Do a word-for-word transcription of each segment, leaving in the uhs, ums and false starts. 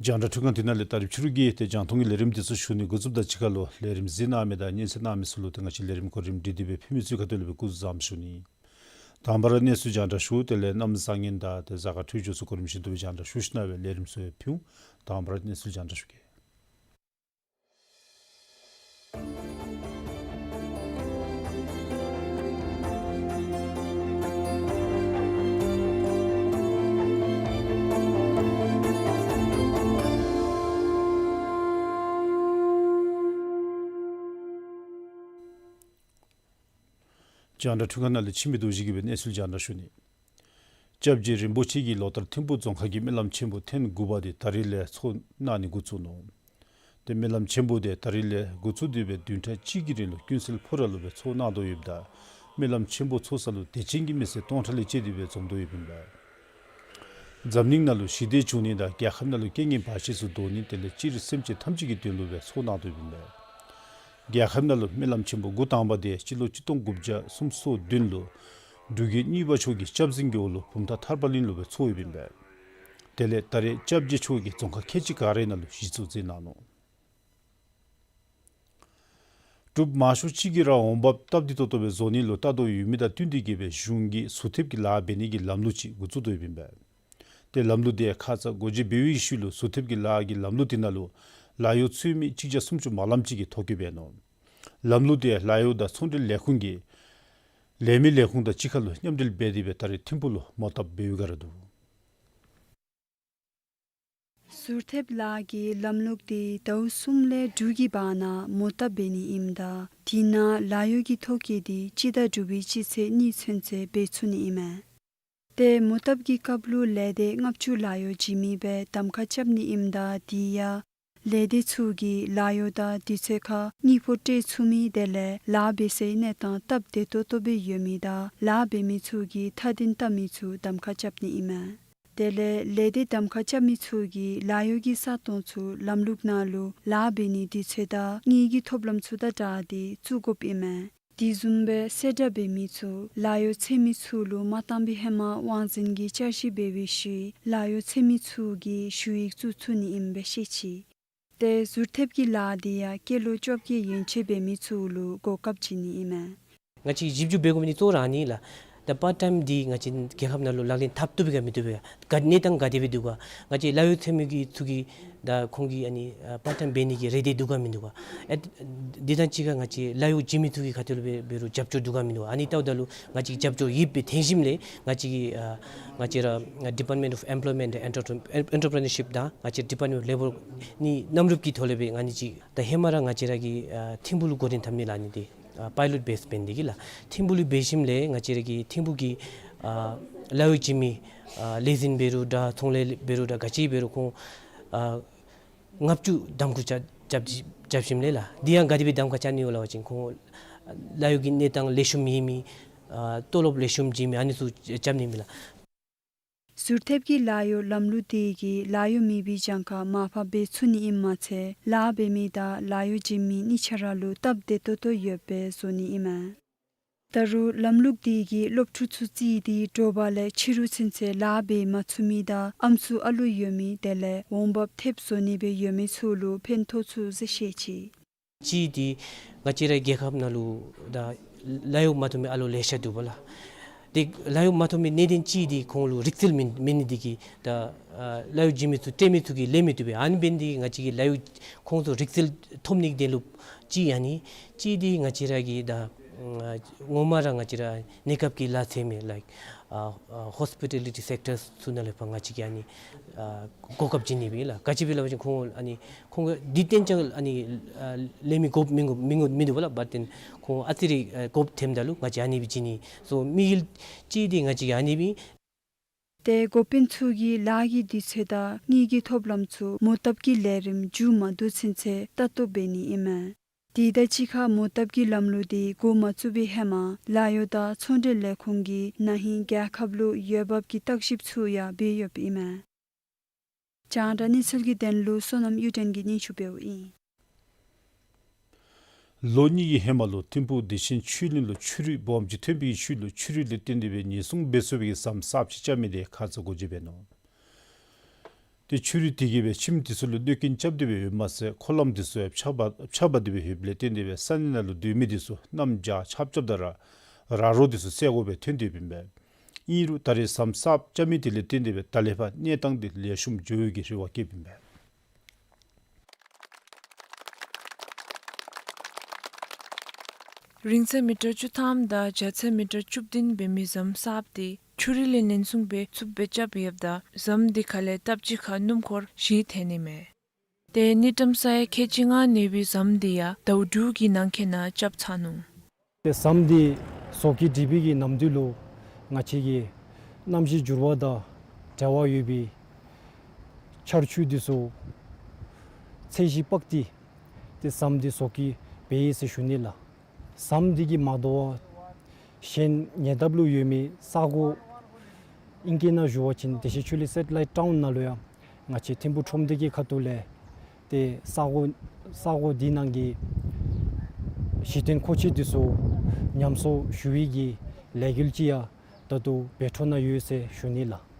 རྒྱང་བསྒྲགས་འཕྲུལ་ཁང་འདི་ནང་ལས་ད་རིས་ཕྱི་རུ་གི་ཏེ་རྒྱང་མཐོང་གི་ལས་རིམ་འདི་ཚུ་ཞུ་ནི་འགོ་བཙུགསཔ་དང་གཅིག་ཁར་ལུ་ལས་རིམ་གཟིགས་གནང་མི་དང་སྙན་གསན་གནང་མི་ཚུ་ལུ་ཏེ་ང་བཅས་ལས་རིམ་གོ་རིམ་སྒྲིག་སྟེ་སྦེ་ཕུལ་མི་ཚུ་གི་ཁ་ཐུག་ལས་སྦེ་སྐུ་གཟུགས་བཟང་པོ་ཞུ་ནི། དང་པ་ར་གནས་ཚུལ་རྒྱང་བསྒྲགས་ཞུ། དེ་ལས་གནམ་བཟང་ངན་དང་ཏེ་གཟའ་སྐར་འཕྲོད་སྦྱོར་ཚུ་གོ་རིམ་བཞིན་དུ་སྦེ་རྒྱང་བསྒྲགས་ཞུ་ཞིནམ་ལས་ལས་རིམ་ཚུ་ཕུལ། དང་པ་ར་གནས་ཚུལ་རྒྱང་བསྒྲགས་ཞུ་གེ། རྒྱང་བསྒྲགས་འཕྲུལ་ཁང་ནང་ལས་འཆི་མེད་རྡོ་རྗེ་གིས་སྦེ་གནས་ཚུལ་རྒྱང་བསྒྲགས་ཞུ་ནི། སྐྱབས་རྗེ་རིན་པོ་ཆེ་གིས་ལོ་ལྟར་ཐིམ་ཕུག་རྫོང་ཁག་གི་སྨོན་ལམ་ཆེན་པོ་ཐེངས་དགུ་པ་དེ་ད་རིས་ལས་ཚོགས་གནང་ནི་འགོ་བཙུགས་ནུག། ཏེ་སྨོན་ལམ་ཆེན་པོ་དེ་ད་རིས་ལས་འགོ་བཙུགས་ཏེ་སྦེ་བདུན་ཕྲག་གཅིག་གི་རིང་ལུ་ཀུན་གསལ་ཕོ་བྲང་ལུ་སྦེ་ཚོགས་གནང་དོ་ཡོདཔ་ད་སྨོན་ལམ་ཆེན་པོ་ཚོགས་ས་ལུ་དད་ཅན་གྱི་མི་སེར་སྟོང་ཕྲག་ལས་བཅད་དེ་སྦེ་འཛོམས་དོ་ཡོདཔ་ཨིན་པས། འཛམ་གླིང་ནང་ལུ་ཞི་བདེ་འབྱུང་ནི་དང་རྒྱལ་ཁབ་ནང་ལུ་རྐྱེན་ངན་བར་ཆད་ཚུ་ཟློག་ནི་དེ་ལས་སྤྱིར་སེམས་ཅན་ཐམས་ཅད་ཀྱི་དོན་ལུ་སྦེ་ཚོགས་གནང་དོ་ཡོདཔ་ཨིན་པས། རྒྱལ་ཁབ་ནང་ལུ་སྨོན་ལམ་ཆེན་པོ་འགོ་དང་པ་དེ་སྤྱི་ལོ་གཅིག་སྟོང་དགུ་བརྒྱ་སུམ་ཅུ་སོ་བདུན་ལུ་འབྲུག་རྒྱལ་གཉིས་པ་མཆོག་གི་སྐྱབས་འཛིན་གྱི་འོག་ལུ་བུམ་ཐང་ཐར་པ་གླིང་ལུ་སྦེ་ཚོགས་ཡོདཔ་ཨིན་པས། དེ་ལས་ད་རེས་སྐྱབས་རྗེ་མཆོག་གིས་རྫོང་ཁག་ཁལ་གཅིག་ག་རའི་ནང་ལུ་གཞི་བཙུགས་མཛད་གནང་ནུག། འབྲུག་མང་ཤོས་ཅིག་གིས་ར་འོང་འབབ་སྟབས་བདེ་ཏོག་ཏོ་སྦེ་བཟོ་ནི་ལུ་ལྟ་རྟོག་ཡོད་མི་དང་བསྟུན་ཏེ་གིས་སྦེ་གཞུང་གིས་ཟུར་ཐེབས་ཀྱི་ལཱ་འབད་ནི་གི་ལམ་ལུགས་ཅིག་འགོ་བཙུགས་དོ་ཡོདཔ་ཨིན་པས། ཏེ་ལམ་ལུགས་དེ་ཁ་ཙ་སྒོ་འབྱེད་འབད་བའི་ཤུལ་ལུ་ཟུར་ཐེབས་ཀྱི་ལཱ་གི་ལམ་ལུགས་དེ་ནང་ལུ་ལཱ་གཡོག་འཚོལ་མི་གཅིག་བརྒྱ་སུམ་ཅུ་མ་ལངམ་ཅིག་གི་ཐོ་བཀོད་འབད་ནུག། ལམ་ལུགས་དེ་ལཱ་གཡོག་དང་ཚོང་འབྲེལ་ལས་ཁུངས་ཀྱི་ལས་མི་ལས་ཁུངས་དང་གཅིག་ཁར་ལུ་མཉམ་འབྲེལ་འབད་དེ་སྦེ་ད་རེས་ཐིམ་ཕུག་ལུ་མོ་བཏབ་འབད་བའི་བསྒང་ར་འདུག། ཟུར་ཐེབས་ལཱ་གི་ལམ་ལུགས་དེ་ཟླཝ་གསུམ་ལས་དྲུག་གི་བར་ན་མོ་བཏབ་འབད་ནི་ཨིནམ་ད་དེ་ནང་ལཱ་གཡོག་གི་ཐོ་བཀོད་དེ་སྤྱི་ཟླ་དྲུག་པའི་སྤྱི་ཚེས་གཉིས་ཚུན་ཚོད་འབད་ཚུགས་ནི་ཨིན་མས། ཏེ་མོ་བཏབ་ཀྱི་སྐབས་ལུ་ལས་སྡེ་ལྔ་བཅུ་ལཱ་གཡོག་བྱིན་མི་སྦེ་གདམ་ཁ་རྐྱབ་ནི་ཨིནམ་ད་དེ་ཡང་ལས་སྡེ་ཚུ་གིས་ལཱ་གཡོག་དང་དུས་ཚོད་ཁར་དངུལ་ཕོགས་སྤྲོད་ཚུགས་མི་དེ་ལས་ལཱ་འབད་སའི་གནས་སྟངས་སྟབས་བདེ་ཏོག་ཏོ་སྦེ་ཡོད་མི་དང་ལཱ་འབད་མི་ཚུ་གིས་མཐའ་དོན་བལྟ་མི་ཚུ་གདམ་ཁ་རྐྱབ་ནི་ཨིན་མས། དེ་ལས་ལས་སྡེ་གདམ་ཁ་རྐྱབ་མི་ཚུ་གིས་ལཱ་གཡོག་གི་ས་སྟོང་ཚུ་ལམ་ལུགས་ནང་ལུ་ལཱ་འབད་ནི་དུས་ཚོད་དང་དངུལ་གྱི་ཐོབ་ལམ་ཚུ་དང་སྦྲགས་ཏེ་བཙུགས་དགོཔ་ཨིན་མས། དེ་བཟུམ་སྦེ་གསལ་བསྒྲགས་འབད་མི་ཚུ་ལཱ་གཡོག་འཚོལ་མི་ཚུ་ལུ་མ་བཏང་པའི་ཧེ་མ་དབང་འཛིན་གྱིས་བསྐྱར་ཞིབ་འབད་བའི་ཤུལ་ལཱ་གཡོག་འཚོལ་མི་ཚུ་གི་ཞུ་ཡིག་བཙུགས་ཚུགས་ནི་ཨིནམ་སྦེ་ཤེས་ཅི། ཏེ་ཟུར་ཐེབས་ཀྱི་ལཱ་དེ་ཡང་སྐྱེས་ལོ་བཅོ་བརྒྱད་ཡན་ཆད་འབད་མི་ཚུ་ལུ་གོ་སྐབས་བྱིན་ནི་ཨིན་མས། ང་བཅས་ཞིབ་འཇུག་འབད་དགོ་མི་འདི་གཙོ་བོ་ར་ཨ་ནི་ལགས། ད་པར་ཊའིམ་འདི་ང་བཅས་རྒྱལ་ཁབ་ནང་ལུ་ལག་ལེན་འཐབ་བཏུབ་པས་ག་མི་བཏུབ་པས་ག། གནས་སྟངས་ག་དེ་སྦེ་འདུག་ག། ང་བཅས་ལཱ་གཡོག་འཚོལ་མི་གི་ཚུ་གིས་ད་ཁོང་གིས་ཨ་ནི་ཨ་པར་ཊའིམ་འབད་ནི་གི་རེ་འདུན་འདུག་ག་མིན་འདུག་ག། ཨེ་འདི་དང་གཅིག་ཁར་ང་བཅས་ལཱ་གཡོག་བྱིན་མི་ཚུ་གི་ཁ་ཐུག་ལུ་འབད་འབད་རུང་རྒྱབ་སྐྱོར་འདུག་ག་མིན་འདུག་ག། ཨ་ནི་ལྟཝ་ད་ལུ་ང་བཅས་རྒྱབ་སྐྱོར་ཡོདཔ་སྦེ་ཐོན་ཞིནམ་ལས་ང་བཅས་ཀྱི་ཨ་ང་བཅས་ར་Department of Employment and Entrepre- Entrepreneurship དང་ང་བཅས་Department of Labour གཉིས་མཉམ་རུབ་ཀྱི་ཐོག་ལས་སྦེ་ཨ་ནི་ཅིག་ད་ཧེ་མ་ར་ང་བཅས་ར་གི་ཨ་ཐིམ་ཕུག་ལུ་འགོ་འདྲེན་འཐབ་ནི་ལགས། ཨ་ནི་འདི་ཨ་པའི་ལོཊ་བེསི་འབད་ནི་འདི་གིས་ལགས། ཐིམ་ཕུག་ལུ་འབད་ཞིནམ་ལས་ང་བཅས་ར་གི་ཐིམ་ཕུག་གི་ཨ་ལཱ་གཡོག་བྱིན་མི་ཨ་ལས་འཛིན་འབད་རུང་འདྲ་ཚོང་ལས་འབད་རུང་འདྲ་ག་ཅི་འབད་རུང་ཁོང་ཨ་ལྔ་བཅུ་གདམ་ཁ་རྐྱབ་རྐྱབ་རྐྱབ་ཞིནམ་ལས་ལགས། འདི་ཡང་ག་དེ་སྦེ་གདམ་ཁ་རྐྱབ་ནི་ཡོད་ལགས་པ་ཅིན་ཁོང་ལཱ་གཡོག་གི་གནས་སྟངས་ལེགས་ཤོམ་ཡོད་མི་ ཨ་ཏོ་ལོབ་ལེགས་ཤོམ་བྱིན་མི་ཨ་ནི་ཚུ་རྐྱབ་ནི་མས་ལགས། ཟུར་ཐེབས་ཀྱི་ལཱ་གཡོག་ལམ་ལུགས་དེ་གིས་ལཱ་གཡོག་མེད་པའི་གྱངས་ཁ་མར་ཕབ་འབད་ཚུགས་ནི་ཨིནམ་མ་ཚད་ལཱ་འབད་མི་དང་ལཱ་གཡོག་བྱིན་མི་གཉིས་ཆ་ར་ལུ་སྟབས་བདེ་ཏོག་ཏོ་ཡོདཔ་སྦེ་བཟོ་ནི་ཨིན་མས། ད་རུང་ལམ་ལུགས་དེ་གིས་སློབ་ཕྲུག་ཚུ་རྩིས་ཏེ་དྲོ་པ་ལས་ཕྱི་རུ་ཚུན་ཚོད་ལཱ་འབད་མ་ཚུགས་མི་དང་ཨམ་སྲུ་ཨ་ལུ་ཡོད་མི་དེ་ལས་འོང་འབབ་ཐེབས་བཟོ་ནི་སྦེ་ཡོད་མི་ཚུ་ལུ་ཕན་ཐོགས་ཚུགས་ཟེར་བཤད་ཅི། གཅིག་འདི་ང་བཅས་རའི་རྒྱལ་ཁབ་ནང་ལུ་ད་ལཱ་གཡོག་མ་ཐོབ་མི་ཨ་ལོ་ལེ་ཤ་འདུག་པ་ལགས། ཏེ་ལཱ་གཡོག་མ་ཐོབ་མི་གནད་དོན་གཅིག་འདི་ཁོང་ལུ་རིག་རྩལ་མེད་མེད་ནི་འདི་གིས་ད་ཨ་ལཱ་གཡོག་བྱིན་མི་ཚུ་སྤྲོད་མི་ཚུ་གིས་ལེན་མི་བཏུབ་པས། ཨ་ནི་འབད་ནི་འདི་གིས་ང་བཅས་ཀྱིས་ལཱ་གཡོག་ཁོང་ཚུ་རིག་རྩལ་ཐོབ་ནི་གི་དོན་ལུ་གཅིག་ཨ་ནི། གཅིག་འདི་ང་བཅས་ར་གི་ད་ངོ་མ་ར་ང་བཅས་ར་གནས་སྐབས་ཀྱི་ལཱ་འཚོལ་མི་like ཨ་ཨ་hospitality sectors ཚུ་ནང་ལས་ཕར་ང་བཅས་ཀྱིས་ཨ་ནི་ཨ་གོ་སྐབས་བྱིན་ནི་སྦེ་ལགས། ག་ཅི་སྦེ་ལགས་པ་ཅིན་ཁོང་ཨ་ནི་ཁོང་གིས་འདི་ཏན་ཅང་ཨ་ནི་ཨ་ལེན་མི་དགོཔ་མི་དགོཔ་མི་དགོཔ་མིན་འདུག་པ་ལགས། but then ཁོང་ཨ་ཙི་རེ་ཨ་དགོཔ་ཐོནམ་ད་ལུ་ང་བཅས་ཨ་ནི་སྦེ་བྱིན་ནི། so དམིགས་ཡུལ་གཅིག་འདི་ང་བཅས་ཀྱིས་ཨ་ནི་སྦེ། ཏེ་འགོ་དཔོན་ཚུ་གིས་ལཱ་གི་དུས་ཚོད་དང་དངུལ་གྱི་ཐོབ་ལམ་ཚུ་མོ་བཏབ་ཀྱི་ལས་རིམ་མཇུག་མ་བསྡུ་ཚུན་ཚོད་ལྟ་རྟོག་འབད་ནི་ཨིན་མས། དེ་དང་གཅིག་ཁར་མོ་བཏབ་ཀྱི་ལམ་ལུགས་དེ་འགོ་མ་བཙུགས་པའི་ཧེ་མ་ལཱ་གཡོག་དང་ཚོང་འབྲེལ་ལས་ཁུངས་ཀྱིས་ན་ཧིང་རྒྱལ་ཁབ་ལུ་འོས་འབབ་ཀྱི་བརྟག་ཞིབ་ཚུ་ཡང་འབད་ཡོདཔ་ཨིན་མས། རྒྱང་བསྒྲགས་གནས་ཚུལ་གྱི་དོན་ལུ་བསོད་ནམས་གཡུ་སྒྲོན་གྱིས་སྙན་ཞུ་འབདཝ་ཨིན། ལོ་གཉིས་ཀྱི་ཧེ་མ་ལུ་ཐིམ་ཕུག་བདེ་ཆེན་ཆོས་གླིང་ལུ་ཆུ་རུད་སྦོམ་ཅིག་ཐོན་པའི་ཤུལ་ལུ་ཆུ་རུད་ལས་བརྟེན་ཏེ་སྦེ་ཉེན་སྲུང་འབད་ཚུགས་པའི་ཟམ་གསརཔ་ཅིག་རྐྱབ་མི་དེ་ཁ་ཙ་འགོ་འབྱེད་འབད་ནུག། ཏེ་ཆུ་རུད་དེ་གིས་སྦེ་ཁྱིམ་དེ་ཚུ་ལུ་གནོད་རྐྱེན་རྐྱབ་སྟེ་སྦེ་ཡོདཔ་མ་ཚད་འཁོར་ལམ་དེ་ཚུ་ཡང་ཕྱགས་པ་ཕྱགས་པ་སྟེ་སྦེ་ཡོདཔ་ལས་བརྟེན་ཏེ་སྦེ་ས་གནས་ནང་ལུ་སྡོད་མི་དེ་ཚུ་གནམ་བྱཱར་ཆརཔ་རྐྱབ་ད་ར་ར་རོ་དེ་ཚུ་སེལ་དགོཔ་སྦེ་ཐོན་ཏེ་ཡོདཔ་ཨིན་པས། ཨིན་རུང་ད་རེས་ཟམ་གསརཔ་རྐྱབ་མི་དེ་ལས་བརྟེན་ཏེ་སྦེ་ད་ལས་ཕར་གནས་སྟངས་དེ་ལེགས་ཤོམ་འགྱོ་བའི་གི་རེ་བ་བསྐྱེདཔ་ཨིན་པས། རིང་ཚད་མི་ཊར་བཅུ་ཐམ་དང་རྒྱ་ཚད་མི་ཊར་བཅུ་བདུན་འབད་མི་ཟམ་གསརཔ་དེ་ཆུ་རུད་ལས་ཉེན་སྲུང་འབད་ཚུགསཔ་སྦེ་རྐྱབ་ཡོདཔ་ད་ཟམ་དེ་ཁ་ལས་སྟབས་གཅིག་ཁར་སྣུམ་འཁོར་བཞི་ཐོན་ནི་མས། ཏེ་དངུལ་ཀྲམ་ས་ཡ་ཁལ་གཅིག་ལྔ་གནས་པའི་ཟམ་དེ་ཡང་ཟླཝ་དྲུག་གི་ནང་འཁོད་ནང་རྐྱབ་ཚར་ནུག། ཏེ་ཟམ་དེ་བཟོ་བཀོད་སྒྲིག་པའི་གི་ནམ་དུས་ལུ་ང་བཅས་ཀྱི་གནམ་གཤིས་འགྱུར་བ་དང་འབྲེལ་བ་ཡོད་པའི་ཆར་ཆུ་དེ་ཚུ་ཚད་གཞི་དཔག་སྟེ་ཏེ་ཟམ་དེ་བཟོ་བཀོད་འབད་ཡི་ཟེར་ཞུ་ནི་ལགས། ཟམ་འདི་གིས་མ་དོ་བར་གཞན་ཉེ་འདབས་ལུ་ཡོད་མི་ས་གོ་ཨིང་སྐད་ནང་ཞུ་བ་ཅིན་བདེ་ཆེན་ཆོས་གླིང་སེ་ཊི་ལའིཊ་ཊའུན་ནང་ལུ་ཡང་ང་བཅས་ཐིམ་ཕུག་ཁྲོམ་སྡེ་གི་ཁ་ཐུག་ལས་ཏེ་ས་གོ་ས་གོ་འདི་ནང་གི་གཞི་རྟེན་མཁོ་ཆས་འདི་ཚུ་ཉམས་གསོ་ཞུ་བའི་གི་ལས་འགུལ་ཅིག་ཡང་ད་ལྟོ་འབད་འཕྲོ་ནང་ཡོད་ཟེར་ཞུ་ནི་ལགས།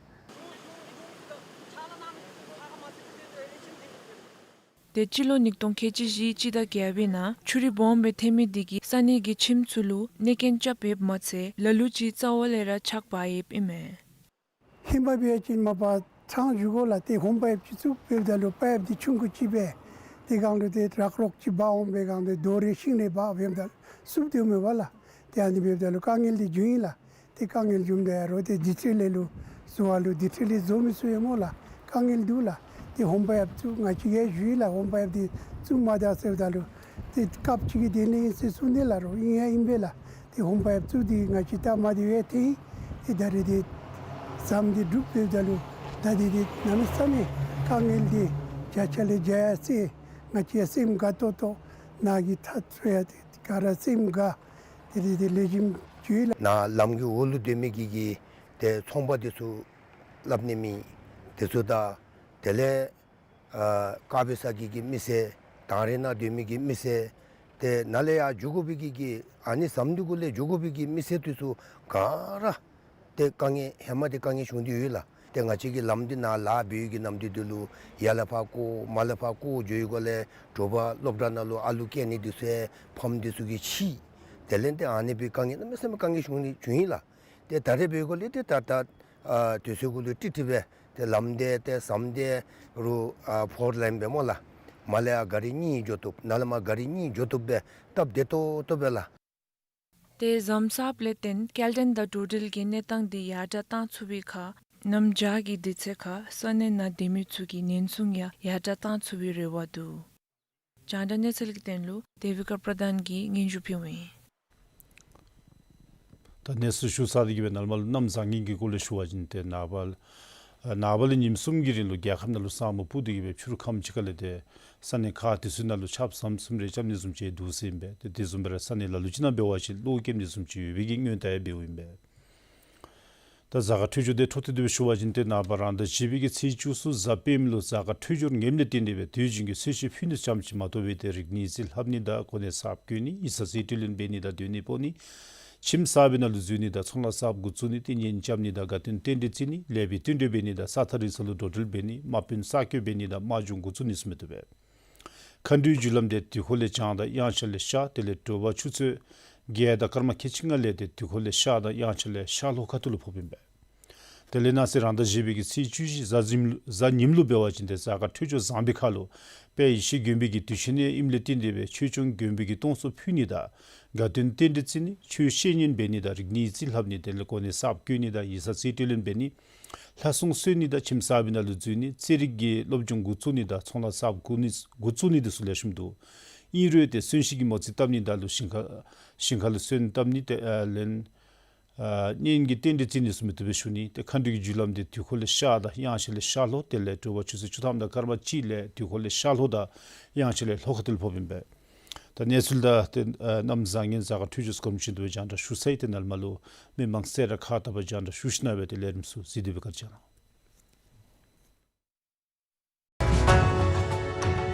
ཏེ་སྤྱི་ལོ་ཉིས་སྟོང་ཁལ་གཅིག་བཞི་སྤྱི་ཟླ་བརྒྱད་པའི་ནང་ཆུ་རུད་སྦོམ་སྦེ་ཐོན་མི་དེ་གིས་ས་གནས་ཀྱི་ཁྱིམ་ཚུ་ལུ་གནོད་རྐྱེན་རྐྱབ་ཡོདཔ་མ་ཚད་ལ་ལུ་ཅིག་རྩ་བ་ལས་ར་ཆག་འབག་ཡོདཔ་ཨིན་མས། ཧེ་མ་འབད་བ་ཅིན་མ་པ་ཚང་ཞུ་དགོ་ལགས། ཏེ་ཧོམ་པའིཔ་ཅིག་བཙུགས་འབདཝ་ད་ལུ་པའིཔ་འདི་ཆུང་ཀུ་ཅིག་སྦེ་ཏེ་སྒང་ལུ་ཏེ་རག་རོག་ཅིག་འབག་འོང་སྦེ་སྒང་ཏེ་རྡོ་རེ་ཤིང་རེ་འབག་འབདཝ་ད་བསུབ་སྟེ་འོངམ་མས་པ་ལགས། ཏེ་ཨ་ནི་འབདཝ་ད་ལུ་དཀའ་ངལ་འདི་བྱུང་ཡི་ལགས། ཏེ་དཀའ་ངལ་བྱུངམ་ད་ཡ་རོགས་ཏེ་དེ་ཚུ་ལས་ལུ་བཟོ་བ་ལུ་དེ་ཚུ་ལས་བཟོ་མི་ཚུ་ཡང་སྨོ་ལགས་དཀའ་ངལ་འདུག་ལགས། ཏེ་ཧོམ་པའིཔ་བཙུགས་ང་བཅས་ཀྱིས་ཞུ་ཡི་ལགས། ཧོམ་པའིཔ་འདི་བཙུགས་མ་ད་ཟེརཝ་ད་ལུ་ཏེ་སྐབས་ཅིག་གི་དེ་ལས་ཨིན་ཟེར་གསུངས་ནི་ལགས། རོགས་ཨིན་ཡང་ཨིན་པས་ལགས། ཏེ་ཧོམ་པའིཔ་བཙུགས་ཏེ་ང་བཅས་ད་མ་དེ་ཡང་ཐོན་ཡི། ཏེ་ད་རེས་འདི་ཟམ་འདི་གྲུབ་འབདཝ་ད་ལུ་ད་འདི་འདི་གནམ་མེད་ས་མེད་དཀའ་ངལ་འདི་བརྒྱ་ཆ་ལས་བརྒྱ་ཡང་སེལ། ང་བཅས་ཡང་སེམས་དགའ་ཏོག་ཏོ་ནཱ་གི་ཐག་ཚུ་ཡང་ཏེ་ག་ར་སེམས་དགའ། ཏེ་འདི་འདི་ལེགས་ཤོམ་འགྱོ་ཡི་ལགས། ནཱ་ལམ་གྱི་འོག་ལུ་སྡོད་མི་གི་གི་ཏེ་ཚོང་པ་འདི་ཚུ་སླབ་ནི་མེད། དེ་ཚུ་དང་དེ་ལས་ཨ་དཀར་སྦི་ས་གི་གི་མི་སེར་དང་རེ་ནང་སྡོད་མི་གི་མི་སེར་ཏེ་ནཱ་ལས་ཡར་འགྱོ་དགོ་པའི་གི་གི་ཨ་ནི་ཟམ་འདི་གུ་ལས་འགྱོ་དགོ་པའི་གི་མི་སེར་འདི་ཚུ་ག་ར་ཏེ་དཀའ་ངལ་ཧེ་མ་འདི་དཀའ་ངལ་བྱུང་སྟེ་ཡོད་ལགས། ཏེ་ང་བཅས་ཀྱི་ལམ་འདི་ནཱ་ལཱ་འབད་བའི་གི་ནམ་དུས་འདི་ལུ་ཡར་ལས་ཕར་བཀོ་མར་ལས་ཕར་བཀོ་འགྱོ་བའི་སྒང་ལས་དྲོ་པ་སློབ་གྲྭ་ནང་ལུ་ཨ་ལུ་སྐྱེལ་ནི་འདི་ཚུ་ཡང་ཕམ་འདི་ཚུ་གིས་འཕྱད། དེ་ལས་ཏེ་ཨ་ནི་སྦེ་དཀའ་ངལ་གནམ་མེད་ས་མེད་དཀའ་ངལ་བྱུང་ནི་བྱུང་ཡི་ལགས། ཏེ་ད་རེས་འབད་བའི་སྒང་ལས་ཏེ་ད་ད་ཨ་དུས་ཚོད་གུ་ལུ་ཏིག་ཏིག་སྦེ་ཏེ་ལམ་འདི་ཏེ་ཟམ་འདི་རུང་ཨ་ཕོར་ལེན་སྦེ་སྨོ་ལགས། མར་ལས་ཡར་ག་རི་གཉིས་འགྱོ་བཏུབ་ནཱ་ལས་མར་ག་རི་གཉིས་འགྱོ་བཏུབ་སྦེ་སྟབས་བདེ་ཏོག་ཏོ་སྦེ་ལགས། ཏེ་ཟམ་གསརཔ་ལས་བརྟེན་སྐྱེལ་འདྲེན་དང་འགྲོ་འགྲུལ་གྱི་གནས་སྟངས་འདི་ཡར་དྲག་གཏང་ཚུགས་པའི་ཁར་གནམ་བྱཱར་གྱི་དུས་ཚོད་ཁར་ས་གནས་ནང་སྡོད་མི་ཚུ་གི་ཉེན་སྲུང་ཡང་ཡར་དྲག་གཏང་ཚུགས་པའི་རེ་བ་འདུག། རྒྱང་བསྒྲགས་གནས་ཚུལ་གྱི་དོན་ལུ་དེ་བི་ཀ་པྲ་དཱན་གྱིས་སྙན་ཞུ་ཕུལཝ་ཨིན། ད་གནས་ཚུལ་ཞུ་ཚར་ཏེ་གི་སྦེ་ནཱ་ལས་མར་ལུ་གནམ་བཟང་ངན་གྱི་སྐོར་ལས་ཞུ་བ་ཅིན་ཏེ་ནངས་པ་ ཨ་ནངས་པ་ལས་ཉིནམ་གསུམ་གྱི་རིང་ལུ་རྒྱལ་ཁབ་ནང་ལུ་ས་སྨུག་སྤུབས་ཏེ་གི་སྦེ་ཕྱི་རུ་ཁམས་ཅིག་ཁ་ལས་ཏེ་ས་གནས་ཁག་དེ་ཚུ་ནང་ལུ་ཆརཔ་ཟམ་ཟིམ་རེ་རྐྱབ་ནི་བཟུམ་ཅིག་འདུག་ཟེར་ཨིན་པས། ཏེ་དེ་བཟུམ་སྦེ་ར་ས་གནས་ལ་ལུ་ཅིག་ནང་འབད་བ་ཅིན་གློག་ཀེམ་ནི་བཟུམ་ཅིག་ཡོད་པའི་གི་སྔོན་བརྡ་ཡང་འབདཝ་ཨིན་པས། ད་གཟའ་སྐར་འཕྲོད་སྦྱོར་དེ་འཕྲོ་མཐུད་དེ་སྦེ་ཞུ་བ་ཅིན་ཏེ་ནངས་པ་རང་ཟླ་བཞི་པའི་གི་ཚེས་བཅུ་གསུམ་གཟའ་སྤེནམ་ལུ་གཟའ་སྐར་འཕྲོད་སྦྱོར་ངནམ་ལས་བརྟེན་ཏེ་སྦེ་དུས་རྒྱུན་གྱི་གསོལ་མཆོད་ཕུལ་ནི་ཙམ་ཅིག་མ་གཏོགས་པའི་ཏེ་རིག་གནས་རྩིས་ལྷབ་ནི་དང་གོ་གནས་གསརཔ་བསྐོ་ནི་ཡིག་ཚང་རྩིས་སྤྲོད་ལེན་འབད་ནི་དང་སྡོད་གནས་སྤོ་ནི་ཁྱིམ་གསར་པའི་ནང་ལུ་འཛུལ་ནི་དང་ཚོང་ལཱ་གསརཔ་འགོ་བཙུགས་ནི་ཏིང་ངེ་འཛིན་རྐྱབ་ནི་དང་དགའ་སྟོན་རྟེན་འབྲེལ་བརྩི་ནི་ལེགས་པའི་རྟེན་འབྲེལ་འབད་ནི་དང་ས་ཐག་རིང་ས་ལུ་འགྲོ་འགྲུལ་འབད་ནི་དམག་དཔོན་གསར་བསྐོ་འབད་ནི་དང་དམག་སྦྱོང་འགོ་བཙུགས་ནི་ཚུ་མི་བཏུབ་པས། མཁའ་འགྲོའི་རྒྱུ་ལམ་དེ་དུས་འཁོར་ལས་བྱང་དང་དབྱངས་འཆར་ལས་ཤར་དེ་ལས་དྲོ་པ་ཆུ་ཚོད་བརྒྱད་དང་སྐར་མ་ཁལ་གཅིག་ལྔ་ལས་ཏེ་དུས་འཁོར་ལས་ཤར་དང་དབྱངས་འཆར་ལས་ཤར་ལྷོ་ཁ་ཐུག་ལུ་ཕོགཔ་ཨིན་པས། དེ་ལས་གནངས་ཚེ་རང་ཟླ་བཞི་པའི་གི་ཚེས་བཅུ་བཞི་གཟའ་ཉིམ་གཟའ་ཉིམ་ལུ་འབད་བ་ཅིན་ཏེ་གཟའ་སྐར་འཕྲོད་སྦྱོར་བཟང་པའི་ཁར་ལུ་དཔལ་ཡེ་ཤེས་མགོན་པོའི་གི་དུས་ཆེན་ཡང་ཨིནམ་ལས་བརྟེན་ཏེ་སྦེ་ཆོས་སྐྱོང་མགོན་པོའི་གི་སྟོང་གསོལ་ཕུལ་ནི་དང་དགའ་སྟོན་རྟེན་འབྲེལ་བརྩི་ནི་ཆོས་བཤད་ཉན་འབད་ནི་དང་རིག་གནས་རྩིས་ལྷབ་ནི་དེ་ལས་གོ་གནས་གསརཔ་བསྐོ་ནི་དང་ཡིག་ཚང་རྩིས་སྤྲོད་ལེན་འབད་ནི་ལྷ་སྲུང་གསོལ་ནི་དང་ཁྱིམ་གསར་པའི་ནང་ལུ་འཛུལ་ནི་རྩེད་རིགས་ཀྱི་སློབ་སྦྱོང་འགོ་བཙུགས་ནི་དང་ཚོང་ལཱ་གསརཔ་འགོ་ནི་འགོ་བཙུགས་ནི་དེ་ཚུ་ལེགས་ཤོམ་འདུག། ཨིན་རུང་ཏེ་གསོན་གཤིན་གྱི་མོ་རྩིས་བཏབ་ནི་དང་ལུ་ཞིང་ཁ་ཞིང་ཁ་ལུ་སོན་བཏབ་ནི་ཏེ་ཨ་ལེན་ཨ་གཉེན་གྱི་རྟེན་འབྲེལ་བརྩི་ནི་ཚུ་མི་བཏུབ་པས་ཞུ་ནི། ཏེ་མཁའ་འགྲོའི་རྒྱུ་ལམ་དེ་དུས་འཁོར་ལས་ཤར་དང་དབྱངས་འཆར་ལས་ཤར་ལྷོ་དེ་ལས་དྲོ་པ་ཆུ་ཚོད་བཅུ་ཐམ་དང་སྐར་མ་གཅིག་ལས་དུས་འཁོར་ལས་ཤར་ལྷོ་དང་དབྱངས་འཆར་ལས་ལྷོ་ཁ་ཐུག་ལུ་ཕོགཔ་ཨིན་པས། ད་གནས་ཚུལ་དང་ཏེ་ཨ་གནམ་བཟང་ངན་གཟའ་སྐར་འཕྲོད་སྦྱོར་སྐོར་བཞིན་དུ་སྦེ་རྒྱང་བསྒྲགས་ཞུ་ཚར་ཡི། ཏེ་ནཱ་ལས་མར་ལུ་མི་མང་སེར་ར་ཁག་དག་པ་རྒྱང་བསྒྲགས་ཞུ་ཞིནམ་ལས་ཏེ་ལས་རིམ་ཚུ་གཟིགས་ཏེ་སྦེ་བཀའ་དྲིན་བསྐྱང་གནང་།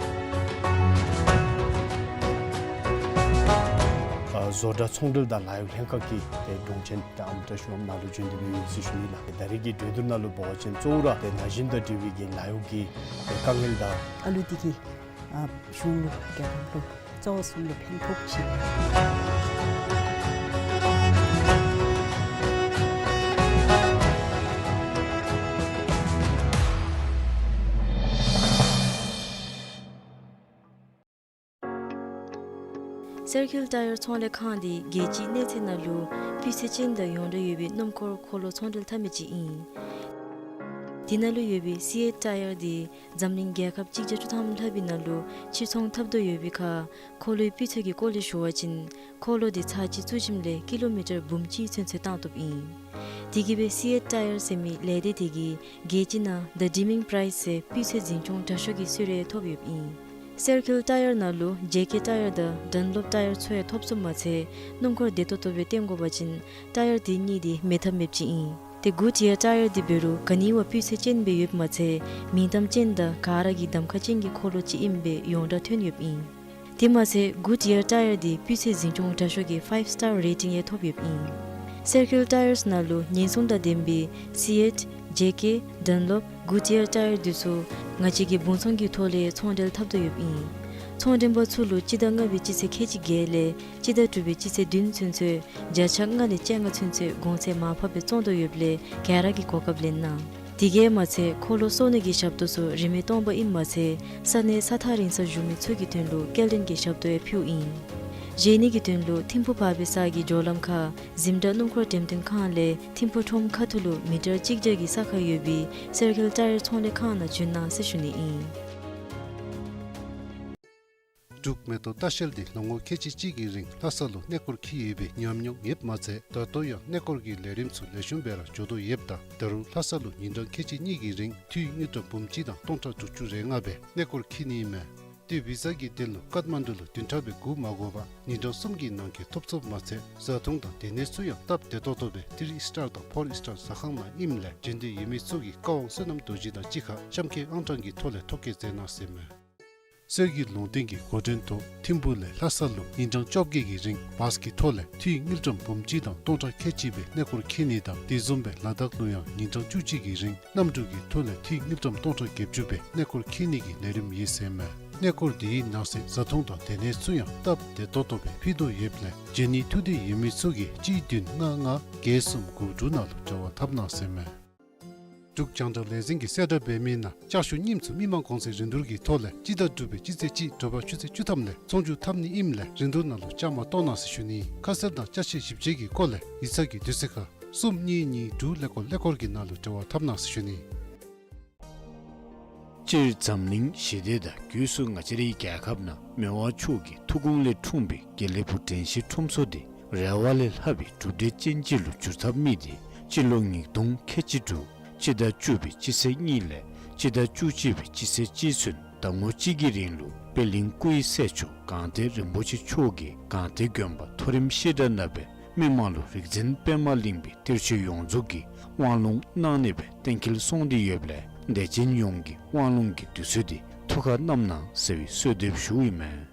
ཨ་བཟོ་གྲྭ་ཚོང་འབྲེལ་དང་ལཱ་གཡོག་ལྷན་ཁག་གིས་ཏེ་དྲུང་ཆེན་དང་ཨམ་ཊ་ཤུ་ཨམ་ནཱ་ལུ་བྱོན་ཏེ་སྦེ་ཡོད་ཟེར་ཞུ་ནི་ལགས། ཏེ་ད་རེས་ཀྱི་གྲོས་བསྡུར་ནང་ལུ་འབད་བ་ཅིན་གཙོ་བོ་ར་ཏེ་ན་གཞོན་དང་འབྲེལ་བའི་གི་ལཱ་གཡོག་གི་ཏེ་དཀའ་ངལ་དང་ཨ་ལུ་འདི་གིས་ཨ་གཞུང་ལུ་རྒྱལ་ཁབ་ལུ་གཙོ་བོ་གསུམ་ལུ་ཕན་ཐོགས་ཅི། སེར་ཁིལ་ཊ་ཡར་ཚོང་ལས་ཁང་འདི་རྒྱལ་སྤྱིའི་གནས་ཚད་ནང་ལུ་སྤུས་ཚད་ཅན་དང་ཡོངས་གྲགས་ཡོད་པའི་སྣུམ་འཁོར་འཁོར་ལོ་ཚོང་འབྲེལ་འཐབ་མི་ཅིག་ཨིན། འདི་ནང་ལུ་ཡོད་པའི་སི་ཨེཊ་ཊ་ཡར་འདི་འཛམ་གླིང་རྒྱལ་ཁབ་གཅིག་བརྒྱ་བཅུ་ཐམ་ལྷག་པའི་ནང་ལུ་ཕྱིར་ཚོང་འཐབ་དོ་ཡོད་པའི་ཁར་འཁོར་ལོའི་སྤུས་ཚད་ཀྱི་སྐོར་ལས་ཞུ་བ་ཅིན་འཁོར་ལོ་འདི་ཚར་གཅིག་བཙུགས་ཞིནམ་ལས་ཀི་ལོ་མི་ཊར་འབུམ་གཅིག་ཚུན་ཚོད་བཏང་བཏུབ་ཨིན། དེ་གིས་སྦེ་སི་ཨེཊ་ཊ་ཡར་ཟེར་མི་ལས་སྡེ་དེ་གིས་རྒྱལ་སྤྱི་ནང་The Deming Prize ཟེར་སྤུས་ཚད་འཛིན་སྐྱོང་དྲག་ཤོས་ཀྱི་གསོལ་རས་ཐོབ་ཡོདཔ་ཨིན། སེར་ཁིལ་ཊ་ཡར་ནང་ལུ་ཇེ་ཀེ་ཊ་ཡར་དང་ཌན་ལོབ་ཊ་ཡར་ཚུ་ཡང་ཐོབ་ཚུགསཔ་མ་ཚད་སྣུམ་འཁོར་བདེ་ཏོག་ཏོ་སྦེ་བཏོན་དགོ་པ་ཅིན་ཊ་ཡར་དེ་གཉིས་འདི་མེད་ཐབས་མེདཔ་ཅིག་ཨིན། ཏེ་གུཌ་ཡར་ཊ་ཡར་འདི་འབད་རུང་ག་ནི་བ་སྤུས་ཚད་ཅན་སྦེ་ཡོདཔ་མ་ཚད་མིང་གཏམ་ཅན་དང་ག་ར་གིས་གདམ་ཁ་ཅན་གྱི་འཁོར་ལོ་ཅིག་ཨིནམ་སྦེ་ཡོངས་གྲགས་ཐོན་ཡོདཔ་ཨིན། དེ་མ་ཚད་གུཌ་ཡར་ཊ་ཡར་འདི་སྤུས་ཚད་འཛིན་སྐྱོང་དྲག་ཤོས་ཀྱི་ཕའིབ་སི་ཊར་རེ་ཊིང་ཡང་ཐོབ་ཡོདཔ་ཨིན། སེར་ཁིལ་ཊ་ཡར་ནང་ལུ་ཉེན་སྲུང་དང་ལྡན་པའི་སི་ཨེཊ་ཇེ་ཀེ་ཌན་ལོབ་གུཌ་ཡར་ཊ་ཡར་འདི་ཚུ་ང་བཅས་ཀྱི་སྦོང་ཚོང་གི་ཐོག་ལས་ཚོང་འབྲེལ་འཐབ་དོ་ཡོདཔ་ཨིན། ཚོང་འབྲེལ་པ་ཚུ་ལུ་སྤྱི་ཟླ་ལྔ་པའི་སྤྱི་ཚེས་ཁལ་གཅིག་བརྒྱད་ལས་སྤྱི་ཟླ་དྲུག་པའི་སྤྱི་ཚེས་བདུན་ཚུན་ཚོད་བརྒྱ་ཆ་ལྔ་ལས་བཅོ་ལྔ་ཚུན་ཚོད་གོང་ཚད་མར་ཕབ་སྦེ་བཙོང་དོ་ཡོདཔ་ལས་ག་ར་གིས་གོ་སྐབས་ལེན་གནང་། དེ་གིས་མ་ཚད་འཁོར་ལོ་གསོ་ནི་གི་ཞབས་ཏོག་ཚུ་རིན་མེད་སྟོང་པ་ཨིནམ་མ་ཚད་ས་གནས་ས་ཐག་རིང་ས་བཞུགས་མི་ཚུ་གི་དོན་ལུ་སྐྱེལ་འདྲེན་གྱི་ཞབས་ཏོག་ཡང་ཕུལཝ་ཨིན། བཞེས་ནི་གི་དོན་ལུ་ཐིམ་ཕུ་བར་པའི་ས་གི་སྦྱོར་ལམ་ཁར་འཛིན་གྲྭ་སྣུམ་འཁོར་འགྲེམས་སྟོན་ཁང་ལས་ཐིམ་ཕུ་ཁྲོམ་ཁ་ཐུག་ལུ་མི་ཊར་གཅིག་བརྒྱ་གི་ས་ཁར་ཡོད་པའི་སེར་ཁིལ་ཊ་ཡར་ཚོང་ལས་ཁང་ནང་བྱོན་གནང་ཟེར་ཞུ་ནི་ཨིན། འབྲུག་མེ་ཏོག་ལྟ་བཤལ་འདི་ལོ་ངོ་ཁལ་གཅིག་གཅིག་གི་རིང་ལྷ་ས་ལུ་གནས་སྐོར་འཁྱིད་ཡོད་པའི་ཉམས་མྱོང་ཡོདཔ་མ་ཚད་ད་ལྟོ་ཡང་གནས་སྐོར་གྱི་ལས་རིམ་ཚུ་ལེགས་ཤོམ་སྦེ་ར་འགྱོ་དོ་ཡོདཔ་ད་ད་རུང་ལྷ་ས་ལུ་ཉིན་གྲངས་ཁལ་གཅིག་གཉིས་ཀྱི་རིང་འཐུས་དངུལ་ཀྲམ་འབུམ་གཅིག་དང་སྟོང་ཕྲག་དྲུག་ཅུ་རེ་ལྔ་སྦེ་གནས་སྐོར་འཁྱིད་ནི་ཨིན་མས། ཏེ་བི་ཟ་གི་དོན་ལུ་ཀཏ་མན་ཌུ་ལུ་བདུན་ཕྲག་སྦེ་སྒུག་མ་དགོ་པར་ཉིན་གྲངས་གསུམ་གྱི་ནང་འཁོད་ཐོབ་ཚུགསཔ་མ་ཚད་བཟའ་འཐུང་དང་སྡོད་གནས་ཚུ་ཡང་སྟབས་བདེ་ཏོག་ཏོ་སྦེ་ཐི་རི་ཨིསི་ཊར་དང་ཕོར་ཨིསི་ཊར་ཟ་ཁང་ནང་ཨིནམ་ལས་བྱོན་འདོད་ཡོད་མི་ཚུ་གིས་བཀའ་དབང་བསོད་ནམས་རྡོ་རྗེ་དང་གཅིག་ཁར་གཤམ་འཁོད་ཨང་གྲངས་ཀྱི་ཐོག་ལས་ཐོ་བཀོད་མཛད་གནང་ཟེར་མས། གསེར་གྱི་ལུང་བསྟན་གྱི་འགོ་འདྲེན་ཐོག་ཐིམ་ཕུ་ལས་ལྷ་ས་ལུ་ཉིན་གྲངས་བཅོ་བརྒྱད་ཀྱི་རིང་བཱས་ཀྱི་ཐོག་ལས་འཐུས་དངུལ་ཀྲམ་འབུམ་གཅིག་དང་སྟོང་ཕྲག་ཁལ་གཅིག་སྦེ་གནས་སྐོར་འཁྱིད་ནི་དང་དེ་བཟུམ་སྦེ་ལ་དྭགས་ལུ་ཡང་ཉིན་གྲངས་བཅུ་གཅིག་གི་རིང་གནམ་གྲུ་གི་ཐོག་ལས་འཐུས་དངུལ་ཀྲམ་སྟོང་ཕྲག་བརྒྱད་ཅུ་སྦེ་གནས་སྐོར་འཁྱིད་ནི་གི་ལས་རིམ་ཡོད་ཟེར་མས། གནས་སྐོར་འདིའི་ནང་གསེས་བཟའ་འཐུང་དང་སྡོད་གནས་ཚུ་ཡང་སྟབས་བདེ་ཏོག་ཏོ་སྦེ་ཕུལ་དོ་ཡོདཔ་ལས་བྱོན་ནི་ཐུགས་འདོད་ཡོད་མི་ཚུ་གིས་གཅིག་བདུན་ལྔ་ལྔ་བརྒྱད་གསུམ་དགུ་དྲུག་ནང་ལུ་འབྲེལ་བ་འཐབ་གནང་ཟེར་མས། འབྲུག་རྒྱང་བསྒྲགས་ལས་འཛིན་གྱིས་གསལ་བསྒྲགས་འབད་མི་ནང་ལྕགས་ཞུ་རྙིངམ་ཚུ་མི་མང་གོང་ཚད་རིན་བསྡུར་གྱི་ཐོག་ལས་སྤྱི་ཟླ་དྲུག་པའི་སྤྱི་ཚེས་གཅིག་དྲོ་པ་ཆུ་ཚོད་བཅུ་ཐམ་ལས་ཚོང་བསྒྱུར་འཐབ་ནི་ཨིནམ་ལས་རིན་བསྡུར་ནང་ལུ་བཅའ་མར་གཏོགས་གནང་ཟེར་ཞུ་ནི། ཁ་གསལ་དང་ཅ་ཆས་ཞིབ་དཔྱད་ཀྱི་སྐོར་ལས་ཡིག་ཚང་གི་དུས་ཚོད་ཁར་གསུམ་གཉིས་གཉིས་དྲུག་ཀླད་ཀོར་ཀླད་ཀོར་གྱི་ནང་ལུ་འབྲེལ་བ་འཐབ་གནང་ཟེར་ཞུ་ནི། སྤྱིར་འཛམ་གླིང་ཞི་བདེ་དང་སྒོས་སུ་ང་བཅས་རའི་རྒྱལ་ཁབ་ནང་མི་དབང་མཆོག་གི་ཐུགས་དགོངས་ལས་འཁྲུངས་པའི་དགེ་ལེགས་ཕུག་དྲན་ཤེས་ཁྲོམ་ཚོགས་འདི་རེ་བ་ལས་ལྷག་པའི་གྲུབ་འབྲས་ཅན་ཅིག་ལུ་འགྱུར་ཚར་མི་འདི་སྤྱི་ལོ་ཉིས་སྟོང་ཁལ་གཅིག་དྲུག་ སྤྱི་ཟླ་བཅུ་པའི་སྤྱི་ཚེས་གཉིས་ལས་སྤྱི་ཟླ་བཅུ་གཅིག་པའི་སྤྱི་ཚེས་གཅིག་ཚུན་ཟླ་ངོ་གཅིག་གི་རིང་ལུ་པད་གླིང་སྐུའི་སྲས་མཆོག་སྒང་སྟེང་རིན་པོ་ཆེ་མཆོག་གིས་སྒང་སྟེང་དགོན་པ་མཐོ་རིམ་བཤད་གྲྭ་ནང་སྦེ་མི་མང་ལུ་རིག་འཛིན་པདྨ་གླིང་པའི་གཏེར་ཆོས་ཡོངས་རྫོགས་ཀྱི་དབང་ལུང་གནང་ནི་སྦེ་གཏན་འཁེལ་སོང་སྟེ་ཡོདཔ་ལས་དད་ཅན་ཡོངས་ཀྱིས་དབང་ལུང་གི་དུས་ཚོད་འདི་ཐུགས་ཁར་བསྣམ་གནང་ཟེར་བའི་གསོལ་འདེབས་ཞུཝ་ཨིན་མས།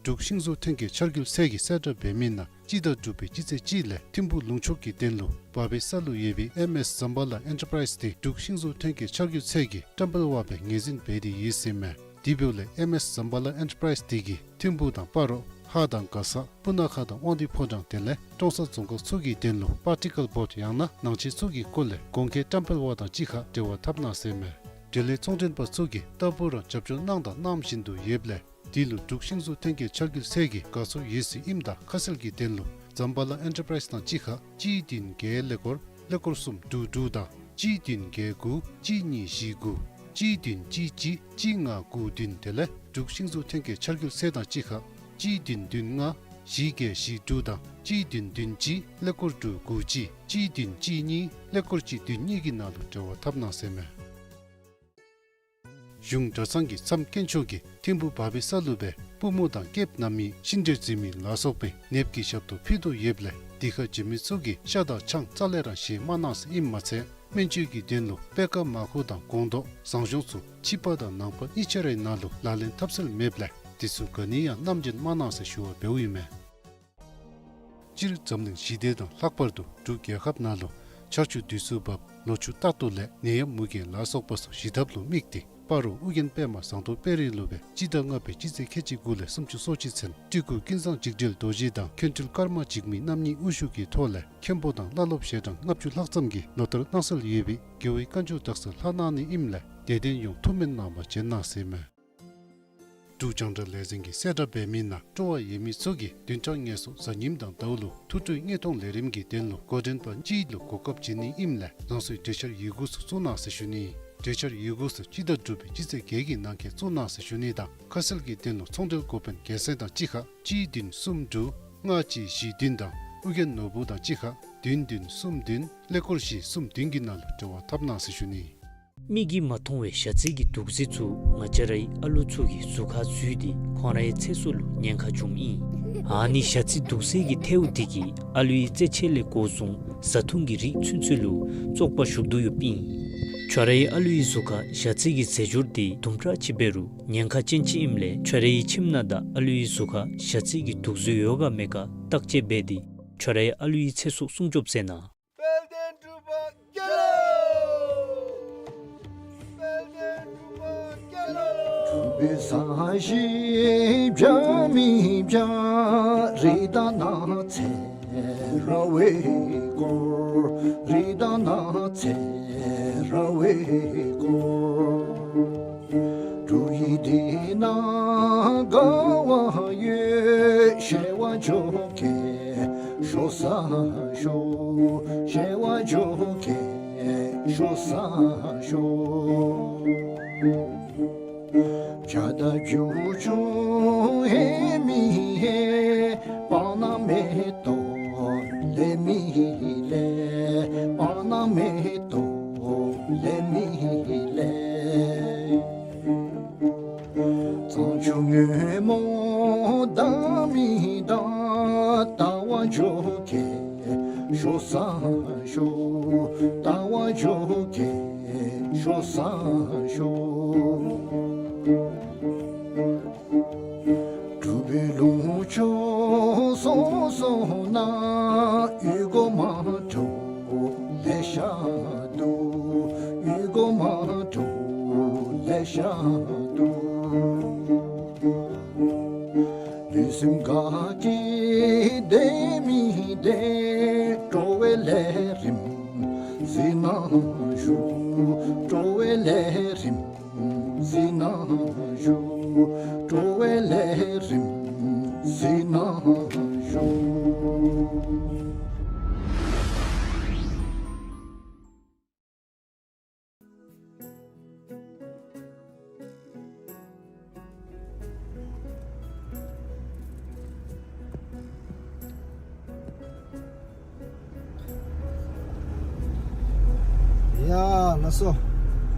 འབྲུག་ཤིང་བཟོ་ཐོན་སྐྱེད་འཆར་འགྱུར་ཚད་ཀྱི་གསལ་བསྒྲགས་འབད་མི་ནང་སྤྱི་ཟླ་དྲུག་པའི་སྤྱི་ཚེས་གཅིག་ལས་ཐིམ་ཕུག་ལུང་ཕྱོགས་ཀྱི་གདན་ལུ་བར་པའི་ས་ལུ་ཡོད་པའི་ཨེམ་ཨེསི་ཛམ་བྷ་ལ་ཨེན་ཊར་པ་རའིསི་འདི་འབྲུག་ཤིང་བཟོ་ཐོན་སྐྱེད་འཆར་འགྱུར་ཚད་ཀྱི་བཀྲམ་སྤེལ་བ་སྦེ་ངོས་འཛིན་འབད་དེ་ཡོད་ཟེར་མས། དེ་འབདཝ་ལས་ཨེམ་ཨེསི་ཛམ་བྷ་ལ་ཨེན་ཊར་པ་རའིསི་འདི་གིས་ཐིམ་ཕུག་དང་སྤ་རོ་ཧཱ་དང་མགར་ས་སྤུ་ན་ཁ་དང་དབང་འདུས་ཕོ་བྲང་དེ་ལས་ཀྲོང་གསར་རྫོང་ཁག་ཚུ་གི་གདན་ལུ་པར་ཊི་ཀལ་བོརཌ་ཡང་ན་ནང་ཆས་ཚུ་གི་སྐོར་ལས་གོང་འཁོད་བཀྲམ་སྤེལ་བ་དང་གཅིག་ཁར་འབྲེལ་བ་འཐབ་གནང་ཟེར་མས། འབྲེལ་ཡོད་ཚོང་མགྲོན་པ་ཚུ་གིས་རྟག་བུ་ར་རྒྱབ་སྐྱོར་གནང་དང་གནང་བཞིན་དུ་ཡོདཔ་ལས་དེ་ལུ་འབྲུག་ཤིང་བཟོ་ཐོན་སྐྱེད་འཆར་འགྱུར་ཚད་ཀྱི་དགའ་ཚོར་ཡོད་ཟེར་ཨིནམ་ད་ཁ་གསལ་གྱི་དོན་ལུ་ཛམ་བྷ་ལ་ཨེན་ཊར་པ་རའིསི་དང་གཅིག་ཁར་གཅིག་བདུན་བརྒྱད་ཀླད་ཀོར་ཀླད་ཀོར་གསུམ་དྲུག་དྲུག་དང་གཅིག་བདུན་བརྒྱད་དགུ་གཅིག་གཉིས་བཞི་དགུ་གཅིག་བདུན་གཅིག་གཅིག་གཅིག་ལྔ་དགུ་བདུན་དེ་ལས་འབྲུག་ཤིང་བཟོ་ཐོན་སྐྱེད་འཆར་འགྱུར་ཚད་དང་གཅིག་ཁར་གཅིག་བདུན་བདུན་ལྔ་བཞི་བརྒྱད་བཞི་དྲུག་དང་གཅིག་བདུན་བདུན་གཅིག་ཀླད་ཀོར་དྲུག་དགུ་གཅིག་གཅིག་བདུན་གཅིག་གཉིས་ཀླད་ཀོར་གཅིག་བདུན་གཉིས་ཀྱི་ནང་ལུ་འབྲེལ་བ་འཐབ་གནང་ཟེར་མས། གཞུང་གྲྭ་ཚང་གི་མཚམས་དཀོན་མཆོག་གི་ཐིམ་ཕུག་བར་པའི་ས་ལུ་སྦེ་པུས་མོ་དང་སྐེདཔ་བསྣམས་མི་ཤིང་འབྲས་འཛིན་མི་ལ་སོགས་པའི་ནདཔ་གི་ཞབས་ཏོག་ཕུལ་དོ་ཡོདཔ་ལས་དེ་ཁར་འབྱོན་མི་ཚུ་གིས་ཤ་དང་ཆང་རྩ་ལས་ར་བཞེས་མ་གནང་ཟེར་ཨིནམ་མ་ཚད་སྨན་བཅོས་ཀྱི་དོན་ལུ་པད་དཀར་མར་ཁུ་དང་སྒོང་རྡོག་ཟངས་གཞོང་ཚུ་ཕྱི་པ་དང་ནང་པ་གཉིས་ཆ་རའི་ནང་ལུ་ལག་ལེན་འཐབ་སྲོལ་མེདཔ་ལས་དེ་ཚུ་ག་ནི་ཡང་བསྣམས་འབྱོན་མ་གནང་ཟེར་ཞུ་བ་འབདཝ་ཨིན་མས། སྤྱིར་འཛམ་གླིང་ཞི་བདེ་དང་ལྷག་པར་དུ་འབྲུག་རྒྱལ་ཁབ་ནང་ལུ་ཆར་ཆུ་དུས་སུ་འབབ་ལོ་ཕྱུགས་རྟག་ཏུ་ལེགས་ནད་ཡམས་མུ་གེ་ལ་སོགས་པ་སོགས་ཞི་ཐབས་ལུ་དམིགས་ཏེ་སྤ་རོ་ཨོ་རྒྱན་པདྨ་ཟངས་མདོག་དཔལ་རི་ལུ་སྦེ་སྤྱི་ཟླ་ལྔ་པའི་སྤྱི་ཚེས་ཁལ་གཅིག་དགུ་ལས་སུམ་ཅུ་སོ་གཅིག་ཚུན་སྤྲུལ་སྐུ་ཀུན་བཟང་འཇིགས་བྲལ་རྡོ་རྗེ་དང་མཁན་སྤྲུལ་ཀརྨ་འཇིགས་མེད་རྣམ་གཉིས་དབུ་བཞུགས་ཀྱི་ཐོག་ལས་མཁན་པོ་དང་བླ་སློབ་ཞལ་གྲངས་ལྔ་བཅུ་ལྷག་ཙམ་གྱིས་ལོ་ལྟར་གནང་སྲོལ་ཡོད་པའི་རྒྱལ་བའི་བཀའ་འགྱུར་དག་ས་ལྷག་གནང་ནི་ཨིནམ་ལས་དད་ལྡན་ཡོངས་ཐུགས་སྨོན་གནང་བར་བྱོན་གནང་ཟེར་མས། འབྲུག་རྒྱང་བསྒྲགས་ལས་འཛིན་གྱི་གསལ་བསྒྲགས་འབད་མི་ནང་སྤྲོ་བ་ཡོད་མི་ཚུ་གིས་བདུན་ཕྲག་ལྔའི་ཚེས་གཟའ་ཉིམ་དང་ཟླཝ་ལུ་ཐུགས་སྤྲོའི་དངོས་མཐོང་ལས་རིམ་གྱི་དོན་ལུ་འགོ་འདྲེན་པ་གཅིག་ལུ་གོ་སྐབས་བྱིན་ནི་ཨིནམ་ལས་རང་སོའི་གྲོས་འཆར་ཡི་གུ་ཚུ་བཙུགས་གནང་ཟེར་ཞུ་ནི། གྲོས་འཆར་ཡི་གུ་ཚུ་སྤྱི་ཟླ་དྲུག་པའི་སྤྱི་ཚེས་བརྒྱད་ཀྱི་ནང་འཁོད་བཙུགས་གནང་ཟེར་ཞུ་ནི་དང་ཁ་གསལ་གྱི་དོན་ལུ་ཚོང་འབྲེལ་འགོ་དཔོན་སྒེར་སེམས་དང་གཅིག་ཁར་གཅིག་བདུན་གསུམ་དྲུག་ལྔ་གཅིག་བཞི་བདུན་དང་ཨོ་རྒྱན་ནོར་བུ་དང་གཅིག་ཁར་བདུན་བདུན་གསུམ་བདུན་ཀླད་ཀོར་བཞི་གསུམ་བདུན་གྱི་ནང་ལུ་འབྲེལ་བ་འཐབ་གནང་ཟེར་ཞུ་ནི། མིག་གིས་མ་མཐོང་བའི་ཞ་རྩི་གི་དུག་རྫས་ཚུ་ང་བཅས་རའི་ཨ་ལུ་ཚུ་གི་གཟུགས་ཁར་འཛུལ་ཏེ་ཁོང་རའི་ཚེ་སྲོག་ལུ་ཉེན་ཁ་བྱུངམ་ཨིན། ཨ་ནི་ཞ་རྩི་དུག་རྫས་ཀྱི་ཐལཝ་དེ་གིས་ཨ་ལུའི་རྩེད་ཆས་ལས་འགོ་བཟུང་བཟའ་འཐུང་གི་རིགས་ཚུན་ཚོད་ལུ་བཙོག་པ་ཞུགས་དོ་ཡོདཔ་ཨིན། ཁྱོད་རའི་ཨ་ལུའི་གཟུགས་ཁར་ཞ་རྩི་གི་རྫས་སྦྱོར་དེ་དུམ་གྲ་ཅིག་འབད་རུང་ཉེན་ཁ་ཅན་ཅིག་ཨིནམ་ལས་ཁྱོད་རའི་ཁྱིམ་ནང་དང་ཨ་ལུའི་གཟུགས་ཁར་ཞ་རྩི་གི་དུག་རྫས་ཡོད་ག་མེད་ག་བརྟག་དཔྱད་འབད་དེ་ཁྱོད་རའི་ཨ་ལུའི་ཚེ་སྲོག་སྲུང་སྐྱོབ་མཛད་གནང་། དཔལ་ལྡན་འབྲུག་པ་རྒྱལ་ལོ། དཔལ་ལྡན་འབྲུག་པ་རྒྱལ་ལོ། འབྲུག་པའི་ས་གཞི་བྱ་མི་བྱ་རི་དང་ནགས་ཚལ་ར་བས་བསྐོར། རི་དང་ནགས་ཚལ་ར་བས་བསྐོར། འབྲུག་ཡུལ་འདི་ན་དགའ་བ་ཡོད། བྱེས་པ་འབྱོར་གེ་ཤོ་ས་ཤོ། བྱེས་པ་འབྱོར་གེ་ཤོ་ས་ཤོ། བྱ་དང་བྱིའུ་ཆུང་ཧེ་མི་ཧེ། སྤང་ནང་མེ་ཏོག་ལེགས་མི་ལེགས། སྤང་ནང་མེ་ཏོག་ལེགས་མི་ལེགས། གཙང་ཆུ་སྔོན་མོ་དྭངས་མི་དྭངས། ལྟ་བར་འགྱོ་གེ་ཤོ་ས་ཤོ། ལྟ་བར་འགྱོ་གེ་ཤོ་ས་ཤོ། འབྲུག་པའི་ལུང་ཕྱོགས་སོ་སོ་ན། ཡུལ་སྒོ་མང་དྲགས་ལེ་ཤ་འདུག། ཡུལ་སྒོ་མང་དྲགས་ལེ་ཤ་འདུག། ལུས་སེམས་དགའ་སྐྱིད་བདེ་མི་བདེ། སྤྲོ་བའི་ལས་རིམ་གཟིགས་གནང་ཞུ། སྤྲོ་བའི་ལས་རིམ་གཟིགས་གནང་ཞུ། སྤྲོ་བའི་ལས་རིམ་གཟིགས་གནང་ཞུ། ཡ་ལགས་སོ།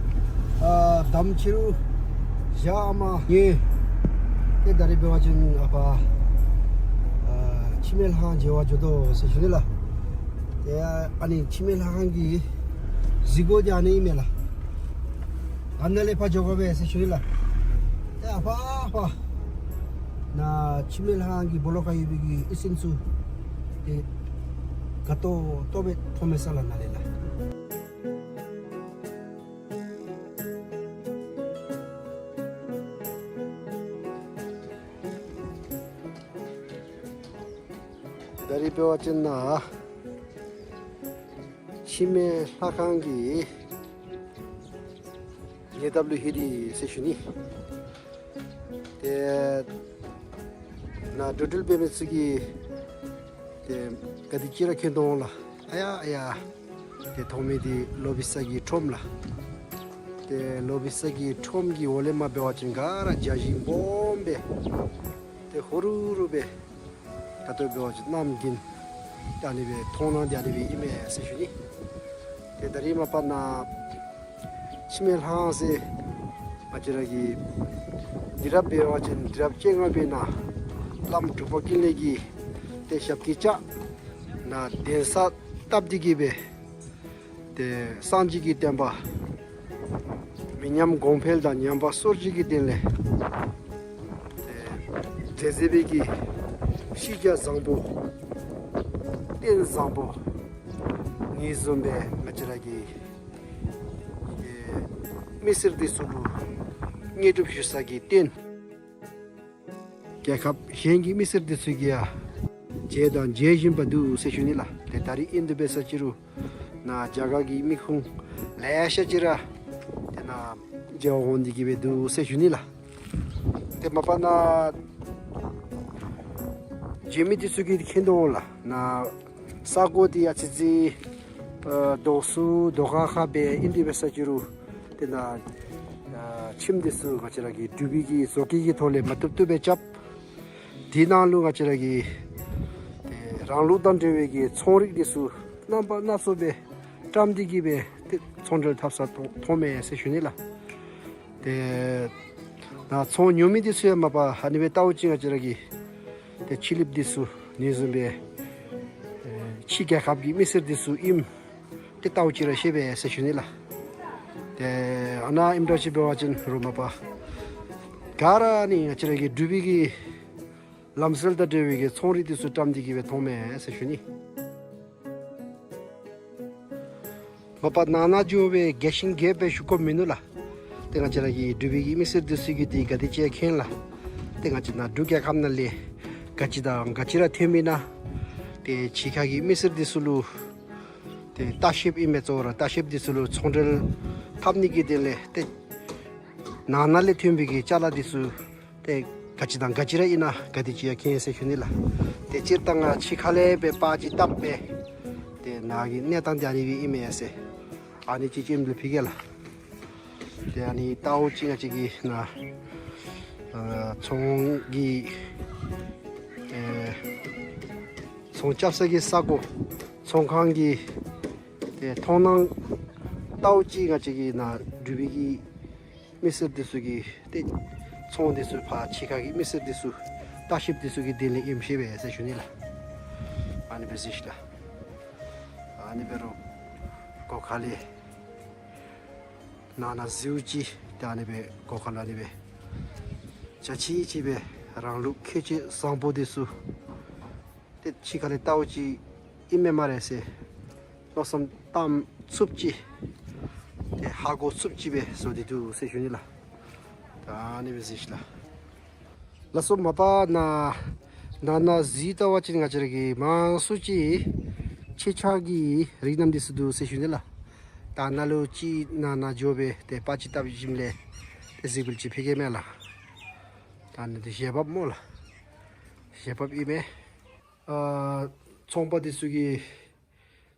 ཨ་དམ་ཆོས་རུ་ཞག་ཨ་མ་ངེ་ཏེ་ད་རིས་འབད་བ་ཅིན་ཨ་ཕར་ཨ་འཆི་མེད་ལྷ་ཁང་མཇལ་བར་འགྱོ་དོ་ཟེར་ཞུ་ནི་ལགས། ཏེ་ཨ་ནི་འཆི་མེད་ལྷ་ཁང་གི་གཟིགས་སྒོ་འདི་ཨ་ནི་ཨིན་མས་ལགས། ཨ་ནཱ་ལས་ཕར་འགྱོ་དགོ་པས་ཟེར་ཞུ་ནི་ལགས། ཏེ་ཨ་ཕར་ཨ་ཕར་ནཱ་འཆི་མེད་ལྷ་ཁང་གི་སྦོ་ལོགས་ཁར་ཡོད་པའི་གི་ཨི་སེམས་ཚུ་ཏེ་དགའ་ཏོག་ཏོ་སྦེ་མཐོང་མས་ས་ལགས་ནཱ་ལས་ལགས། ད་རིས་འབད་བ་ཅིན་ནཱ་འཆི་མེད་ལྷ་ཁང་གི་ཉེ་འདབས་ལུ་ལྷོད་དེ་ཟེར་ཞུ་ནི། ཏེ་ནཱ་འགྲུལ་འགྲུལ་འབད་མི་ཚུ་གིས་ཏེ་ག་དེ་ཅིག་ར་མཁྱེན་དོ་འོང་ལགས། ཨ་ཡ་ཨ་ཡ། ཏེ་མཐོང་མི་འདི་ལོ་བི་ས་གི་ཁྲོམ་ལགས། ཏེ་ལོ་བི་ས་གི་ཁྲོམ་གྱི་འོག་ལས་མར་འབད་བ་ཅིན་ག་ར་བྱ་ཞིང་སྦོམ་སྦེ་ཏེ་ཧོ་རུ་རུ་སྦེ་ད་ལྟོ་འབད་བ་ཅིན་གནམ་དགུན་ད་ཨ་ནི་སྦེ་མཐོང་སྣང་འདི་ཨ་ནི་སྦེ་ཨིན་མས་ཟེར་ཞུ་ནི། ཏེ་ད་རིས་མ་པ་ནཱ་འཆི་མེད་ལྷ་ཁང་ཟེར་ང་བཅས་ར་གི་དུས་རབས་འབད་བ་ཅིན་དུས་རབས་བཅོ་ལྔ་པའི་ནང་བླམ་འབྲུག་པ་ཀུན་ལེགས་ཀྱིས་ཏེ་ཞབས་ཀྱིས་བཅགས་ནཱ་གདན་ས་བཏབ་སྟེ་གི་སྦེ་ཏེ་སངས་རྒྱས་ཀྱི་བསྟན་པ་མི་ཉམས་གོང་འཕེལ་དང་ཉམས་པ་སོར་ཆུད་ཀྱི་དོན་ལས་ཏེ་མཛད་མཛད་པའི་གི་ཤེས་རྒྱ་བཟང་པོ་རྟེན་བཟང་པོ་ཨ་ནི་བཟུམ་སྦེ་ང་བཅས་ར་གི་ཨེ་མི་སེར་འདི་ཚུ་ལུ་དངོས་གྲུབ་ཞུ་ས་གི་རྟེན། རྒྱལ་ཁབ་གཞན་གྱི་མི་སེར་འདི་ཚུ་གིས་ཡང་མཇལ་དང་མཇལ་བཞིན་པ་འདུག་ཟེར་ཞུ་ནི་ལགས། ཏེ་ད་རིས་ཨིན་དེ་འབད་ས་ཅི་རུང་ནཱ་རྒྱ་གར་གྱི་མི་ཁུངས་ལེ་ཤ་ཅིག་ར་ཏེ་ནཱ་མཇལ་བར་འོང་སྟེ་གི་སྦེ་འདུག་ཟེར་ཞུ་ནི་ལགས། ཏེ་མ་པ་ནཱ་མཇལ་མི་འདི་ཚུ་གིས་མཁྱེན་དོ་འོང་ལགས། ནཱ་ས་གོ་འདི་ཡང་ཨ་ཙི་ཙི་ཨ་རྡོ་སུ་རྡོ་ཁ་ཁ་སྦེ་ཨིན་དེ་འབད་ས་ཅི་རུང་ཏེ་ནཱ་ཨ་ཁྱིམ་འདི་ཚུ་ང་བཅས་ར་གི་འབྲུག་པའི་གི་བཟོ་བཀོད་ཀྱི་ཐོག་ལས་མ་བཏུབ་བཏུབ་སྦེ་རྐྱབ། དེ་ནང་ལུ་ང་བཅས་ར་གི་ཏེ་རང་ལུགས་དང་འབྲེལ་བའི་གི་ཚོང་རིགས་འདི་ཚུ་རྣམ་པ་སྣ་ཚོགས་སྦེ་བཀྲམ་སྟེ་གི་སྦེ་ཏེ་ཚོང་འབྲེལ་འཐབ་ས་མཐོང་མཐོང་མས་ཟེར་ཞུ་ནི་ལགས། ཏེ་ནཱ་ཚོང་ཉོ་མི་འདི་ཚུ་ཡང་མ་པ་ཨ་ནི་སྦེ་ལྟ་བུ་ཅིག་ང་བཅས་ར་གི་ཏེ་ཕྱི་གླིངཔ་འདི་ཚུ་ཨ་ནི་བཟུམ་སྦེ་ཨེ་ཕྱི་རྒྱལ་ཁབ་ཀྱི་མི་སེར་འདི་ཚུ་ཨིནམ་ཏེ་ལྟ་བུ་ཅིག་ར་ཤེས་པས་ཟེར་ཞུ་ནི་ལགས། ཏེ་ཨ་ནཱ་ཨིནམ་འདྲཝ་ཅིག་འབད་བ་ཅིན་རུང་མ་པ་ག་ར་ཨ་ནི་ང་བཅས་ར་གི་འབྲུག་པའི་གི་ལམ་སྲོལ་དང་འབྲེལ་བའི་གི་ཚོང་རིགས་འདི་ཚུ་བཀྲམ་སྟེ་གི་སྦེ་མཐོང་མས་ཟེར་ཞུ་ནི། མ་པ་ནང་ན་འགྱོ་བའི་རྒྱས་ཤིང་རྒྱས་པ་ཞུ་དགོཔ་མིན་ནུག་ལགས། ཏེ་ང་བཅས་ར་གི་འབྲུག་པའི་གི་མི་སེར་འདི་ཚུ་གིས་འདི་ག་དེ་ཅིག་མཁྱེན་ལགས། ཏེ་ང་བཅས་ནཱ་འབྲུག་རྒྱལ་ཁབ་ནང་ལས་ག་ཅི་དང་ག་ཅི་ར་ཐོན་མི་ན་ཏེ་ཕྱི་ཁ་གི་མི་སེར་འདི་ཚུ་ལུ་ཏེ་ལྟ་བཤལཔ་ཨིན་མས། གཙོ་བོ་ར་ལྟ་བཤལཔ་འདི་ཚུ་ལུ་ཚོང་འབྲེལ་འཐབ་ནི་གི་དོན་ལས་ཏེ་ནང་ན་ལས་ཐོན་པའི་གི་ཅ་ལ་འདི་ཚུ་ཏེ་ག་ཅི་དང་ག་ཅི་ར་ཨིན་ན་ག་དེ་ཅིག་ཡང་མཁྱེན་ཟེར་ཞུ་ནི་ལགས། ཏེ་སྤྱིར་བཏང་ང་ཕྱི་ཁ་ལས་སྦེ་པར་ཅིག་བཏབ་སྦེ་ཏེ་ནཱ་གི་གནས་སྟངས་འདི་ཨ་ནི་སྦེ་ཨིན་མས་ཟེར་ཨ་ནི་ཅིག་ཅིག་ཨིནམ་ལས་ཕུལ་གེ་ལགས། ཏེ་ཨ་ནི་ལྟ་བུ་ཅིག་ང་བཅས་ཀྱི་ནཱ་ཨ་ཚོང་གི་ཨེ་ཚོང་རྐྱབ་ས་གི་ས་གོ་ཚོང་ཁང་གི་ཏེ་མཐོང་སྣང་ལྟ་བུ་ཅིག་ང་བཅས་ཀྱི་ནཱ་འབྲུག་པའི་གི་མི་སེར་འདི་ཚུ་གིས་ཏེ་ཚོང་འདི་ཚུ་ཕར་ཕྱི་ཁ་གི་མི་སེར་འདི་ཚུ་ལྟ་བཤལཔ་འདི་ཚུ་གི་དོན་ལས་ཨིནམ་ཤེས་པས་ཟེར་ཞུ་ནི་ལགས། ཨ་ནི་སྦེ་གཟིགས་ཤིག་ལགས། ཨ་ནི་འབད་རུང་སྒོ་ཁ་ལས་ནང་ན་གཟིགས་ཅི། ཏེ་ཨ་ནི་སྦེ་སྒོ་ཁ་ལས་ཨ་ནི་སྦེ་འཇའ་ཆི་ཆི་སྦེ་རང་ལུགས་ཁྱད་ཆོས་བཟང་པོ་འདི་ཚུ་ཏེ་ཕྱི་ཁ་ལས་ལྟ་བུ་ཅིག་ཨིན་མས་སྨ་རེ་ཟེར་མནོ་བསམ་བཏང་ཚུགསཔ་ཅིག་ཏེ་ཧ་གོ་ཚུགསཔ་ཅིག་སྦེ་བཟོ་སྟེ་འདུག་ཟེར་ཞུ་ནི་ལགས། ད་ཨ་ནི་སྦེ་གཟིགས་ཤིག་ལགས། ལགས་སོ། མ་པ་ནཱ་ནང་ན་གཟིགས་བལྟ་བ་ཅིན་ང་བཅས་ར་གི་མང་སུ་ཅིག་ཕྱེ་ཆ་གི་རིགས་རྣམས་འདི་ཚུ་འདུག་ཟེར་ཞུ་ནི་ལགས། ད་ནཱ་ལུ་ཅིག་ནང་ན་འགྱོ་སྦེ་ཏེ་པར་ཅིག་བཏབ་ཞིནམ་ལས་ཏེ་གཟིགས་འབུལ་ཅིག་ཕུལ་གེ་མས་ལགས། ད་ཨ་ནི་འདི་ཞལ་འབག་སྨོ་ལགས། ཞལ་འབག་ཨིན་མས། ཨ་ཚོང་པ་འདི་ཚུ་གིས་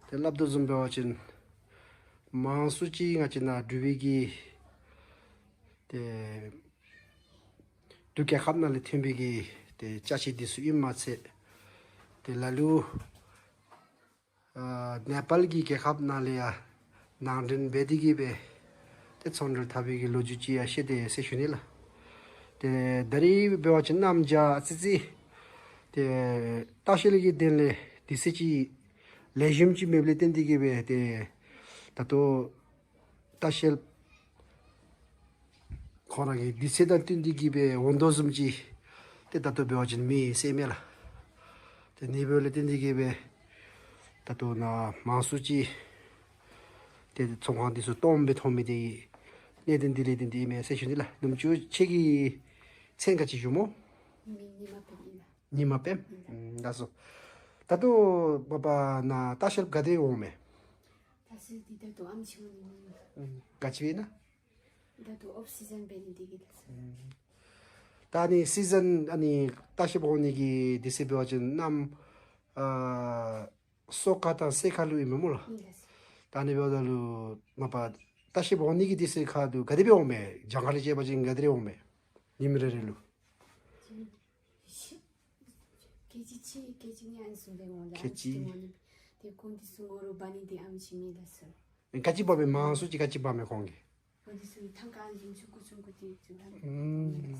ཏེ་སླབ་དོ་བཟུམ་འབད་བ་ཅིན་མང་སུ་ཅིག་ང་བཅས་ནཱ་འབྲུག་པའི་གི་ཏེ་འབྲུག་རྒྱལ་ཁབ་ནང་ལས་ཐོན་པའི་གི་ཏེ་ཅ་ཆས་འདི་ཚུ་ཨིནམ་མ་ཚད་ཏེ་ལ་ལུ་ཨ་ནེ་པཱལ་གྱི་རྒྱལ་ཁབ་ནང་ལས་ཡང་ ནང་འདྲེན་འབད་དེ་གིས་སྦེ་ཏེ་ཚོང་འབྲེལ་འཐབ་པའི་གི་ལོ་རྒྱུས་ཅིག་ཡང་བཤད་དེ་ཟེར་ཞུ་ནི་ལགས། ཏེ་ད་རིས་འབད་བ་ཅིན་གནམ་བྱཱར་ཨ་ཙི་ཙི་ཏེ་ལྟ་བཤལ་གྱི་དོན་ལས་དུས་ཚོད་ཅིག་ལེགས་ཤོམ་ཅིག་མེདཔ་ལས་བརྟེན་ཏེ་གིས་སྦེ་ཏེ་ད་ལྟོ་ལྟ་བཤལ་ཁོང་ར་གི་དུས་ཚོད་དང་བསྟུན་ཏེ་གིས་སྦེ་འོང་དོ་བཟུམ་ཅིག་ཏེ་ད་ལྟོ་འབད་བ་ཅིན་མེད་ཟེར་མས་ལགས། ཏེ་ཨ་ནི་འབདཝ་ལས་བརྟེན་ཏེ་གིས་སྦེ་ད་ལྟོ་ནཱ་མང་སུ་ཅིག་ཏེ་ཚོང་ཁང་འདི་ཚུ་སྟོངམ་སྦེ་མཐོང་མི་འདི་གནད་དོན་འདི་ལས་བརྟེན་ཏེ་ཨིན་མས་ཟེར་ཞུ་ནི་ལགས། ནུམ་ཅུ་ཁྱོད་ཀྱི་མཚན་ག་ཅི་ཞུ་སྨོ། ཉི་མ་པདྨ་ཨིན་ལགས། ཉི་མ་པདྨ། ཨིན་ལགས། ཨམ་ལགས་སོ། ད་ལྟོ་མ་པ་ནཱ་ལྟ་བཤལཔ་ག་དེ་འོང་མས། ལྟ་བཤལ་འདི་ད་ལྟོ་ཨམ་ཆི་མོ་ནི་མེད། ཨམ་ག་ཅི་སྦེ་ཨིན་ན། ད་ལྟོ་ཨོཕ་སི་ཛན་འབད་ནི་འདི་གིས་ལགས་སོ། ཨམ་ད་ཨ་ནི་སི་ཛན་ཨ་ནི་ལྟ་བཤལཔ་འོང་ནི་གི་དུས་ཚོད་འབད་བ་ཅིན་གནམ་ཨ་སོ་ཀ་དང་སེར་ཀ་ལུ་ཨིན་མས་སྨོ་ལགས། ཨིན་ལགས་སོ། ད་ཨ་ནི་འབདཝ་ད་ལུ་མ་པ་ལྟ་བཤལཔ་འོང་ནི་གི་དུས་ཚོད་ཁར་ལུ་ག་དེ་སྦེ་འོང་མས། གྱངས་ཁ་ལས་བཅད་པ་ཅིན་ག་དེ་རེ་འོང་མས། ཉིནམ་རེ་རེ་ལུ། ཁལ་གཅིག་གཅིག་ཁལ་གཅིག་གཉིས་ཨ་ནི་བཟུམ་སྦེ་འོང་ལགས། ཁལ་གཅིག་ཨ་ནི་བཟུམ་འོང་ནི། ཏེ་གོང་འདི་ཚུ་ངོ་རུ་འབག་ནི་འདི་ཨམ་ཆི་མེད་ལགས་སོ། ག་ཅི་འབག་མས། མང་སུ་ཅིག་ག་ཅི་འབག་མས་ཁོང་གིས། གོང་འདི་ཚུ་ནི་ཐང་ཀ་ཨ་ནི་བཟུམ་ཚུ་དགུ་ཚུ་དགུ་ཏི་ཚུ་ལགས། ཨམ་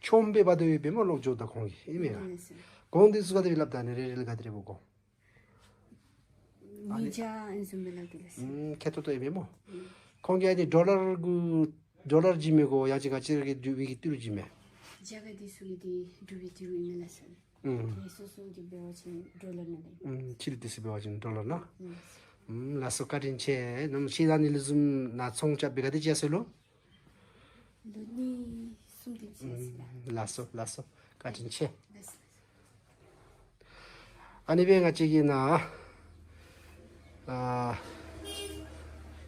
ཆོམ་སྦེ་འབག་དོ་ཡོདཔ་མས་ལོག་འགྱོཝ་ད་ཁོང་གིས་ཨིན་མས། ཨིན་མས་ལགས། གོང་འདི་ཚུ་ག་དེ་སླབ་ད་ཨ་ནི་རེ་རེ་ལུ་ག་དེ་རེ་འབོ་གོ། ཉིས་བརྒྱ་ཨ་ནི་བཟུམ་སྦེ་ལགས་ཏེ་ལགས་སོ། ཨམ་ཁེ་ཏོག་ཏོ་ཨིན་མས་སྨོ། ཨམ་ཁོང་གིས་ཨ་ནི་ཌོ་ལར་གུ་ཌོ་ལར་བྱིན་མི་གོ་ཡང་ཅིན་ག་ཅི་ར་གི་འབྲུག་པའི་གི་ཏི་རུ་བྱིན་མས། རྒྱ་གར་འདི་ཚུ་གི་འདི་འབྲུག་པའི་ཏི་རུ་ཨིན་མས་ལགས་སོ། ཨམ་ཏེ་སོ་སོ་གི་འབད་བ་ཅིན་ཌོ་ལར་ནང་ལས། ཨམ་ཕྱི་རུ་འདི་ཚུ་འབད་བ་ཅིན་ཌོ་ལར་ནང་། ཨམ་ཨམ་ལགས་སོ། བཀའ་དྲིན་ཆེ། ནམ་ཤེས་ད་ཨ་ནི་ལུ་བཟུམ་ནཱ་ཚོང་རྐྱབ་སྦེ་ག་དེ་ཅིག་ཡར་སོ་ལོ། ལོ་གཉིས་གསུམ་དེམ་ཅིག་ཡར་སོ་ལགས། ཨམ་ལགས་སོ་ལགས་སོ། བཀའ་དྲིན་ཆེ། ལགས་སོ། ཨ་ནི་སྦེ་ང་བཅས་ཀྱིས་ནཱ་ཨ་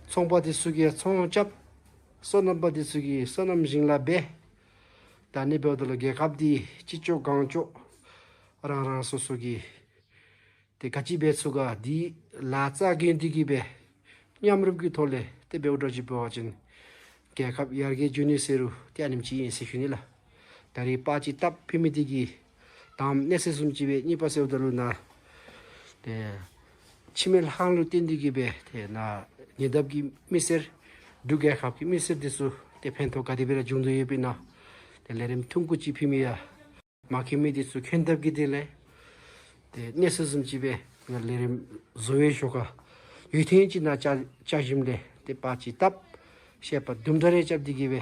ཚོང་པ་འདི་ཚུ་གིས་ཚོང་རྐྱབ། སོ་ནམ་པ་འདི་ཚུ་གིས་སོ་ནམ་ཞིང་ལཱ་འབད། ད་ཨ་ནི་འབདཝ་ད་ལུ་རྒྱལ་ཁབ་འདི་ཅི་ལྕོགས་གང་ལྕོགས་རང་རང་སོ་སོ་གིས་ཏེ་ག་ཅི་འབད་ཚུགས་ག་འདི་ལཱ་རྩ་འགེངས་ཏེ་གིས་སྦེ་མཉམ་རུབ་ཀྱི་ཐོག་ལས་ཏེ་འབདཝ་འདྲཝ་ཅིག་འབད་བ་ཅིན་རྒྱལ་ཁབ་ཡར་རྒྱས་འགྱོ་ནི་ཟེར་རུང་ཏེ་ཨ་ནེམ་ཅིག་ཨིན་ཟེར་ཞུ་ནི་ལགས། ད་རིས་པར་ཅིག་བཏབ་ཕུལ་མི་འདི་གིས་དང་པ་གནས་ཚུལ་བཟུམ་ཅིག་སྦེ། གཉིས་པ་ཟེརཝ་ད་ལུ་ནཱ་ཏེ་འཆི་མེད་ལྷ་ཁང་ལུ་བརྟེན་ཏེ་གིས་སྦེ་ཏེ་ནཱ་ཉེ་འདབས་ཀྱི་མི་སེར་འབྲུག་རྒྱལ་ཁབ་ཀྱི་མི་སེར་འདི་ཚུ་ཏེ་ཕན་ཐོགས་ག་དེ་སྦེ་ར་འབྱུང་དོ་ཡོདཔ་ཨིན་ན། ཏེ་ལས་རིམ་ཐུང་ཀུ་ཅིག་ཕུལ་མི་ཡང་མ་མཁྱེན་མི་འདི་ཚུ་མཁྱེན་ཐབས་ཀྱི་དོན་ལས་ཏེ་གནས་ཚུལ་བཟུམ་ཅིག་སྦེ་ང་ལས་རིམ་བཟོ་བའི་ཞོར་ཁར་ཡུན་ཐུང་ཅིག་ནཱ་བཅར་བཅར་ཞིནམ་ལས་ཏེ་པར་ཅིག་བཏབ་བཤད་པ་དུམ་གྲ་རེ་རྐྱབ་སྟེ་གིས་སྦེ་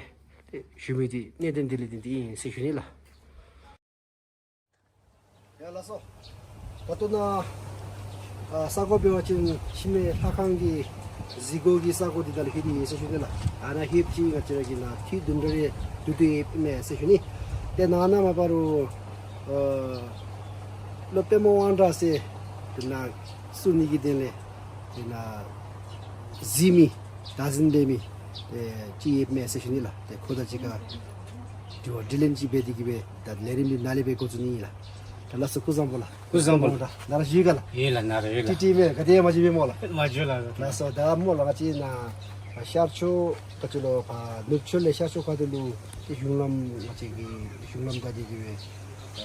ཏེ་ཞུ་མི་འདི་གནད་དོན་འདི་ལས་བརྟེན་ཏེ་ཨིན་ཟེར་ཞུ་ནི་ལགས། ཡ་ལགས་སོ། ད་ལྟོ་ནཱ་ཨ་ས་གོ་འབད་བ་ཅིན་འཆི་མེད་ལྷ་ཁང་གི་གཟིགས་སྒོ་གི་ས་གོ་འདི་ད་ལུ་ལྷོད་དེ་ཨིན་ཟེར་ཞུ་ནི་ལགས། ཨ་ནཱ་ལྷོདཔ་ཅིག་ང་བཅས་ར་གིས་ནཱ་ཐུགས་དུམ་གྲ་རེ་བསྡུ་སྟེ་ཡོདཔ་མས་ཟེར་ཞུ་ནི། ཏེ་ནཱ་ནཱ་མ་པ་རུང་ཨ་སློབ་དཔོན་དབང་དྲག་ཟེར་ཏེ་ནཱ་བསུ་ནི་གི་དོན་ལས་ཏེ་ནཱ་གཟིགས་མི་བདག་འཛིན་འབད་མི་ཨེ་ཅིག་ཡོདཔ་མས་ཟེར་ཞུ་ནི་ལགས། ཏེ་ཁོ་དང་གཅིག་ཁར་དྲི་བ་དྲིས་ལན་ཅིག་འབད་དེ་གིས་སྦེ་ད་ལས་རིམ་འདི་ནཱ་ལས་སྦེ་འགོ་བཙུགས་ནི་ཨིན་ལགས། ད་ལགས་སོ། སྐུ་བཟང་པོ་ལགས། སྐུ་བཟང་པོ་ལགས། ནཱ་ར་བཞུགས་ག་ལགས། ཡོད་ལགས། ནཱ་ར་ཡོད་ལགས། ཏི་ཏི་མེད་ག་དེ་མ་བཞུགས་པས་སྨོ་ལགས། མ་བཞུགས་ལགས། ལགས་སོ། ད་སྨོ་ལགས། ང་བཅས་ནཱ་ཤར་ཕྱོགས་ག་ཅི་ལོ་ཕར་ནུབ་ཕྱོགས་ལས་ཤར་ཕྱོགས་ཁ་ཐུག་ལུ་ཏེ་གཞུང་ལམ་ང་བཅས་ཀྱི་གཞུང་ལམ་ག་དེ་གི་སྦེ་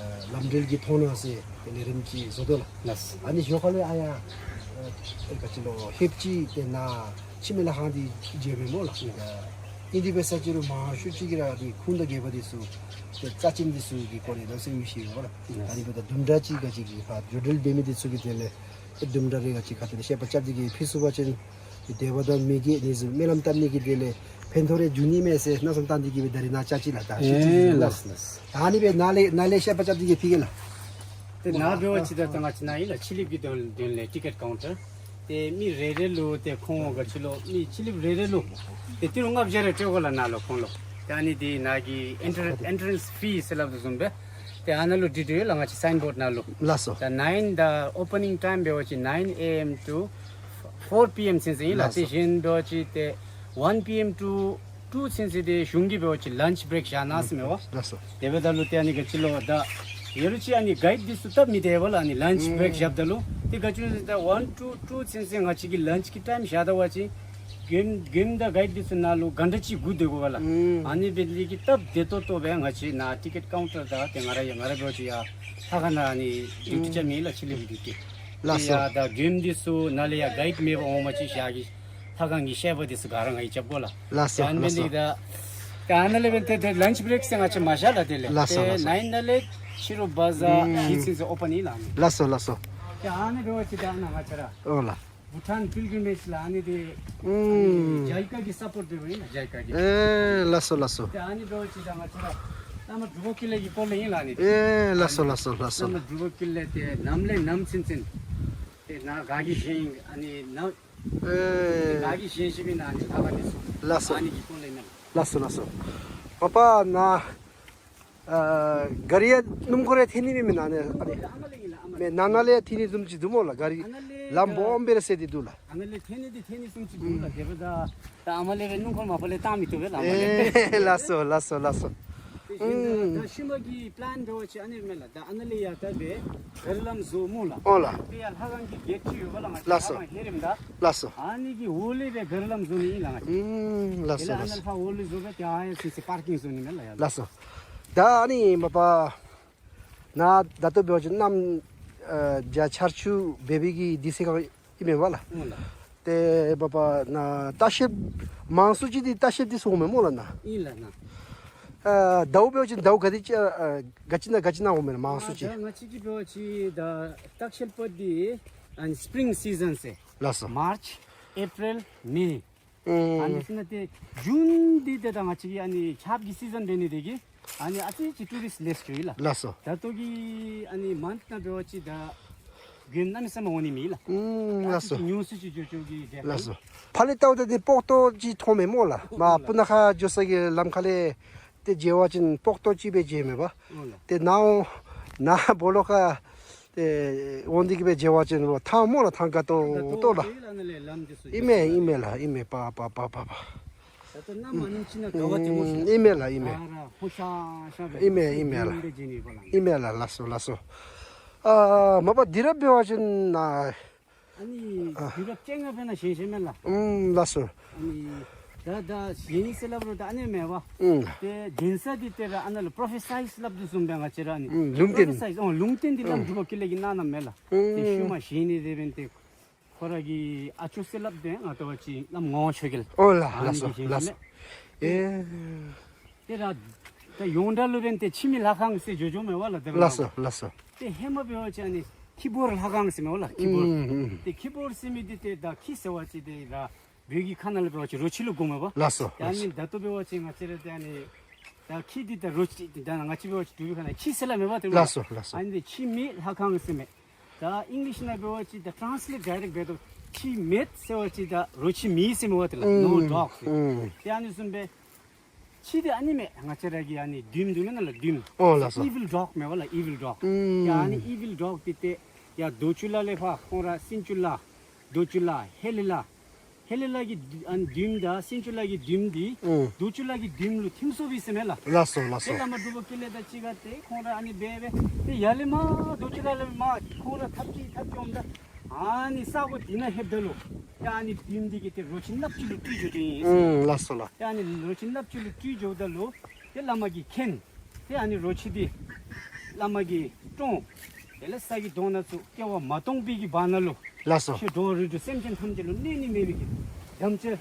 ཨ་ལམ་འབྲེལ་གྱི་མཐོང་སྣང་ཟེར་ཏེ་ལས་རིམ་ཅིག་བཟོ་དོ་ལགས། ལགས། ཨ་ནི་ཞོར་ཁ་ལས་ཨ་ཡར་ཨ་ག་ཅི་ལོ་ལྷོདཔ་ཅིག་ཏེ་ནཱ་འཆི་མེད་ལྷ་ཁང་འདི་མཇལ་བས་སྨོ་ལགས། ཨིན་དེ་འབད་ས་ཅིག་རུང་མང་ཤོས་ཅིག་གིས་ར་ཨ་ནི་ཁུངས་དང་འགལ་བ་འདི་ཚུ་ཏེ་རྩ་ཅན་འདི་ཚུ་གི་སྐོར་ལས་ལམ་སེང་མི་ཤེས་པས་སྨོ་ལགས། ཨ་ནི་འབདཝ་ད་དུམ་གྲ་ཅིག་ག་ཅི་གི་ཕར་འགྲོ་འགྲུལ་འབད་མི་འདི་ཚུ་གི་དོན་ལས་ཏེ་དུམ་གྲ་རེ་ག་ཅི་ཁ་ཐུག་ལས་བཤད་པ་རྐྱབ་སྟེ་གིས་ཕུལ་ཚུགས་པ་ཅིན་ཏེ་དད་པ་དང་མོས་གུས་ནི་ཚུ་སྨོན་ལམ་བཏབ་ནི་གི་དོན་ལས་ཕན་ཐོགས་རེ་འབྱུང་ནི་མས་ཟེར་མནོ་བསམ་བཏང་སྟེ་གིས་སྦེ་ད་རིས་ནཱ་བཅར་ཅི་ལགས། ད་ཨེ་ལགས་ལགས། ད་ཨ་ནི་སྦེ་ནཱ་ལས་ནཱ་ལས་བཤད་པ་རྐྱབ་སྟེ་གིས་ཕུལ་གེ་ལགས། ཏེ་ནཱ་འབད་བ་ཅིན་ད་ད་ང་བཅས་ནཱ་ཨིན་ལགས། ཕྱི་གླིངཔ་གི་དོན་དོན་ལས་ཊི་ཀེཊ་ཀའུན་ཊར། ཏེ་མི་རེ་རེ་ལུ་ཏེ་ཁོང་ག་ཅི་ལོ་མི་ཕྱི་གླིངཔ་རེ་རེ་ལུ་ཏེ་ཏི་རུ་ལྔ་བརྒྱ་རེ་སྤྲོད་དགོ་ལགས་ནཱ་ལུ་ཁོང་ལུ། ཏེ་ཨ་ནི་འདི་ནཱ་གི་ཨེན་ཊར་ཨེན་ཊ་རེནསི་ཕི་ཟེར་སླབ་དོ་བཟུམ་སྦེ་ཏེ་ཨ་ནཱ་ལུ་བྲིས་ཏེ་ཡོད་ལགས། ང་བཅས་སའིན་བོཌ་ནང་ལུ། ལགས་སོ། ད་ནའིན་ད་ཨོ་པ་ནིང་ཊའིམ་འབད་བ་ཅིན་ནའིན་ཨེ་ཨེམ་ཊུ་ཕོར་པི་ཨེམ་ཚུན་ཚོད་ཨིན་ལགས། ལགས་སོ། དེ་བཞིན་འབད་བ་ཅིན་ཏེ་ཝན་པི་ཨེམ་ཊུ་ཊུ་ཚུན་ཚོད་ཏེ་གཞུང་གིས་འབད་བ་ཅིན་ལཱནཆ་བེརེཀ་བཞག་གནང་ཟེར་མས་པ། ལགས་སོ། དེ་འབདཝ་ད་ལུ་ཏེ་ཨ་ནི་ག་ཅི་ལོ་ད་ཡོད་རུང་ཅིག་ཨ་ནི་གའིཌ་འདི་ཚུ་སྟབས་མི་བདེ་བས་ལགས། ཨ་ནི་ལཱནཆ་བེརེཀ་བཞགཔ་ད་ལུ་ཏེ་ག་ཅི་ལོ་ད་ཝན་ཊུ་ཊུ་ཚུན་ཚོད་ང་བཅས་ཀྱིས་ལཱནཆ་གི་ཊའིམ་བཞག་ད་པ་ཅིན་མགྱོནམ་མགྱོནམ་ད་གའིཌ་འདི་ཚུ་ནང་ལུ་གྷན་ཊ་གཅིག་སྒུག་སྡོད་དགོ་པས་ལགས། ཨ་ནི་འབད་ནི་གིས་སྟབས་བདེ་ཏོག་ཏོ་སྦེ་ང་བཅས་ནཱ་ཊི་ཀེཊ་ཀའུན་ཊར་དང་ཏེ་ང་ར་ཡང་ང་ར་འབད་བ་ཅིན་ཡར་ལྷ་ཁང་ནང་ཨ་ནི་ཌིའུ་ཊི་རྐྱབ་མི་ལགས། ཕྱི་གླིངཔ་ཌིའུ་ཊི། ལགས་སོ། ཡར་ད་མགྱོནམ་འདི་ཚུ་ནཱ་ལས་ཡར་གའིཌ་མེད་པར་འོངམ་ཅིག་ཤར་གྱི་ ལྷ་ཁང་གི་བཤད་པ་དེ་ཚུ་ག་ར་ང་གིས་རྐྱབ་དགོ་ལགས། ལགས་སོ། ད་ཨ་ནི་ལགས་སོ། འདི་ད་ད་ཨ་ནཱ་ལས་འབདན་ཏེ་ཏེ་ལཱནཆ་བི་རེཀ་ཟེར་ང་བཅས་མ་བཞག་ལགས། དེ་ལས་ལགས་སོ། ཏེ་ལགས་སོ། ནཱའིན་ནང་ལས་ཕྱི་རུ་བ་ཛར་ཨུམ་ཡིད་བཞིན་ཟེར་ཨོ་པཱན་ཨིན་ལགས། ལགས་སོ་ལགས་སོ། ཏེ་ཨ་ནི་འབད་བ་ཅིན་ད་ནཱ་ང་བཅས་ར་ཨོ་ལགས། བྷུ་ཊཱན་པིལ་གིར་མེཇ་ལགས། ཨ་ནི་འདི་ཨུམ་ཇཱ་ཡི་ཀ་གི་སཔོརཊ་འབདཝ་ཨིན་ལགས། ཇཱ་ཡི་ཀ་གི། ཨེ་ལགས་སོ་ལགས་སོ། ཏེ་ཨ་ནི་འབད་བ་ཅིན་ད་ང་བཅས་ར་བླ་མ་འབྲུག་པ་ཀུན་ལེགས་ཀྱི་སྐོར་ལས་ཨིན་ལགས། ཨ་ནི་འདི་ཨེ་ལགས་སོ་ལགས་སོ་ལགས་སོ། བླ་མ་འབྲུག་པ་ཀུན་ལེགས་འདི་ནམ་ལས་ནམ་ཚུན་ཚུན་ཏེ་ནཱ་ག་གིས་བཞེངས་ཨ་ནི་ནཱ་ཨེ་ག་གིས་བཞེངས་བཞེངསམ་ཨིན་ན་ཨ་ནི་ལྷ་ཁང་འདི་ཚུ། ལགས་སོ། ཨ་ནི་གི་སྐོར་ལས་ཨིན་ལགས། ལགས་སོ་ལགས་སོ། པ་པ་ནཱ་ཨ་ག་རི་ཡང་སྣུམ་འཁོར་ཡང་ཐོན་ནི་མེད་མེན་ན་ཨ་ནི། ཨ་ནི་མེན་ནཱ་ནཱ་ལས་ཐོན་ནི་བཟུམ་ཅིག་འདུག་སྨོ་ལགས། ག་རི་ལམ་སྦོམ་སྦེ་ར་བསལ་ཏེ་འདུག་ལགས། ཨ་ནཱ་ལས་ཐོན་ནི་འདི་ཐོན་ནི་བཟུམ་ཅིག་འདུག་ལགས། དེ་འབདཝ་ད་ད་ཨ་མ་ལས་སྦེ་སྣུམ་འཁོར་མ་པ་ལས་བཏང་མི་བཏུབ་པས་ལགས་ཨ་མ་ལས། ཨེ་ལགས་སོ་ལགས་སོ་ལགས་སོ། ཨུམ། ད་ཤུལ་མ་གི་པི་ལཱན་འབད་བ་ཅིན་ཨ་ནི་མས་ལགས། ད་ཨ་ནཱ་ལས་ཡར་ད་སྦེ་ག་རི་ལམ་བཟོ་སྨོ་ལགས། ཨོ་ལགས། དེ་ཡང་ལྷ་ཁང་གི་གེཊ་ཅིག་ཡོད་པ་ལགས། ང་བཅས་ལགས་སོ། ལྷ་ཁང་ཧེ་རིམ་ད། ལགས་སོ། ཨ་ནི་གི་འོག་ལས་སྦེ་ག་རི་ལམ་བཟོ་ནི་ཨིན་ལགས་ང་བཅས། ཨུམ་ལགས་སོ། དེ་ལས་ཨ་ལགས་ནཱ་སོ། ལྷ་འོག་ལས་བཟོ་སྦེ་ཏེ་ཨ་ཡ་སི་སི་པར་ཀིང་བཟོ་ནི་མས་ལགས་ཡ། ལགས་སོ། ད་ཨ་ནི་མ་པ་ནཱ་ད་ལྟོ་འབད་བ་ཅིན་གནམ་ཨ་བྱཱར་ཆར་ཆུ་འབད་བའི་གི་དུས་ཚོད་ཁར་ཨིན་མས་པ་ལགས། ཨོ་ལགས། ཏེ་པ་པ་ནཱ་ལྟ་བཤལཔ་མང་སུ་ཅིག་འདི་ལྟ་བཤལཔ་འདི་ཚུ་འོང་མས་སྨོ་ལགས་ནཱ། ཨིན་ལགས་ནཱ། ཨ་ཟླཝ་འབད་བ་ཅིན་ཟླཝ་ག་དེ་ཅིག་ཨ་ག་ཅི་ནང་ག་ཅི་ནང་འོང་མས་ལགས་མང་སུ་ཅིག། ཨ་ད་ང་བཅས་ཀྱི་འབད་བ་ཅིན་ད་ལྟ་བཤལཔ་འདི་ཨ་ནི་སི་པིརིང་སི་ཛན་ཟེར། ལགས་སོ། མཱརཆ་ཨེ་པྲིལ་མེ། ཨུམ། ཨ་ནི་ཚུ་ནང་ཏེ་ཇུན་འདི་ཏེ་ད་ང་བཅས་ཀྱི་ཨ་ནི་ཆརཔ་གི་སི་ཛན་འབད་ནི་དེ་གིས་ཨ་ནི་ཨ་ཙི་ཅིག་ཊུ་རིསཊ་ལེསི་ཅིག་ཡོད་ལགས། ལགས་སོ། ད་ལྟོ་གི་ཨ་ནི་མཱནཐ་ནང་འབད་བ་ཅིན་ད་མགྱོནམ་གནམ་མེད་ས་མེད་འོང་ནི་མེད་ལགས། ཨུམ་ཨ་ལགས་ཙི་སོ། ཅིག་ཉུང་སུ་ཅིག་འགྱོ་འགྱོ་གི་དེ། ལགས་སོ། ཕར་ལས་བལྟཝ་ད་ཏེ་སྤོག་ཏོ་ཅིག་མཐོངམ་མས་སྨོ་ལགས། མར་སྤུ་ན་ཁ་འགྱོ་ས་གི་ལམ་ཁ་ལས་ཏེ་མཇལ་བ་ཅིན་སྤོག་ཏོ་ཅིག་སྦེ་མཇལཝ་མས་པ། ཨོ་ལགས། ཏེ་ནཱ་འོང་ནཱ་སྦོ་ལོགས་ཁར་ཏེ་འོང་འདི་གིས་སྦེ་མཇལ་བ་ཅིན་ཐང་སྨོ་ལགས། ཐང་དགའ་ཏོག་ཏོ་ལགས། ཨིན་མས་ཨིན་མས་ལགས་ཨིན་མས། པ་པ་པ་པ་པ། ད་ལྟོ་གནམ་མ་ཉིམ་ཅིག་ནང་དགའ་བ་ཅིག་སྨོ་ཤ། ཨིན་མས་ལགས་ཨིན་མས། ཨ་ར་ཧུ་ཤ་ཤ་སྦེ་ཨིན་མས་ཨིན་མས་ལགས། ཨིན་མས་ལགས། ལགས་སོ་ལགས་སོ། ཨ་མ་པ་དུས་རབས་འབད་བ་ཅིན་ནཱ་ཨ་ནི་དུས་རབས་བཅོ་ལྔ་པའི་ནང་བཞེངས་བཞེངསམ་མས་ལགས། ཨུམ་ལགས་སོ། ཨ་ནི་ད་ད་བཞེངས་ནི་ཟེར་སླབ་རུང་ད་ཨ་ནི་མེན་པ། ཨུམ། ཏེ་གདན་ས་འདི་ཏེ་ར་ཨ་ནཱ་ལུ་པྲོ་ཕེ་སི་ཊའིཛ་སླབ་དོ་བཟུམ་སྦེ་ང་བཅས་ར་ཨ་ནི་ཨུམ་ལུང་བསྟན། པྲོ་ཕེ་སི་ཊའིཛ་ཨོ་ལུང་བསྟན་འདི་བླམ་ཨུམ་འབྲུག་པ་ཀུན་ལེགས་ཀྱིས་གནང་གནངམ་མས་ལགས། ཏེ་ཨུམ་ཤུལ་མ་བཞེངས་ནི་དེ་འབདན་ཏེ་ཁོ་ར་གི་ཨ་ཅོ་ཟེར་སླབ་དེ་ང་བལྟ་བ་ཅིན་བླམ་ངག་དབང་ཆོས་རྒྱལ། ཨོ་ལགས་ཨ་ནི་ལགས་སོ་གིས་བཞེངས་ལགས་སོ། བཞེངསམ་མས། ཨེ་ཏེ་ར་ད་ཡོངས་གྲགས་ལུ་འབདན་ཏེ་འཆི་མེད་ལྷ་ཁང་ཟེར་འགྱོ་འགྱོཝ་མས་པ་ལགས། ཏེ་ལགས་སོ་ལགས་སོ། ཏེ་ཧེ་མ་འབད་བ་ཅིན་ཨ་ནི་ཁྱི་འབོར་ལྷ་ཁང་ཟེར་མས་པ་ལགས། ཁྱི་འབོར། ཨུམ་ཨུམ། ཏེ་ཁྱི་འབོར་ཟེར་མི་འདི་ཏེ་ད་ཁྱི་ཟེར་བ་ཅིན་ཏེ་ར་བོད་ཀྱི་ཁ་ནང་ལུ་འབད་བ་ཅིན་རོ་ཁྱི་ལུ་གོཝ་མས་པ། ལགས་སོ་ལགས་སོ། ད་ཨ་ནི་ད་ལྟོ་འབད་བ་ཅིན་ང་བཅས་ར་ཏེ་ཨ་ནི་ད་ཁྱི་འདི་ད་རོ་ཁྱི་འདི་ད་ང་བཅས་འབད་བ་ཅིན་འབྲུག་པའི་ཁ་ནང་ཁྱི་ཟེར་སླབ་མས་པ་ཏེ། ལགས་སོ་ལགས་སོ། ཨ་ནི་འདི་འཆི་མེད་ལྷ་ཁང་ཟེར་མས། ད་ཨིང་ལིཤ་ནང་འབད་བ་ཅིན་ད་ཊཱནས་ལེཊ་ཌའི་རེཀཊ་འབད་དོ་འཆི་མེད་ཟེར་བ་ཅིན་ད་རོ་ཁྱི་མེད་ཟེར་མས་པ་ཏེ་ལགས། ཨུམ་ནོ་ཌོག་ཟེར། ཨུམ། ཏེ་ཨ་ནི་བཟུམ་སྦེ་ཁྱི་འདི་ཨ་ནི་མས། ང་བཅས་ར་གི་ཨ་ནི་བདུདམོ་འདུག་མེན་ན་ལགས་བདུདམོ། ཨོ་ལགས་སོ། ཨི་ཝིལ་ཌོག་མས་པ་ལགས་ཨི་ཝིལ་ཌོག། ཨུམ། ཡ་ཨ་ནི་ཨི་ཝིལ་ཌོག་འདི་ཏེ་ཡ་རྡོ་ཆུ་ལ་ལས་ཕར་ཁོང་ར་སེང་ཆུ་ལ་རྡོ་ཆུ་ལ་ཧེ་ལི་ལ་ཧེ་ལི་ལ་གི་ཨ་ནི་བདུདམོ་དང་སེང་ཆུ་ལ་གི་བདུདམོ་འདི་ཨུམ་རྡོ་ཆུ་ལ་གི་བདུདམོ་ལུ་ཐིམ་སོང་པས་ཟེར་མས་ལགས། ལགས་སོ་ལགས་སོ། ཏེ་བླ་མ་འབྲུག་པ་ཀུན་ལེགས་དང་གཅིག་ཁར་ཏེ་ཁོང་ར་ཨ་ནི་འབད་འབད་ཏེ་ཡར་ལས་མར་རྡོ་ཆུ་ལ་ལས་མར་ཁོང་ར་ཐབས་ཅིག་ཐབས་ཅིག་འོངམ་ད་ཨ་ནི་ས་གོ་འདི་ནང་ལྷོདཔ་ད་ལུ་ཏེ་ཨ་ནི་བདུདམོ་འདི་གིས་ཏེ་རོ་ཁྱི་ནགཔོ་ཅིག་ལུ་སྤྲུལ་འགྱོ་དོ་ཨིན་ཟེར། ཨུམ་ལགས་སོ་ལགས། ཏེ་ཨ་ནི་རོ་ཁྱི་ནགཔོ་ཅིག་ལུ་སྤྲུལ་འགྱོཝ་ད་ལུ་ཏེ་བླ་མ་གིས་མཁྱེན། ཏེ་ཨ་ནི་རོ་ཁྱི་འདི་བླ་མ་གིས་བཀྲོངས། དེ་ལས་ས་གི་དོང་ནང་བཙུགས། སྐྱེ་བ་མ་སྟོངས་པའི་གི་བར་ན་ལུ་ལགས་སོ། ཆོས་འགྲོ་བ་རིགས་དྲུག་སེམས་ཅན་ཐམས་ཅད་ལུ་གནོད་ནི་མེད་པའི་གི་དམ་བཅའ་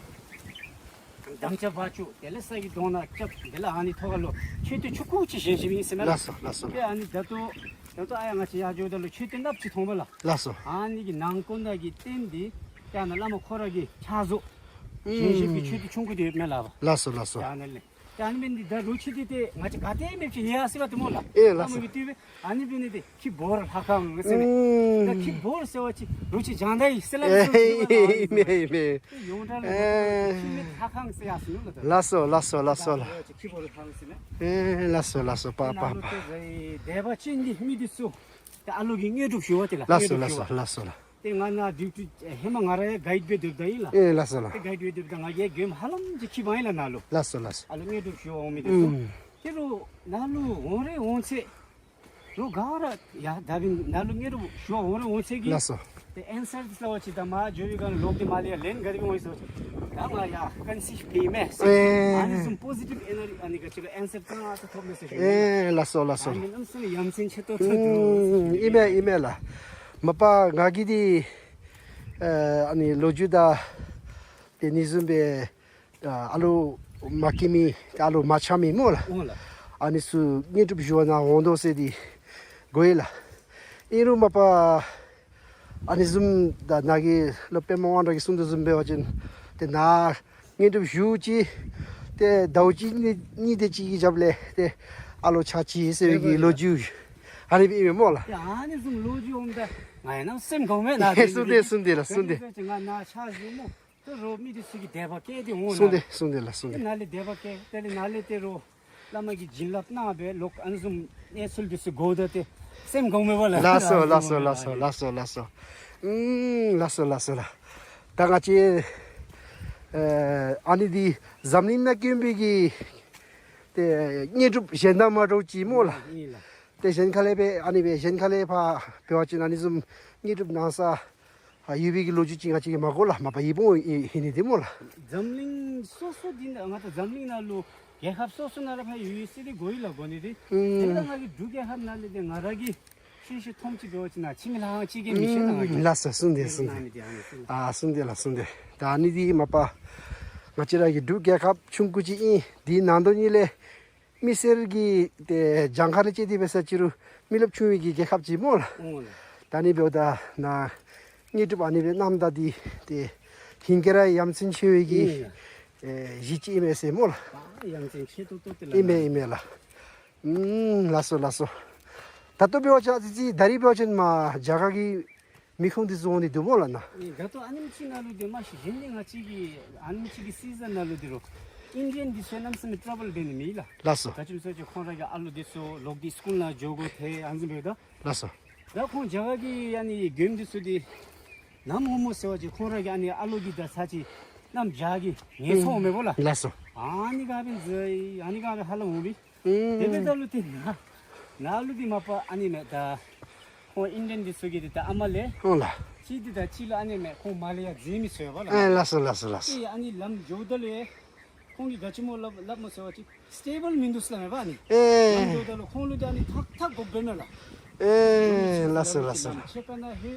དམ་བཅའ་འབག་བཅུག། དེ་ལས་ས་གི་དོང་ནང་རྐྱབ། དེ་ལས་ཨ་ནི་ཐོག་ཁ་ལུ་མཆོད་རྟེན་ཆུང་ཀུ་ཅིག་བཞེངས་བཞེངསམ་ཨིན་ཟེར་མས་ལགས། ལགས་སོ་ལགས་སོ། ཏེ་ཨ་ནི་ད་ལྟོ་ད་ལྟོ་ཨ་ཡར་ང་བཅས་ཡར་འགྱོཝ་ད་ལུ་མཆོད་རྟེན་ནགཔོ་ཅིག་མཐོང་པས་ལགས། ལགས་སོ། ཨ་ནི་གི་ནང་ཁོངས་ནང་གི་རྟེན་འདི་ཏེ་ཨ་ནཱ་བླ་མ་ཁོ་ར་གི་ཕྱག་བཟོ་ཨུམ་བཞེངས་བཞེངསམ་གི་མཆོད་རྟེན་ཆུང་ཀུ་འདི་ཡོདཔ་མས་ལགས། ལགས་སོ་ལགས་སོ། ཏེ་ཨ་ནི་ལས་ཏེ་ཨ་ནི་འབད་ནི་འདི་ད་རོ་ཁྱི་འདི་ཏེ་ང་བཅས་ག་ཏེ་མེདཔ་ཅིག་ཡར་སོང་པས་ཏེ་སྨོ་ལགས། ཨེ་ལགས་སོ། བླ་མ་གིས་བཏུལ་བས། ཨ་ནི་འབད་ནི་འདི་ཁྱི་འབོར་ལྷ་ཁང་ཟེར་མས། ཨུམ་ད་ཁྱི་འབོར་ཟེར་བ་ཅིན་རོ་ཁྱི་སྦྱང་བརྡར་ཡི་ཟེར་སླབ་ཨེ་ཨིན་མས་ཨིན་མས། ཏེ་ཡོངས་གྲགས་ལུ་ཨེ་ཁྱི་མེད་ལྷ་ཁང་ཟེར་ཡར་སོང་ནུག་ལགས། ལགས་སོ་ལགས་སོ་ལགས་སོ་ལགས། ད་ཁྱི་འབོར་ལྷ་ཁང་ཟེར་མས། ཨེ་ལགས་སོ་ལགས་སོ། པ་པ་པ། ཏེ་ནཱ་ལུ་ཏེ་དད་པ་ཅན་གྱི་མི་འདི་ཚུ་ཏེ་ཨ་ལོ་གིས་དངོས་གྲུབ་ཞུ་བ་ཏེ་ལགས། ལགས་སོ་དངོས་གྲུབ་ཞུ་བ། ལགས་སོ་ལགས་སོ་ལགས། ཏེ་ང་ནཱ་ཌིའུ་ཊི་ཧེ་མ་ང་ར་ཡང་གའིཌ་སྦེ་སྡོདཔ་ད་ཨིན་ལགས། ཨེ་ལགས་སོ་ལགས། ཏེ་གའིཌ་སྦེ་སྡོདཔ་ད་ང་གིས་མགྱོནམ་ཧ་ལམ་ཅིག་འཁྱིད་པ་ཨིན་ལགས་ནཱ་ལུ། ལགས་སོ་ལགས་སོ། ཨ་ལོ་དངོས་གྲུབ་ཞུ་བར་འོང་མི་འདི་ཚུ། ཨུམ་ཏེ་རོགས་ནཱ་ལུ་འོང་རེ་འོང་ཚེ་རོགས་ག་ར་ཡ་ད་འབདན་ནཱ་ལུ་དངོས་གྲུབ་ཞུ་བར་འོང་རེ་འོང་ཚེ་གི། ལགས་སོ། ཏེ་ཨན་སར་འདི་ལྟ་བ་ཅིན་ད་མར་འགྱོ་བའི་སྒང་ལོག་སྟེ་མར་ལས་ཡར་ལན་ག་དེ་སྦེ་འོང་ཡི་ཟེར་བ་ཅིན་ད་ང་ཡར་ཀོན་སི་བ་འབད་མས་ཟེར། ཨེ་ཨ་ནི་བཟུམ་པོ་ཟི་ཊིབ་ཨེ་ནར་ཨ་ནི་ག་ཅི་ལོ་ཨན་སར་ཙང་ཙ་ཐོབ་མས་ཟེར་ཞུ་ནི། ཨེ་ལགས་སོ་ལགས་སོ། ཨ་ནི་གནམ་མེད་ས་མེད་ཡ་མཚན་ཆེ་ཏོག་ཏོ་འདུག། ཨུམ་ཨིན་མས་ཨིན་མས་ལགས། མ་པ་ང་གིས་འདི་ཨ་ནི་ལོ་རྒྱུས་དང་ ཏེ་ཨ་ནི་བཟུམ་སྦེ་ཨ་ཨ་ལོ་མ་སྐྱེས་མི་ཏེ་ཨ་ལོ་མ་ཆགས་མི་སྨོ་ལགས། འོང་ལགས། ཨ་ནི་ཚུ་དངོས་གྲུབ་ཞུ་བར་ནཱ་འོང་དོ་ཟེར་ཏེ་གོ་ཡི་ལགས། ཨིན་རུང་མ་པ་ཨ་ནི་བཟུམ་ད་ནཱ་གི་སློབ་དཔོན་པདྨ་དབང་གྲགས་ཀྱིས་གསུངས་དོ་བཟུམ་འབད་བ་ཅིན་ཏེ་ནཱ་དངོས་གྲུབ་ཞུ་ཅི། ཏེ་ཟླཝ་གཅིག་གཉིས་གཉིས་དེ་ཅིག་གི་རྒྱབ་ལས་ཏེ་ཨ་ལོ་ཆགས་ཅི་ཟེར་བའི་གི་ལོ་རྒྱུས་ཨ་ནི་སྦེ་ཨིན་མས་སྨོ་ལགས། ཏེ་ཨ་ནི་བཟུམ་ལོ་རྒྱུས་འོངམ་ད་ང་ཡང་ནང་སེམས་དགའཝ་མས་ནཱ། གསུངས་ཏེ་གསུངས་ཏེ་ལགས། གསུངས་ཏེ། ང་ནཱ་ཆགས་ཞུ་སྨོ། ཏེ་རོགས་མི་འདི་ཚུ་གིས་དད་པ་བསྐྱེད་དེ་འོང་ནཱ། གསུངས་ཏེ་གསུངས་ཏེ་ལགས། གསུངས་ཏེ། ཏེ་ནཱ་ལས་དད་པ་བསྐྱེད་དེ་ལས་ནཱ་ལས་ཏེ་རོགས་བླ་མ་གིས་བྱིན་རླབས་གནང་སྦེ་ལོག་ཨ་ནི་བཟུམ་གནས་ཚུལ་འདི་ཚུ་གོཝ་ད་ཏེ་སེམས་དགའཝ་མས་པ་ལགས། ལགས་སོ་ལགས་སོ་ལགས་སོ་ལགས་སོ་ལགས་སོ། ཨུམ་ལགས་སོ་ལགས་སོ་ལགས། ད་ང་བཅས་ཨ་ཨ་ནི་འདི་འཛམ་གླིང་ནང་དཀོན་པའི་གི་ཏེ་དངོས་གྲུབ་གཞན་དང་མ་འདྲཝ་ཅིག་སྨོ་ལགས། ཨིན་ལགས། ཏེ་གཞན་ཁ་ལས་སྦེ་ཨ་ནི་སྦེ་གཞན་ཁ་ལས་ཕར་འབད་བ་ཅིན་ཨ་ནི་བཟུམ་དངོས་གྲུབ་གནང་ས་ཨ་ཡོད་པའི་གི་ལོ་རྒྱུས་ཅིག་ང་བཅས་ཀྱིས་མ་གོ་ལགས། མ་པ་ཡིད་སྤོང་ཨིན་ཨིན་ནི་འདི་སྨོ་ལགས། འཛམ་གླིང་སོ་སོ་འདི་ནང་ང་ད་འཛམ་གླིང་ནང་ལུ་རྒྱལ་ཁབ་སོ་སོ་ནང་ལུ་ཕར་ཡོད་ཡོད་ཟེར་ཏེ་གོ་ཡི་ལགས་གོ་ནི་འདི། ཨུམ། དེ་ལས་ང་གིས་འབྲུག་རྒྱལ་ཁབ་ནང་ལས་ཏེ་ང་ར་གིས་ཤེས་ཤེས་མཐོངམ་ཅིག་འབད་བ་ཅིན་ནཱ་ཕྱི་མི་ལྷག་ཅིག་གིས་མི་ཤེས་ནཱ་ང་གིས། ལགས་སོ། གསུངས་ཏེ་གསུངས་ཏེ། ཨ་གསུངས་ཏེ་ལགས་གསུངས་ཏེ། ད་ཨ་ནི་འདི་མ་པ་ང་བཅས་ར་གི་འབྲུག་རྒྱལ་ཁབ་ཆུང་ཀུ་ཅིག་ཨིན། འདི་ནང་དོ་ནི་ལས་མི་སེར་གྱི་ཏེ་གྱངས་ཁ་ལས་བཅད་དེ་འབད་ས་ཅིག་རུང་མི་རློབས་ཆུང་བའི་གི་རྒྱལ་ཁབ་ཅིག་སྨོ་ལགས། འོང་ལགས། ད་ཨ་ནི་འབདཝ་ད་ནཱ་དངོས་གྲུབ་ཨ་ནི་སྦེ་གནངམ་ད་འདི་ཏེ་ཧིང་གིས་ར་ཡ་མཚན་ཆེ་བའི་གི་ཨིན་ལགས། ཨེ་གཞི་ཅིག་ཨིན་མས་ཟེར་སྨོ་ལགས། ཨ་ཡ་མཚན་ཆེ་ཏོག་ཏོ་ཏེ་ལགས། ཨིན་མས་ཨིན་མས་ལགས། ཨུམ་ལགས་སོ་ལགས་སོ། ད་ལྟོ་འབད་བ་ཅིན་ཨ་ཙི་ཙི་ད་རིས་འབད་བ་ཅིན་མར་རྒྱ་གར་གྱི་མི་ཁུངས་འདི་ཚུ་འོང་ནི་འདུག་སྨོ་ལགས་ནཱ། ཨེ་ད་ལྟོ་ཨ་ནེམ་ཅིག་ནང་ལུ་འདི་མ་གཞི་གཞན་འདི་ང་བཅས་ཀྱི་ཨ་ནེམ་ཅིག་གི་སི་ཛན་ནང་ལུ་འདི་རུང་ཨིན་ཌི་ཡན་འདི་ཚུ་གནམ་མེད་ས་མེད་ཊ་ར་བཱལ་འབད་ནི་མེད་ལགས། ལགས་སོ། ག་ཅི་སྨོ་ཟེར་བ་ཅིན་ཁོང་ར་གི་ཨ་ལོ་འདི་ཚུ་ལོག་སྟེ་སི་ཀུལ་ནང་འགྱོ་དགོ་ཐལ་ཨ་ནི་བཟུམ་འབདཝ་ད། ལགས་སོ། ད་ཁོང་རྒྱ་གར་གྱི་ཨ་ནི་མགྱོནམ་འདི་ཚུ་འདི་ནམ་འོང་སྨོ་ཟེར་བ་ཅིན་ཁོང་ར་གི་ཨ་ནི་ཨ་ལོ་གིས་ད་ཚར་ཅིག་གནམ་བྱཱར་གྱི་ངལ་འཚོ་འོང་མས་པ་ལགས། ལགས་སོ། ཨ་ནི་ག་སྦེ་འཛོལ་ཨ་ནི་ག་སྦེ་ཧ་ལམ་འོང་པས། ཨུམ། དེ་འབདཝ་ད་ལུ་ཏེ་ནཱ་ནཱ་ལུ་འདི་མ་པ་ཨ་ནི་མས། ད་ཁོང་ཨིན་ཌི་ཡན་འདི་ཚུ་གིས་འདི་ད་ཨ་མ་ལས་འོང་ལགས། གཅིག་འདི་ད་གཅིག་ལུ་ཨ་ནི་མས། ཁོང་མར་ལས་ཡར་འཛུལ་མི་ཚུགས་པས་ལགས། ཨེ་ལགས་སོ་ལགས་སོ་ལགས་སོ། ཏེ་ཨ་ནི་ལམ་འགྱོཝ་ད་ལུ་ཁོང་གིས་ག་ཅི་སྨོ་སླབ་སླབ་སྨོ་ཟེར་བ་ཅིན་སི་ཊེ་བཱལ་མིན་འདུག་ཟེར་སླབ་མས་པ་ཨ་ནི། ཨེ། ལམ་འགྱོཝ་ད་ལུ་ཁོང་ལུ་འདི་ཨ་ནི་ཐག་ཐག་དགོཔ་འབད་མས་ལགས། ཨེ་ལགས་སོ་ལགས་སོ་ལགས། ཁྱད་པར་ནཱ་ཧེ་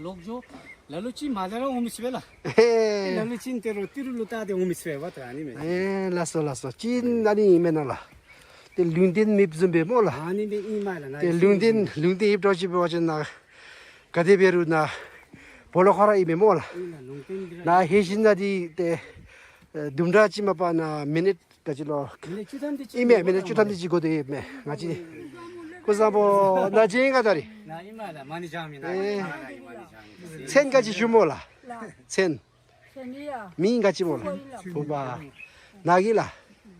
ལོག་འགྱོ། ལ་ལུ་ཅིག་མར་ལས་ར་འོང་མི་ཚུགས་པས་ལགས། ཨེ། ལ་ལུ་ཅིག་ཏེ་རོགས་ཏི་རུ་ལུ་བལྟ་སྟེ་འོང་མི་ཚུགས་པས་པ་ད་ཨ་ནི་མས། ཨེ་ལགས་སོ་ལགས་སོ། ཅིག་ཨ་ནི་ཨིན་མས་ནཱ་ལགས། ཏེ་ལུང་བསྟན་མེདཔ་བཟུམ་སྦེ་སྨོ་ལགས། ཨ་ནི་འདི་ཨིན་མས་ལགས་ནཱ། ཏེ་ལུང་བསྟན་ལུང་བསྟན་ཡོདཔ་འདྲཝ་ཅིག་འབད་བ་ཅིན་ནཱ་ག་དེ་འབད་རུང་ནཱ་སྦོ་ལོགས་ཁར་ར་ཨིན་མས་སྨོ་ལགས། ཨིན་ལགས། ལུང་བསྟན་འདི་ར་ནཱ་ལྷོད་ཞིནམ་ད་འདི་ཏེ་ཨེ་དུམ་གྲ་ཅིག་མ་པ་ནཱ་མི་ནིཊ་ག་ཅི་ལོ། མི་ནིཊ་བཅུ་ཐམ་དེ་ཅིག་ཨིན་མས། མི་ནིཊ་བཅུ་ཐམ་དེ་ཅིག་འགོར་ཏེ་ཡོད་མས། ང་བཅས་སྐུ་གཟུགས་བཟང་པོ་ནཱ་བྱོན་ག་ད་རིས། ནཱ་ཨིན་མས་ལགས། མ་ཎི་བགྱང་མི་ནཱ་ཨེ་ཨིན་མས་ལགས། མཚན་ག་ཅི་ཞུ་སྨོ་ལགས། ལགས། མཚན། མཚན་ཡ། མིང་ག་ཅི་སྨོ་ལགས། ཕུ་པ། ནཱ་གི་ལགས།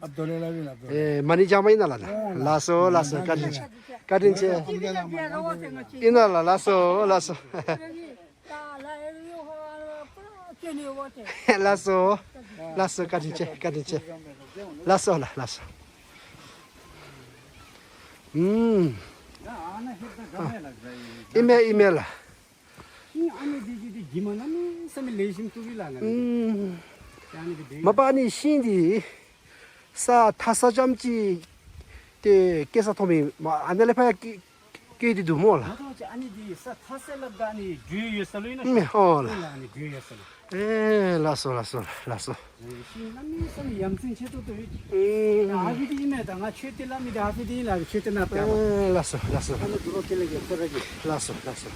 ཨབ་དུ་ལ་ལ་ཨིན་ལགས། ཨེ་མ་ཎི་བགྱང་མི་ཨིན་ན་ལགས་ནཱ། ལགས་སོ་ལགས་སོ། བཀའ་དྲིན་ཆེ། བཀའ་དྲིན་ཆེ། ཨིན་ན་ལགས། ལགས་སོ་ལགས་སོ། ལགས་སོ། ལགས་སོ། བཀའ་དྲིན་ཆེ། བཀའ་དྲིན་ཆེ། ལགས་སོ་ལགས། ལགས་སོ། ཨུམ། ཨིན་མས་ཨིན་མས་ལགས། ཨ་ནི་འདི་གིས་འདི་གི་མ་གནམ་མེད་ས་མེད་ལེགས་ཤོམ་བཏུབ་པས་ལགས་ནཱ། ཨུམ། ཨ་ནི་འདི་མ་པ་ཨ་ནི་ཤིང་འདི་ས་ཐ་ས་ཙམ་ཅིག་ཏེ་སྐྱེ་ས་མཐོང་མི་མ་ཨ་ནཱ་ལས་ཕར་ཡང་སྐྱེ་སྐྱེ་སྟེ་འདུག་སྨོ་ལགས། ད་ལྟོ་ཅིག་ཨ་ནི་འདི་ས་ཐ་ས་སླབ་ད་ཨ་ནི་འགྲོས་ཡོད་ས་ལུ་ཨིན་ན། ཨུམ། ཨོ་ལགས། ཨ་ནི་འགྲོས་ཡོད་ས་ལུ། ཨེ་ལགས་སོ་ལགས་སོ་ལགས་སོ། ཤིང་གནམ་མེད་ས་མེད་ཡ་མཚན་ཆེ་ཏོག་ཏོ་ཡོད། ཨུམ། ཨ་ཕི་འདི་ཨིན་མས། ད་ང་མཆོད་རྟེན་སླབ་མི་འདི་ཨ་ཕི་འདི་ཨིན་ལགས། མཆོད་རྟེན་ནང་བལྟ་བ། ཨེ་ལགས་སོ་ལགས་སོ། ཨ་ནི་འབྲུག་པ་ཀུན་ལེགས་ཀྱི་ཁོ་ར་གི། ལགས་སོ་ལགས་སོ།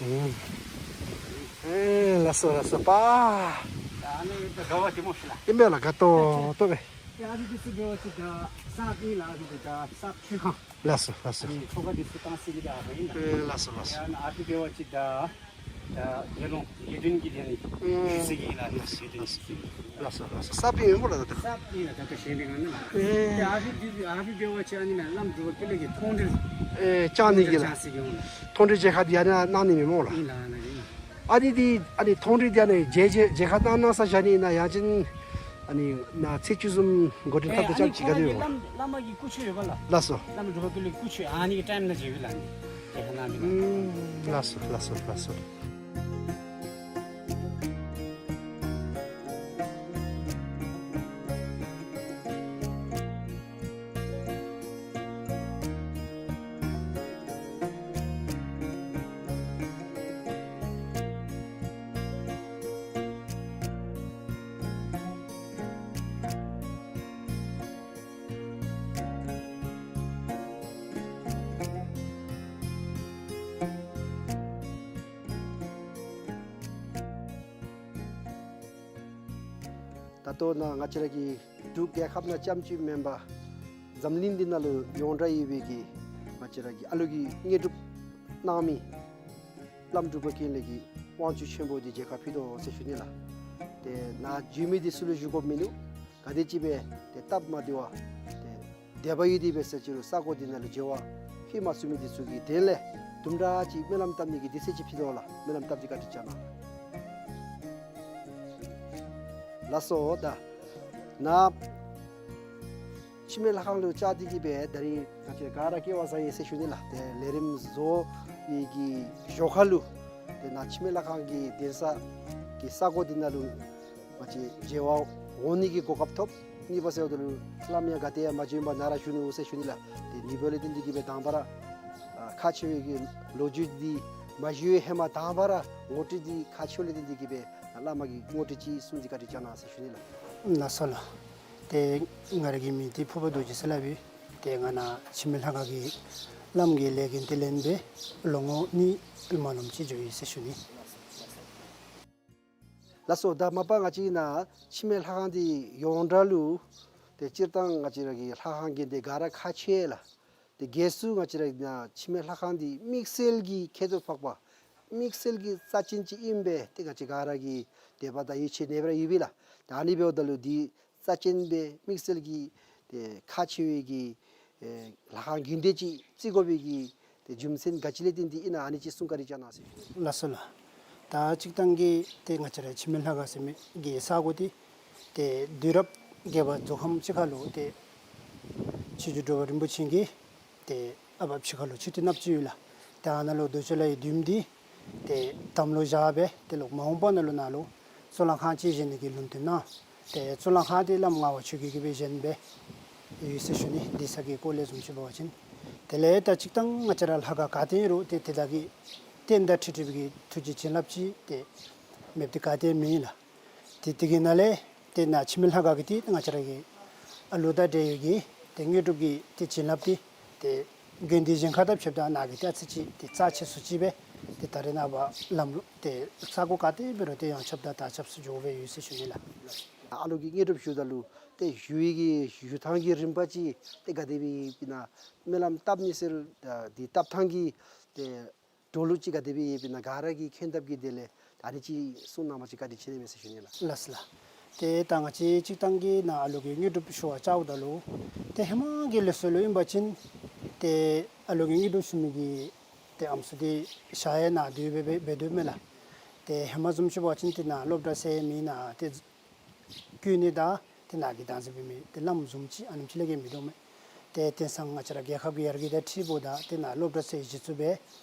ཨུམ། ཨེ་ལགས་སོ་ལགས་སོ། པ། ད་ཨ་ནི་ད་དགའ་བ་ཅིག་སྨོ་ཤི་ལགས། ཨིན་མས་ལགས། དགའ་ཏོག་ཏོ་སྦེ། ཨ་ཕི་འདི་ཚུ་འབད་བ་ཅིན་ད་གསརཔ་ཨིན་ལགས། ཨ་ཕི་འདི་ད་གསརཔ་མཆོད་ཁང་། ལགས་སོ་ལགས་སོ། ཨ་ནི་ཆོ་ག་འདི་ཚུ་བཏང་ས་གི་ད་ཨ་ཕི་ཨིན་ལགས། ཨེ་ལགས་སོ་ལགས་སོ། ཨ་ནི་ཨ་ཕི་འབད་བ་ཅིན་ད་ད་དགེ་སློང་དགེ་འདུན་གྱི་ད་ཨ་ནི་ཨུམ་ཞུ་ས་གི་ཨིན་ལགས། ཨ་ནི་དགེ་འདུན་ཞུ་ས་གི། ལགས་སོ་ལགས་སོ། གསརཔ་ཨིན་སྨོ་ལགས། ད་གསརཔ་ཨིན་ལགས། ད་ལྟོ་བཞེངས་པའི་སྒང་ནི་ལགས། ཨེ། ཨ་ཕི་འདི་ཨ་ཕི་འབད་བ་ཅིན་ཨ་ནི་མས། བླམ་འབྲུག་པ་ཀུན་ལེགས་ཀྱིས་མཐོང་གྲོལ་ཨེ་བཅང་ནི་གི་ལགས། མཐོང་གྲོལ་བཅང་ས་གི་ཨིན་ལགས། མཐོང་གྲོལ་མཇལ་ཁ་འདི་ཨ་ནཱ་གནང་ནི་མས་སྨོ་ལགས། ཨིན་ལགས་ཨ་ནི་ཨིན། ཨ་ནི་འདི་ཨ་ནི་མཐོང་གྲོལ་འདི་ཨ་ནི་མཇལ་མཇལ་མཇལ་ཁ་གནང་གནང་ས་བཞག་ནི་ཨིན་ན་ཡང་ཅིན་ཨ་ནི་ནཱ་ཚེས་བཅུ་བཟུམ་འགོ་འདྲེན་ཨེ་འཐབ་ད་ཨ་ནི་རྐྱངམ་ཅིག་ག་ཁོང་དེ་གི་ཡོད། བླམ་བླ་མ་གི་སྐུ་མཆོད་ཡོད་པ་ལགས། ལགས་སོ། བླམ་འབྲུག་པ་ཀུན་ལེགས་སྐུ་མཆོད་ཨ་ནི་གི་ཊའིམ་ནང་མཇལ་བས་ལགས། ཨ་ནི་མཇལ་ཁ་གནང་མི་ལགས། ཨུམ། ལགས་སོ་ལགས་སོ་ལགས་སོ། ད་ལྟོ་ནཱ་ང་བཅས་ར་གི་འབྲུག་རྒྱལ་ཁབ་ནང་རྐྱངམ་ཅིག་མེན་པར་འཛམ་གླིང་འདི་ནང་ལུ་ཡོངས་གྲགས་ཡོད་པའི་གི་ང་བཅས་ར་གི་ཨ་ལུ་གི་དངོས་གྲུབ་གནང་མི་བླམ་འབྲུག་པ་ཀུན་ལེགས་ཀྱི་དབང་ཕྱུག་ཆེན་པོ་འདི་མཇལ་ཁ་ཕུལ་དོ་ཟེར་ཞུ་ནི་ལགས། ཏེ་ནཱ་འབྱོན་མི་འདི་ཚུ་ལུ་ཞུ་དགོཔ་མིན་འདུག། ག་དེ་ཅིག་སྦེ་ཏེ་སྟབས་མ་བདེ་བར་ཏེ་དེ་སྦེ་ཡོད་དེ་འབད་ཟེར་ཅི་རུང་ས་གོ་འདི་ནང་ལུ་མཇལ་བར་ཕུལ་མ་ཚུགས་མི་འདི་ཚུ་གི་དོན་ལས་དུམ་གྲ་ཅིག་སྨོན་ལམ་བཏབ་ནི་གི་དུས་ཚོད་ཅིག་ཕུལ་དོ་ལགས། སྨོན་ལམ་བཏབ་སྟེ་བཀའ་དྲིན་བསྐྱང་གནང་། ལགས་སོ། ད་ནཱ་འཆི་མེད་ལྷ་ཁང་ལུ་བཅར་ཏེ་གི་སྦེ་ད་རིས་ང་བཅས་ག་ར་སྐལ་བ་བཟང་ཡི་ཟེར་ཞུ་ནི་ལགས། ཏེ་ལས་རིམ་བཟོ་བའི་གི་ཞོར་ཁ་ལུ་ཏེ་ནཱ་འཆི་མེད་ལྷ་ཁང་གི་གདན་ས་གི་ས་གོ་འདི་ནང་ལུ་ང་བཅས་མཇལ་བར་འོང་ནི་གི་གོ་སྐབས་ཐོབ། གཉིས་པ་ཟེརཝ་ད་ལུ་བླམ་ཡང་ག་ཏེ་ཡང་མ་བྱོན་པར་ནཱ་ར་བཞུགས་ནུག་ཟེར་ཞུ་ནི་ལགས། ཏེ་གཉིས་པ་ལས་བརྟེན་ཏེ་གི་སྦེ་དང་པ་ར་ཨ་ཁག་ཆེ་བའི་གི་ལོ་རྒྱུས་འདི་མ་ཞུ་བའི་ཧེ་མ་དང་པ་ར་ངོ་སྤྲོད་འདི་ཁག་ཆེཝ་ལས་བརྟེན་ཏེ་གི་སྦེ་བླ་མ་གིས་ངོ་སྤྲོད་ཅིག་གསུངས་ཏེ་བཀའ་དྲིན་བསྐྱང་གནང་ཟེར་ཞུ་ནི་ལགས། ལགས་སོ་ལགས། ཏེ་ང་ར་གི་མིང་འདི་ཕུར་པ་རྡོ་རྗེ་ཟེར་སླབ་ཨིན། ཏེ་ང་ནཱ་འཆི་མེད་ལྷ་ཁང་གི་བླམ་གི་ལས་འགན་དེ་ལེན་སྦེ་ལོ་ངོ་གཉིས་ལུ་མ་ལངམ་ཅིག་འགྱོ་ཡི་ཟེར་ཞུ་ནི། ལགས་སོ། ད་མ་པ་ང་བཅས་ནཱ་འཆི་མེད་ལྷ་ཁང་འདི་ཡོངས་གྲགས་ལུ་ཏེ་སྤྱིར་བཏང་ང་བཅས་ར་གི་ལྷ་ཁང་གི་འདི་ག་ར་ཁག་ཆེ་ལགས། ཏེ་གལ་སྲིད་ང་བཅས་ར་གི་ནཱ་འཆི་མེད་ལྷ་ཁང་འདི་དམིགས་བསལ་གྱི་ཁྱད་དུ་འཕགས་པ་དམིགས་བསལ་གྱི་རྩ་ཅན་ཅིག་ཨིན་པས། ཏེ་ང་བཅས་ག་ར་གི་དད་པ་དང་ཡིད་ཆེས་ནེ་སྦེ་ར་ཡོད་པས་ལགས། ད་ཨ་ནི་འབདཝ་ད་ལུ་འདི་རྩ་ཅན་སྦེ་དམིགས་བསལ་གྱི་ཏེ་ཁག་ཆེ་བའི་གི་ཨེ་ལྷ་ཁང་དགོན་སྡེ་ཅིག་བརྩི་དགོ་པའི་གི་ཏེ་རྒྱུ་མཚན་ག་ཅི་ལས་བརྟེན་ཏེ་ཨིན་ན་ཨ་ནི་ཅིག་གསུང་བཀའ་དྲིན་བསྐྱང་གནང་ཟེར་ཞུ། ལགས་སོ་ལགས། ད་སྤྱིར་བཏང་གི་ཏེ་ང་བཅས་ར་འཆི་མེད་ལྷ་ཁང་ཟེར་མི་གི་ས་གོ་འདི་ཏེ་དུས་རབས་བརྒྱད་པ་རྫོགས་ཁམས་ཅིག་ཁར་ལུ་ཏེ་ཆོས་རྗེ་འགྲོ་བ་རིན་པོ་ཆེ་གིས་ཏེ་ཨ་བབ་ཅིག་ཁར་ལུ་ཆུ་ཏི་ནབ་ཅིག་ཡོད་ལགས། ཏེ་ཨ་ནཱ་ལུ་རྡོ་ཅོ་ལ་ཡི་བདུདམོ་འདི་ཏེ་དམ་ལུ་བཞག་སྦེ་ཏེ་ལོག་མ་འོངས་པ་ནང་ལུ་ནཱ་ལུ་གཙུག་ལག་ཁང་ཅིག་བཞེངས་ནི་གི་ལུང་བསྟན་གནང་། ཏེ་གཙུག་ལག་ཁང་འདི་བླམ་ངག་དབང་ཆོས་རྒྱལ་གྱིས་སྦེ་བཞེངས་སྦེ་ཡོད་ཟེར་ཞུ་ནི། གདན་ས་གི་སྐོར་ལས་བཟུམ་ཅིག་འབད་བ་ཅིན། དེ་ལས་ད་སྤྱིར་བཏང་ང་བཅས་ར་ལྷ་ཁང་ག་ཏེ་ཨིན་རུང་ཏེ་དེ་དག་གི་རྟེན་དང་འཁྲིལ་འཁྲིལ་བའི་གི་ཐུགས་རྗེ་བྱིན་རླབས་ཅིག་ཏེ་མེདཔ་འདི་ག་ཏེ་མེད་ལགས། ཏེ་དེ་གི་ནང་ལས་ཏེ་ནཱ་འཆི་མེད་ལྷ་ཁང་གི་ཏེ་ང་བཅས་ར་གི་ཨ་ལུ་དང་འབྲེལ་ཡོད་ཀྱི་ཏེ་དངོས་གྲུབ་ཀྱི་ཏེ་བྱིན་རླབས་འདི་ཏེ་དགོན་སྡེ་གཞན་ཁར་དང་ཕྱདཔ་ད་ནཱ་གི་ཏེ་ཨ་ཙི་ཅིག་ཏེ་རྩ་ཆེ་སུ་ཅིག་སྦེ་ཏེ་ད་རེས་ནངས་པ་ལམ་ལུགས་ཏེ་ས་གོ་ག་ཏེ་འབད་རུང་ཏེ་ཡོངས་ཁྱབ་དང་དར་ཁྱབ་སུ་འགྱོ་སྦེ་ཡོད་ཟེར་ཞུ་ནི་ལགས། ཨ་ལུ་གི་དངོས་གྲུབ་ཞུཝ་ད་ལུ་ཏེ་ཞུ་བའི་གི་ཞུ་ཐངས་ཀྱི་རིམ་པ་ཅིག་ཏེ་ག་དེ་སྦེ་ཨིན་ན་སྨོན་ལམ་བཏབ་ནི་ཟེར་ཏེ་བཏབ་ཐངས་ཀྱི་ཏེ་འགྲོ་ལུགས་ཅིག་ག་དེ་སྦེ་ཡོདཔ་ཨིན་ན་ག་ར་གིས་མཁྱེན་དཔ་གི་དོན་ལས་ད་ཨ་ནི་ཅིག་གསུང་གནང་བ་ཅིན་བཀའ་དྲིན་ཆེ་ནི་མས་ཟེར་ཞུ་ནི་ལགས། ལགས་སོ་ལགས། ཏེ་ད་ང་བཅས་སྤྱིར་བཏང་གི་ནཱ་ཨ་ལུ་གི་དངོས་གྲུབ་ཞུ་བར་བཅརཝ་ད་ལུ་ཏེ་ཧེ་མ་གི་ལུགས་སྲོལ་ལུ་ཨིན་པ་ཅིན་ཏེ་ཨ་ལུ་གི་དངོས་གྲུབ་ཞུ་མི་གི་ཏེ་ཨམ་སྲུ་འདི་ཞག་ཡང་ནཱ་སྡོད་སྦེ་སྦེ་སྡོདཔ་མས་ལགས། ཏེ་ཧེ་མ་བཟུམ་ཅིག་འབད་བ་ཅིན་ཏེ་ནཱ་སློབ་གྲྭ་ཟེར་མེད་ནཱ་ཏེ་བཀོད་ནི་དང་ཏེ་ནཱ་གི་བདག་འཛིན་འབད་མི་ཏེ་བླམ་བཟུམ་ཅིག་ཨ་ནེམ་ཅིག་ལས་བརྒལ་མིན་འདུག་མས། ཏེ་དེང་སང་ང་བཅས་ར་རྒྱལ་ཁབ་ཀྱི་ཡར་རྒྱས་དང་འཁྲིལཝ་ད་ཏེ་ནཱ་སློབ་གྲྭ་ཟེར་གཞི་བཙུགས་སྦེ་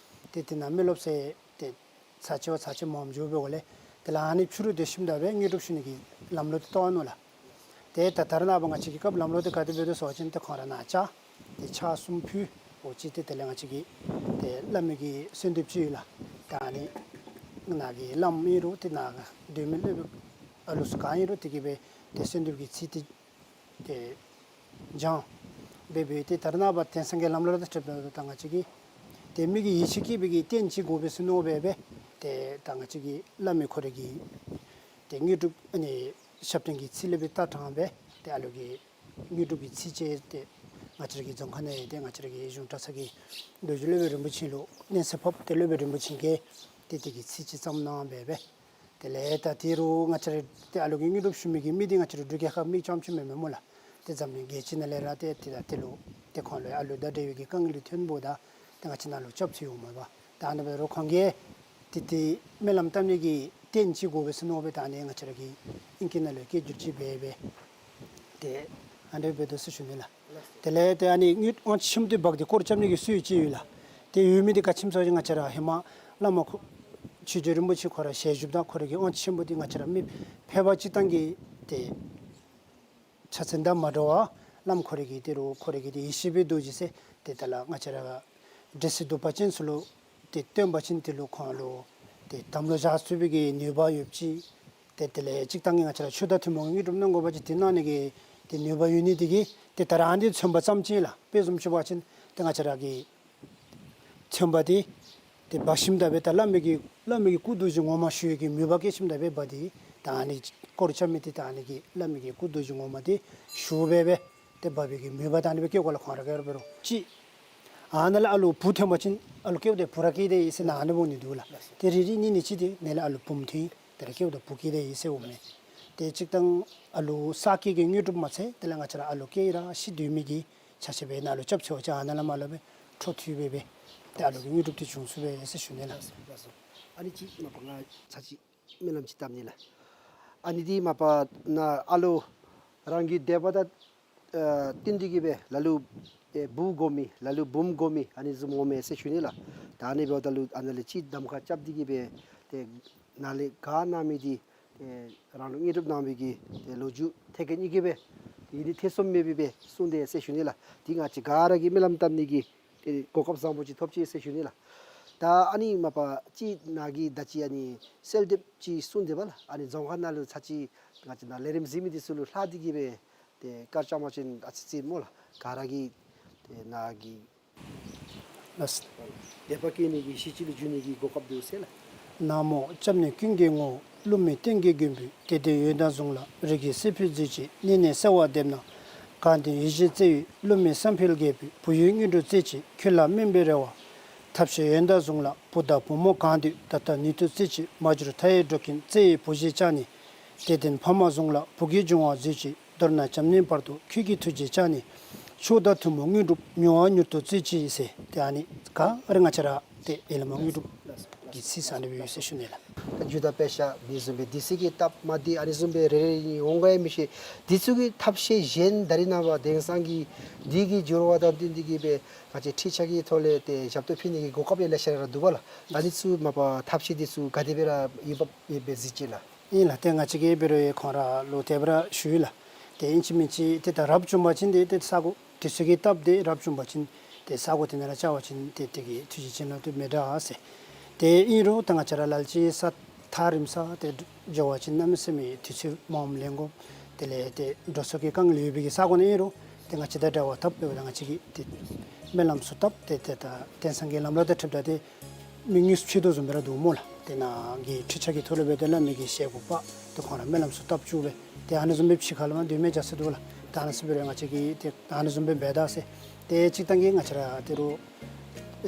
ཏེ་དེ་ནང་སྨོན་སློབ་ཟེར་ཏེ་ཚར་གཅིག་བ་ཚར་གཅིག་མངམ་འགྱོ་བའི་སྒོ་ལས་ཏེ་ལས་ཨ་ནི་ཕྱི་རུ་སྡོད་ཞིནམ་ད་སྦེ་དངོས་གྲུབ་ཞུ་ནི་གི་ལམ་ལུགས་འདི་བཏོན་ནུག་ལགས། ཏེ་ད་ད་རེས་ནངས་པ་ང་བཅས་ཀྱི་སྐབས་ལམ་ལུགས་འདི་ག་དེ་སྦེ་འདུག་ཟེར་བ་ཅིན་ཏེ་ཁོང་ར་ནཱ་བཅར་ཏེ་ཕྱག་གསུམ་ཕུལ་འོང་ཅི། ཏེ་དེ་ལས་ང་བཅས་ཀྱི་ཏེ་བླ་མའི་གི་གསོལ་འདེབས་ཅིག་ཡོད་ལགས། ད་ཨ་ནི་ནཱ་གི་བླམ་ཨིན་རུང་ཏེ་ནཱ་སྡོད་མི་སློབ་དཔོན་ཨ་ལུ་ཚུ་ག་ཨིན་རུང་དེ་གིས་སྦེ་ཏེ་གསོལ་འདེབས་ཀྱི་ཚིག་འདི་ཏེ་བགྱང་སྦེ་སྦེ་ཏེ་ད་རེས་ནངས་པ་དེང་སང་གི་ལམ་ལུགས་དང་འཁྲིལཝ་ད་ད་ང་བཅས་ཀྱིས་ཏེ་མི་གི་ཡིད་ཆེས་བསྐྱེད་པའི་གི་རྟེན་ཅིག་དགོ་པས་ཟེར་མནོ་སྦེ་སྦེ་ཏེ་ད་ང་བཅས་ཀྱི་བླ་མའི་ཁོ་རའི་གི་ཏེ་དངོས་གྲུབ་ཨ་ནི་ཞབས་བརྟན་གྱི་ཚིག་ལས་སྦེ་བཏབ་དྲངས་སྦེ་ཏེ་ཨ་ལུ་གི་དངོས་གྲུབ་ཀྱི་ཚིག་ཅིག་ཏེ་ང་བཅས་ར་གི་རྫོང་ཁ་ནང་ཡོད་དེ་ང་བཅས་ར་གི་གཞུང་གྲྭ་ཚང་གི་རྡོ་རྗེ་སློབ་དཔོན་རིན་པོ་ཆེ་ལུ་སྙན་སེང་ཕབ། ཏེ་སློབ་དཔོན་རིན་པོ་ཆེ་གིས་ཏེ་དེ་གི་ཚིག་ཅིག་བརྩམས་གནང་སྦེ་སྦེ། དེ་ལས་ད་དེ་རུང་ང་བཅས་ར་ཏེ་ཨ་ལུ་གི་དངོས་གྲུབ་ཞུ་མི་གི་མི་འདི་ང་བཅས་ར་འབྲུག་རྒྱལ་ཁབ་མི་རྐྱངམ་ཅིག་མེན་མས་སྨོ་ལགས། ཏེ་འཛམ་གླིང་རྒྱལ་སྤྱི་ནང་ལས་ར་ཏེ་ཏེ་ད་དེ་ལུ་ཏེ་ཁོང་ལུ་ཨ་ལུ་དང་འབྲེལ་བའི་གི་དཀའ་ངལ་འདི་ཐོན་འབདཝ་ད་ཏེ་ང་བཅས་ནང་ལུ་སྐྱབས་སུ་ཡོདཔ་མས་པ། ད་ཨ་ནི་འབད་རུང་ཁོང་གིས་ཏེ་ཏེ་སྨོན་ལམ་བཏབ་ནི་གི་རྟེན་ཅིག་དགོ་པས་ཟེར་མནོ་སྦེ་ད་ཨ་ནི་ང་བཅས་ར་གི་ཨིང་སྐད་ནང་ལུ་སྐད་སྒྱུར་ཅིག་འབད་སྦེ་ཏེ་ཨ་ནི་སྦེ་འདུག་ཟེར་ཞུ་ནི་ལགས། དེ་ལས་ཏེ་ཨ་ནི་དངོས་དབང་ཆེན་པོ་འདི་འབག་སྟེ་སྐོར་རྐྱབ་ནི་གི་སྲོལ་ཅིག་ཡོད་ལགས། ཏེ་ཡོད་མི་འདི་ག་ཅི་སྨོ་ཟེར་བ་ཅིན་ང་བཅས་ར་ཧེ་མ་བླ་མ་ཁོ་ཆོས་རྗེ་རིན་པོ་ཆེ་ཁོ་ར་ཞལ་བཞུགས་དང་ཁོ་ར་གི་དབང་ཆེན་པོ་འདི་ང་བཅས་ར་མི་ཕལ་པ་སྤྱིར་བཏང་གིས་ཏེ་ཕྱག་མཚན་དང་མ་འདྲཝ་བླམ་ཁོ་ར་གི་དེ་རུང་ཁོ་ར་གི་ཏེ་ཡེ་ཤེས་པའི་རྡོ་རྗེ་ཟེར་ཏེ་ད་ལགས་ང་བཅས་ར་འདྲེ་སྲིན་གདུག་པ་ཅན་ཚུ་ལུ་ཏེ་བསྟེན་པ་ཅིན་དེ་ལུ་ཁོང་ལུ་ཏེ་དམ་ལུ་བཞག་ཚུགས་པའི་གི་ནུས་པ་ཡོདཔ་ཅིག། ཏེ་དེ་ལས་སྤྱིར་བཏང་གི་ང་བཅས་ར་ཆོས་དང་ཐུན་མོང་གི་དངོས་གྲུབ་གནང་དགོ་པ་ཅིན་དེ་གནང་ནི་གི་ཏེ་ནུས་པ་ཡོད་ནི་དེ་གིས་ཏེ་ད་རེས་ཨ་ནི་མཚོན་པ་ཙམ་ཅིག་ལགས། དཔེ་བཟུམ་ཅིག་འབད་བ་ཅིན་ཏེ་ང་བཅས་ར་གི་མཚོན་པ་འདི་ཏེ་འབག་ཞིནམ་ད་སྦེ་ད་བླ་མའི་གི་བླ་མའི་གི་སྐུ་གདུང་བཞི་ངོ་མ་ཞུ་བའི་གི་མོས་པ་བསྐྱེད་ཞིནམ་ད་སྦེ་འབག་སྟེ་ ད་ཨ་ནི་སྐོར་ར་རྐྱབ་མི་འདི་ད་ཨ་ནི་གི་བླ་མའི་གི་སྐུ་རྡོ་རྗེ་ངོ་མ་འདི་ཞུ་སྦེ་སྦེ་ཏེ་འབག་པའི་གི་མོས་པ་ད་ཨ་ནི་སྦེ་བསྐྱེད་དགོ་ལགས། ཁོང་ར་གིས་ར་འབད་རུང་ཅིག་ཨ་ནཱ་ལས་ཨ་ལུ་བུ་ཐོན་པ་ཅིན་ཨ་ལུ་སྐྱེཝ་ད་བུ་ར་སྐྱེས་ཏེ་ཡོད་ཟེར་ནཱ་ཨ་ནི་འབདཝ་ནི་འདུག་ལགས། ཏེ་རེ་རེ་གཉིས་གཉིས་ཅིག་འདི་ནཱ་ལས་ཨ་ལུ་བུམོ་ཐོན་ཏེ་ར་སྐྱེཝ་ད་བུ་སྐྱེས་ཏེ་ཡོད་ཟེར་འོང་མས། ཏེ་གཅིག་དང་ཨ་ལུ་ས་སྐྱེས་ཀྱི་དངོས་གྲུབ་མ་ཚད་དེ་ལས་ང་བཅས་ར་ཨ་ལུ་སྐྱེས་ར་ཤི་སྡོད་མི་གི་ཆ་ཤས་སྦེ་ནཱ་ལུ་སྐྱབས་འཚོལ་བ་ཅིན་ཨ་ནཱ་ལས་མར་ལུ་སྦེ་འཕྲོ་མཐུད་སྦེ་སྦེ་ཏེ་ཨ་ལུ་གི་དངོས་གྲུབ་འདི་འབྱུང་ཚུགས་པས་ཟེར་ཞུ་ནི་ལགས། ལགས་སོ། ལགས་སོ། ཨ་ནི་ཅིག་མ་པ་ང་ཚར་ཅིག་སྨོན་ལམ་ཅིག་བཏབ་ནི་ལགས། ཨ་ནི་འདི་མ་པ་ནཱ་ཨ་ལུ་རང་གི་འདོད་པ་དང་ཨ་བསྟུན་ཏེ་གི་སྦེ་ལ་ལུ་ཨེ་བུ་དགོ་མི་ལ་ལུ་བུམོ་དགོ་མི་ཨ་ནི་བཟུམ་འོང་མས་ཟེར་ཞུ་ནི་ལགས། ད་ཨ་ནི་འབདཝ་ད་ལུ་ཨ་ནཱ་ལས་ཅིག་གདམ་ཁ་རྐྱབ་སྟེ་གི་སྦེ་ཏེ་ནཱ་ལས་ག་གནང་མི་འདི་ཏེ་རང་ལུ་དངོས་གྲུབ་གནང་བའི་གི་ཏེ་ལོ་རྒྱུས་ཐད་ཀར་གཉིས་ཀྱིས་སྦེ་ཡིད་ནི་ཐེ་ཚོམ་མེད་པའི་སྦེ་གསུངས་ཏེ་ཟེར་ཞུ་ནི་ལགས། འདི་ང་བཅས་ག་ར་གིས་སྨོན་ལམ་བཏབ་ནི་གི་ཏེ་གོ་སྐབས་བཟང་པོ་ཅིག་ཐོབ་ཅི་ཟེར་ཞུ་ནི་ལགས། ད་ཨ་ནི་མ་པ་ཅིག་ནཱ་གིས་ད་ཅི་ཨ་ནི་གསོལ་འདེབས་ཅིག་གསུངས་ཏེ་འབདཝ་ལགས། ཨ་ནི་རྫོང་ཁ་ནང་ལུ་ཚར་ཅིག་ང་བཅས་ནཱ་ལས་རིམ་གཟིགས་མི་འདི་ཚུ་ལུ་ལྷག་སྟེ་གི་སྦེ་ཏེ་བཀའ་རྐྱབ་པ་ཅིན་ཨ་ཙི་ཅིག་སྨོ་ལགས། ག་ར་གིས་ཏེ་ནཱ་གི་ལགས། འདོད་པ་སྐྱེ་ནི་གི་གཞི་གཅིག་ལུ་འཇུག་ནི་གི་གོ་སྐབས་འདུག་ཟེར་ལགས། ན་མོ། སྐྱབས་གནས་ཀུན་གྱི་ངོ་བོ། བསླུ་མེད་གཏན་གྱི་མགོན་པོས། དད་ལྡན་ཡོན་བདག་གཟུངས་ལ་རིགས་ཀྱི་སྲས་ཕུད་མཛོད་ཅིག། གནས་ནས་གསོལ་བ་འདེབས་ན་གང་དེ་ཡིད་བཞིན་བརྩེ་བའི། བསླུ་མེད་བསམ་འཕེལ་རྒྱལ་པོའི། བུ་ཡོད་དངོས་གྲུབ་སྩོལ་ཅིག། ཁྱོད་ལ་སྨན་པའི་རེ་བ། ཐབས་ཤེས་ཡོན་བདག་གཟུངས་ལ། བུ་དང་བུ་མོ་གང་འདོད་ད་ལྟ་ནུས་མཐུ་སྩོལ་ཅིག། མ་གྱུར་མཐའ་ཡས་འགྲོ་ཀུན་བརྩེ་བའི་བུ་གཞིས་བཅགས་ནས། དད་ལྡན་ཕ་མ་གཟུངས་ལ་བུ་གི་འབྱུང་བ་མཛོད་ཅིག། མདོར་ན་བྱམས་སྙིང་བར་དུ་ཁྱོད་ཀྱི་ཐུགས་རྗེས་བཅགས་ནས། མཆོག་དང་ཐུན་མོང་དངོས་གྲུབ་མྱུར་བ་མྱུར་དུ་སྩོལ་ཅིག་ཟེར། ཏེ་ཨ་ནི་ག་ར་ང་བཅས་ར་ཏེ་ཡར་ལས་མར་དངོས་གྲུབ་ཀྱི་ཚིག་ཟེར་ཨ་ནི་སྦེ་ཡོད་ཟེར་ཞུ་ནི་ལགས། ད་རྒྱུ་དང་དཔེ་ཆ་འདི་བཟུམ་སྦེ་དུས་ཚོད་ཀྱི་སྟབས་མ་བདེ་ཨ་ནི་བཟུམ་སྦེ་རེ་རེ་གཉིས་འོང་ག་ཡང་མི་ཤེས། དུས་ཚོད་ཀྱི་ཐབས་ཤེས་གཞན་ད་རིས་ནངས་པ་དེང་སང་གི་འདི་གི་འགྱུར་བ་དང་བསྟུན་ཏེ་གི་སྦེ་ང་བཅས་ཁྲིག་ཆགས་ཀྱི་ཐོག་ལས་ཏེ་ཞབས་ཏོག་ཕུལ་ནི་གི་གོ་སྐབས་ཡང་ལེ་ཤ་ར་འདུག་པ་ལགས། ད་ཨ་ནི་ཚུ་མ་པ་ཐབས་ཤེས་འདི་ཚུ་ག་དེ་སྦེ་ར་ཡོདཔ་ཡོདཔ་སྦེ་གཟིགས་ཅི་ལགས། ཨིན་ལགས། ཏེ་ང་བཅས་ཀྱིས་འབད་རུང་ཡང་ཁོང་ར་ལུ་དེ་སྦེ་ར་ཞུ་ཡི་ལགས། ཏེ་ཨིན་ཅི་མིན་ཅི་ཏེ་ད་རབ་བྱུང་པ་ཅིན་ཏེ་ཏེ་ས་གོ་དུས་ཚོད་ཀྱི་སྟབས་ཏེ་རབ་བྱུང་པ་ཅིན་ཏེ་ས་གོ་དེ་ནང་ར་བཅར་བ་ཅིན་ཏེ་དེ་གི་ཐུགས་རྗེ་བྱིན་རླབས་དེ་མི་འདྲ་ཟེར། ཏེ་ཨིན་རུང་ད་ང་བཅས་ར་ལ་ལུ་ཅིག་ས་ཐག་རིང་ས་ཏེ་འགྱོ་བ་ཅིན་གནམ་མེད་ས་མེད་དུས་ཚོད་མངམ་ལེན་དགོ། དེ་ལས་ཏེ་འགྲོ་སོང་གི་དཀའ་ངལ་ཡོད་པའི་གི་ས་གོ་ནང་ཨིན་རུང་ཏེ་ང་བཅས་དང་འབྲེལ་བ་འཐབ་འབདཝ་ད་ང་བཅས་ཀྱིས་ཏེ་སྨོན་ལམ་ཚུ་བཏབ་སྟེ་ཏེ་ད་དེང་སང་གི་ལམ་ལུགས་དང་འཁྲིལཝ་ད་ཏེ་མི་དངོས་སུ་ཕྱད་དོ་བཟུམ་སྦེ་ར་འདུག་སྨོ་ལགས། ཏེ་ནཱ་གི་ཁྲིག་ཆགས་ཀྱི་ཐོག་ལུ་འབད་དེ་བླ་མའི་གི་ཞལ་སྒོ་པར་ཏེ་ཁོང་ར་སྨོན་ལམ་ཚུ་བཏབ་བཅུག་སྦེ་ཏེ་ཨ་ནི་བཟུམ་སྦེ་ཕྱི་ཁ་ལུ་མར་སྡོད་མི་རྒྱ་ཆེ་འདུག་ལགས། ད་ཨ་ནི་བཟུམ་སྦེ་ར་ང་བཅས་ཀྱིས་ཏེ་ཨ་ནི་བཟུམ་སྦེ་འབད་ད་ཟེར། ཏེ་གཅིག་དང་གི་ང་བཅས་ར་ཏེ་རུང་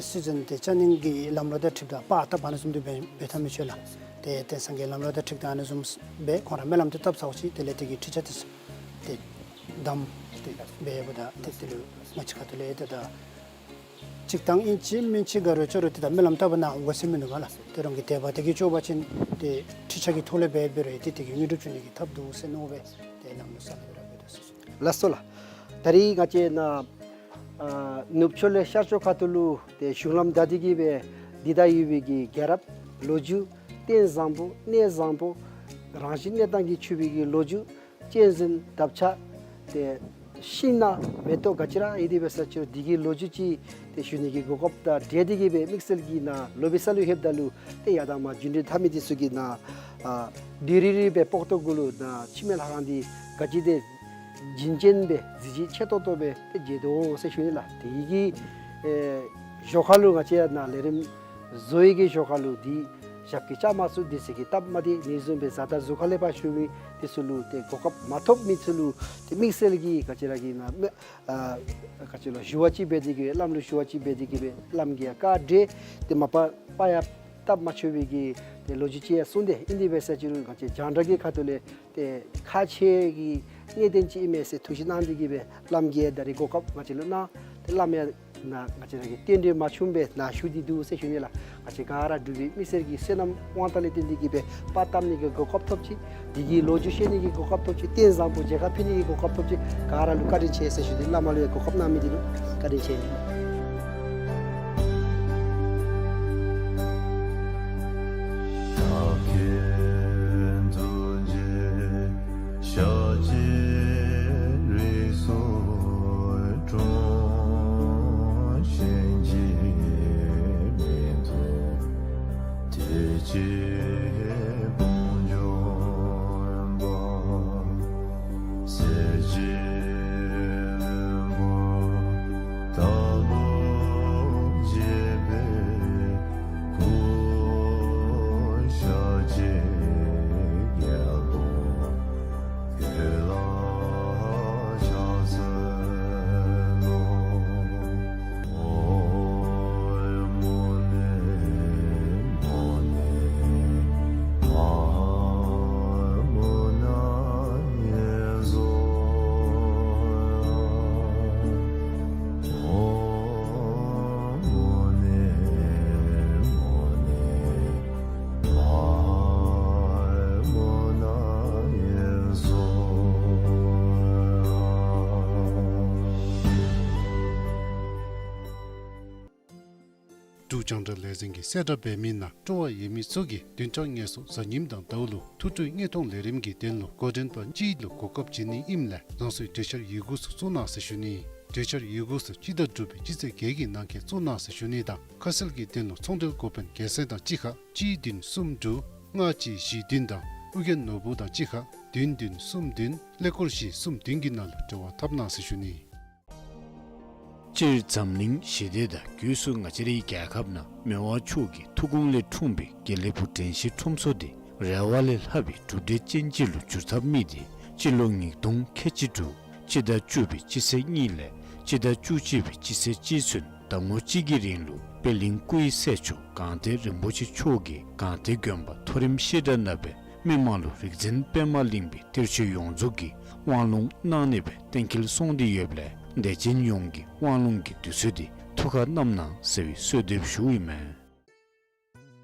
སྲིད་འཛིན་ཏེ་ཅ་ནིང་གི་ལམ་ལུགས་དང་འཁྲིལཝ་ད་པར་བཏབ་ཨ་ནི་བཟུམ་འདི་འབད་འབད་ཐབས་མི་ཆོག་ལགས། ཏེ་དེང་སང་གི་ལམ་ལུགས་དང་འཁྲིལཝ་ད་ཨ་ནི་བཟུམ་སྦེ་ཁོང་ར་སྨོན་ལམ་འདི་བཏབ་ཚརཝ་ཅིག་དེ་ལས་དེ་གི་ཁྲིག་ཆགས་འདི་ཚུ་ཏེ་བསྡམས་ཏེ་འབད་འབདཝ་ད་ཏེ་དེ་ལུ་ང་བཅས་ཁ་ཐུག་ལས་ཏེ་ད་གཅིག་དང་ཨིན་ཅི་མིན་ཅི་ག་ར་ཅོག་ར་ཏེ་ད་སྨོན་ལམ་བཏབ་པ་ནང་འོང་ག་ཟེར་མིན་འདུག་པ་ལགས། ཏེ་རང་གི་དད་པ་དེ་གིས་ཆོག་པ་ཅིན་ཏེ་ཁྲིག་ཆགས་ཀྱི་ཐོག་ལས་འབད་འབད་རུང་ཏེ་དེ་གི་དངོས་གྲུབ་འབྱུང་ནི་གི་ཐབས་འདུག་ཟེར་མནོ་སྦེ་ཏེ་ལམ་ལུགས་གསརཔ་སྦེ་ར་འབད་དོ་ཟེར་ཞུ། ལགས་སོ་ལགས། ད་རིས་ང་བཅས་ནཱ་ཨ་ནུབ་ཕྱོགས་ལས་ཤར་ཕྱོགས་ཁ་ཐུག་ལུ་ཏེ་གཞུང་ལམ་བདའ་སྟེ་གི་སྦེ་འདི་ད་ཡོད་པའི་གི་རྒྱལ་རབས་ལོ་རྒྱུས་རྟེན་བཟང་པོ་གནས་བཟང་པོ་རང་བཞིན་གནས་སྟངས་ཀྱིས་ཕྱུག་པའི་གི་ལོ་རྒྱུས་གཅན་གཟན་འདབ་ཆགས་ཏེ་ཤིང་ནགས་མེ་ཏོག་ག་ཅི་ར་ཨིན་ཏེ་འབད་ས་ཅིག་རུང་འདི་གི་ལོ་རྒྱུས་ཅིག་ཏེ་ཞུ་ནི་གི་གོ་སྐབས་དང་འབྲེལ་ཏེ་གི་སྦེ་དམིགས་བསལ་གྱིས་ནཱ་ལོ་བི་ས་ལུ་ལྷོདཔ་ད་ལུ་ཏེ་ཡར་དང་མར་རྒྱུན་འགྲུལ་འཐབ་མི་འདི་ཚུ་གིས་ནཱ་ཨ་བདུད་རི་རི་སྦེ་སྤོག་ཏོ་གུ་ལུ་ནཱ་འཆི་མེད་ལྷ་ཁང་འདི་ག་ཅི་ཏེ་བྱིན་ཅན་སྦེ་གཟི་བརྗིད་ཆེ་ཏོག་ཏོ་སྦེ་ཏེ་མཇལ་དོ་འོང་ཟེར་ཞུ་ནི་ལགས། དེ་གི་ཨེ་ཞོར་ཁ་ལུ་ང་བཅས་ནཱ་ལས་རིམ་བཟོ་ཡི་གི་ཞོར་ཁ་ལུ་འདི་ཞབས་ཀྱིས་བཅགས་མ་ཚུགས། དུས་ཚོད་ཀྱི་སྟབས་མ་བདེ་ནི་བཟུམ་སྦེ་བཟའ་ཟླ་གཟུགས་ཁ་ལས་ཕར་བཞུགས་མི་འདི་ཚུ་ལུ་ཏེ་གོ་སྐབས་མ་ཐོབ་མི་ཚུ་ལུ་ཏེ་དམིགས་བསལ་གྱིས་ག་ཅི་ར་གི་ནཱ་མེ་ཨ་ག་ཅི་ལོ་ཞུ་བ་ཅིག་འབད་དེ་གི་སྦེ་བླམ་ལུ་ཞུ་བ་ཅིག་འབད་དེ་གི་སྦེ་བླམ་གྱིས་ཡང་བཀའ་འདྲི་ཏེ་མ་པ་པ་ཡང་སྟབས་མ་ཆོག་པའི་གི་ཏེ་ལོ་རྒྱུས་ཅིག་ཡང་གསུངས་ཏེ་ཨིན་ཏེ་འབད་ས་ཅིག་རུང་ང་བཅས་རྒྱང་བསྒྲགས་ཀྱི་ཁ་ཐུག་ལས་ཏེ་ཁག་ཆེ་གི་གནད་དོན་ཅིག་ཨིན་མས་ཟེར་ཐུགས་བཞེད་གནང་སྟེ་གི་སྦེ་བླམ་གྱིས་ད་རིས་གོ་སྐབས་ང་བཅས་ལུ་གནང་། ཏེ་བླམ་ཡང་ནཱ་ང་བཅས་ར་གི་རྟེན་འབྲེལ་མ་ཆུངམ་སྦེ་ནཱ་བཞུགས་ཏེ་འདུག་ཟེར་ཞུ་ནི་ལགས། ང་བཅས་ག་ར་འབྲུག་པའི་མི་སེར་གྱི་བསོད་ནམས་དབང་ཐང་ལས་བརྟེན་ཏེ་གི་སྦེ་པར་བཏབ་ནི་གི་གོ་སྐབས་ཐོབ་ཅི། འདི་གི་ལོ་རྒྱུས་བཤད་ནི་གི་གོ་སྐབས་ཐོབ་ཅི། རྟེན་བཟང་པོ་མཇལ་ཁ་ཕུལ་ནི་གི་གོ་སྐབས་ཐོབ་ཅི། ག་ར་ལུ་བཀའ་དྲིན་ཆེ་ཟེར་ཞུ་ནི། བླ་མ་ལུ་ཡང་གོ་སྐབས་གནང་མི་འདི་ལུ་བཀའ་དྲིན་ཆེ། རྒྱང་བསྒྲགས་ལས་འཛིན་གྱིས་གསལ་བསྒྲགས་འབད་མི་ནང་སྤྲོ་བ་ཡོད་མི་ཚུ་གིས་བདུན་ཕྲག་ལྔ་ཚུ་གཟའ་ཉིམ་དང་ཟླཝ་ལུ་ཐུགས་སྤྲོའི་དངོས་མཐོང་ལས་རིམ་གྱི་དོན་ལུ་འགོ་འདྲེན་པ་གཅིག་ལུ་གོ་སྐབས་བྱིན་ནི་ཨིནམ་ལས་རང་སོའི་གྲོས་འཆར་ཡི་གུ་ཚུ་བཙུགས་གནང་ཟེར་ཞུ་ནི། གྲོས་འཆར་ཡི་གུ་ཚུ་སྤྱི་ཟླ་དྲུག་པའི་སྤྱི་ཚེས་བརྒྱད་ཀྱི་ནང་འཁོད་བཙུགས་གནང་ཟེར་ཞུ་ནི་དང་ཁ་གསལ་གྱི་དོན་ལུ་ཚོང་འབྲེལ་འགོ་དཔོན་རྒྱལ་མཚན་དང་གཅིག་ཁར་གཅིག་བདུན་གསུམ་དྲུག་ལྔ་གཅིག་བཞི་བདུན་དང་ཨོ་རྒྱན་ནོར་བུ་དང་གཅིག་ཁར་བདུན་བདུན་གསུམ་བདུན་ཀླད་ཀོར་བཞི་གསུམ་བདུན་གྱི་ནང་ལུ་འབྲེལ་བ་འཐབ་གནང་ཟེར་ཞུ་ནི། སྤྱིར་འཛམ་གླིང་ཞི་བདེ་དང་སྒོས་སུ་ང་བཅས་རའི་རྒྱལ་ཁབ་ནང་མི་དབང་མཆོག་གི་ཐུགས་དགོངས་ལས་འཁྲུངས་པའི་དགེ་ལེགས་ཕུག་དྲན་ཤེས་ཁྲོམ་ཚོགས་འདི་རེ་བ་ལས་ལྷག་པའི་གྲུབ་འབྲས་ཅན་ཅིག་ལུ་འགྱུར་ཐབས་དམིགས་ཏེ་སྤྱི་ལོ་ཉིས་སྟོང་ཁལ་གཅིག་དྲུག་སྤྱི་ཟླ་བཅུ་པའི་སྤྱི་ཚེས་གཉིས་ལས་སྤྱི་ཟླ་བཅུ་གཅིག་པའི་སྤྱི་ཚེས་གཅིག་ཚུན་ཟླ་ངོ་གཅིག་གི་རིང་ལུ་པད་གླིང་སྐུ་ཡི་སྲས་མཆོག་སྒང་སྟེང་རིན་པོ་ཆེ་མཆོག་གིས་སྒང་སྟེང་དགོན་པ་མཐོ་རིམ་བཤད་གྲྭ་ནང་སྦེ་མི་མང་ལུ་རིག་འཛིན་པདྨ་གླིང་པའི་གཏེར་ཆོས་ཡོངས་རྫོགས་ཀྱི་དབང་ལུང་གནང་ནི་སྦེ་གཏན་འཁེལ་སོང་སྟེ་ཡོདཔ་ལས་དད་ཅན་ཡོངས་ཀྱིས་དབང་ལུང་གི་དུས་ཚོད་འདི་ཐུགས་ཁར་བསྣམ་གནང་ཟེར་བའི་གསོལ་འདེབས་ཞུཝ་ཨིན་མས།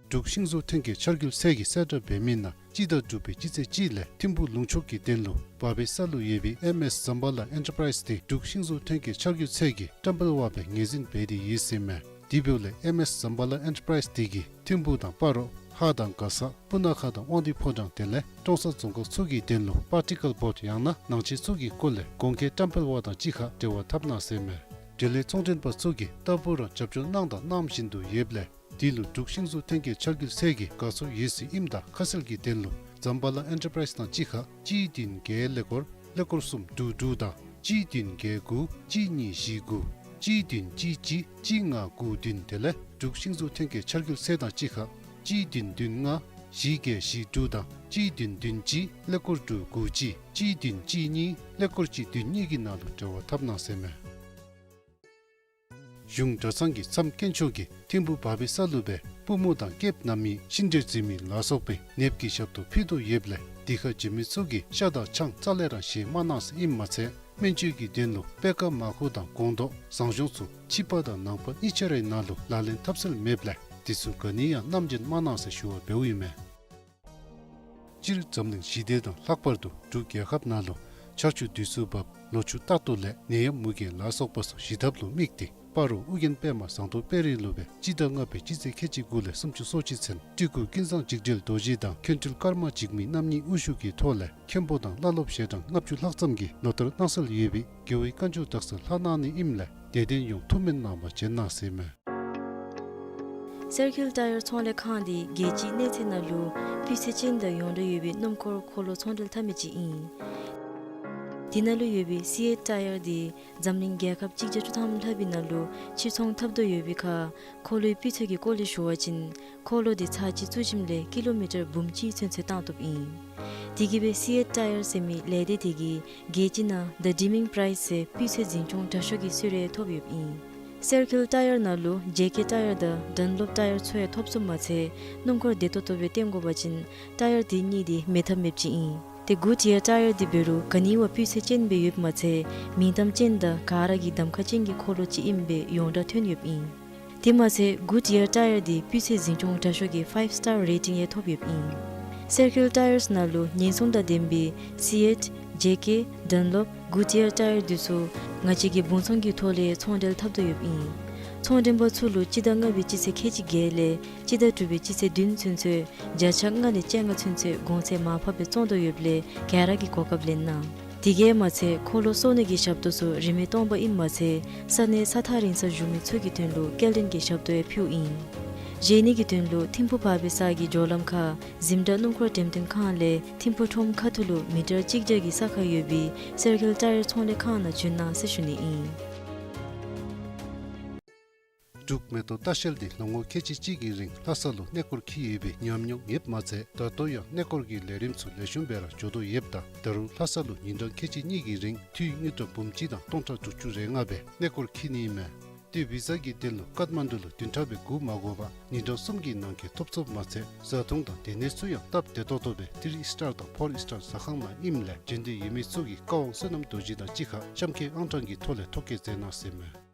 འབྲུག་ཤིང་བཟོ་ཐོན་སྐྱེད་འཆར་འགོད་ཚད་ཀྱིས་གསལ་བསྒྲགས་འབད་མི་ནང་སྤྱི་ཟླ་དྲུག་པའི་སྤྱི་ཚེས་གཅིག་ལས་ཐིམ་ཕུག་ལུང་ཕྱོགས་ཀྱི་དོན་ལུ་བར་པའི་ས་ལུ་ཡོད་པའི་ཨེམ་ཨེསི་ཛམ་བྷ་ལ་ཨེན་ཊར་པྲའིཛ་འདི་འབྲུག་ཤིང་བཟོ་ཐོན་སྐྱེད་འཆར་འགོད་ཚད་ཀྱིས་བཀྲམ་སྤེལ་འབད་དེ་ཡོད་ཟེར་མས། དེ་འབདཝ་ལས་ཨེམ་ཨེསི་ཛམ་བྷ་ལ་ཨེན་ཊར་པྲའིཛ་འདི་གིས་ཐིམ་ཕུག་དང་སྤ་རོ་ཧཱ་དང་མགར་ས་སྤུ་ན་ཁ་དང་དབང་འདུས་ཕོ་བྲང་དེ་ལས་ཀྲོང་གསར་རྫོང་ཁག་ཚུ་གི་དོན་ལུ་པར་ཊི་ཀལ་བོརཌ་ཡང་ན་ནང་ཆས་ཚུ་གི་སྐོར་ལས་གོང་འཁོད་བཀྲམ་སྤེལ་བ་དང་གཅིག་ཁར་འབྲེལ་བ་འཐབ་གནང་ཟེར་མས། འབྲེལ་ཡོད་ཚོང་མགྲོན་པ་ཚུ་གིས་རྟག་བུ་ར་རྒྱབ་སྐྱོར་གནང་དང་གནང་བཞིན་དུ་ཡོདཔ་ལས་དེ་ལུ་འབྲུག་ཤིང་བཟོ་ཐོན་སྐྱེད་འཆར་འགོད་ཚད་ཀྱིས་དགའ་ཚོར་ཡོད་ཟེར་ཨིནམ་ད་ཁ་གསལ་གྱི་དོན་ལུ་ཛམ་བྷ་ལ་ཨེན་ཊར་པྲའིཛ་དང་གཅིག་ཁར་གཅིག་བདུན་བརྒྱད་ཀླད་ཀོར་ཀླད་ཀོར་གསུམ་དྲུག་དྲུག་དང་གཅིག་བདུན་བརྒྱད་དགུ་གཅིག་གཉིས་བཞི་དགུ་གཅིག་བདུན་གཅིག་གཅིག་གཅིག་ལྔ་དགུ་བདུན་དེ་ལས་འབྲུག་ཤིང་བཟོ་ཐོན་སྐྱེད་འཆར་འགོད་ཚད་དང་གཅིག་ཁར་གཅིག་བདུན་བདུན་ལྔ་བཞི་བརྒྱད་བཞི་དྲུག་དང་གཅིག་བདུན་བདུན་གཅིག་ཀླད་ཀོར་དྲུག་དགུ་གཅིག་གཅིག་བདུན་གཅིག་གཉིས་ཀླད་ཀོར་གཅིག་བདུན་གཉིས་ཀྱི་ནང་ལུ་འབྲེལ་བ་འཐབ་གནང་ཟེར་མས། གཞུང་གྲྭ་ཚང་གི་མཚམས་དཀོན་མཆོག་གིས་ཐིམ་ཕུག་བར་པའི་ས་ལུ་སྦེ་པུས་མོ་དང་སྐེདཔ་བསྣམ་མི་ཤིང་འབྲས་འཛིན་མི་ལ་སོགས་པའི་ནདཔ་གི་ཞབས་ཏོག་ཕུལ་དོ་ཡོདཔ་ལས་དེ་ཁར་འབྱོན་མི་ཚུ་གིས་ཤ་དང་ཆང་རྩ་ལས་ར་བཞེས་མ་གནང་ཟེར་ཨིནམ་མ་ཚད་སྨན་བཅོས་ཀྱི་དོན་ལུ་པད་དཀར་མར་ཁུ་དང་སྒོང་རྡོག་ཟངས་གཞོང་ཚུ་ཕྱི་པ་དང་ནང་པ་གཉིས་ཆ་རའི་ནང་ལུ་ལག་ལེན་འཐབ་སྲོལ་མེདཔ་ལས་དེ་ཚུ་ག་ནི་ཡང་བསྣམས་འབྱོན་མ་གནང་ཟེར་ཞུ་བ་འབདཝ་ཨིན་མས། སྤྱིར་འཛམ་གླིང་ཞི་བདེ་དང་ལྷག་པར་དུ་འབྲུག་རྒྱལ་ཁབ་ནང་ལུ་ཆར་ཆུ་དུས་སུ་འབབ་ལོ་ཕྱུགས་རྟག་ཏུ་ལེགས་ནད་ཡམས་མུ་གེ་ལ་སོགས་པ་ཚུ་ཞི་ཐབས་ལུ་དམིགས་ཏེ་སྤ་རོ་ཨོ་རྒྱན་པདྨ་ཟངས་མདོག་དཔལ་རི་ལུ་སྦེ་སྤྱི་ཟླ་ལྔ་པའི་སྤྱི་ཚེས་ཁལ་གཅིག་དགུ་ལས་སུམ་ཅུ་སོ་གཅིག་ཚུན་སྤྲུལ་སྐུ་ཀུན་བཟང་འཇིགས་བྲལ་རྡོ་རྗེ་དང་མཁན་སྤྲུལ་ཀརྨ་འཇིགས་མེད་རྣམ་གཉིས་དབུ་བཞུགས་ཀྱི་ཐོག་ལས་མཁན་པོ་དང་བླ་སློབ་ཞལ་གྲངས་ལྔ་བཅུ་ལྷག་ཙམ་གྱིས་ལོ་ལྟར་གནང་སྲོལ་ཡོད་པའི་རྒྱལ་བའི་བཀའ་འགྱུར་དག་ས་ལྷག་གནང་ནི་ཨིནམ་ལས་དད་ལྡན་ཡོངས་ཐུགས་སྨོན་གནང་བར་བྱོན་གནང་ཟེར་མས། སེར་ཁིལ་ཊ་ཡར་ཚོང་ལས་ཁང་འདི་རྒྱལ་སྤྱིའི་གནས་ཚད་ནང་ལུ་སྤུས་ཚད་ཅན་དང་ཡོངས་གྲགས་ཡོད་པའི་སྣུམ་འཁོར་འཁོར་ལོ་ཚོང་འབྲེལ་འཐབ་མི་ཅིག་ཨིན། དེ་ནང་ལུ་ཡོད་པའི་སི་ཨེཊ་ཊ་ཡར་འདི་འཛམ་གླིང་རྒྱལ་ཁབ་གཅིག་བརྒྱ་བཅུ་ཐམ་ལྷག་པའི་ནང་ལུ་ཕྱིར་ཚོང་འཐབ་དོ་ཡོད་པའི་ཁར་འཁོར་ལོའི་སྤུས་ཚད་ཀྱི་སྐོར་ལས་ཞུ་བ་ཅིན་འཁོར་ལོ་འདི་ཚར་གཅིག་བཙུགས་ཞིནམ་ལས་ཀི་ལོ་མི་ཊར་འབུམ་གཅིག་ཚུན་ཚོད་བཏང་བཏུབ་ཨིན། དེ་གིས་སྦེ་སི་ཨེཊ་ཊ་ཡར་ཟེར་མི་ལས་སྡེ་དེ་གིས་རྒྱལ་སྤྱི་ནང་The Deeming Prize ཟེར་སྤུས་ཚད་འཛིན་སྐྱོང་དྲག་ཤོས་ཀྱི་གསོལ་རས་ཐོབ་ཡོདཔ་ཨིན། སེར་ཁིལ་ཊ་ཡར་ནང་ལུ་ཇེ་ཀེ་ཊ་ཡར་དང་ཌན་ལོབ་ཊ་ཡར་ཚུ་ཡང་ཐོབ་ཚུགསཔ་མ་ཚད་སྣུམ་འཁོར་བདེ་ཏོག་ཏོ་སྦེ་བཏོན་དགོ་པ་ཅིན་ཊ་ཡར་དེ་གཉིས་འདི་མེད་ཐབས་མེདཔ་ཅིག་ཨིན། ཏེ་གུཌ་ཡར་ཊ་ཡར་འདི་འབད་རུང་ག་ནི་བ་སྤུས་ཚད་ཅན་སྦེ་ཡོདཔ་མ་ཚད་མིང་གཏམ་ཅན་དང་ག་ར་གིས་གདམ་ཁ་ཅན་གྱི་འཁོར་ལོ་ཅིག་ཨིནམ་སྦེ་ཡོངས་གྲགས་ཐོན་ཡོདཔ་ཨིན། དེ་མ་ཚད་གུཌ་ཡར་ཊ་ཡར་འདི་སྤུས་ཚད་འཛིན་སྐྱོང་དྲག་ཤོས་ཀྱི་ཕའིབ་སི་ཊར་རེ་ཊིང་ཡང་ཐོབ་ཡོདཔ་ཨིན། སེར་ཁིལ་ཊ་ཡརས་ནང་ལུ་ཉེན་སྲུང་དང་ལྡན་པའི་སི་ཨེཊ་ཇེ་ཀེ་ཌན་ལོབ་གུཌ་ཡར་ཊ་ཡར་འདི་ཚུ་ང་བཅས་ཀྱིས་སྦུང་ཚོང་གི་ཐོག་ལས་ཚོང་འབྲེལ་འཐབ་དོ་ཡོདཔ་ཨིན། ཚོང་འབྲེལ་པ་ཚུ་ལུ་སྤྱི་ཟླ་ལྔ་པའི་སྤྱི་ཚེས་ཁལ་གཅིག་བརྒྱད་ལས་སྤྱི་ཟླ་དྲུག་པའི་སྤྱི་ཚེས་བདུན་ཚུན་ཚོད་བརྒྱ་ཆ་ལྔ་ལས་བཅོ་ལྔ་ཚུན་ཚོད་གོང་ཚད་མར་ཕབ་སྦེ་བཙོང་དོ་ཡོདཔ་ལས་ག་ར་གིས་གོ་སྐབས་ལེན་གནང་། དེ་གིས་མ་ཚད་འཁོར་ལོ་གསོ་ནི་གི་ཞབས་ཏོག་ཚུ་རིན་མེད་སྟོང་པ་ཨིནམ་མ་ཚད་ས་གནས་ས་ཐག་རིང་སར་བཞུགས་མི་ཚུ་གི་དོན་ལུ་སྐྱེལ་འདྲེན་གྱི་ཞབས་ཏོག་ཡང་ཕུལཝ་ཨིན། བཞེས་ནི་གི་དོན་ལུ་ཐིམ་ཕུ་བར་པའི་ས་གི་འགྱོ་ལམ་ཁར་གཟིམ་དྲག་སྣུམ་འཁོར་འགྲེམས་སྟོན་ཁང་ལས་ཐིམ་ཕུ་ཁྲོམ་ཁ་ཐུག་ལུ་མི་ཊར་གཅིག་བརྒྱ་གི་ས་ཁར་ཡོད་པའི་སེར་ཁིལ་ཊ་ཡར་ཚོང་ལས་ཁང་ནང་བྱོན་གནང་ཟེར་ཞུ་ནི་ཨིན། འབྲུག་མེ་ཏོག་ལྟ་བཤལ་འདི་ལོ་ངོ་ཁལ་གཅིག་གཅིག་གི་རིང་ལྷ་ས་ལུ་གནས་སྐོར་འཁྱིད་ཡོད་པའི་ཉམས་མྱོང་ཡོདཔ་མ་ཚད་ད་ལྟོ་ཡང་གནས་སྐོར་གྱི་ལས་རིམ་ཚུ་ལེགས་ཤོམ་སྦེ་ར་འགྱོ་དོ་ཡོདཔ་ད་ད་རུང་ལྷ་ས་ལུ་ཉིན་གྲངས་ཁལ་གཅིག་གཉིས་ཀྱི་རིང་འཐུས་དངུལ་ཀྲམ་འབུམ་གཅིག་དང་སྟོང་ཕྲག་དྲུག་ཅུ་རེ་ལྔ་སྦེ་གནས་སྐོར་འཁྱིད་ནི་ཨིན་མས། ཏེ་བི་ཟ་གི་དོན་ལུ་ཀཏ་མན་ཌུ་ལུ་བདུན་ཕྲག་སྦེ་སྒུག་མ་དགོ་པར་ཉིན་གྲངས་གསུམ་གྱི་ནང་འཁོད་ཐོབ་ཚུགསཔ་མ་ཚད་བཟའ་འཐུང་དང་སྡོད་གནས་ཚུ་ཡང་སྟབས་བདེ་ཏོག་ཏོ་སྦེ་ཐི་རི་སི་ཊར་དང་ཕོར་སི་ཊར་ཟ་ཁང་ནང་ཨིནམ་ལས་འབྱོན་འདོད་ཡོད་མི་ཚུ་གིས་བཀའ་དབང་བསོད་ནམས་རྡོ་རྗེ་དང་གཅིག་ཁར་གཤམ་འཁོད་ཨང་གྲངས་ཀྱི་ཐོག་ལས་ཐོ་བཀོད་མཛད་གནང་ཟེར་མས།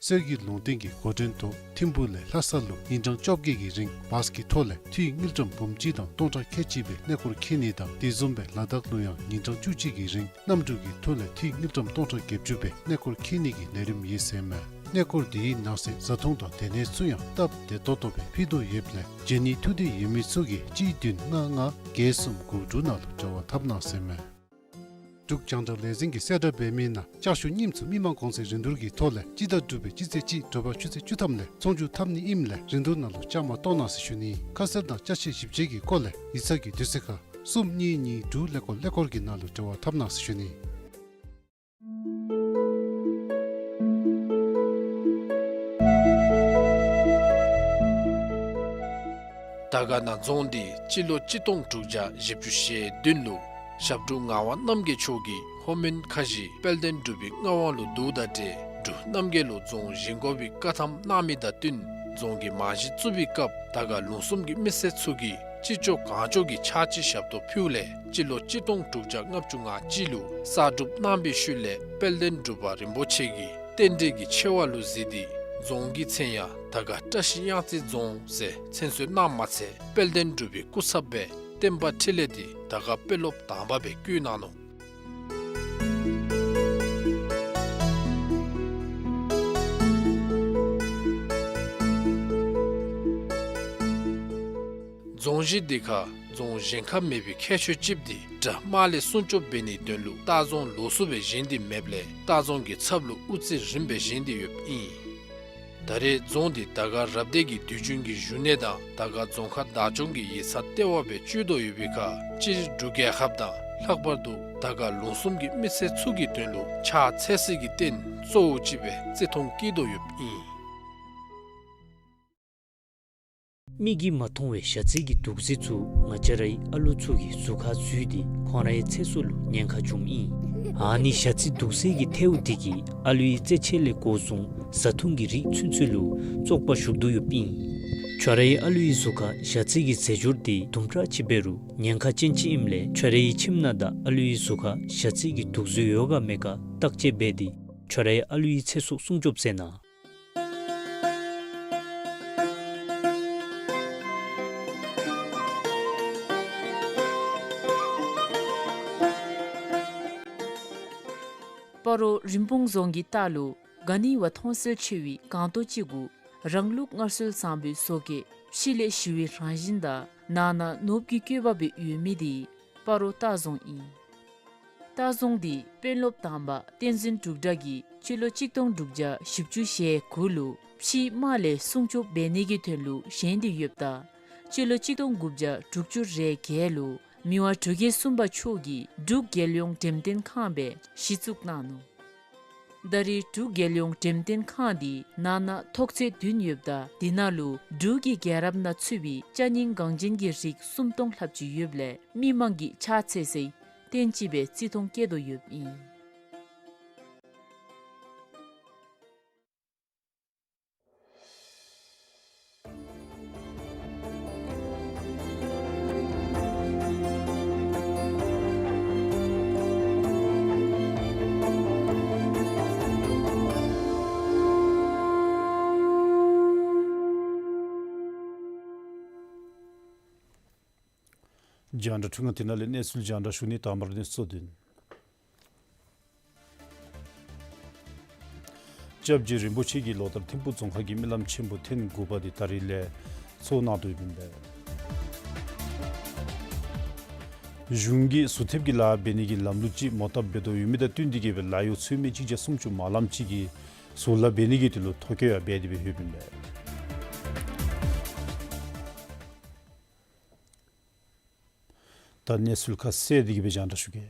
གསེར་གྱི་ལུང་བསྟན་གྱི་འགོ་འདྲེན་ཐོག་ཐིམ་ཕུ་ལས་ལྷ་ས་ལུ་ཉིན་གྲངས་བཅོ་བརྒྱད་ཀྱི་རིང་བཱས་ཀྱི་ཐོག་ལས་འཐུས་དངུལ་ཀྲམ་འབུམ་གཅིག་དང་སྟོང་ཕྲག་ཁལ་གཅིག་སྦེ་གནས་སྐོར་འཁྱིད་ནི་དང་དེ་བཟུམ་སྦེ་ལ་དྭགས་ལུ་ཡང་ཉིན་གྲངས་བཅུ་གཅིག་གི་རིང་གནམ་གྲུ་གི་ཐོག་ལས་འཐུས་དངུལ་ཀྲམ་སྟོང་ཕྲག་བརྒྱད་ཅུ་སྦེ་གནས་སྐོར་འཁྱིད་ནི་གི་ལས་རིམ་ཡོད་ཟེར་མས། གནས་སྐོར་འདིའི་ནང་གསེས་བཟའ་འཐུང་དང་སྡོད་གནས་ཚུ་ཡང་སྟབས་བདེ་ཏོག་ཏོ་སྦེ་ཕུལ་དོ་ཡོདཔ་ལས་བྱོན་ནི་ཐུགས་འདོད་ཡོད་མི་ཚུ་གིས་གཅིག་བདུན་ལྔ་ལྔ་བརྒྱད་གསུམ་དགུ་དྲུག་ནང་ལུ་འབྲེལ་བ་འཐབ་གནང་ཟེར་མས། འབྲུག་རྒྱང་བསྒྲགས་ལས་འཛིན་གྱིས་གསལ་བསྒྲགས་འབད་མི་ནང་ལྕགས་ཞོ་རྙིངམ་ཚུ་མི་མང་གོང་ཚད་རིན་བསྡུར་གྱི་ཐོག་ལས་སྤྱི་ཟླ་དྲུག་པའི་སྤྱི་ཚེས་གཅིག་དྲོ་པ་ཆུ་ཚོད་བཅུ་ཐམ་ལས་ཚོང་བསྒྱུར་འཐབ་ནི་ཨིནམ་ལས་རིན་བསྡུར་ནང་ལུ་བཅའ་མར་གཏོགས་གནང་ཟེར་ཞུ་ནི། ཁ་གསལ་དང་ཅ་ཆས་ཞིབ་དཔྱད་ཀྱི་སྐོར་ལས་ཡིག་ཚང་གི་དུས་ཚོད་ཁར་གསུམ་གཉིས་གཉིས་དྲུག་ཀླད་ཀོར་ཀླད་ཀོར་གྱི་ནང་ལུ་འབྲེལ་བ་འཐབ་གནང་ཟེར་ཞུ་ནི། དར་དཀར་ན་རྫོང་འདི་སྤྱི་ལོ་གཅིག་སྟོང་དྲུག་བརྒྱ་བཞི་བཅུ་ཞེ་བདུན་ལུ་ཞབས་དྲུང་ངག་དབང་རྣམ་རྒྱལ་མཆོག་གིས་ལྷོ་མོན་ཁ་བཞི་དཔལ་ལྡན་འབྲུག་པའི་མངའ་དབང་ལུ་བསྡུཝ་དང་འབྲེལ་འབྲུག་རྣམ་རྒྱལ་ལུ་རྫོང་བཞེངས་དགོ་པའི་བཀའ་ཐམ་གནང་མི་དང་བསྟུན་རྫོང་གི་རྨང་གཞི་བཙུགས་པའི་སྐབས་དར་དཀར་ལུང་གསུམ་གྱི་མི་སེར་ཚུ་གིས་ཅི་ལྕོགས་གང་ལྕོགས་ཀྱིས་ཕྱག་ཕྱི་ཞབས་ཏོག་ཕུལཝ་ལས་སྤྱི་ལོ་གཅིག་སྟོང་དྲུག་བརྒྱ་ལྔ་བཅུ་ང་གཅིག་ལུ་གསར་སྒྲུབ་གནང་བའི་ཤུལ་ལས་དཔལ་ལྡན་འབྲུག་པ་རིན་པོ་ཆེ་གིས་རྟེན་འབྲེལ་གྱི་ཆེ་བ་ལུ་གཟིགས་ཏེ་རྫོང་གི་མཚན་ཡང་དར་དཀར་བཀྲ་ཤིས་གཡང་རྩེ་རྫོང་ཟེར་མཚན་གསོལ་གནངམ་མ་ཚད་དཔལ་ལྡན་འབྲུག་པའི་སྐུ་ཚབ་སྦེ་བསྟན་པ་འཕྲིན་ལས་འདི་དར་དཀར་དཔོན་སློབ་དང་པ་སྦེ་བསྐོས་གནང་ནུག། རྫོང་གཞི་འདི་ཁར་རྫོང་གཞན་ཁར་མེད་པའི་ཁྱད་ཆོས་ཅིག་འདི་དགྲ་དམག་ལས་སྲུང་སྐྱོབ་འབད་ནིའི་དོན་ལུ་ལྟ་རྫོང་ལོགས་སུ་སྦེ་བཞེངས་ཏེ་མེདཔ་ལས་ལྟ་རྫོང་གི་ཚབ་ལུ་དབུ་རྩེ་རིངམ་སྦེ་བཞེངས་ཏེ་ཡོདཔ་ཨིན། ད་རེས་རྫོང་འདི་དར་དཀར་རབ་སྡེ་གི་དུས་རྒྱུན་གྱི་བཞུགས་གནས་དང་དར་དཀར་རྫོང་ཁག་བདག་སྐྱོང་གི་ཡིག་ཚང་ལྟེ་བ་སྦེ་སྤྱོད་དོ་ཡོད་པའི་ཁར་སྤྱིར་འབྲུག་རྒྱལ་ཁབ་དང་ལྷག་པར་དུ་དར་དཀར་ལུང་གསུམ་གྱི་མི་སེར་ཚུ་གི་དོན་ལུ་ཕྱག་འཚལ་སའི་རྟེན་གཙོ་བོ་ཅིག་སྦེ་བརྩི་མཐོང་བསྐྱེད་དོ་ཡོདཔ་ཨིན། མིག་གིས་མ་མཐོང་བའི་ཞ་རྩི་གི་དུག་རྫས་ཚུ་ང་བཅས་རའི་ཨ་ལོ་ཚུ་གི་གཟུགས་ཁར་འཛུལ་ཏེ་ཁོང་རའི་ཚེ་སྲོག་ལུ་ཉེན་ཁ་འབྱུངམ་ཨིན། ཨ་ནི་ཞ་རྩི་དུག་རྫས་ཀྱི་ཐལཝ་འདི་གིས་ཨ་ལོའི་རྩེད་ཆས་ལས་འགོ་བཟུང་བཟའ་འཐུང་གི་རིགས་ཚུན་ཚོད་ལུ་བཙོག་པ་ཞུགས་དོ་ཡོདཔ་ཨིན། ཁྱོད་རའི་ཨ་ལོའི་གཟུགས་ཁར་ཞ་རྩི་གི་རྫས་སྦྱོར་འདི་དུམ་གྲ་ཅིག་འབད་རུང་ཉེན་ཁ་ཅན་ཅིག་ཨིནམ་ལས་ཁྱོད་རའི་ཁྱིམ་ནང་དང་ཨ་ལོའི་གཟུགས་ཁར་ཞ་རྩི་གི་དུག་རྫས་ཡོད་ག་མེད་ག་བརྟག་དཔྱད་འབད་དེ་ཁྱོད་རའི་ཨ་ལོའི་ཚེ་སྲོག་སྲུང་སྐྱོབ་མཛད་གནང་། སྤ་རོ་རིན་སྤུངས་རྫོང་གི་ལྟག་ལུ་ག་ནི་བ་མཐོང་གསལ་ཆེ་བའི་སྒང་ཏོག་ཅིག་གུ་རང་ལུགས་སྔར་སྲོལ་བཟང་པོའི་བཟོ་བཀོད་ཕྱི་ལས་ཞི་བའི་རང་བཞིན་དང་ནང་ན་ནོར་བུ་གི་བཀོད་པ་སྦེ་ཡོད་མི་འདི་སྤ་རོ་ལྟ་རྫོང་ཨིན། ལྟ་རྫོང་འདི་དཔོན་སློབ་དང་པ་བསྟན་འཛིན་འབྲུག་གྲགས་ཀྱིས་སྤྱི་ལོ་གཅིག་སྟོང་དྲུག་བརྒྱ་བཞི་བཅུ་ཞེ་དགུ་ལུ་ཕྱིའི་དམག་ལས་སྲུང་སྐྱོབ་འབད་ནི་གི་དོན་ལུ་བཞེངས་ཏེ་ཡོདཔ་ད་སྤྱི་ལོ་གཅིག་སྟོང་དགུ་བརྒྱ་དྲུག་ཅུ་རེ་བརྒྱད་ལུ་མི་དབང་འབྲུག་རྒྱལ་གསུམ་པ་མཆོག་གིས་འབྲུག་རྒྱལ་ཡོངས་འགྲེམས་སྟོན་ཁང་སྦེ་གཞི་བཙུགས་གནང་ནུག། ད་རེས་འབྲུག་རྒྱལ་ཡོངས་འགྲེམས་སྟོན་ཁང་འདི་ནང་ན་ཐོག་ཚད་བདུན་ཡོདཔ་ད་འདི་ནང་ལུ་འབྲུག་གི་རྒྱལ་རབས་ནང་ཚུད་པའི་ཅ་རྙིང་འགངས་ཅན་གྱི་རིགས་སུམ་སྟོང་ལྷགཔ་ཅིག་ཡོདཔ་ལས་མི་མང་གིས་ཕྱག་འཚལ་སའི་རྟེན་ཅིག་སྦེ་བརྩི་མཐོང་བསྐྱེད་དོ་ཡོདཔ་ཨིན། རྒྱང་བསྒྲགས་འཕྲུལ་ཁང་འདི་ནང་ལས་གནས་ཚུལ་རྒྱང་བསྒྲགས་ཞུ་ནི། དང་པ་ར་གནས་ཚུལ་གཙོ་དོན། སྐྱབས་རྗེ་རིན་པོ་ཆེ་གིས་ལོ་ལྟར་ཐིམ་ཕུག་རྫོང་ཁག་གི་སྨོན་ལམ་ཆེན་པོ་ཐེངས་དགུ་པ་འདི་ད་རིས་ལས་ཚོགས་གནང་དོ་ཡོདཔ་ཨིན་པས། གཞུང་གིས་ཟུར་ཐེབས་ཀྱི་ལཱ་འབད་ནི་གི་ལམ་ལུགས་ཅིག་མོ་བཏབ་འབད་དོ་ཡོད་མི་དང་བསྟུན་ཏེ་གིས་སྦེ་ལཱ་གཡོག་ཚུད་མེད་གཅིག་བརྒྱ་སུམ་ཅུ་མ་ལངམ་ཅིག་གིས་ཟུར་ལཱ་འབད་ནི་གི་དོན་ལུ་ཐོ་བཀོད་ཡང་འབད་དེ་སྦེ་ཡོདཔ་ཨིན་པས། ད་གནས་ཚུལ་ཁ་གསལ་དེ་གིས་སྦེ་རྒྱང་བསྒྲགས་ཞུ་གེ།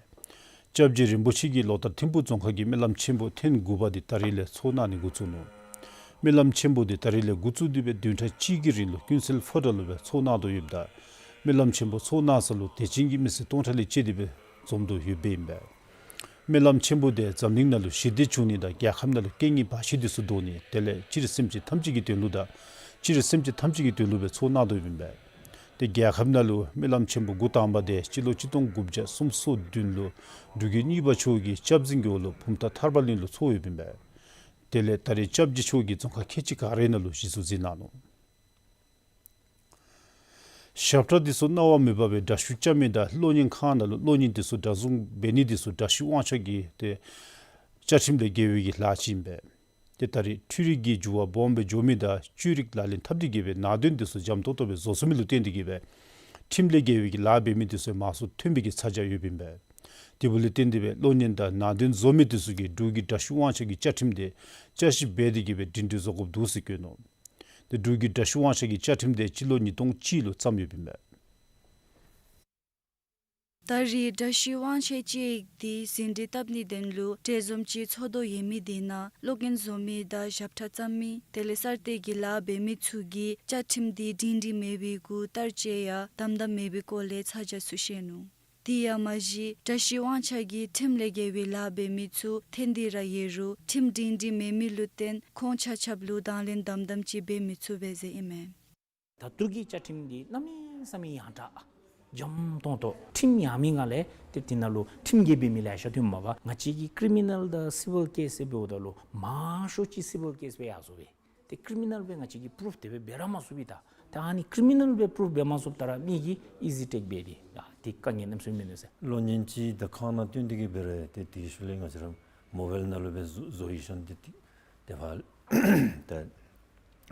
སྐྱབས་རྗེ་རིན་པོ་ཆེ་གིས་ལོ་ལྟར་ཐིམ་ཕུག་རྫོང་ཁག་གི་སྨོན་ལམ་ཆེན་པོ་ཐེངས་དགུ་པ་འདི་ད་རིས་ལས་ཚོགས་གནང་ནི་འགོ་བཙུགས་ནུག། སྨོན་ལམ་ཆེན་པོ་འདི་ད་རིས་ལས་འགོ་བཙུགས་ཏེ་སྦེ་བདུན་ཕྲག་གཅིག་གི་རིང་ལུ་ཀུན་གསལ་ཕོ་བྲང་ལུ་སྦེ་ཚོགས་གནང་དོ་ཡོདཔ་ད་སྨོན་ལམ་ཆེན་པོ་ཚོགས་གནང་ས་ལུ་དད་ཅན་གྱི་མི་སེར་སྟོང་ཕྲག་ལས་བཅད་དེ་སྦེ་འཛོམས་དོ་ཡོདཔ་ཨིན་པས། སྨོན་ལམ་ཆེན་པོ་འདི་འཛམ་གླིང་ནང་ལུ་ཞི་བདེ་འབྱུང་ནི་དང་རྒྱལ་ཁབ་ནང་ལུ་རྐྱེན་ངན་བར་ཆད་འདི་ཚུ་བཟློག་ནི་དེ་ལས་སྤྱིར་སེམས་ཅན་ཐམས་ཅད་ཀྱི་དོན་ལུ་དང་སྤྱིར་སེམས་ཅན་ཐམས་ཅད་ཀྱི་དོན་ལུ་སྦེ་ཚོགས་གནང་དོ་ཡོདཔ་ཨིན་པས། ཏེ་རྒྱལ་ཁབ་ནང་ལུ་སྨོན་ལམ་ཆེན་པོ་འགོ་དང་པ་འདི་སྤྱི་ལོ་གཅིག་སྟོང་དགུ་བརྒྱ་སུམ་ཅུ་སོ་བདུན་ལུ་འབྲུག་རྒྱལ་གཉིས་པ་མཆོག་གི་སྐྱབས་འཛིན་གྱི་འོག་ལུ་བུམ་ཐང་ཐར་པ་གླིང་ལུ་ཚོགས་ཡོདཔ་ཨིན་པས། དེ་ལས་ད་རེས་སྐྱབས་རྗེ་མཆོག་གིས་རྫོང་ཁག་ཁལ་གཅིག་ག་རའི་ནང་ལུ་གཞི་བཙུགས་མཛད་གནང་ནུག། ཞབས་ཁྲ་འདི་ཚུ་རྣ་བར་མི་འབབ་པའི་འདྲ་བཤུས་རྐྱབ་མི་དང་གློག་བརྙན་ཁང་ནང་ལུ་གློག་བརྙན་འདི་ཚུ་སྒྲ་བཟུང་འབད་ནི་འདི་ཚུ་འདྲ་བཤུས་དབང་ཆ་གི་ཏེ་བཅའ་ཁྲིམས་ལས་འགལ་བའི་གི་ལཱ་ཅིག་ཨིན་པས། ཏེ་ད་རེས་འཕྲུལ་རིག་གི་འགྱུར་བ་སྦོམ་སྦེ་འགྱོ་མི་དང་བཅོས་རིག་ལག་ལེན་འཐབ་སྟེ་གི་སྦེ་ནང་དོན་འདི་ཚུ་འཇམ་ཏོང་ཏོ་སྦེ་བཟོ་ཚུགས་མི་ལུ་བརྟེན་ཏེ་གི་སྦེ་ཁྲིམས་ལས་འགལ་བའི་གི་ལཱ་འབད་མི་འདི་ཚུ་མང་སུ་ཐོན་པའི་གི་ཚ་གྱང་ཡོདཔ་ཨིན་པས། དེ་འབདཝ་ལས་བརྟེན་ཏེ་སྦེ་གློག་བརྙན་དང་ནང་དོན་བཟོ་མི་འདི་ཚུ་གིས་འབྲུག་གི་དྲག་ཤུལ་དབང་ཆ་གི་བཅའ་ཁྲིམས་དེ་བསྐྱར་ཞིབ་འབད་དེ་གི་སྦེ་སྒྲིང་སྒྲིང་བཟོ་དགོཔ་འདུག་ཟེར་བཀོད་ནུག། ཏེ་འབྲུག་གི་དྲག་ཤུལ་དབང་ཆ་གི་བཅའ་ཁྲིམས་དེ་སྤྱི་ལོ་ཉིས་སྟོང་གཅིག་ལུ་བརྩམས་ཡོདཔ་ཨིན་པས། ད་རེས་དྲག་ཤུལ་དབང་ཆའི་དཔྱད་ཡིག་འདི་ཟིན་བྲིས་བཏབ་ནིའི་དོན་ལུ་གྲལ་འཛོམས་ཅིག་ཚོགས་དོ་ཡོད་མི་འདི་ནང་གློག་བརྙན་བཟོ་མི་དང་ཞབས་ཁྲ་བརྩམ་མི་དེ་ལས་གསར་གཏོད་ཀྱི་ལཱ་འབད་མི་ཚུ་གིས་བཅའ་ཁྲིམས་འདི་སྒྲིང་སྒྲིང་མེད་པའི་གུ་བསྟར་སྤྱོད་ཡང་དམ་དམ་མེད་པའི་སྐོར་ལས་ཚ་གྱང་ཚུ་བཤད་ནུག། དེ་ཡང་མ་གཞི་དྲག་ཤུལ་དབང་ཆ་གིས་ཁྲིམས་ལས་འགལ་བའི་ལཱ་འབད་མི་ཚུ་ཐོན་ཏེ་ར་ཡོད་རུང་ཁྲིམས་སྒྲིང་སྒྲིང་མེད་མི་ལུ་བརྟེན་ཁོང་ཆ་ཁྱབ་ལུ་དང་ལེན་དམ་དམ་ཅིག་འབད་མི་ཚུགས་པས་ཟེར་ཨིན་མས། ད་ལྟོ་གི་བཅའ་ཁྲིམས་འདི་གནམ་མེད་ས་མེད་ཡང་དྲག་འཇམ་ཏོང་ཏོ། ཁྲིམས་ཡང་མི་ང་ལས་ཏེ་དེ་ནང་ལུ་ཁྲིམས་འགལ་འབད་མི་ལེ་ཤ་ཐོནམ་མས་པ། ང་བཅས་ཀྱི་ཀི་རི་མི་ནཱལ་དང་སི་ཝིལ་ཀེསི་འབདཝ་ད་ལུ་མང་ཤོས་ཅིག་སི་ཝིལ་ཀེསི་སྦེ་ཡར་སོང་པས། ཏེ་ཀི་རི་མི་ནཱལ་སྦེ་ང་བཅས་ཀྱིས་པུ་རུབ་དེ་སྦེ་འབད་ར་མ་ཚུགས་པས། ད་ད་ཨ་ནི་ཀི་རི་མི་ནཱལ་སྦེ་པུ་རུབ་འབད་མ་ཚུགསཔ་ད་ར་མི་གིས་ཨི་ཟི་ཊེག་འབད་དེ་ད་དེ་དཀའ་ངལ་གནམ་མེད་ས་མེད་མེད་ནུག་ཟེར། གློག་བརྙན་ཅིག་ད་ཁང་ནང་བཏོན་ཏེ་གི་འབད་རུང་ཏེ་དེ་ཤུལ་ལས་ང་བཅས་ར་མོ་བཱའིལ་ནང་ལུ་སྦེ་བཟོ་བཟོ་ཡི་ཤོང་སྟེ་ཏེ་ཏེ་ཕར་ད་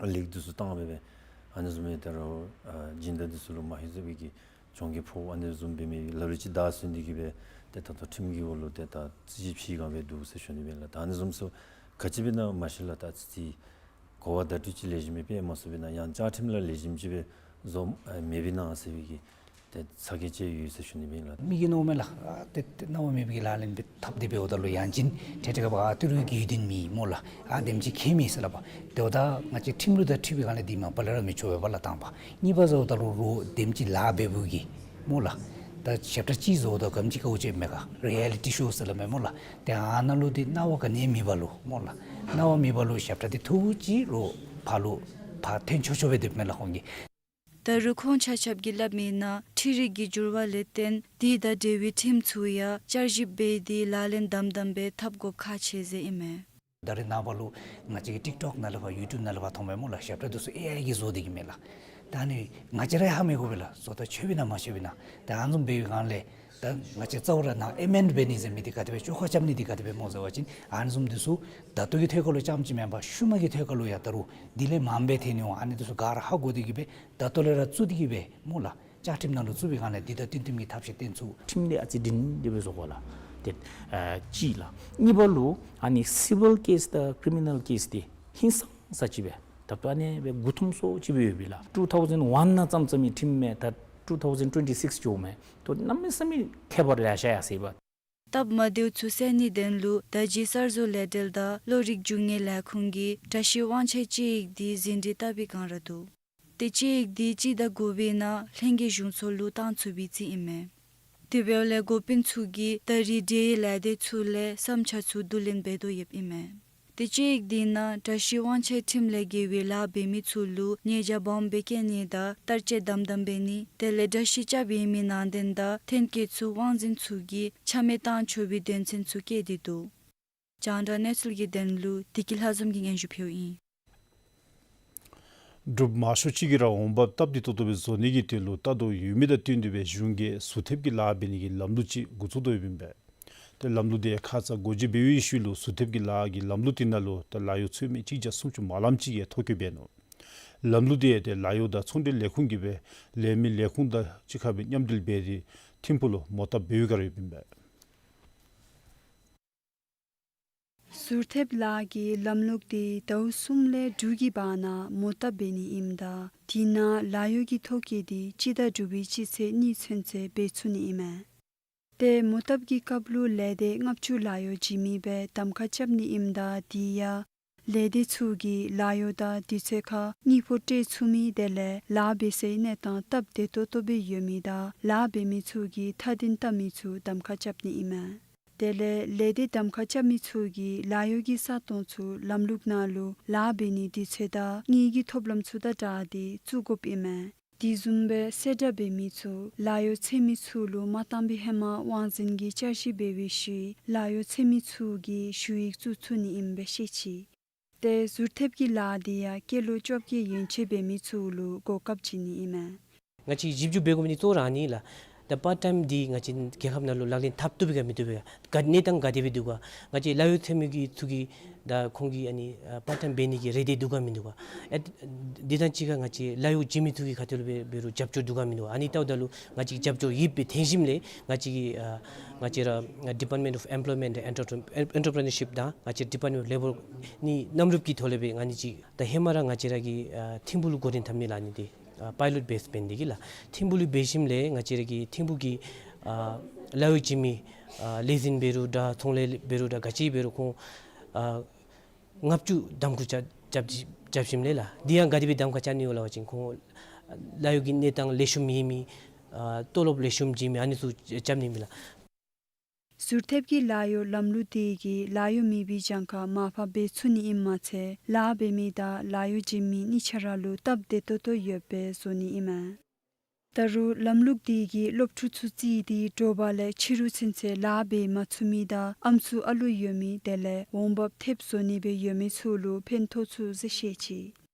ལིངཀ་འདི་ཚུ་བཏང་སྦེ་སྦེ་ཨ་ནི་བཟུམ་སྦེ་ད་རུང་ཨ་སྦྱིན་བདག་འདི་ཚུ་ལུ་མ་ཧེ་ཟེར་བའི་གི་གྱོང་གུད་ཕོག། ཨ་ནི་བཟུམ་འབད་མི་ལ་ལུ་ཅིག་བདའ་ཟུན་ཏེ་གི་སྦེ་ཏེ་ད་ལྟོ་ཁྲིམས་ཀྱི་འོག་ལུ་ཏེ་ད་རྩོད་གཞི་ཕྱེ་སྒང་སྦེ་འདུག་ཟེར་ཞུ་ནི་ཨིན་ལགས། ད་ཨ་ནི་བཟུམ་ཚུ་ག་ཅི་སྦེ་ཨིན་ན་མ་ཤེས་ལགས། ད་ཨ་ཙི་ཅིག་གོ་བ་བརྡ་སྤྲོད་ཅིག་ལེགས་ཤོམ་སྦེ་ཕུལ་མ་ཚུགས་པས་ན་ཡང་བཅའ་ཁྲིམས་ལགས་ལེགས་ཤོམ་ཅིག་སྦེ་བཟོ་ཨ་མེད་པས་ན་ཟེར་བའི་གི་ཏེ་ཚ་གྱང་ཅིག་ཡོད་ཟེར་ཞུ་ནི་ཨིན་ལགས། མི་གིས་མནོཝ་མས་ལགས། ཨ་ཏེ་ཏེ་གནང་བ་མེད་པའི་གི་ལག་ལེན་འབད་འཐབ་སྟེ་འབདཝ་ད་ལུ་ཡང་ཅིན་ཏེ་ཏེ་ག་པ་ཨ་ཏི་རུ་གི་ཡུལ་དོན་མེད་སྨོ་ལགས། ཨ་དེམ་ཅིག་ཁྱད་མེད་ཟེར་སླབ་པ། དེ་འབདཝ་ད་ང་བཅས་ཁྲིམས་ལུགས་དང་འཁྲིལ་བའི་སྒང་ལས་འདི་མ་པ་ལས་ར་མི་ཆོག་པས་པ་ལགས་དང་པ། གཉིས་པ་ཟེརཝ་ད་ལུ་རོགས་དེམ་ཅིག་ལཱ་འབད་བའི་གི་སྨོ་ལགས། ད་ཞབས་ཁྲ་ཅིག་བཟོཝ་ད་ག་དེམ་ཅིག་དཀའཝ་སྤྱད་མས་ག། རི་ཡ་ལི་ཊི་ཤོ་ཟེར་སླབ་མས་སྨོ་ལགས། ཏེ་ཨ་ནཱ་ལུ་འདི་གནང་བ་ག་ནི་མེད་པ་ལུ་སྨོ་ལགས། གནང་བ་མེད་པ་ལུ་ཞབས་ཁྲ་འདི་ཐུགས་ཅིག་རོགས་ཕར་ལུ་ཕར་འཐོན་ཆོག་ཆོག་སྦེ་སྡོདཔ་མས་ལགས་ཁོང་གིས། ད་རུང་ཁོང་ཆ་ཁྱབ་ཀྱིས་སླབ་མིའི་ནང་འཕྲུལ་རིག་གི་འགྱུར་བ་ལས་བརྟེན་དེ་དང་འབྲེལ་བའི་ཁྲིམས་ཚུ་ཡང་བསྐྱར་ཞིབ་འབད་དེ་ལག་ལེན་དམ་དམ་སྦེ་འཐབ་དགོཔ་ཁག་ཆེ་ཟེར་ཨིན་མས། ད་རེས་ནངས་པ་ལུ་ང་བཅས་ཀྱི་ཊིཀ་ཊོཀ་ནང་ལུ་ཕར་ཡུ་ཊུབ་ནང་ལུ་ཕར་མཐོངམ་མས་སྨོ་ལགས། ཞབས་ཁྲ་འདི་ཚུ་ཨེ་ཨའི་གིས་བཟོ་སྟེ་གི་མས་ལགས། ད་ཨ་ནི་ང་བཅས་ར་ཧ་མི་གོ་བས་ལགས། བཟོ་ལྟ་ཆོག་པས་ན་མ་ཆོག་པས་ན། ད་ཨ་ནི་བཟུམ་འབད་བའི་སྒང་ལས་ད་ང་བཅས་རྩ་བ་ར་ནཱ་ཨེ་མེནཌ་འབད་ནི་ཟེར་མི་འདི་ག་དེ་སྦེ་བཅོ་ཁ་རྐྱབ་ནི་འདི་ག་དེ་སྦེ་སྨོ་ཟེར་བ་ཅིན་ཨ་ནི་བཟུམ་འདི་ཚུ་ད་ལྟོ་གི་ཐད་ཁར་ལུ་རྐྱངམ་ཅིག་མེན་པར་ཤུལ་མ་གི་ཐད་ཁར་ལུ་ཡང་ད་རུང་དེ་ལས་མངམ་སྦེ་ཐོན་ནི་འོང་། ཨ་ནི་འདི་ཚུ་ག་ར་ཧ་གོ་སྟེ་གི་སྦེ་ད་ལྟོ་ལས་ར་བཙུགས་ཏེ་གི་སྦེ་སྨོ་ལགས། བཅའ་ཁྲིམས་ནང་ལུ་བཙུགས་པའི་སྒང་ལས་འདི་དང་བསྟུན་བསྟུན་གྱི་ཐབས་ཤེས་བཏོན་ཚུགས། ཁྲིམས་འདི་ཨ་ཙི་སྒྲིང་སྒྲི་སྦེ་བཟོ་དགོ་ལགས། ཏེ་ཨ་གཅིག་ལགས། གཉིས་པ་ལུ་ཨ་ནི་སི་ཝིལ་ཀེསི་དང་ཀི་རི་མི་ནཱལ་ཀེསི་འདི་ཧིང་སངས་ས་ཅིག་སྦེ་ད་ལྟོ་ཨ་ནི་སྦེ་མགུ་འཐོམ་སོ་ཅིག་སྦེ་ཡོད་པས་ལགས། ཊུ་ཐའུ་ཟེན་ཝན་ནང་བརྩམས་བརྩམས་མི་ཁྲིམས་མས། ད་ཊུ་ཐའུ་ཟེན་ཊུ་ཝེན་ཊི་སིགསི་འགྱོཝ་མས། ཏེ་གནམ་མེད་ས་མེད་ཁྱད་པར་ལེ་ཤ་ཡར་སོ་ཡི་པ། སྟབས་མ་བདེཝ་ཚུ་སེལ་ནིའི་དོན་ལུ་ད་རྗེས་གསར་བཟོ་ལས་འབྲེལ་དང་གློག་རིག་རྒྱུ་དངོས་ལས་ཁུངས་ཀྱིས་དྲག་ཤུལ་དབང་ཆའི་དཔྱད་ཡིག་འདི་ཟིན་བྲིས་བཏབ་པའི་སྒང་ར་འདུག། ཏེ་དཔྱད་ཡིག་འདི་སྤྱི་ཟླ་དགུ་པའི་ནང་ལྷན་རྒྱས་གཞུང་ཚོགས་ལུ་བཏང་ཚུགས་པའི་རྩིས་ཨིན་མས། དེ་འབདཝ་ལས་འགོ་དཔོན་ཚུ་གིས་ད་རེས་འབྲེལ་ཡོད་ལས་སྡེ་ཚུ་ལས་བསམ་འཆར་ཚུ་བསྡུ་ལེན་འབད་དོ་ཡོདཔ་ཨིན་མས། ཏེ་དཔྱད་ཡིག་འདི་ནང་དྲག་ཤུལ་དབང་ཆའི་ཁྲིམས་ལས་འགལ་བའི་ལཱ་འབད་མི་ཚུ་ལུ་ཉེས་བྱ་སྦོམ་སྦེ་བཀལ་ནི་དང་བསྟར་སྤྱོད་དམ་དམ་འབད་ནི་དེ་ལས་དྲག་ཤུལ་རྐྱབ་ཡོད་མི་ནང་དོན་དང་ཐོན་སྐྱེད་ཚུ་དབང་འཛིན་ཚུ་གིས་ཆ་མེད་བཏང་ཆོག་པའི་དོན་ཚན་ཚུ་བཀོད་དེ་འདུག། རྒྱང་བསྒྲགས་གནས་ཚུལ་གྱི་དོན་ལུ་བདེ་སྐྱིད་ལྷ་འཛོམས་ཀྱིས་སྙན་ཞུ་ཕུལཝ་ཨིན། འབྲུགཔ་མང་ཤོས་ཅིག་གིས་ར་འོང་འབབ་སྟབས་བདེ་ཏོག་ཏོ་སྦེ་བཟོ་ནི་གི་དོན་ལུ་ལྟ་དོག་ཡོད་མི་དང་བསྟུན་ཏེ་སྦེ་གཞུང་གིས་ཟུར་ཐེབས་ཀྱི་ལཱ་འབད་ནི་གི་ལམ་ལུགས་ཅིག་འགོ་བཙུགས་དོ་ཡོདཔ་ཨིན་པས། ཏེ་ལམ་ལུགས་དེ་ཁ་ཙ་འགོ་འབྱེད་འབད་བའི་ཤུལ་ལུ་ཟུར་ཐེབས་ཀྱི་ལཱ་གི་ལམ་ལུགས་དེ་ནང་ལུ་ཏེ་ལཱ་གཡོག་ཚུད་མི་གཅིག་བརྒྱ་སུམ་ཅུ་མ་ལངམ་ཅིག་གིས་ཐོ་བཀོད་འབད་ནུག། ལམ་ལུགས་དེ་ཏེ་ལཱ་གཡོག་དང་ཚོང་འབྲེལ་ལས་ཁུངས་ཀྱིས་སྦེ་ལས་མི་ལས་ཁུངས་དང་གཅིག་ཁར་སྦེ་མཉམ་འབྲེལ་འབད་དེ་ཐིམ་ཕུག་ལུ་མོ་བཏབ་འབད་བའི་བསྒང་ར་ཡོདཔ་ཨིན་པས། ཟུར་ཐེབས་ལཱ་གི་ལམ་ལུགས་འདི་ཟླཝ་གསུམ་ལས་དྲུག་གི་བར་ན་མོ་བཏབ་འབད་ནི་ཨིནམ་ད་དེ་ནང་ལཱ་གཡོག་གི་ཐོ་བཀོད་འདི་སྤྱི་ཟླ་དྲུག་པའི་སྤྱི་ཚེས་གཉིས་ཚུན་ཚོད་འབད་ཚུགས་ནི་ཨིན་མས། ཏེ་མོ་བཏབ་ཀྱི་སྐབས་ལུ་ལས་སྡེ་ལྔ་བཅུ་ལཱ་གཡོག་བྱིན་མི་སྦེ་གདམ་ཁ་རྐྱབ་ནི་ཨིནམ་ད་དེ་ཡང་ལས་སྡེ་ཚུ་གིས་ལཱ་གཡོག་དང་དུས་ཚོད་ཁར་དངུལ་ཕོགས་སྤྲོད་ཚུགས་མི་དེ་ལས་ལཱ་འབད་སའི་གནས་སྟངས་སྟབས་བདེ་ཏོག་ཏོ་སྦེ་ཡོད་མི་དང་ལཱ་འབད་མི་ཚུ་གིས་མཐའ་དོན་བལྟ་མི་ཚུ་གདམ་ཁ་རྐྱབ་ནི་ཨིན་མས། དེ་ལས་ལས་སྡེ་གདམ་ཁ་རྐྱབ་མི་ཚུ་གིས་ལཱ་གཡོག་གི་ས་སྟོང་ཚུ་ལམ་ལུགས་ནང་ལུ་ལཱ་འབད་ནིའི་དུས་ཚོད་དང་དངུལ་གྱི་ཐོབ་ལམ་ཚུ་དང་སྦྲགས་ཏེ་བཙུགས་དགོཔ་ཨིན་མས། དེ་བཟུམ་སྦེ་གསལ་བསྒྲགས་འབད་མི་ཚུ་ལཱ་གཡོག་འཚོལ་མི་ཚུ་ལུ་མ་བཏང་པའི་ཧེ་མ་དབང་འཛིན་གྱིས་བསྐྱར་ཞིབ་འབད་བའི་ཤུལ་ལཱ་གཡོག་འཚོལ་མི་ཚུ་གིས་ཞུ་ཡིག་བཙུགས་ཚུགས་ནི་ཨིནམ་སྦེ་ཤེས་ཅི། ཏེ་ཟུར་ཐེབས་ཀྱི་ལཱ་འདི་ཡང་སྐྱེས་ལོ་བཅོ་བརྒྱད་ཡན་ཆད་འབད་མི་ཚུ་ལུ་གོ་སྐབས་བྱིན་ནི་ཨིན་མས། ང་བཅས་ཞིབ་འཇུག་འབད་དགོ་མི་འདི་གཙོ་བོ་ར་ཨ་ནི་ལགས། ད་པཱརཊ་ཊའིམ་འདི་ང་བཅས་རྒྱལ་ཁབ་ནང་ལུ་ལག་ལེན་འཐབ་བཏུབ་པས་ག་མི་བཏུབ་པས་ག། ག་གནས་སྟངས་ག་དེ་སྦེ་འདུག་ག། ང་བཅས་ལཱ་གཡོག་འཐོན་མི་གི་ཚུ་གིས་ད་ཁོང་གིས་ཨ་ནི་ཨ་པཱརཊ་ཊའིམ་འབད་ནི་གི་རེ་འདོད་འདུག་ག་མིན་འདུག་ག། ཨེ་འདི་དང་གཅིག་ཁར་ང་བཅས་ལཱ་གཡོག་བྱིན་མི་ཚུ་གི་ཁ་ཐུག་ལུ་འབད་འབད་རུང་རྒྱབ་སྐྱོར་འདུག་ག་མིན་འདུག་ག། ཨ་ནི་བལྟཝ་ད་ལུ་ང་བཅས་ཀྱིས་རྒྱབ་སྐྱོར་ཡོདཔ་སྦེ་ཐོན་ཞིནམ་ལས་ང་བཅས་ཀྱིས་ཨ་ང་བཅས་ར་Department of Employment and Entrepreneur- Entrepreneurship དང་ང་བཅས་Department of Labour གཉིས་མཉམ་རུབ་ཀྱི་ཐོག་ལས་སྦེ་ཨ་ནི་ཅིག། ད་ཧེ་མ་ར་ང་བཅས་ར་གིས་ཨ་ཐིམ་ཕུག་ལུ་འགོ་འདྲེན་འཐབ་ནི་ལགས། ཨ་ནི་འདི་ཨ་པའི་ལོཊ་བེསི་འབད་ནི་འདི་གིས་ལགས། ཐིམ་ཕུག་ལུ་འབད་ཞིནམ་ལས་ང་བཅས་ར་གིས་ཐིམ་ཕུག་གི་ཨ་ལཱ་གཡོག་བྱིན་མི་ཨ་ལས་འཛིན་འབད་རུང་འདྲ་ཚོང་ལས་འབད་རུང་འདྲ་ག་ཅི་འབད་རུང་ཁོང་ཨ་ལྔ་བཅུ་གདམ་འགུལ་རྐྱབ་རྐྱབ་རྐྱབ་ཞིནམ་ལས་ལགས། འདི་ཡང་ག་དེ་སྦེ་གདམ་ཁ་རྐྱབ་ནི་ཡོད་ལགས་པ་ཅིན་ཁོང་ལཱ་གཡོག་གི་གནས་སྟངས་ལེགས་ཤོམ་ཡོད་མི་ཨ་ཏོ་ལོབ་ལེགས་ཤོམ་བྱིན་མི་ཨ་ནི་ཚུ་རྐྱབ་ནི་མས་ལགས། ཟུར་ཐེབས་ཀྱི་ལཱ་གཡོག་ལམ་ལུགས་དེ་གིས་ལཱ་གཡོག་མེད་པའི་གྱངས་ཁ་མར་ཕབ་འབད་ཚུགས་ནི་ཨིནམ་མ་ཚད་ལཱ་འབད་མི་དང་ལཱ་གཡོག་བྱིན་མི་གཉིས་ཆ་ར་ལུ་སྟབས་བདེ་ཏོག་ཏོ་ཡོདཔ་སྦེ་བཟོ་ནི་ཨིན་མས། ད་རུང་ལམ་ལུགས་དེ་གིས་སློབ་ཕྲུག་ཚུ་རྩིས་ཏེ་དྲོ་པ་ལས་ཕྱི་རུ་ཚུན་ཚོད་ལཱ་འབད་མ་ཚུགས་མི་དང་ཨམ་སྲུ་ཨ་ལུ་ཡོད་མི་དེ་ལས་འོང་འབབ་ཐེབས་བཟོ་ནི་སྦེ་ཡོད་མི་ཚུ་ལུ་ཕན་ཐོགས་ཚུགས་ཟེར་བཤད་ཅི།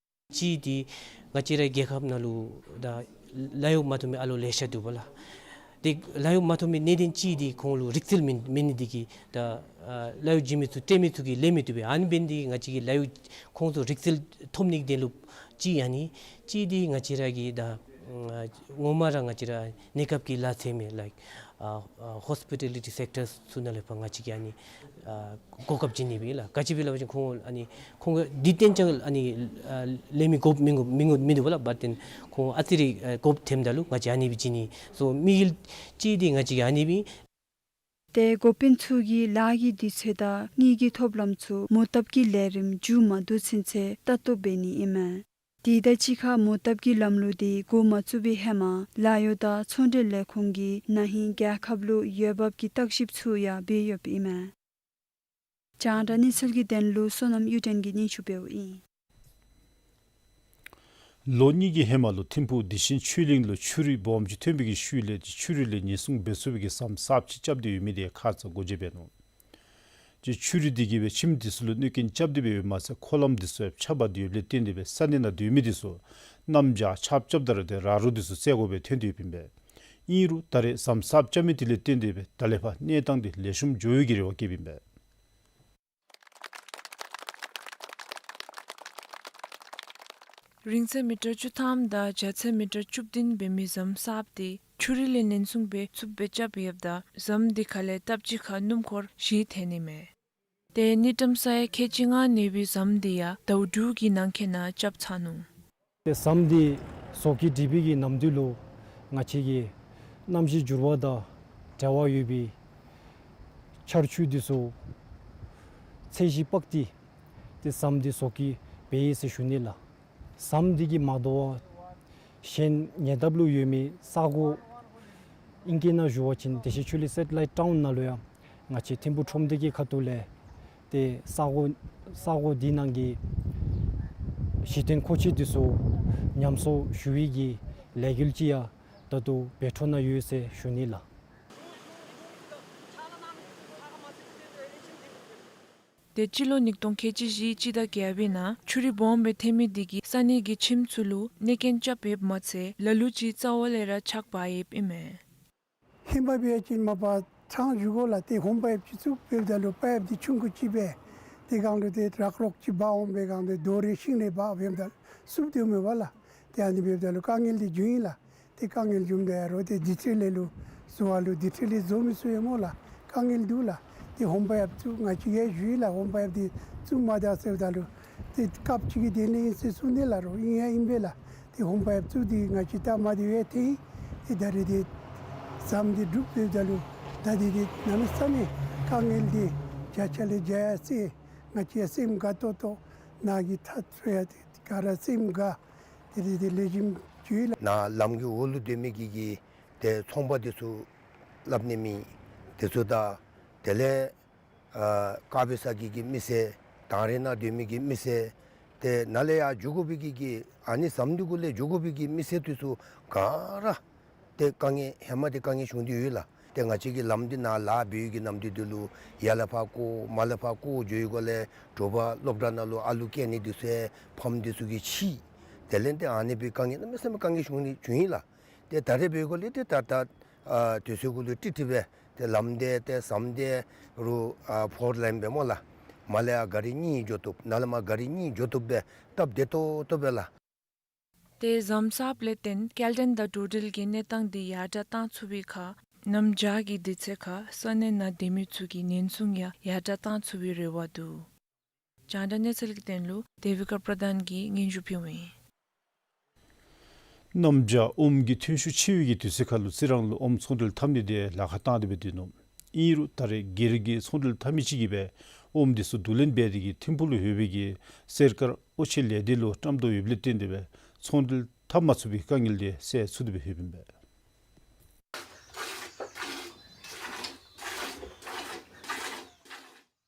གཅིག་འདི་ང་བཅས་རའི་རྒྱལ་ཁབ་ནང་ལུ་ད་ལཱ་གཡོག་མ་ཐོབ་མི་ཨ་ལོ་ལེ་ཤ་འདུག་པ་ལགས། ཏེ་ལཱ་གཡོག་མ་ཐོབ་མི་གནད་དོན་གཅིག་འདི་ཁོང་ལུ་རིག་རྩལ་མེད་མེད་ནི་འདི་གིས་ད་ཨ་ལཱ་གཡོག་བྱིན་མི་ཚུ་སྤྲོད་མི་ཚུ་གིས་ལེན་མི་བཏུབ་པས། ཨ་ནི་འབད་ནི་འདི་གིས་ང་བཅས་ཀྱིས་ལཱ་གཡོག་ཁོང་ཚུ་རིག་རྩལ་ཐོབ་ནི་གི་དོན་ལུ་གཅིག་ཨ་ནི། གཅིག་འདི་ང་བཅས་ར་གི་ད་ཨ་ངོ་མ་ར་ང་བཅས་ར་གནས་སྐབས་ཀྱི་ལཱ་འཚོལ་མི་ལའིཀ་ཨ་ཨ་ཧོསི་པི་ཊ་ལི་ཊི་སེཀ་ཊར་ཚུ་ནང་ལས་ཕར་ང་བཅས་ཀྱིས་ཨ་ནི་ཨ་གོ་སྐབས་བྱིན་ནི་སྦེ་ལགས། ག་ཅི་སྦེ་ལགས་པ་ཅིན་ཁོང་ཨ་ནི་ཁོང་གིས་འདི་གཏན་ཅག་ཨ་ནི་ཨ་ལེན་མི་དགོཔ་མིན་དགོཔ་མིན་འདུག་པ་ལགས། བཊ་ཐེན་ཁོང་ཨ་ཙི་རེ་ཨ་དགོཔ་ཐོནམ་ད་ལུ་ང་བཅས་ཨ་ནི་སྦེ་བྱིན་ནི། སོ་དམིགས་ཡུལ་གཅིག་འདི་ང་བཅས་ཀྱིས་ཨ་ནི་སྦེ། ཏེ་འགོ་དཔོན་ཚུ་གིས་ལཱ་གི་དུས་ཚོད་དང་དངུལ་གྱི་ཐོབ་ལམ་ཚུ་མོ་བཏབ་ཀྱི་ལས་རིམ་མཇུག་མ་བསྡུ་ཚུན་ཚོད་ལྟ་རྟོག་འབད་ནི་ཨིན་མས། དེ་དང་གཅིག་ཁར་མོ་བཏབ་ཀྱི་ལམ་ལུགས་དེ་འགོ་མ་བཙུགས་པའི་ཧེ་མ་ལཱ་གཡོག་དང་ཚོང་འབྲེལ་ལས་ཁུངས་ཀྱིས་ན་ཧིང་རྒྱལ་ཁབ་ལུ་འོས་འབབ་ཀྱི་བརྟག་ཞིབ་ཚུ་ཡང་འབད་ཡོདཔ་ཨིན་མས། རྒྱང་བསྒྲགས་གནས་ཚུལ་གྱི་དོན་ལུ་བསོད་ནམས་གཡུ་སྒྲོན་གྱིས་སྙན་ཞུ་འབདཝ་ཨིན། ལོ་གཉིས་ཀྱི་ཧེ་མ་ལུ་ཐིམ་ཕུག་བདེ་ཆེན་ཆོས་གླིང་ལུ་ཆུ་རུད་སྦོམ་ཅིག་ཐོན་པའི་གི་ཤུལ་ལས་ཏེ་ཆུ་རུད་ལས་ཉེན་སྲུང་འབད་ཚུགས་པའི་གི་ཟམ་གསརཔ་ཅིག་རྐྱབ་སྟེ་ཡོད་མི་དེ་ཁ་ཙ་སྒོ་འབྱེད་འབད་ནུག། ཏེ་ཆུ་རུད་དེ་གིས་སྦེ་ཁྱིམ་དེ་ཚུ་ལུ་གནོད་རྐྱེན་རྐྱབ་སྟེ་སྦེ་ཡོདཔ་མ་ཚད་ཁོ་ལམ་དེ་ཚུ་ཡང་ཆག་པ་དེ་ཡོདཔ་ལས་བརྟེན་ཏེ་སྦེ་ས་གནས་ནང་སྡོད་མི་དེ་ཚུ་གནམ་བྱཱར་ཆརཔ་རྐྱབ་ད་ར་ཏེ་ར་རོ་དེ་ཚུ་བསལ་དགོ་པའི་ཐོན་ཏེ་ཡོདཔ་ཨིན་པས། ཨིན་རུང་ད་རེས་ཟམ་གསརཔ་རྐྱབ་མི་དེ་ལས་བརྟེན་ཏེ་སྦེ་ད་ལས་ཕར་གནས་སྟངས་དེ་ལེགས་ཤོམ་འགྱོ་བའི་གི་རེ་བ་བསྐྱེདཔ་ཨིན་པས། རིང་ཚད་མི་ཊར་བཅུ་ཐམ་དང་རྒྱ་ཚད་མི་ཊར་བཅུ་བདུན་འབད་མི་ཟམ་གསརཔ་དེ་ཆུ་རུད་ལས་ཉེན་སྲུང་སྦེ་ཚུདཔ་སྦེ་རྐྱབ་ཡོདཔ་ད་ཟམ་དེ་ཁ་ལས་སྟབས་གཅིག་ཁར་སྣུམ་འཁོར་བཞི་ཐོན་ནི་མས། ཏེ་ནི་ཊམ་སའི་ཁལ་གཅིག་ལྔ་གནས་པའི་ཟམ་དེ་ཡང་ཟླཝ་དྲུག་གི་ནང་འཁོད་ནང་རྐྱབ་ཚར་ནུག། ཏེ་ཟམ་དེ་བཟོ་བཀོད་སྒྲིག་པའི་གི་ནམ་དུས་ལུ་ང་བཅས་ཀྱི་གནམ་གཤིས་འགྱུར་བ་དང་འབྲེལ་བ་ཡོད་པའི་ཆར་ཆུ་དེ་ཚུ་ཚད་གཞི་དཔག་སྟེ་ཏེ་ཟམ་དེ་བཟོ་བཀོད་འབད་ཡི་ཟེར་ཞུ་ནི་ལགས། ཟམ་འདི་གིས་མ་དོ་བར་གཞན་ཉེ་འདབས་ལུ་ཡོད་མི་ས་གོ་ཨིང་སྐད་ནང་ཞུ་བ་ཅིན་བདེ་ཆེན་ཆོས་གླིང་སེ་ཊི་ལའིཊ་ཊའུན་ནང་ལུ་ཡང་ང་བཅས་ཐིམ་ཕུག་ཁྲོམ་སྡེ་གི་ཁ་ཐུག་ལས་ཏེ་ས་གོ་ས་གོ་འདི་ནང་གི་གཞི་རྟེན་མཁོ་ཆས་འདི་ཚུ་ཉམས་གསོ་ཞུ་བའི་གི་ལས་འགུལ་ཅིག་ཡང་ད་ལྟོ་འབད་འཕྲོ་ནང་ཡོད་ཟེར་ཞུ་ནི་ལགས། ཏེ་སྤྱི་ལོ་ཉིས་སྟོང་ཁལ་གཅིག་བཞི་སྤྱི་ཟླ་བརྒྱད་པའི་ནང་ཆུ་རུད་སྦོམ་སྦེ་ཐོན་མི་དེ་གིས་ས་གནས་ཀྱི་ཁྱིམ་ཚུ་ལུ་གནོད་རྐྱེན་རྐྱབ་ཡོདཔ་མ་ཚད་ལ་ལུ་ཅིག་རྩ་བ་ལས་ར་ཆག་འབག་ཡོདཔ་ཨིན་མས། ཧེ་མ་འབད་བ་ཅིན་མ་པ་ཆང་བཞུ་དགོ་ལགས། ཏེ་ཧོམ་པའིཔ་ཅིག་བཙུགས་འབདཝ་ད་ལུ་པའིཔ་འདི་ཆུང་ཀུ་ཅིག་སྦེ་ཏེ་སྒང་ལུ་ཏེ་རག་རོག་ཅིག་འབག་འོང་པའི་སྒང་ལུ་རྡོ་རེ་ཤིང་རེ་འབག་འབདཝ་ད་ལུ་བསུབ་སྡོདཔ་མས་པ་ལགས། ཏེ་ཨ་ནི་འབདཝ་ད་ལུ་དཀའ་ངལ་འདི་བྱུང་ཡི་ལགས། ཏེ་དཀའ་ངལ་བྱུངམ་ད་ཡ་རོགས་ཏེ་རྫི་ཁྲི་ལས་ལུ་བཟོ་བ་ལུ་རྫི་ཁྲི་ལས་བཟོ་མི་ཚུ་ཡང་སྨོ་ལགས། དཀའ་ངལ་འདུག་ལགས། ཏེ་ཧོམ་པའིཔ་བཙུགས་ང་བཅས་ཡང་ཞུ་ཡི་ལགས། ཧོམ་པའིཔ་འདི་བཙུགས་མ་ད་ཟེརཝ་ད་ལུ་ཏེ་སྐབས་ཅིག་གི་དེ་ལས་ཨིན་ཟེར་གསུངས་ནི་ལགས། རོགས་ཨིན་ཡང་ཨིན་པས་ལགས། ཏེ་ཧོམ་པའིཔ་བཙུགས་ཏེ་ང་བཅས་ད་མ་དེ་ཡང་ཐོན་ཡི། ཏེ་ད་རེས་ཏེ་ཟམ་འདི་གྲུབ་འབདཝ་ད་ལུ་ད་འདི་ཏེ་གནམ་མེད་ས་མེད་དཀའ་ངལ་འདི་བརྒྱ་ཆ་ལས་བརྒྱ་ཡང་སེལ། ང་བཅས་ཡང་སེམས་དགའ་ཏོག་ཏོ་ནཱ་གི་ཐག་ཚུ་ཡང་ཏེ་ག་ར་སེམས་དགའ། ཏེ་ཏེ་ཏེ་ལེགས་ཤོམ་བྱུང་ཡི་ལགས། ནཱ་ལམ་གྱི་འོག་ལུ་སྡོད་མི་གི་གི་ཏེ་ཚོང་པ་འདི་ཚུ་སླབ་ནི་མེད། དེ་ཚུ་དང་དེ་ལས་ཨ་དཀར་སྦི་ས་གི་གི་མི་སེར་དང་རེ་ནང་སྡོད་མི་གི་མི་སེར་ཏེ་ནཱ་ལས་ཡར་འགྱོ་དགོ་པའི་གི་གི་ཨ་ནི་ཟམ་འདི་གུ་ལས་འགྱོ་དགོ་པའི་གི་མི་སེར་འདི་ཚུ་ག་ར་ཏེ་དཀའ་ངལ་ཧེ་མ་ཏེ་དཀའ་ངལ་བྱུང་སྟེ་ཡོད་ལགས། ཏེ་ང་བཅས་ཀྱི་ལམ་འདི་ནཱ་ལཱ་འབད་བའི་གི་ནམ་དུས་འདི་ལུ་ཡར་ལས་ཕར་བཀོག་མར་ལས་ཕར་བཀོག་འགྱོ་བའི་སྒང་ལས་དྲོ་པ་སློབ་གྲྭ་ནང་ལུ་ཨ་ལུ་སྐྱེལ་ནི་འདི་ཚུ་ཡང་ཕམ་འདི་ཚུ་གིས་འཕྱད། དེ་ལས་ཏེ་ཨ་ནི་སྦེ་དཀའ་ངལ་གནམ་མེད་ས་མེད་དཀའ་ངལ་བྱུང་ནི་བྱུང་ཡི་ལགས། ཏེ་ད་རེས་འབད་བའི་སྒང་ལས་ཏེ་ད་ད་ ཨ་དུས་ཚོད་གུ་ལུ་ཀྲིག་ཀྲི་སྦེ་ཏེ་ལམ་འདི་ཏེ་ཟམ་འདི་རུ་ཨ་ཕོར་ལེན་སྦེ་སྨོ་ལགས། མར་ལས་ཡར་ག་རི་གཉིས་འགྱོ་བཏུབ། ནཱ་ལས་མར་ག་རི་གཉིས་འགྱོ་བཏུབ་སྦེ་སྟབས་བདེ་ཏོག་ཏོ་སྦེ་ལགས། ཏེ་ཟམ་གསརཔ་ལས་བརྟེན་སྐྱེལ་འདྲེན་དང་འགྲོ་འགྲུལ་གྱི་གནས་སྟངས་འདི་ཡར་དྲག་བཏང་ཚུགས་པའི་ཁར་གནམ་བྱཱར་གྱི་དུས་ཚོད་ཁར་ས་གནས་ནང་སྡོད་མི་ཚུ་གི་ཉེན་སྲུང་ཡང་ཡར་དྲག་བཏང་ཚུགས་པའི་རེ་བ་འདུག། རྒྱང་བསྒྲགས་གནས་ཚུལ་གྱི་དོན་ལུ་དེ་བི་ཀ་པྲ་དཱན་གྱིས་སྙན་ཞུ་ཕུལཝ་ཨིན། གནམ་བྱཱར་ཨོམ་གྱི་ཐོན་ཤུགས་ཆེ་བའི་གི་དུས་ཚོད་ཁར་ལུ་རྩི་རང་ལུ་ཨོམ་ཚོང་འབྲེལ་འཐབ་ནི་འདི་ལཱ་ཁག་བཏང་སྟེ་སྦེ་སྡོད་ནུག། ཨིན་རུང་ད་རེས་སྒེར་གྱི་ཚོང་འབྲེལ་འཐབ་མི་ཅིག་གིས་སྦེ་ཨོམ་འདི་ཚུ་བསྡུ་ལེན་འབད་དེ་གིས་ཐིམ་ཕུག་ལུ་ཡོད་པའི་གི་སེར་དཀར་ཨོ་ཆེ་ལས་སྡེ་ལུ་བཀྲམ་དོ་ཡོདཔ་ལས་བརྟེན་ཏེ་སྦེ་ཚོང་འབྲེལ་འཐབ་མ་ཚུགས་པའི་དཀའ་ངལ་འདི་སེལ་ཚུགས་ཏེ་སྦེ་ཡོདཔ་ཨིན་པས།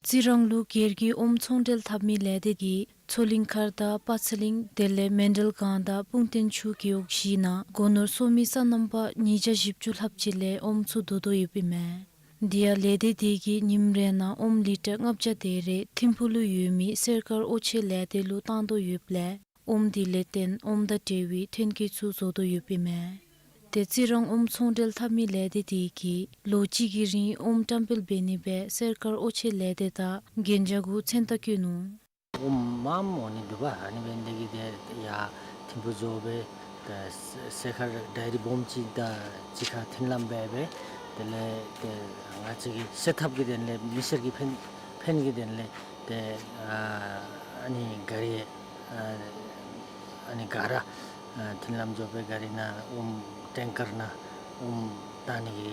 རྩི་རང་ལུ་སྒེར་གྱི་ཨོམ་ཚོང་འབྲེལ་འཐབ་མི་ལས་སྡེ་འདི་མཚོ་གླིང་མཁར་དང་དཔའ་ཚ་གླིང་དེ་ལས་མཎྜལ་སྒང་དང་སྤུངས་རྟེན་ཆུ་རྒེད་འོག་བཞི་ནང་སྒོ་ནོར་སོ་མི་སོ་ནམ་པ་ཉིས་བརྒྱ་བཞི་བཅུ་ལྷགཔ་ཅིག་ལས་ཨོམ་ཚུ་བསྡུ་དོ་ཡོདཔ་ཨིན་མས། དེ་ཡང་ལས་སྡེ་འདི་གིས་ཉིནམ་རེ་ནང་ཨོམ་ལི་ཊར་ལྔ་བརྒྱ་དེ་རེ་ཐིམ་ཕུག་ལུ་ཡོད་མི་སེར་དཀར་ཨོ་ཆེ་ལས་སྡེ་ལུ་བཏང་དོ་ཡོདཔ་ལས་ཨོམ་འདི་ལས་བརྟེན་ཨོམ་དང་འབྲེལ་བའི་ཐོན་སྐྱེད་ཚུ་བཟོ་དོ་ཡོདཔ་ཨིན་མས། ཏེ་རྩི་རང་ཨོམ་ཚོང་འབྲེལ་འཐབ་མི་ལས་སྡེ་འདི་གིས་ལོ་གཅིག་གི་རིང་ཨོམ་བཀྲམ་སྤེལ་འབད་ནི་སྦེ་སེར་དཀར་ཨོ་ཆེ་ལས་སྡེ་དང་གན་རྒྱ་གུ་མཚན་རྟགས་བཀོད་ནུག། ཨོམ་མངམ་འོང་ནི་འདུག་པ། ཨ་ནི་འབད་ནི་འདི་གིས་ཏེ་ཡར་ཐིམ་ཕུག་བཟོ་སྦེ་ཏེ་སེར་དཀར་ཌའི་རི་སྦོམ་ཅིག་དང་གཅིག་ཁར་མཐུན་ལམ་འབད་སྦེ་དེ་ལས་ཏེ་ང་བཅས་ཀྱི་བྱེད་ཐབས་ཀྱི་དོན་ལས་མི་སེར་གྱི་ཕན་ཕན་གྱི་དོན་ལས་ཏེ་ཨ་ཨ་ནི་ག་རི་ཨ་ཨ་ནི་ག་ར་ཨ་མཐུན་ལམ་བཟོ་སྦེ་ག་རི་ནང་ཨོམ་ཊེང་ཀར་ནང་ཨོམ་བཏང་ནི་གི།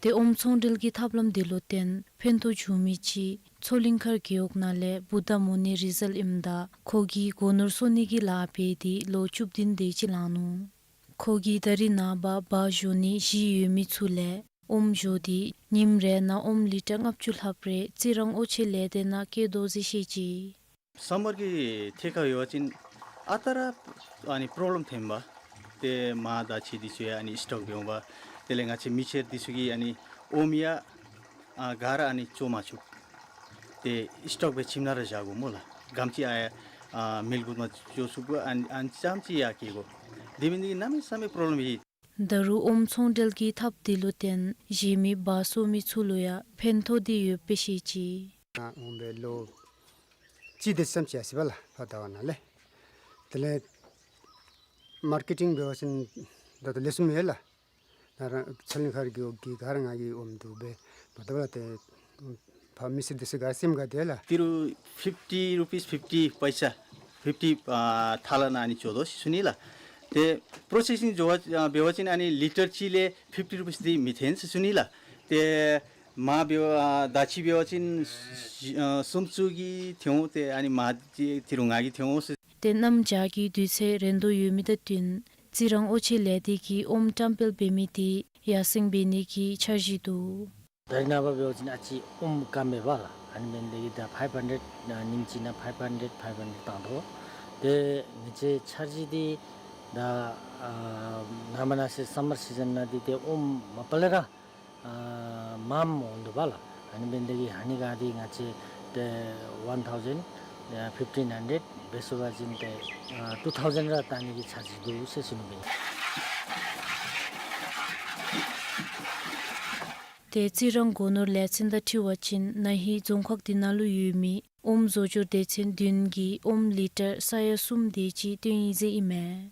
ཏེ་ཨོམ་ཚོང་འབྲེལ་གྱི་ཐབས་ལམ་འདི་ལུ་བརྟེན་ཕན་ཐོགས་བྱུང་མི་ཅིག་མཚོ་གླིང་མཁར་རྒེད་འོག་ནང་ལས་བུདྡྷ་མུ་ནི་རི་ཛཱལ་ཨིནམ་ད་ཁོ་གིས་སྒོ་ནོར་སོ་ནི་གི་ལཱ་འབད་དེ་ལོ་བཅུ་བདུན་དེ་ཅིག་ལང་ནུག། ཁོ་གིས་ད་རིས་ནངས་པ་སྦ་བཞོ་ནི་གཞི་ཡོད་མི་ཚུ་ལས་ཨོམ་བཞོ་སྟེ་ཉིནམ་རེ་ནང་ཨོམ་ལི་ཊར་ལྔ་བཅུ་ལྷགཔ་རེ་རྩི་རང་ཨོ་ཆེ་ལས་སྡེ་ནང་བསྐྱལ་དོ་ཟེར་བཤད་ཅི། སམ་མར་གྱི་ཐད་ཁར་འབད་བ་ཅིན་ཨ་རྟག་ར་ཨ་ནི་པོརོབ་ལེམ་ཐོནམ་པ། ཏེ་མར་དང་ཕྱེ་འདི་ཚུ་ཡང་ཨ་ནི་སི་ཊོག་འབད་འོང་པ། དེ་ལས་ང་བཅས་མི་སེར་འདི་ཚུ་གིས་ཨ་ནི་ཨོམ་ཡང་ཨ་ག་ར་ཨ་ནི་བཙོ་མ་ཚུགས། ཏེ་སི་ཊོག་སྦེ་ཁྱིམ་ནང་ར་བཞག་དགོ་སྨོ་ལགས། ག་དེམ་ཅིག་ཨ་ཨ་མེལ་གུ་མ་བཙོ་ཚུགས་པ་ཨ་ཨ་ཙམ་ཅིག་ཡར་བསྐྱལ་དགོ། དེ་འབད་ནི་འདི་གིས་གནམ་མེད་ས་མེད་པོརོབ་ལེམ་ཡོད། ད་རུང་ཨོམ་ཚོང་འབྲེལ་གྱི་ཐབས་འདི་ལུ་བརྟེན་གཞན་མི་སྦ་སོ་མི་ཚུ་ལུ་ཡང་ཕན་ཐོགས་ཏེ་ཡོདཔ་སྦེ་བཤད་ཅི། ཨ་ཨོམ་སྦེ་ལོ་གཅིག་དེ་ཙམ་ཅིག་ཡར་སོ་ཡི་པ་ལགས། ཕར་ད་བ་ནང་ལས། དེ་ལས་མར་ཀེ་ཊིང་འབད་བ་ཅིན་ད་ལྟོ་ལེགས་ཤོམ་ཡོད་ལགས། ད་ར་མཚོ་གླིང་མཁར་རྒེད་འོག་གི་ག་ར་ང་གིས་ཨོམ་བསྡུ་སྦེ་མ་བཏུབ་ལགས། ཏེ་ཕར་མི་སེར་འདི་ཚུ་ག་ར་སེམས་དགའ་སྟེ་ལགས། ཏི་རུ་ཕིཕ་ཊི་རུ་པིས་ཕིཕ་ཊི་པའི་ས་ཕིཕ་ཊི་ཨ་ཐ་ལ་ནང་ཨ་ནི་འགྱོ་དོ་ཟེར་ཞུ་ནི་ལགས། ཏེ་པྲོ་སེ་སིང་འགྱོ་བ་ཨ་འབད་བ་ཅིན་ཨ་ནི་ལི་ཊར་གཅིག་ལས་ཕིཕ་ཊི་རུ་པིས་འདི་མི་ཐོན་ཟེར་ཞུ་ནི་ལགས། ཏེ་མར་འབད་བ་ཨ་ད་ཅི་འབད་བ་ཅིན་ཨ་སུམ་ཅུ་གི་ཐོན་འོང་། ཏེ་ཨ་ནི་མར་ཏི་ཏི་རུ་ལྔ་གི་ཐོན་འོང་ཟེར། ཏེ་གནམ་བྱཱར་གྱི་དུས་ཚོད་རན་དོ་ཡོད་མི་དང་བསྟུན་རྩི་རང་ཨོ་ཆེ་ལས་སྡེ་གིས་ཨོམ་བཀྲམ་སྤེལ་འབད་མི་འདི་ཡར་སེང་འབད་ནི་གི་འཆར་གཞི་འདུག། ད་རེས་ནངས་པ་འབད་བ་ཅིན་ཨ་ཙི་ཨོམ་དཀའ་མེད་པ་ལགས། ཨ་ནི་འབད་ནི་འདི་གིས་ད་ཕའིབ་ཧན་ཌེཌ་ཨ་ཉིནམ་གཅིག་ནང་ཕའིབ་ཧན་ཌེཌ་ཕའིབ་ཧན་ཌེཌ་བཏང་དོ། ཏེ་ང་བཅས་འཆར་གཞི་འདི་ད་ཨ་ནངས་པ་གནངས་ཚེ་སམ་མར་སི་ཛན་ནང་འདི་ཏེ་ཨོམ་མ་པ་ལས་ར་ཨ་མངམ་འོང་དོ་པ་ལགས། ཨ་ནི་འབད་ནི་འདི་གིས་ཨ་ནི་ག་འདི་ང་བཅས་ཏེ་ཝན་ཐའུ་ཛེནཌ་ཨ་ཕིཕ་ཊིན་ཧན་ཌེཌ་འབད་ཚུགས་པ་ཅིན་ཏེ་ཨ་ཊུ་ཐའུ་ཛེནཌ་ར་བཏང་ནི་གི་འཆར་གཞི་འདུག་ཟེར་ཞུ་ནི་ཨིན། ཏེ་རྩི་རང་སྒོ་ནོར་ལས་ཚན་དང་འཁྲིལ་བ་ཅིན་ན་ཧིང་རྫོང་ཁག་འདི་ནང་ལུ་ཡོད་མི་ཨོམ་བཟོ་སྐྱོར་སྡེ་ཚན་བདུན་གྱིས་ཨོམ་ལི་ཊར་ས་ཡ་གསུམ་དེ་ཅིག་བཏོན་ཡི་ཟེར་ཨིན་མས།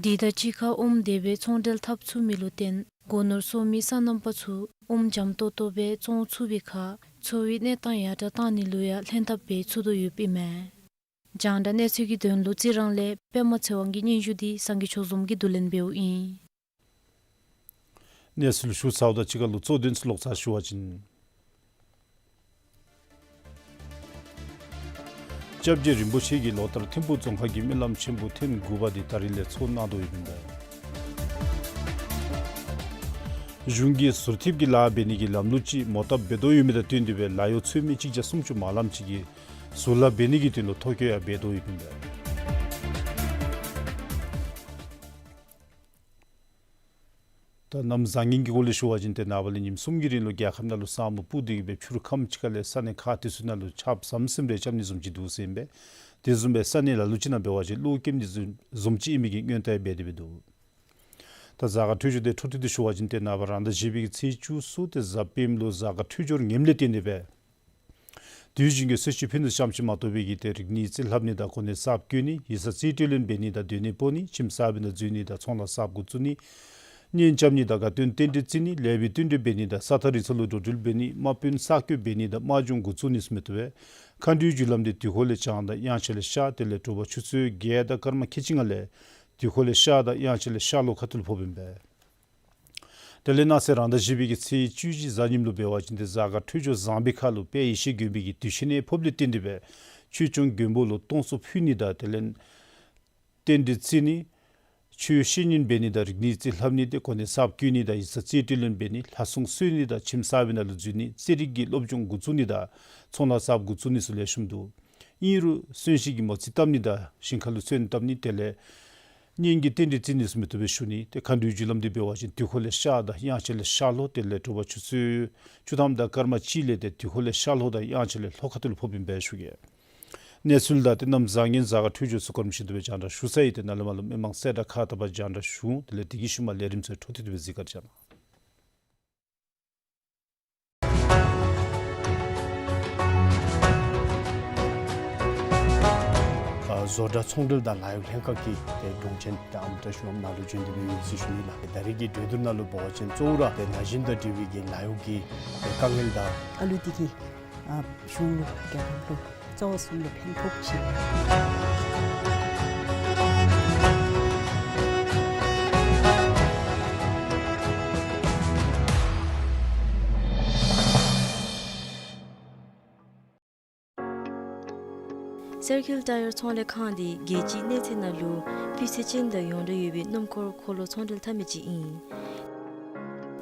འདི་དང་གཅིག་ཁར་ཨོམ་དེ་སྦེ་ཚོང་འབྲེལ་འཐབ་ཚུགས་མི་ལུ་བརྟེན་སྒོ་ནོར་སོ་མི་སོ་ནམ་པ་ཚུ་ཨོམ་འཇམ་ཏོག་ཏོ་སྦེ་བཙོང་ཚུགས་པའི་ཁར་འཚོ་བའི་གནས་སྟངས་ཡར་དྲག་བཏང་ནི་ལུ་ཡང་ལྷན་ཐབས་འབད་ཚུགས་དོ་ཡོདཔ་ཨིན་མས། རྒྱང་བསྒྲགས་གནས་ཚུལ་གྱི་དོན་ལུ་རྩི་རང་ལས་པདྨ་ཚེ་དབང་གི་སྙན་ཞུ་འདི་སངས་རྒྱས་ཆོས་འཛོམས་ཀྱིས་བསྡུ་ལེན་འབདཝ་ཨིན། གནས་ཚུལ་ཞུ་ཚརཝ་དང་གཅིག་ཁར་ལུ་གཙོ་དོན་ཚུ་ལོག་ཚར་ཞུ་བ་ཅིན། སྐྱབས་རྗེ་རིན་པོ་ཆེ་གིས་ལོ་ལྟར་ཐིམ་ཕུག་རྫོང་ཁག་གི་སྨོན་ལམ་ཆེན་པོ་ཐེངས་དགུ་པ་འདི་ད་རིས་ལས་ཚོགས་གནང་དོ་ཡོདཔ་ཨིན་པས། གཞུང་གིས་ཟུར་ཐིབ་ཀྱི་ལཱ་འབད་ནི་གི་ལམ་ལུགས་ཅིག་མོ་བཏབ་འབད་དོ་ཡོད་མི་དང་བསྟུན་ཏེ་སྦེ་ལཱ་གཡོག་ཚུད་མི་གཅིག་བརྒྱ་སུམ་ཅུ་མ་ལངམ་ཅིག་གིས་ཟུར་ལཱ་འབད་ནི་གི་དོན་ལུ་ཐོ་བཀོད་ཡང་འབད་དོ་ཡོདཔ་ཨིན་པས། ད་གནམ་བཟང་ངན་གྱི་སྐོར་ལས་ཞུ་བ་ཅིན་ཏེ་ནངས་པ་ལས་ཉིནམ་གསུམ་གྱི་རིང་ལུ་རྒྱལ་ཁབ་ནང་ལུ་ས་སྨུག་སྤུབས་ཏེ་གིས་སྦེ་ཕྱི་རུ་ཁམས་ཅིག་ཁ་ལས་ས་གནས་ཁག་དེ་ཚུ་ནང་ལུ་ཆརཔ་ཟམ་ཟིམ་རེ་རྐྱབ་ནི་བཟུམ་ཅིག་འདུག་ཟེར་ཨིན་པས། དེ་བཟུམ་སྦེ་ས་གནས་ལ་ལུ་ཅིག་ནང་འབད་བ་ཅིན་གློག་ཀེམ་ནི་བཟུམ་བཟུམ་ཅིག་ཨིན་མི་གི་སྔོན་བརྡ་འབད་དེ་སྦེ་འདུག། ད་གཟའ་སྐར་འཕྲོད་སྦྱོར་དེ་འཕྲོ་མཐུད་དེ་ཞུ་བ་ཅིན་ཏེ་ནངས་པ་རང་ཟླ་བཞི་པའི་གི་ཚེས་བཅུ་གསུམ་ཏེ་གཟའ་སྤེནམ་ལུ་གཟའ་སྐར་འཕྲོད་སྦྱོར་ངནམ་ལས་བརྟེན་ཏེ་སྦེ་དུས་རྒྱུན་གྱི་གསོལ་མཆོད་ཕུལ་ནི་ཙམ་ཅིག་མ་གཏོགས་པའི་གི་ཏེ་རིག་གནས་རྩིས་ལྷབ་ནི་དང་གོ་གནས་གསརཔ་བཀོད་ནི་ཡིག་ཚང་རྩིས་སྤྲོད་ལེན་འབད་ནི་དང་སྡོད་གནས་སྤོ་ནི་ཁྱིམ་གསར་པའི་ནང་འཛུལ་ནི་དང་ཚོང་ལཱ་གསརཔ་འགོ་བཙུགས་ནི་གཉེན་རྐྱབ་ནི་དང་དགའ་སྟོན་རྟེན་འབྲེལ་བརྩི་ནི་ལེགས་པའི་བསྟུན་གྲོས་འབད་ནི་དང་ས་ཐག་རིང་ས་ལུ་འགྲོ་འགྲུལ་འབད་ནི་དམག་དཔོན་གསར་བསྐོ་འབད་ནི་དང་དམག་སྦྱོང་འགོ་བཙུགས་ནི་ཚུ་མ་གཏོགས་པའི་མཁའ་འགྲོའི་རྒྱུ་ལམ་འདི་དུས་འཁོར་ལས་བྱང་དང་དབྱངས་འཆར་ལས་ཤར་དེ་ལས་དྲོ་པ་ཆུ་ཚོད་བརྒྱད་དང་སྐར་མ་ཁལ་གཅིག་ལྔ་ལས་དུས་འཁོར་ལས་ཤར་དང་དབྱངས་འཆར་ལས་ཤར་ལྷོ་ཁ་ཐུག་ལུ་ཕོགཔ་ཨིན་པས། དེ་ལས་གནངས་ཚེ་རང་ཟླ་བཞི་པའི་གི་ཚེས་བཅུ་བཞི་གཟའ་ཉིམ་ལུ་འབད་བ་ཅིན་ཏེ་གཟའ་སྐར་འཕྲོད་སྦྱོར་བཟང་པའི་ཁར་ལུ་དཔལ་ཡེ་ཤེས་མགོན་པོའི་གི་དུས་ཆེན་ནི་ཕོགཔ་ལས་བརྟེན་ཏེ་སྦེ་ཆོས་སྐྱོང་མགོན་པོ་ལུ་སྟོང་གསོལ་ཕུལ་ནི་དང་དེ་ལས་རྟེན་འབྲེལ་བརྩི་ནི་ཆོས་བཤད་ཉན་འབད་ནི་དང་རིག་གནས་རྩིས་ལྷབ་ནི་ཏེ་གོ་གནས་གསརཔ་བཀོད་ནི་དང་ཡིག་ཚང་རྩིས་སྤྲོད་ལེན་འབད་ནི་ལྷ་སྲུང་གསོལ་ནི་དང་ཁྱིམ་གསར་པའི་ནང་ལུ་འཛུལ་ནི་རྩེད་རིགས་ཀྱི་སློབ་སྦྱོང་འགོ་བཙུགས་ནི་དང་ཚོང་ལཱ་གསརཔ་འགོ་བཙུགས་ནི་ཚུ་ལེགས་ཤོམ་འདུག། ཨིན་རུང་གསོན་གཤིན་གྱི་མོ་རྩིས་བཏབ་ནི་དང་ཞིང་ཁ་ལུ་སོན་བཏབ་ནི་དེ་ལས་གཉེན་གྱི་རྟེན་འབྲེལ་བརྩི་ནི་ཚུ་མ་གཏོགས་པའི་ཞུ་ནི་ཏེ་མཁའ་འགྲོའི་རྒྱུ་ལམ་འདི་འབད་བ་ཅིན་དུས་འཁོར་ལས་ཤར་དང་དབྱངས་འཆར་ལས་ཤར་ལྷོ་དེ་ལས་དྲོ་པ་ཆུ་ཚོད་བཅུ་ཐམ་དང་སྐར་མ་གཅིག་ལས་ཏེ་དུས་འཁོར་ལས་ཤར་ལྷོ་དང་དབྱངས་འཆར་ལས་ལྷོ་ཁ་ཐུག་ལུ་ཕོགཔ་ཨིན་པས་ཞུ་གེ། གནས་ཚུལ་དང་ཏེ་གནམ་བཟང་ངན་གཟའ་སྐར་འཕྲོད་སྦྱོར་ཚུ་གོ་རིམ་བཞིན་དུ་སྦེ་རྒྱང་བསྒྲགས་ཞུ་ཚར་ཡི། ཏེ་ནཱ་ལས་མར་ལུ་མི་མང་གསལ་བསྒྲགས་ཁག་དང་པ་རྒྱང་བསྒྲགས་ཞུ་འོང་། དེ་ལས་དེ་གི་ཤུལ་མ་ལས་རིམ་ཚུ་འཕྲོ་མཐུད་དེ་སྦེ་གཟིགས་བཀའ་དྲིན་བསྐྱང་གནང་། ཨ་བཟོ་གྲྭ་ཚོང་འབྲེལ་དང་ལཱ་གཡོག་ལྷན་ཁག་གིས་ཏེ་དྲུང་ཆེན་དང་ཨམ་བཀྲ་ཤིས་ལྷུན་གྲུབ་ནཱ་ལུ་བྱོན་ཏེ་སྦེ་ཡོད་ཟེར་ཞུ་ནི་ལགས། ཏེ་ད་རེས་ཀྱི་གྲོས་བསྡུར་ནང་ལུ་འབད་བ་ཅིན་གཙོ་བོ་ར་ཏེ་ན་གཞོན་དང་འབྲེལ་བའི་གི་ལཱ་གཡོག་གི་ཏེ་དཀའ་ངལ་དང་ཨ་ལུ་འདི་གིས་ཨ་གཞུང་ལུ་རྒྱལ་ཁབ་ལུ་གཙོ་བོ་གསུམ་ལུ་ཕན་ཐོགས་ཅི། སེར་ཁིལ་ཊ་ཡར་ཚོང་ལས་ཁང་འདི་རྒྱལ་སྤྱིའི་གནས་ཚད་ནང་ལུ་སྤུས་ཚད་ཅན་དང་ཡོངས་གྲགས་ཡོད་པའི་སྣུམ་འཁོར་འཁོར་ལོ་ཚོང་འབྲེལ་འཐབ་མི་ཅིག་ཨིན།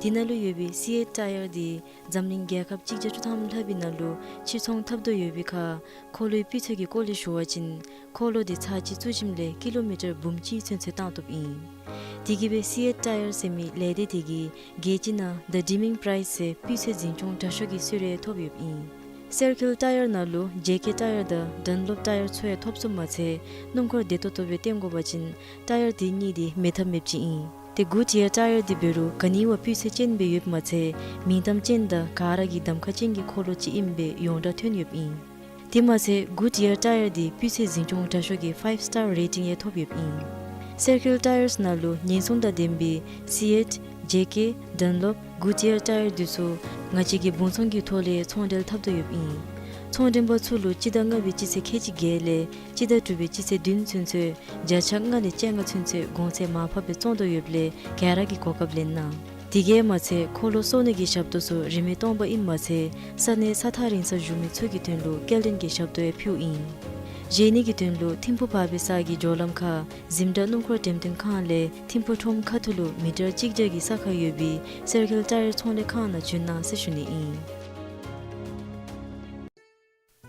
དེ་ནང་ལུ་ཡོད་པའི་སི་ཨེཊ་ཊ་ཡར་འདི་འཛམ་གླིང་རྒྱལ་ཁབ་གཅིག་བརྒྱ་བཅུ་ཐམ་ལྷག་པའི་ནང་ལུ་ཕྱིར་ཚོང་འཐབ་དོ་ཡོད་པའི་ཁར་འཁོར་ལོའི་སྤུས་ཚད་ཀྱི་སྐོར་ལས་ཞུ་བ་ཅིན་འཁོར་ལོ་འདི་ཚར་གཅིག་བཙུགས་ཞིནམ་ལས་ཀི་ལོ་མི་ཊར་འབུམ་གཅིག་ཚུན་ཚོད་བཏང་བཏུབ་ཨིན། དེ་གིས་སྦེ་སི་ཨེཊ་ཊ་ཡར་ཟེར་མི་ལས་སྡེ་དེ་གིས་རྒྱལ་སྤྱི་ནང་The Deaming Price ཟེར་སྤུས་ཚད་འཛིན་སྐྱོང་དྲག་ཤོས་ཀྱི་གསོལ་རས་ཐོབ་ཡོདཔ་ཨིན། སེར་ཁིལ་ཊ་ཡར་ནང་ལུ་ཇེ་ཀེ་ཊ་ཡར་དང་ཌན་ལོབ་ཊ་ཡར་ཚུ་ཡང་ཐོབ་ཚུགསཔ་མ་ཚད་སྣུམ་འཁོར་བདེ་ཏོག་ཏོ་སྦེ་བཏོན་དགོ་པ་ཅིན་ཊ་ཡར་དེ་གཉིས་འདི་མེད་ཐབས་མེདཔ་ཅིག་ཨིན། ཏེ་གུཌ་ཡར་ཊ་ཡར་འདི་འབད་རུང་ག་ནི་བ་སྤུས་ཚད་ཅན་སྦེ་ཡོདཔ་མ་ཚད་མིང་གཏམ་ཅན་དང་ག་ར་གིས་གདམ་ཁ་ཅན་གྱི་འཁོར་ལོ་ཅིག་ཨིནམ་སྦེ་ཡོངས་གྲགས་ཐོན་ཡོདཔ་ཨིན། དེ་མ་ཚད་གུཌ་ཡར་ཊ་ཡར་འདི་སྤུས་ཚད་འཛིན་སྐྱོང་དྲག་ཤོས་ཀྱི་ཕའིབ་སི་ཊར་རེ་ཊིང་ཡང་ཐོབ་ཡོདཔ་ཨིན། སེར་ཁིལ་ཊ་ཡར་ནང་ལུ་ཉེན་སྲུང་དང་ལྡན་པའི་སི་ཨེཊ་ཇེ་ཀེ་ཌན་ལོབ་གུཌ་ཡར་ཊ་ཡར་འདི་ཚུ་ང་བཅས་ཀྱིས་སྦུང་ཚོང་གི་ཐོག་ལས་ཚོང་འབྲེལ་འཐབ་དོ་ཡོདཔ་ཨིན། ཚོང་འབྲེལ་པ་ཚུ་ལུ་སྤྱི་ཟླ་ལྔ་པའི་སྤྱི་ཚེས་ཁལ་གཅིག་བརྒྱད་ལས་སྤྱི་ཟླ་དྲུག་པའི་སྤྱི་ཚེས་བདུན་ཚུན་ཚོད་བརྒྱ་ཆ་ལྔ་ལས་བཅོ་ལྔ་ཚུན་ཚོད་གོང་ཚད་མར་ཕབ་སྦེ་བཙོང་དོ་ཡོདཔ་ལས་ག་ར་གིས་གོ་སྐབས་ལེན་གནང་། དེ་གིས་མ་ཚད་འཁོར་ལོ་གསོ་ནི་གི་ཞབས་ཏོག་ཚུ་རིན་མེད་སྟོང་པ་ཨིནམ་མ་ཚད་ས་གནས་ས་ཐག་རིང་སར་བཞུགས་མི་ཚུ་གི་དོན་ལུ་སྐྱེལ་འདྲེན་གྱི་ཞབས་ཏོག་ཡང་ཕུལཝ་ཨིན། བཞེས་ནི་གི་དོན་ལུ་ཐིམ་ཕུ་བར་པའི་ས་གི་འགྱོ་ལམ་ཁར་གཟིམ་དྲག་སྣུམ་འཁོར་འགྲེམས་སྟོན་ཁང་ལས་ཐིམ་ཕུ་ཁྲོམ་ཁ་ཐུག་ལུ་མི་ཊར་གཅིག་བརྒྱ་གི་ས་ཁར་ཡོད་པའི་སེར་ཁིལ་ཊ་ཡར་ཚོང་ལས་ཁང་ནང་བྱོན་གནང་ཟེར་ཞུ་ནི་ཨིན།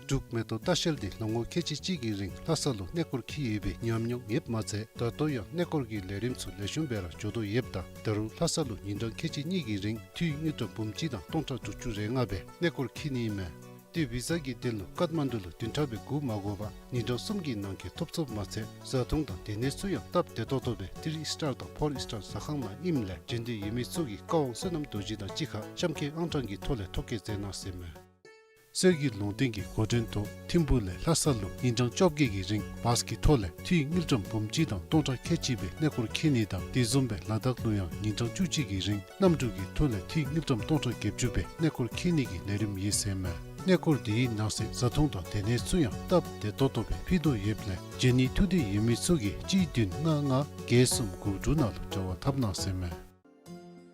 འབྲུག་མེ་ཏོག་ལྟ་བཤལ་འདི་ལོ་ངོ་ཁལ་གཅིག་གཅིག་གི་རིང་ལྷ་ས་ལུ་གནས་སྐོར་འཁྱིད་ཡོད་པའི་ཉམས་མྱོང་ཡོདཔ་མ་ཚད་ད་ལྟོ་ཡང་གནས་སྐོར་གྱི་ལས་རིམ་ཚུ་ལེགས་ཤོམ་སྦེ་ར་འགྱོ་དོ་ཡོདཔ་ད་ད་རུང་ལྷ་ས་ལུ་ཉིན་གྲངས་ཁལ་གཅིག་གཉིས་ཀྱི་རིང་འཐུས་དངུལ་ཀྲམ་འབུམ་གཅིག་དང་སྟོང་ཕྲག་དྲུག་ཅུ་རེ་ལྔ་སྦེ་གནས་སྐོར་འཁྱིད་ནི་ཨིན་མས། ཏེ་བི་ཟ་གི་དོན་ལུ་ཀཏ་མན་ཌུ་ལུ་བདུན་ཕྲག་སྦེ་སྒུག་མ་དགོ་པར་ཉིན་གྲངས་གསུམ་གྱི་ནང་འཁོད་ཐོབ་ཚུགསཔ་མ་ཚད་བཟའ་འཐུང་དང་སྡོད་གནས་ཚུ་ཡང་སྟབས་བདེ་ཏོག་ཏོ་སྦེ་ཐི་རི་སི་ཊར་དང་ཕོར་སི་ཊར་ཟ་ཁང་ནང་ཨིནམ་ལས་བྱོན་འདོད་ཡོད་མི་ཚུ་གིས་བཀའ་དབང་བསོད་ནམས་རྡོ་རྗེ་དང་གཅིག་ཁར་གཤམ་འཁོད་ཨང་གྲངས་ཀྱི་ཐོག་ལས་ཐོ་བཀོད་མཛད་གནང་ཟེར་མས། གསེར་གྱི་ལུང་བསྟན་གྱི་འགོ་འདྲེན་ཐོག་ཐིམ་ཕུ་ལས་ལྷ་ས་ལུ་ཉིན་གྲངས་བཅོ་བརྒྱད་ཀྱི་རིང་བཱས་ཀྱི་ཐོག་ལས་འཐུས་དངུལ་ཀྲམ་འབུམ་གཅིག་དང་སྟོང་ཕྲག་ཁལ་གཅིག་སྦེ་གནས་སྐོར་འཁྱིད་ནི་དང་དེ་བཟུམ་སྦེ་ལ་དྭགས་ལུ་ཡང་ཉིན་གྲངས་བཅུ་གཅིག་གི་རིང་གནམ་གྲུ་གི་ཐོག་ལས་འཐུས་དངུལ་ཀྲམ་སྟོང་ཕྲག་བརྒྱད་ཅུ་སྦེ་གནས་སྐོར་འཁྱིད་ནི་གི་ལས་རིམ་ཡོད་ཟེར་མས། གནས་སྐོར་དེའི་ནང་གསེས་བཟའ་འཐུང་དང་སྡོད་གནས་ཚུ་ཡང་སྟབས་བདེ་ཏོག་ཏོ་སྦེ་ཕུལ་དོ་ཡོདཔ་ལས་བྱོན་ནི་ཐུགས་འདོད་ཡོད་མི་ཚུ་གིས་གཅིག་བདུན་ལྔ་ལྔ་བརྒྱད་གསུམ་དགུ་དྲུག་ནང་ལུ་འབྲེལ་བ་འཐབ་གནང་ཟེར་མས།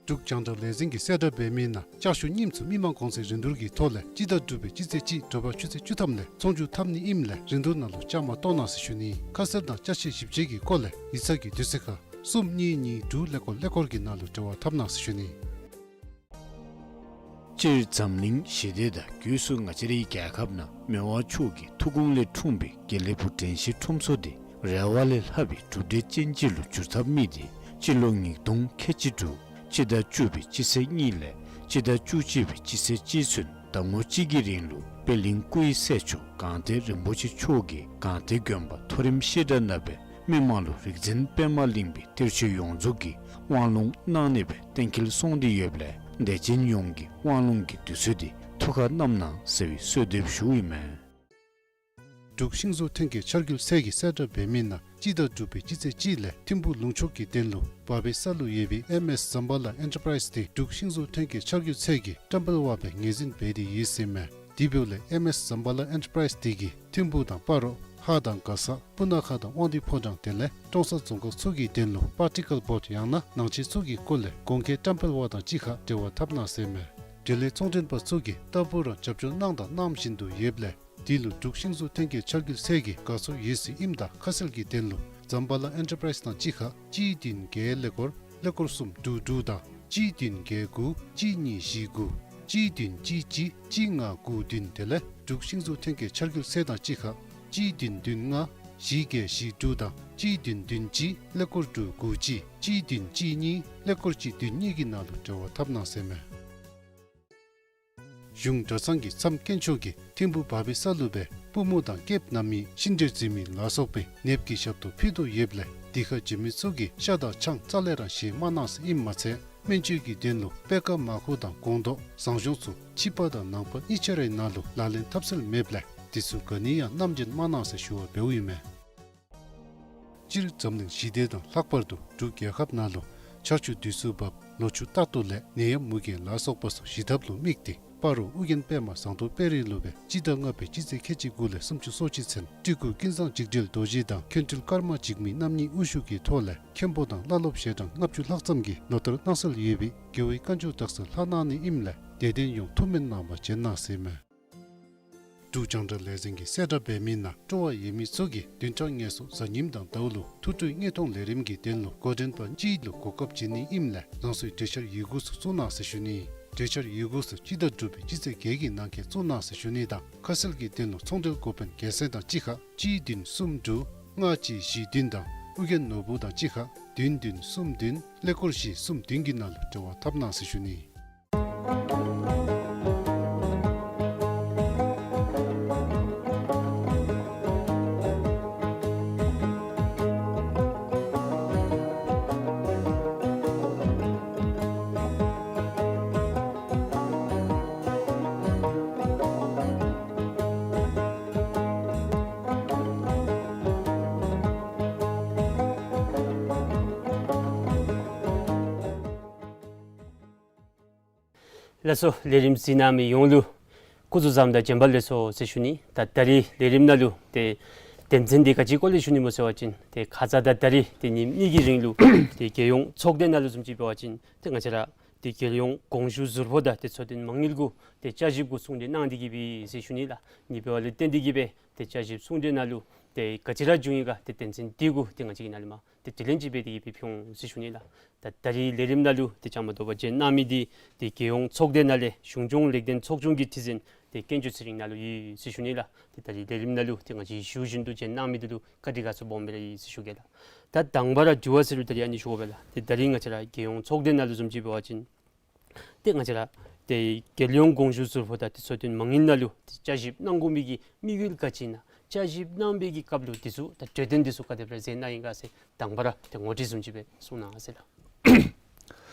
འབྲུག་རྒྱང་བསྒྲགས་ལས་འཛིན་གྱིས་གསལ་བསྒྲགས་འབད་མི་ནང་ལྕགས་ཞུ་རྙིངམ་ཚུ་མི་མང་གོང་ཚད་རིན་བསྡུར་གྱི་ཐོག་ལས་སྤྱི་ཟླ་དྲུག་པའི་སྤྱི་ཚེས་གཅིག་དྲོ་པ་ཆུ་ཚོད་བཅུ་ཐམ་ལས་ཚོང་བསྒྱུར་འཐབ་ནི་ཨིནམ་ལས་རིན་བསྡུར་ནང་ལུ་བཅའ་མར་གཏོགས་གནང་ཟེར་ཞུ་ནི། ཁ་གསལ་དང་ཅ་ཆས་ཞིབ་དཔྱད་ཀྱི་སྐོར་ལས་ཡིག་ཚང་གི་དུས་ཚོད་ཁར་གསུམ་གཉིས་གཉིས་དྲུག་ཀླད་ཀོར་ཀླད་ཀོར་གྱི་ནང་ལུ་འབྲེལ་བ་འཐབ་གནང་ཟེར་ཞུ་ནི། སྤྱིར་འཛམ་གླིང་ཞི་བདེ་དང་སྒོས་སུ་ང་བཅས་རའི་རྒྱལ་ཁབ་ནང་མི་དབང་མཆོག་གི་ཐུགས་དགོངས་ལས་འཁྲུངས་པའི་དགེ་ལེགས་ཕུག་དྲན་ཤེས་ཁྲོམ་ཚོགས་འདི་རེ་བ་ལས་ལྷག་པའི་གྲུབ་འབྲས་ཅན་ཅིག་ལུ་འགྱུར་ཚར་མི་འདི་སྤྱི་ལོ་ཉིས་སྟོང་ཁལ་གཅིག་དྲུག་སྤྱི་ཟླ་བཅུ་པའི་སྤྱི་ཚེས་གཉིས་ལས་སྤྱི་ཟླ་བཅུ་གཅིག་པའི་སྤྱི་ཚེས་གཅིག་ཚུན་ཟླ་ངོ་གཅིག་གི་རིང་ལུ་པད་གླིང་སྐུ་ཡི་སྲས་མཆོག་སྒང་སྟེང་རིན་པོ་ཆེ་མཆོག་གིས་སྒང་སྟེང་དགོན་པ་མཐོ་རིམ་བཤད་གྲྭ་ནང་སྦེ་མི་མང་ལུ་རིག་འཛིན་པདྨ་གླིང་པའི་གཏེར་ཆོས་ཡོངས་རྫོགས་ཀྱི་ དབང་ལུང་གནང་ནི་སྦེ་གཏན་འཁེལ་སོང་སྟེ་ཡོདཔ་ལས་དད་ཅན་ཡོངས་ཀྱིས་དབང་ལུང་གི་དུས་ཚོད་འདི་ཐུགས་ཁར་བསྣམ་གནང་ཟེར་བའི་གསོལ་འདེབས་ཞུཝ་ཨིན་མས། འབྲུག་ཤིང་བཟོ་ཐོན་སྐྱེད་འཆར་འགུལ་ཚད་ཀྱི་གསལ་བསྒྲགས་འབད་མི་ནང་སྤྱི་ཟླ་དྲུག་པའི་སྤྱི་ཚེས་གཅིག་ལས་ཐིམ་ཕུག་ལུང་ཕྱོགས་ཀྱི་དོན་ལུ་བར་པའི་ས་ལུ་ཡོད་པའི་ཨེམ་ཨེསི་ཛམ་བྷ་ལ་ཨེན་ཊར་པ་རའིསི་འདི་འབྲུག་ཤིང་བཟོ་ཐོན་སྐྱེད་འཆར་འགུལ་ཚད་ཀྱི་བཀྲམ་སྤེལ་བ་སྦེ་ངོས་འཛིན་འབད་དེ་ཡོད་ཟེར་མས། དེ་འབདཝ་ལས་ཨེམ་ཨེསི་ཛམ་བྷ་ལ་ཨེན་ཊར་པ་རའིསི་འདི་གིས་ཐིམ་ཕུག་དང་སྤ་རོ་ཧཱ་དང་མགར་ས་སྤུ་ན་ཁ་དང་དབང་འདུས་ཕོ་བྲང་དེ་ལས་ཀྲོང་གསར་རྫོང་ཁག་ཚུ་གི་དོན་ལུ་པར་ཊི་ཀལ་བོརཌ་ཡང་ན་ནང་ཆས་ཚུ་གི་སྐོར་ལས་གོང་འཁོད་བཀྲམ་སྤེལ་བ་དང་གཅིག་ཁར་འབྲེལ་བ་འཐབ་གནང་ཟེར་མས། འབྲེལ་ཡོད་ཚོང་མགྲོན་པ་ཚུ་གིས་རྟག་བུ་ར་རྒྱབ་སྐྱོར་གནང་དང་གནང་བཞིན་དུ་ཡོདཔ་ལས་དེ་ལུ་འབྲུག་ཤིང་བཟོ་ཐོན་སྐྱེད་འཆར་འགུལ་ཚད་ཀྱི་དགའ་ཚོར་ཡོད་ཟེར་ཨིནམ་ད་ཁ་གསལ་གྱི་དོན་ལུ་ཛམ་བྷ་ལ་ཨེན་ཊར་པ་རའིསི་དང་གཅིག་ཁར་གཅིག་བདུན་བརྒྱད་ཀླད་ཀོར་ཀླད་ཀོར་གསུམ་དྲུག་དྲུག་དང་གཅིག་བདུན་བརྒྱད་དགུ་གཅིག་གཉིས་བཞི་དགུ་གཅིག་བདུན་གཅིག་གཅིག་གཅིག་ལྔ་དགུ་བདུན་དེ་ལས་འབྲུག་ཤིང་བཟོ་ཐོན་སྐྱེད་འཆར་འགུལ་ཚད་དང་གཅིག་ཁར་གཅིག་བདུན་བདུན་ལྔ་བཞི་བརྒྱད་བཞི་དྲུག་དང་གཅིག་བདུན་བདུན་གཅིག་ཀླད་ཀོར་དྲུག་དགུ་གཅིག་གཅིག་བདུན་གཅིག་གཉིས་ཀླད་ཀོར་གཅིག་བདུན་གཉིས་ཀྱི་ནང་ལུ་འབྲེལ་བ་འཐབ་གནང་ཟེར་མས། གཞུང་གྲྭ་ཚང་གི་མཚམས་དཀོན་མཆོག་གིས་ཐིམ་ཕུག་བར་པའི་ས་ལུ་སྦེ་པུས་མོ་དང་སྐེདཔ་བསྣམས་མི་ཤིང་འབྲས་འཛིན་མི་ལ་སོགས་པའི་ནདཔ་གི་ཞབས་ཏོག་ཕུལ་དོ་ཡོདཔ་ལས་དེ་ཁར་འབྱོན་མི་ཚུ་གིས་ཤ་དང་ཆང་རྩ་ལས་ར་བཞེས་མ་གནང་ཟེར་ཨིནམ་མ་ཚད་སྨན་བཅོས་ཀྱི་དོན་ལུ་པད་ཁ་མར་ཁུ་དང་སྒོང་རྡོག་ཟངས་གཞོང་ཚུ་ཕྱི་པ་དང་ནང་པ་གཉིས་ཆ་རའི་ནང་ལུ་ལག་ལེན་འཐབ་སྲོལ་མེདཔ་ལས་དེ་ཚུ་ག་ནི་ཡང་བསྣམས་བྱོན་མ་གནང་ཟེར་ཞུ་བ་འབདཝ་ཨིན་མས། སྤྱིར་འཛམ་གླིང་ཞི་བདེ་དང་ལྷག་པར་དུ་འབྲུག་རྒྱལ་ཁབ་ནང་ལུ་ཆར་ཆུ་དུས་སུ་འབབ་ལོ་ཕྱུགས་རྟག་ཏུ་ལེགས་ནད་ཡམས་མུ་གེ་ལ་སོགས་པ་སོགས་ཞི་ཐབས་ལུ་དམིགས་ཏེ་སྤ་རོ་ཨོ་རྒྱན་པདྨ་ཟངས་མདོག་དཔལ་རི་ལུ་སྦེ་སྤྱི་ཟླ་ལྔ་པའི་སྤྱི་ཚེས་ཁལ་གཅིག་དགུ་ལས་སུམ་ཅུ་སོ་གཅིག་ཚུན་སྤྲུལ་སྐུ་ཀུན་བཟང་འཇིགས་བྲལ་རྡོ་རྗེ་དང་མཁན་སྤྲུལ་ཀརྨ་འཇིགས་མེད་རྣམ་གཉིས་དབུ་བཞུགས་ཀྱི་ཐོག་ལས་མཁན་པོ་དང་བླ་སློབ་ཞལ་གྲངས་ལྔ་བཅུ་ལྷག་ཙམ་གྱིས་ལོ་ལྟར་གནང་སྲོལ་ཡོད་པའི་རྒྱལ་བའི་བཀའ་འགྱུར་དག་ས་ལྷག་གནང་ནི་ཨིནམ་ལས་དད་ལྡན་ཡོངས་ཐུགས་སྨོན་གནང་བར་བྱོན་གནང་ཟེར་མས། འབྲུག་རྒྱང་བསྒྲགས་ལས་འཛིན་གྱིས་གསལ་བསྒྲགས་འབད་མི་ནང་སྤྲོ་བ་ཡོད་མི་ཚུ་གིས་བདུན་ཕྲག་ལྔ་སོགས་གཟའ་ཉིམ་དང་ཟླཝ་ལུ་ཐུགས་སྤྲོའི་དངོས་མཐོང་ལས་རིམ་གྱི་དོན་ལུ་འགོ་འདྲེན་པ་གཅིག་ལུ་གོ་སྐབས་བྱིན་ནི་ཨིནམ་ལས་རང་སོའི་གྲོས་འཆར་ཡི་གུ་ཚུ་བཙུགས་གནང་ཟེར་ཞུ་ནི། གྲོས་འཆར་ཡི་གུ་ཚུ་སྤྱི་ཟླ་དྲུག་པའི་སྤྱི་ཚེས་བརྒྱད་ཀྱི་ནང་འཁོད་བཙུགས་གནང་ཟེར་ཞུ་ནི་དང་ཁ་གསལ་གྱི་དོན་ལུ་ཚོང་འབྲེལ་འགོ་དཔོན་རྒྱལ་མཚན་དང་གཅིག་ཁར་གཅིག་བདུན་གསུམ་དྲུག་ལྔ་གཅིག་བཞི་བདུན་དང་ཨོ་རྒྱན་ནོར་བུ་དང་གཅིག་ཁར་བདུན་བདུན་གསུམ་བདུན་ཀླད་ཀོར་བཞི་གསུམ་བདུན་གྱི་ནང་ལུ་འབྲེལ་བ་འཐབ་གནང་ཟེར་ཞུ་ནི། ལགས་སོ། ལས་རིམ་གཟིགས་གནང་མི་ཡོངས་ལུ་སྐུ་གཟུགས་བཟང་དང་བྱོན་པ་ལེགས་སོ་ཟེར་ཞུ་ནི། ད་ད་རིས་ལས་རིམ་ནང་ལུ་ཏེ་དོན་ཚན་འདི་ག་ཅིའི་སྐོར་ལས་ཞུ་ནི་སྨོ་ཟེར་བ་ཅིན་ཏེ་ཁ་ཙ་ད་ད་རིས་ཏེ་ཉིནམ་གཉིས་ཀྱི་རིང་ལུ་ཏེ་རྒྱལ་ཡོངས་ཚོགས་སྡེ་ནང་ལུ་བཟུམ་ཅིག་འབད་བ་ཅིན་ཏེ་ང་བཅས་ར་ཏེ་རྒྱལ་ཡོངས་དགོངས་ཞུ་ཟུར་ཕོགས་དང་ཏེ་ཚོགས་ཐུན་མ་དངུལ་གུ་ཏེ་བསྐྱར་ཞིབ་གུ་གསུང་གྲོས་གནང་སྟེ་གི་སྦེ་ཟེར་ཞུ་ནི་ལགས། ཨ་ནི་འབདཝ་ལས་བརྟེན་ཏེ་གི་སྦེ་ཏེ་བསྐྱར་ཞིབ་གསུང་གྲོས་ནང་ལུ་ཏེ་ག་ཅི་ར་བྱུང་ཡི་ག་ཏེ་དོན་ཚན་འདི་གུ་ཏེ་ང་བཅས་ཀྱིས་ནཱ་ལས་མར་ཏེ་དྲི་ལན་ཅིག་འབད་དེ་གི་སྦེ་ཕུལ་འོང་ཟེར་ཞུ་ནི་ལགས། ད་ད་རིས་ལས་རིམ་ནང་ལུ་ཏེ་བཅའ་མར་གཏོགས་པར་བྱོན་གནང་མི་འདི་ཏེ་རྒྱལ་ཡོངས་ཚོགས་སྡེ་ནང་ལས་གཞུང་སྐྱོང་ལེགས་ལྡན་ཚོགས་ཆུང་གི་ཁྲི་འཛིན་ཏེ་དཀོན་མཆོག་ཚེ་རིང་ནཱ་ལུ་ཡོད་ཟེར་ཞུ་ནི་ལགས། ཏེ་ད་རིས་ལས་རིམ་ནང་ལུ་ཏེ་ང་བཅས་ཞུ་བཞིན་དུ་བྱོན་གནང་མི་འདི་ལུ་བཀའ་དྲིན་དགའ་ཚོར་སྦོམ་སྦེ་ར་ཡོད་ཟེར་ཞུ་གེ་ལགས། ད་དང་པ་ར་དྲི་བ་ཟེར་རུང་ད་རིས་ཨ་ནི་ཞུ་དགོ་པས་ལགས། ཏེ་ད་རིས་ང་བཅས་ར་རྒྱལ་ཡོངས་ཚོགས་སྡེ་ནང་ལུ་བཟུམ་ཅིག་འབད་བ་ཅིན་ཏེ་ང་བཅས་ར་ཏེ་རྒྱལ་ཡོངས་དགོངས་ཞུ་ཟུར་ཕོགས་དང་ཏེ་ཚོགས་ཐུན་མ་དངུལ་ནང་ལུ་ཏེ་བསྐྱར་ཞིབ་གནང་དགོ་མི་གི་དམིགས་ཡུལ་ག་ཅི་ཨིན་ན། བསྐྱར་ཞིབ་གནང་བའི་གི་སྐབས་ལུ་འདི་ཚུ་ད་གྲོས་དོན་འདི་ཚུ་ག་དེ་སྦེ་ར་མཛད་གནང་ཡི་ག་ཟེར་དང་པ་ར་ཏེ་ངོ་སྤྲོད་བཟུམ་ཅིག་སྦེ་གསུང་གནང་ཟེར་ལགས།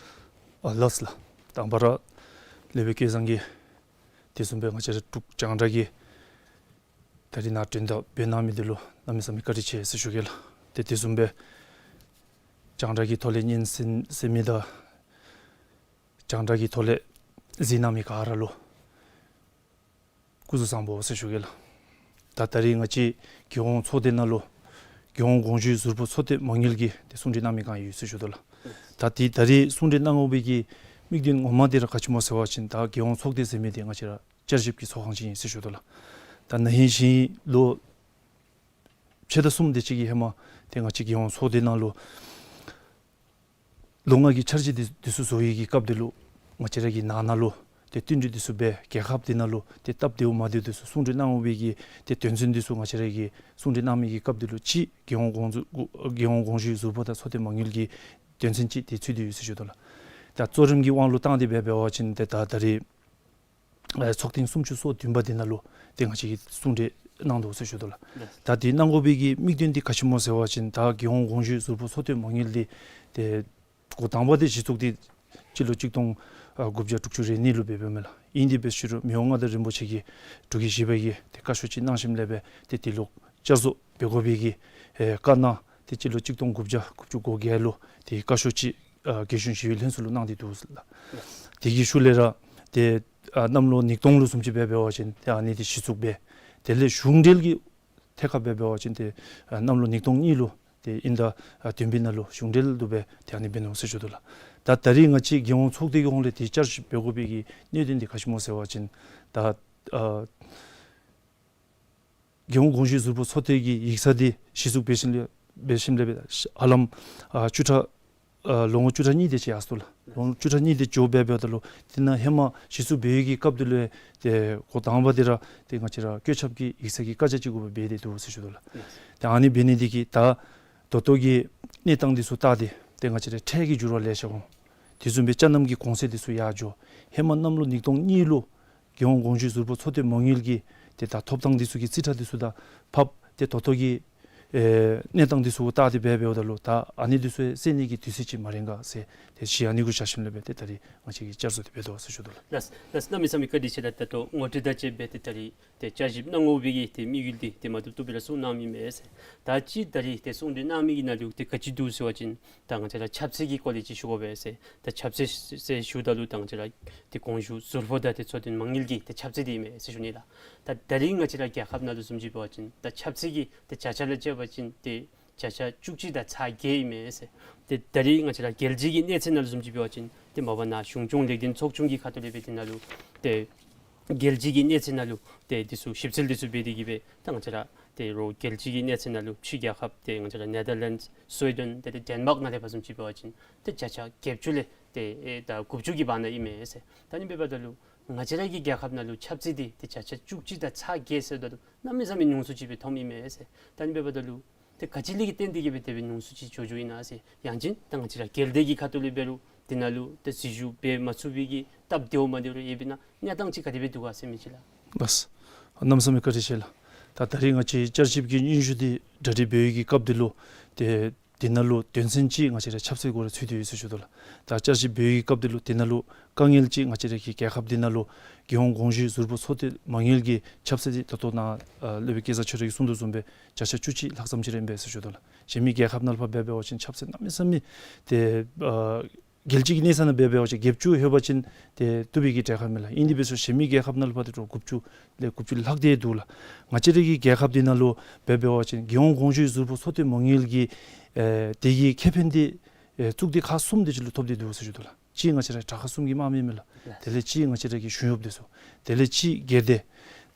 ཨ་ལགས་ལགས། དང་པ་ར་ལེགས་པའི་སྐལ་བཟང་གིས་དེ་བཟུམ་སྦེ་ང་བཅས་ར་འབྲུག་རྒྱང་བསྒྲགས་ཀྱིས་ད་རིས་ནཱ་དྲན་ཐག་འབད་གནང་མི་འདི་ལུ་གནམ་མེད་ས་མེད་བཀའ་དྲིན་ཆེ་ཟེར་ཞུ་གེ་ལགས། ཏེ་དེ་བཟུམ་སྦེ་རྒྱང་བསྒྲགས་ཀྱི་ཐོག་ལས་སྙན་གསན་གསན་མི་དང་རྒྱང་བསྒྲགས་ཀྱི་ཐོག་ལས་གཟིགས་གནང་མི་ག་ར་ལུ་སྐུ་གཟུགས་བཟང་པོ་ཟེར་ཞུ་གེ་ལགས། ད་ད་རིས་ང་བཅས་རྒྱལ་ཡོངས་ཚོགས་སྡེ་ནང་ལུ་རྒྱལ་ཡོངས་དགོངས་ཞུའི་ཟུར་ཕོགས་ཚོགས་སྡེ་མ་དངུལ་གྱི་ཏེ་གསུང་གྲོས་གནང་མི་གང་ཡོད་ཟེར་ཞུ་དོ་ལགས། ད་ཏེ་ད་རིས་གསུང་གྲོས་གནང་དགོ་པའི་གི་དམིགས་དོན་ངོ་མ་འདི་ར་ག་ཅི་སྨོ་ཟེར་བ་ཅིན་ད་རྒྱལ་ཡོངས་ཚོགས་སྡེ་ཟེར་མི་འདི་ང་བཅས་ར་བསྐྱར་ཞིབ་ཀྱི་ཚོགས་ཁང་ཅིག་ཨིན་ཟེར་ཞུ་དོ་ལགས། ད་ན་ཧིང་གཞེས་ནིང་ལོ་ཕྱེད་དང་གསུམ་དེ་ཅིག་གི་ཧེ་མ་ཏེ་ང་བཅས་རྒྱལ་ཡོངས་ཚོགས་སྡེ་ནང་ལུ་ལོ་ལྔ་གི་འཆར་གཞི་འདི་འདི་ཚུ་བཟོ་བའི་གི་སྐབས་འདི་ལུ་ང་བཅས་ར་གི་ནང་ན་ལུ་ཏེ་བསྟུན་གྲོས་འདི་ཚུ་འབད་རྒྱལ་ཁབ་འདི་ནང་ལུ་ཏེ་སྟབས་བདེཝ་མ་བདེཝ་འདི་ཚུ་གསུང་གྲོས་གནང་དགོ་པའི་གི་ཏེ་དོན་ཚན་འདི་ཚུ་ང་བཅས་ར་གིས་གསུང་གྲོས་གནང་མི་གི་སྐབས་འདི་ལུ་གཅིག་རྒྱལ་ཡོངས་དགོངས་ཞུ་རྒྱལ་ཡོངས་དགོངས་ཞུའི་ཟུར་ཕོགས་དང་ཚོགས་སྡེ་མ་དངུལ་གྱི་དོན་ཚན་ཅིག་ཏེ་ཚུད་དེ་ཡོད་ཟེར་ཞུ་དོ་ལགས། ད་གཙོ་རིམ་གྱི་དབང་ལུ་བཏང་སྟེ་འབད་འབད་བ་ཅིན་ཏེ་ད་ད་རིས་ཨེ་ཚོགས་ཐེངས་སུམ་ཅུ་སོ་བདུན་པ་འདི་ནང་ལུ་ཏེ་ང་བཅས་ཀྱིས་གསུང་གྲོས་གནང་དོ་ཟེར་ཞུ་དོ་ལགས། ད་འདི་གནང་དགོ་པའི་གི་དམིགས་དོན་འདི་ག་ཅི་སྨོ་ཟེར་བ་ཅིན་ད་རྒྱལ་ཡོངས་དགོངས་ཞུའི་ཟུར་ཕོགས་ཚོགས་སྡེ་མ་དངུལ་འདི་ཏེ་ འགོ་དང་པ་འདི་གཞི་བཙུགས་འདི་སྤྱི་ལོ་གཅིག་སྟོང་ཨ་དགུ་བརྒྱ་དྲུག་ཅུ་རེ་གཉིས་ལུ་འབད་འབདཝ་མས་ལགས། ཨིན་དེ་འབད་ཞུ་རུང་མི་དབང་མངའ་བདག་རིན་པོ་ཆེ་གིས་འབྲུག་རྒྱལ་བཞི་པ་གིས་ཏེ་བཀའ་ཤོག་ཅིག་གནང་ཞིནམ་ལས་སྦེ་ཏེ་དེ་ལུ་བསྐྱར་བཟོ་འབད་དགོ་པའི་གི་ཨེ་བཀའ་གནང་། ཏེ་སྤྱི་ལོ་གཅིག་སྟོང་དགུ་བརྒྱ་དགུ་བཅུ་གོ་བརྒྱད་ལུ་ཏེ་བཀའ་ཤོག་ཅིག་ཨ་རྒྱལ་གཞུང་ཞི་གཡོག་ལྷན་ཚོགས་ལུ་གནང་སྟེ་འདུག་ཟེར་ལགས། དེ་གི་ཤུལ་ལས་ར་ཏེ་ཨ་གནམ་ལོ་ཉིས་སྟོང་ལུ་བཟུམ་ཅིག་འབད་འབད་བ་ཅིན་ཏེ་ཨ་ནི་འདི་གཞི་བཙུགས་འབད། དེ་ལས་གཞུང་འབྲེལ་གྱི་ཐད་ཁར་འབད་འབད་བ་ཅིན་ཏེ་ཨ་གནམ་ལོ་ཉིས་སྟོང་གཉིས་ལུ་ཏེ་དབྱིན་ཟླ་ཨ་བདུན་པའི་ནང་ལུ་གཞུང་འབྲེལ་དུ་སྦེ་ཏེ་ཨ་ནི་འབད་ནུག་ཟེར་ཞུ་དོ་ལགས། ད་ད་རིས་ང་བཅས་རྒྱལ་ཡོངས་ཚོགས་སྡེ་གི་ཧོངས་ལས་ཏེ་བསྐྱར་ཞིབ་འབད་དགོ་པའི་གི་གནད་དོན་འདི་ག་ཅི་སྨོ་ཟེར་བ་ཅིན་ད་ཨ་རྒྱལ་ཡོངས་དགོངས་ཞུའི་ཟུར་པོ་ཚོགས་སྡེ་གི་ཡིག་ཚང་འདི་གཞི་བཙུགས་འབད་ཞིནམ་ལས་འབད་ཞིནམ་ལས་འབད་ཧ་ལམ་ཨ་བཅུ་ཕྲག་ཨ་ལོ་ངོ་བཅུ་ཕྲག་གཉིས་དེ་ཅིག་ཡར་སོང་ལགས། ལོ་ངོ་བཅུ་ཕྲག་གཉིས་དེ་འགྱོ་འབད་འབདཝ་ད་ལུ་དེ་ནང་ཧེ་མ་གཞི་བཙུགས་འབད་བའི་གི་སྐབས་དེ་ལུ་ཏེ་འགོ་དང་པ་འདི་ར་ཏེ་ང་བཅས་ར་བཀོད་ཁྱབ་ཀྱི་ཡིག་ཚང་གི་བཀའ་རྒྱ་ཅིག་གུ་འབད་དེ་འདུག་ཟེར་ཞུ་དོ་ལགས། ཏེ་ཨ་ནི་འབད་ནི་འདི་གིས་ད་ད་ལྟོ་གི་གནས་སྟངས་འདི་ཚུ་བལྟ་སྟེ་ཏེ་ང་བཅས་ར་ཁྲལ་གྱི་འགྱུར་བ་ལེ་ཤ་འོང་། དེ་བཟུམ་སྦེ་ཅ་ནམ་གྱི་གོང་ཚད་འདི་ཚུ་ཡར་འགྱོ། ཧེ་མ་གནམ་ལོ་ཉིས་སྟོང་གཉིས་ལུ་རྒྱལ་ཡོངས་དགོངས་ཞུའི་ཟུར་པོ་ཚོགས་སྡེ་མ་དངུལ་གྱི་ཏེ་ད་ཐོབ་ཐང་འདི་ཚུ་གི་རྩིས་ཁྲ་འདི་ཚུ་དང་ཕབ། ཏེ་ད་ལྟོ་གི་ཨེ་གནས་སྟངས་འདི་ཚུ་བལྟ་སྟེ་འབད་འབདཝ་ད་ལུ་ད་ཨ་ནི་འདི་ཚུ་སེལ་ནི་གི་དུས་ཚོད་ཅིག་མ་རན་ག་ཟེར་ཏེ་གཞི་ཨ་ནི་གུ་བཞག་ཞིནམ་ལས་འབད་ཏེ་ད་རིས་ང་བཅས་ཀྱིས་བསྐྱར་བཟོ་འདི་འབད་དོ་ཟེར་ཞུ་དོ་ལགས། ལགས་ལགས། གནམ་མེད་ས་མེད་བཀའ་དྲིན་ཆེ་ལགས། ད་ལྟོ་ངོ་སྤྲོད་དང་བཅས་སྦེ་ཏེ་ད་རིས་ཏེ་བསྐྱར་ཞིབ་གནང་དགོ་པའི་གི་ཏེ་དམིགས་ཡུལ་འདི་ཏེ་མ་བཏུབ་བཏུབ་སྦེ་ར་གསུངས་གནངམ་ཨིན་མས་ཟེར། ད་ཅི་ད་རིས་ཏེ་གསུང་གྲོས་གནང་མི་གི་ནང་ལུ་ཏེ་ག་ཅི་འདུག་ཟེར་བ་ཅིན་ད་ང་བཅས་ར་ཆབ་སྲིད་ཀྱི་སྐོར་ལས་ཅིག་ཞུ་དགོ་པས་ཟེར། ད་ཆབ་སྲིད་ཟེར་ཞུཝ་ད་ལུ་ད་ང་བཅས་ར་ཏེ་དགོངས་ཞུ་ཟུར་པོ་དང་ཏེ་ཚོགས་སྡེ་མ་དངུལ་གྱི་ཏེ་ཆབ་སྲིད་འདི་ཨིན་མས་ཟེར་ཞུ་ནི་ལགས། ད་ད་རིས་ང་བཅས་ར་རྒྱལ་ཁབ་ནང་ལུ་བཟུམ་ཅིག་འབད་བ་ཅིན་ད་ཆབ་སྲིད་ཀྱི་ཏེ་བརྒྱ་ཆ་ལས་བཅད་པ་ཅིན་ཏེ་བརྒྱ་ཆ་བཅུ་གཅིག་དང་ཚག་བརྒྱད་ཨིན་མས་ཟེར། ཏེ་ད་རིས་ང་བཅས་ར་རྒྱལ་སྤྱི་གི་གནས་ཚད་ནང་ལུ་བཟུམ་ཅིག་འབད་བ་ཅིན་ཏེ་མ་པ་ནཱ་གཞུང་སྐྱོང་ལེགས་ལྡན་ཚོགས་ཆུང་གི་ཁ་ཐུག་ལས་སྦེ་དེ་ནང་ལུ་ཏེ་རྒྱལ་སྤྱི་གི་གནས་ཚད་ནང་ལུ་ཏེ་འདི་ཚུ་ཞིབ་འཚོལ་འདི་ཚུ་འབད་དེ་གིས་སྦེ་ད་ང་བཅས་ར་ཏེ་རོགས་རྒྱལ་སྤྱི་གི་གནས་ཚད་ནང་ལུ་ཕྱི་རྒྱལ་ཁབ་ཏེ་ང་བཅས་ར་ནེ་དར་ལེནཌསི་སུའི་ཌེན་ཏེ་ཏེ་ཌེན་མཱརཀ་ནང་ལས་ཕར་བཟུམ་ཅིག་འབད་བ་ཅིན་ཏེ་བརྒྱ་ཆ་བརྒྱད་ཅུ་ལས་ཏེ་ཨེ་ད་དགུ་བཅུ་གི་བར་ན་ཨིན་མས་ཟེར། ད་ཨ་ནི་འབདཝ་ད་ལུ་ང་བཅས་ར་གི་རྒྱལ་ཁབ་ནང་ལུ་ཆབ་སྲིད་འདི་ཏེ་བརྒྱ་ཆ་བཅུ་གཅིག་དང་ཚག་བརྒྱད་ཟེརཝ་ད་ལུ་གནམ་མེད་ས་མེད་ཉུང་སུ་ཅིག་སྦེ་མཐོངམ་ཨིན་མས་ཟེར། ད་ཨ་ནི་འབདཝ་ད་ལུ་ཏེ་ག་ཅི་ལས་ཀྱིས་བརྟེན་ཏེ་གིས་སྦེ་དེ་སྦེ་ཉུང་སུ་ཅིག་འགྱོ་འགྱོཝ་ཨིན་ན་ཟེར། ཡང་ཅིན་ད་ང་བཅས་ར་སྒེར་སྡེ་གི་ཁ་ཐུག་ལས་འབད་རུང་དེ་ནང་ལུ་ཏེ་འཛུལ་ཞུགས་འབད་མ་ཚུགས་པའི་གི་སྟབས་བདེཝ་མ་བདེཝ་རེ་ཡོད་པ་ཅིན་གནས་སྟངས་ཅིག་ག་དེ་སྦེ་འདུག་ག་ཟེར་མི་ཅིག་ལགས། ལགས། གནམ་མེད་ས་མེད་བཀའ་དྲིན་ཆེ་ལགས། ད་ད་རིས་ང་བཅས་བསྐྱར་ཞིབ་ཀྱི་སྙན་ཞུ་འདི་གྲ་སྒྲིག་འབད་བའི་གི་སྐབས་འདི་ལུ་ཏེ་དེ་ནང་ལུ་དོན་ཚན་གཅིག་ང་བཅས་ར་ཆབ་སྲིད་སྐོར་ལས་ཚུད་དེ་ཡོད་ཟེར་ཞུ་དོ་ལགས། ད་བསྐྱར་ཞིབ་འབད་བའི་གི་སྐབས་འདི་ལུ་དེ་ནང་ལུ་དཀའ་ངལ་ཅིག་ང་བཅས་ར་གི་རྒྱལ་ཁབ་འདི་ནང་ལུ་རྒྱལ་ཡོངས་དགོངས་ཞུའི་ཟུར་པོ་ཚོགས་སྡེ་མ་དངུལ་གྱི་ཆབ་སྲིད་འདི་ད་ལྟོ་ནཱ་ཨ་སློབ་དཔོན་སྐལ་བཟང་ཆོས་གྲགས་ཀྱིས་གསུང་དོ་བཟུམ་སྦེ་བརྒྱ་ཆ་བཅུ་གཅིག་ལྷག་ཙམ་ཅིག་ར་ཨིན་པས་ཟེར་ཞུ་དོ་ལགས། གཞན་མི་རྒྱལ་ཁབ་ནང་ལུ་ཕར་འབད་འབད་བ་ཅིན་ཆབ་སྲིད་གནམ་མེད་ས་མེད་ཏེ་ཨ་རྒྱལ་སྤྱི་གི་གནས་ཚད་ནང་འབད་འབད་བ་ཅིན་བརྒྱད་ཅུ་ལྷོད་པ་ཅིན་ཏེ་བཏུབ་པའི་གི་གྲལ་ཁར་མེད་ལགས། ཨིན་དེ་འབད་སོང་གཞན་མི་རྒྱལ་ཁབ་ནང་ལུ་ཕར་ཏེ་དྲོ་དགུ་བཅུ་ལས་དགུ་བཅུ་ལྷག་སྟེ་འདུག་ལགས། ང་བཅས་ར་གི་རྒྱལ་ཁབ་འདི་ནང་ལུ་འབད་འབད་བ་ཅིན་རྒྱལ་ཡོངས་དགོངས་ཞུའི་ཟུར་པོ་ཚོགས་སྡེ་མ་དངུལ་གྱི་ཨེ་དེ་གི་ཁེ་ཕན་འདི་ཨེ་བཙུགས་ཏེ་ཁག་གསུམ་དེ་ཅིག་ལུ་ཐོབ་སྟེ་འདུག་ཟེར་ཞུ་དོ་ལགས། གཅིག་ང་བཅས་ར་དྲག་ཁག་གསུམ་གྱི་དམག་མི་མས་ལགས། དེ་ལས་གཅིག་ང་བཅས་ར་གི་གཞུང་གཡོགཔ་འདི་ཚུ། དེ་ལས་གཅིག་སྒེར་སྡེ།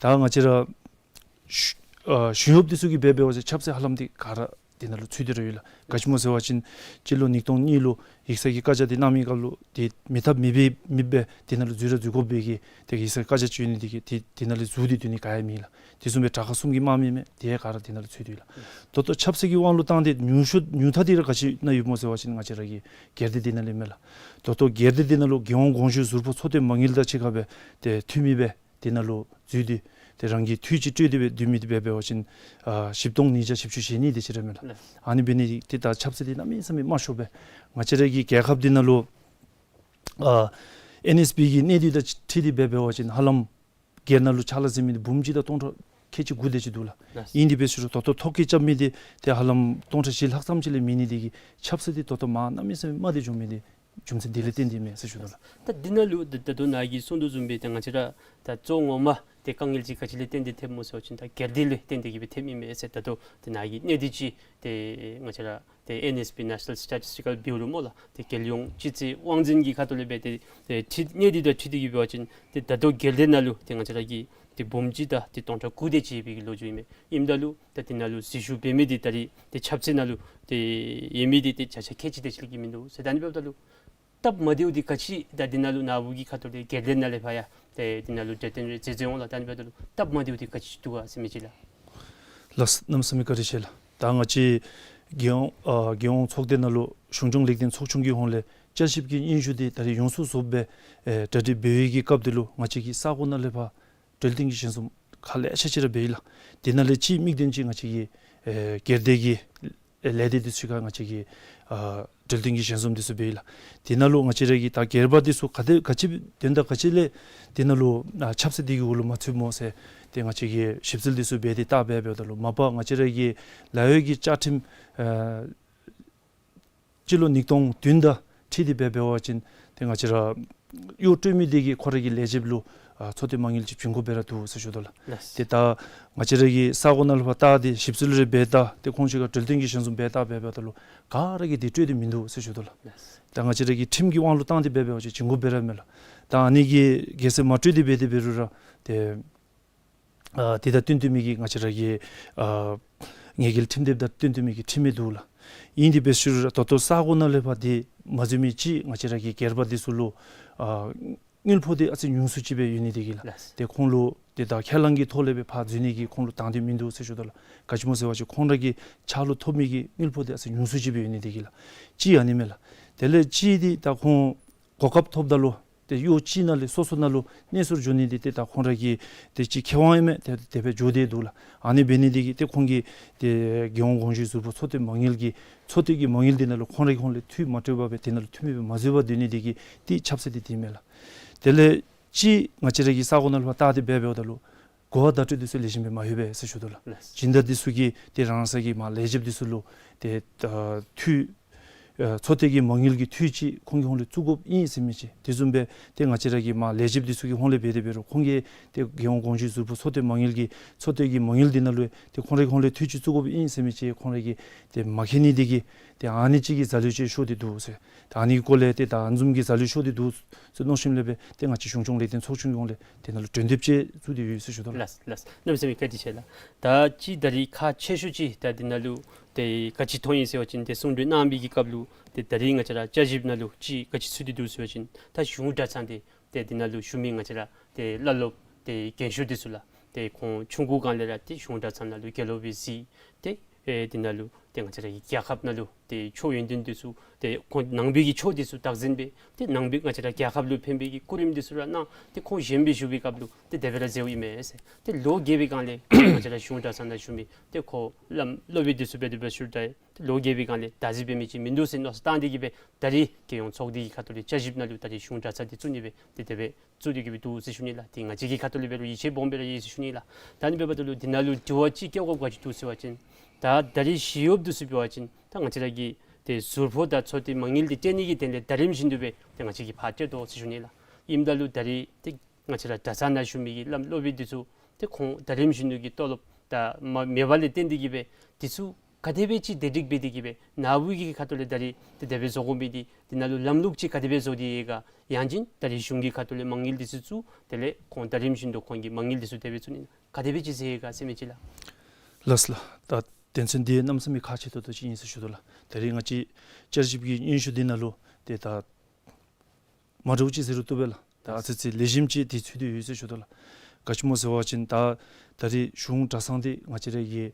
ད་ང་བཅས་ར་གཞུང་ཨ་གཞུང་གཡོགཔ་འདི་ཚུ་གིས་འབད་འབད་བ་ཅིན་ཆབ་སྲིད་ཧ་ལམ་འདི་ག་ར་དེ་ནང་ལུ་ཚུད་དེ་ར་ཡོད་ལགས། ག་ཅི་སྨོ་ཟེར་བ་ཅིན་སྤྱི་ལོ་ཉིས་སྟོང་གཉིས་ལུ་ཡིག་ཚང་གི་བཀའ་རྒྱ་འདི་གནང་མི་སྐབས་ལུ་ཏེ་མེད་ཐབས་མེད་པའི་མེདཔ་སྦེ་དེ་ནང་ལུ་འཛུལ་ར་འཛུལ་དགོ་པའི་གི་ཏེ་ཡིག་ཚང་བཀའ་རྒྱ་ཅིག་ཡོད་ནི་དེ་གིས་ཏེ་དེ་ནང་ལས་འཛུལ་ཏེ་སྡོད་ནི་ག་ཡང་མེད་ལགས། དེ་བཟུམ་སྦེ་དྲག་ཁག་གསུམ་གྱི་དམག་མི་མས། དེ་ག་ར་དེ་ནང་ལུ་ཚུད་དེ་ཡོད་ལགས། ད་ལྟོ་ཆབ་སྲིད་ཀྱི་དབང་ལུ་བཏང་སྟེ་ཉུང་ཤོས་ཉུང་མཐའ་འདི་ར་ག་ཅི་ནང་ཡོདཔ་སྨོ་ཟེར་བ་ཅིན་ང་བཅས་ར་གི་སྒེར་སྡེ་འདི་ནང་ལས་མས་ལགས། ད་ལྟོ་སྒེར་སྡེ་འདི་ནང་ལུ་རྒྱལ་ཡོངས་དགོངས་ཞུའི་ཟུར་པོ་ཚོགས་སྡེ་མ་དངུལ་དང་གཅིག་ཁར་སྦེ་ཏེ་འཐུས་མི་སྦེ་དེ་ནང་ལུ་འཛུལ་ཏེ་ཏེ་རང་གི་འཐུས་ཅིག་སྤྲོད་དེ་སྦེ་སྡོད་མི་འདི་འབད་འབད་བ་ཅིན་ཨ་བཞི་སྟོང་ཉིས་བརྒྱ་བཞི་བཅུ་ཞེ་གཉིས་དེ་ཅིག་ར་མས་ལགས། ཨ་ནི་འབད་ནི་འདི་ད་ཆབ་སྲིད་འདི་གནམ་མེད་ས་མེད་དམའ་ཤོས་སྦེ་ང་བཅས་ར་གི་རྒྱལ་ཁབ་འདི་ནང་ལུ་ཨ་ཨེན་ཨེསི་པི་གི་གནས་སྟངས་དང་འཁྲིལ་ཏེ་འབད་འབད་བ་ཅིན་ཧ་ལམ་སྒེར་ནང་ལུ་ཕྱག་ལཱ་མཛད་མི་འདི་འབུམ་གཅིག་དང་སྟོང་ཕྲག་ཁལ་གཅིག་དགུ་དེ་ཅིག་འདུག་ལགས། ལགས། ཨིན་དེ་འབད་སོང་རུང་ད་ལྟོ་ཐོ་བཀོད་རྐྱབ་མི་འདི་ཏེ་ཧ་ལམ་སྟོང་ཕྲག་བཞི་ལྷག་ཙམ་ཅིག་ལས་མེད་ནི་དེ་གིས་ཆབ་སྲིད་འདི་ད་ལྟོ་མར་གནམ་མེད་ས་མེད་དམའ་སྟེ་འགྱོ་མི་འདི་རྒྱུ་མཚན་འདི་ལས་བརྟེན་ཏེ་མས་ཟེར་ཞུ་དོ་ལགས། ད་འདི་ནང་ལུ་ད་ད་ལྟོ་ནཱ་གིས་གསུང་དོ་བཟུམ་སྦེ་ད་ང་བཅས་ར་ད་གཙོ་ངོ་མ་ཏེ་དཀའ་ངལ་ཅིག་ག་ཅི་ལས་བརྟེན་ཏེ་ཐེབས་སྨོ་ཟེར་བ་ཅིན་ད་སྒེར་སྡེ་ལས་བརྟེན་ཏེ་གིས་སྦེ་ཐེབས་ཨིན་མས་ཟེར། ད་ལྟོ་ད་ནཱ་གིས་གནས་སྟངས་ཅིག་ཏེ་ང་བཅས་ར་ཏེ་ཨེན་ཨེསི་པི་National Statistical Bureau སྨོ་ལགས། ཏེ་རྒྱལ་ཡོངས་སྤྱི་ཚེས་དབང་འཛིན་གྱི་ཁ་ཐུག་ལས་འབད་དེ་ཏེ་འཁྲིལ་གནས་སྟངས་དང་འཁྲིལ་ཏེ་གིས་འབད་བ་ཅིན་ཏེ་ད་ལྟོ་སྒེར་སྡེ་ནང་ལུ་ཏེ་ང་བཅས་ར་གི་ཏེ་འབུམ་གཅིག་དང་ཏེ་སྟོང་ཕྲག་དགུ་དེ་ཅིག་ཡོད་པའི་གི་ལོ་རྒྱུས་ཨིན་མས། ཨིནམ་ད་ལུ་ད་དེ་ནང་ལུ་འཛུལ་ཞུགས་འབད་མི་འདི་ད་རེས་ཏེ་ཆབ་སྲིད་ནང་ལུ་ཏེ་ཡོད་མི་འདི་ཏེ་བརྒྱ་ཆ་ཁལ་གཅིག་དེ་ཅིག་ལས་བརྒལ་མིན་འདུག་ཟེར། ད་ཨ་ནི་འབདཝ་ད་ལུ་སྟབས་མ་བདེཝ་འདི་ག་ཅི་ད་འདི་ནང་ལུ་ནཱ་བུ་གི་ཁ་ཐུག་ལས་སྒེར་སྡེ་ནང་ལས་ཕར་ཡང་ཏེ་འདི་ནང་ལུ་འབྲེལ་བསྟུན་རེ་མཛད་མཛད་འོང་ལགས། ད་ཨ་ནི་འབདཝ་ད་ལུ་སྟབས་མ་བདེཝ་འདི་ག་ཅི་འདུག་ག་ཟེར་མི་ཅིག་ལགས། ལགས། གནམ་མེད་ས་མེད་བཀའ་དྲིན་ཆེ་ལགས། ད་ང་བཅས་རྒྱལ་ཡོངས་ཨ་རྒྱལ་ཡོངས་ཚོགས་སྡེ་ནང་ལུ་གཞུང་སྐྱོང་ལེགས་ལྡན་ཚོགས་ཆུང་གི་ཧོངས་ལས་བསྐྱར་ཞིབ་ཀྱི་སྙན་ཞུ་འདི་ད་རེས་ཡོངས་སུ་རྫོགསཔ་སྦེ་ཨེ་གྲ་སྒྲིག་འབད་བའི་གི་སྐབས་འདི་ལུ་ང་བཅས་ཀྱི་ས་གོ་ནང་ལས་ཕར་གྲོས་བསྟུན་གྱི་ཞལ་འཛོམས་ཁག་ལེ་ཤ་ཅིག་ར་འབད་ཡི་ལགས། དེ་ནང་ལས་གཅིག་དམིགས་དོན་ཅིག་ང་བཅས་ཀྱི་ཨེ་སྒེར་སྡེ་གི་ཨེ་ལས་སྡེ་འདི་ཚུ་ཁར་ང་བཅས་ཀྱིས་ཨ་ གྲོས་བསྟུན་གྱི་ཞལ་འཛོམས་འདི་ཚུ་འབད་ཡི་ལགས། དེ་ནང་ལུ་ང་བཅས་ར་གི་ད་སྒེར་པ་འདི་ཚུ་ག་དེ་ག་ཅི་དོན་དག་ག་ཅི་ལས་དེ་ནང་ལུ་ཨ་ཆབ་སྲིད་འདི་གི་འོག་ལུ་མ་ཚུདཔ་སྨོ་ཟེར་ཏེ་ང་བཅས་ཀྱིས་ཞིབ་འཚོལ་འདི་ཚུ་འབད་དེ་བལྟ་སྦེ་འབདཝ་ད་ལུ་མ་པ་ང་བཅས་ར་གི་ལཱ་གཡོག་གི་བཅའ་ཁྲིམས་ཨ་སྤྱི་ལོ་ཉིས་སྟོང་བདུན་དང་འཁྲིལ་ཏེ་འབད་འབད་བ་ཅིན་ཏེ་ང་བཅས་ར་གཡོག་སྤྲོད་མི་འདི་གིས་ཁོ་ར་གི་ལས་བྱེདཔ་ལུ་ཨ་ཚོད་བསྲེ་མ་དངུལ་ཅིག་བྱིན་དགོཔ་སྦེ་ར་འདུག་ཟེར་ཞུ་དོ་ལགས། ལགས། ཏེ་ད་ང་བཅས་ར་གི་ས་གོ་ནང་ལུ་ཕར་བལྟ་སྟེ་ཞིབ་འཚོལ་རེ་འབད་ད་ཏེ་ཁོང་ཅིག་ཁར་གྲོས་བསྟུན་གྱི་ཞལ་འཛོམས་འབད་ད་འབད་འབདཝ་ད་ལུ་ག་ར་གིས་འདི་སྤྲོད་དེ་མིན་འདུག་ཟེར་ཞུ་དོ་ལགས། ལགས། ད་ང་བཅས་ར་གི་ཁྲིམས་ཀྱི་དབང་ལུ་བཏང་སྟེ་འབད་འབད་བ་ཅིན་བྱིན་དགོཔ་སྦེ་ར་མས་ལགས། ད་ཨ་ནི་གི་གལ་སྲིད་མ་སྤྲོད་དེ་འབད་དེ་འབད་རུང་ར་ཏེ་ཨ་དེ་དང་བསྟུན་བསྟུན་མི་གི་ང་བཅས་ར་གི་ཨ་ངེས་འགེལ་ཁྲིམས་དེབ་དང་བསྟུན་བསྟུན་མི་གི་ཁྲིམས་མི་འདུག་ལགས། ཨིན་དེ་འབད་ཞུ་རུང་ར་ད་ལྟོ་ས་གོ་ནང་ལས་ཕར་དེ་མ་འཛུལ་མི་ཅིག་ང་བཅས་ར་གི་སྒེར་པ་འདི་ཚུ་ལུ་ཨ་དངུལ་ཕོགས་དེ་ཨ་ཙི་ཉུང་སུ་ཅིག་སྦེ་ཡོད་ནི་དེ་གིས་ལགས། ལགས། ཏེ་ཁོང་ལུ་ཏེ་ད་ཁས་བླངས་ཀྱི་ཐོག་ལས་སྦེ་ཕར་འཛུལ་ནི་གི་ཁོང་ལུ་དང་འདོད་མིན་འདུག་ཟེར་ཞུ་དོ་ལགས། ག་ཅི་སྨོ་ཟེར་བ་ཅིན་ཁོང་ར་གི་ཕྱག་ལུ་ཐོབ་མི་གི་དངུལ་ཕོགས་དེ་ཨ་ཙི་ཉུང་སུ་ཅིག་སྦེ་ཡོད་ནི་དེ་གིས་ལགས། གཅིག་ཨ་ནི་མས་ལགས། དེ་ལས་གཅིག་འདི་ད་ཁོང་གོ་སྐབས་ཐོབ་ད་ལུ་ཏེ་གཡོག་གཅིག་ནང་ལས་སོ་སོ་ནང་ལུ་གནས་སོར་འགྱོ་ནི་འདི་ཏེ་ད་ཁོང་ར་གི་ཏེ་ཅིག་ཁེ་དབང་ཨིན་མས། ཏེ་དེ་སྦེ་འགྱོ་སྟེ་འདུག་ལགས། ཨ་ནི་འབད་ནི་འདི་གིས་ཏེ་ཁོང་གིས་ཏེ་རྒྱལ་ཡོངས་གོང་ཞུས་ཟུར་པོ་ཚོད་བསྲེ་མ་དངུལ་གྱི་ཚོད་བསྲེ་གི་མ་དངུལ་འདི་ནང་ལུ་ཁོང་ར་གི་ཧོངས་ལས་འཐུས་མ་སྤྲོད་པར་སྦེ་དེ་ནང་ལུ་འཐུས་མེད་སྦེ་མ་བཟོ་བར་སྡོད་ནི་འདི་གིས་ཏེ་ཆབ་སྲིད་འདི་དེ་མས་ལགས། དེ་ལས་གཅིག་ང་བཅས་ར་གི་ས་གོ་ནང་ལུ་ཕར་བལྟ་སྟེ་འབད་འབདཝ་ད་ལུ་གོ་བ་བརྡ་སྤྲོད་འདི་ཚུ་ལེགས་ཤོམ་སྦེ་མ་ཡོད་པས་ཟེར་ཞུ་དོ་ལགས། ལགས། སྦྱིན་བདག་འདི་ཚུ་གིས་ཏེ་རང་སོའི་གི་མར་ལས་བྱེདཔ་འདི་ཚུ་ལུ་ཏེ་ཨ་འཐུས་ཨ་ཚོད་བསྲེ་གི་མ་དངུལ་གྱི་འཐུས་ཅིག་ཁོང་གི་ཧོངས་ལས་བཙུགས་དགོཔ་ཨིན་ཟེར་མི་ཅིག། དེ་བཟུམ་སྦེ་ཏེ་ང་བཅས་ར་གི་མར་ལས་བྱེདཔ་འདི་ཚུ་གི་ཧོངས་ལས་འབད་དེ་འབད་རུང་ཁོང་གིས་ཏེ་རྒྱལ་ཡོངས་གོང་ཞུས་ཟུར་པོ་ཚོད་བསྲེ་མ་དངུལ་གྱི་ཚོད་བསྲེ་གི་མ་དངུལ་འདི་ནང་ལུ་ཏེ་ཁོང་ར་གི་ཧོངས་ལས་འཐུས་ཅིག་བཙུགས་དགོཔ་ཨིན་ཟེར་མི་ཅིག་ཁོང་ར་གིས་ཏེ་མ་མཁྱེན་ནི་འདི་གིས་ཏེ་ཨ་ནི་ཅིག་གི་འཛོལ་ལུགས་ཅིག་ཤོར་ཏེ་འདུག་ཟེར། ད་ཨ་ནི་སྐོར་ལས་ཏེ་ད་ཨ་ནི་བཟུམ་གྱི་འཛོལ་ལུགས་ཤོར་ཏེ་འདུག་ཟེར་མནོ་ཞིནམ་ལས་སྦེ་ཏེ་ང་བཅས་གཞུང་སྐྱོང་ལས་དོན་ཚོགས་ཆུང་གི་ཧོངས་ལས་དེ་ནང་ལུ་གྲོས་འདེབས་ཅིག་བཙུགས་ཏེ་ཡོད་ཟེར་ཞུ་དོ་ལགས། ལགས་ལགས། གནམ་མེད་ས་མེད་བཀའ་དྲིན་ཆེ་ལགས། ད་ཅི་ད་རིས་ཁག་ཆེ་ཤོས་ཅིག་ད་འདི་ནང་ལུ་ཏེ་ག་ཅི་མཐོང་ཡི་ཟེར་བ་ཅིན་ཏེ་གསུང་གྲོས་གནང་བའི་གི་སྐབས་ལུ་ཏེ་ད་རིས་ང་བཅས་ར་བསྐྱར་ཞིབ་ནང་ལུ་ཅིག་ག་ཅི་ཚུད་དེ་འདུག་ཟེར་བ་ཅིན་ད་གཞུང་གྲྭ་ཚང་འདི་ཏེ་འདི་ནང་ལུ་བཞུགས་མི་ང་བཅས་ར་ཏེ་བླ་སློབ་ཏེ་རྒན་ཤོས་འདི་ཚུ་ལགས། ཏེ་ཁོང་ཆུང་ཀུ་སྒང་ལས་ར་ཏེ་གཞུང་གྲྭ་ཚང་ནང་ལུ་དགེ་སློང་སྦེ་གཟིགས། ཏེ་ཨེ་འདི་ནང་ལུ་ཏེ་ང་བཅས་ར་གི་རྒྱལ་ཁབ་ནང་ལུ་ཏེ་ཆོས་ཡོན་ཏན་འདི་ཚུ་ཏེ་ཁོང་ནང་པའི་གི་ཆོས་འདི་ཚུ་བདག་འཛིན་འབད། ཏེ་ནང་པའི་ང་བཅས་ར་རྒྱལ་ཁབ་ལུ་ཕན་པའི་གི་སྐུ་རིམ་འདི་ཚུ་ར་གནང་། ཏེ་ཁོང་གཞོནམ་སྦེ་བཞུགས་པའི་སྐབས་ལུ་ཏེ་དེ་སྦེ་ར་མཛད་ཡི་མས་ཟེར། ཏེ་ལོ་བརྒྱད་པའི་སྒང་ལས་ང་བཅས་ར་གཞུང་གྲྭ་ཚང་ནང་བཞུགས་མི་ཏེ་ཁོ་བླམ་སློབ་དཔོན་འདི་ཚུ་འབད་དེ་འབད་ཞུ་ད་ལོ་བརྒྱད་པའི་སྒང་ལས་བདག་འཛིན་འབད་མི་ཅིག་མིན་འདུག་ཟེར་མནོ་བསམ་བཏང་སྟེ་གིས་སྦེ་ད་རིས་རྒྱལ་ཡོངས་ཚོགས་སྡེ་གི་ཁ་ཐུག་ལས་བསྐྱར་ཞིབ་ནང་ལུ་ད་རིས་གཞུང་གྲྭ་ཚང་འདི་བཙུགས་ནི་སྦེ་ཏེ་དེ་སྦེ་བཙུགས་ཏེ་གིས་སྦེ་འདུག་ཟེར་ཞུ་ནི་ལགས། ཏེ་ང་བཅས་ཀྱི་ཁ་ཐུག་ལས་འབད་རུང་ཡིད་ཆེས་སྦོམ་སྦེ་ར་ཡོད་ཟེར་ཞུ་ནི་ལགས། ད་ཨ་ནི་འབདཝ་ད་ལུ་འདི་ནང་ལུ་དྲི་བ་ཅིག་བཀོད་དགོཔ་ག་ཅི་འདུག་ཟེར་བ་ཅིན་ད་ད་རིས་ཞི་གཡོགཔ་འདི་ཚུ་འབད་བ་ཅིན་ད་ང་བཅས་ར་གི་ཏེ་ཟུར་ཕོགས་དང་ཚོད་བསྲེ་མ་དངུལ་འདི་སྤྲོད་ནི་གི་དོན་ལས་ཟླ་རིམ་བཞིན་དུ་སྦེ་ཏེ་ང་བཅས་ཀྱིས་ཕར་སྤྲོད་དོ་ཟེར་ཞུ་ནི་ལགས། ཨིནམ་ད་ལུ་ད་རིས་ཏེ་ང་བཅས་ར་གྲྭ་ཚང་ནང་བཞུགས་མི་གི་བླམ་སློབ་དཔོན་འདི་ཚུ་ཏེ་ཁོང་ཟླ་རིམ་བཞིན་དུ་གི་ཏོ་ལོབ་ད་མ་མེད་པ་ལས་བརྟེན་ཏེ་གིས་སྦེ་འདི་ཚུ་ག་དེ་སྦེ་ཅིག་བདེ་སྒྲིག་འབད་དེ་གིས་སྦེ་ནཱ་བུ་གི་ཁ་ཐུག་ལས་ད་རིས་ཏེ་དེ་སྦེ་བཟོ་དགོ་མི་འདི་འདི་ནང་ལུ་ལམ་ལུགས་ཅིག་ག་དེ་སྦེ་བཟོ་སྟེ་ཡོད་ག། ཡང་ཅིན་ད་རིས་གཞུང་གི་ཁ་ཐུག་ལས་མ་དངུལ་འདི་ཚུ་བཙུགས་དེ་ལས་ཁོང་ཟླ་རིམ་བཞིན་དུ་ཁོང་གི་མ་དངུལ་འདི་ཚུ་དེ་སྦེ་བཙུགས་ནི་ག་དེ་སྦེ་ཅིག་ཟེར་ཡོད་ག་ཟེར་མི་ཅིག་ལགས། ལགས་ལགས། ད་དོན་ཚན་འདི་གནམ་མེད་ས་མེད་ཁག་ཆེ་ཏོག་ཏོ་ཅིག་ཨིན་ཟེར་ཞུ་དོ་ལགས། ད་རིས་ང་བཅས་བསྐྱར་ཞིབ་ཀྱི་སྙན་ཞུ་འདི་ནང་ལུ་ཏེ་ད་མ་འདྲཝ་ཅིག་ཟེར་རུང་བཏུབ་པས་ལགས། ད་ཨ་ཙི་ཅིག་ལེགས་ཤོམ་ཅིག་འདི་ཚུད་དེ་ཡོད་ཟེར་ཞུ་དོ་ལགས། ག་ཅི་སྨོ་ཟེར་བ་ཅིན་ད་ད་རིས་གཞུང་གྲྭ་ཚང་འདི་ང་བཅས་ར་གི་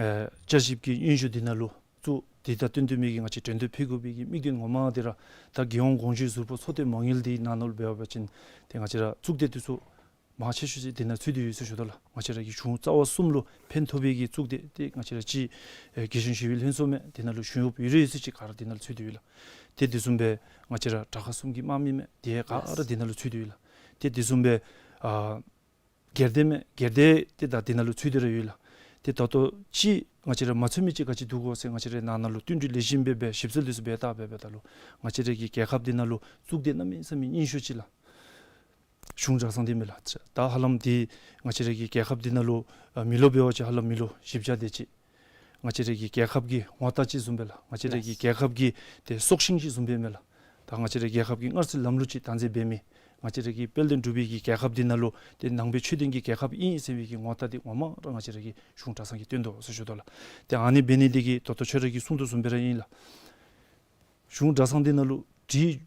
ཨེ་བསྐྱར་ཞིབ་ཀྱི་སྙན་ཞུ་འདི་ནང་ལུ་བཙུགས་ཏེ་ད་བསྟུན་བསྟུན་མི་གི་ང་བཅས་གྲོས་འདེབས་ཕུལ་དགོ་པའི་གི་དམིགས་དོན་ངོ་མ་འདི་ར་ད་རྒྱལ་ཡོངས་གོང་ཞུས་ཟུར་པོ་ཚོད་བསྲེ་མ་དངུལ་འདི་ནང་ལུ་འབད་བ་ཅིན་ཏེ་ང་བཅས་ར་གཙུག་སྡེ་འདི་ཚུ་མང་ཆེ་ཤོས་ཅིག་འདི་ནང་ཚུད་དེ་ཡོད་ཟེར་ཞུ་དོ་ལགས། ང་བཅས་ར་གི་གཞུང་རྩ་བ་གསུམ་ལུ་ཕན་ཐོགས་པའི་གི་གཙུག་སྡེ་ཏེ་ང་བཅས་ར་ཅིག་ཨེ་རྒྱལ་གཞུང་ཞི་བའི་ལྷན་ཚོགས་མས། འདི་ནང་ལུ་གཞུང་གཡོགཔ་ཡོད་རིགས་ཡོད་ཚད་ཅིག་ག་ར་འདི་ནང་ལུ་ཚུད་དེ་ཡོད་ལགས། ཏེ་དེ་བཟུམ་སྦེ་ང་བཅས་ར་དྲག་ཁག་གསུམ་གྱི་དམག་མི་མས། དེ་ག་ར་འདི་ནང་ལུ་ཚུད་དེ་ཡོད་ལགས། ཏེ་དེ་བཟུམ་སྦེ་ཨ་སྒེར་སྡེ་མས། སྒེར་སྡེ་ཏེ་ད་འདི་ནང་ལུ་ཚུད་དེ་ར་ཡོད་ལགས། ཏེ་ད་ལྟོ་ཅིག་ང་བཅས་ར་མ་ཚུད་མི་ཅིག་ག་ཅི་འདུག་གོ་ཟེར་ང་བཅས་ར་ནང་ན་ལུ་བསྟུན་གྲོས་ལེགས་ཤོམ་སྦེ་འབད་ཞིབ་འཚོལ་འདི་ཚུ་འབད་ད་འབད་འབདཝ་ད་ལུ་ང་བཅས་ར་གི་རྒྱལ་ཁབ་འདི་ནང་ལུ་གཙུག་སྡེ་གནམ་མེད་ས་མེད་རྙིང་ཤོས་ཅིག་ལགས། གཞུང་གྲྭ་ཚང་འདི་མས་ལགས། ད་ཧ་ལམ་འདི་ང་བཅས་ར་གི་རྒྱལ་ཁབ་འདི་ནང་ལུ་ཨ་མི་ལོ་འབད་བ་ཅིན་ཧ་ལམ་མི་ལོ་བཞི་བརྒྱ་དེ་ཅིག། ང་བཅས་ར་གི་རྒྱལ་ཁབ་ཀྱི་ངོ་རྟགས་ཅིག་བཟུམ་སྦེ་ལགས། ང་བཅས་ར་གི་རྒྱལ་ཁབ་ཀྱི་ཏེ་སྲོག་ཤིང་ཅིག་བཟུམ་སྦེ་མས་ལགས། ད་ང་བཅས་ར་རྒྱལ་ཁབ་ཀྱི་སྔར་སྲོལ་ལམ་ལུགས་ཅིག་བདག་འཛིན་འབད་མི་ང་བཅས་ར་གི་དཔལ་ལྡན་འབྲུག་པའི་གི་རྒྱལ་ཁབ་འདི་ནང་ལུ་ཏེ་ནང་པའི་ཆོས་ལྡན་གྱི་རྒྱལ་ཁབ་ཨིན་ཟེར་བའི་གི་ངོ་རྟགས་འདི་ངོ་མ་ར་ང་བཅས་ར་གི་གཞུང་གྲྭ་ཚང་གིས་སྟོན་དོ་ཟེར་ཞུ་དོ་ལགས། ཏེ་ཨ་ནི་འབད་ནི་འདི་གིས་ད་ལྟོ་ཁྱོད་ར་གིས་གསུང་དོ་བཟུམ་སྦེ་ར་ཨིན་ལགས། གཞུང་གྲྭ་ཚང་འདི་ནང་ལུ་བྲིས་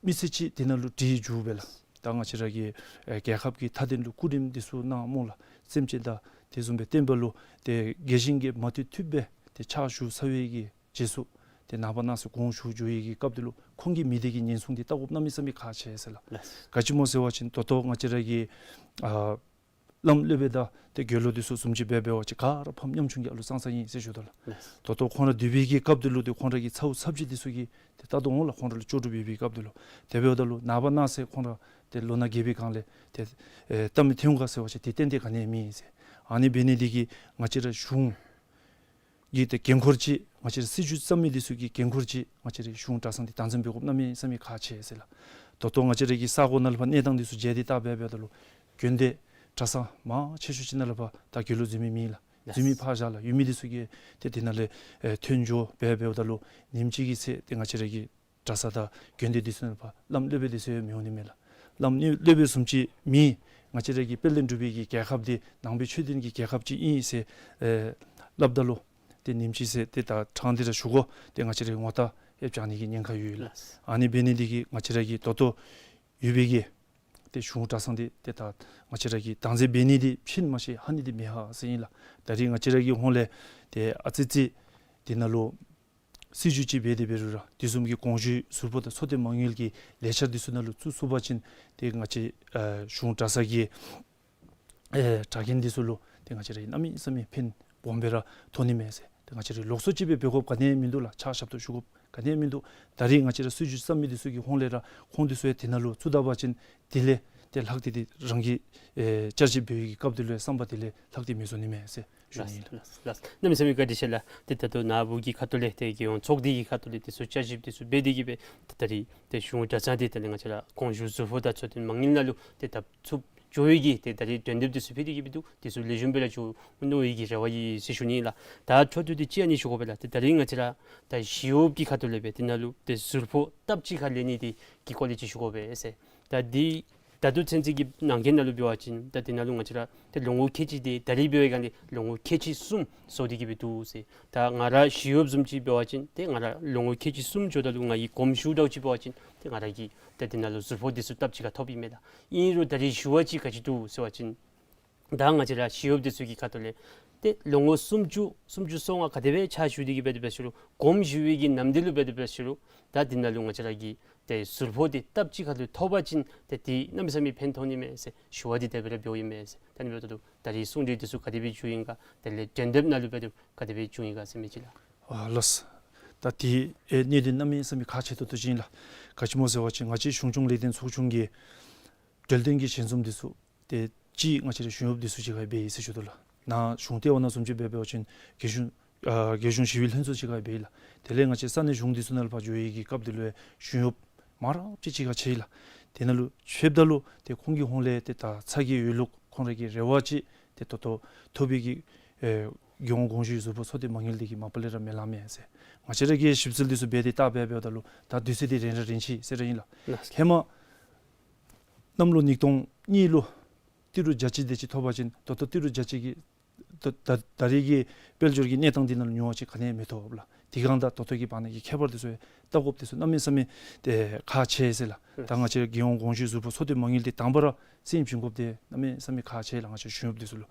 མི་ཚེ་གཅིག་འདི་ནང་ལུ་བྲིས་འགྱོ་བས་ལགས། ད་ང་བཅས་ར་གི་ཨེ་རྒྱལ་ཁབ་ཀྱི་མཐའ་དོན་ལུ་སྐུ་རིམ་འདི་ཚུ་གནང་སྨོ་ལགས། སེམས་ཅན་དང་དེ་བཟུམ་སྦེ་བསྟན་པ་ལུ་ཏེ་རྒྱས་ཤིང་རྒྱས་མ་ཐུབ་ཐུབ་སྦེ་ཏེ་ཕྱག་ཞུ་ཚར་བའི་གི་རྗེས་སུ་ཏེ་ནངས་པ་གནངས་ཚེ་དགོངས་ཞུ་འགྱོ་བའི་གི་སྐབས་འདི་ལུ་ཁོང་གི་མི་སྡེ་གི་ཉེན་སྲུང་འདི་བལྟ་དགོཔ་གནམ་མེད་ས་མེད་ཁག་ཆེ་ཟེར་ལགས། ལགས། ག་ཅི་སྨོ་ཟེར་བ་ཅིན་ད་ལྟོ་ང་བཅས་ར་གི་ཨ་ བླམ་སློབ་དཔོན་དང་ཏེ་དགེ་སློང་འདི་ཚུ་བཟུམ་ཅིག་འབད་འབད་བ་ཅིན་ག་ར་ཕམ་ཉམ་ཆུང་གི་ཨ་ལུ་ཙང་ཙང་ཨིན་ཟེར་ཞུ་དོ་ལགས། ལགས། ད་ལྟོ་ཁོང་ར་སྡོད་པའི་གི་སྐབས་འདི་ལུ་ཏེ་ཁོང་ར་གི་ཚ་བོ་ཚབ་ཅིག་འདི་ཚུ་གིས་ཏེ་ད་ལྟོ་འོང་ལགས། ཁོང་ར་ལུ་ལྕོགས་གྲུབ་ཡོད་པའི་སྐབས་འདི་ལུ། དེ་འབདཝ་ད་ལུ་ནངས་པ་གནངས་ཚེ་ཁོང་ར་ཏེ་ལོ་ན་རྒས་པའི་སྒང་ལས་ཏེ་ཨེ་བལྟ་མི་ཐོན་ག་ཟེར་བ་ཅིན་ཏེ་ཏན་ཏན་ག་ནི་ཡང་མེད་ཟེར། ཨ་ནི་འབད་ནི་འདི་གིས་ང་བཅས་ར་གཞུང་གི་ཏེ་འགན་ཁུར་ཅིག་ང་བཅས་ར་སྲིད་བྱུས་བརྩམ་མི་འདི་ཚུ་གི་འགན་ཁུར་ཅིག་ང་བཅས་ར་གཞུང་གྲྭ་ཚང་འདི་སྟངས་འཛིན་འབད་དགོཔ་གནམ་མེད་ས་མེད་ཁག་ཆེ་ཟེར་ལགས། ད་ལྟོ་ང་བཅས་ར་གི་ས་གོ་ནང་ལུ་ཕར་གནས་སྟངས་འདི་ཚུ་མཇལ་ཏེ་བལྟ་འབད་འབདཝ་ད་ལུ་དགོན་སྡེ་གྲྭ་ཚང་མང་ཆེ་ཤོས་ཅིག་ནང་ལུ་ཕར་ད་དགེ་སློང་འཛུལ་མི་མེད་ལགས། ལགས། འཛུལ་མི་ཕར་བཞག་ལགས། ཡོད་མི་འདི་ཚུ་གིས་ཏེ་དེ་ནང་ལས་ཨེ་ཐོན་འགྱོ་འབད་འབདཝ་ད་ལུ་ཉིནམ་གཅིག་གི་ཚེ་ཏེ་ང་བཅས་ར་གི་གྲྭ་ས་དང་དགོན་སྡེ་འདི་ཚུ་ནང་ཕར་བླམ་སློབ་དཔོན་འདི་ཚུ་ཡང་མི་འོང་ནི་མས་ལགས། བླམ་སློབ་དཔོན་བཟུམ་ཅིག་མེད། ང་བཅས་ར་གི་དཔལ་ལྡན་འབྲུག་པའི་གི་རྒྱལ་ཁབ་འདི་ནང་པའི་ཆོས་ལྡན་གྱི་རྒྱལ་ཁབ་ཅིག་ཨིན་ཟེར་ཨེ་སླབ་ད་ལུ་ཏེ་ཉིནམ་གཅིག་ཚེ་ཏེ་ད་ཕྲང་སྟེ་ར་ཞུ་དགོ། ཏེ་ང་བཅས་ར་གི་ངོ་རྟགས་ཡང་བྱང་ནི་གི་ཉེན་ཁ་ཡོད་ལགས། ལགས། ཨ་ནི་འབད་ནི་འདི་གིས་ང་བཅས་ར་གི་ད་ལྟོ་ཡོད་པའི་གི་ཏེ་གཞུང་གྲྭ་ཚང་འདི་ཏེ་ད་ང་བཅས་ར་གིས་སྟངས་འཛིན་འབད་ནི་འདི་ཕྱིན་མ་ཤེས་ཧ་ནི་འདི་མེད་ཧ་ཟེར་ཨིན་ལགས། ད་རིས་ང་བཅས་ར་གི་ཧོངས་ལས་ཏེ་ཨ་ཙི་ཙི་འདི་ནང་ལུ་སྲིད་བྱུས་ཅིག་འབད་དེ་འབད་རུང་ར་དེ་བཟུམ་གྱི་དགོངས་ཞུ་ཟུར་ཕོག་དང་ཚོགས་སྡེ་མ་དངུལ་གྱི་ལས་འཆར་འདི་ཚུ་ནང་ལུ་བཙུགས་ཚུགས་པ་ཅིན་ཏེ་ང་བཅས་ཨ་གཞུང་གྲྭ་ཚང་གི་ཨེ་གྲྭ་རྒན་འདི་ཚུ་ལུ་ཏེ་ང་བཅས་ར་གནམ་མེད་ས་མེད་ཕན་སྦོམ་སྦེ་ར་ཐོགས་ནི་མས་ཟེར། ཏེ་ང་བཅས་ར་ལོགས་སུ་ཅིག་སྦེ་འབད་དགོཔ་ག་ནི་ཡང་མིན་འདུག་ལགས། ཕྱག་ཞབས་ཏོག་ཞུ་དགོཔ་ག་ནི་ཡང་མིན་འདུག། ད་རིས་ང་བཅས་ར་སྲིད་བྱུས་བརྩམ་མི་འདི་ཚུ་གི་ཧོངས་ལས་ར་ཁོང་འདི་ཚུ་ཡང་དེ་ནང་ལུ་བཙུགས་ད་པ་ཅིན་དེ་ལས་ཏེ་ལྷག་སྟེ་ཏེ་རང་གིས་ཨེ་བསྐྱར་ཞིབ་འབད་བའི་སྐབས་དེ་ལུ་ཡང་བསམ་པ་དེ་ལས་ལྷག་སྟེ་མི་བཟོ་ནི་མས་ཟེར་ཞུ་ནི་ཨིན་ལགས། ལགས་ལགས། གནམ་མེད་ས་མེད་བཀའ་དྲིན་ཆེ་ལགས། ཏེ་ད་ལྟོ་ནཱ་བུ་གི་ཁ་ཐུག་ལས་ཏེ་རྒྱལ་ཡོངས་ཚོགས་སྡེ་གི་ཁ་ཐུག་ལས་དེ་ཚུ་བསྐྱར་ཞིབ་དེ་ཚུ་འབད་དེ་གིས་སྦེ་ད་རིས་ཏེ་གཞུང་གྲྭ་ཚང་འདི་ད་ནི་ང་བཅས་ར་དགོངས་ཞུ་ཟུར་ཕོག་དང་ཚོགས་སྡེ་མ་དངུལ་ནང་ལུ་ཏེ་བཏབ་ཚུགསཔ་འགྱོ་བའི་གི་ཏེ་ད་རིས་གྲོས་འདེབས་དེ་ཚུ་ཕུལ་ཏེ་གིས་སྦེ་འདུག། དེ་ཚུ་ལེགས་ཤོམ་སྦེ་ར་འགྱོ་འོང་ནི་གི་རེ་བ་ཡོད་ཟེར་ཞུ་ནི་ལགས། ད་འཕྲོ་མཐུད་དེ་ཅིག་ཨ་ནི་ཞུ་དགོ་པས་ལགས། ཏེ་ད་རིས་ང་བཅས་ར་ད་ཞི་གཡོགཔ་གི་ཁ་ཐུག་ལས་སྦེ་དེ་ནང་ལུ་ཏེ་ཟུར་ཕོག་སྟབས་གཅིག་ཁར་ལེན་ནི་དེ་གི་སྐོར་ལས་ཅིག་ཞུ་དགོ་པས་ཟེར། ད་འདི་ད་ལྟོ་ཚུན་ཚོད་ཀྱི་ནང་འཁོད་ནང་ལུ་འབད་བ་ཅིན་ད་དེ་ནང་ལུ་ང་བཅས་ར་ཏེ་ལོ་ངོ་ཁལ་གཅིག་དེ་ད་རིས་འབད་བའི་སྒང་ལས་ལོ་ངོ་ཁལ་གཅིག་གསུམ་བཟོ་སྟེ་གིས་སྦེ་འདུག་ཟེར། ད་ང་ར་ཞི་གཡོགཔ་བཟུམ་ཅིག་འབད་བ་ཅིན་ཏེ་ང་ར་ལོ་ངོ་ཁལ་གཅིག་གསུམ་འགྱོཝ་ད་ལུ་ང་གིས་གོམ་ཞུ་འདྲཝ་ཅིག་འབད་བ་ཅིན་ཏེ་ང་ར་གིས་ད་དེ་ནང་ལུ་ཟུར་ཕོག་དེ་ཚུ་སྟབས་གཅིག་ཁར་ཐོབ་ཨིན་མས་ལགས། ཨིན་རུང་ད་རིས་ཞུ་བ་ཅིག་ག་ཅི་འདུག་ཟེར་བ་ཅིན་ད་ང་བཅས་ར་ཞི་གཡོགཔ་དེ་ཚུ་གི་ཁ་ཐུག་ལས་ཏེ་ལོ་ངོ་སུམ་ཅུ་སུམ་ཅུ་སོ་ལྔ་ག་དེ་སྦེ་ཕྱག་ཞུ་སྟེ་གིས་འབད་དེ་འབད་ཞུ་རུང་གོམ་ཞུ་བའི་གི་ནམ་དུས་ལུ་འབད་དེ་འབད་ཞུ་རུང་ད་དེ་ནང་ལུ་ང་བཅས་ར་གི་ཏེ་ཟུར་ཕོག་དེ་སྟབས་གཅིག་ཁར་ལུ་ཐོབ་པ་ཅིན་ཏེ་དེ་གནམ་མེད་ས་མེད་ཕན་ཐོགས་ནི་མས་ཟེར་ཞུ་བ་དེ་དེ་སྦེ་ར་འབདཝ་ཨིན་མས་ཟེར། ད་ནི་འབདཝ་ད་ལུ་ད་རིས་གསུང་གྲོས་དེ་ཚུ་ག་དེ་སྦེ་བྱུང་ཡི་ག་དེ་ལས་གྲོས་འདེབས་ནང་ལུ་འབད་དེ་ག་དེ་སྦེ་བྱུང་ཡི་ག་ཟེར་མི་ཅིག་ལགས། ཨ་ལགས། ད་དེ་ཨེ་གནད་དོན་གནམ་མེད་ས་མེད་ཁག་ཆེ་ཏོག་ཏོ་ཅིག་ཨིན་ལགས། ག་ཅི་སྨོ་ཟེར་བ་ཅིན་ང་བཅས་གཞུང་སྐྱོང་ལས་དོན་ཚོགས་ཆུང་གི་གྲོས་སྟོན་གྱི་ཞལ་འཛོམས་དེ་ཚུ་ཏེ་གཅིག་ང་བཅས་ར་གཞུང་གཡོགཔ་དེ་ཚུ་གཅིག་ཁར་འབད་ཡི་ཟེར་ཞུ་དོ་ལགས། ནཱ་གཞུང་ལྟེ་བ་ནང་བཟུམ་ཅིག་འབད་འབད་བ་ཅིན་རྒྱལ་གཞུང་ཨ་རྒྱལ་གཞུང་ཞི་བའི་ལྷན་ཚོགས་གཅིག་ཁར་འབད་ཡི་ལགས། དེ་ལས་ང་བཅས་ས་གནས་གཞུང་དེ་ཚུ་ནང་ལུ་ཕར་འགྱོ་བའི་གི་སྐབས་དེ་ལུ་ཡང་གཞུང་གཡོགཔ་མང་རབས་ཅིག་གཅིག་ཁར་ཕྱད་ཡི་ལགས། དེ་ནང་ལུ་ཕྱདཔ་ད་ལུ་ཏེ་ཁོང་གི་ཧོངས་ལས་ཏེ་ད་ཚ་གྱང་ཡོད་ལུགས་ཁོང་ར་གི་རེ་བ་ཅིག་ཏེ་ད་ལྟོ་ཐོབ་པའི་གི་ཨེ་རྒྱལ་ཡོངས་དགོངས་ཞུའི་ཟུར་ཕོག་ཚོགས་སྡེ་མ་དངུལ་དེ་གིས་མ་པ་ལས་ར་མེད་ལགས་མས་ཟེར། ང་བཅས་ར་གིས་ཞིབ་འཚོལ་དེ་ཚུ་འབད་དེ་བལྟ་འབད་འབདཝ་ད་ལུ་ད་དུས་ཚོད་དེ་རན་ར་རན་ཅི་ཟེར་ར་ཨིན་ལགས། ལགས། ཧེ་མ་གནམ་ལོ་ཉིས་སྟོང་གཉིས་ལུ་ཏི་རུ་བརྒྱ་གཅིག་དེ་ཅིག་ཐོབ་པ་ཅིན་ད་ལྟོ་ཏི་རུ་བརྒྱ་གཅིག་གི་ད་ད་ད་རེས་ཀྱི་དཔལ་འབྱོར་གྱི་གནས་སྟངས་འདི་ནང་ལུ་ཉུང་བ་ཅིག་ག་ནི་ཡང་མི་ཐོབ་ལགས། དེ་སྒང་དང་ད་ལྟོ་གི་བར་ན་གི་ཁྱད་པར་དེ་ཚུ་ཡང་བལྟ་དགོཔ་དེ་ཚུ་གནམ་མེད་ས་མེད་ཏེ་ཁག་ཆེ་ཟེར་ལགས། ད་ང་བཅས་རྒྱལ་ཡོངས་དགོངས་ཞུའི་ཟུར་ཕོག་ཚོགས་སྡེ་མ་དངུལ་དེ་དང་པ་ར་སེམས་བྱིན་དགོཔ་དེ་གནམ་མེད་ས་མེད་ཁག་ཆེ་ལགས། ང་བཅས་གཞུང་གཡོགཔ་དེ་ཚུ་ལུ་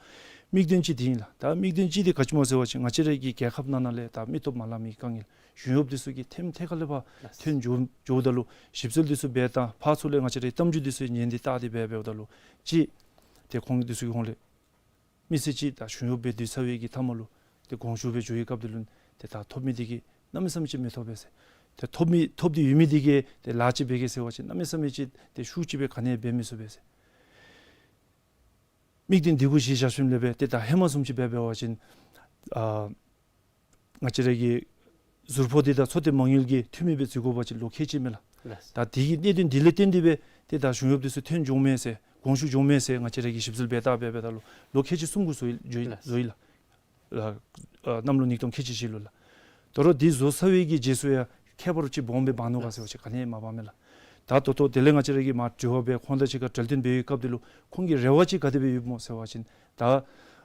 དམིགས་དོན་ཅིག་དེ་ཨིན་ལགས། ད་དམིགས་དོན་ཅིག་དེ་ག་ཅི་སྨོ་ཟེར་བ་ཅིན་ང་བཅས་ར་གི་རྒྱལ་ཁབ་ནང་ན་ལས་ད་མི་སྟོབས་མ་ལང་མི་དཀའ་ངལ་གཞུང་གཡོགཔ་དེ་ཚུ་གིས་ཐེམ་ཐེ་ཁ་ལས་ཕར་ལགས། ཐོན་འགྱོ་འགྱོཝ་ད་ལུ་ཞིབ་འཚོལ་དེ་ཚུ་འབད་དང་ཕར་ཚུར་ལས་ང་བཅས་ར་གི་གཏམ་རྒྱུད་དེ་ཚུ་ཉན་ཏེ་བལྟ་སྟེ་འབད་འབདཝ་ད་ལུ་གཅིག་ཏེ་ཁོང་གི་དེ་ཚུ་གི་ཧོངས་ལས་མི་སེར་ཅིག་ད་གཞུང་གཡོགཔ་སྦེ་སྡོད་ཚར་བའི་གི་མཐའ་མ་ལུ་ཏེ་དགོངས་ཞུ་སྦེ་འགྱོ་བའི་སྐབས་དེ་ལུ་ཏེ་ད་ཐོབ་མི་དེ་གིས་གནམ་མེད་ས་མེད་ཅིག་མི་ཐོབ་པས་ཟེར། ཏེ་ཐོབ་མི་ཐོབ་སྟེ་ཡོད་མི་དེ་གིས་ཏེ་ལཱ་ཅིག་འབད་གེ་ཟེར་བ་ཅིན་གནམ་མེད་ས་མེད་ཅིག་ཏེ་ཤུགས་ཅིག་སྦེ་ག་ནི་ཡང་འབད་མི་ཚུགས་པས་ཟེར། དམིགས་དོན་དེ་གུ་གཞི་བཞག་ཞིནམ་ལས་སྦེ་ཏེ་ད་ཧེ་མ་བཟུམ་ཅིག་འབད་འབད་བ་ཅིན་ཨ་ང་བཅས་ར་གི་ཟུར་ཕོག་དེ་དང་ཚོགས་སྡེ་མ་དངུལ་གྱི་འཐུས་མི་སྦེ་འཛུལ་དགོ་པ་ཅིན་ལོ་ཁལ་གཅིག་མས་ལགས། ལགས། ད་དེ་གི་གནད་དོན་དེ་ལས་བརྟེན་ཏེ་སྦེ་ཏེ་ད་གཞུང་གཡོགཔ་དེ་ཚུ་ཐོན་འགྱོཝ་མས་ཟེར་དགོངས་ཞུ་འགྱོཝ་མས་ཟེར་ང་བཅས་ར་གིས་ཞིབ་འཚོལ་འབད་བལྟ་འབད་འབདཝ་ད་ལུ་ལོ་ཁལ་གཅིག་གསུམ་གུ་བཟོ་ཡི་བཟོ་ཡི་ལགས། བཟོ་ཡི་ལགས། ཨ་གནམ་ལོ་ཉིས་སྟོང་ཁལ་གཅིག་བཞི་ལུ་ལགས། ད་རུང་དེ་བཟོ་ཚར་བའི་གི་རྗེས་སུ་ཡང་ཁྱད་པར་ཅིག་སྦོམ་སྦེ་འབག་ནུག་ག་ཟེར་བ་ཅིན་ག་ནི་ཡང་མ་འབག་མས་ལགས། ད་ད་ལྟོ་དེ་ལས་ང་བཅས་ར་གིས་མར་དྲི་བ་འབད་ཁོང་དང་གཅིག་ཁར་གྲོས་བསྟུན་འབད་བའི་སྐབས་དེ་ལུ་ཁོང་གི་རེ་བ་ཅིག་ག་དེ་སྦེ་ཡོདཔ་སྨོ་ཟེར་བ་ཅིན་ད་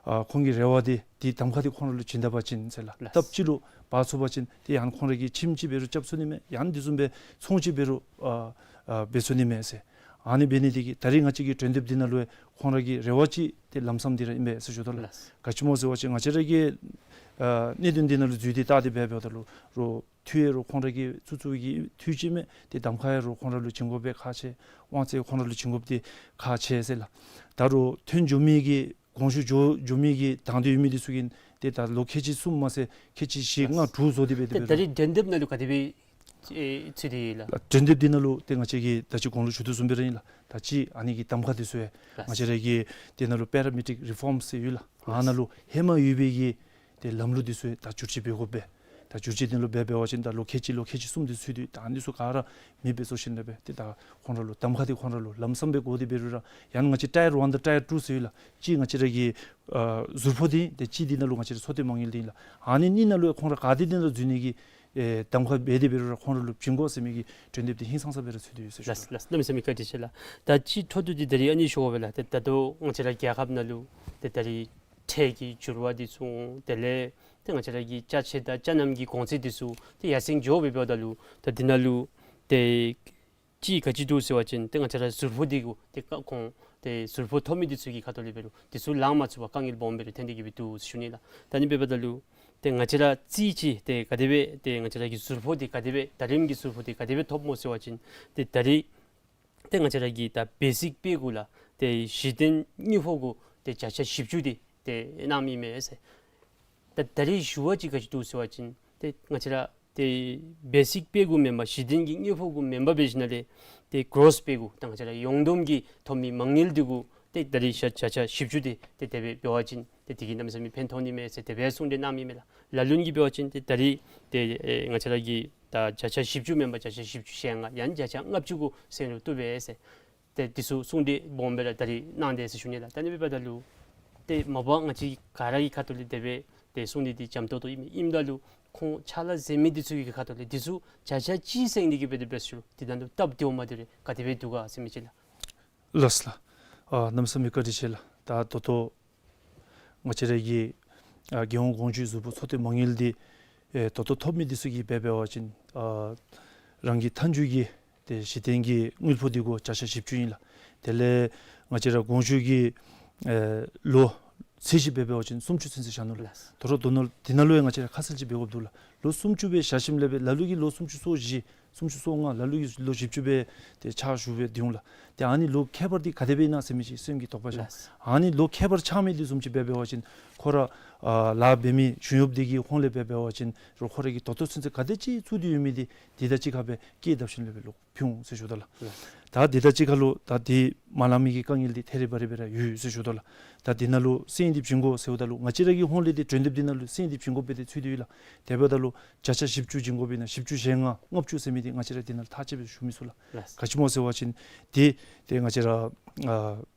ཨ་ཁོང་གི་རེ་བ་དེ་དེ་གདམ་ཁ་དེ་ཁོང་ར་ལུ་བྱིན་ད་པ་ཅིན་ཟེར་ལགས། ལགས། སྟབས་གཅིག་ལུ་འབག་ཚུགས་པ་ཅིན་དེ་ཡང་ཁོང་ར་གིས་ཁྱིམ་ཅིག་འབད་རུང་རྐྱབ་ཚུགས་ནི་མས། ཡང་དེ་བཟུམ་སྦེ་ཚོང་ཅིག་འབད་རུང་ཨ་ཨ་འབད་ཚུགས་ནི་མས་ཟེར། ཨ་ནི་འབད་ནི་དེ་གིས་ད་རིས་ང་བཅས་ཀྱི་གྲོས་འདེབས་འདི་ནང་ལུ་ཡང་ཁོང་ར་གི་རེ་བ་ཅིག་ཏེ་ལམ་སང་འདི་ར་ཨིན་པས་ཟེར་ཞུ་དོ་ལགས། ལགས། ག་ཅི་སྨོ་ཟེར་བ་ཅིན་ང་བཅས་ར་གི་ཨ་གནད་དོན་འདི་ནང་ལུ་འཛུལ་ཏེ་བལྟ་སྟེ་འབད་འབདཝ་ད་ལུ་རོགས་འཐུས་ཡང་རོགས་ཁོང་ར་གིས་བཙུགས་བཙུགསཔ་གིས་འཐུས་ཅིག་མས། ཏེ་གདམ་ཁ་ཡང་རོགས་ཁོང་ར་ལུ་བྱིན་དགོཔ་སྦེ་ཁག་ཆེ། དབང་ཚད་ཁོང་ར་ལུ་བྱིན་དགོཔ་འདི་ཁག་ཆེ་ཟེར་ལགས། ད་རོགས་ཐོན་འགྱོ་མི་གི་དགོངས་ཞུ་འགྱོ་འགྱོ་མི་གི་དང་འདོད་ཡོད་མི་འདི་ཚུ་གིས་ཏེ་ད་ལོ་ཁལ་གཅིག་གསུམ་མ་ཚད་ཁལ་གཅིག་བཞི་ལྔ་དྲུག་བཟོ་སྟེ་འབད་དེ་ཏེ་འབད་ད་རུང་རེས་གྲོས་འདེབས་ནང་ལུ་ག་དེ་སྦེ་ཨེ་ཚུད་དེ་ཡོད་ལགས། གྲོས་འདེབས་འདི་ནང་ལུ་ཏེ་ང་བཅས་ཀྱིས་ད་ཅི་གོང་ལུ་ཞུ་དོ་བཟུམ་སྦེ་ར་ཨིན་ལགས། ད་ཅི་ཨ་ནི་གི་གདམ་ཁ་འདི་ཚུ་ཡང་ལགས། ང་བཅས་ར་གི་འདི་ནང་ལུ་པེ་ར་མེ་ཊིག་རི་ཕོམ་ཟེར་ཡོད་ལགས། ཨ་ནཱ་ལུ་ཧེ་མ་ཡོད་པའི་གི་ཏེ་ལམ་ལུགས་འདི་ཚུ་ཡང་ད་བསྒྱུར་བཅོས་འབད་དགོ་པས། ད་བསྒྱུར་བཅོས་འདི་ལུ་འབད་འབད་བ་ཅིན་ད་ལོ་ཁལ་གཅིག་ལོ་ཁལ་གཅིག་གསུམ་འདི་ཚུད་དེ་ད་ཨ་ནི་ཚུ་ག་ར་མེདཔ་སྦེ་བཟོ་ཞིནམ་ལས་སྦེ་ཏེ་ད་ཁོང་ར་ལུ་གདམ་ཁ་འདི་ཁོང་ར་ལུ་ལམ་སང་སྦེ་དགོ་སྟེ་འབད་རུང་ར་ཡང་ན་ང་བཅས་ཊ་ཡར་ཝན་དང་ཊ་ཡར་ཊུ་ཟེར་ཡོད་ལགས། ཅིག་ང་བཅས་ར་གི་ཨ་ཟུར་ཕོགས་འདི་ཏེ་ཅིག་འདི་ནང་ལུ་ང་བཅས་ར་ཚོགས་སྡེ་མ་དངུལ་འདི་ཨིན་ལགས། ཨ་ནི་གཉིས་ནང་ལུ་ཡང་ཁོང་ར་ག་དེ་འདི་ནང་ལུ་འཛུལ་ནི་གི་ཨེ་གདམ་ཁ་འབད་དེ་འབད་རུང་ར་ཁོང་ར་ལུ་བྱིན་དགོ་ཟེར་མི་གི་གྲོས་འདེབས་འདི་ཧིང་སངས་ས་སྦེ་ར་ཚུད་དེ་ཡོད་ཟེར་ཞུ་ལགས། ལགས་ལགས། གནམ་མེད་ས་མེད་བཀའ་དྲིན་ཆེ་ལགས། ད་ཅི་འཕྲོ་མཐུད་དེ་ད་རིས་ཨ་ནི་ཞུ་དགོ་པས་ལགས། ཏེ་ད་ལྟོ་ང་བཅས་ར་རྒྱལ་ཁབ་ནང་ལུ་ཏེ་ད་རིས་ཁྲལ་གྱི་འགྱུར་བ་འདི་ཚུ་དེ་ལས་ཏེ་ང་བཅས་ར་གི་ཅ་ཆས་དང་ཅ་རྣམ་གྱི་གོང་ཚད་འདི་ཚུ་ཏེ་ཡར་སེང་འགྱོ་སྦེ་འབདཝ་ད་ལུ་ད་འདི་ནང་ལུ་ཏེ་ཅིག་ག་ཅི་འདུག་ཟེར་བ་ཅིན་ཏེ་ང་བཅས་ར་ཟུར་ཕོགས་འདི་གུ་ཏེ་ཁ་ཁོང་ཏེ་ཟུར་ཕོགས་ཐོབ་མི་འདི་ཚུ་གི་ཁ་ཐུག་ལས་འབད་རུང་འདི་ཚུ་ལང་མ་ཚུགས་པར་དཀའ་ངལ་སྦོམ་སྦེ་ར་ཐོན་ཏེ་གི་སྦེ་འདུག་ཟེར་ཞུ་ནི་ལགས། ད་ཨ་ནི་འབདཝ་ད་ལུ་ཏེ་ང་བཅས་ར་རྩིས་ཅིག་ཏེ་ག་དེ་སྦེ་ཏེ་ང་བཅས་ར་གི་ཟུར་ཕོགས་འདི་ག་དེ་སྦེ་ད་རིས་ཀྱི་ཟུར་ཕོགས་འདི་ག་དེ་སྦེ་ཐོབ་སྨོ་ཟེར་བ་ཅིན་ཏེ་ད་རིས་ཏེ་ང་བཅས་ར་གི་ད་བེ་སིཀ་པེ་གུ་ལགས་ཏེ་གཞི་རྟེན་དངུལ་ཕོགས་གུ་ཏེ་བརྒྱ་ཆ་བཞི་བཅུ་འདི་ཏེ་གནངམ་ཨིན་མས་ཟེར། ད་ད་རིས་ཞུ་བ་ཅིག་ག་ཅི་འདུག་ཟེར་བ་ཅིན་ཏེ་ང་བཅས་ར་ཏེ་བེ་སིཀ་པེ་གུ་མེན་པར་གཞི་རྟེན་གྱི་དངུལ་ཕོགས་གུ་མེན་པར་འབད་ཞིནམ་ལས་ཏེ་གོ་རོསི་པེ་གུ་ད་ང་བཅས་ར་ཡོངས་བསྡོམས་ཀྱི་ཐོབ་མི་མ་དངུལ་འདི་གུ་ཏེ་ད་རིས་བརྒྱ་ཆ་བཞི་བཅུ་འདི་ཏེ་དེ་སྦེ་འབད་བ་ཅིན་ཏེ་དེ་གིས་གནམ་མེད་ས་མེད་ཕན་ཐོགས་ནི་མས་ཟེར་དེ་སྦེ་གསུངས་ཏེ་གནངམ་ཨིན་མས་ལགས། ལ་ལུ་གིས་འབད་བ་ཅིན་ཏེ་ད་རིས་ཏེ་ཨེ་ང་བཅས་ར་གི་ད་བརྒྱ་ཆ་བཞི་བཅུ་མེན་པར་བརྒྱ་ཆ་བཞི་བཅུ་ཞེ་ལྔ་ཡང་ན་བརྒྱ་ཆ་ལྔ་བཅུ་གུ་སེང་རུང་བཏུབ་པས་ཟེར། ཏེ་འདི་ཚུ་གསུངས་ཏེ་སྦོམ་སྦེ་ར་ད་རིས་གནང་དེས་ཟེར་ཞུ་ནི་ལགས། ད་ཨ་ནི་འབདཝ་ད་ལུ་ཏེ་མ་པ་ང་བཅས་ག་ར་གི་ཁ་ཐུག་ལས་དེ་སྦེ་ཏེ་གསུངས་ཏེ་འདི་འཇམ་ཏོང་ཏོ་ཨིན་མས། ཨིནམ་ད་ལུ་ཁོང་ཕྱག་ལཱ་མཛད་མི་འདི་ཚུ་གི་ཁ་ཐུག་ལས་འདི་ཚུ་བརྒྱ་ཆ་གཅིག་སེང་ནི་གི་འབད་དེ་འབད་ཞུ་རུང་འདི་ད་ལྟོ་སྟབས་བདེཝ་མས། དེ་རེ་ག་དེ་སྦེ་འདུག་ག་ཟེར་མི་ཅིག་ལགས། ལགས་ལགས། ཨ་གནམ་མེད་ས་མེད་བཀའ་དྲིན་ཆེ་ལགས། ད་ད་ལྟོ་ང་བཅས་ར་གི་ཨ་རྒྱལ་ཡོངས་གོང་ཞུས་ཟུར་ཕོགས་ཚོགས་སྡེ་མ་དངུལ་འདི་ཨེ་ད་ལྟོ་ཐོབ་མི་འདི་ཚུ་གིས་འབད་འབད་བ་ཅིན་ཨ་རང་གི་མཐའ་མཇུག་གི་ཏེ་གཞི་རྟེན་གྱི་དངུལ་ཕོགས་འདི་གུ་བརྒྱ་ཆ་བཞི་བཅུ་ཨིན་ལགས། དེ་ལས་ང་བཅས་ར་གོང་ཞུས་ཀྱི་ཨེ་ལོ་ཚད་གཞི་འབད་འབད་བ་ཅིན་སུམ་ཅུ་ཚུན་ཚོད་བཞག་ནུག་ལགས། ལགས། དོ་རུང་དོ་ནང་འདི་ནང་ལུ་ཡང་ང་བཅས་ར་ཁ་གསལ་ཅིག་འབད་དགོཔ་འདུག་ལགས། ལོ་སུམ་ཅུ་སྦེ་བཞག་ཞིནམ་ལས་སྦེ་ལ་ལུ་གིས་ལོ་སུམ་ཅུ་སོ་བཞི་སུམ་ཅུ་སོ་ལྔ་ལ་ལུ་གིས་ལོ་བཞི་བཅུ་སྦེ་ཏེ་ཕྱག་ཞུ་སྦེ་སྡོད་འོང་ལགས། ཏེ་ཨ་ནི་ལོ་ཁྱད་པར་འདི་ག་དེ་སྦེ་ཨིན་ན་ཟེར་མི་ཅིག་སེམས་ཀྱི་དོགས་པ་ཤར། ལགས། ཨ་ནི་ལོ་ཁྱད་པར་ཆགས་མི་འདི་བཟུམ་ཅིག་འབད་འབད་བ་ཅིན་ཁོ་ར་ཨ་ལཱ་འབད་མི་གཞུང་གཡོགཔ་འདི་གི་ཧོངས་ལས་འབད་འབད་བ་ཅིན་རོགས་ཁོ་ར་གིས་ད་ལྟོ་ཚུན་ཚོད་ག་དེ་ཅིག་བཙུགས་ཏེ་ཡོད་མི་འདི་འདི་དང་གཅིག་ཁར་སྦེ་སྐྱེལ་བཏབ་ཞིནམ་ལས་སྦེ་ལོག་ཕུལ་འོང་ཟེར་ཞུ་དོ་ལགས། ལགས། ད་འདི་དང་གཅིག་ཁར་ལུ་ད་འདི་མ་ལང་མི་གི་དཀའ་ངལ་འདི་ཐད་རི་བ་རི་སྦེ་ར་ཡོད་ཟེར་ཞུ་དོ་ལགས། ད་འདི་ནང་ལུ་སེང་འདི་བྱིན་དགོ་ཟེརཝ་ད་ལུ་ང་བཅས་ར་གི་ཧོངས་ལས་འདི་གྲོས་འདེབས་འདི་ནང་ལུ་སེང་འདི་བྱིན་དགོཔ་སྦེ་ཏེ་ཚུད་དེ་ཡོད་ལགས། དེ་འབདཝ་ད་ལུ་བརྒྱ་ཆ་བཞི་བཅུ་བྱིན་དགོཔ་ཨིན་ན་བཞི་བཅུ་ཞེ་ལྔ་ལྔ་བཅུ་ཟེར་མི་འདི་ང་བཅས་ར་འདི་ནང་ལུ་ཐག་བཅད་སྦེ་ཞུ་མི་ཚུགས་ལགས། ལགས། ག་ཅི་སྨོ་ཟེར་བ་ཅིན་འདི་ཏེ་ང་བཅས་ར་ཨ་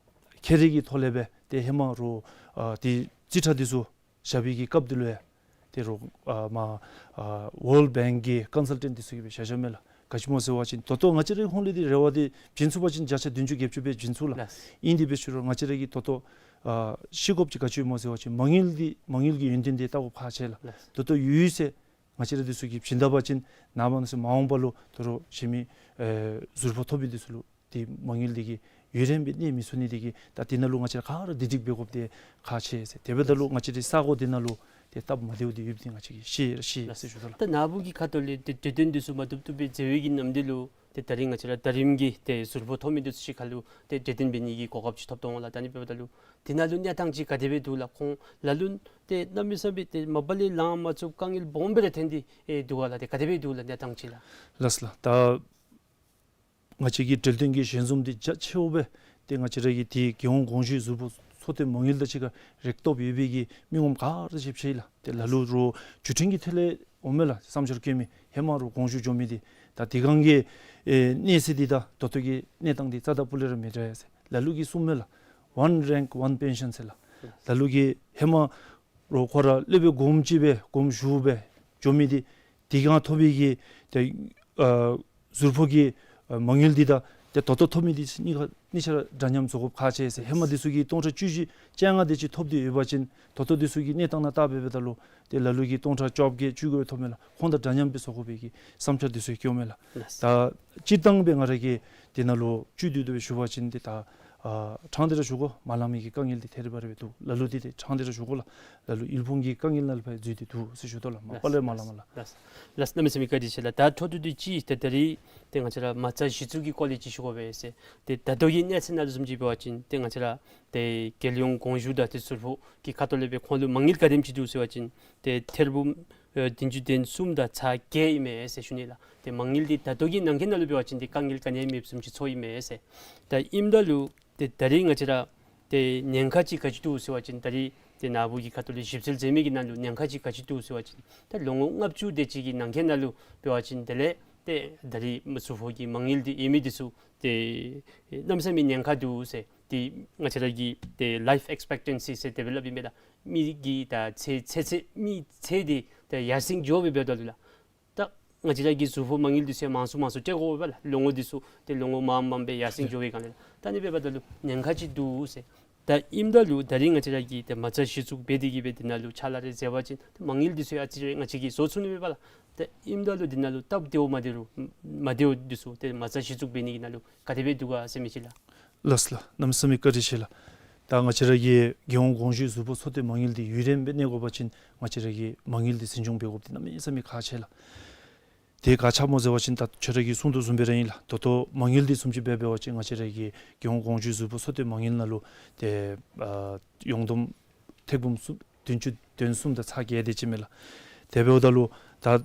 ཁེ་རེ་གི་ཐོག་ལས་སྦེ་ཏེ་ཧེ་མ་རོགས་ཨ་འདི་རྩིས་ཁྲ་འདི་ཚུ་བཞག་པའི་གི་སྐབས་འདི་ལུ་ཡང་ཏེ་རོགས་ཨ་མ་ཨ་ཝཱལཌ་བེངཀ་གི་ཀོན་སཱལ་ཊེནཊ་འདི་ཚུ་གིས་སྦེ་བཞག་བཞགཔ་མས་ལགས། ག་ཅི་སྨོ་ཟེར་བ་ཅིན་ད་ལྟོ་ང་བཅས་རའི་ཧོངས་ལས་འདི་རེ་བ་འདི་བྱིན་ཚུགས་པ་ཅིན་བརྒྱ་ཆ་བདུན་ཅུ་བརྒྱད་ཅུ་སྦེ་བྱིན་ཚུགས་ལགས། ལགས། ཨིན་དེ་འབད་ཞུ་རུང་ང་བཅས་ར་གིས་ད་ལྟོ་ཨ་ཤེས་དགོཔ་ཅིག་ག་ཅི་སྨོ་ཟེར་བ་ཅིན་མ་དངུལ་འདི་མ་དངུལ་གྱི་ཡོན་ཏན་འདི་བལྟ་དགོཔ་ཁག་ཆེ་ལགས། ལགས། ད་ལྟོ་ཡོད་ཡོད་ཟེར་ང་བཅས་ར་འདི་ཚུ་གིས་བྱིན་ད་པ་ཅིན་ནངས་པ་གནངས་ཚེ་མ་འོངས་པ་ལུ་ད་རོགས་གཞན་མི་ཨེ་ཟུར་ཕོགས་ཐོབ་མི་འདི་ཚུ་ལུ་ཏེ་མ་དངུལ་འདི་གིས་ཡུན་རིངམོ་སྦེ་གནས་མི་ཚུགས་ནི་འདི་གིས་ད་འདི་ནང་ལུ་ང་བཅས་ར་ག་ར་བདེ་སྒྲིག་འབད་དགོཔ་འདི་ཁག་ཆེ་ཟེར། དེ་འབདཝ་ད་ལུ་ང་བཅས་རའི་ས་གོ་འདི་ནང་ལུ་ཏེ་སྟབས་མ་བདེཝ་འདི་ཡོདཔ་འདི་ང་བཅས་ཀྱིས་ཤེས་ར་ཤེས་ཟེར་ཞུ་དོ་ལགས། ད་ནཱ་བུ་གི་ཁ་ཐུག་ལས་ཏེ་གྲོས་དོན་འདི་ཚུ་མ་བཏུབ་བཏུབ་སྦེ་མཛད་པའི་གི་ནམ་དུས་ལུ་ཏེ་ད་རིས་ང་བཅས་ར་ད་རིས་ཀྱི་ཏེ་ཟུར་ཕོགས་ཐོབ་མི་འདི་ཚུ་ཅིག་ཁར་ལུ་ཏེ་གྲོས་དོན་འབད་ནི་གི་གོ་སྐབས་ཅིག་ཐོབ་དོ་འོང་ལགས། ད་ཨ་ནི་འབདཝ་ད་ལུ་འདི་ནང་ལུ་གནས་སྟངས་ཅིག་ག་དེ་སྦེ་འདུག་ལགས། ཁོང་ལ་ལུ་ཏེ་གནམ་མེད་ས་མེད་ཏེ་མ་པ་ལས་ལང་མ་ཚུགས་དཀའ་ངལ་སྦོམ་སྦེ་ར་ཐོན་ཏེ་ཨེ་འདུག་ག་ལགས། ཏེ་ག་དེ་སྦེ་འདུག་ལགས་གནས་སྟངས་ཅིག་ལགས། ལགས་ལགས། ད་ང་བཅས་ཀྱི་འབྲེལ་དོན་གྱི་ཞལ་འཛོམས་འདི་རྒྱ་ཆེཝ་སྦེ་ཏེ་ང་བཅས་ར་གི་ཏེ་རྒྱལ་ཡོངས་གོང་ཞུས་ཟུར་ཕོགས་ཚོགས་སྡེ་མ་དངུལ་དང་གཅིག་ཁར་རེག་ཐོག་ཡོད་པའི་གི་མི་ངོམ་ག་ར་ཅིག་ཕྱེ་ལགས། ཏེ་ལ་ལུ་རོགས་བརྒྱུད་འཕྲིན་གྱི་ཐད་ལས་འོང་མས་ལགས། བསམ་འཆར་བཀོད་མི་ཧེ་མ་རོགས་གོང་ཞུ་འགྱོ་མི་འདི་ད་དེ་སྒང་གི་ཨེ་གནས་ཚད་འདི་དང་ད་ལྟོ་གི་གནས་སྟངས་འདི་རྩ་དང་སྤུ་ལས་ར་མི་འདྲ་ཟེར་ལ་ལུ་གིས་གསུངམ་མས་ལགས། One rank, one pension ཟེར་ལགས། ལ་ལུ་གིས་ཧེ་མ་རོགས་ཁོ་ར་སློབ་དཔོན་གོངམ་ཅིག་སྦེ་གོངམ་ཞུ་སྦེ་འགྱོ་མི་འདི་དེ་སྒང་ཐོབ་པའི་གི་ཏེ་ཨ་ཟུར་ཕོགས་ཀྱི་ཨ་མ་དངུལ་འདི་དང་ ཏེ་ད་ལྟོ་ཐོབ་མི་འདི་གཉིས་ཀ་གཉིས་ཆ་ར་འདྲ་མཉམ་བཟོ་དགོཔ་ཁག་ཆེ་ཟེར། ཧེ་མ་འདི་ཚུ་གིས་སྟོང་ཕྲག་བཅུ་བཞི་བཅོ་ལྔ་དེ་ཅིག་ཐོབ་སྟེ་ཡོད་པ་ཅིན་ད་ལྟོ་འདི་ཚུ་གི་གནས་སྟངས་ནང་བལྟ་འབདཝ་ད་ལུ་ཏེ་ལ་ལུ་གིས་སྟོང་ཕྲག་བཅོ་བརྒྱད་བཅུ་དགུ་ཐོབ་མས་ལགས། ཁོང་དང་འདྲ་མཉམ་སྦེ་བཟོ་དགོ་པའི་གི་བསམ་འཆར་འདི་ཚུ་བསྐྱེདཔ་མས་ལགས། ད་སྤྱིར་བཏང་སྦེ་ང་ར་གིས་འདི་ནང་ལུ་བཅུད་བསྡུས་ཏེ་སྦེ་ཞུ་བ་ཅིན་ཏེ་ད་ཨ་ཕྲང་སྟེ་ར་ཞུ་དགོ། མ་ལང་མི་གི་དཀའ་ངལ་འདི་ཐད་རི་བ་རི་སྦེ་འདུག། ལ་ལུ་འདི་ཏེ་ཕྲང་སྟེ་ར་ཞུ་དགོ་ལགས། ལ་ལུ་དབུལ་ཕོངས་ཀྱི་དཀའ་ངལ་ནང་ལུ་ཕར་འཛུལ་ཏེ་འདུག་ཟེར་ཞུ་དོ་ལགས། མ་པ་ལས་མ་ལང་མས་ལགས། ལགས། ལགས། གནམ་མེད་ས་མེད་བཀའ་དྲིན་ཆེ་ལགས། ད་འཕྲོ་མཐུད་དེ་ཅིག་ཏེ་ད་རིས་ཏེ་ང་བཅས་ར་མ་རྩ་གཞི་བཙུགས་ཀྱི་སྐོར་ལས་ཅིག་ཞུ་དགོ་པས་ཟེར། ཏེ་ད་ལྟོ་གི་གནས་ཚད་ནང་ལུ་བཟུམ་ཅིག་འབད་བ་ཅིན་ཏེ་ང་བཅས་ར་ཏེ་རྒྱལ་ཡོངས་དགོངས་ཞུ་དང་ཏེ་ཟུར་ཕོག་གི་ཁ་ཐུག་ལས་སྦེ་ཁོང་ལུ་མ་དངུལ་ག་དེམ་ཅིག་འདུག་ཟེར་བ་ཅིན་ཏེ་ཐེར་འབུམ་ཨེ་བདུན་ཅུ་དོན་གསུམ་དང་ཚག་བརྒྱད་ཨིན་མས་ཟེར་ཞུ་ནི་ལགས། ཏེ་མ་དངུལ་འདི་ད་ལྟོ་གི་ནང་འཁོད་ནང་ལུ་འབད་བ་ཅིན་ཏེ་དཀའ་ངལ་ག་ནི་ཡང་མེདཔ་བཟུམ་ཅིག་ཚོར་ཨིན་མས་ཟེར། ད་ཨིནམ་ད་ལུ་ཏེ་ད་རིས་ང་བཅས་ར་ཏེ་ཉེན་ཁ་ཅིག་ག་ཅི་འདུག་ཟེར་བ་ཅིན་ད་རིས་ཏེ་ནཱ་བུ་གི་ཁ་ཐུག་ལས་ཞིབ་འཚོལ་མཛད་མི་གི་ནང་ལུ་ཉེན་ཁ་ཅིག་ག་ཅི་འདུག་ཟེར་བ་ཅིན་ད་ལོ་ངོ་ལྔ་བཅུ་དེ་ཅིག་གི་ནང་འཁོད་ནང་ལུ་འབད་བ་ཅིན་དེ་ལས་ཏེ་ད་རིས་མ་ཟུར་ཕོག་གི་མ་དངུལ་འདི་ཡོད་མི་འདི་ཚུ་ཏེ་གནམ་མེད་ས་མེད་ཉེན་ཁ་འདུག་ཟེར། ཏེ་ང་བཅས་ར་གི་ཏེ་ལའིཕ་ཨེགསི་པེག་ཊེན་སི་ཟེར་དེ་སྦེ་སླབ་ཨིན་པས་ལགས། མི་གི་ད་ཚེ་ཚེ་ཚད་མི་ཚེ་འདི་ད་ཡར་སེང་འགྱོ་སྦེ་འབདཝ་ད་ལུ་ལགས། ད་ང་བཅས་ར་གི་ཟུར་ཕོག་མ་དངུལ་འདི་ཚུ་མང་སུ་མང་སུ་སྤྲོད་དགོ་པས་ལགས། ལོ་ངོ་འདི་ཚུ་ཏེ་ལོ་ངོ་མངམ་མངམ་སྦེ་ཡར་སེང་འགྱོ་བའི་སྒང་ལས་ལགས། ད་ཨ་ནི་འབདཝ་ད་ལུ་ཉེན་ཁ་ཅིག་འདུག་ཟེར། ད་ཨིནམ་ད་ལུ་ད་རིས་ང་བཅས་ར་གིས་ཏེ་མ་རྩ་གཞི་བཙུགས་འབད་དེ་གིས་སྦེ་འདི་ནང་ལུ་ཕྱག་ལཱ་རེ་མཛད་པ་ཅིན་ཏེ་མ་དངུལ་འདི་ཚུ་ཡང་ཨ་ཙི་རེ་ང་བཅས་ཀྱིས་བཟོ་ཚུགས་ནི་མས་པ་ལགས། ད་ཨིནམ་ད་ལུ་འདི་ནང་ལུ་སྟབས་བདེཝ་མ་བདེ་རུང་མ་བདེཝ་འདི་ཚུ་ཏེ་མ་རྩ་གཞི་བཙུགས་འབད་ནི་གི་ནང་ལུ་ག་དེ་སྦེ་འདུག་ག་ཟེར་མི་ཅིག་ལགས། ལགས་ལགས། གནམ་མེད་ས་མེད་བཀའ་དྲིན་ཆེ་ལགས། ད་ང་བཅས་ར་གི་རྒྱལ་ཡོངས་དགོངས་ཞུའི་ཟུར་ཕོག་ཚོགས་སྡེ་མ་དངུལ་འདི་ཡུན་རིངམོ་སྦེ་གནས་དགོ་པ་ཅིན་ང་བཅས་ར་གི་མ་དངུལ་འདི་འཛིན་སྐྱོང་འབད་དགོཔ་འདི་གནམ་མེད་ས་མེད་ཁག་ཆེ་ལགས། དེ་ག་ཅི་སྨོ་ཟེར་བ་ཅིན་ད་ཁྱོད་ར་གིས་གསུང་དོ་བཟུམ་སྦེ་ར་ཨིན་ལགས། ད་ལྟོ་མ་དངུལ་འདི་བཟུམ་ཅིག་འབད་འབད་བ་ཅིན་ང་བཅས་ར་གི་རྒྱལ་ཡོངས་དགོངས་ཞུའི་ཟུར་ཕོག་ཚོགས་སྡེ་མ་དངུལ་ནང་ལུ་ཏེ་ཨ་ཡོངས་བསྡོམས་ཐེར་འབུམ་གསུམ་བདུན་ཅུ་དོན་གསུམ་དང་ཚག་བརྒྱད་དེ་ཅིག་མས་ལགས། དེ་འབདཝ་ད་ལུ་ད་ཨ་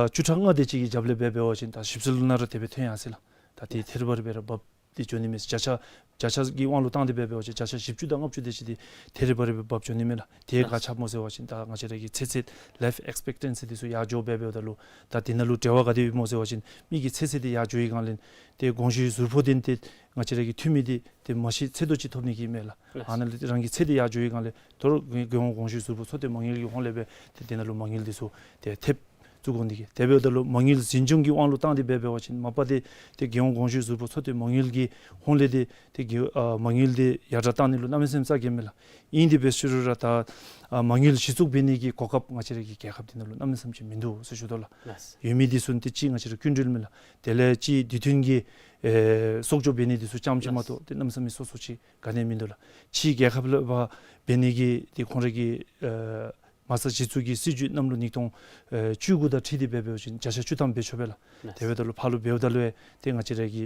བཅུ་ཕྲག་ལྔ་དེ་ཅིག་གི་རྒྱབ་ལས་འབད་འབད་བ་ཅིན་ད་ཞིབ་འཚོལ་ནང་ར་དེ་སྦེ་ཐོན་ཡར་སོ་ཡི་ལགས། ད་དེ་ཐད་རི་བ་རི་སྦེ་ར་འབབ་སྟེ་འགྱོ་ནི་མས། བརྒྱ་ཆ་བརྒྱ་ཆ་གི་དབང་ལུ་བཏང་སྟེ་འབད་འབད་བ་ཅིན་བརྒྱ་ཆ་བཞི་བཅུ་དང་ལྔ་བཅུ་དེ་ཅིག་འདི་ཐད་རི་བ་རི་སྦེ་འབབ་འགྱོ་ནི་མས་ལགས། དེ་ག་ཅི་སྨོ་ཟེར་བ་ཅིན་ད་ང་བཅས་ར་གི་ཚེ་ཚད་ལའིཕ་ཨེགསི་པེག་ཊེན་སི་འདི་ཚུ་ཡར་འགྱོ་འབད་འབདཝ་ད་ལུ་ད་དེ་ནང་ལུ་འབྲེལ་བ་ག་དེ་ཡོདཔ་སྨོ་ཟེར་བ་ཅིན་མི་གི་ཚེ་ཚད་འདི་ཡར་འགྱོ་བའི་སྒང་ལས་ཏེ་དགོངས་ཞུའི་ཟུར་ཕོག་འདི་ཏེ་ང་བཅས་ར་གི་འཐུས་མི་འདི་ཏེ་མ་གཞི་ཚེ་སྟོབས་ཅིག་ཐོབ་ནི་གི་མས་ལགས། ལགས། ཨ་ནཱ་ལས་རང་གི་ཚད་འདི་ཡར་འགྱོ་བའི་སྒང་ལས་ད་རུང་རྒྱལ་ཡོངས་དགོངས་ཞུའི་ཟུར་ཕོག་ཚོགས་སྡེ་མ་དངུལ་གྱི་ཧོངས་ལས་སྦེ་ཏེ་དེ་ནང་ལུ་མ་དངུལ་འདི་ཚུ་ཏེ་ཐེབས་བཙུགས་དགོ་ནི་གི། དེ་འབདཝ་ད་ལུ་མ་དངུལ་འཛིན་སྐྱོང་གི་དབང་ལུ་བཏང་སྟེ་འབད་འབད་བ་ཅིན་མ་པ་འདི་ཏེ་རྒྱལ་ཡོངས་དགོངས་ཞུའི་ཟུར་ཕོག་ཚོགས་སྡེ་མ་དངུལ་གྱི་ཧོངས་ལས་ཏེ་ཏེ་རྒྱལ་ཨ་མ་དངུལ་འདི་ཡར་དྲག་བཏང་ནི་ལུ་གནམ་མེད་ས་མེད་ཚ་གྱང་མས་ལགས། ཨིན་དེ་འབད་ཞུ་རུང་ར་ད་ཨ་མ་དངུལ་གཞི་བཙུགས་འབད་ནི་གི་གོ་སྐབས་ང་བཅས་ར་གི་རྒྱལ་ཁབ་འདི་ནང་ལུ་གནམ་མེད་ས་མེད་ཅིག་མིན་འདུག་ཟེར་ཞུ་དོ་ལགས། ལགས། ཡོད་མི་འདི་ཚུ་ཏེ་གཅིག་ང་བཅས་ར་སྐྱིན་འགྲུལ་མས་ལགས། དེ་ལས་གཅིག་དུས་མཐུན་གྱི་ཨེ་གསོག་འཇོག་འབད་ནི་འདི་ཚུ་ཙམ་ཅིག་མ་གཏོགས་ཏེ་གནམ་མེད་ས་མེད་སོ་སོ་ཅིག་ག་ནི་ཡང་མིན་འདུག་ལགས། ཕྱིའི་རྒྱལ་ཁབ་ལུ་ཕར་འབད་ནི་གི་ཏེ་ཁོང་ར་གི་ཨེ་མ་རྩ་གཞི་བཙུགས་ཀྱི་སྲིད་བྱུས་གནམ་ལོ་ཉིས་སྟོང་ཨེ་བཅུ་དགུ་དང་འཁྲིལ་ཏེ་འབད་འབད་བ་ཅིན་བརྒྱ་ཆ་བཅུ་ཐམ་འབད་ཆོག་པས་ལགས། ལགས། དེ་འབདཝ་ད་ལུ་ཕར་ལུ་འབདཝ་ད་ལུ་ཡང་ཏེ་ང་བཅས་ར་གི་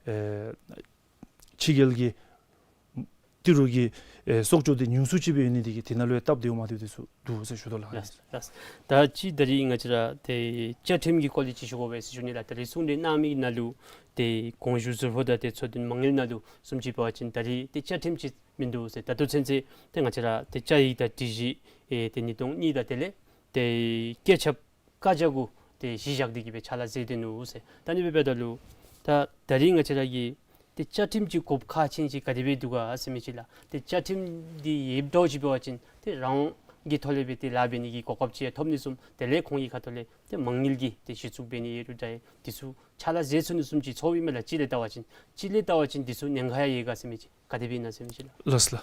ཨེ་ཕྱི་རྒྱལ་གྱི་ཏི་རུ་གི་ཨེ་གསོག་འཇོག་འདི་ཉུང་སུ་ཅིག་སྦེ་ཡོད་ནི་འདི་གིས་དེ་ནང་ལུ་ཡང་སྟབས་བདེཝ་མ་བདེཝ་འདི་ཚུ་འདུག་ཟེར་ཞུ་དོ་ལགས། ལགས། ལགས། ད་ཅི་ད་རིས་ང་བཅས་ར་ཏེ་བཅའ་ཁྲིམས་ཀྱི་སྐོར་ལས་ཅིག་ཞུ་དགོ་པས་ཟེར་ཞུ་ནི་ལགས། ད་རིས་གསུང་གྲོས་གནང་མི་ནང་ལུ་ཏེ་དགོངས་ཞུ་ཟུར་ཕོག་དང་ཏེ་ཚོགས་འདུ་མ་དངུལ་ནང་ལུ་བཟུམ་ཅིག་འབད་བ་ཅིན་ད་རིས་ཏེ་བཅའ་ཁྲིམས་ཅིག་མིན་འདུག་ཟེར། ད་ལྟོ་ཚུན་ཚོད་ཏེ་ང་བཅས་ར་ཏེ་བཅའ་ཡིག་དང་སྒྲིག་གཞི་ཨེ་ཏེ་ཉིས་སྟོང་གཉིས་དང་དེ་ལས་ཏེ་བཀོད་ཁྱབ་བཀའ་རྒྱ་གུ་ཏེ་གཞི་བཞག་སྟེ་གིས་སྦེ་ཕྱག་ལཱ་མཛད་དེ་ནུག་ཟེར། ད་ཨ་ནི་སྦེ་འབདཝ་ད་ལུ་ད་ད་རིས་ང་བཅས་ར་གི་ཏེ་བཅའ་ཁྲིམས་ཀྱི་དགོཔ་ཁག་ཆེ་ཅིག་ག་དེ་སྦེ་འདུག་ག་ཟེར་མི་ཅིག་ལགས། ཏེ་བཅའ་ཁྲིམས་འདི་ཡོདཔ་འདྲཝ་ཅིག་འབད་བ་ཅིན་ཏེ་རང་གི་ཐོག་ལས་སྦེ་ཏེ་ལཱ་འབད་ནི་གི་གོ་སྐབས་ཅིག་ཡང་ཐོབ་ནི་བཟུམ་དེ་ལས་ཁོང་གི་ཁ་ཐུག་ལས་ཏེ་མ་དངུལ་གྱི་ཏེ་གཞི་བཙུགས་འབད་ནི་ཡོད་རུང་འདྲ་ཡི་འདི་ཚུ་ཕྱག་ལཱ་མཛད་ཚུགས་ནི་བཟུམ་ཅིག་ཚོརཝ་ཨིན་མས་ལགས། གཅིག་ལས་བལྟ་བ་ཅིན་གཅིག་ལས་བལྟ་བ་ཅིན་འདི་ཚུ་ཉེན་ཁ་ཡང་ཡོད་ག་ཟེར་མི་ཅིག་ག་དེ་སྦེ་ཨིན་ན་ཟེར་མི་ཅིག་ལགས། ལགས་ལགས།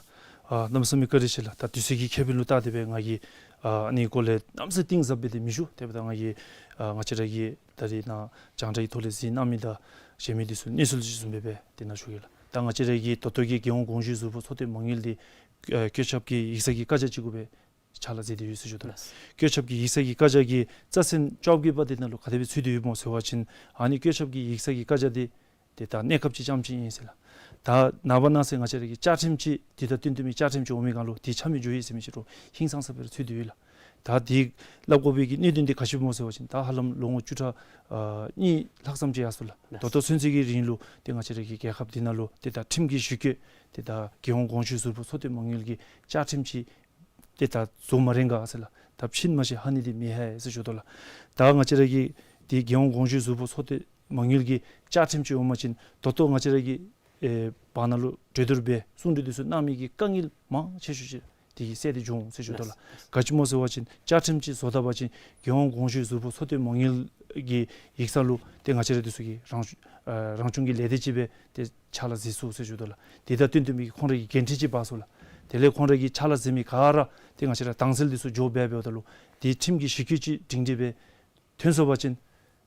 ཨ་གནམ་མེད་ས་མེད་བཀའ་དྲིན་ཆེ་ལགས། ད་དུས་ཚོད་ཀྱི་ཁེ་ཕན་ལུ་བལྟ་སྟེ་སྦེ་ང་གིས་ཨ་ཨ་ནི་སྐོར་ལས་གནམ་མེད་ས་མེད་གཏིང་ཟབ་སྦེ་ཏེ་མི་ཞུ། དེ་འབདཝ་ད་ང་གིས་ཨ་ང་བཅས་ར་གི་ད་རིས་ནཱ་རྒྱང་བསྒྲགས་ཀྱི་ཐོག་ལས་གཟིགས་གནང་མི་དང་གཞན་མི་འདི་ཚུ་གནས་ཚུལ་ཅིག་བཟུམ་སྦེ་སྦེ་ཏེ་ནཱ་ཞུ་གེ་ལགས། ད་ང་བཅས་ར་གི་ད་ལྟོ་གི་རྒྱལ་ཡོངས་དགོངས་ཞུའི་ཟུར་ཕོག་ཚོགས་སྡེ་མ་དངུལ་འདི་ཨ་བཀོད་ཁྱབ་ཀྱི་ཡིག་ཚང་གི་བཀའ་རྒྱ་ཅིག་གུ་སྦེ་ཕྱག་ལཱ་མཛད་དེ་ཡོད་ཟེར་ཞུ་དོ་ལགས། ལགས། བཀོད་ཁྱབ་ཀྱི་ཡིག་ཚང་གི་བཀའ་རྒྱ་གི་རྩ་ཚན་བཅོ་བརྒྱད་པ་འདི་ནང་ལུ་ག་དེ་སྦེ་ཚུད་དེ་ཡོདཔ་སྨོ་ཟེར་བ་ཅིན་ཨ་ནི་བཀོད་ཁྱབ་ཀྱི་ཡིག་ཚང་གི་བཀའ་རྒྱ་འདི་ཏེ་ད་གནས་སྐབས་ཅིག་རྐྱངམ་ཅིག་ཨིན་ཟེར་ལགས། ད་ནངས་པ་གནངས་ཚེ་ང་བཅས་ར་གི་བཅའ་ཁྲིམས་ཅིག་འདི་དང་བསྟུན་བསྟུན་མི་བཅའ་ཁྲིམས་ཅིག་འོང་མི་སྒང་ལུ་འདི་ཆ་མེད་འགྱོ་ཡི་ཟེར་མི་ཅིག་རུང་ཧིང་སངས་ས་སྦེ་ར་ཚུད་དེ་ཡོད་ལགས། ད་འདི་སླབ་དགོ་པའི་གི་གནད་དོན་འདི་ག་ཅི་སྨོ་ཟེར་བ་ཅིན་ད་ཧ་ལམ་ལོ་ངོ་བཅུ་ཕྲག་ཨ་གཉིས་ལྷག་ཙམ་ཅིག་ཡར་སོ་ལགས། ད་ལྟོ་ཚུན་ཚོད་ཀྱི་རིང་ལུ་ཏེ་ང་བཅས་ར་གི་རྒྱལ་ཁབ་འདི་ནང་ལུ་ཏེ་ད་ཁྲིམས་ཀྱི་གཞི་བཀོད་ཏེ་ད་རྒྱལ་ཡོངས་དགོངས་ཞུའི་ཟུར་ཕོག་ཚོགས་སྡེ་མ་དངུལ་གྱི་བཅའ་ཁྲིམས་ཅིག་ཏེ་ད་བཟོ་མ་རན་ག་ཟེར་ལགས། ད་ཕྱིན་མ་ཤེས་ཧ་ནི་འདི་མི་ཧ་ཟེར་ཞུ་དོ་ལགས། ད་ང་བཅས་ར་གི་ཏེ་རྒྱལ་ཡོངས་དགོངས་ཞུའི་ཟུར་ཕོག་ཚོགས་སྡེ་མ་དངུལ་གྱི་བཅའ་ཁྲིམས་ཅིག་འོང་པ་ཅིན་ད་ལྟོ་ང་བཅས་ར་གི་ཨེ་བར་ན་ལུ་གྲོས་བསྡུར་འབད་གསུང་གྲོས་འདི་ཚུ་གནང་མི་གི་དཀའ་ངལ་མང་ཆེ་ཤོས་ཅིག་འདི་གིས་སེལ་ཏེ་འགྱོ་འོང་ཟེར་ཞུ་དོ་ལགས། ག་ཅི་སྨོ་ཟེར་བ་ཅིན་བཅའ་ཁྲིམས་ཅིག་བཟོ་ད་པ་ཅིན་རྒྱལ་ཡོངས་དགོངས་ཞུའི་ཟུར་ཕོག་ཚོགས་སྡེ་མ་དངུལ་ གི་ཡིག་ཚང་ལུ་ཏེ་ང་བཅས་ར་འདི་ཚུ་གིས་རང་ཨ་རང་སྐྱོང་གི་ལས་སྡེ་ཅིག་སྦེ་ཏེ་ཕྱག་ལཱ་མཛད་ཚུགས་ཟེར་ཞུ་དོ་ལགས། དེ་དང་བསྟུན་ཏེ་མི་ཁོང་ར་གི་འགན་འཁྲི་ཅིག་འབག་ཚུགས་ལགས། དེ་ལས་ཁོང་ར་གི་ཕྱག་ལཱ་མཛད་མི་ག་ར་ཏེ་ང་བཅས་ར་དྭངས་གསལ་འདི་ཚུ་འགྱོ་སྦེ་འབདཝ་ད་ལུ་ཏེ་ཁྲིམས་ཀྱི་གཞི་བཀོད་ཅིག་སྒྲིང་སྒྲི་སྦེ་ཐོན་སོང་པ་ཅིན་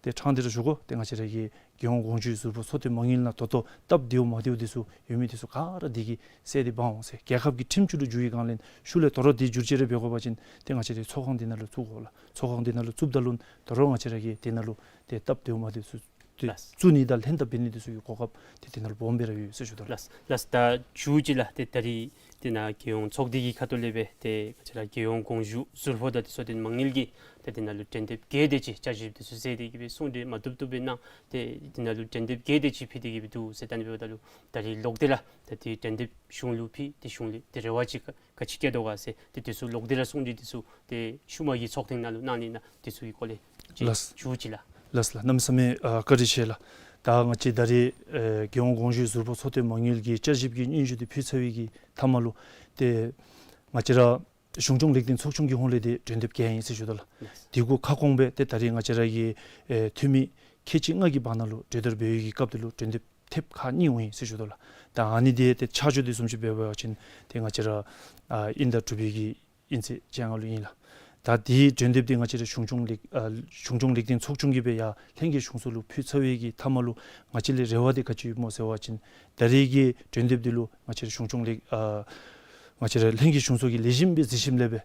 ཏེ་ཕྲང་སྟེ་ར་ཞུ་དགོ། ཏེ་ང་བཅས་ར་གི་རྒྱལ་ཡོངས་དགོངས་ཞུའི་ཟུར་ཕོག་ཚོགས་སྡེ་མ་དངུལ་ནང་ད་ལྟོ་སྟབས་བདེཝ་མ་བདེཝ་འདི་ཚུ་ཡོད་མི་འདི་ཚུ་ག་ར་འདི་གིས་སེལ་ཏེ་འབག་འོང་ཟེར། རྒྱལ་ཁབ་ཀྱི་ཁྲིམས་བཅུད་ལུ་འགྱུར་བའི་སྒང་ལས་ཤུལ་ལས་དོ་རུང་འདི་བསྒྱུར་བཅོས་རེ་འབད་དགོ་པ་ཅིན་ཏེ་ང་བཅས་ར་ཚོགས་ཁང་འདི་ནང་ལུ་བཙུགས་དགོ་ལགས། ཚོགས་ཁང་འདི་ནང་ལུ་བཙུགསཔ་ད་ལུ་དོ་རུང་ང་བཅས་ར་གིས་དེ་ནང་ལུ་ཏེ་སྟབས་བདེཝ་མ་བདེཝ་ཚུ་ཏེ་ལགས། བཙུགས་ནི་དང་ལྷན་ཐབས་འབད་ནི་འདི་ཚུ་གི་གོ་སྐབས་ཏེ་དེ་ནང་ལུ་སྦོམ་སྦེ་ར་ཡོད་ཟེར་ཞུ་དོ་ལགས། ལགས་ལགས། ད་མཇུག་ཅིག་ལགས། ཏེ་ད་རིས་དེ་ནང་རྒྱལ་ཡོངས་ཚོགས་སྡེ་གི་ཁ་ཐུག་ལས་སྦེ་ཏེ་ང་བཅས་ར་རྒྱལ་ཡོངས་དགོངས་ཞུ་ཟུར་ཕོག་དང་ཏེ་ཚོགས་སྡེ་མ་དངུལ་གྱིས་ཏེ་དེ་ནང་ལུ་དྲན་དེབ་བརྒྱད་དེ་ཅིག་བསྐྱར་ཞིབ་འདི་ཚུ་མཛད་དེ་གི་སྦེ་གསུང་གྲོས་མ་བཏུབ་བཏུབ་སྦེ་གནང་། ཏེ་དེ་ནང་ལུ་དྲན་དེབ་བརྒྱད་དེ་ཅིག་ཕུལ་ཏེ་གི་སྦེ་འདུག་ཟེར། ད་ཨ་ནི་འབདཝ་ད་ལུ་ད་རིས་ལོག་སྟེ་ར་ད་དེ་དྲན་དེབ་གཞུང་ལུ་ཕུལ་ཏེ་གཞུང་ལས་ཏེ་རེ་བ་ཅིག་ག་ག་ཅི་བསྐྱེད་དོ་ག་ཟེར་ཏེ་དེ་ཚུ་ལོག་སྟེ་ར་གསུང་གྲོས་འདི་ཚུ་ཏེ་ཤུལ་མ་གི་ཚོགས་ཐེངས་ནང་ལུ་གནང་ནི་ཨིན་ན་དེ་ཚུ་གི་སྐོར་ལས་ཅིག་ལགས། མཇུག་ཅིག་ལགས། ལགས་ལགས། གནམ་མེད་ས་མེད་ཨ་བཀའ་དྲིན་ཆེ་ལགས། ད་ང་བཅས་ད་རིས་ཨེ་རྒྱལ་ཡོངས་དགོངས་ཞུའི་ཟུར་ཕོག་ཚོགས་སྡེ་མ་དངུལ་གྱི་བསྐྱར་ཞིབ་ཀྱི་སྙན་ཞུ་འདི་ཕུལ་ཚར་བའི་གི་མཐའ་མ་ལུ་ཏེ་ང་བཅས་ར་གཞུང་སྐྱོང་ལེགས་ལྡན་ཚོགས་ཆུང་གི་ཧོངས་ལས་ཏེ་དྲན་དེབ་བརྒྱད་ཨིན་ཟེར་ཞུ་དོ་ལགས། ལགས། དེ་གུ་ཁ་སྐོང་སྦེ་ཏེ་ད་རིས་ང་བཅས་ར་གི་ཨེ་འཐུས་མི་ཁལ་གཅིག་ལྔ་གི་བར་ན་ལུ་གྲོས་བསྡུར་འབད་བའི་གི་སྐབས་དེ་ལུ་དྲན་དེབ་ཐེབས་ཁག་གཉིས་འོང་ཡི་ཟེར་ཞུ་དོ་ལགས། ད་ཨ་ནི་འདི་ཏེ་ཆ་འཇོག་འདི་བཟུམ་ཅིག་འབད་བ་ཅིན་ཏེ་ང་བཅས་ར་ཨ་དབྱིན་ཟླ་དྲུག་པའི་གི་དབྱིན་ཚེས་བཅོ་ལྔ་ལུ་ཨིན་ལགས། ད་དེའི་དྲན་དེབ་འདི་ང་བཅས་ར་གཞུང་སྐྱོང་ལེགས་ཨ་གཞུང་སྐྱོང་ལེགས་ལྡན་ཚོགས་ཆུང་གིས་སྦེ་ཡར་ལྷན་རྒྱས་གཞུང་ཚོགས་ལུ་ཕུལ་ཚར་བའི་གི་མཐའ་མ་ལུ་ང་བཅས་ལས་རེ་བ་འདི་ག་ཅི་ཡོདཔ་སྨོ་ཟེར་བ་ཅིན་ད་རིས་ཀྱི་དྲན་དེབ་འདི་ལུ་ང་བཅས་ར་གཞུང་སྐྱོང་ལེགས་ཨ་ང་བཅས་ར་ལྷན་རྒྱས་གཞུང་ཚོགས་ཀྱི་ལེགས་ཤོམ་སྦེ་གཟིགས་ཞིནམ་ལས་སྦེ་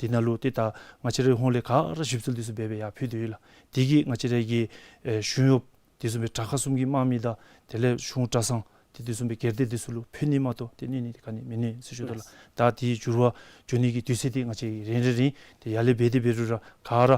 དེ་ནང་ལུ་ཏེ་ད་ང་བཅས་རའི་ཧོངས་ལས་ག་ར་ཞིབ་འཚོལ་འདི་ཚུ་འབད་སྦེ་ཡར་ཕུལ་ཏེ་ཡོད་ལགས། དེ་གིས་ང་བཅས་ར་གི་ཨེ་གཞུང་གཡོགཔ་དེ་བཟུམ་སྦེ་དྲག་ཁག་གསུམ་གྱི་དམག་མི་དང་དེ་ལས་གཞུང་གྲྭ་ཚང་དེ་དེ་བཟུམ་སྦེ་སྒེར་སྡེ་འདི་ཚུ་ལུ་ཕུལ་ནི་མ་གཏོགས་ཏེ་གནོད་ནི་དེ་ག་ནི་མིན་ནུག་ཟེར་ཞུ་དོ་ལགས། ལགས། ད་དེའི་འགྱུར་བ་འགྱོ་ནི་གི་དུས་ཚོད་འདི་ང་བཅས་ཀྱིས་རན་རན་རན་ཏེ་ཡར་ལས་འབད་དེ་འབད་རུང་ར་ག་ར་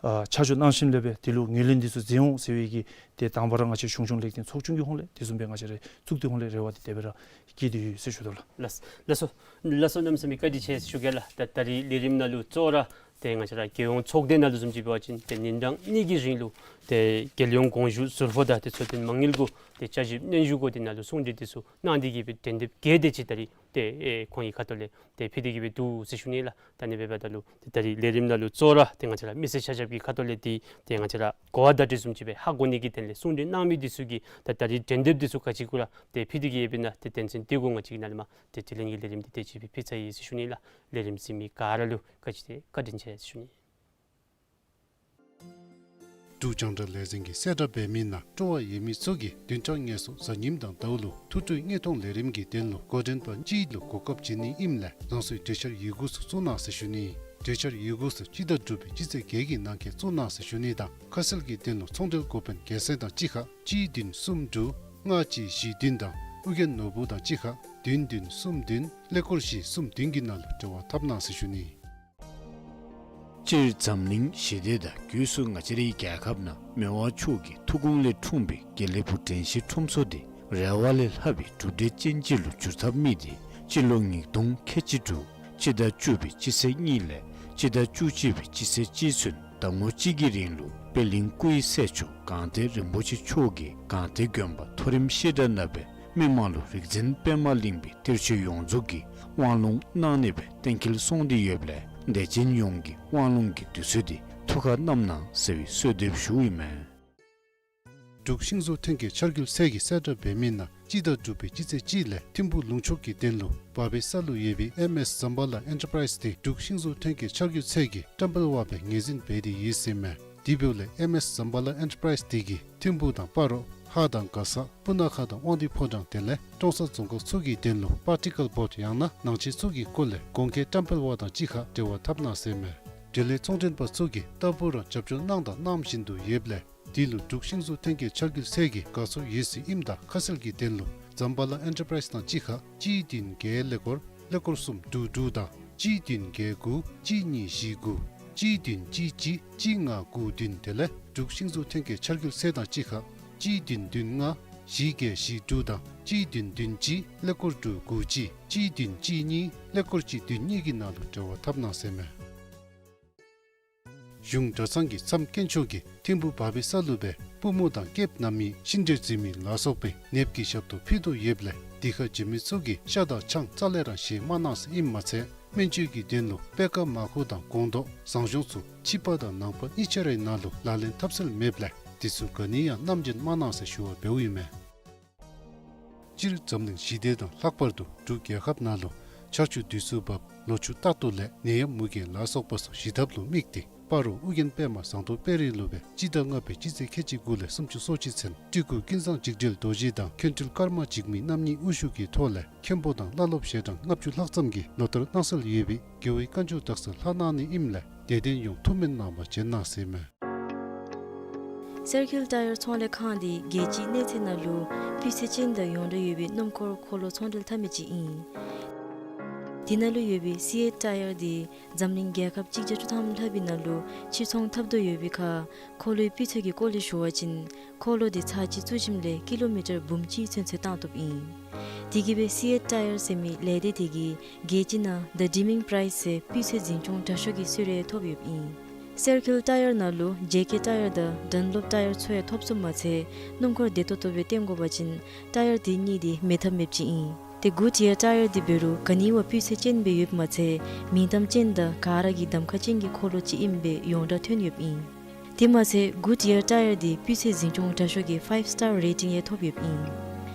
ཨ་ཆ་འཇོག་གནང་ཞིནམ་ལས་སྦེ་དེ་ལུ་ངོས་ལེན་འདི་ཚུ་མཛད་འོང་ཟེར་བའི་གི་ཏེ་དང་པ་ར་ང་བཅས་གཞུང་སྐྱོང་ལེགས་ལྡན་ཚོགས་ཆུང་གི་ཧོངས་ལས་དེ་བཟུམ་སྦེ་ང་བཅས་ར་གཙུག་སྡེ་ཧོངས་ལས་རེ་བ་འདི་དེ་སྦེ་ར་བསྐྱེད་དེ་ཡོད་ཟེར་ཞུ་དོ་ལགས། ལགས་ལགས་སོ། ལགས་སོ། གནམ་མེད་ས་མེད་བཀའ་དྲིན་ཆེ་ཞུ་གེ་ལགས། ད་ད་རིས་ལས་རིམ་ནང་ལུ་གཙོ་བོ་ར་ཏེ་ང་བཅས་ར་རྒྱལ་ཡོངས་ཚོགས་སྡེ་ནང་ལུ་བཟུམ་ཅིག་འབད་བ་ཅིན་ཏེ་ཉིན་གྲངས་གཉིས་ཀྱི་རིང་ལུ་ཏེ་རྒྱལ་ཡོངས་དགོངས་ཞུ་ཟུར་ཕོག་དང་ཏེ་ཚོགས་སྡེ་མ་དངུལ་གུ་ཏེ་བསྐྱར་ཞིབ་སྙན་ཞུ་གུ་དེ་ནང་ལུ་གསུང་གྲོས་འདི་ཚུ་གནང་སྟེ་གི་སྦེ་དྲན་དེབ་བརྒྱད་དེ་ཅིག་ད་རིས་ཏེ་ཨེ་ཁོང་གི་ཁ་ཐུག་ལས་ཏེ་ཕུལ་ཏེ་གི་སྦེ་འདུག་ཟེར་ཞུ་ནི་ལགས། ད་ཨ་ནི་འབདཝ་ད་ལུ་ཏེ་ད་རིས་ལས་རིམ་ནང་ལུ་གཙོ་བོ་ར་ཏེ་ང་བཅས་ར་མི་སེར་ཆ་ཁྱབ་ཀྱི་ཁ་ཐུག་ལས་འདི་ཏེ་ང་བཅས་ར་གོ་བ་བརྡ་སྤྲོད་བཟུམ་ཅིག་སྦེ་ཧ་གོ་ནི་གི་དོན་ལས་གསུང་གྲོས་གནང་མི་འདི་ཚུ་གིས་ད་ད་རིས་དྲན་དེབ་འདི་ཚུ་ག་ཅི་གུ་ར་ཏེ་ཕུལ་ཏེ་གི་ཡོདཔ་ཨིན་ན་ཏེ་དོན་ཚན་འདི་གུ་ང་བཅས་ཀྱིས་ནཱ་ལས་མར་ཏེ་དྲི་ལན་གྱི་ལས་རིམ་འདི་དེ་ཅིག་སྦེ་ཕུལ་ཚར་ཡི་ཟེར་ཞུ་ནི་ལགས། ལས་རིམ་གཟིགས་མི་ག་ར་ལུ་ག་ཅི་ཏེ་བཀའ་དྲིན་ཆེ་ཟེར་ཞུ་ནི། འབྲུག་རྒྱང་བསྒྲགས་ལས་འཛིན་གྱིས་གསལ་བསྒྲགས་འབད་མི་ནང་སྤྲོ་བ་ཡོད་མི་ཚུ་གིས་བདུན་ཕྲག་ལྔ་ཚུ་གཟའ་ཉིམ་དང་ཟླཝ་ལུ་ཐུགས་སྤྲོའི་དངོས་མཐོང་ལས་རིམ་གྱི་དོན་ལུ་འགོ་འདྲེན་པ་གཅིག་ལུ་གོ་སྐབས་བྱིན་ནི་ཨིནམ་ལས་རང་སོའི་གྲོས་འཆར་ཡི་གུ་ཚུ་བཙུགས་གནང་ཟེར་ཞུ་ནི། གྲོས་འཆར་ཡི་གུ་ཚུ་སྤྱི་ཟླ་དྲུག་པའི་སྤྱི་ཚེས་བརྒྱད་ཀྱི་ནང་འཁོད་བཙུགས་གནང་ཟེར་ཞུ་ནི་དང་ཁ་གསལ་གྱི་དོན་ལུ་ཚོང་འབྲེལ་འགོ་དཔོན་རྒྱལ་མཚན་དང་གཅིག་ཁར་གཅིག་བདུན་གསུམ་དྲུག་ལྔ་གཅིག་བཞི་བདུན་དང་ཨོ་རྒྱན་ནོར་བུ་དང་གཅིག་ཁར་བདུན་བདུན་གསུམ་བདུན་ཀླད་ཀོར་བཞི་གསུམ་བདུན་གྱི་ནང་ལུ་འབྲེལ་བ་འཐབ་གནང་ཟེར་ཞུ་ནི། སྤྱིར་འཛམ་གླིང་ཞི་བདེ་དང་སྒོས་སུ་ང་བཅས་རའི་རྒྱལ་ཁབ་ནང་མི་དབང་མཆོག་གི་ཐུགས་དགོངས་ལས་འཁྲུངས་པའི་དགེ་ལེགས་ཕུག་དྲན་ཤེས་ཁྲོམ་ཚོགས་འདི་རེ་བ་ལས་ལྷག་པའི་གྲུབ་འབྲས་ཅན་ཅིག་ལུ་འགྱུར་ཐབས་དམིགས་ཏེ་སྤྱི་ལོ་ཉིས་སྟོང་ཁལ་གཅིག་དྲུག་སྤྱི་ཟླ་བཅུ་པའི་སྤྱི་ཚེས་གཉིས་ལས་སྤྱི་ཟླ་བཅུ་གཅིག་པའི་སྤྱི་ཚེས་གཅིག་ཚུན་ཟླ་ངོ་གཅིག་གི་རིང་ལུ་པད་གླིང་སྐུ་ཡི་སྲས་མཆོག་སྒང་སྟེང་རིན་པོ་ཆེ་མཆོག་གིས་སྒང་སྟེང་དགོན་པ་མཐོ་རིམ་བཤད་གྲྭ་ནང་སྦེ་མི་མང་ལུ་རིག་འཛིན་པདྨ་གླིང་པའི་གཏེར་ཆོས་ཡོངས་རྫོགས་ཀྱི་དབང་ལུང་གནང་ནི་སྦེ་གཏན་འཁེལ་སོང་སྟེ་ཡོདཔ་ལས་དད་ཅན་ཡོངས་ཀྱིས་དབང་ལུང་གི་དུས་ཚོད་འདི་ཐུགས་ཁར་བསྣམ་གནང་ཟེར་བའི་གསོལ་འདེབས་ཞུཝ་ཨིན་མས། འབྲུག་ཤིང་བཟོ་ཐོན་སྐྱེད་འཆར་འགོད་ཚད་ཀྱིས་གསལ་བསྒྲགས་འབད་མི་ནང་སྤྱི་ཟླ་དྲུག་པའི་སྤྱི་ཚེས་གཅིག་ལས་ཐིམ་ཕུག་ལུང་ཕྱོགས་ཀྱི་དོན་ལུ་བར་པའི་ས་ལུ་ཡོད་པའི་ཨེམ་ཨེསི་ཛམ་བྷ་ལ་ཨེན་ཊར་པ་རའིསི་འདི་འབྲུག་ཤིང་བཟོ་ཐོན་སྐྱེད་འཆར་འགོད་ཚད་ཀྱིས་བཀྲམ་སྤེལ་འབད་སྦེ་ངོས་འཛིན་འབད་དེ་ཡོད་ཟེར་མས། དེ་འབདཝ་ལས་ཨེམ་ཨེསི་ཛམ་བྷ་ལ་ཨེན་ཊར་པ་རའིསི་འདི་གིས་ཐིམ་ཕུག་དང་སྤ་རོ་ཧཱ་དང་མགར་ས་སྤུ་ན་ཁ་དང་དབང་འདུས་ཕོ་བྲང་དེ་ལས་ཀྲོང་གསར་རྫོང་ཁག་ཚུ་གི་དོན་ལུ་པར་ཊི་ཀལ་བོརཌ་ཡང་ན་ནང་ཆས་ཚུ་གི་སྐོར་ལས་གོང་འཁོད་བཀྲམ་སྤེལ་བ་དང་གཅིག་ཁར་འབྲེལ་བ་འཐབ་གནང་ཟེར་མས། འབྲེལ་ཡོད་ཚོང་མགྲོན་པ་ཚུ་གིས་རྟག་བུ་ར་རྒྱབ་སྐྱོར་གནང་དང་གནང་བཞིན་དུ་ཡོདཔ་ལས་དེ་ལུ་འབྲུག་ཤིང་བཟོ་ཐོན་སྐྱེད་འཆར་འགོད་ཚད་ཀྱིས་དགའ་ཚོར་ཡོད་ཟེར་ཨིནམ་ད་ཁ་གསལ་གྱི་དོན་ལུ་ཛམ་བྷ་ལ་ཨེན་ཊར་པ་རའིསི་དང་གཅིག་ཁར་གཅིག་བདུན་བརྒྱད་ཀླད་ཀོར་ཀླད་ཀོར་གསུམ་དྲུག་དྲུག་དང་གཅིག་བདུན་བརྒྱད་དགུ་གཅིག་གཉིས་བཞི་དགུ་གཅིག་བདུན་གཅིག་གཅིག་གཅིག་ལྔ་དགུ་བདུན་དེ་ལས་འབྲུག་ཤིང་བཟོ་ཐོན་སྐྱེད་འཆར་འགོད་ཚད་དང་གཅིག་ཁར་གཅིག་བདུན་བདུན་ལྔ་བཞི་བརྒྱད་བཞི་དྲུག་དང་གཅིག་བདུན་བདུན་གཅིག་ཀླད་ཀོར་དྲུག་དགུ་གཅིག་གཅིག་བདུན་གཅིག་གཉིས་ཀླད་ཀོར་གཅིག་བདུན་གཉིས་ཀྱི་ནང་ལུ་འབྲེལ་བ་འཐབ་གནང་ཟེར་མས། གཞུང་གྲྭ་ཚང་གི་མཚམས་དཀོན་མཆོག་གིས་ཐིམ་ཕུག་བར་པའི་ས་ལུ་སྦེ་པུས་མོ་དང་སྐེདཔ་ན་མི་ཤི་འདྲེ་འཛིན་མི་ལ་སོགས་པའི་ནདཔ་གི་ཞབས་ཏོག་ཕུལ་དོ་ཡོདཔ་ལས་དེ་ཁར་འཛོམས་མི་ཚུ་གིས་ཤ་དང་ཆང་རྩ་ལས་ར་བཞེས་མ་གནང་ཟེར་ཨིནམ་མ་ཚད་ སྨན་བཅོས་ཀྱི་དོན་ལུ་པད་ཁ་མར་ཁུ་དང་སྒོང་རྡོག་ཟངས་གཞོང་ཚུ་ཕྱི་པ་དང་ནང་པ་གཉིས་ཆ་རའི་ནང་ལུ་ལག་ལེན་འཐབ་སྲོལ་མེདཔ་ལས་དེ་ཚུ་ག་ནི་ཡང་སྣུམ་སྦྱོང་མ་གནང་ཟེར་ཞུ་བ་འབདཝ་ཨིན་མས། སྤྱིར་འཛམ་གླིང་ཞི་བདེ་དང་ལྷག་པར་དུ་འབྲུག་རྒྱལ་ཁབ་ནང་ལུ་ཆར་ཆུ་དུས་སུ་འབབ། ལོ་ཕྱུགས་རྟག་ཏུ་ལེགས། ནད་ཡམས་མུ་གེ་ལ་སོགས་པ་སོགས་ཞི་ཐབས་ལུ་དམིགས་ཏེ་སྤ་རོ་ཨོ་རྒྱན་པདྨ་ཟངས་མདོག་དཔལ་རི་ལུ་སྦེ་སྤྱི་ཟླ་ལྔ་པའི་སྤྱི་ཚེས་ཁལ་གཅིག་དགུ་ལས་སུམ་ཅུ་སོ་གཅིག་ཚུན་སྤྲུལ་སྐུ་ཀུན་བཟང་འཇིགས་བྲལ་རྡོ་རྗེ་དང་མཁན་སྤྲུལ་ཀརྨ་འཇིགས་མེད་རྣམ་གཉིས་དབུ་བཞུགས་ཀྱི་ཐོག་ལས་མཁན་པོ་དང་བླ་སློབ་ཞལ་གྲངས་ལྔ་བཅུ་ལྷག་ཙམ་གྱིས་ལོ་ལྟར་གནང་སྲོལ་ཡོད་པའི་རྒྱལ་བའི་བཀའ་འགྱུར་དག་ས་ལྷག་གནང་ནི་ཨིནམ་ལས་དད་ལྡན་ཡོངས་ཐུགས་སྨོན་གནང་བར་བྱོན་གནང་ཟེར་མས། སེར་ཁེལ་ཊ་ཡར་ཚོང་ལས་ཁང་འདི་རྒྱལ་སྤྱིའི་གནས་ཚད་ནང་ལུ་སྤུས་ཚད་ཅན་དང་ཡོངས་གྲགས་ཡོད་པའི་སྣུམ་འཁོར་འཁོར་ལོ་ཚོང་འབྲེལ་འཐབ་མི་ཅིག་ཨིན། དེ་ནང་ལུ་ཡོད་པའི་སི་ཨེཊ་ཊ་ཡར་འདི་འཛམ་གླིང་རྒྱལ་ཁབ་གཅིག་བརྒྱ་བཅུ་ཐམ་ལྷག་པའི་ནང་ལུ་ཕྱིར་ཚོང་འཐབ་དོ་ཡོད་པའི་ཁར་འཁོར་ལོའི་སྤུས་ཚད་ཀྱི་སྐོར་ལས་ཞུ་བ་ཅིན་འཁོར་ལོ་འདི་ཚར་གཅིག་བཙུགས་ཞིནམ་ལས་ཀི་ལོ་མི་ཊར་འབུམ་གཅིག་ཚུན་ཚོད་བཏང་བཏུབ་ཨིན། དེ་གིས་སྦེ་སི་ཨེཊ་ཊ་ཡར་ཟེར་མི་ལས་སྡེ་དེ་གིས་རྒྱལ་སྤྱི་ནང་ད་ཌི་མིང་པ་རའིས་ཟེར་སྤུས་ཚད་འཛིན་སྐྱོང་དྲག་ཤོས་ཀྱི་གསོལ་རས་ཐོབ་ཡོདཔ་ཨིན། སེར་ཁེལ་ཊ་ཡར་ནང་ལུ་ཇེ་ཀེ་ཊ་ཡར་དང་ཌན་ལོབ་ཊ་ཡར་ཚུ་ཡང་ཐོབ་ཚུགསཔ་མ་ཚད་སྣུམ་འཁོར་བདེ་ཏོག་ཏོ་སྦེ་བཏོན་དགོ་པ་ཅིན་ཊ་ཡར་དེ་གཉིས་འདི་མེད་ཐབས་མེདཔ་ཅིག་ཨིན། ཏེ་གུཌ་ཡར་ཊ་ཡར་འདི་འབད་རུང་ག་ནི་བ་སྤུས་ཚད་ཅན་སྦེ་ཡོདཔ་མ་ཚད་མིང་གཏམ་ཅན་དང་ག་ར་གིས་གདམ་ཁ་ཅན་གྱི་འཁོར་ལོ་ཅིག་ཨིནམ་སྦེ་ཡོངས་གྲགས་ཐོན་ཡོདཔ་ཨིན། དེ་མ་ཚད་གུཌ་ཡར་ཊ་ཡར་འདི་སྤུས་ཚད་འཛིན་སྐྱོང་དྲག་ཤོས་ཀྱི་ཕའིབ་སི་ཊར་རེ་ཊིང་ཡང་ཐོབ་ཡོདཔ་ཨིན།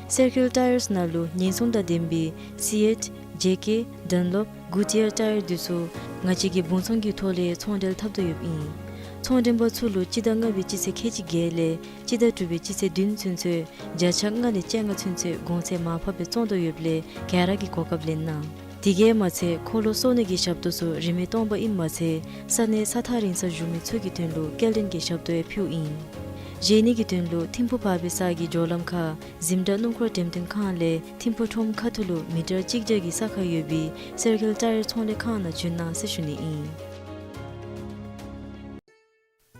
སེར་ཁེལ་ཊ་ཡརས་ནང་ལུ་ཉེན་སྲུང་དང་ལྡན་པའི་སི་ཨེཊ་ཇེ་ཀེ་ཌན་ལོབ་གུཌ་ཡར་ཊ་ཡར་འདི་ཚུ་ང་བཅས་ཀྱི་སྦུང་ཚང་གི་ཐོག་ལས་ཚོང་འབྲེལ་འཐབ་དོ་ཡོདཔ་ཨིན། ཚོང་འདྲེན་པ་ཚུ་ལུ་སྤྱི་ཟླ་ལྔ་པའི་སྤྱི་ཚེས་ཁལ་གཅིག་བརྒྱད་ལས་སྤྱི་ཟླ་དྲུག་པའི་སྤྱི་ཚེས་བདུན་ཚུན་ཚོད་བརྒྱ་ཆ་ལྔ་ལས་བཅོ་ལྔ་ཚུན་ཚོད་གོང་ཚད་མར་ཕབ་སྦེ་བཙོང་དོ་ཡོདཔ་ལས་ག་ར་གིས་གོ་སྐབས་ལེན་གནང་། དེ་གིས་མ་ཚད་འཁོར་ལོ་གསོ་ནི་གི་ཞབས་ཏོག་ཚུ་རིན་མེད་སྟོང་པ་ཨིནམ་མ་ཚད་ས་གནས་ས་ཐག་རིང་སར་བཞུགས་མི་ཚུ་གི་དོན་ལུ་སྐྱེལ་འདྲེན་གྱི་ཞབས་ཏོག་ཡང་ཕུལཝ་ཨིན། བཞེས་ནི་གི་དོན་ལུ་ཐིམ་ཕུ་བར་པའི་ས་གི་འགྱོ་ལམ་ཁར་གཟིམ་དྲག་སྣུམ་འཁོར་འགྲེམས་སྟོན་ཁང་ལས་ཐིམ་ཕུ་ཁྲོམ་ཁ་ཐུག་ལུ་མི་ཊར་གཅིག་བརྒྱ་གི་ས་ཁར་ཡོད་པའི་སེར་ཁེལ་ཊ་ཡར་ཚོང་ལས་ཁང་ནང་བྱོན་གནང་ཟེར་ཞུ་ནི་ཨིན།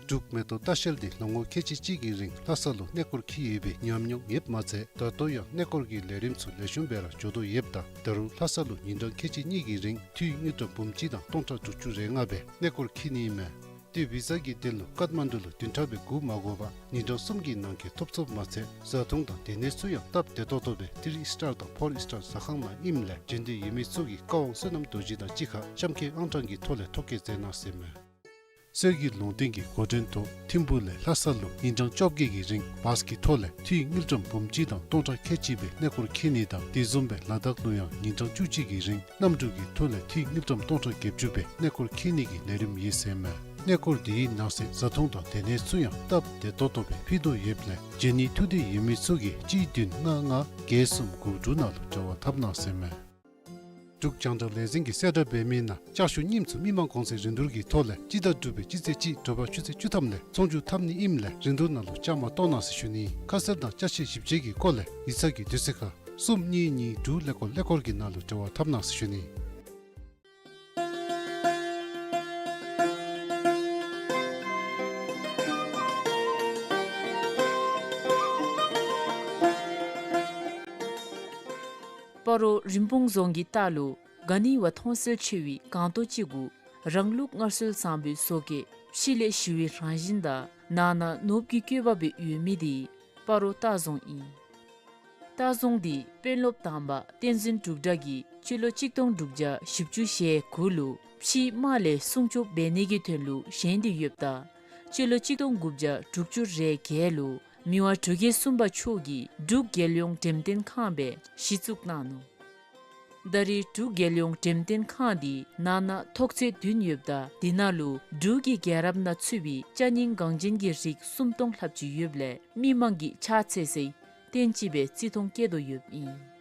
འབྲུག་མེ་ཏོག་ལྟ་བཤལ་འདི་ལོ་ངོ་ཁལ་གཅིག་གཅིག་གི་རིང་ལྷ་ས་ལུ་གནས་སྐོར་འཁྱིད་ཡོད་པའི་ཉམས་མྱོང་ཡོདཔ་མ་ཚད་ད་ལྟོ་ཡང་གནས་སྐོར་གྱི་ལས་རིམ་ཚུ་ལེགས་ཤོམ་སྦེ་ར་འགྱོ་དོ་ཡོདཔ་ད་ད་རུང་ལྷ་ས་ལུ་ཉིན་གྲངས་ཁལ་གཅིག་གཉིས་ཀྱི་རིང་འཐུས་དངུལ་ཀྲམ་འབུམ་གཅིག་དང་སྟོང་ཕྲག་དྲུག་ཅུ་རེ་ལྔ་སྦེ་གནས་སྐོར་འཁྱིད་ནི་ཨིན་མས། ཏེ་བི་ཟ་གི་དོན་ལུ་ཀཏ་མན་ཌུ་ལུ་བདུན་ཕྲག་སྦེ་སྒུག་མ་དགོ་པར་ཉིན་གྲངས་གསུམ་གྱི་ནང་འཁོད་ཐོབ་ཚུགསཔ་མ་ཚད་བཟའ་འཐུང་དང་སྡོད་གནས་ཚུ་ཡང་སྟབས་བདེ་ཏོག་ཏོ་སྦེ་ཐི་རི་སི་ཊར་དང་ཕོར་སི་ཊར་ཟ་ཁང་ནང་ཨིནམ་ལས་བྱོན་འདོད་ཡོད་མི་ཚུ་གིས་བཀའ་དབང་བསོད་ནམས་རྡོ་རྗེ་དང་གཅིག་ཁར་གཤམ་འཁོད་ཨང་གྲངས་ཀྱི་ཐོག་ལས་ཐོ་བཀོད་མཛད་གནང་ཟེར་མས། གསེར་གྱི་ལུང་བསྟན་གྱི་འགོ་འདྲེན་ཐོག་ཐིམ་ཕུ་ལས་ལྷ་ས་ལུ་ཉིན་གྲངས་བཅོ་བརྒྱད་ཀྱི་རིང་བཱས་ཀྱི་ཐོག་ལས་འཐུས་དངུལ་ཀྲམ་འབུམ་གཅིག་དང་སྟོང་ཕྲག་ཁལ་གཅིག་སྦེ་གནས་སྐོར་འཁྱིད་ནི་དང་དེ་བཟུམ་སྦེ་ལ་དྭགས་ལུ་ཡང་ཉིན་གྲངས་བཅུ་གཅིག་གི་རིང་གནམ་གྲུ་གི་ཐོག་ལས་འཐུས་དངུལ་ཀྲམ་སྟོང་ཕྲག་བརྒྱད་ཅུ་སྦེ་གནས་སྐོར་འཁྱིད་ནི་གི་ལས་རིམ་ཡོད་ཟེར་མས། གནས་སྐོར་འདི་གི་ནང་གསེས་བཟའ་འཐུང་དང་སྡོད་གནས་ཚུ་ཡང་སྟབས་བདེ་ཏོག་ཏོ་སྦེ་ཕུལ་དོ་ཡོདཔ་ལས་བྱོན་ནི་ཐུགས་འདོད་ཡོད་མི་ཚུ་གིས་གཅིག་བདུན་ལྔ་ལྔ་བརྒྱད་གསུམ་དགུ་དྲུག་ནང་ལུ་འབྲེལ་བ་འཐབ་གནང་ཟེར་མས། འབྲུག་རྒྱང་བསྒྲགས་ལས་འཛིན་གྱིས་གསལ་བསྒྲགས་འབད་མི་ནང་ལྕགས་ཞུ་རྙིངམ་ཚུ་མི་མང་གོང་ཚད་རིན་བསྡུར་གྱི་ཐོག་ལས་སྤྱི་ཟླ་དྲུག་པའི་སྤྱི་ཚེས་གཅིག་དྲོ་པ་ཆུ་ཚོད་བཅུ་ཐམ་ལས་ཚོང་བསྒྱུར་འཐབ་ནི་ཨིནམ་ལས་རིན་བསྡུར་ནང་ལུ་བཅའ་མར་གཏོགས་གནང་ཟེར་ཞུ་ནི། ཁ་གསལ་དང་ཅ་ཆས་ཞིབ་དཔྱད་ཀྱི་སྐོར་ལས་ཡིག་ཚང་གི་དུས་ཚོད་ཁར་གསུམ་གཉིས་གཉིས་དྲུག་ཀླད་ཀོར་ཀླད་ཀོར་གྱི་ནང་ལུ་འབྲེལ་བ་འཐབ་གནང་ཟེར་ཞུ་ནི། སྤ་རོ་རིན་སྤུངས་རྫོང་གི་ལྟག་ལུ་ག་ནི་བ་མཐོང་གསལ་ཆེ་བའི་སྒང་ཏོག་ཅིག་གུ་རང་ལུགས་སྔར་སྲོལ་བཟང་པོའི་བཟོ་བཀོད་ཕྱི་ལས་ཞི་བའི་རང་བཞིན་དང་ནང་ན་ནོར་བུ་གི་བཀོད་པ་སྦེ་ཡོད་མི་འདི་སྤ་རོ་ལྟ་རྫོང་ཨིན། ལྟ་རྫོང་འདི་དཔོན་སློབ་དང་པ་བསྟན་འཛིན་འབྲུག་གྲགས་ཀྱིས་སྤྱི་ལོ་གཅིག་སྟོང་དྲུག་བརྒྱ་བཞི་བཅུ་ཞེ་དགུ་ལུ་ཕྱིའི་དམག་ལས་སྲུང་སྐྱོབ་འབད་ནི་གི་དོན་ལུ་བཞེངས་ཏེ་ཡོདཔ་ད་སྤྱི་ལོ་གཅིག་སྟོང་དགུ་བརྒྱ་དྲུག་ཅུ་རེ་བརྒྱད་ལུ་མི་དབང་འབྲུག་རྒྱལ་གསུམ་པ་མཆོག་གིས་འབྲུག་རྒྱལ་ཡོངས་འགྲེམས་སྟོན་ཁང་སྦེ་གཞི་བཙུགས་གནང་ནུག། ད་རེས་འབྲུག་རྒྱལ་ཡོངས་འགྲེམས་སྟོན་ཁང་འདི་ནང་ན་ཐོག་ཚད་བདུན་ཡོདཔ་ད་དེ་ནང་ལུ་འབྲུག་གི་རྒྱལ་རབས་ནང་ཚུད་པའི་ཅ་རྙིང་འགངས་ཅན་གྱི་རིགས་སུམ་སྟོང་ལྷགཔ་ཅིག་ཡོདཔ་ལས་མི་མང་གིས་ཕྱག་འཚལ་སའི་རྟེན་ཅིག་སྦེ་བརྩི་མཐོང་བསྐྱེད་དོ་ཡོདཔ་ཨིན།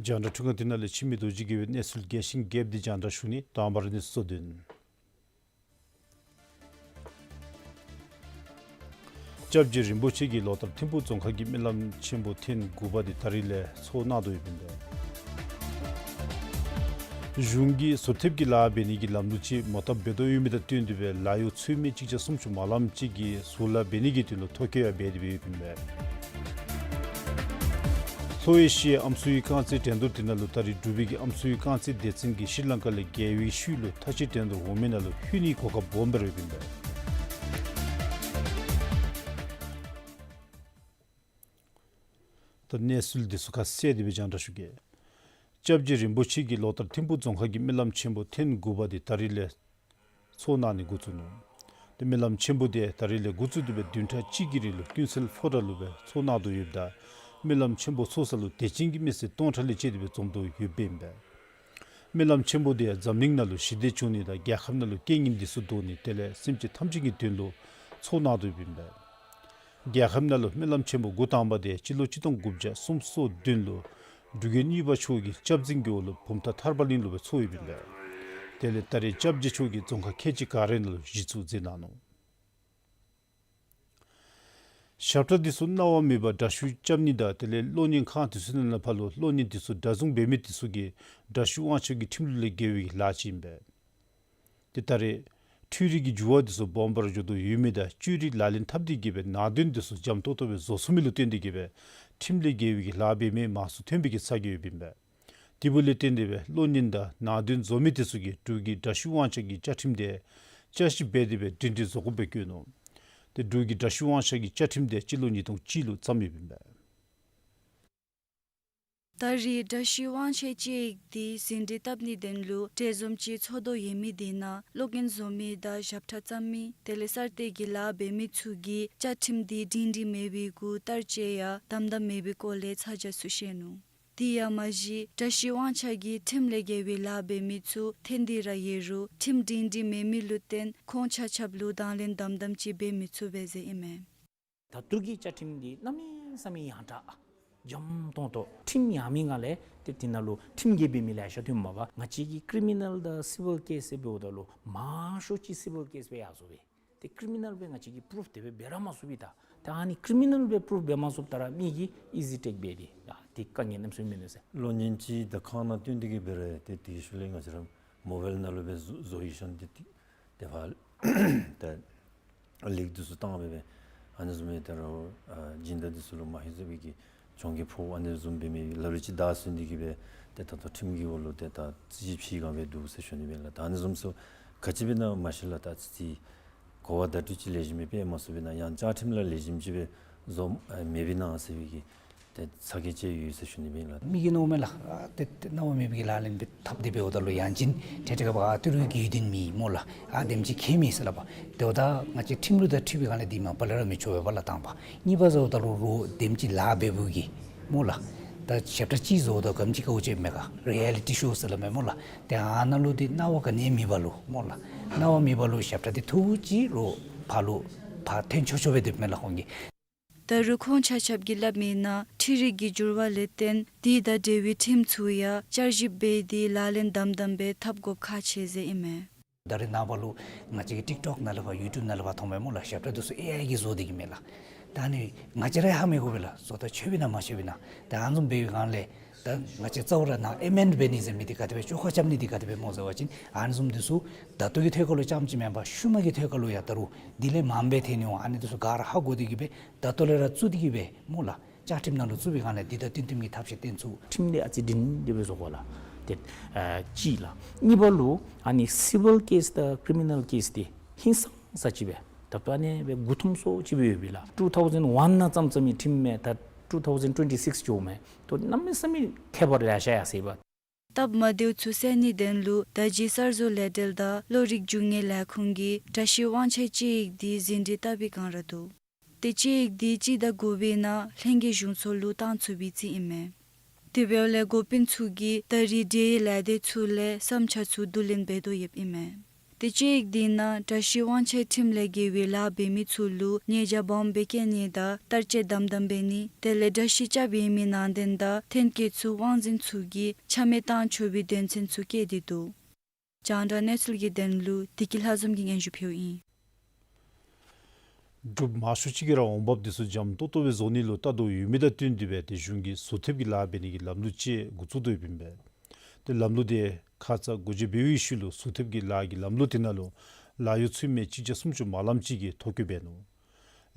རྒྱང་བསྒྲགས་འཕྲུལ་ཁང་འདི་ནང་ལས་འཆི་མེད་རྡོ་རྗེ་དགེ་བའི་གནས་ཚུལ་རྒྱས་ཤིང་རྒྱསཔ་འདི་རྒྱང་བསྒྲགས་ཞུ་ནི། དང་པ་ར་གནས་ཚུལ་གཙོ་དོན། སྐྱབས་རྗེ་རིན་པོ་ཆེ་གིས་ལོ་ལྟར་ཐིམ་ཕུག་རྫོང་ཁག་གི་སྨོན་ལམ་ཆེན་པོ་ཐེངས་དགུ་པ་འདི་ད་རིས་ལས་ཚོགས་གནང་དོ་ཡོདཔ་ཨིན་པས། གཞུང་གིས་ཟུར་ཐེབས་ཀྱི་ལཱ་འབད་ནི་གི་ལམ་ལུགས་ཅིག་མོ་བཏབ་འབད་དོ་ཡོད་མི་དང་བསྟུན་ཏེ་སྦེ་ལཱ་གཡོག་ཚུད་མི་གཅིག་བརྒྱ་སུམ་ཅུ་མ་ལངམ་ཅིག་གིས་ཟུར་ལཱ་འབད་ནི་གི་དོན་ལུ་ཐོ་བཀོད་ཡང་འབད་དེ་སྦེ་ཡོདཔ་ཨིན་པས། ལྷོ་ཨེ་ཤི་ཡའི་ཨམ་སྲུའི་རྐང་རྩེད་འགྲན་བསྡུར་དེ་ནང་ལུ་ད་རེས་འབྲུག་པའི་གི་ཨམ་སྲུའི་རྐང་རྩེད་སྡེ་ཚན་གྱིས་ཤྲི་ལང་ཀ་ལས་རྒྱལ་བའི་ཤུལ་ལུ་མཐའ་དཔྱད་འགྲན་བསྡུར་འོང་མི་ནང་ལུ་ལྷོད་ནིའི་གོ་སྐབས་སྦོམ་སྦེ་ར་ཡོདཔ་ཨིན་པས། ད་གནས་ཚུལ་འདི་ཚུ་ཁ་གསལ་ཏེ་སྦེ་རྒྱང་བསྒྲགས་ཞུ་གེ། སྐྱབས་རྗེ་རིན་པོ་ཆེ་གིས་ལོ་ལྟར་ཐིམ་ཕུག་རྫོང་ཁག་གི་སྨོན་ལམ་ཆེན་པོ་ཐེངས་དགུ་པ་དེ་ད་རིས་ལས་ཚོགས་གནང་ནི་འགོ་བཙུགས་ནུག། ཏེ་སྨོན་ལམ་ཆེན་པོ་དེ་ད་རིས་ལས་འགོ་བཙུགས་ཏེ་སྦེ་བདུན་ཕྲག་གཅིག་གི་རིང་ལུ་ཀུན་གསལ་ཕོ་བྲང་ལུ་སྦེ་ཚོགས་གནང་དོ་ཡོདཔ་ད་སྨོན་ལམ་ཆེན་པོ་ཚོགས་ས་ལུ་དད་ཅན་གྱི་མི་སེར་སྟོང་ཕྲག་ལས་བཅད་དེ་སྦེ་འཛོམས་དོ་ཡོདཔ་ཨིན་པས། སྨོན་ལམ་ཆེན་པོ་དེ་འཛམ་གླིང་ནང་ལུ་ཞི་བདེ་འབྱུང་ནི་དང་རྒྱལ་ཁབ་ནང་ལུ་རྐྱེན་ངན་འདི་ཚུ་བཟློག་ནི་དེ་ལས་སེམས་ཅན་ཐམས་ཅད་ཀྱི་དོན་ལུ་ཚོགས་གནང་དོ་ཡོདཔ་ཨིན་པས། རྒྱལ་ཁབ་ནང་ལུ་སྨོན་ལམ་ཆེན་པོ་འགོ་དང་པ་དེ་སྤྱི་ལོ་གཅིག་སྟོང་དགུ་བརྒྱ་སུམ་ཅུ་སོ་བདུན་ལུ་འབྲུག་རྒྱལ་གཉིས་པ་མཆོག་གི་སྐྱབས་འཛིན་གྱི་འོག་ལུ་བུམ་ཐང་ཐར་པ་གླིང་ལུ་སྦེ་ཚོགས་ཡོདཔ་ཨིན་པས། དེ་ལས་ད་རེས་སྐྱབས་རྗེ་མཆོག་གིས་རྫོང་ཁག་ཁལ་གཅིག་ག་ར་ནང་ལུ་གཞི་བཙུགས་མཛད་གནང་ནུག། ཞབས་ཁྲ་འདི་ཚུ་གནང་བ་མེད་པར་འདྲ་བཤུས་རྐྱབ་ནི་དང་དེ་ལས་གློག་བརྙན་ཁང་འདི་ཚུ་ནང་ལས་ཕར་ལུ་གློག་བརྙན་འདི་ཚུ་སྒྲ་བཟུང་འབད་མི་འདི་ཚུ་གིས་འདྲ་བཤུས་དབང་ཆ་གི་ཁྲིམས་ལུགས་ལས་འགལ་བའི་ལཱ་ཅིག་ཨིན་པས། ཏེ་ད་རེས་འཕྲུལ་རིག་གི་འགྱུར་བ་འདི་ཚུ་སྦོམ་སྦེ་ར་འགྱོ་དོ་ཡོད་མི་དང་བཅོས་རིག་ལག་ལེན་འཐབ་སྟེ་གི་སྦེ་ནང་དོན་འདི་ཚུ་འཇམ་ཏོག་ཏོ་སྦེ་བཟོ་ཚུགས་མི་ལུ་བརྟེན་ཏེ་གི་སྦེ་ཁྲིམས་ལས་འགལ་བའི་གི་ལཱ་འབད་མི་མང་སུ་ཐོན་པའི་གི་ཚ་གྱང་ཡོདཔ་ཨིན་པས། དེ་འབདཝ་ལས་བརྟེན་ཏེ་སྦེ་གློག་བརྙན་དང་ནང་དོན་བཟོ་མི་དེ་ཚུ་གིས་འབྲུག་གི་འདྲ་བཤུས་དབང་ཆ་གི་བཅའ་ཁྲིམས་དེ་བསྐྱར་ཞིབ་འབད་དེ་སྦེ་སྒྲིང་སྒྲི་བཟོ་དགོཔ་སྦེ་བཀོད་ནུག། ཏེ་འབྲུག་གི་འདྲ་བཤུས་དབང་ཆ་གི་བཅའ་ཁྲིམས་དེ་སྤྱི་ལོ་ཉིས་སྟོང་གཅིག་ལུ་བརྩམས་ཡོདཔ་ཨིན་པས། ད་རེས་འདྲ་བཤུས་དབང་ཆའི་དཔྱད་ཡིག་འདི་ཟིན་བྲིས་བཏབ་ནིའི་དོན་ལུ་གྲལ་འཛོམས་ཅིག་ཚོགས་དོ་ཡོད་མི་དེ་ནང་གློག་བརྙན་བཟོ་མི་དང་ཞབས་ཁྲ་བརྩམ་མི་དེ་ལས་གསར་གཏོད་ཀྱི་ལཱ་འབད་མི་ཚུ་གིས་བཅའ་ཁྲིམས་འདི་སྒྲིང་སྒྲི་མེད་པའི་གུ་བསྟར་སྤྱོད་ཡང་དམ་དམ་མེད་པའི་སྐོར་ལས་ཚ་གྱང་ཚུ་བཤད་ནུག། དེ་ཡང་མ་གཞི་འདྲ་བཤུས་དབང་ཆ་གིས་ཁྲིམས་ལས་འགལ་བའི་ལཱ་འབད་མི་ཚུ་ཐོན་ཏེ་ར་ཡོད་རུང་ཁྲིམས་སྒྲིང་སྒྲི་མེད་མི་ལུ་བརྟེན་ཁོང་ཆ་ཁྱབ་ལུ་དང་ལེན་དམ་དམ་ཅིག་འབད་མི་ཚུགས་པས་ཟེར་ཨིན་མས། ད་ལྟོ་གི་བཅའ་ཁྲིམས་འདི་གནམ་མེད་ས་མེད་ཡང་དྲགས་འཇམ་ཏོང་ཏོ་ཁྲིམས་ཡང་མེད་སྒང་ལས་ཏེ་དེ་ནང་ལུ་ཁྲིམས་འགལ་འབད་མི་ལེ་ཤ་ཐོནམ་མས་པ། ང་བཅས་ཀྱི་ཀི་རི་མི་ནཱལ་དང་སི་ཝིལ་ཀེསི་འབདཝ་ད་ལུ་མང་ཤོས་ཅིག་སི་ཝིལ་ཀེསི་སྦེ་ཡར་སོང་པས། ཏེ་ཀི་རི་མི་ནཱལ་སྦེ་ང་བཅས་ཀྱིས་པུ་རུབ་དེ་སྦེ་འབད་ར་མ་ཚུགས་པས། ད་ད་ཨ་ནི་ཀི་རི་མི་ནཱལ་སྦེ་པུ་རུབ་འབད་མ་ཚུགསཔ་ད་ར་མི་གིས་ཨི་ཟི་ཊེག་འབད་དེ་ཡ་དེ་དཀའ་ངལ་གནམ་མེད་ས་མེད་མེད་ཟེར། གློག་བརྙན་ཅིག་ད་ཁང་ནང་སྟོན་ཏེ་གི་འབད་རུང་ཏེ་དེའི་ཤུལ་ལས་ང་བཅས་ར་མོ་བཱའིལ་ནང་ལུ་སྦེ་བཟོ་བཟོ་ཡི་ཤོང་སྟེ་ཏེ་ཏེ་ཕར་ད་ལིངཀ་འདི་ཚུ་བཏང་སྦེ་སྦེ་ཨ་ནི་བཟུམ་སྦེ་ད་རུང་ཨ་སྦྱིན་བདག་འདི་ཚུ་ལུ་མ་ཧེ་ཟེར་བའི་གི་གྱོང་གུད་ཕོག་ཨ་ནི་བཟུམ་འབད་མི་ལ་ལུ་ཅིག་བདའ་ཟུན་ཏེ་གི་སྦེ་ཏེ་ད་ལྟོ་ཁྲིམས་ཀྱི་འོག་ལུ་ཏེ་ད་རྩོད་གཞི་ཕྱེ་སྒང་སྦེ་འདུག་ཟེར་ཞུ་ནི་ཨིན་ལགས། ད་ཨ་ནི་བཟུམ་ཚུ་ག་ཅི་འབད་ན་མ་ཤེས་ལགས། ད་ཅི་ཅིག་གོ་བ་བརྡ་སྤྲོད་ཅིག་ལེགས་ཤོམ་སྦེ་འབད་མ་ཚུགས་པས་ན་ཡང་བཅའ་ཁྲིམས་ལ་ལེགས་ཤོམ་ཅིག་སྦེ་བཟོ་ཨ་མེད་པས་ན་ཟེར་བའི་གི་ཏེ་ཚ་གྱང་ཅིག་ཡོད་ཟེར་ཞུ་ནི་ཨིན་ལགས། མི་གིས་མནོཝ་མས་ལགས། ཨ་ཏེ་ཏེ་གནང་བ་མེད་པའི་གི་ལག་ལེན་འཐབ་སྟེ་འབདཝ་ད་ལུ་ཡང་ཅིན་ཏེ་ཏེ་ག་པ་ཨ་ཏི་རུ་གི་དོན་མེད་སྨོ་ལགས། ཨ་དེམ་ཅིག་ཁྱད་མེད་ཟེར་སླབ་པ། ཏེ་འབདཝ་ད་ང་བཅས་ཁྲིམས་ལུགས་དང་འཁྲིལ་བའི་སྒང་ལས་འདི་མ་པ་ལས་ར་མི་ཆོག་པས་ལགས་དང་པ། གཉིས་པ་ཟེརཝ་ད་ལུ་རོགས་དེམ་ཅིག་ལཱ་འབད་བའི་གི་སྨོ་ལགས། ད་ཞབས་ཁྲ་ཅིག་བཟོཝ་ད་ག་དེམ་ཅིག་དཀའཝ་སྤྱད་མས་ག། རི་ཡ་ལི་ཊི་ཤོ་ཟེར་སླབ་མས་སྨོ་ལགས། ཏེ་ཨ་ནཱ་ལུ་འདི་གནང་བ་ག་ནི་མེད་པ་ལུ་སྨོ་ལགས། གནང་བ་མེད་པ་ལུ་ཞབས་ཁྲ་འདི་ཐུགས་ཅིག་རོགས་ཕར་ལུ་ཕར་འཐོན་ཆོག་ཆོ་སྦེ་སྡོདཔ་མས་ལགས་ཁོང་གིས། ད་རུང་ཁོང་ཆ་ཁྱབ་ཀྱིས་སླབ་མིའི་ནང་འཕྲུལ་རིག་གི་འགྱུར་བ་ལས་བརྟེན་དེ་དང་འབྲེལ་བའི་ཁྲིམས་ཚུ་ཡང་བསྐྱར་ཞིབ་འབད་དེ་ལག་ལེན་དམ་དམ་སྦེ་འཐབ་དགོཔ་ཁག་ཆེ་ཟེར་ཨིན་མས། ད་རེས་ནངས་པ་ལུ་ང་བཅས་ཀྱི་ཊིཀ་ཊོཀ་ནང་ལས་ཕར་ཡུ་ཊུབ་ནང་ལས་ཕར་མཐོངམ་མས་སྨོ་ལགས། ཞབས་ཁྲ་འདི་ཚུ་ཨེ་ཨའི་གིས་བཟོ་སྟེ་གི་མས་ལགས། ད་ཨ་ནི་ང་བཅས་ར་ཧ་མི་གོ་བས་ལགས། བཟོ་ལྟ་ཆོད་པས་ན་མ་ཆོད་པས་ན། ད་ཨ་ནི་བཟུམ་འབད་བའི་སྒང་ལས་ད་ང་བཅས་རྩ་བ་ར་ནཱ་ཨེ་མེནཌ་འབད་ནི་ཟེར་མི་འདི་ག་དེ་སྦེ་བཅོ་ཁ་རྐྱབ་ནི་འདི་ག་དེ་སྦེ་སྨོ་ཟེར་བ་ཅིན་ཨ་ནི་བཟུམ་འདི་ཚུ་ད་ལྟོ་གི་ཐད་ཁར་ལུ་རྐྱངམ་ཅིག་མེན་པར་ཤུལ་མ་གི་ཐད་ཁར་ལུ་ཡང་ད་རུང་དེ་ལས་མངམ་སྦེ་ཐོན་ནི་འོང་། ཨ་ནི་འདི་ཚུ་ག་ར་ཧ་གོ་སྟེ་གི་སྦེ་ད་ལྟོ་ལས་ར་བཙུགས་ཏེ་གི་སྦེ་སྨོ་ལགས། བཅའ་ཁྲིམས་ནང་ལུ་བཙུགས་པའི་སྒང་ལས་འདི་དང་བསྟུན་བསྟུན་གྱི་ཐབས་ཤེས་བཏོན་ཚུགས། ཁྲིམས་འདི་ཨ་ཙི་སྒྲིང་སྒྲི་སྦེ་བཟོ་དགོ་ལགས། ཏེ་ཨ་གཅིག་ལགས། གཉིས་པ་ལུ་ཨ་ནི་སི་ཝིལ་ཀེསི་དང་ཀི་རི་མི་ནཱལ་ཀེསི་འདི་ཧིང་སངས་ས་ཅིག་སྦེ་ད་ལྟོ་ཨ་ནི་སྦེ་མགུ་འཐོམ་སོ་ཅིག་སྦེ་ཡོད་པས་ལགས། ཊུ་ཐའུ་ཟེན་ཝཱན་ནང་བརྩམས་བརྩམས་མི་ཁྲིམས་མས། ད་ཊུ་ཐའུ་ཟེན་ཊུ་ཝེན་ཊི་སིགསི་འགྱོཝ་མས། ད་གནམ་མེད་ས་མེད་ཁྱད་པར་ཡར་ཤར་ཡར་སོ་ཡི་པ། སྟབས་མ་བདེཝ་ཚུ་སེལ་ནིའི་དོན་ལུ་ད་རྗེས་གསར་བཟོ་ལས་འབྲེལ་དང་གློག་རིག་རྒྱུ་དངོས་ལས་ཁུངས་ཀྱིས་འདྲ་བཤུས་དབང་ཆའི་དཔྱད་ཡིག་འདི་ཟིན་བྲིས་བཏབ་པའི་བསྒང་ར་འདུག། ཏེ་དཔྱད་ཡིག་འདི་སྤྱི་ཟླ་དགུ་པའི་ནང་ལྷན་རྒྱས་གཞུང་ཚོགས་ལུ་བཏང་ཚུགས་པའི་རྩིས་ཨིན་མས། དེ་འབདཝ་ལས་འགོ་དཔོན་ཚུ་གིས་ད་རེས་འབྲེལ་ཡོད་ལས་སྡེ་ཚུ་ལས་བསམ་འཆར་ཚུ་བསྡུ་ལེན་འབད་དོ་ཡོདཔ་ཨིན་མས། ཏེ་དཔྱད་ཡིག་འདི་ནང་འདྲ་བཤུས་དབང་ཆའི་ཁྲིམས་ལས་འགལ་བའི་ལཱ་འབད་མི་ཚུ་ལུ་ཉེས་བྱ་སྦོམ་སྦེ་བཀལ་ནི་དང་བསྟར་སྤྱོད་དམ་དམ་འབད་ནི་དེ་ལས་འདྲ་བཤུས་རྐྱབ་ཡོད་མི་ནང་དོན་དང་ཐོན་སྐྱེད་ཚུ་དབང་འཛིན་ཚུ་གིས་ཆ་མེད་བཏང་ཆོག་པའི་དོན་ཚན་ཚུ་བཀོད་དེ་འདུག། རྒྱང་བསྒྲགས་གནས་ཚུལ་གྱི་དོན་ལུ་བདེ་སྐྱིད་ལྷ་འཛོམས་ཀྱིས་སྙན་ཞུ་ཕུལཝ་ཨིན། འབྲུགཔ་མང་ཤོས་ཅིག་གིས་ར་འོང་འབབ་འདི་ཚུ་འཇམ་ཏོག་ཏོ་སྦེ་བཟོ་ནི་ལུ་ལྟ་དོ་ཡོད་མི་དང་བསྟུན་ཏེ་སྦེ་ཏེ་གཞུང་གིས་ཟུར་ཐེབས་ཀྱི་ལཱ་འབད་ནི་གི་ལམ་ལུགས་ཅིག་འགོ་བཙུགས་དོ་ཡོདཔ་ཨིན་པས། ཏེ་ལམ་ལུགས་དེ་ ཁ་ཙ་སྒོ་འབྱེད་འབད་བའི་ཤུལ་ལུ་ཟུར་ཐེབས་ཀྱི་ལཱ་གི་ལམ་ལུགས་དེ་ནང་ལུ་ལཱ་གཡོག་ཚུད་མི་གཅིག་བརྒྱ་སུམ་ཅུ་མ་ལངམ་ཅིག་གིས་ཐོ་བཀོད་འབད་ནུག།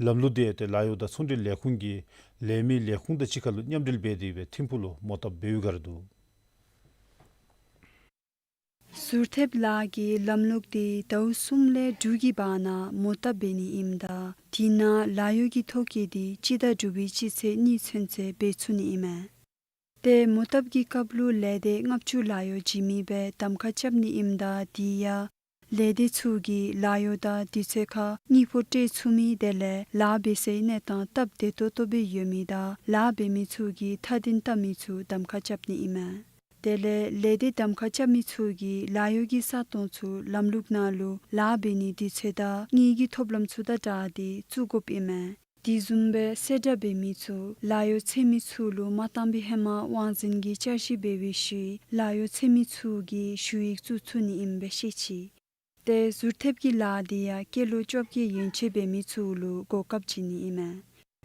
ལམ་ལུགས་དེ་ཡང་ཏེ་ལཱ་གཡོག་དང་ཚོང་འབྲེལ་ལས་ཁུངས་ཀྱི་ལས་མི་ལས་ཁུངས་དང་གཅིག་ཁར་ལུ་མཉམ་འབྲེལ་འབད་དེ་སྦེ་ཐིམ་ཕུག་ལུ་མོ་བཏབ་འབད་བའི་བསྒང་ར་འདུག། ཟུར་ཐེབས་ལཱ་གི་ལམ་ལུགས་དེ་ཟླཝ་གསུམ་ལས་དྲུག་གི་བར་ན་མོ་བཏབ་འབད་ནི་ཨིནམ་ད་དེ་ནང་ལཱ་གཡོག་གི་ཐོ་བཀོད་དེ་སྤྱི་ཟླ་དྲུག་པའི་སྤྱི་ཚེས་གཉིས་ཚུན་ཚོད་འབད་ཚུགས་ནི་ཨིན་མས། ཏེ་མོ་བཏབ་ཀྱི་སྐབས་ལུ་ལས་སྡེ་ལྔ་བཅུ་ལཱ་གཡོག་བྱིན་མི་སྦེ་གདམ་ཁ་རྐྱབ་ནི་ཨིནམ་ད་དེ་ཡང་ལས་སྡེ་ཚུ་གིས་ལཱ་གཡོག་དང་དུས་ཚོད་ཁར་དངུལ་ཕོགས་སྤྲོད་ཚུགས་མི་དེ་ལས་ལཱ་འབད་སའི་གནས་སྟངས་སྟབས་བདེ་ཏོག་ཏོ་སྦེ་ཡོད་མི་དང་ལཱ་འབད་མི་ཚུ་གིས་མཐའ་དོན་བལྟ་མི་ཚུ་གདམ་ཁ་རྐྱབ་ནི་ཨིན་མས། དེ་ལས་ལས་སྡེ་གདམ་ཁ་རྐྱབ་མི་ཚུ་གིས་ལཱ་གཡོག་གི་ས་སྟོང་ཚུ་ལམ་ལུགས་ནང་ལུ་ལཱ་འབད་ནིའི་དུས་ཚོད་དང་དངུལ་གྱི་ཐོབ་ལམ་ཚུ་དང་སྦྲགས་ཏེ་བཙུགས་དགོཔ་ཨིན་མས། དེ་བཟུམ་སྦེ་གསལ་བསྒྲགས་འབད་མི་ཚུ་ལཱ་གཡོག་འཚོལ་མི་ཚུ་ལུ་མ་བཏང་པའི་ཧེ་མ་དབང་འཛིན་གྱིས་བསྐྱར་ཞིབ་འབད་བའི་ཤུལ་ལཱ་གཡོག་འཚོལ་མི་ཚུ་གིས་ཞུ་ཡིག་བཙུགས་ཚུགས་ནི་ཨིནམ་སྦེ་བཤད་ཅི། ཏེ་ཟུར་ཐེབས་ཀྱི་ལཱ་དེ་ཡང་སྐྱེས་ལོ་བཅོ་བརྒྱད་ཡན་ཆད་འབད་མི་ཚུ་ལུ་གོ་སྐབས་བྱིན་ནི་ཨིན་མས།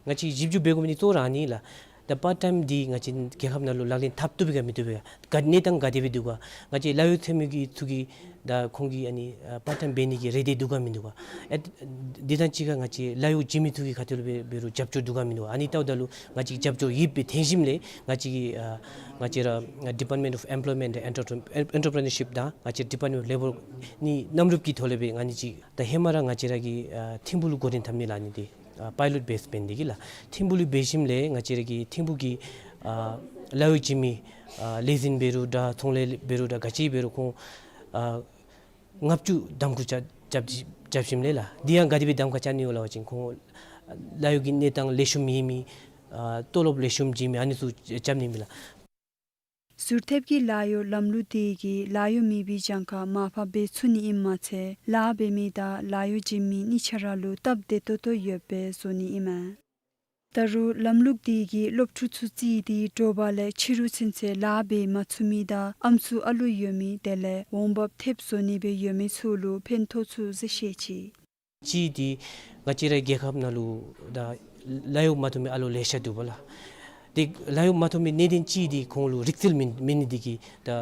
ང་བཅས་ཞིབ་འཇུག་འབད་དགོ་མི་འདི་གཙོ་བོ་ར་ཨ་ནི་ལགས། ད་པརཊ་ཊའིམ་འདི་ང་བཅས་རྒྱལ་ཁབ་ནང་ལུ་ལག་ལེན་འཐབ་བཏུབ་པས་ག་མི་བཏུབ་པས་ག། གནས་སྟངས་ག་དེ་སྦེ་འདུག་ག། ང་བཅས་ལཱ་གཡོག་འཚོལ་མི་གི་ཚུ་གིས་ད་ཁོང་གིས་ཨ་ནི་ཨ་པརཊ་ཊའིམ་འབད་ནི་གི་རེ་འདོད་འདུག་ག་མིན་འདུག་ག། ཨེ་འདི་དང་གཅིག་ཁར་ང་བཅས་ལཱ་གཡོག་བྱིན་མི་ཚུ་གི་ཁ་ཐུག་ལུ་འབད་འབད་རུང་རྒྱབ་སྐྱོར་འདུག་ག་མིན་འདུག་ག། ཨ་ནི་བལྟཝ་ད་ལུ་ང་བཅས་རྒྱབ་སྐྱོར་ཡོདཔ་སྦེ་ཐོན་ཞིནམ་ལས་ང་བཅས་ཀྱིས་ཨ་ང་བཅས་ར་Department of Employment and Entrepreneur- Entrepreneurship དང་ང་བཅས་Department of Labour ནི་མཉམ་རུབ་ཀྱི་ཐོག་ལས་སྦེ་ཨ་ནི་ཅིག་ད་ཧེ་མ་ར་ང་བཅས་ར་གིས་ཨ་ཐིམ་ཕུག་ལུ་འགོ་འདྲེན་འཐབ་ནི་ལགས། ཨ་ནི་འདི་ཨ་པའི་ལོཊ་བེསི་འབད་ནི་འདི་གིས་ལགས། ཐིམ་ཕུག་ལུ་འབད་ཞིནམ་ལས་ང་བཅས་ར་གིས་ཐིམ་ཕུག་གི་ཨ་ལཱ་གཡོག་བྱིན་མི་ཨ་ལས་འཛིན་འབད་རུང་འདྲ་ཚོང་ལས་འབད་རུང་འདྲ་ག་ཅི་འབད་རུང་ཁོང་ཨ་ལྔ་བཅུ་གདམ་འཁུར་རྐྱབ་རྐྱབ་རྐྱབ་ཞིནམ་ལས་ལགས། འདི་ཡང་ག་དེ་སྦེ་གདམ་ཁ་རྐྱབ་ནི་ཡོད་ལགས་པ་ཅིན་ཁོང་ལཱ་གཡོག་གི་གནས་སྟངས་ལེགས་ཤོམ་ཡོད་མི་ཨ་ཏོ་ལོབ་ལེགས་ཤོམ་བྱིན་མི་ཨ་ནི་ཚུ་རྐྱབ་ནི་ཨིན་ལགས། ཟུར་ཐེབས་ཀྱི་ལཱ་གཡོག་ལམ་ལུགས་དེ་གིས་ལཱ་གཡོག་མེད་པའི་གྱངས་ཁ་མར་ཕབ་འབད་ཚུགས་ནི་ཨིནམ་མ་ཚད་ལཱ་འབད་མི་དང་ལཱ་གཡོག་བྱིན་མི་གཉིས་ཆ་ར་ལུ་སྟབས་བདེ་ཏོག་ཏོ་ཡོདཔ་སྦེ་བཟོ་ནི་ཨིན་མས། ད་རུང་ལམ་ལུགས་དེ་གིས་སློབ་ཕྲུག་ཚུ་རྩིས་ཏེ་དྲོ་པ་ལས་ཕྱི་རུ་ཚུན་ཚོད་ལཱ་འབད་མ་ཚུགས་མི་དང་ཨམ་སྲུ་ཨ་ལུ་ཡོད་མི་དེ་ལས་འོང་འབབ་ཐེབས་བཟོ་ནི་སྦེ་ཡོད་མི་ཚུ་ལུ་ཕན་ཐོགས་ཚུགས་ཟེར་བཤད་ཅི། གཅིག་འདི་ང་བཅས་རའི་རྒྱལ་ཁབ་ནང་ལུ་ད་ལཱ་གཡོག་མ་ཐོབ་མི་ཨ་ལོ་ལེ་ཤ་འདུག་པ་ལགས། ཏེ་ལཱ་གཡོག་མ་ཐོབ་མི་གནད་དོན་གཅིག་འདི་ཁོང་ལུ་རིག་རྩལ་མེད་མེད་ནི་འདི་གིས་ད་ཨ་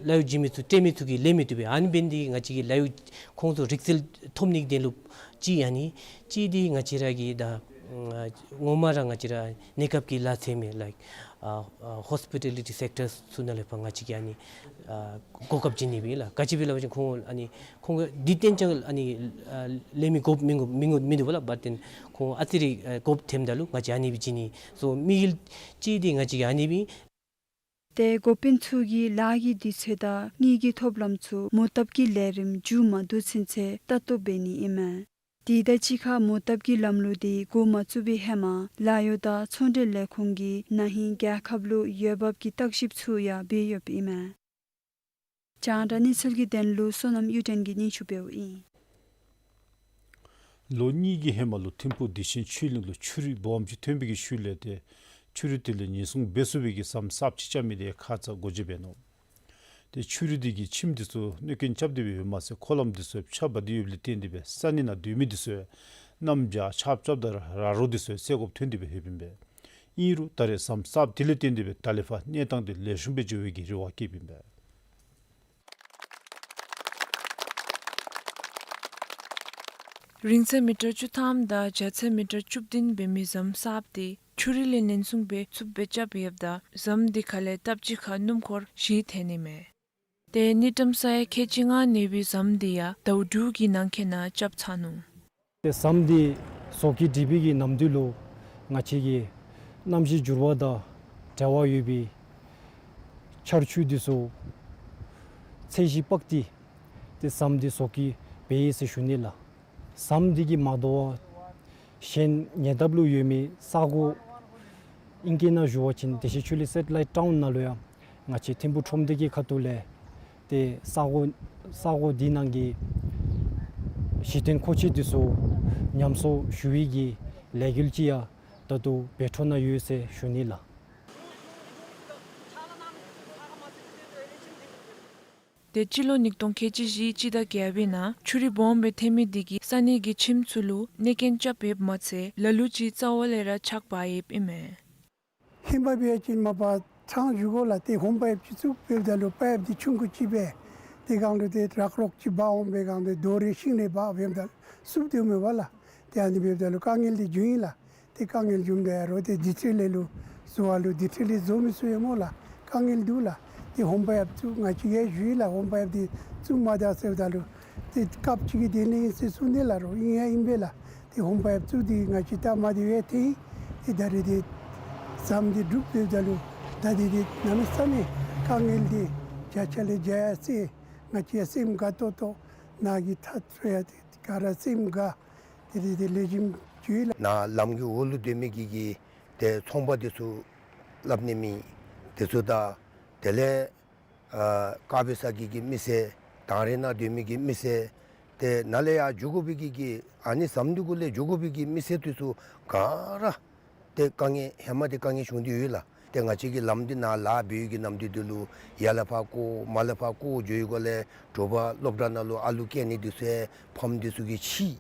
ལཱ་གཡོག་བྱིན་མི་ཚུ་སྤྲོད་མི་ཚུ་གིས་ལེན་མི་བཏུབ་པས། ཨ་ནི་འབད་ནི་འདི་ང་བཅས་ཀྱིས་ལཱ་གཡོག་ཁོང་ཚུ་རིག་རྩལ་ཐོབ་ནི་གི་དོན་ལུ་གཅིག་ཨ་ནི། གཅིག་འདི་ང་བཅས་ར་གི་ད་ངོ་མ་ར་ང་བཅས་ར་གནས་སྐབས་ཀྱི་ལཱ་འཚོལ་མི་ལའིཀ་ཨ་ཨ་ཧོསི་པི་ཊ་ལི་ཊི་སེཀ་ཊར་ཚུ་ནང་ལས་ཕར་ང་བཅས་ཀྱིས་ཨ་ནི་ཨ་གོ་སྐབས་བྱིན་ནི་སྦེ་ལགས། ག་ཅི་སྦེ་ལགས་པ་ཅིན་ཁོང་ཨ་ནི་ཁོང་གིས་འདི་གཏན་ཅང་ཨ་ནི་ཨ་ལེན་མི་དགོཔ་མི་དགོཔ་མི་དགོཔ་མིན་འདུག་པ་ལགས། བཊ་དེན་ཁོང་ཨ་ཙི་རེ་ཨ་དགོཔ་ཐོནམ་ད་ལུ་ང་བཅས་ཨ་ནི་སྦེ་བྱིན་ནི། སོ་དམིགས་ཡུལ་གཅིག་འདི་ང་བཅས་ཀྱིས་ཨ་ནི་སྦེ། ཏེ་འགོ་དཔོན་ཚུ་གིས་ལཱ་གི་དུས་ཚོད་དང་དངུལ་གྱི་ཐོབ་ལམ་ཚུ་མོ་བཏབ་ཀྱི་ལས་རིམ་མཇུག་མ་བསྡུ་ཚུན་ཚོད་ལྟ་རྟོག་འབད་ནི་ཨིན་མས། དེ་དང་གཅིག་ཁར་མོ་བཏབ་ཀྱི་ལམ་ལུགས་དེ་འགོ་མ་བཙུགས་པའི་ཧེ་མ་ལཱ་གཡོག་དང་ཚོང་འབྲེལ་ལས་ཁུངས་ཀྱིས་ན་ཧིང་རྒྱལ་ཁབ་ལུ་འོས་འབབ་ཀྱི་བརྟག་ཞིབ་ཚུ་ཡང་འབད་ཡོདཔ་ཨིན་མས། རྒྱང་བསྒྲགས་གནས་ཚུལ་གྱི་དོན་ལུ་བསོད་ནམས་གཡུ་སྒྲོན་གྱིས་སྙན་ཞུ་འབདཝ་ཨིན། ལོ་གཉིས་ཀྱི་ཧེ་མ་ལུ་ཐིམ་ཕུག་བདེ་ཆེན་ཆོས་གླིང་ལུ་ཆུ་རུད་སྦོམ་ཅིག་ཐོན་པའི་གི་ཤུལ་ལས་ཏེ་ཆུ་རུད་དེ་ལས་ཉེན་སྲུང་འབད་ཚུགས་པའི་གི་ཟམ་གསརཔ་ཅིག་རྐྱབ་མི་དེ་ཁ་ཙ་སྒོ་འབྱེད་འབད་ནུག། ཏེ་ཆུ་རུད་དེ་གིས་ཁྱིམ་དེ་ཚུ་གནོད་སྐྱོན་རྐྱབ་སྟེ་སྦེ་ཡོདཔ་མ་ཚད་འཁོར་ལམ་དེ་ཚུ་ཆག་འབག་སྟེ་ཡོདཔ་ལས་བརྟེན་ཏེ་སྦེ་ས་གནས་ནང་སྡོད་མི་དེ་ཚུ་གནམ་བྱཱར་ཆརཔ་རྐྱབ་ད་ར་རོ་དེ་ཚུ་བསལ་དགོཔ་ཐོན་ཏེ་སྦེ་ཡོདཔ་ཨིན་པས། ཨིན་རུང་ད་རེས་ཟམ་གསརཔ་དེ་ལས་བརྟེན་ཏེ་སྦེ་ད་ལས་ཕར་གནས་སྟངས་དེ་ལེགས་ཤོམ་སྦེ་འགྱོ་བའི་གི་རེ་བ་བསྐྱེདཔ་ཨིན་པས། རིང་ཚད་མི་ཊར་བཅུ་ཐམ་དང་རྒྱ་ཚད་མི་ཊར་བཅུ་བདུན་འབད་མི་ཟམ་གསརཔ་དེ་ཆུ་རུད་ལས་ཉེན་སྲུང་འབད་ཚུགསཔ་སྦེ་རྐྱབ་ཡོདཔ་ད་ཟམ་དེ་ཁ་ལས་སྟབས་གཅིག་ཁར་སྣུམ་འཁོར་བཞི་ཐོན་ནི་མས། ཏེ་དངུལ་ཀྲམ་ས་ཡ་ཁལ་གཅིག་ལྔ་གནས་པའི་ཟམ་དེ་ཡང་ཟླཝ་དྲུག་གི་ནང་འཁོད་ནང་རྐྱབ་ཚར་ནུག། ཏེ་ཟམ་དེ་བཟོ་བཀོད་སྒྲིག་པའི་གི་ནམ་དུས་ལུ་ང་བཅས་ཀྱི་གནམ་གཤིས་འགྱུར་བ་དང་འབྲེལ་བ་ཡོད་པའི་ཆར་ཆུ་དེ་ཚུ་ཚད་གཞི་དཔག་སྟེ་ཏེ་ཟམ་དེ་བཟོ་བཀོད་འབད་ཡི་ཟེར་ཞུ་ནི་ལགས། ཟམ་འདི་གིས་མ་དོ་བར་གཞན་ཉེ་འདབས་ལུ་ཡོད་མི་ས་གོ་ཨིང་སྐད་ནང་ཞུ་བ་ཅིན་བདེ་ཆེན་ཆོས་གླིང་སེ་ཊི་ལའིཊ་ཊའུན་ནང་ལུ་ཡང་ང་བཅས་ཐིམ་ཕུག་ཁྲོམ་སྡེ་གི་ཁ་ཐུག་ལས་ཏེ་ས་གོ་ས་གོ་འདི་ནང་གི་གཞི་རྟེན་མཁོ་ཆས་འདི་ཚུ་ཉམས་གསོ་ཞུ་བའི་གི་ལས་འགུལ་ཅིག་ཡང་ད་ལྟོ་འབད་འཕྲོ་ནང་ཡོད་ཟེར་ཞུ་ནི་ལགས། ཏེ་སྤྱི་ལོ་ཉིས་སྟོང་ཁལ་གཅིག་བཞི་སྤྱི་ཟླ་བརྒྱད་པའི་ནང་ཆུ་རུད་སྦོམ་སྦེ་ཐོན་མི་དེ་གིས་ས་གནས་ཀྱི་ཁྱིམ་ཚུ་ལུ་གནོད་སྐྱོན་རྐྱབ་ཡོདཔ་མ་ཚད་ལ་ལུ་ཅིག་རྩ་བ་ལས་ར་ཆག་འབག་ཡོདཔ་ཨིན་མས། ཧེ་མ་འབད་བ་ཅིན་མ་པ་ ཐང་བཞུགས་དགོ་ལགས། ཏེ་ཧོམ་པའིཔ་ཅིག་བཙུགས་འབདཝ་ད་ལུ་པའིཔ་འདི་ཆུང་ཀུ་ཅིག་སྦེ་ཏེ་གང་ལུ་ཏེ་རག་རོག་ཅིག་འབག་འོང་སྦེ་གང་ཏེ་རྡོ་རེ་ཤིང་རེ་འབག་འབདཝ་ད་ལུ་བསུབ་སྡོདཔ་མས་པ་ལགས། ཏེ་ཨ་ནི་འབདཝ་ད་ལུ་དཀའ་ངལ་འདི་བྱུང་ཡི་ལགས། ཏེ་དཀའ་ངལ་བྱུངམ་ད་ཡ་རོགས་ཏེ་དེ་ཚེ་ལས་ལུ་བཟོ་བ་ལུ་དེ་ཚེ་ལས་བཟོ་མི་ཚུགས་ཡོད་སྨོ་ལགས། དཀའ་ངལ་འདུག་ལགས། ཏེ་ཧོམ་པའིཔ་བཙུགས་ང་བཅས་ཡང་ཞུ་ཡི་ལགས། ཧོམ་པའིཔ་འདི་བཙུགས་མ་ད་ཟེརཝ་ད་ལུ་ཏེ་སྐབས་ཅིག་གི་དེ་ནི་ཨིན་ཟེར་གསུངས་ནི་ལགས། རོགས་ཨིན་ཡང་ཨིན་པས་ལགས། ཏེ་ཧོམ་པའིཔ་བཙུགས་འདི་ང་བཅས་ད་མ་དེ་བ་ཐོན་ཡི། ཏེ་ད་རེས་ཏེ་ཟམ་འདི་སྒྲུབ་འབདཝ་ད་ལུ་ད་འདི་ཏེ་གནམ་མེད་ས་མེད་དཀའ་ངལ་འདི་བརྒྱ་ཆ་ལས་བརྒྱ་ཡང་སེལ། ང་བཅས་ཡང་སེམས་དགའ་ཏོག་ཏོ། ནཱ་གི་ཐག་ཚོད་ཡང་ཏེ་ག་ར་སེམས་དགའ། ཏེ་ཏེ་ཏེ་ལེགས་ཤོམ་བྱུང་ཡི་ལགས། ནཱ་ལམ་གྱི་འོག་ལུ་སྡོད་མི་གི་གི་ཏེ་ཚོང་པ་འདི་ཚུ་སླབ་ནི་མེད། དེ་ཚུ་དང་དེ་ལས་ཨ་དཀར་སྦི་ས་གི་གི་མི་སེར་དང་རེ་ནང་སྡོད་མི་གི་མི་སེར་ཏེ་ནཱ་ལས་ཡར་འགྱོ་དགོ་པའི་གི་གི་ཨ་ནི་ཟམ་འདི་གུ་ལས་འགྱོ་དགོ་པའི་གི་མི་སེར་འདི་ཚུ་ག་ར་ཏེ་དཀའ་ངལ་ཧེ་མ་འདི་དཀའ་ངལ་བྱུང་སྟེ་ཡོད་ལགས། ཏེ་ང་བཅས་ཀྱི་ལམ་འདི་ནཱ་ལཱ་འབད་བའི་གི་གནམ་དུས་འདི་ལུ་ཡར་ལས་ཕར་བཀོ་མར་ལས་ཕར་བཀོ་འགྱོ་བའི་སྒང་ལས་དྲོ་པ་སློབ་གྲྭ་ནང་ལུ་ཨ་ལུ་སྐྱེལ་ནི་འདི་ཚུ་ཡང་ཕམ་འདི་ཚུ་གིས་འཕྱད།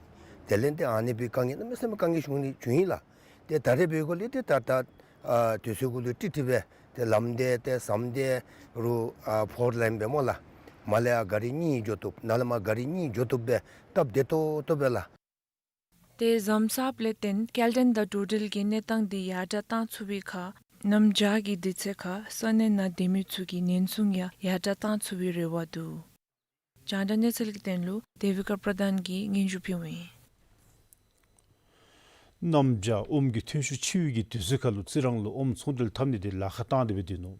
དེ་ལས་ཏེ་ཨ་ནི་སྦེ་དཀའ་ངལ་གནམ་མེད་ས་མེད་དཀའ་ངལ་བྱུང་ནི་བྱུང་ཡི་ལགས། ཏེ་ད་རེས་འབད་བའི་སྒང་ལས་ཏེ་ད་ད་ཨ་དུས་ཚོད་གུ་ལུ་ཀྲིག་ཀྲི་སྦེ་ཏེ་ལམ་འདི་ཏེ་ཟམ་འདི་རུ་ཨ་ཕོར་ལེན་སྦེ་སྨོ་ལགས། མར་ལས་ཨ་གཱ་རི་གཉིས་འགྱོ་བཏུབ་ནཱ་ལས་མར་གཱ་རི་གཉིས་འགྱོ་བཏུབ་སྦེ་སྟབས་བདེ་ཏོག་ཏོ་སྦེ་ལགས། ཏེ་ཟམ་གསརཔ་ལས་བརྟེན་སྐྱེལ་འདྲེན་དང་འགྲོ་འགྲུལ་གྱི་གནས་སྟངས་འདི་ཡར་དྲག་གཏང་ཚུགས་པའི་ཁར་གནམ་བྱཱར་གྱི་དུས་ཚོད་ཁར་ས་གནས་ནང་སྡོད་མི་ཚུ་གི་ཉེན་སྲུང་ཡང་ཡར་དྲག་གཏང་ཚུགས་པའི་རེ་བ་འདུག། རྒྱང་བསྒྲགས་གནས་ཚུལ་གྱི་དོན་ལུ་དེ་བི་ཀ་པྲ་དཱན་གྱིས་སྙན་ཞུ་ཕུལཝ་ཨིན། གནམ་བྱཱར་ཨོམ་གྱི་ཐོན་ཤུགས་ཆེ་བའི་གི་དུས་ཚོད་ཁར་ལུ་རྩི་རང་ལུ་ཨོམ་ཚོང་འབྲེལ་འཐབ་ནི་འདི་ལཱ་ཁག་བཏང་སྟེ་སྦེ་སྡོད་ནུག།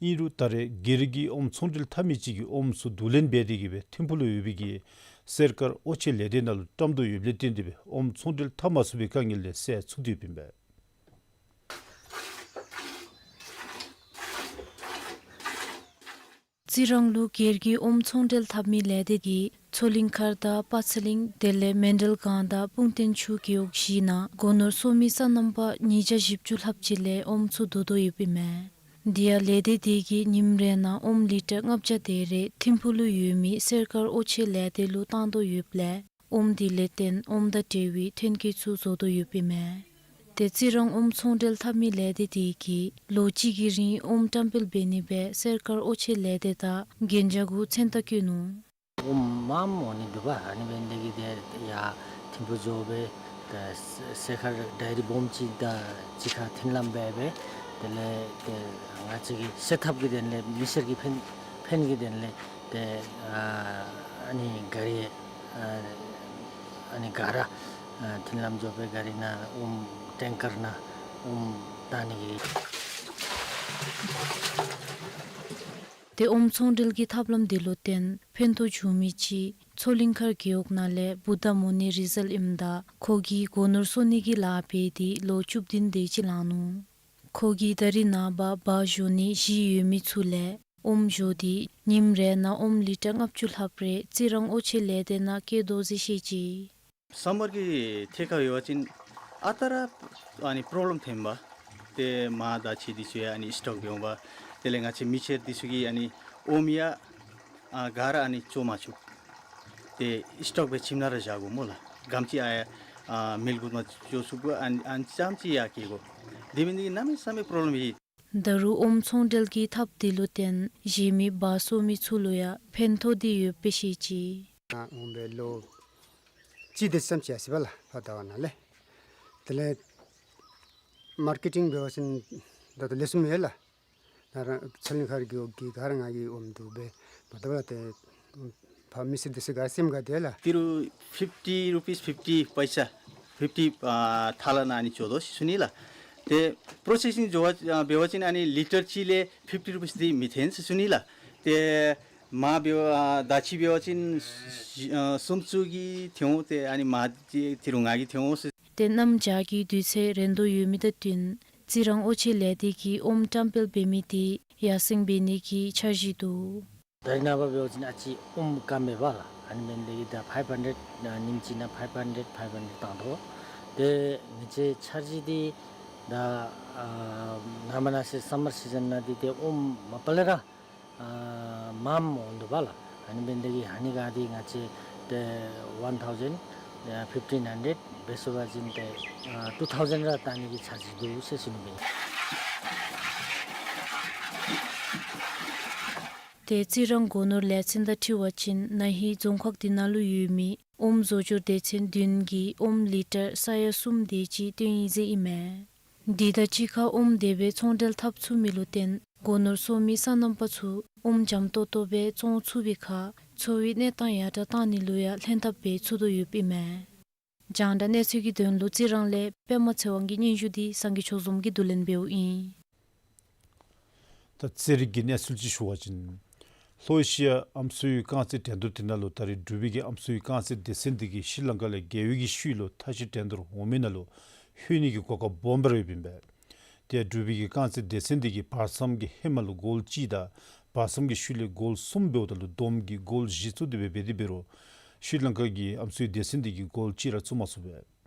ཨིན་རུང་ད་རེས་སྒེར་གྱི་ཨོམ་ཚོང་འབྲེལ་འཐབ་མི་ཅིག་གིས་ཨོམ་ཚུ་བསྡུ་ལེན་འབད་དེ་གིས་སྦེ་ཐིམ་ཕུག་ལུ་ཡོད་པའི་གི་སེར་དཀར་ཨོ་ཆེ་ལས་སྡེ་ནང་ལུ་བཀྲམ་དོ་ཡོདཔ་ལས་བརྟེན་ཏེ་སྦེ་ཨོམ་ཚོང་འབྲེལ་འཐབ་མ་ཚུགས་པའི་དཀའ་ངལ་ལས་སེལ་ཚུགས་ཏེ་ཡོདཔ་ཨིན་པས། རྩི་རང་ལུ་སྒེར་གྱི་ཨོམ་ཚོང་འབྲེལ་འཐབ་མི་ལས་སྡེ་གིས་མཚོ་གླིང་མཁར་དང་པ་ཚ་གླིང་དེ་ལས་མཎྜལ་སྒང་དང་སྤུངས་རྟེན་ཆུ་རྒེད་འོག་བཞི་ནང་སྒོ་ནོར་སོ་མི་ས་རྣམ་པ་ཉིས་བརྒྱ་བཞི་བཅུ་ལྷགཔ་ཅིག་ལས་ཨོམ་ཚུ་བསྡུ་དོ་ཡོདཔ་ཨིན་མས། དེ་ཡང་ལས་སྡེ་དེ་གིས་ཉིནམ་རེ་ནང་ཨོམ་ལི་ཊར་ལྔ་བརྒྱ་དེ་རེ་ཐིམ་ཕུག་ལུ་ཡོད་མི་སེར་དཀར་ཨོ་ཆེ་ལས་སྡེ་ལུ་བཏང་དོ་ཡོདཔ་ལས་ཨོམ་དེ་ལས་བརྟེན་ཨོམ་དང་འབྲེལ་བའི་ཐོན་སྐྱེད་ཚུ་བཟོ་དོ་ཡོདཔ་ཨིན་མས། ཏེ་རྩི་རང་ཨོམ་ཚོང་འབྲེལ་འཐབ་མི་ལས་སྡེ་དེ་གིས་ལོ་གཅིག་གི་རིང་ཨོམ་བཀྲམ་སྤེལ་འབད་ནི་སྦེ་སེར་དཀར་ཨོ་ཆེ་ལས་སྡེ་དང་གན་རྒྱ་གུ་མཚན་རྟགས་བཀོད་ནུག། ཨོམ་མངམ་འོང་ནི་འདུག་པ། ཨ་ནི་འབད་ནི་དེ་གིས་ཏེ་ཡར་ཐིམ་ཕུག་འགྱོ་སྦེ་ཏེ་སེར་དཀར་ཌའི་རི་སྦོམ་ཅིག་དང་གཅིག་ཁར་འཐེན་ལམ་འབད་སྦེ་དེ་ལས་ཏེ་ང་བཅས་ཀྱི་སེལ་ཐབས་ཀྱི་དོན་ལས་མི་སེར་གྱི་ཕན་ཕན་གྱི་དོན་ལས་ཏེ་ཨ་ནི་གཱ་རི་ཨ་ནི་ག་ར་ཨ་འཐེན་ལམ་འགྱོ་སྦེ་གཱ་རི་ནང་ཨོམ་ཊེང་ཀར་ནང་ཨོམ་བཏང་ནི་གི། ཏེ་ཨོམ་ཚོང་འབྲེལ་གྱི་ཐབས་ལམ་འདི་ལུ་བརྟེན་ཕན་ཐོགས་བྱུང་མི་ཅིག་མཚོ་གླིང་མཁར་རྒེད་འོག་ནང་ལས་བུདྡྷ་མུ་ནི་རི་ཛཱལ་ཨིནམ་ད་ཁོ་གིས་སྒོ་ནོར་གསོ་ནི་གི་ལཱ་འབད་དེ་ལོ་བཅུ་བདུན་དེ་ཅིག་ལང་ནུག། ཁོ་གིས་ད་རིས་ནངས་པ་སྦ་བཞོ་ནི་གཞི་ཡོད་མི་ཚུ་ལས་ཨོམ་བཞོ་སྟེ་ཉིནམ་རེ་ནང་ཨོམ་ལི་ཊར་ལྔ་བཅུ་ལྷགཔ་རེ་རྩི་རང་ཨོ་ཆེ་ལས་སྡེ་ནང་བསྐྱལ་དོ་ཟེར་བཤད་ཅི། སམ་མར་གྱི་ཐད་ཁར་འབད་བ་ཅིན་ཨ་རྟག་ར་ཨ་ནི་པོརོབ་ལེམ་ཐོནམ་པ། ཏེ་མར་དང་ཕྱེ་འདི་ཚུ་ཡང་ཨ་ནི་སི་ཊོག་འབད་འོང་པ། དེ་ལས་ང་བཅས་མི་སེར་འདི་ཚུ་གིས་ཨ་ནི་ཨོམ་ཡང་ཨ་ག་ར་ཨ་ནི་བཙོ་མ་བཅུག། ཏེ་སི་ཊོག་སྦེ་ཁྱིམ་ནང་ར་བཞག་དགོ་སྨོ་ལགས། ག་དེམ་ཅིག་ཨ་ཡར་ཨ་མེལ་གུ་མ་བཙོ་ཚུགས་པར་ཨ་ནི་ཨ་ནི་ཙམ་ཅིག་ཡར་བསྐྱལ་དགོ། དེ་འབད་ནི་དེ་གིས་གནམ་མེད་ས་མེད་པོརོབ་ལེམ་ཡོད། ད་རུང་ཨོམ་ཚོང་འབྲེལ་གྱི་ཐབས་འདི་ལུ་བརྟེན་གཞན་མི་སྦ་གསོ་མི་ཚུ་ལུ་ཡང་ཕན་ཐོགས་འདི་ཡོདཔ་སྦེ་བཤད་ཅི། ཨ་ཨོམ་སྦེ་ལོ་གཅིག་དེ་ཙམ་ཅིག་ཡར་སོ་ཡི་པ་ལགས། ཕར་ད་བར་ན་ལས། དེ་ལས་མར་ཀེ་ཊིང་འབད་བ་ཅིན་ད་ལྟོ་ལེགས་ཤོམ་ཡོད་ལགས། ད་ར་མཚོ་གླིང་མཁར་རྒེད་འོག་གི་ག་ར་ང་གིས་ཨོམ་བསྡུ་སྦེ་མ་བཏུབ་ལགས། ཏེ་ཕར་མི་སེར་འདི་ཚུ་ག་ར་སེམས་དགའ་དེས་ལགས། ཏི་རུ་ཕིཕ་ཊི་རུ་པིས་ཕིཕ་ཊི་པའི་ས་ཕིཕ་ཊི་ཨ་ཐ་ལ་ནང་ཨ་ནི་འགྱོ་དོ་ཟེར་ཞུ་ནི་ལགས། ཏེ་པོརོ་སེ་སིང་འགྱོ་བ་ཨ་འབད་བ་ཅིན་ཨ་ནི་ལི་ཊར་གཅིག་ལས་ཕིཕ་ཊི་རུ་པིས་འདི་མི་ཐོན་ཟེར་ཞུ་ནི་ལགས། ཏེ་མར་འབད་བ་ཨ་ད་ཅི་འབད་བ་ཅིན་ཨ་སུམ་ཅུ་གི་ཐོན་འོང་། ཏེ་ཨ་ནི་མར་ཏི་རུ་ལྔ་གི་ཐོན་འོང་ཟེར། ཏེ་གནམ་བྱཱར་གྱི་དུས་ཚོད་རན་དོ་ཡོད་མི་དང་བསྟུན་རྩི་རང་ཨོ་ཆེ་ལས་སྡེ་གིས་ཨོམ་བཀྲམ་སྤེལ་འབད་མི་དེ་ཡར་སེང་འབད་ནི་གི་འཆར་གཞི་འདུག། ད་རེས་ནངས་པ་འབད་བ་ཅིན་ཨ་ཙི་ཨོམ་སྐམ་མས་པ་ལགས། ཨ་ནི་འབད་ནི་དེ་གིས་ད་ཕའིབ་ཧན་ཌེཌ་ཨ་ཉིནམ་གཅིག་ནང་ཕའིབ་ཧན་ཌེཌ་ཕའིབ་ཧན་ཌེཌ་བཏང་དོ། ཏེ་ང་བཅས་འཆར་གཞི་འདི་ད་ཨ་ནངས་པ་གནངས་ཚེ་སམ་མར་སི་ཛན་ནང་འདི་ཏེ་ཨོམ་མ་པ་ལས་ར་ཨ་མངམ་འོང་དོ་པ་ལགས། ཨ་ནི་འབད་ནི་དེ་གིས་ཨ་ནི་ག་འདི་ང་བཅས་ཏེ་ཝན་ཐའུ་ཛེནཌ་ཨ་ཕིཕ་ཊིན་ཧན་ཌེཌ་འབད་ཚུགས་པ་ཅིན་ཏེ་ཨ་ཊུ་ཐའུ་ཛེནཌ་ར་བཏང་ནི་གི་འཆར་གཞི་འདུག་ཟེར་ཞུ་ནི་ཨིན། ཏེ་རྩི་རང་སྒོ་ནོར་ལས་ཚན་དང་འཁྲིལ་བ་ཅིན་ན་ཧིང་རྫོང་ཁག་དེ་ནང་ལུ་ཡོད་མི་ཨོམ་བཟོ་སྦྱོར་སྡེ་ཚན་བདུན་གྱིས་ཨོམ་ལི་ཊར་ས་ཡ་གསུམ་དེ་ཅིག་བཏོན་ཡི་ཟེར་ཨིན་མས། དེ་དང་གཅིག་ཁར་ཨོམ་དེ་སྦེ་ཚོང་འབྲེལ་འཐབ་ཚུགས་མི་ལུ་བརྟེན་སྒོ་ནོར་གསོ་མི་སོ་ནམ་པ་ཚུ་ཨོམ་འཇམ་ཏོང་ཏོ་སྦེ་བཙོང་ཚུགས་པའི་ཁར་འཚོ་བའི་གནས་སྟངས་ཡར་དྲགས་བཏང་ནི་ལུ་ཡང་ལྷན་ཐབས་འབད་ཚུགས་དོ་ཡོདཔ་ཨིན་མས། རྒྱང་བསྒྲགས་གནས་ཚུལ་གྱི་དོན་ལུ་རྩི་རང་ལས་པདྨ་ཚེ་དབང་གི་སྙན་ཞུ་འདི་སངས་རྒྱས་ཆོས་འཛོམས་ཀྱིས་བསྡུ་ལེན་འབདཝ་ཨིན། ད་རྩེད་རིགས་ཀྱི་གནས་ཚུལ་ཅིག་ཞུ་བ་ཅིན་ལྷོ་ཨེ་ཤི་ཡ་ཨམ་སྲུའི་རྐང་རྩེད་འགྲན་བསྡུར་དེ་ནང་ལུ་ད་རེས་འབྲུག་པའི་གི་ཨམ་སྲུའི་རྐང་རྩེད་སྡེ་ཚན་འདི་གིས་ཤྲི་ལང་ཀ་ལས་རྒྱལ་བའི་གི་ཤུལ་ལུ་མཐའ་དཔྱད་འགྲན་བསྡུར་འོང་མི་ནང་ལུ་ལྷོད་ནི་གི་གོ་སྐབས་སྦོམ་སྦེ་ར་ཡོདཔ་ཨིན་པས། དེ་ཡང་འབྲུག་པའི་གི་རྐང་རྩེད་སྡེ་ཚན་འདི་གིས་བར་མཚམས་ཀྱི་ཧེ་མ་ལུ་གོལ་གཅིག་དང་བར་མཚམས་ཀྱི་ཤུལ་ལས་གོལ་གསུམ་འབདཝ་ད་ལུ་བསྡོམས་ཀྱིས་གོལ་བཞི་བཙུགས་ཏེ་སྦེ་འབད་དེ་འབད་རུང་ཤྲི་ལང་ཀ་གི་ཨམ་སྲུའི་སྡེ་ཚན་འདི་གིས་གོལ་གཅིག་ར་བཙུགས་མ་ཚུགས་པས།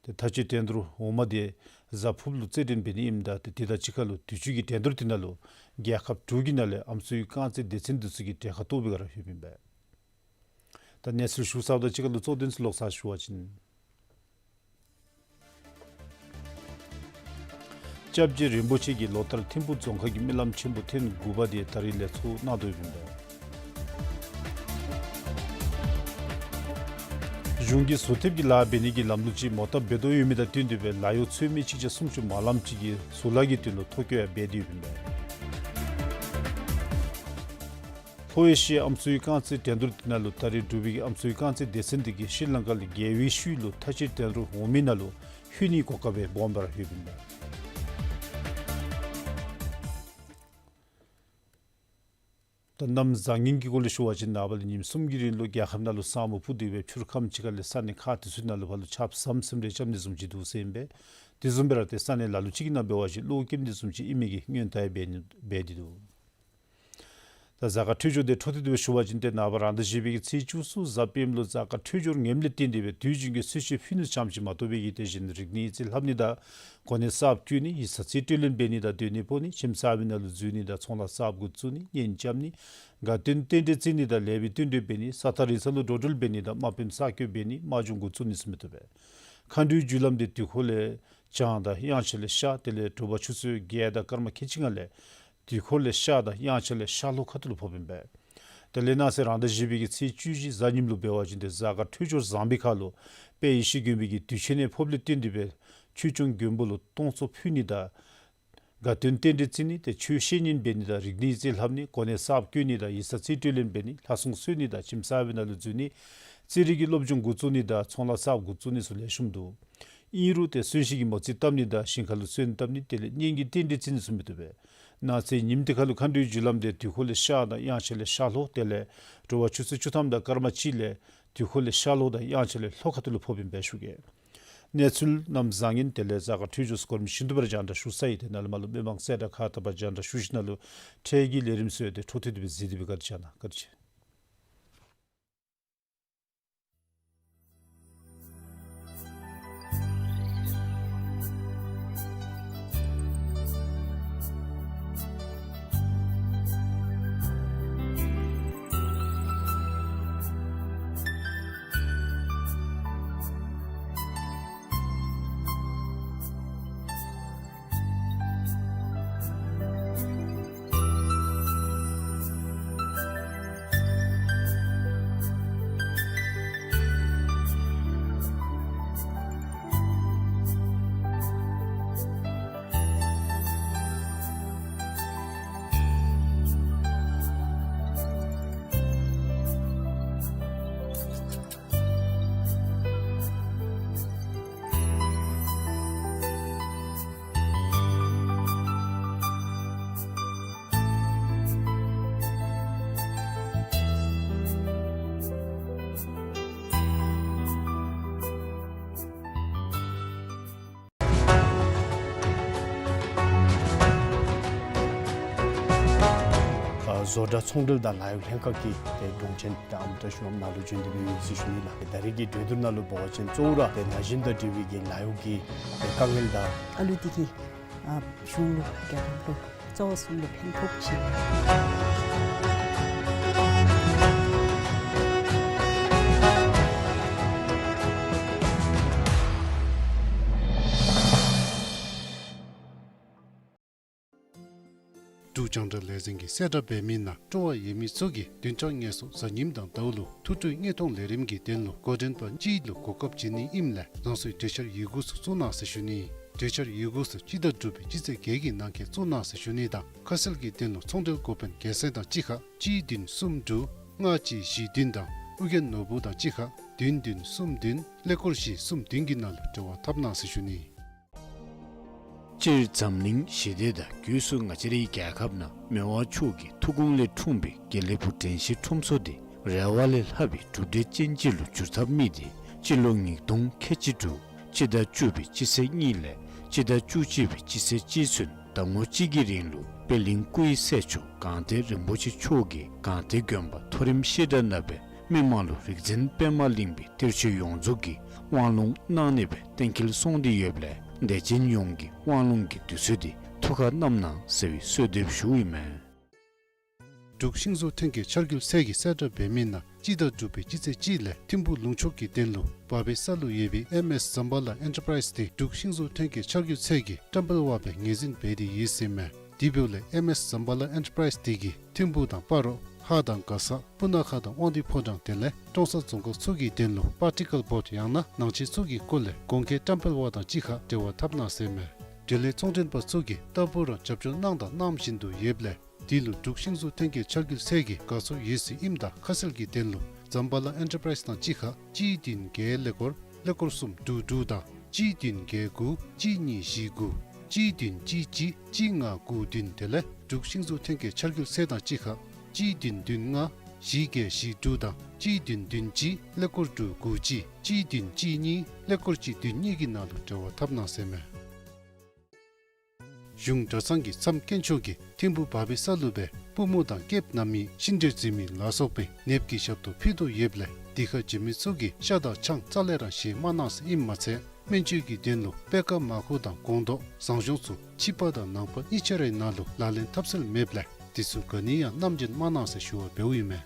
ཏེ་མཐའ་དཔྱད་འགྲན་བསྡུར་འོག་མ་དེ་གཟའ་ཕུརཔ་ལུ་རྩེད་འགྲན་འབད་ནི་ཨིནམ་ད་ཏེ་དེ་དང་གཅིག་ཁར་ལུ་དུས་ཅི་གི་འགྲན་བསྡུར་དེ་ནང་ལུ་རྒྱལ་ཁབ་དྲུག་གི་ནང་ལས་ཨམ་སྲུའི་རྐང་རྩེད་སྡེ་ཚན་འདི་ཚུ་གིས་གྲལ་ཁར་གཏོགས་པའི་སྒང་ར་ཡོདཔ་ཨིན་པས། ད་གནས་ཚུལ་ཞུ་ཚརཝ་དང་གཅིག་ཁར་ལུ་གཙོ་དོན་ཚུ་ལོག་ས་ཞུ་བ་ཅིན། སྐྱབས་རྗེ་རིན་པོ་ཆེ་གིས་ལོ་ལྟར་ཐིམ་ཕུག་རྫོང་ཁག་གི་རྨི་ལམ་ཆེན་པོ་ཐེངས་དགུ་པ་དེ་ད་རིས་ལས་ཚོགས་གནང་དོ་ཡོདཔ་ཨིན་པས། གཞུང་གིས་ཟུར་ཐེབས་ཀྱི་ལཱ་འབད་ནི་གི་ལམ་ལུགས་ཅིག་མོ་བཏབ་འབད་དོ་ཡོད་མི་དང་བསྟུན་ཏེ་སྦེ་ལཱ་གཡོག་ཚུད་མི་གཅིག་བརྒྱ་སུམ་ཅུ་མ་ལམ་ཅིག་གིས་ཟུར་ལཱ་གི་དོན་ལུ་ཐོ་བཀོད་ཡང་འབད་དེ་ཡོདཔ་ཨིན་པས། ལྷོ་ཨེ་ཤི་ཡ་ཨམ་སྲུའི་རྐང་རྩེད་འགྲན་བསྡུར་དེ་ནང་ལུ་ད་རེས་འབྲུག་པའི་གི་ཨམ་སྲུའི་རྐང་རྩེད་སྡེ་ཚན་འདི་གིས་ཤྲི་ལང་ཀ་ལས་རྒྱལ་བའི་ཤུལ་ལུ་མཐའ་དཔྱད་འགྲན་བསྡུར་འོང་མི་ནང་ལུ་ལྷོད་ནིའི་གོ་སྐབས་སྦོམ་སྦེ་ར་ཡོདཔ་ཨིན་པས། ད་གནམ་བཟང་ངན་གྱི་སྐོར་ལས་ཞུ་བ་ཅིན་ནངས་པ་ལས་ཉིནམ་གསུམ་གྱི་རིང་ལུ་རྒྱལ་ཁབ་ནང་ལུ་ས་སྨུག་ཕུབ་སྟེ་སྦེ་ཕྱི་རུ་ཁམས་ཅིག་ཁ་ལས་ས་གནས་ཁག་དེ་ཚུ་ནང་ལུ་ཕར་ལུ་ཆརཔ་ཟམ་ཟིམ་རེ་རྐྱབ་ནི་བཟུམ་ཅིག་འདུག་ཟེར་ཨིན་པས། དེ་བཟུམ་སྦེ་ར་ཏེ་ས་གནས་ལ་ལུ་ཅིག་གི་ནང་འབད་བ་ཅིན་གློག་ཀེམ་དེ་བཟུམ་ཅིག་ཨིན་མི་གི་སྔོན་བརྡ་ཡང་འབད་ནི་འབད་དེ་འདུག། ད་གཟའ་སྐར་འཕྲོད་སྦྱོར་དེ་འཕྲོ་མཐུད་དེ་སྦེ་ཞུ་བ་ཅིན་ཏེ་ནངས་པ་རང་ཟླ་བཞི་པའི་གི་ཚེས་བཅུ་གསུམ་གཟའ་སྤེནམ་ལུ་གཟའ་སྐར་འཕྲོད་སྦྱོར་ངནམ་ལས་བརྟེན་ཏེ་སྦེ་དུས་རྒྱུན་གྱི་གསོལ་མཆོད་ཕུལ་ནི་ཙམ་ཅིག་མ་གཏོགས་པའི་གི་དེ་བཞིན་རིག་གནས་རྩིས་ལྷབ་ནི་དང་གོ་གནས་གསརཔ་བསྐོ་ནི་ཡིག་ཚང་རྩིས་སྤྲོད་ལེན་འབད་ནི་དང་སྡོད་གནས་སྤོ་ནི་ཁྱིམ་གསར་པའི་ནང་ལུ་འཛུལ་ནི་དང་ཚོང་ལཱ་གསརཔ་འགོ་བཙུགས་ནི་གཉེན་རྐྱབ་ནི་དགའ་སྟོན་རྟེན་འབྲེལ་བརྩི་ནི་དང་ལེགས་པའི་བསྟུན་གྲོས་འབད་ནི་ས་ཐག་རིང་ས་ལུ་འགྲོ་འགྲུལ་འབད་ནི་དང་དམག་དཔོན་གསར་བསྐོ་འབད་ནི་དམག་སྦྱོང་འགོ་བཙུགས་ནི་ཚུ་མི་བཏུབ་པས། མཁའ་འགྲོའི་རྒྱུ་ལམ་དེ་དུས་འཁོར་ལས་བྱང་དང་དབྱངས་འཆར་ལས་ཤར་དེ་ལས་དྲོ་པ་ཆུ་ཚོད་བརྒྱད་དང་སྐར་མ་ཁལ་གཅིག་ལྔ་ལས་དུས་འཁོར་ལས་ཤར་དང་དབྱངས་འཆར་ལས་ཤར་ལྷོ་ཁ་ཐུག་ལུ་ཕོགཔ་ཨིན་པས། དེ་ལས་གནངས་ཚེ་རང་ཟླ་བཞི་པའི་གི་ཚེས་བཅུ་བཞི་གཟའ་ཉིམ་ལུ་འབད་བ་ཅིན་ཏེ་གཟའ་སྐར་འཕྲོད་སྦྱོར་བཟང་པའི་ཁར་ལུ་དཔལ་ཡེ་ཤེས་མགོན་པོའི་གི་དུས་ཆེན་ནི་ཕོགཔ་ལས་བརྟེན་ཏེ་སྦེ་ཆོས་སྐྱོང་མགོན་པོ་ལུ་སྟོང་ཚོགས་ཕུལ་ནི་དང་དགའ་སྟོན་རྟེན་འབྲེལ་བརྩི་ནི་ཏེ་ཆོས་བཤད་ཉན་འབད་ནི་དང་རིག་གནས་རྩིས་ལྷབ་ནི་གོ་གནས་གསརཔ་བསྐོ་ནི་དང་ཡིག་ཚང་རྩིས་སྤྲོད་ལེན་འབད་ནི་ལྷ་སྲུང་གསོལ་ནི་དང་ཁྱིམ་གསར་པའི་ནང་ལུ་འཛུལ་ནི་རྩིས་རིག་གི་སློབ་སྦྱོང་འགོ་བཙུགས་ནི་དང་ཚོང་ལཱ་གསརཔ་འགོ་བཙུགས་ནི་ཚུ་ལེགས་ཤོམ་འདུག། ཨིན་རུང་ཏེ་གསོན་གཤིན་གྱི་མོ་རྩིས་བཏབ་ནི་དང་ཞིང་ཁ་ལུ་སོན་བཏབ་ནི་དེ་ལས་གཉེན་གྱི་རྟེན་འབྲེལ་བརྩི་ནི་ཚུ་མི་བཏུབ་པས། གནངས་ཚེ་ཉིམ་དེ་ཁར་ལུ་མཁའ་འགྲོའི་རྒྱུ་ལམ་དེ་དུས་འཁོར་ལས་ཤར་དང་དབྱངས་འཆར་ལས་ཤར་ལྷོ་དེ་ལས་དྲོ་པ་ཆུ་ཚོད་བཅུ་ཐམ་དང་སྐར་མ་གཅིག་ལས་དུས་འཁོར་ལས་ཤར་ལྷོ་དང་དབྱངས་འཆར་ལས་ལྷོ་ཁ་ཐུག་ལུ་ཕོགཔ་ཨིན་པས་ཞུ་གེ། གནས་ཚུལ་གནམ་བཟང་ངན་དེ་ལས་གཟའ་སྐར་འཕྲོད་སྦྱོར་ཚུ་གོ་རིམ་བཞིན་དུ་སྦེ་ར་རྒྱང་བསྒྲགས་ཞུ་ཚར་ཡི། ཏེ་ནཱ་ལས་མར་ལུ་མི་མང་གསལ་བསྒྲགས་ཁག་དང་པ་རྒྱང་བསྒྲགས་ཞུ་ཞིནམ་ལས་འཕྲལ་གྱི་ལས་རིམ་ཚུ་ཡང་ཏེ་འཕྲོ་མཐུད་དེ་སྦེ་གཟིགས་ཏེ་སྦེ་བཀའ་དྲིན་བསྐྱང་གནང་། བཀའ་དྲིན་ཆེ། ཨ་བཟོ་གྲྭ་ཚོང་འབྲེལ་དང་ལཱ་གཡོག་ལྷན་ཁག་གི་ཏེ་དྲུང་ཆེན་ཏེ་ཨམ་ཏ་ཤུ་ཨམ་ནཱ་ལུ་བྱོན་ཏེ་སྦེ་ཡོད་ཟེར་ཞུ་ནི་ལགས། ཏེ་ད་རེས་ཀྱི་གྲོས་བསྡུར་ནང་ལུ་འབད་བ་ཅིན་གཙོ་བོ་ར་ཏེ་ན་གཞོན་དང་འབྲེལ་བའི་གི་ལཱ་གཡོག་གི་ཏེ་དཀའ་ངལ་དང་ཨ་ལུ་འདི་གི་ཨ་གཞུང་ལུ་རྒྱལ་ཁབ་ལུ་གཙོ་བོ་གསུམ་ལུ་ཕན་ཐོགས་ཅི། འབྲུག་རྒྱང་བསྒྲགས་ལས་འཛིན་གྱིས་གསལ་བསྒྲགས་འབད་མི་ནང་སྤྲོ་བ་ཡོད་མི་ཚུ་གིས་བདུན་ཕྲག་ལྔ་སོ་གཟའ་ཉིམ་དང་ཟླཝ་ལུ་ཐུགས་སྤྲོའི་དངོས་མཐོང་ལས་རིམ་གྱི་དོན་ལུ་འགོ་འདྲེན་པ་གཅིག་ལུ་གོ་སྐབས་བྱིན་ནི་ཨིནམ་ལས་རང་སོའི་གྲོས་འཆར་ཡི་གུ་ཚུ་བཙུགས་གནང་ཟེར་ཞུ་ནི། གྲོས་འཆར་ཡི་གུ་ཚུ་སྤྱི་ཟླ་དྲུག་པའི་སྤྱི་ཚེས་བརྒྱད་ཀྱི་ནང་འཁོད་བཙུགས་གནང་ཟེར་ཞུ་ནི་དང་ཁ་གསལ་གྱི་དོན་ལུ་ཚོང་འབྲེལ་འགོ་དཔོན་སྒེར་སེམས་དང་གཅིག་ཁར་གཅིག་བདུན་གསུམ་དྲུག་ལྔ་གཅིག་བཞི་བདུན་དང་ཨོ་རྒྱན་ནོར་བུ་དང་གཅིག་ཁར་བདུན་བདུན་གསུམ་བདུན་ཀླད་ཀོར་བཞི་གསུམ་བདུན་གྱི་ནང་ལུ་འབྲེལ་བ་འཐབ་གནང་ཟེར་ཞུ་ནི། སྤྱིར་འཛམ་གླིང་ཞི་བདེ་དང་སྒོས་སུ་ང་བཅས་རའི་རྒྱལ་ཁབ་ནང་མི་དབང་མཆོག་གི་ཐུགས་དགོངས་ལས་འཁྲུངས་པའི་དགེ་ལེགས་ཕུག་དྲན་ཤེས་ཁྲོམ་ཚོགས་འདི་རེ་བ་ལས་ལྷག་པའི་གྲུབ་འབྲས་ཅན་ཅིག་ལུ་འགྱུར་ཐབས་དམིགས་ཏེ་སྤྱི་ལོ་ཉིས་སྟོང་ཁལ་གཅིག་དྲུག་སྤྱི་ཟླ་བཅུ་པའི་སྤྱི་ཚེས་གཉིས་ལས་སྤྱི་ཟླ་བཅུ་གཅིག་པའི་སྤྱི་ཚེས་གཅིག་ཚུན་ཟླ་ངོ་གཅིག་གི་རིང་ལུ་པད་གླིང་སྐུ་ཡི་སྲས་མཆོག་སྒང་སྟེང་རིན་པོ་ཆེ་མཆོག་གིས་སྒང་སྟེང་དགོན་པ་མཐོ་རིམ་བཤད་གྲྭ་ནང་སྦེ་མི་མང་ལུ་རིག་འཛིན་པདྨ་གླིང་པའི་གཏེར་ཆོས་ཡོངས་རྫོགས་ཀྱི་དབང་ལུང་གནང་ནི་སྦེ་གཏན་འཁེལ་སོང་སྟེ་ཡོདཔ་ལས་དད་ཅན་ཡོངས་ཀྱིས་དབང་ལུང་གི་དུས་ཚོད་འདི་ཐུགས་ཁར་བསྣམ་གནང་ཟེར་བའི་གསོལ་འདེབས་ཞུཝ་ཨིན་མས། འབྲུག་ཤིང་བཟོ་ཐོན་སྐྱེད་འཆར་འགོད་ཚད་ཀྱིས་གསལ་བསྒྲགས་འབད་མི་ནང་སྤྱི་ཟླ་དྲུག་པའི་སྤྱི་ཚེས་གཅིག་ལས་ཐིམ་ཕུག་ལུང་ཕྱོགས་ཀྱི་དོན་ལུ་བར་པའི་ས་ལུ་ཡོད་པའི་ཨེམ་ཨེསི་ཛམ་བྷ་ལ་ཨེན་ཊར་པ་རའིསི་འདི་འབྲུག་ཤིང་བཟོ་ཐོན་སྐྱེད་འཆར་འགོད་ཚད་ཀྱིས་བཀྲམ་སྤེལ་འབད་སྦེ་ངོས་འཛིན་འབད་དེ་ཡོད་ཟེར་ཨིན་མས། དེ་འབདཝ་ལས་ཨེམ་ཨེསི་ཛམ་བྷ་ལ་ཨེན་ཊར་པ་རའིསི་འདི་གིས་ཐིམ་ཕུག་དང་སྤ་རོ་ཧཱ་དང་མགར་ས་སྤུ་ན་ཁ་དང་དབང་འདུས་ཕོ་བྲང་དེ་ལས་ཀྲོང་གསར་རྫོང་ཁག་ཚུ་གི་དོན་ལུ་པར་ཊི་ཀལ་བོརཌ་ཡང་ན་ནང་ཆས་ཚུ་གི་སྐོར་ལས་གོང་འཁོད་བཀྲམ་སྤེལ་བ་དང་གཅིག་ཁར་འབྲེལ་བ་འཐབ་གནང་ཟེར་ཨིན་མས། འབྲེལ་ཡོད་ཚོང་མགྲོན་པ་ཚུ་གིས་ལྟ་བུ་རང་རྒྱབ་སྐྱོར་གནང་དང་གནངམ་བཞིན་དུ་ཡོདཔ་ལས་དེ་ལུ་འབྲུག་ཤིང་བཟོ་ཐོན་སྐྱེད་འཆར་འགོད་ཚད་ཀྱིས་དགའ་ཚོར་ཡོད་ཟེར་ཨིནམ་ད་ཁ་གསལ་གྱི་དོན་ལུ་ཛམ་བྷ་ལ་ཨེན་ཊར་པ་རའིསི་དང་གཅིག་ཁར་གཅིག་བདུན་བརྒྱད་ཀླད་ཀོར་ཀླད་ཀོར་གསུམ་དྲུག་དྲུག་དང་གཅིག་བདུན་བརྒྱད་དགུ་གཅིག་གཉིས་བཞི་དགུ་གཅིག་བདུན་གཅིག་གཅིག་གཅིག་ལྔ་དགུ་བདུན་དེ་ལས་འབྲུག་ཤིང་བཟོ་ཐོན་སྐྱེད་འཆར་འགོད་ཚད་དང་གཅིག་ཁར་གཅིག་བདུན་བདུན་ལྔ་བཞི་བརྒྱད་བཞི་དྲུག་དང་གཅིག་བདུན་བདུན་གཅིག་ཀླད་ཀོར་དྲུག་དགུ་གཅིག་གཅིག་བདུན་གཅིག་གཉིས་ཀླད་ཀོར་གཅིག་བདུན་གཉིས་ཀྱི་ནང་ལུ་འབྲེལ་བ་འཐབ་གནང་ཟེར་ཨིན་མས། གཞུང་གྲྭ་ཚང་གི་མཚམས་དཀོན་མཆོག་གིས་ཐིམ་ཕུག་བར་པའི་ས་ལུ་སྦེ་པུས་མོ་དང་སྐེདཔ་ན་མི་ཤིང་འབྲས་འཛིན་མི་ལ་སོགས་པའི་ནདཔ་གི་ཞབས་ཏོག་ཕུལ་དོ་ཡོདཔ་ལས་དེ་ཁར་འབྱོན་མི་ཚུ་གིས་ཤ་དང་ཆང་རྩ་ལས་ར་བཞེས་མ་གནང་ཟེར་ཨིནམ་མ་ཚད་སྨན་བཅོས་ཀྱི་དོན་ལུ་པད་ཁ་མར་ཁུ་དང་སྒོང་རྡོག་ཟངས་གཞོང་ཚུ་ཕྱི་པ་དང་ནང་པ་གཉིས་ཆ་རའི་ནང་ལུ་ལག་ལེན་འཐབ་སྲོལ་མེདཔ་ལས་དེ་ཚུ་ག་ནི་ཡང་བསྣམས་འབྱོན་མ་གནང་ཟེར་ཞུ་བ་འབདཝ་ཨིན་མས།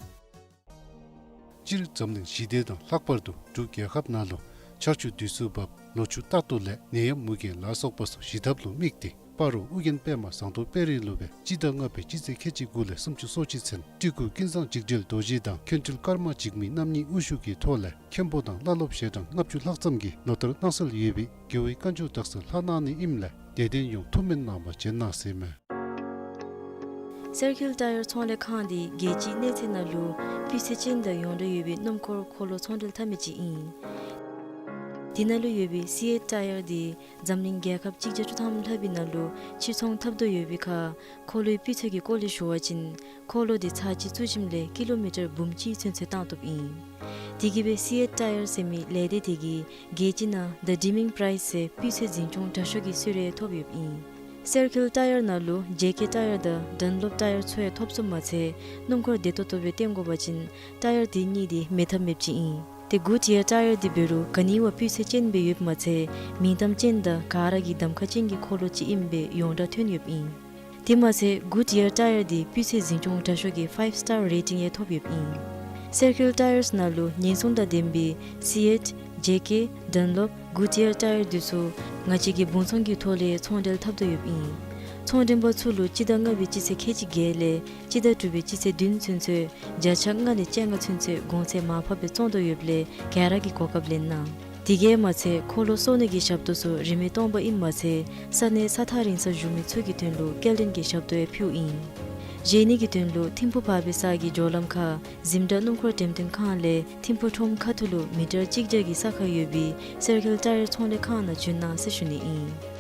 སྤྱིར་འཛམ་གླིང་ཞི་བདེ་དང་ལྷག་པར་དུ་འབྲུག་རྒྱལ་ཁབ་ནང་ལུ་ཆར་ཆུ་དུས་སུ་འབབ་ལོ་ཕྱུགས་རྟག་ཏུ་ལེགས་ནད་ཡམས་མུ་གེ་ལ་སོགས་པ་ཚུ་ཞི་ཐབས་ལུ་དམིགས་ཏེ་སྤ་རོ་ཨོ་རྒྱན་པདྨ་ཟངས་མདོག་དཔལ་རི་ལུ་སྦེ་སྤྱི་ཟླ་ལྔ་པའི་སྤྱི་ཚེས་ཁལ་གཅིག་དགུ་ལས་སུམ་ཅུ་སོ་གཅིག་ཚུན་སྤྲུལ་སྐུ་ཀུན་བཟང་འཇིགས་བྲལ་རྡོ་རྗེ་དང་མཁན་སྤྲུལ་ཀརྨ་འཇིགས་མེད་རྣམ་གཉིས་དབུ་བཞུགས་ཀྱི་ཐོག་ལས་མཁན་པོ་དང་བླ་སློབ་ཞལ་གྲངས་ལྔ་བཅུ་ལྷག་ཙམ་གྱིས་ལོ་ལྟར་གནང་སྲོལ་ཡོད་པའི་རྒྱལ་བའི་བཀའ་འགྱུར་དག་ས་ལྷག་གནང་ནི་ཨིནམ་ལས་དད་ལྡན་ཡོངས་ཐུགས་སྨོན་གནང་བར་བྱོན་གནང་ཟེར་ཨིན་མས། སེར་ཁིལ་ཊ་ཡར་ཚོང་ལས་ཁང་འདི་རྒྱལ་སྤྱིའི་གནས་ཚད་ནང་ལུ་སྤུས་ཚད་ཅན་དང་ཡོངས་གྲགས་ཡོད་པའི་སྣུམ་འཁོར་འཁོར་ལོ་ཚོང་འབྲེལ་འཐབ་མི་ཅིག་ཨིན། དེ་ནང་ལུ་ཡོད་པའི་སི་ཨེཊ་ཊ་ཡར་འདི་འཛམ་གླིང་རྒྱལ་ཁབ་གཅིག་བརྒྱ་བཅུ་ཐམ་ལྷག་པའི་ནང་ལུ་ཕྱིར་ཚོང་འཐབ་དོ་ཡོད་པའི་ཁར་འཁོར་ལོའི་སྤུས་ཚད་ཀྱི་སྐོར་ལས་ཞུ་བ་ཅིན་འཁོར་ལོ་འདི་ཚར་གཅིག་བཙུགས་ཞིནམ་ལས་ཀི་ལོ་མི་ཊར་འབུམ་གཅིག་ཚུན་ཚོད་བཏང་བཏུབ་ཨིན། དེ་གིས་སྦེ་སི་ཨེཊ་ཊ་ཡར་ཟེར་མི་ལས་སྡེ་དེ་གིས་རྒྱལ་སྤྱི་ནང་The Deaming Price ཟེར་སྤུས་ཚད་འཛིན་སྐྱོང་དྲག་ཤོས་ཀྱི་གསོལ་རས་ཐོབ་ཡོདཔ་ཨིན། སེར་ཁིལ་ཊ་ཡར་ནང་ལུ་ཇེ་ཀེ་ཊ་ཡར་དང་ཌན་ལོབ་ཊ་ཡར་ཚུ་ཡང་ཐོབ་ཚུགསཔ་མ་ཚད་སྣུམ་འཁོར་བདེ་ཏོག་ཏོ་སྦེ་བཏོན་དགོ་པ་ཅིན་ཊ་ཡར་དེ་གཉིས་འདི་མེད་ཐབས་མེདཔ་ཅིག་ཨིན། ཏེ་གུཌ་ཡར་ཊ་ཡར་འདི་འབད་རུང་ག་ནི་བ་སྤུས་ཚད་ཅན་སྦེ་ཡོདཔ་མ་ཚད་མིང་གཏམ་ཅན་དང་ག་ར་གིས་གདམ་ཁ་ཅན་གྱི་འཁོར་ལོ་ཅིག་ཨིནམ་སྦེ་ཡོངས་གྲགས་ཐོན་ཡོདཔ་ཨིན། དེ་མ་ཚད་གུཌ་ཡར་ཊ་ཡར་འདི་སྤུས་ཚད་འཛིན་སྐྱོང་དྲག་ཤོས་ཀྱི་ཕའིབ་སི་ཊར་རེ་ཊིང་ཡང་ཐོབ་ཡོདཔ་ཨིན། སེར་ཁིལ་ཊ་ཡར་ནང་ལུ་ཉེན་སྲུང་དང་ལྡན་པའི་སི་ཨེཊ་ཇེ་ཀེ་ཌན་ལོབ་གུཌ་ཡར་ཊ་ཡར་འདི་ཚུ་ང་བཅས་ཀྱི་སྦུང་ཚང་གི་ཐོག་ལས་ཚོང་འབྲེལ་འཐབ་དོ་ཡོདཔ་ཨིན། ཚོང་འབྲེལ་པ་ཚུ་ལུ་སྤྱི་ཟླ་ལྔ་པའི་སྤྱི་ཚེས་ཁལ་གཅིག་བརྒྱད་ལས་སྤྱི་ཟླ་དྲུག་པའི་སྤྱི་ཚེས་བདུན་ཚུན་ཚོད་བརྒྱ་ཆ་ལྔ་ལས་བཅོ་ལྔ་ཚུན་ཚོད་གོང་ཚད་མར་ཕབ་སྦེ་བཙོང་དོ་ཡོདཔ་ལས་ག་ར་གིས་གོ་སྐབས་ལེན་གནང་། དེ་གིས་མ་ཚད་འཁོར་ལོ་གསོ་ནི་གི་ཞབས་ཏོག་ཚུ་རིན་མེད་སྟོང་པ་ཨིནམ་མ་ཚད་ས་གནས་ས་ཐག་རིང་སར་བཞུགས་མི་ཚུ་གི་དོན་ལུ་སྐྱེལ་འདྲེན་གྱི་ཞབས་ཏོག་ཡང་ཕུལཝ་ཨིན། བཞེས་ནི་གི་དོན་ལུ་ཐིམ་ཕུ་བར་པའི་ས་གི་འགྱོ་ལམ་ཁར་གཟིམ་དྲག་སྣུམ་འཁོར་འགྲེམས་སྟོན་ཁང་ལས་ཐིམ་ཕུ་ཁྲོམ་ཁ་ཐུག་ལུ་མི་ཊར་གཅིག་བརྒྱ་གི་ས་ཁར་ཡོད་པའི་སེར་ཁིལ་ཊ་ཡར་ཚོང་ལས་ཁང་ནང་བྱོན་གནང་ཟེར་ཞུ་ནི་ཨིན།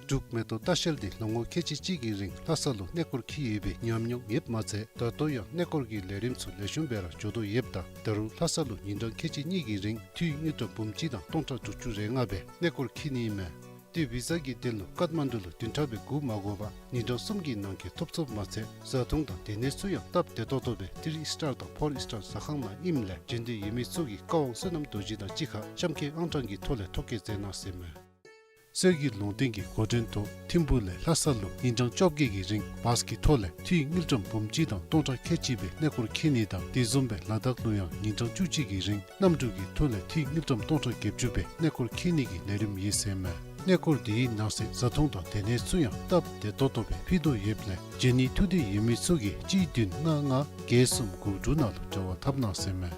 འབྲུག་མེ་ཏོག་ལྟ་བཤལ་འདི་ལོ་ངོ་ཁལ་གཅིག་གཅིག་གི་རིང་ལྷ་ས་ལུ་གནས་སྐོར་འཁྱིད་ཡོད་པའི་ཉམས་མྱོང་ཡོདཔ་མ་ཚད་ད་ལྟོ་ཡང་གནས་སྐོར་གྱི་ལས་རིམ་ཚུ་ལེགས་ཤོམ་སྦེ་ར་འགྱོ་དོ་ཡོདཔ་ད་ད་རུང་ལྷ་ས་ལུ་ཉིན་གྲངས་ཁལ་གཅིག་གཉིས་ཀྱི་རིང་འཐུས་དངུལ་ཀྲམ་འབུམ་གཅིག་དང་སྟོང་ཕྲག་དྲུག་ཅུ་རེ་ལྔ་སྦེ་གནས་སྐོར་འཁྱིད་ནི་ཨིན་མས། ཏེ་བི་ཟ་གི་དོན་ལུ་ཀཏ་མན་ཌུ་ལུ་བདུན་ཕྲག་སྦེ་སྒུག་མ་དགོ་པར་ཉིན་གྲངས་གསུམ་གྱི་ནང་འཁོད་ཐོབ་ཚུགསཔ་མ་ཚད་བཟའ་འཐུང་དང་སྡོད་གནས་ཚུ་ཡང་སྟབས་བདེ་ཏོག་ཏོ་སྦེ་ཐི་རི་སི་ཊར་དང་ཕོར་སི་ཊར་ཟ་ཁང་ནང་ཨིནམ་ལས་འབྱོན་འདོད་ཡོད་མི་ཚུ་གིས་བཀའ་དབང་བསོད་ནམས་རྡོ་རྗེ་དང་གཅིག་ཁར་གཤམ་འཁོད་ཨང་གྲངས་ཀྱི་ཐོག་ལས་ཐོ་བཀོད་མཛད་གནང་ཟེར་མས། གསེར་གྱི་ལུང་བསྟན་གྱི་འགོ་འདྲེན་ཐོག་ཐིམ་ཕུ་ལས་ལྷ་ས་ལུ་ཉིན་གྲངས་བཅོ་བརྒྱད་ཀྱི་རིང་བཱས་ཀྱི་ཐོག་ལས་འཐུས་དངུལ་ཀྲམ་འབུམ་གཅིག་དང་སྟོང་ཕྲག་ཁལ་གཅིག་སྦེ་གནས་སྐོར་འཁྱིད་ནི་དང་དེ་བཟུམ་སྦེ་ལ་དྭགས་ལུ་ཡང་ཉིན་གྲངས་བཅུ་གཅིག་གི་རིང་གནམ་གྲུ་གི་ཐོག་ལས་འཐུས་དངུལ་ཀྲམ་སྟོང་ཕྲག་བརྒྱད་ཅུ་སྦེ་གནས་སྐོར་འཁྱིད་ནི་གི་ལས་རིམ་ཡོད་ཟེར་མས། གནས་སྐོར་འདིའི་ནང་གསེས་བཟའ་འཐུང་དང་སྡོད་གནས་ཚུ་ཡང་སྟབས་བདེ་ཏོག་ཏོ་སྦེ་ཕུལ་དོ་ཡོདཔ་ལས་རྗེས་ནི་ཐུགས་འདོད་ཡོད་མི་ཚུ་གིས་གཅིག་བདུན་ལྔ་ལྔ་བརྒྱད་གསུམ་དགུ་དྲུག་ནང་ལུ་འབྲེལ་བ་འཐབ་གནང་ཟེར་མས།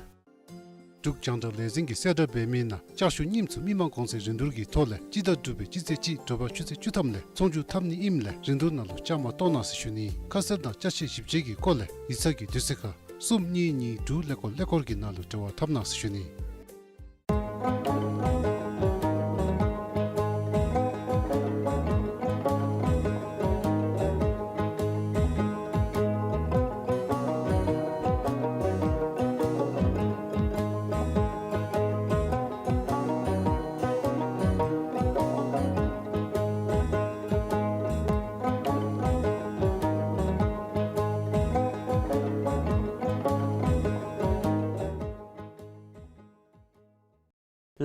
འབྲུག་རྒྱང་བསྒྲགས་ལས་འཛིན་གྱིས་གསལ་བསྒྲགས་འབད་མི་ནང་ལྕགས་ཞུ་རྙིངམ་ཚུ་མི་མང་གོང་ཚད་རིན་བསྡུར་གྱི་ཐོག་ལས་སྤྱི་ཟླ་དྲུག་པའི་སྤྱི་ཚེས་གཅིག་དྲོ་པ་ཆུ་ཚོད་བཅུ་ཐམ་ལས་ཚོང་བསྒྱུར་འཐབ་ནི་ཨིནམ་ལས་རིན་བསྡུར་ནང་ལུ་བཅའ་མར་གཏོགས་གནང་ཟེར་ཞུ་ནི། ཁ་གསལ་དང་ཅ་ཆས་ཞིབ་དཔྱད་ཀྱི་སྐོར་ལས་ཡིག་ཚང་གི་དུས་ཚོད་ཁར་གསུམ་གཉིས་གཉིས་དྲུག་ཀླད་ཀོར་ཀླད་ཀོར་གྱི་ནང་ལུ་འབྲེལ་བ་འཐབ་གནང་ཟེར་ཞུ་ནི།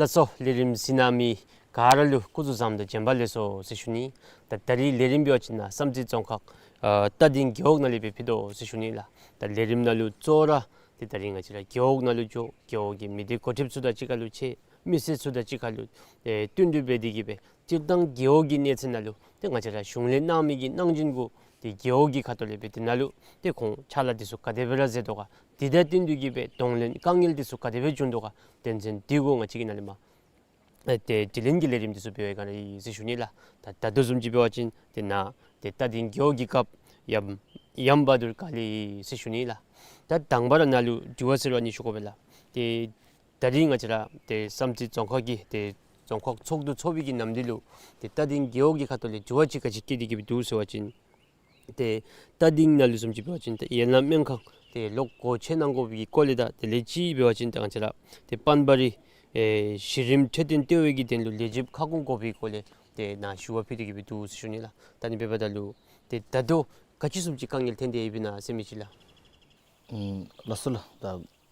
ལགས་སོ། ལས་རིམ་གཟིགས་གནང་མི་ག་ར་ལུ་སྐུ་གཟུགས་བཟང་དང་བྱོན་པ་ལེགས་སོ་ཟེར་ཞུ་ནི། ད་ད་རིས་ལས་རིམ་འབད་བ་ཅིན་ནཱ་བསམ་རྩེ་རྫོང་ཁག་ཨ་རྟ་སྡིང་རྒེད་འོག་ནང་ལས་སྦེ་ཕུལ་དོ་ཟེར་ཞུ་ནི་ལགས། ད་ལས་རིམ་ནང་ལུ་གཙོ་བོ་ར་ཏེ་ད་རིས་ང་བཅས་ར་རྒེད་འོག་ནང་ལུ་འགྱོ། རྒེད་འོག་གི་མི་སྡེ་འགོ་ཁྲིདཔ་ཚུ་དང་གཅིག་ཁར་ལུ་ཕྱད། མི་སེར་ཚུ་དང་གཅིག་ཁར་ལུ་ཨེ་བསྟུན་གྲོས་འབད་དེ་གིས་སྦེ་སྤྱིར་བཏང་རྒེད་འོག་གི་གནས་ཚད་ནང་ལུ་ཏེ་ང་བཅས་ར་གཞུང་ལས་གནང་མི་གི་གནང་སྦྱིན་གུ་ཏེ་རྒེད་འོག་གི་ཁ་ཐུག་ལས་སྦེ་དེ་ནང་ལུ་ཏེ་ཁོང་ཕྱག་ལཱ་འདི་ཚུ་ག་དེ་སྦེ་ར་མཛད་དོ་ག། དེ་དང་བསྟུན་ཏེ་གིས་སྦེ་གདོང་ལེན་དཀའ་ངལ་འདི་ཚུ་ག་དེ་སྦེ་བྱུང་དོ་ག། དོན་ཚན་འདི་གུ་ང་བཅས་ཀྱིས་ནཱ་ལས་མར་ཨེ་ཏེ་དྲི་ལན་གྱི་ལས་རིམ་འདི་ཚུ་འབད་བའི་སྒང་ར་ཨིན་ཟེར་ཞུ་ནི་ལགས། ད་ད་ལྟོ་བཟུམ་ཅིག་འབད་བ་ཅིན་ཏེ་ནཱ་ཏེ་རྟ་སྡིང་རྒེད་འོག་གི་སྐབས་ཡམ་ཡམ་བ་དུར་ག་ལས་ཨིན་ཟེར་ཞུ་ནི་ལགས། ད་དང་པ་ར་ནཱ་ལུ་དྲི་བ་ཟེར་བ་ནི་ཞུ་དགོ་པས་ལགས། ཏེ་ད་རིས་ང་བཅས་ར་ཏེ་བསམ་རྩེ་རྫོང་ཁག་གི་ཏེ་རྫོང་ཁག་ཚོགས་འདུ་ཚོགས་པའི་གི་ནམ་དུས་ལུ་ཏེ་རྟ་སྡིང་རྒེད་འོག་གི་ཁ་ཐུག་ལས་དྲི་བ་ཅིག་ག་ཅི་བཀོད་དེ་གིས་སྦེ་འདུག་ཟེར་བ་ཅིན་ཏེ་རྟ་སྡིང་ནང་ལུ་བཟུམ་ཅིག་འབད་བ་ཅིན་ཏེ་ཡན་ལག་སྨན་ཁང་ཏེ་ལོག་སྒོ་ཕྱེ་གནང་དགོ་པའི་གི་སྐོར་ལས་དང་དེ་ལས་གཅིག་འབད་བ་ཅིན་ཏེ་ང་བཅས་ར་ཏེ་པཱན་པ་རི་ཨེ་གཞི་རིམ་འཕྲོད་བསྟེན་ལྟེ་བའི་གི་དོན་ལུ་ལས་བྱེདཔ་ཁ་སྐོང་དགོ་པའི་སྐོར་ལས་ཏེ་ནཱ་ཞུ་བ་ཕུལ་ཏེ་གིས་སྦེ་འདུག་ཟེར་ཞུ་ནི་ལགས། ད་ནི་འབདཝ་ད་ལུ་ཏེ་ད་ལྟོ་ག་ཅི་བཟུམ་ཅིག་དཀའ་ངལ་ཐོན་ཏེ་ཡོདཔ་ཨིན་ན་ཟེར་མི་ཅིག་ལགས། ཨམ་ལགས་སོ་ལགས། ད་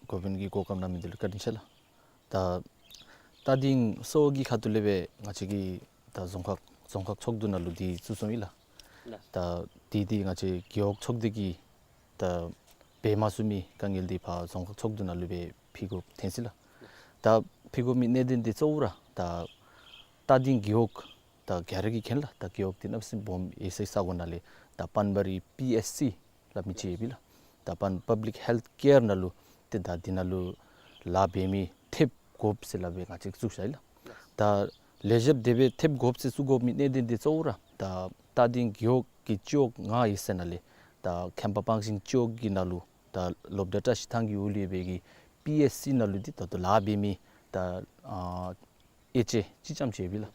འགོ་དཔོན་གྱིས་གོ་སྐབས་གནང་མི་འདི་ལུ་བཀའ་དྲིན་ཆེ་ལགས། ད་རྟ་སྡིང་སོག་གི་ཁ་ཐུག་ལས་སྦེ་ང་བཅས་ཀྱི་ད་རྫོང་ཁག་རྫོང་ཁག་ཚོགས་འདུ་ནང་ལུ་འདི་བཙུགས་སོང་ཡི་ལགས། ད་འདི་འདི་ང་བཅས་རྒེད་འོག་ཚོགས་སྡེ་གིས་ད་འབད་མ་ཚུགས་མི་དཀའ་ངལ་འདི་ཕར་རྫོང་ཁག་ཚོགས་འདུ་ནང་ལུ་སྦེ་ཕུལ་དགོཔ་ཐོན་ཅི་ལགས། ད་ཕུལ་དགོ་མི་གནད་དོན་འདི་གཙོ་བོ་ར་ད་རྟ་སྡིང་རྒེད་འོག་ད་ག་ར་གིས་མཁྱེན་ལགས། ད་རྒེད་འོག་འདི་གནམ་མེད་ས་མེད་སྦོམ་ཡོད་སའི་ས་གོ་ནང་ལས་ད་པཱན་པ་རི་པི་ཨེཆ་སི་སླབ་མི་ཅིག་ཡོད་པས་ལགས། ད་པཱན་པབ་ལིཀ་ཧེལཐ་ཀེར་ནང་ལུ་ཏེ་ད་འདི་ནང་ལུ་ལཱ་འབད་མི་ཐེབས་དགོཔ་ཟེར་སླབ་སྦེ་ང་བཅས་བཙུགས་ཅི་ལགས། ད་ལས་བྱེདཔ་དེ་སྦེ་ཐེབས་དགོཔ་ཟེར་བཙུགས་དགོ་མི་གནད་དོན་འདི་གཙོ་བོ་ར་ད་རྟ་སྡིང་རྒེད་འོག་གི་སྤྱི་འོག་ལྔ་ཡོད་ས་ནང་ལས་ད་ཁྱམས་པ་སྤང་ཤིང་སྤྱི་འོག་གི་ནང་ལུ་ད་སློབ་གྲྭ་བཀྲ་ཤིས་ཐང་གི་འོག་ལུ་ཡོད་པའི་གི་པི་ཨེཆ་སི་ནང་ལུ་འདི་ད་ལྟོ་ལཱ་འབད་མི་ད་ཨ་དབྱེ་འབྱེད་གཅིག་རྐྱངམ་ཅིག་ཡོད་པས་ལགས།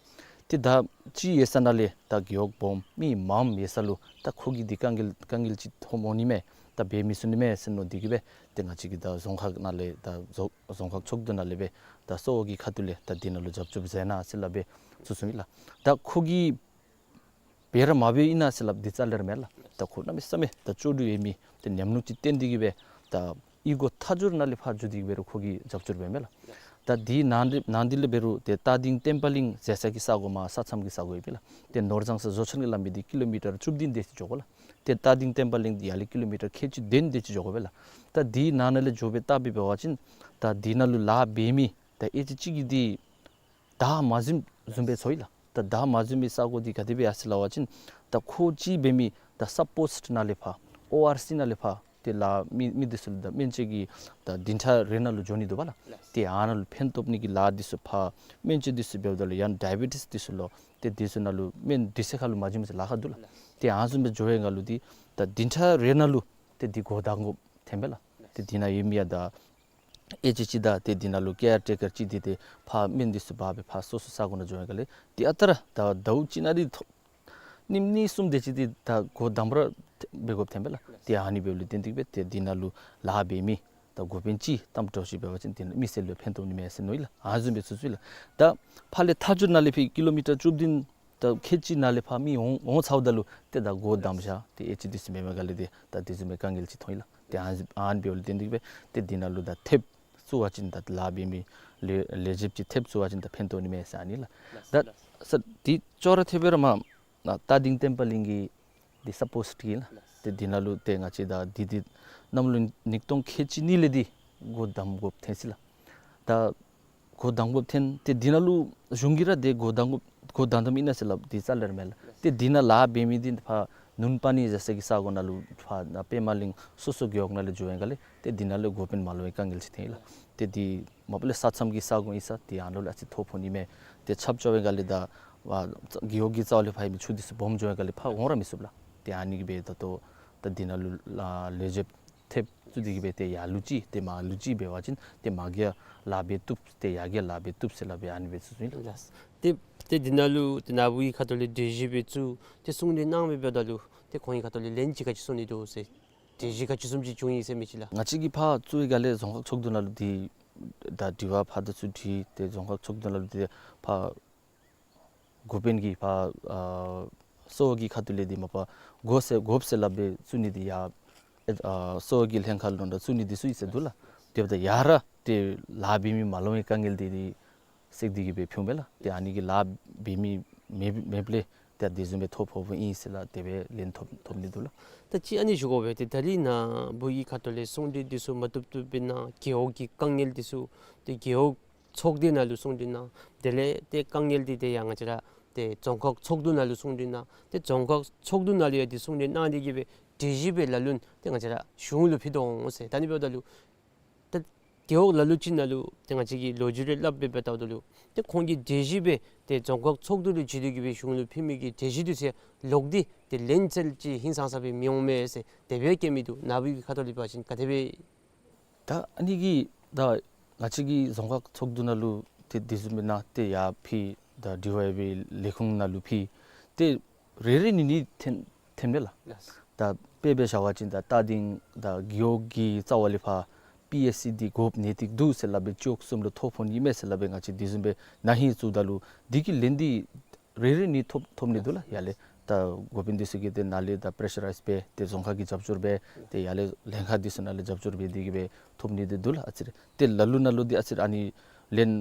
ཏེ་ད་གཅིག་ཡོད་ས་ནང་ལས་ད་རྒེད་འོག་སྦོམ་མི་མངམ་ཡོད་ས་ལུ་ད་ཁོ་གིས་འདི་དཀའ་ངལ་དཀའ་ངལ་ཅིག་ཐོན་འོང་ནི་མས། ད་འབད་མི་ཚུགས་ནི་མས་ཟེར་མནོ་སྟེ་གིས་སྦེ་ཏེ་ང་བཅས་ཀྱིས་ད་རྫོང་ཁག་ནང་ལས་ད་རྫོང་རྫོང་ཁག་ཚོགས་འདུ་ནང་ལས་སྦེ་ད་སོག་གི་ཁ་ཐུག་ལས་ད་འདི་ནང་ལུ་རྒྱབ་སྐྱོར་མཛད་གནང་ཟེར་སླབ་སྦེ་བཙུགས་སོང་ཡི་ལགས། ད་ཁོ་གིས་འབད་ར་མ་འབད་ཨིན་ན་ཟེར་སླབ་འདི་རྩ་ལས་ར་མེན་ལགས། ད་ཁོ་གནམ་མེད་ས་མེད་ད་ལྕོགས་གྲུབ་ཡོད་མི་ཏེ་ཉམས་མྱོང་ཅིག་བཏོན་ཏེ་གིས་སྦེ་ད་གཡུས་སྒོ་མཐའ་མཇུག་ནང་ལས་ཕར་འགྱོ་སྟེ་གིས་འབད་རུང་ཁོ་གིས་རྒྱབ་སྐྱོར་འབད་མས་ལགས། ད་འདི་ནང་འདི་ནང་འདི་ལས་འབད་རུང་ཏེ་རྟ་སྡིང་བསྟན་པ་གླིང་ཟེར་ས་གི་ས་གོ་མར་ས་མཚམས་ཀྱི་ས་གོ་ཡོད་པས་ལགས། ཏེ་ནོར་བཟང་ས་བཟོ་ཆེན་གྱི་ལམ་འདི་ཀི་ལོ་མི་ཊར་བཅུ་བདུན་དེ་ཅིག་འགྱོ་དགོ་ལགས། ཏེ་རྟ་སྡིང་བསྟན་པ་གླིང་འདི་ཡར་ལས་ཀི་ལོ་མི་ཊར་ཁལ་གཅིག་བདུན་དེ་ཅིག་འགྱོ་དགོ་པས་ལགས། ད་འདི་ནང་ན་ལས་འགྱོ་སྦེ་བལྟ་སྦེ་འབད་བ་ཅིན་ད་འདི་ནང་ལུ་ལཱ་འབད་མི་ད་ཨེ་ཅིག་ཅིག་གིས་འདི་བདའ་མ་ཟུན་བཟུམ་སྦེ་ཚོར་ཡི་ལགས། ད་བདའ་མ་ཟུན་མི་ས་གོ་འདི་ག་དེ་སྦེ་ཡར་སོ་ཡི་ལགས་པ་ཅིན་ད་ཁོ་གཅིག་འབད་མི་ད་སབ་པོ་སིཊ་ནང་ལས་ཕར་ཨོ་ཨར་སི་ནང་ལས་ཕར་ཏེ་ལཱ་མི་མི་འདི་ཚུ་ལུ་ད་སྨན་བཅོས་ཀྱི་ད་བདུན་ཕྲག་རེ་ནང་ལུ་འགྱོ་ནི་འདུག་པ་ལགས། ཏེ་ཨ་ནཱ་ལུ་ཕན་ཐོགས་ནི་གི་ལཱ་འདི་ཚུ་ཕར་སྨན་བཅོས་འདི་ཚུ་འབདཝ་ད་ལུ་ཡང་ཌའི་བི་ཊིས་འདི་ཚུ་ལུ་ཏེ་འདི་ཚུ་ནང་ལུ་སྨན་འདི་ཚུ་ཁར་ལུ་མ་བྱིནམ་ཅིག་ལཱ་ཁག་འདུག་ལགས། ཏེ་ཨ་ནི་བཟུམ་སྦེ་འགྱོ་བའི་སྒང་ལུ་འདི་ད་བདུན་ཕྲག་རེ་ནང་ལུ་ཏེ་འདི་སྒོ་བསྡམ་དགོཔ་ཐོན་པས་ལགས། ཏེ་འདི་ནང་ཡོད་མི་ཡང་ད་ཨེ་ཅིག་ཅིག་དང་ཏེ་འདི་ནང་ལུ་ཀེར་ཊེ་ཀར་ཅིག་འདི་ཏེ་ཕར་སྨན་འདི་ཚུ་འབག་སྦེ་ཕར་སོ་སོ་ས་གོ་ནང་འགྱོ་བའི་སྒང་ལས་ཏེ་ཨ་རྟག་ར་ད་ཟླཝ་གཅིག་ནང་འདི་ཐོ་ཉིནམ་གཉིས་གསུམ་དེ་ཅིག་འདི་ད་སྒོ་བསྡམ་ར་འབད་དགོཔ་ཐོན་པས་ལགས། ཏེ་ཨ་ནི་འབདཝ་ལས་བརྟེན་ཏེ་གིས་སྦེ་ཏེ་འདི་ནང་ལུ་ལཱ་འབད་མི་ད་འགོ་དཔོན་ཅིག་དམ་འགྲོ་ཅིག་འབད་བ་ཅིན་འདི་ནང་མི་སེར་ལུ་ཕན་ཐོགས་ནི་མས་ཟེར་མནོ་ཡི་ལགས། ཨ་ནི་བཟུམ་སྦེ་བཙུགས་ཅི་ལགས། ད་ཕར་ལས་མཐའ་མཇུག་ནང་ལས་ཕར་ཀི་ལོ་མི་ཊར་བཅུ་བདུན་ད་ཁལ་གཅིག་ནང་ལས་ཕར་མི་འོང་འོང་ཚརཝ་ད་ལུ་ཏེ་ད་སྒོ་བསྡམ་བཞག་ཏེ་ཨེ་ཅིག་འདི་ཚུ་མེད་མི་སྒང་ལས་ཏེ་ད་འདི་བཟུམ་མའི་དཀའ་ངལ་ཅིག་ཐོན་ཡི་ལགས། ཏེ་ཨ་ནི་ཨ་ནི་འབདཝ་ལས་བརྟེན་ཏེ་གིས་སྦེ་ཏེ་འདི་ནང་ལུ་ད་ཐེབས་བཙུགས་པ་ཅིན་ད་ལཱ་འབད་མི་ལས་ལས་བྱེདཔ་ཅིག་ཐེབས་བཙུགས་པ་ཅིན་ད་ཕན་ཐོགས་ནི་མས་ཟེར་ཨ་ནི་ལགས། ད་ས་འདི་ཅོག་ར་འཐདཔ་སྦེ་ར་མར་ན་རྟ་སྡིང་བསྟན་པ་གླིང་གི་འདི་སབ་པོ་སིཊ་ཨིན་ལགས། ཏེ་འདི་ནང་ལུ་ཏེ་ང་བཅས་ད་འདི་འདི་གནམ་ལོ་ཉིས་སྟོང་ཁལ་གཅིག་གཉིས་ལས་འདི་སྒོ་བསྡམ་དགོཔ་ཐོན་ཅི་ལགས། ད་ གོ་དང་པོ་ཐོན། ཏེ་འདི་ནང་ལུ་གཞུང་གིས་ར་ཏེ་གོ་དང་པོ་གོ་དང་དམ་ཨིན་ན་ཟེར་སླབ་སྟེ་རྩ་ལས་ར་མེད་ལགས། ཏེ་འདི་ནང་ལཱ་འབད་མི་འདི་ཕར་ནུན་པ་ནི་ཟེར་ས་གི་ས་གོ་ནང་ལུ་ཕར་ནཱ་པདྨ་གླིང་སོ་སོ་རྒེད་འོག་ནང་ལས་འགྱོ་བའི་སྒང་ལས་ཏེ་འདི་ནང་ལུ་འགོ་དཔོན་མ་ལོ་བའི་དཀའ་ངལ་ཅིག་ཐོན་ཡི་ལགས། ཏེ་འདི་མ་པ་ལས་ས་མཚམས་ཀྱི་ས་གོ་ཨིན་ས་ཏེ་ཨ་ནཱ་ལུ་ཨ་ཙི་ཐོ་ཕོག་ནི་མས། ཏེ་ཆབ་ཆོབ་པའི་སྒང་ལས་ད་རྒེད་འོག་གི་རྩ་བ་ལས་ཕར་ཨིན་མི་ཆུ་འདི་ཚུ་སྦོམ་འགྱོ་བའི་སྒང་ལས་ཕར་འོང་ར་མི་ཚུགས་ལགས། ཏེ་ཨ་ནི་གིས་སྦེ་ད་ལྟོ་ད་འདི་ནང་ལུ་ལ་ལས་བྱེདཔ་ཐེབས་བཙུགས་ཏེ་གིས་སྦེ་ཏེ་ཡར་ལུ་ཅིག་ཏེ་མར་ལུ་ཅིག་འབད་བ་ཅིན་ཏེ་མ་གི་ཡང་ལཱ་འབད་བཏུབ། ཏེ་ཡར་གྱི་ཡང་ལཱ་འབད་བཏུབ་ཟེར་སླབ་སྦེ་ཨ་ནི་སྦེ་བཙུགས་ཡི་ལགས། ལགས། ཏེ་ཏེ་འདི་ནང་ལུ་ཏེ་ནཱ་བུ་གི་ཁ་ཐུག་ལས་གྲོས་གཞི་སྦེ་བཙུགས་ཏེ་གསུང་གྲོས་གནང་སྦེ་འབདཝ་ད་ལུ་ཏེ་ཁོང་གི་ཁ་ཐུག་ལས་ལན་ཅིག་ག་ཅི་གསུངས་ནི་འདུག་ཟེར། གྲོས་གཞི་ག་ཅི་བཟུམ་ཅིག་བྱུང་ཡི་ཟེར་མི་ཅིག་ལགས། ང་བཅས་ཀྱིས་ཕར་བཙུགས་པའི་སྒང་ལས་རྫོང་ཁག་ཚོགས་འདུ་ནང་ལུ་འདི་ད་དྲི་བ་ཕར་དང་ཚུར་དྲིས་ཏེ་རྫོང་ཁག་ཚོགས་འདུ་ནང་ལུ་འདི་ཕར་འགོ་དཔོན་གྱིས་ཕར་ཨ་གསོ་བ་གི་ཁ་ཐུག་ལས་འདི་མ་པ་དགོ་ཟེར་དགོཔ་ཟེར་སླབ་སྦེ་བཙུགས་ནི་འདི་ཡར་ཨ་གསོ་བ་གི་ལྷན་ཁག་ལུ་ད་བཙུགས་ནི་འདི་ཚུ་ཨིན་ཟེར་འདུག་ལགས། དེ་འབདཝ་ད་ཡར་ར་ཏེ་ལཱ་འབད་མི་མ་ལོང་བའི་དཀའ་ངལ་འདི་འདི་སེལ་ཏེ་གིས་སྦེ་ཕུལཝ་མས་ལགས། ཏེ་ཨ་ནི་གི་ལཱ་འབད་མི་མེད་མེདཔ་ལས་ཏེ་དེ་བཟུམ་སྦེ་ཐོ་ཕོགཔ་ཨིན་ཟེར་སླབ་དེ་སྦེ་ལན་ཐོབ་ཐོབ་ནི་འདུག་ལགས། ད་ཅི་ཨ་ནི་ཞུ་དགོ་པས། ཏེ་ད་རིས་ནཱ་བུ་གི་ཁ་ཐུག་ལས་གསུང་གྲོས་འདི་ཚུ་མ་བཏུབ་བཏུབ་སྦེ་གནང་། རྒེད་འོག་གི་དཀའ་ངལ་འདི་ཚུ་ཏེ་རྒེད་འོག་ཚོགས་སྡེ་ནང་ལུ་གསུང་གྲོས་གནང་། དེ་ལས་ཏེ་དཀའ་ངལ་འདི་ཏེ་ཡང་ང་བཅས་ར་ཏེ་རྫོང་ཁག་ཚོགས་འདུ་ནང་ལུ་གསུང་གྲོས་གནང་། ཏེ་རྫོང་ཁག་ཚོགས་འདུ་ནང་ལུ་ཡང་ཏེ་གསུང་གྲོས་གནང་སྟེ་གིས་སྦེ་གྲོས་གཞི་སྦེ་ལ་ལུ་ཏེ་ང་བཅས་ར་གཞུང་ལུ་ཕུལ་དོ་འོང་ཟེར། ད་ཨ་ནི་འབདཝ་ད་ལུ་ད་རྒེད་འོག་ལ་ལུ་ཅིག་ནང་ལུ་ཏེ་ང་བཅས་ཀྱིས་ལོ་རྒྱུས་རེ་སླབ་སྦེ་འབདཝ་ད་ལུ་ཏེ་ཁོང་གིས་གྲོས་གཞི་སྦེ་ཏེ་རྫོང་ཁག་ཚོགས་འདུ་ལུ་བྱིན་ཏེ་གིས་སྦེ་གཞུང་ལུ་ཕུལ་མི་གི་གྲོས་གཞི་འདི་ཚུ་ལོག་སྟེ་ཏེ་ལན་ཅིག་ཧིང་སངས་ས་སྦེ་མི་འོང་མས་ཟེར་དེ་སྦེ་བཀོད་མི་འདུག། ནཱ་བུ་གི་ཁ་ཐུག་ལས་འབད་བ་ཅིན་ག་དེ་སྦེ། ད་ཨ་ནི་གི་ད་ང་བཅས་ཀྱིས་རྫོང་ཁག་ཚོགས་འདུ་ནང་ལུ་ཏེ་དེ་བཟུམ་སྦེ་གནང་སྟེ་ཡར་ཕུལ། ད་འབྲེལ་བ་ཡོད་པའི་ལས་ཁུངས་ནང་ལུ་ཕུལ། ཏེ་རེ་རེ་གཉིས་གཉིས་ཐོན་ཐོནམ་མས་ལགས། ལགས། ད་དཔེ་སྦེ་བཞག་པ་ཅིན་ད་རྟ་སྡིང་ད་རྒེད་འོག་གི་རྩ་བ་ལས་ཕར་པི་ཨེཆ་སི་འདི་དགོཔ་གནད་ཏིག་འདུག་ཟེར་སླབ་སྦེ་སྤྱི་འོག་གསུམ་ལུ་ཐོ་ཕོག་ནི་མས་ཟེར་སླབ་སྦེ་ང་བཅས་དེ་བཟུམ་སྦེ་ན་ཧིང་བཙུགསཔ་ད་ལུ་འདི་གི་ལན་འདི་རེ་རེ་གཉིས་ཐོབ་ཐོབ་ནི་འདུག་ལགས། ཡར་ལས་ད་འགོ་དཔོན་འདི་ཚུ་གིས་ཏེ་ནཱ་ལས་ད་པེ་རེ་ཤ་རའིཛ་འབད་ཏེ་རྫོང་ཁག་གི་རྒྱབ་སྐྱོར་འབད་ཏེ་ཡར་ལས་ལྷན་ཁག་འདི་ཚུ་ནང་ལས་རྒྱབ་སྐྱོར་འབད་དེ་གིས་སྦེ་ཐོབ་ནི་འདི་འདུག་ལགས། ཨ་ཙི་རེ་ཏེ་ལ་ལུ་ནང་ལུ་འདི་ཨ་ཙི་རེ་ཨ་ནི་ལན་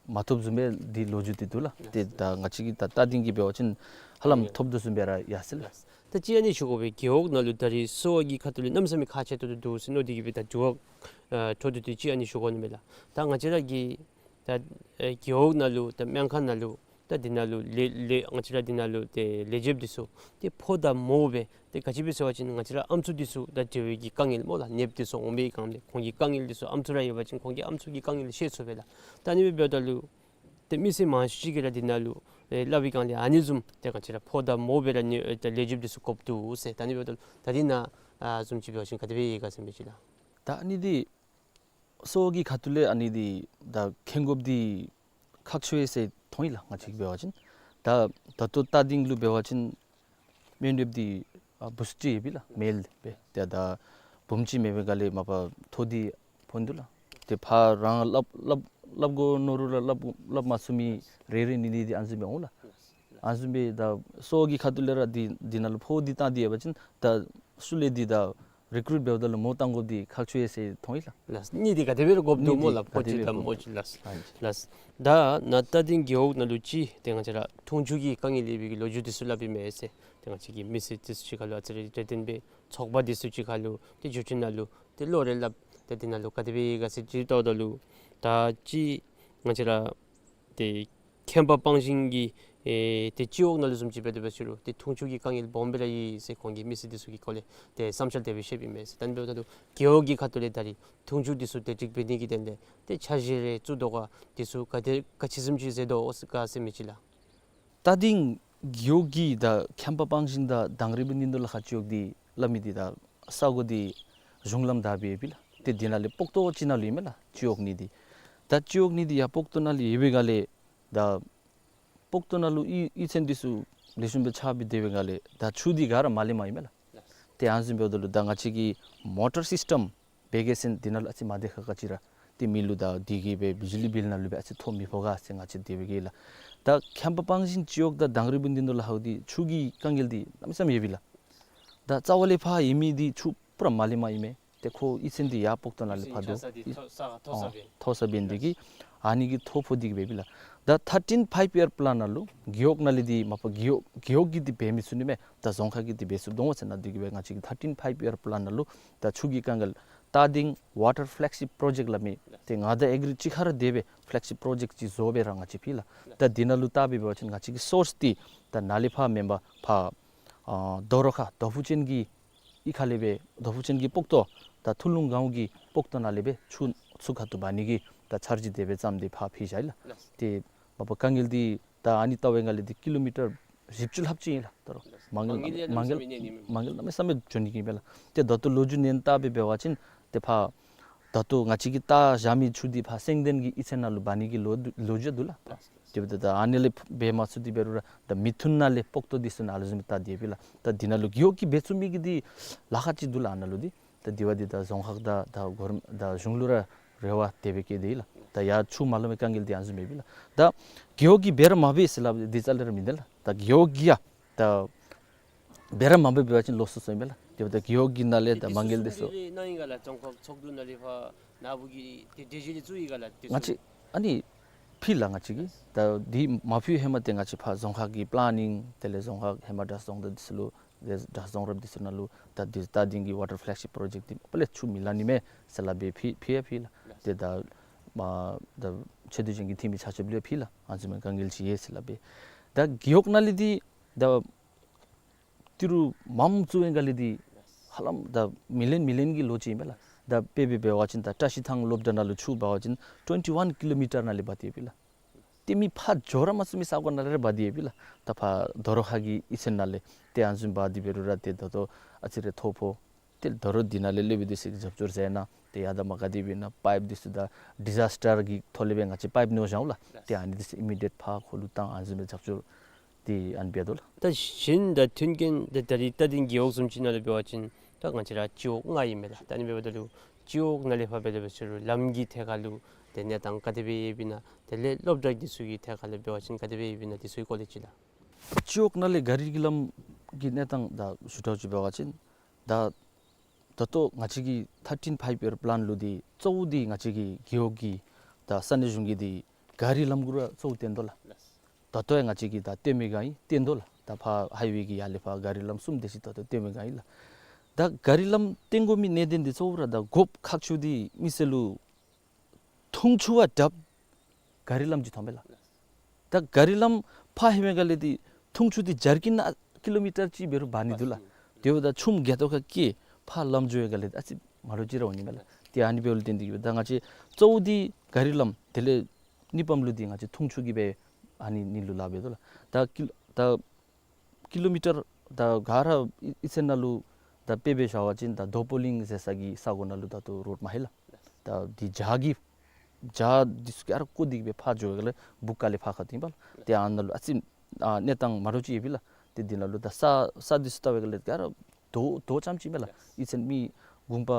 མ་ཐོབ་བཟུམ་སྦེ་འདི་ལོ་རྒྱུས་འདི་འདུག་ལགས། ཏེ་ད་ང་བཅས་ཀྱི་ད་རྟ་སྡིང་གི་འབད་བ་ཅིན་ཧ་ལམ་ཐོབ་དོ་བཟུམ་སྦེ་ར་ཡར་སོང་ཡི་ལགས། ད་ཅི་ཨ་ནི་ཞུ་དགོ་པས། རྒེད་འོག་ནང་ལུ་ད་རིས་གསོ་བ་གི་ཁ་ཐུག་ལས་གནམ་མེད་ས་མེད་ཁག་ཆེ་ཏོག་ཏོ་འདུག་ཟེར་མནོ་སྟེ་གིས་སྦེ་ད་དྲི་བ་ཨ་འཕྲོ་མཐུད་དེ་ཅིག་ཨ་ནི་ཞུ་དགོ་ནི་མས་ལགས། ད་ང་བཅས་ར་གི་ད་ཨེ་རྒེད་འོག་ནང་ལུ་ད་སྨན་ཁང་ནང་ལུ་ད་འདི་ནང་ལུ་ལས་ལས་ང་བཅས་ར་འདི་ནང་ལུ་ཏེ་ལས་བྱེདཔ་འདི་ཚུ་ཏེ་ཕོ་དང་མོ་སྦེ་ཏེ་ག་ཅི་སྦེ་ཟེར་བ་ཅིན་ང་བཅས་ར་ཨམ་སྲུ་འདི་ཚུ་དང་འབྲེལ་བའི་གི་དཀའ་ངལ་སྨོ་ལགས། ནདཔ་འདི་ཚུ་འོང་པའི་སྒང་ལས་ཁོང་གི་དཀའ་ངལ་འདི་ཚུ་ཨམ་སྲུ་ར་ཡོད་པ་ཅིན་ཁོང་གི་ཨམ་སྲུ་གི་དཀའ་ངལ་ཤེས་ཚུགས་པས་ལགས། ད་ཨ་ནི་སྦེ་འབདཝ་ད་ལུ་ཏེ་མི་སེར་མང་ཤོས་ཅིག་གིས་ར་འདི་ནང་ལུ་ཨེ་སླབ་པའི་སྒང་ལས་ཨ་ནི་བཟུམ་ཏེ་ང་བཅས་ར་ཕོ་དང་མོ་སྦེ་ར་ནི་ཨེ་ད་ལས་བྱེདཔ་འདི་ཚུ་དགོཔ་འདུག་ཟེར། ད་ཨ་ནི་འབདཝ་ད་ད་འདི་ནང་ཨ་བཟུམ་ཅིག་འབད་བ་ཅིན་ག་དེ་སྦེ་ཡོད་ག་ཟེར་མི་ཅིག་ལགས། ད་ཨ་ནི་འདི་གསོ་བ་གི་ཁ་ཐུག་ལས་ཨ་ནི་འདི་ད་མཁྱེན་དགོཔ་འདི་ཁག་ཆེ་བས་ཟེར་མཐོང་ཡི་ལགས། ང་བཅས་ཀྱིས་འབད་བ་ཅིན་ད་ད་ལྟོ་རྟ་སྡིང་ལུ་འབད་བ་ཅིན་སྨན་རོགསཔ་འདི་ཨ་བུཚ་ཅིག་ཡོད་པས་ལགས། མེལ་སྦེ་ཏེ་ད་བུམོ་ཅིག་མེད་པའི་སྒང་ལས་མ་པ་ཐོ་འདི་ཕོག་འདུག་ལགས། ཏེ་ཕར་རང་སླབ་སླབ་སླབ་དགོ་མནོ་རུང་ར་སླབ་སླབ་མ་ཚུགས་མི་རེ་རེ་གཉིས་གཉིས་འདི་ཨ་ནི་བཟུམ་སྦེ་འོང་ལགས། ཨ་ནི་བཟུམ་སྦེ་ད་གསོ་བ་གི་ཁ་ཐུག་ལས་ར་འདི་འདི་ནང་ལུ་ཕོ་འདི་བཏང་སྟེ་ཡོད་པ་ཅིན་ད་ཤུལ་ལས་འདི་ད་རི་ཀུ་རུཊ་འབདཝ་ད་ལུ་མོ་བཏང་དགོཔ་འདི་ཁག་ཆེ་བས་ཟེར་མཐོང་ཡི་ལགས། ལགས། གཉིས་འདི་ག་དེ་སྦེ་ར་དགོཔ་འདུག་སྨོ་ལགས། གཉིས་འདི་ཕོ་ག་དེ་ཅིག་སྦེ་དང་མོ་དགོཔ་ཅིག་ལགས། ཨ་ནི་ལགས། ད་ནཱ་རྟ་སྡིང་རྒེད་འོག་ནང་ལུ་ཅིག་ཏེ་ང་བཅས་ར་འཐུང་ཆུ་གི་དཀའ་ངལ་ཡོད་པའི་གི་ལོ་རྒྱུས་འདི་ཚུ་སླབ་ཨིན་མས་ཟེར། ཏེ་ང་བཅས་ཀྱི་མི་སེར་འདི་ཚུ་ཅིག་ཁར་ལུ་ཨ་ཙི་རེ་རེ་འདུན་སྦེ་ཚོགས་པ་འདི་ཚུ་ཅིག་ཁར་ལུ་ཏེ་བརྒྱུད་འཕྲིན་ནང་ལུ་ཏེ་བློ་རེ་སླབ། ཏེ་འདི་ནང་ལུ་ག་དེ་སྦེ་ཡོད་ག་ཟེར་དྲིས་བལྟཝ་ད་ལུ་ད་ཅི་ང་བཅས་ར་ཏེ་ཁྱིམ་པ་སྤངས་ཤིང་གི་ཨེ་ཏེ་སྤྱི་འོག་ནང་ལུ་བཟུམ་ཅིག་འབད་དེ་འབད་ཞུ་རུང་ཏེ་འཐུང་ཆུ་གི་དཀའ་ངལ་སྦོམ་སྦེ་ར་ཡོད་ཟེར་ཁོང་གིས་མི་སེར་འདི་ཚུ་གི་སྐོར་ལས་ཏེ་བསམ་འཆར་དེ་སྦེ་བཤདཔ་ཨིན་མས་ཟེར། ད་ཨ་ནི་འབདཝ་ད་ལུ་རྒེད་འོག་གི་ཁ་ཐུག་ལས་ད་རིས་འཐུང་ཆུ་འདི་ཚུ་བདེ་སྒྲིག་འབད་ནི་གི་དོན་ལས་ཏེ་འཆར་གཞི་རེ་བཙུགས་དོ་ག་འདི་ཚུ་ག་དེ་ག་ཅི་བཟུམ་ཅིག་མཛད་དོ་ག་ཟེར་མི་ཅིག་ལགས། རྟ་སྡིང་རྒེད་འོག་གི་ད་ཁྱིམ་པ་སྤངས་ཤིང་དང་དང་རི་བུ་ནིང་མདོ་ལ་ཁ་སྤྱི་འོག་འདི་སླབ་མི་འདི་ད་ས་གོ་འདི་གཞུང་ལམ་བདའ་སྦེ་ཡོད་པས་ལགས། ཏེ་འདི་ནང་ལས་སྤོག་ཏོ་ཅིག་ནང་ལུ་ཨིན་མས་ལགས་སྤྱི་འོག་གཉིས་འདི། ད་སྤྱི་འོག་གཉིས་འདི་ཡར་སྤོག་ཏོ་ནང་ལུ་ཡོད་པའི་སྒང་ལས་ད་སྤོག་ཏོ་ནང་ལུ་གཡུས་གཡུས་ཚན་འདི་ཚུ་ལེགས་ཤོམ་སྦེ་ཆགས་སྦེ་སྡོད་པའི་སྒང་ལས་ད་ཆུ་འདི་ག་ར་མ་ལེན་པར་ཨིན་མས་ལགས། ཏེ་ཨ་ནི་བཟུམ་འབདཝ་ད་ལུ་ད་ང་བཅས་ཀྱི་མོ་ཊར་སིསི་ཊམ་བེ་གེ་སེན་འདི་ནང་ལུ་ཨ་ཙི་མ་བདེ་ཁག་ཁ་ཅིག་ར་ཏེ་མི་ལུ་ད་འདི་གིས་སྦེ་བི་ཇི་ལི་བིལ་ནང་ལུ་སྦེ་ཨ་ཙི་ཐོ་མི་ཕོག་ག་ཟེར་ང་བཅས་དེ་སྦེ་གི་ལགས། ད་ཁྱིམ་པ་སྤངས་ཤིང་སྤྱི་འོག་དང་དང་རི་བུ་ནིང་མདོ་ལ་ཁ་འདི་ཆུ་གི་དཀའ་ངལ་འདི་གནམ་མེད་ས་མེད་ཡོད་པས་ལགས། ད་རྩ་བ་ལས་ཕར་ཡོད་མི་འདི་ཆུ་པུ་ར་མ་ལེན་པར་ཨིན་མས། ཏེ་ཁོ་གཡུས་ཚན་འདི་ཡར་སྤོག་ཏོ་ནང་ལས་ཕར་འདུག། ཨོ་ཐོག་ས་སྦེ་འདི་གིས་ཨ་ནི་གི་ཐོ་ཕོག་སྟེ་གིས་སྦེ་ཡོད་པས་ལགས། ད་ཐར་ཊིན་ཕའིབ་ཡར་པ་ལཱན་ནང་ལུ་རྒེད་འོག་ནང་ལས་འདི་མ་པ་རྒེད་འོག་རྒེད་འོག་གིས་འདི་འབད་མི་ཚུགས་ནི་མས། ད་རྫོང་ཁག་གིས་འདི་འབད་ཚུགས་དོ་འོང་ཟེར་མནོ་སྟེ་གིས་སྦེ་ང་བཅས་ཀྱིས་ཐར་ཊིན་ཕའིབ་ཡར་པ་ལཱན་ནང་ལུ་ད་ཆུ་གི་དཀའ་ངལ་ རྟ་སྡིང་ཝ་ཊར་ཕེ་ལེག་ཤིཔ་པྲོ་ཇེཀཊ་སླབ་མི་ཏེ་ང་དང་ཨེ་གི་རི་གཅིག་ཁར་སྡོད་སྦེ་ཕེ་ལེག་ཤིཔ་པྲོ་ཇེཀཊ་ཅིག་བཟོ་སྦེ་ར་ང་བཅས་ཕུལ་ལགས། ད་འདི་ནང་ལུ་བལྟ་སྦེ་འབད་བ་ཅིན་ང་བཅས་ཀྱི་སོརསི་འདི་ད་ནཱ་ལས་ཕར་མེན་པར་ཕར་ཨ་རྡོ་རོ་ཁ་རྡོ་ཕུག་ཅན་གྱི་གཡུས་ཁ་ལས་སྦེ་རྡོ་ཕུག་ཅན་གྱི་སྤོག་ཏོ་ད་ཐུ་ལུང་སྒང་གི་སྤོག་ཏོ་ནང་ལས་སྦེ་ཆུ་ཚུར་ཁ་ཐུག་འབག་ནི་གི་ད་འཆར་གཞི་དེ་སྦེ་བརྩམས་ཏེ་ཕར་ཕུལ་བཞག་ཡི་ལགས། ཏེ་མ་པ་དཀའ་ངལ་འདི་ད་ཨ་ནི་བལྟ་བའི་སྒང་ལས་འདི་ཀི་ལོ་མི་ཊར་བཞི་བཅུ་ལྷགཔ་ཅིག་ཨིན་ལགས། ད་རུང་མ་དངུལ་མ་དངུལ་མ་དངུལ་གནམ་མེད་ས་མེད་འགྱོ་ནི་གི་ཨིན་པས་ལགས། ཏེ་ད་ལྟོ་ལོ་རྒྱུས་ནང་བལྟ་སྦེ་འབད་བ་ཅིན་ཏེ་ཕར་ད་ལྟོ་ང་བཅས་ཀྱིས་བལྟ་བཞག་མི་ཆུ་འདི་ཕར་སེང་ལྡེང་གི་གཡུས་ཚན་ནང་ལུ་འབག་ནི་གི་ལོ་ལོ་རྒྱུས་འདུག་ལགས། ཏེ་འབདཝ་ད་ད་ཨ་ནི་ལས་འབད་མ་ཚུགས་ཏེ་འབད་རུང་ར་ད་མི་ཐུན་ནང་ལས་སྤོག་ཏོ་འདི་ཚུ་ནང་ལུ་བཟུམ་སྦེ་བལྟ་སྟེ་ཡོད་པས་ལགས། ད་འདི་ནང་ལུ་རྒེད་འོག་གིས་འབད་ཚུགས་མི་གི་འདི་ལཱ་ཁག་ཅིག་འདུག་ལགས། ཨ་ནཱ་ལུ་འདི་ད་དེ་བ་འདི་ད་རྫོང་ཁག་དང་ད་གོར་ད་གཞུང་ལུ་ར་རེ་བ་དེ་སྦེ་བསྐྱེད་དེ་ཡོད་ལགས། ད་ཡར་ཆུ་མ་ལོག་པའི་དཀའ་ངལ་འདི་ཨ་ནི་བཟུམ་སྦེ་ཨིན་པས་ལགས། ད་རྒེད་འོག་གིས་འབད་ར་མ་འབད་ཟེར་སླབ་འདི་རྩ་ལས་ར་མིན་འདུག་ལགས། ད་རྒེད་འོག་གིས་ཡང་ད་འབད་ར་མ་འབད་འབད་བ་ཅིན་ལོགས་སུ་སོང་ཡི་མས་ལགས། དེ་འབདཝ་ད་རྒེད་འོག་གི་ནང་ལས་ད་མ་དངུལ་འདི་ཚུ་ང་བཅས་ཨ་ནི་ཕུལ་ལགས། ང་བཅས་ཀྱིས་ད་འདི་མ་ཕུལ་ཧེ་མ་ཏེ་ང་བཅས་ཕར་རྫོང་ཁག་གི་པི་ལེ་ནིང་དེ་ལས་རྫོང་ཁག་ཧེ་མ་དྲག་རྫོང་དང་འདི་ཚུ་ལུ་དེ་དྲག་རྫོང་རབ་འདི་ཚུ་ནང་ལུ་ད་འདི་རྟ་སྡིང་གི་ཝ་ཊར་ཕེ་ལེག་ཤིཔ་པྲོ་ཇེཀཊ་འདི་དཔེ་ལེགས་ཆུ་མི་ལང་ནི་མས་ཟེར་སླབ་སྦེ་ཕུལ་ཕུལ་ཡང་ཕུལ་ལགས། ཏེ་ད་མ་ད་ཆེ་བསྟོད་ཅན་གྱི་འཐུས་མི་ཆ་ཁྱབ་ལུ་ཡང་ཕུལ་ལགས། ཨ་ནི་བཟུམ་མའི་དཀའ་ངལ་ཅིག་ཡོད་ཟེར་སླབ་སྦེ། ད་རྒེད་འོག་ནང་ལས་འདི་ད་ཏི་རུ་མངམ་བཙུགས་པའི་སྒང་ལས་འདི་ཧ་ལམ་ད་མི་ལི་ཡཱན་མི་ལི་ཡཱན་གྱི་ལོ་ཅིག་ཨིན་པས་ལགས། ད་དཔེ་འབད་འབད་བ་ཅིན་ད་བཀྲ་ཤིས་ཐང་སློབ་གྲྭ་ནང་ལུ་ཆུ་འབག་པ་ཅིན་ཊུ་ཝེན་ཊི་ཝན་ཀི་ལོ་མི་ཊར་ནང་ལས་འབག་སྟེ་ཡོད་པས་ལགས། ཏེ་མི་ཕར་འགྱོ་ར་མ་ཚུགས་མི་ས་གོ་ནང་ལས་ར་འབག་སྟེ་ཡོད་པས་ལགས། ད་ཕར་རྡོ་རོ་ཁ་གི་གཡུས་ཚན་ནང་ལས་ཏེ་ཨ་ནི་བཟུམ་འབག་སྟེ་འབད་རུང་ར་ཏེ་ད་ལྟོ་ཨ་ཙི་རེ་ཐོ་ཕོག། ཏེ་རྡོ་རོ་འདི་ནང་ལས་སློབ་དཔོན་འདི་ཚུ་གིས་རྒྱབ་སྐྱོར་མཛད་གནང་། ཏེ་ཡར་དང་མར་ག་དེ་སྦེ་ཨིན་ན་པའིཔ་འདི་ཚུ་ད་ཌི་ཛས་ཊར་གྱི་ཐོག་ལས་སྦེ་ང་བཅས་པའིཔ་ཉོ་བཞག་ལགས། ཏེ་ཨ་ནི་འདི་ཚུ་ཨི་མི་ཌི་ཡེཊ་ཕར་ཁོ་ལུ་བཏང་། ཨ་ནི་བཟུམ་སྦེ་རྒྱབ་སྐྱོར་འདི་ཨ་ནི་འབད་དོ་ལགས། ད་གཞན་ད་མཐུན་རྐྱེན་ད་ད་རིས་རྟ་སྡིང་རྒེད་འོག་བཟུམ་ཅིག་ནང་ལུ་འབད་བ་ཅིན་ད་ང་བཅས་ར་སྤྱི་འོག་ལྔ་ཨིན་མས་ལགས། ད་ཨ་ནི་འབདཝ་ད་ལུ་སྤྱི་འོག་ནང་ལས་ཕར་འབད་དེ་འབད་ཟེར་རུང་ལམ་གྱི་ཐད་ཁར་ལུ་ཏེ་གནས་སྟངས་ག་དེ་སྦེ་ཡོདཔ་ཨིན་ན། དེ་ལས་སློབ་གྲྭ་འདི་ཚུ་གི་ཐད་ཁར་ལུ་འབད་བ་ཅིན་ག་དེ་སྦེ་ཡོདཔ་ཨིན་ན། འདི་ཚུ་གི་སྐོར་ལས་ཅིག་ལགས། སྤྱི་འོག་ནང་ལས་ག་རི་གི་ལམ་གྱི་གནས་སྟངས་ད་ཞུ་དགོཔ་ཅིག་འབད་བ་ཅིན་ད་ད་ལྟོ་ང་བཅས་ཀྱི་ཐར་ཊིན་ཕའིབ་ཡིར་པི་ལཱན་ལུ་འདི་གཙོ་བོ་འདི་ང་བཅས་ཀྱི་རྒེད་འོག་གི་ད་ས་གནས་གཞུང་གི་འདི་ག་རི་ལམ་གུ་ར་གཙོ་བོ་བཏོན་དོ་ལགས། ད་ལྟོ་ཡང་ང་བཅས་ཀྱིས་ད་བཏོན་མི་སྒང་ཨིན། བཏོན་དོ་ལགས། ད་ཕར་ཧའི་ཝེ་གི་ཡར་ལས་ཕར་ག་རི་ལམ་གསུམ་དེ་ཅིག་ད་ལྟོ་བཏོན་མི་སྒང་ཨིན་ལགས། ད་ག་རི་ལམ་བཏོན་དགོ་མི་གནད་དོན་འདི་གཙོ་བོ་ར་ད་དགོཔ་ཁག་ཆེཝ་འདི་མི་སེར་ལུ་འཐུང་ཆུ་བ་དྲགཔ་ག་རི་ལམ་ཅིག་མཐོངམ་མས་ལགས། ད་ག་རི་ལམ་ཕར་ལྷོད་པའི་སྒང་ལས་འདི་འཐུང་ཆུ་འདི་ཇར་ཀིན་ནང་ཀི་ལོ་མི་ཊར་གཅིག་འབད་རུང་འབག་ནི་འདུག་ལགས། དེ་འབདཝ་ད་ཆུམ་གྱལ་ཏོ་ཁར་བཀལ་ཕར་ལམ་འགྱོ་བའི་སྒང་ལས་ཨ་ཙི་མ་འདྲཝ་ཅིག་ར་འོང་ནི་མས་ལགས། ཏེ་ཨ་ནི་འབདཝ་ལས་བརྟེན་ཏེ་གིས་ད་ང་བཅས་གཙོ་བོ་འདི་ག་རི་ལམ་དེ་ལས་གཉིས་པམ་ལུ་འདི་ང་བཅས་འཐུང་ཆུ་གི་སྦེ་ཨ་ནི་ནི་ལུ་ལཱ་འབད་དོ་ལགས། ད་ཀི་ད་ཀི་ལོ་མི་ཊར་ད་ག་ར་གཡུས་ཚན་ནང་ལུ་ད་དཔེ་འབད་བཞག་པ་ཅིན་ད་རྡོ་པོ་གླིང་ཟེར་ས་གི་ས་གོ་ནང་ལུ་ད་ལྟོ་རོཌ་མ་ལྷོད་ལགས། ད་འདི་བྱག་གི་བྱག་འདི་ཚུ་ག་ར་བརྐོ་སྟེ་གིས་སྦེ་ཕར་འགྱོ་བའི་སྒང་ལས་སྦུག་དཀའ་ལས་ཕར་ཁ་ཐུག་ཨིན་པས་ལགས། ཏེ་ཨ་ནཱ་ལུ་ཨ་ཙི་ཨ་གནས་སྟངས་མ་འདྲཝ་ཅིག་ཡོད་པས་ལགས། ཏེ་འདི་ནང་ལུ་ད་ས་ས་འདི་ཚུ་བལྟ་བའི་སྒང་ལས་ག་ར་རྡོ་རྡོ་རྐྱངམ་ཅིག་ཨིན་པས་ལགས། གཡུས་ཚན་མི་གུང་པ་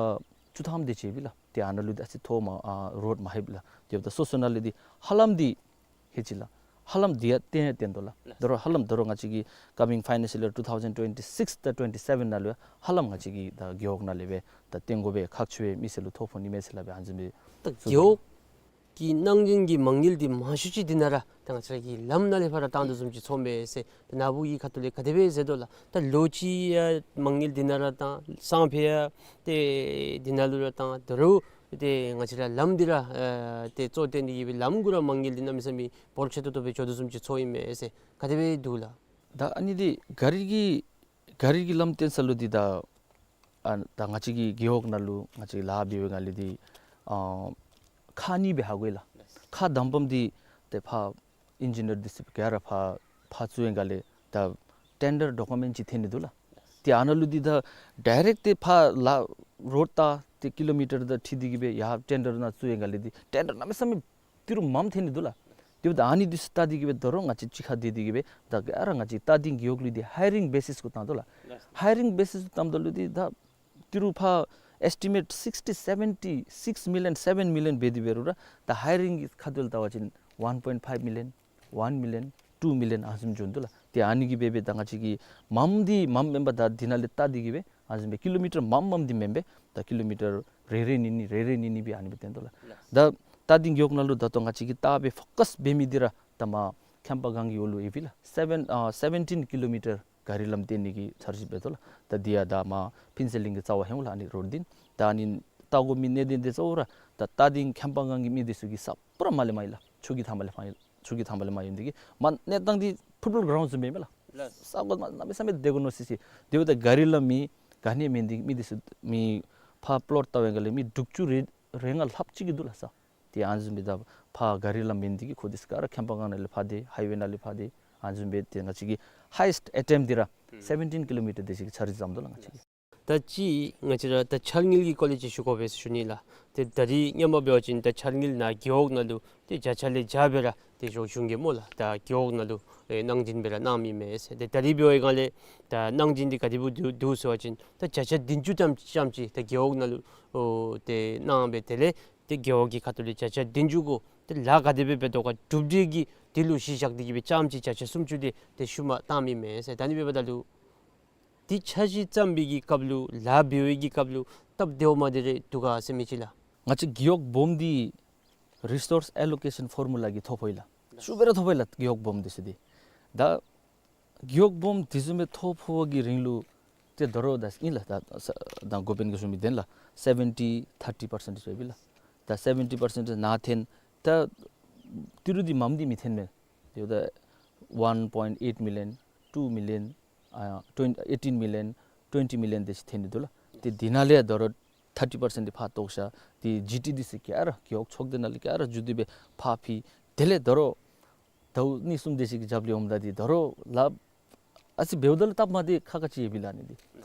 བཅུ་ཐམ་དེ་ཅིག་ཡོད་པས་ལགས། ཏེ་ཨ་ནཱ་ལུ་ད་ཨ་ཙི་ཐོག་མར་ཨ་རོཌ་མ་ལྷོད་པས་ལགས། དེ་འབདཝ་ད་སོ་སོ་ནང་ལས་འདི་ཧ་ལམ་འདི་ལྷོད་ཅི་ལགས། ཧ་ལམ་འདི་ཡང་བཏོན་ཡང་བཏོན་དོ་ལགས། ལགས། ད་རུང་ཧ་ལམ་ད་རུང་ང་བཅས་ཀྱི་ཀ་མིང་ཕའི་ནེན་ཤལ་ཡིར་ཊུ་ཐའུ་ཟེན་ཊུ་ཝེན་ཊི་སིགསི་དང་ཊུ་ཝེན་ཊི་སེ་བེན་ནང་ལུ་ཡང་ཧ་ལམ་ང་བཅས་ཀྱི་ད་རྒེད་འོག་ནང་ལས་སྦེ་ད་བཏོན་དགོ་པའི་ཁག་ཆེ་བའི་མི་སེར་ལུ་ཐོ་ཕོག་ནི་མས་ཟེར་སླབ་སྦེ་ཨ་ནི་བཟུམ་སྦེ་ད་གསུངས་རྒེད་འོག་གི་ནང་འཛིང་གི་མ་དངུལ་འདི་མང་ཤོས་ཅིག་འདི་ནང་ར་ད་ང་བཅས་ར་གི་ལམ་ནང་ལས་ཕར་ར་བཏང་དོ་བཟུམ་ཅིག་ཚོརཝ་མས་ཟེར། ད་ནཱ་བུ་གི་ཁ་ཐུག་ལས་ག་དེ་སྦེ་ཟེར་དོ་ལགས། ད་ལོ་གཅིག་ཡང་མ་དངུལ་འདི་ནང་ར་བཏང་། སང་ཕོད་ཡང་ཏེ་འདི་ནང་ལུ་ར་བཏང་། ད་རུང་ཏེ་ང་བཅས་ར་ལམ་འདི་ར་ཨ་ཏེ་གཙོ་བཏོན་ཏེ་གིས་སྦེ་ལམ་གུ་ར་མ་དངུལ་འདི་གནམ་མེད་ས་མེད་འབོར་ཆེ་ཏོག་ཏོ་སྦེ་འགྱོ་དོ་བཟུམ་ཅིག་ཚོརཝ་ཨིན་མས་ཟེར། ག་དེ་སྦེ་འདུག་ལགས། ད་ཨ་ནི་འདི་ག་རི་གི་ག་རི་གི་ལམ་བཏོན་ས་ལུ་འདི་ད་ཨ་ད་ང་བཅས་ཀྱི་རྒེད་འོག་ནང་ལུ་ང་བཅས་ལཱ་འབད་བའི་སྒང་ལས་འདི་ཨ་ཁག་གཉིས་སྦེ་ཧ་གོ་ཡི་ལགས། ཁག་དང་པམ་འདི་ཏེ་ཕར་ཨིན་ཇི་ནིར་འདི་ཚུ་ག་ར་ཕར་ཕར་བཙུགས་པའི་སྒང་ལས་ད་ཊེན་ཌར་ཌོ་ཀུ་མེནཊ་ཅིག་འཐོན་ནི་འདུག་ལགས། ཏེ་ཨ་ནཱ་ལུ་འདི་ད་ཌའི་རེཀཊ་ཏེ་ཕར་ལཱ་རོཌ་བལྟ་སྟེ་ཀི་ལོ་མི་ཊར་དང་འཁྲིལ་ཏེ་གིས་སྦེ་ཡར་ཊེན་ཌར་ནང་བཙུགས་པའི་སྒང་ལས་འདི་ཊེན་ཌར་གནམ་མེད་ས་མེད་ཏི་རུ་མངམ་འཐོན་ནི་འདུག་ལགས། དེ་འབདཝ་ད་ཨ་ནི་འདི་ཚུ་བལྟ་སྟེ་གིས་སྦེ་ད་རུང་ང་བཅས་གཅིག་ཁར་སྡོད་དེ་གིས་སྦེ་ད་ག་ར་ང་བཅས་རྟ་སྡིང་རྒེད་འོག་ལུ་འདི་ཧའི་རིང་བེ་སིསི་གུ་བཏང་དོ་ལགས། ཧའི་རིང་བེ་སིསི་གུ་བཏངམ་ད་ལུ་འདི་ད་ཏི་རུ་ཕར་ཨེས་ཊི་མེཊ་སིགསི་ཊི་སེ་བེན་ཊི་སིགསི་མི་ལི་ཡཱན་སེ་བེན་མི་ལི་ཡཱན་འབད་དེ་འབད་རུང་ར་ད་ཧའི་རིང་གི་ཁ་ཐུག་ལས་བལྟ་བ་ཅིན་ཝན་པོའིནཊ་ཕའིབ་མི་ལི་ཡཱན་ཝན་མི་ལི་ཡཱན་ཊུ་མི་ལི་ཡཱན་ཨ་ནི་བཟུམ་འགྱོ་དོ་ལགས། ཏེ་ཨ་ནི་གིས་འབད་འབད་ད་ང་བཅས་ཀྱི་མངམ་འདི་མངམ་མེན་པར་ད་འདི་ནང་ལས་བལྟ་སྟེ་གིས་སྦེ་ཨ་ནི་བཟུམ་སྦེ་ཀི་ལོ་མི་ཊར་མངམ་མངམ་འདི་མེན་པར་ད་ཀི་ལོ་མི་ཊར་རེ་རེ་གཉིས་གཉིས་རེ་རེ་གཉིས་གཉིས་སྦེ་ཨ་ནི་སྦེ་བཏོན་དོ་ལགས། ད་རྟ་སྡིང་རྒེད་འོག་ནང་ལུ་ད་ལྟོ་ང་བཅས་ཀྱིས་བལྟ་སྦེ་ཕོ་ཀཱསི་འབད་མི་འདི་ར་ད་མར་ཁྱམས་པ་སྒང་གི་འོག་ལུ་ཨེ་བི་ལགས། སེ་བེན་ཨ་སེ་བེན་ཊིན་ཀི་ལོ་མི་ཊར་ག་རི་ལམ་བཏོན་ནི་གི་འཆར་གཞི་འབད་དོ་ལགས། ད་འདི་ཡང་ད་མར་ཕུན་ཚོགས་གླིང་གི་རྩ་བར་ཧེ་མ་ལས་ཨ་ནི་རོཌ་འདི་ད་ཨ་ནི་ བལྟ་དགོ་མི་གནད་དོན་དེ་ཚུ་ར་ད་རྟ་སྡིང་ཁྱེམ་པ་སྒང་གི་མི་དེ་ཚུ་གིས་ས་པུ་ར་མ་ལས་མ་ཡིན་ལགས། ཆུ་གི་མཐའམ་ལས་མ་ཡིན། ཆུ་གི་མཐའམ་ལས་མ་ཡིན་དེ་གིས་མ་གནས་སྟངས་འདི་ཕུཊ་བཱོལ་གྲའུནཌ་བཟུམ་སྦེ་མས་ལགས། ལགས། ས་གོ་མ་གནམ་མེད་ས་མེད་དེ་གོ་ནོ་སི་སི། དེ་འབདཝ་ད་གཱ་རི་ལམ་མི་ག་ནི་མེན་དེ་མི་དེ་ཚུ་མི་ཕར་པློཊ་བལྟ་བའི་སྒང་ལས་མི་དྲུག་ཅུ་རེ་རེ་ལྔ་ལྷགཔ་ཅིག་གི་འདུག་ལགས་ས། དེ་ཨ་ནི་བཟུམ་སྦེ་ད་ཕར་གཱ་རི་ལམ་མེན་དེ་གིས་ཁོ་དེ་ཚུ་ག་ར་ཁྱེམ་པ་སྒང་ནང་ལས་ཕར་ཏེ་ཧའི་ཝེ་ནང་ལས་ཕར་ཏེ་ཨ་ནི་བཟུམ་སྦེ་ཏེ་ང་བཅས་ཀྱི་ཧའི་ཡེསཊ་ཨེ་ཊེམཊ་འདི་ར་ཨུམ་སེ་བེན་ཊིན་ཀི་ལོ་མི་ཊར་དེ་ཅིག་ཆ་རོགས་བཟུམ་འདུག་ལགས་ང་བཅས་ཀྱི། ད་ཅི་ང་བཅས་ར་ད་འཆར་དངུལ་གྱི་སྐོར་ལས་ཅིག་ཞུ་དགོ་པས་ཟེར་ཞུ་ནི་ལགས། ཏེ་ད་རིས་སྔོན་མ་འབད་བ་ཅིན་ད་འཆར་དངུལ་ནང་རྒེད་འོག་ནང་ལུ་ཏེ་བརྒྱ་ཆ་ལས་བརྒྱ་སྦེ་ར་ཏེ་ཞུ་ཞུ་གེ་སྨོ་ལགས། ད་རྒེད་འོག་ནང་ལུ་ཨེ་གནང་སྦྱིན་སྦེ་ར་གནང་མི་མས་ཟེར། ཏེ་ད་རིས་འབད་བའི་སྒང་ལས་ད་གནང་སྦྱིན་འདི་ག་དེ་སྦེ་འདུག་འདུག་ཟེར་བ་ཅིན་ད་བརྒྱ་ཆ་བདུན་ཅུ་ཙམ་ཙམ་ཅིག་ད་རྒེད་འོག་ནང་ལུ་ཨོ་ཏེ་གནང་སྦེ་དེ་ལས་ཏེ་རྒེད་འོག་གི་ཁ་ཐུག་ལས་བརྒྱ་ཆ་བདུན་ཅུ་གུ་ཏེ་ལཱ་ག་དེ་སྦེ་འབད་དོ་ག་གྲུབ་འབྲས་ཀྱི་དེ་ལུ་གཞི་བཞག་སྟེ་གི་སྦེ་ཙམ་ཅིག་བརྒྱ་ཆ་སུམ་ཅུ་དེ་ཏེ་ཤུལ་མ་བཏང་མི་མས་ཟེར། ད་ཨ་ནི་འབདཝ་ད་ལུ་ཏེ་འཆར་གཞི་བརྩམ་པའི་གི་སྐབས་ལུ་ལཱ་འབད་བའི་གི་སྐབས་ལུ་སྟབས་བདེཝ་མ་བདེ་རེ་འདུག་ག་ཟེར་མི་ཅིག་ལགས། ང་བཅས་རྒེད་འོག་སྦོམ་འདི་རི་སོརསི་ཨེ་ལོ་ཀེ་ཤཱན་ཕོར་མུ་ལ་གིས་ཐོ་ཕོག་ཡི་ལགས། ཤུགས་སྦེ་ར་ཐོ་ཕོག་ཡི་ལགས་རྒེད་འོག་སྦོམ་འདི་ཚུ་འདི། ད་རྒེད་འོག་སྦོམ་འདི་བཟུམ་སྦེ་ཐོ་ཕོག་པའི་གི་རིང་ལུ་ཏེ་དོ་རུང་ད་ཨིན་ལགས། ད་ད་འགོ་དཔོན་གྱིས་ཞུ་མི་བདེན་ལགས། སེ་བེན་ཊི་ཐར་ཊི་པར་སེནཊ་ཟེར་སྦེ་ལགས། ད་སེ་བེན་ཊི་པར་སེནཊ་ནང་ཐོན། ད་ཏི་རུ་འདི་མངམ་འདི་མི་ཐོན་མས། ཏེ་ད་ཝན་པོའིནཊ་ཨེཊ་མི་ལི་ཡོན་ཊུ་མི་ལི་ཡོན་ཨ་ཊུ་ཝེན་ཊི་ཨེ་ཊིན་མི་ལི་ཡོན་ཊུ་ཝེན་ཊི་མི་ལི་ཡོན་དེ་ཅིག་ཐོན་ནི་འདུག་ལགས། ཏེ་འདི་ནང་ལས་དོ་རུང་ཐར་ཊི་པར་སེནཊ་འདི་ཕར་བཏོག་བཞག། ཏེ་ཇི་ཊི་འདི་ཚུ་ག་ར་རྒེད་འོག་ཚོགས་སྡེ་ནང་ལས་ག་ར་མཇུག་བསྡུ་སྦེ་ཕར་ཕུལ། དེ་ལས་དོ་རུང་ཟླཝ་གཉིས་གསུམ་དེ་ཅིག་གི་རྒྱབ་ལས་འོངམ་ད་འདི་དོ་རུང་ལཱ་ཨ་ཙི་འབདཝ་ད་ལུ་སྟབས་མ་བདེ་ཁག་ཁ་ཅིག་ཡོད་པས་ལགས་ཨ་ནི་འདི།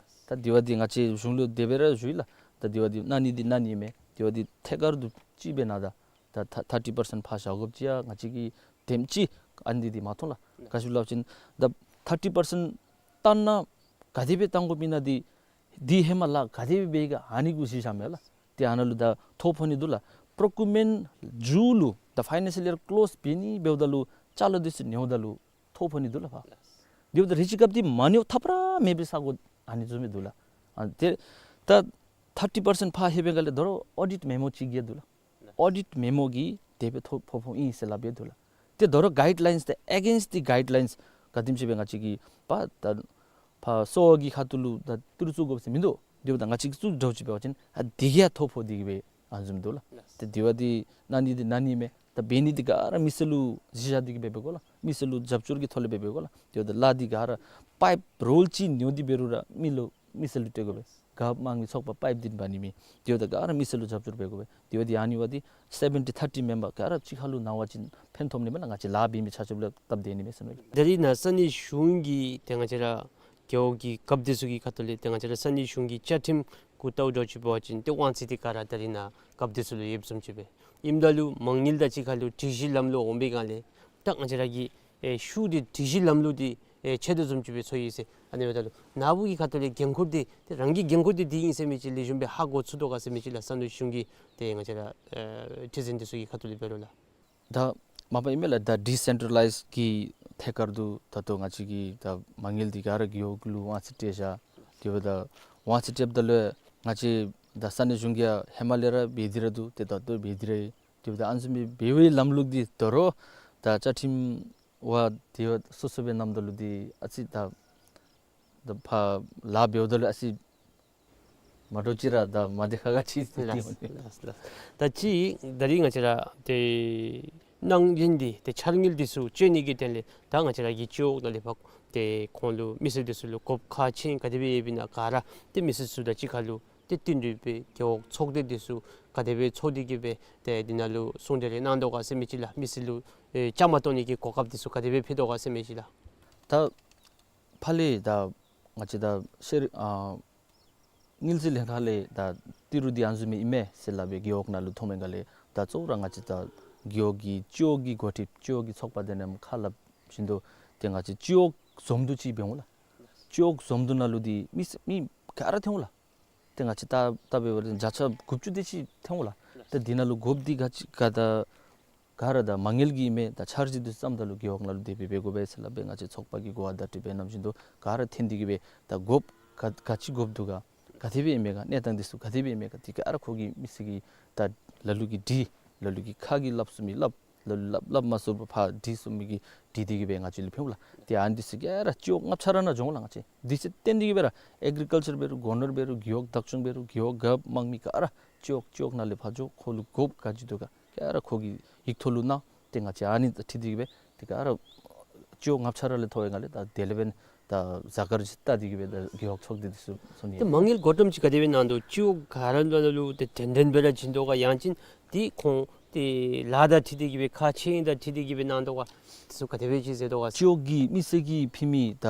ད་དེ་བ་འདི་ང་བཅས་གཞུང་ལུ་དེ་སྦེ་ར་ཞུ་ཡི་ལགས། ད་དེ་བ་འདི་གནང་ནི་འདི་གནང་ནི་མས། དེ་བ་འདི་ཐད་ཀར་དུ་ཅིག་སྦེ་གནང་ད། ད་ཐ་ཐར་ཊི་པར་སེནཊ་ཕར་བཞག་དགོཔ་ཅིག་ཡང་ང་བཅས་ཀྱིས་དེམ་ཅིག་ཨ་ནི་འདི་མ་མཐོང་ལགས། ག་ཅི་སླབ་ཅིན་ད་ཐར་ཊི་པར་སེནཊ་བཏང་ན་ག་དེ་སྦེ་བཏང་དགོཔ་ཨིན་ན་འདི་འདི་ཧེ་མ་ལཱ་ག་དེ་སྦེ་འབད་ག་ཨ་ནི་གུ་གཞི་བཞག་མས་ལགས། ཏེ་ཨ་ནཱ་ལུ་ད་ཐོ་ཕོག་ནི་འདུག་ལགས། པྲོ་ཀིའུར་མེནཊ་མཇུག་ལུ་ད་ཕའི་ནཱན་ཤཱལ་ཡར་ཀི་ལོསི་འབད་ནི་འབདཝ་ད་ལུ་ཅ་ལ་འདི་ཚུ་ཉོཝ་ད་ལུ་ཐོ་ཕོག་ནི་འདུག་ལགས་ཕར། དེ་འབདཝ་ད་རེ་ཅིག་སྐབས་འདི་མ་ཉོ་ཐབས་ར་མེད་པའི་ས་གོ་ཨ་ནི་བཟུམ་སྦེ་འདུག་ལགས། ཨ་ཏེ་ད་ཐར་ཊི་པར་སེནཊ་ཕར་ལྷོད་པའི་སྒང་ལས་དོ་རུང་ཨོ་ཌིཊ་མེ་མོ་ཅིག་གིས་འདུག་ལགས། ཨོ་ཌིཊ་མེ་མོ་གིས་དེ་སྦེ་ཐོ་ཕོག་ཕོགཔ་ཨིན་ཟེར་སླབ་སྦེ་འདུག་ལགས། ཏེ་དོ་རུང་གའིཌ་ལའིནསི་ཏེ་ཨེ་གེནསཊ་ཏེ་གའིཌ་ལའིནསི་ག་དེམ་ཅིག་སྦེ་ང་བཅས་ཀྱིས་པ་ད་ཕར་གསོ་བ་གི་ཁ་ཐུག་ལུ་ད་ཏི་རུ་བཙུགས་དགོཔ་ཟེར་མིན་འདུག། དེ་འབདཝ་ད་ང་བཅས་ཀྱིས་བཙུགས་འདྲཝ་ཅིག་འབད་བ་ཅིན་ཨ་འདི་གིས་ཡང་ཐོ་ཕོག་སྟེ་གི་སྦེ་ཨ་ནི་བཟུམ་འདུག་ལགས། ཏེ་དེ་བ་འདི་གནང་ནི་འདི་གནང་ནི་མས། ད་འབད་ནི་འདི་ག་ར་མི་སེར་ལུ་གཞི་བཞག་སྟེ་གི་སྦེ་འབད་དགོ་ལགས། མི་སེར་ལུ་རྒྱབ་སྐྱོར་གྱི་ཐོག་ལས་སྦེ་འབད་དགོ་ལགས། དེ་འབདཝ་ད་ལཱ་འདི་ག་ར་པའིཔ་རོལ་ཅིག་ཉོ་སྟེ་འབད་རུང་ར་མི་ལུ་མི་སེར་ལུ་སྤྲོད་དགོ་པས། རྒཔོ་དམངས་མི་ཚོགས་པ་པའིཔ་འདི་འབག་ནི་མེད། དེ་འབདཝ་ད་ག་ར་མི་སེར་ལུ་རྒྱབ་སྐྱོར་འབད་དགོ་པས། དེ་འབདཝ་ད་ཨ་ནི་བ་འདི་སེ་བེན་ཊི་ཐར་ཊི་མེམ་བར་ག་ར་གཅིག་ཁར་ལུ་གནང་བ་ཅིན་ཕན་ཐོགས་ནི་མས་ལགས། ང་བཅས་ལཱ་འབད་མི་ཆ་ཁྱབ་ལུ་སྟབས་བདེ་ནི་མས་ཟེར་མནོ་ཡི། ད་རིས་ནཱ་ས་གནས་གཞུང་གི་ཏེ་ང་བཅས་ར་རྒེད་འོག་གི་རྒཔོ་འདི་ཚུ་གི་ཁ་ཐུག་ལས་ཏེ་ང་བཅས་ར་ས་གནས་གཞུང་གི་བཅའ་ཁྲིམས་གུ་བལྟཝ་འདྲཝ་ཅིག་འབད་བ་ཅིན་ཏེ་དབང་ཚད་འདི་ག་ར་ད་རིས་ནཱ་རྒཔོ་འདི་ཚུ་ལུ་ཡོདཔ་བཟུམ་ཅིག་སྦེ་ཨིནམ་ད་ལུ་མ་དངུལ་དང་གཅིག་ཁར་ལུ་སྒྲིག་གཞི་ལམ་ལུགས་འོང་པའི་སྒང་ལས་ད་ང་བཅས་ར་གི་ཨེ་ཤུགས་འདི་སྒྲིག་གཞི་ལམ་ལུགས་འདི་ཨེ་ཆད་དོ་བཟུམ་ཅིག་སྦེ་ཚོར་ཡི་ཟེར། ཨ་ནི་འབདཝ་ད་ལུ་ནཱ་བུ་གི་ཁ་ཐུག་ལས་འགན་ཁུར་འདི་ཏེ་རང་གི་འགན་ཁུར་འདི་འདི་ཨིན་ཟེར་མི་ཅིག་ལེགས་ཤོམ་སྦེ་ཧ་གོ་ཚུགས་དོ་ག་ཟེར་མི་ཅིག་ལགས། ས་གནས་གཞུང་གི་ཏེ་ང་བཅས་ར་ཨེ་ཁྲི་འཛིན་འདི་ཚུ་གི་ཁ་ཐུག་ལས་འབད་རུང་ལགས། ད་མ་པ་ཨིན་མས་ལགས། ད་ཌི་སེན་ཊྲ་ལའིཛ་གི་ཐད་ཀར་དུ་ད་ལྟོ་ང་བཅས་ཀྱིས་ད་མ་དངུལ་འདི་ག་ར་རྒེད་འོག་ལུ་དབང་ཚད་སྤྲོད་བཞག། དེ་འབདཝ་ད་དབང་ཚད་སྤྲོདཔ་ད་ལུ་ང་བཅས་ད་ས་གནས་གཞུང་གིས་ཧེ་མ་ལས་ར་འབད་དེ་ར་འདུག། ཏེ་ད་ལྟོ་འབད་དེ་ར་ཡོད། དེ་འབདཝ་ད་ཨ་ནི་བཟུམ་སྦེ་འབད་བའི་ལམ་ལུགས་འདི་དོ་རུང་ད་བཅའ་ཁྲིམས་བ་དེ་སོ་སོ་སྦེ་གནངམ་ད་ལུ་འདི་ཨ་ཙི་ད་ད་ཕར་ལཱ་འབདཝ་ད་ལུ་ཨ་ཙི་མ་འདྲཝ་ཅིག་ར་ད་མ་བདེ་ཁག་ཁ་ཅིག་ཏེ་ལགས་ལགས་ལགས། ད་ཅི་ད་རིས་ང་བཅས་ར་ཏེ་གནང་སྦྱིན་འདི་ཏེ་འཆར་དངུལ་འདི་ཚུ་སྤྱོད་ནི་གི་དོན་ལས་ད་ང་བཅས་ར་གི་སྤྱི་འོག་ནང་ལས་ཕར་ཏེ་ཁོང་ལུ་མི་སེར་འདི་ཚུ་ལུ་དགོཔ་ཁག་ཆེ་ག་དེ་སྦེ་ཡོདཔ་ཨིན་ན་ག་ར་ཏེ་མི་སེར་ཚུ་དང་གཅིག་ཁར་ལུ་ཏེ་བསྟུན་ཏེ་སྦེ་རྒེད་འོག་ཚོགས་སྡེ་འདི་ཚུ་ག་དེ་སྦེ་ཚོགས་ཏེ་གི་སྦེ་ཏེ་འདི་ནང་ལུ་ཟུང་འབྲེལ་རེ་གནང་དོ་ག་ཟེར་མི་ཅིག་ལགས། མི་སེར་ལུ་ཨེ་བཅའ་མར་གཏོགས་ནི་གི་གོ་སྐབས་འདི་ཚུ་ག་དེ་སྦེ་ཕུལ་དོ་ག་ཟེར་མི་ཅིག་ལགས། ད་ཕར་ལས་ད་ང་བཅས་ད་ཤེས་རིག་ཨ་དངུལ་རྩིས་ལྷན་ཁག་ལས་ད་ཏི་རུ་འདི་ཨ་ནི་བཟུམ་སྦེ་ཨིན་མས་ཟེར་སླབ་སྦེ་རྒེད་འོག་ནང་ལུ་ཐོན་པའི་སྒང་ལས་ད་གཙོ་བོ་ར་ང་བཅས་ད་རྒེད་འོག་གི་སྤྱི་འོག་གི་འགོ་ཁྲིདཔ་སྤྱི་འོག་གི་ཚོགས་པ་དེ་རྣམས་ཁ་སླབ་བཞིན་དུ་ཏེ་ང་བཅས་སྤྱི་འོག་འཛོམས་འདུ་ཅིག་འབད་འོང་ལགས། སྤྱི་འོག་འཛོམས་འདུ་ནང་ལུ་འདི་མི་སེར་མི་ག་ར་འཐོན་འོང་ལགས། ཏེ་ང་བཅས་ད་ལྟ་འབད་བ་ཅིན་བརྒྱ་ཆ་དགུ་བཅུ་དེ་ཅིག་འཐོན་འོང་ལགས། ཏེ་འདི་ནང་ལུ་དགོཔ་འདི་ག་ཅི་ག་ད་ག་ར་ད་མ་དངུལ་གྱི་མེན་ད་འཆར་གཞི་འདི་བརྩམ་ད་ལུ་རྒེད་འོག་ནང་ལུ་དེ་སྦེ་འབད་དགོ་པས་ཟེར་སླབ་སྦེ་ང་བཅས་ཚོགས་པ་གིས་གོ་བརྡ་སྤྲོད་སྦེ་གནང་བཞིན་དུ་ག་ར་འཐོན་ཏེ་གི་སྦེ་ད་དགོཔ་ག་ག་ཅི་དགོཔ་འདུག་ག་ག་དེ་སྦེ་ཨིན་མས་ག་གནས་སྟངས་འདི་ཚུ་ག་དེ་སྦེ་ཨིན་མས་ག་འདི་ག་ར་ཁོ་གིས་མི་སེར་གྱི་ད་ལ་ལུ་གིས་དྲི་ལ་ལུ་གིས་ཁ་གིས་སླབ་ཚུགས་མི་སླབ། ལ་ལུ་སླབ་སླབ་མ་ཚུགས་པར་ཕར་དྲི་ཚུགས་མི་གིས་དྲི་སྟེ་གི་སྦེ་ང་བཅས་ལུ་ཕུལ་འོང་ལགས། ཏེ་ཨ་ནི་འདི་ཚུ་ག་ར་སྤྱི་འོག་ལྔ་ཆ་ར་ནང་འབྱུང་འོང་ལགས། ང་བཅས་འདི་ཚུ་བརྟེན་ཏེ་གི་སྦེ་ར་ཨེག་རི་ཀལ་ཅར་འབད་རུང་སྒོ་ནོར་འབད་རུང་རྒེད་འོག་བདག་སྐྱོང་འབད་རུང་རྒེད་འོག་རྒཔོ་དམངས་མི་ག་ར་ སྤྱི་འོག་སྤྱི་འོག་ནང་ལས་ཕར་འགྱོ། ཁོ་ལུ་དགོཔ་ག་ཅི་འདུག་ག་ག་ར་ཁོ་གི་ཡིག་ཐོག་ལུ་གནང་། ཏེ་ང་བཅས་ཨ་ནི་ཁྲིད་དེ་གི་སྦེ་ཏེ་ག་ར་སྤྱི་འོག་ལྔ་ཆ་ར་ལས་ཐོབ་པའི་སྒང་ལས་ད་དེ་ལས་འབདན་ད་གཟའ་སྐར་ཅིག་བལྟ་སྟེ་གི་སྦེ་ད་རྒེད་འོག་ཚོགས་སྡེ་འདི་ཚུ་སོང་ནི། ཏེ་མ་དངུལ་བགོ་བཀྲམ་ཅིག་ག་དེ་སྦེ་གནང་དོ། སྤྱི་འོག་ག་ར་ནང་ལུ་ཏེ་འགྲན་འགྲན་སྦེ་ར་བྱིན་དོ་ག། ཡང་ཅིན་ཏེ་ཁོང་ཏེ་ལཱ་དང་འཁྲིལ་ཏེ་གི་སྦེ་ཁག་ཆེ་ཨིན་དང་འཁྲིལ་ཏེ་གི་སྦེ་གནང་དོ་ག། ཏེ་ཚུ་ག་དེ་སྦེ་ཅིག་ཟེར་དོ་ག། སྤྱི་འོག་གི་མི་སེར་གྱིས་ཕུལ་མི་ད་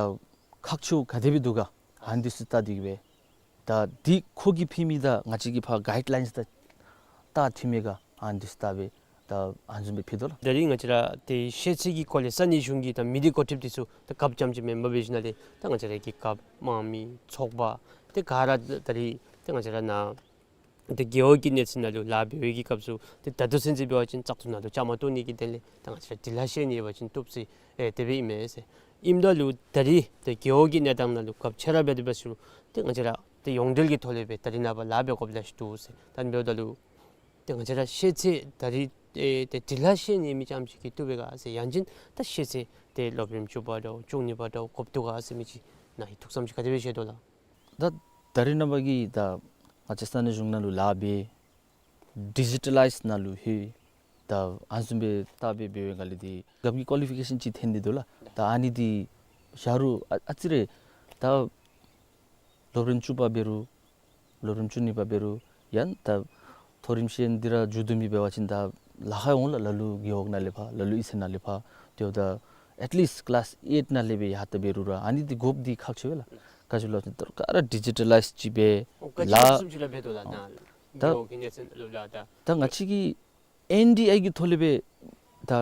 ཁག་ཆེཝ་ག་དེ་སྦེ་འདུག་ག། ཨ་ནི་འདི་ཚུ་བལྟ་སྟེ་གི་སྦེ་ད་འདི་ཁོ་གིས་ཕུལ་མི་དང་ང་བཅས་ཀྱིས་ཕར་གའིཌ་ལའིནསི་ད་བལྟ་མཐུན་མས་ག། ཨ་ནི་འདི་ཚུ་བལྟ་སྦེ་ད་ཨ་ནི་བཟུམ་སྦེ་ཕུལ་དོ་ལགས། ད་རིས་ང་བཅས་ར་ཏེ་ཤེས་ཚད་ཀྱི་སྐོར་ལས་ས་གནས་གཞུང་གི་ད་མི་སྡེ་འགོ་ཁྲིདཔ་འདི་ཚུ་ད་རྒཔོ་རྐྱངམ་ཅིག་མེན་པར་འབད་ཞིནམ་ལས་ད་ང་བཅས་ར་གི་རྒཔོ་དམངས་མི་ཚོགས་པ་ཏེ་ག་ར་ད་རིས་ཏེ་ང་བཅས་ར་ནཱ་ཏེ་རྒེད་འོག་གི་གནས་ཚད་ནང་ལུ་ལཱ་འབད་བའི་གི་སྐབས་སུ་ཏེ་ད་ལྟོ་ཚུན་ཚོད་འབད་བ་ཅིན་བཙག་འཐུ་ནང་ལུ་བཅའ་མར་གཏོགས་ནི་གི་དོན་ལས་ད་ང་བཅས་ར་འབྲི་ལྷག་ཤེས་ནི་ཡོད་པ་ཅིན་བཏུབ་ཟེར་ཨེ་དེ་སྦེ་ཨིན་མས་ཟེར། ཨིནམ་ད་ལུ་ད་རིས་ཏེ་རྒེད་འོག་གི་གནས་སྟངས་ནང་ལུ་རྒཔོ་ཆ་ར་འབད་དེ་འབད་ཞུ་ཏེ་ང་བཅས་ར་ཏེ་ཡོངས་འབྲེལ་གྱི་ཐོག་ལས་སྦེ་ད་རིས་ནངས་པ་ལཱ་འབད་དགོཔ་ལེ་ཤ་འདུག་ཟེར། ད་ཨ་ནི་འབདཝ་ད་ལུ་ཏེ་ང་བཅས་ར་ཤེས་ཚད་ད་རིས་ཨེ་ཏེ་འབྲི་ལྷག་ཤེས་ནི་མི་རྐྱངམ་ཅིག་གིས་བཏུབ་པས་ག་ཟེར། ཡང་ཅིན་ད་ཤེས་ཚད་ཏེ་སློབ་རིམ་བཅུ་པ་འདྲཝ་བཅུ་གཉིས་པ་འདྲཝ་དགོཔ་འདུག་ག་ཟེར་མི་ཅིག་ནཱ་ཡང་ཐུགས་བསམ་ཅིག་ག་དེ་སྦེ་བཞེས་དོ་ལགས། ད་ད་རིས་ནངས་པ་གི་ད་ང་བཅས་ས་གནས་གཞུང་ནང་ལུ་ལཱ་འབད་ཌི་ཇི་ཊ་ལའིཛ་ནང་ལུ་ལྷོད། ད་ཨ་ནི་བཟུམ་སྦེ་བལྟ་སྦེ་འབད་བའི་སྒང་ལས་འདི་རྒཔོ་གི་ཀོ་ལི་ཕི་ཀེ་ཤཱན་ཅིག་ཐོན་ནི་འདུག་ལགས། ད་ཨ་ནི་འདི་བཞག་རུང་ཨ་ཨ་ཙི་རེ་ད་སློབ་རིམ་བཅུ་པ་འབད་རུང་སློབ་རིམ་བཅུ་གཉིས་པ་འབད་རུང་ཡང་ད་མཐོ་རིམ་ཤེས་ཡོན་འདི་ར་མཇུག་བསྡུ་མི་འབད་བ་ཅིན་ད་ལཱ་ཁག་འོང་ལགས། ལ་ལུ་རྒེད་འོག་ནང་ལས་ཕར་ལ་ལུ་གཡུས་ཚན་ནང་ལས་ཕར་ཏེ་ད་ཨེཊ་ལིསཊ་ཀི་ལཱསི་ཨེཊ་ནང་ལས་སྦེ་ཡར་ད་འབད་རུང་ར་ཨ་ནི་འདི་དགོཔ་འདི་ཁག་ཆེ་བས་ལགས། ག་ཅི་ལོ་ད་ག་ར་ཌི་ཇི་ཊ་ལའིཛ་ཅིག་སྦེ་ཨོ་ག་ཅི་ལཱ་ལོ་གསུམ་ཅིག་ར་འབད་དོ་ལགས། ད་ད་རྒེད་འོག་གི་གནས་ཚད་ལུ་ལགས། ད་ད་ང་བཅས་ཀྱི་ཨེན་ཌི་ཨའི་གི་ཐོག་ལས་སྦེ་ད་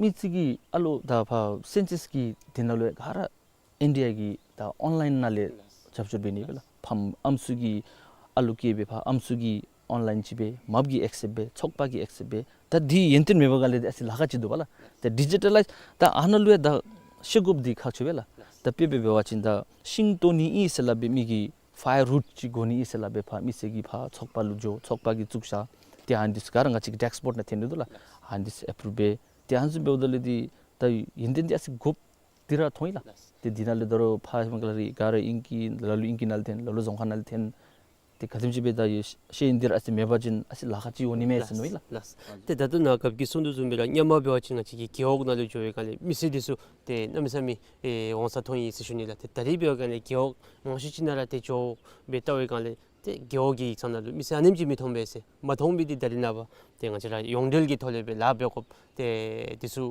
མི་སེར་གྱི་ཨ་ལོ་ད་ཕར་སེན་སཱས་ཀྱི་དེ་ནང་ལུ་ག་ར་ཨེན་ཌི་ཨའི་གིས་ད་ཨོན་ལའིན་ནང་ལས་རྒྱབ་སྐྱོར་འབད་ནི་སྦེ་ལགས། ཕམ་ཨམ་སྲུ་གི་ཨ་ལོ་སྐྱེས་སྦེ་ཕར་ཨམ་སྲུ་གི་ཨོན་ལའིན་ཅིག་སྦེ་མབ་ཀྱིས་ཨེག་སེབཊ་འབད་ཚོགས་པ་གིས་ཨེག་སེབཊ་འབད། ད་འདི་ཡོན་ཏན་མེད་པའི་སྒང་ལས་འདི་ཨ་ཙི་ལཱ་ཁག་ཅིག་འདུག་པ་ལགས། ད་ཌི་ཇི་ཊ་ལའིཛ་ད་ཨ་ནཱ་ལུ་ཡང་ད་ཤེས་དགོཔ་འདི་ཁག་ཆེ་བས་ལགས། ད་དཔེ་སྦེ་འབད་བ་ཅིན་ད་ཤིང་བཏོག་ནི་ཨིན་ཟེར་སླབ་སྦེ་མི་གིས་ཕ་ཡར་རུཊ་ཅིག་བཀོ་ནི་ཨིན་ཟེར་སླབ་སྦེ་ཕར་མི་སེར་གྱིས་ཕར་ཚོགས་པ་ལུ་འགྱོ་ཚོགས་པ་གིས་བཙུགས་བཞག། ཏེ་ཨ་ནི་འདི་ཚུ་ག་ར་ང་བཅས་ཀྱི་ཌེཤ་བོརཌ་ནང་ཐོན་ནི་འདུག་ལགས། ཨ་ནི་འདི་ཚུ་ཨེ་པྲུབ་འབད། ཏེ་ཨ་ནི་ཚུ་འབདཝ་ད་ལུ་འདི་ད་ཡོན་ཏན་འདི་ཨ་ཙི་དགོཔ་འདི་ར་མཐོང་ཡི་ལགས། ཏེ་འདི་ནང་ལས་ད་རུང་ཕར་ཧེ་མ་ག་ར་ག་ར་ཨིང་སྐད་ལ་ལུ་ཨིང་སྐད་ནང་ལས་ཐོན། ལ་ལུ་རྫོང་ཁ་ནང་ལས་ཐོན། ཏེ་ག་དེམ་ཅིག་སྦེ་ད་ཡོད་ཤེས་ཡོན་འདི་ར་ཨ་ཙི་མེད་པ་ཅིན་ཨ་ཙི་ལཱ་ཁག་ཅིག་འོང་ནི་མས་ཟེར་མནོ་ཡི་ལགས། ལགས། ཏེ་ད་ལྟོ་ནཱ་རྒཔོ་གིས་གསུངས་དོ་བཟུམ་སྦེ་ར་སྔོན་མ་འབད་བ་ཅིན་ང་བཅས་ཀྱི་རྒེད་འོག་ནང་ལུ་འགྱོ་བའི་སྒང་ལས་མི་སེར་འདི་ཚུ་ཏེ་གནམ་མེད་ས་མེད་ཨེ་འོང་ས་མཐོང་ཡི་ཟེར་ཞུ་ནི་ལགས། ཏེ་ད་རིས་འབད་བའི་སྒང་ལས་རྒེད་འོག་མང་ཤོས་ཅིག་ནང་ར་ཏེ་འགྱོ་སྦེ་བལྟ་བའི་སྒང་ལས་ཏེ་རྒེད་འོག་གི་ཡིག་ཚང་ནང་ལུ་མི་སེར་ཨ་ནེམ་ཅིག་མི་མཐོང་པས་ཟེར། མ་མཐོང་མི་འདི་ད་རིས་ནངས་པ་ཏེ་ང་བཅས་ར་ཡོངས་འབྲེལ་གྱི་ཐོག་ལས་སྦེ་ལཱ་འབད་དགོཔ་ཏེ་འདི་ཚུ་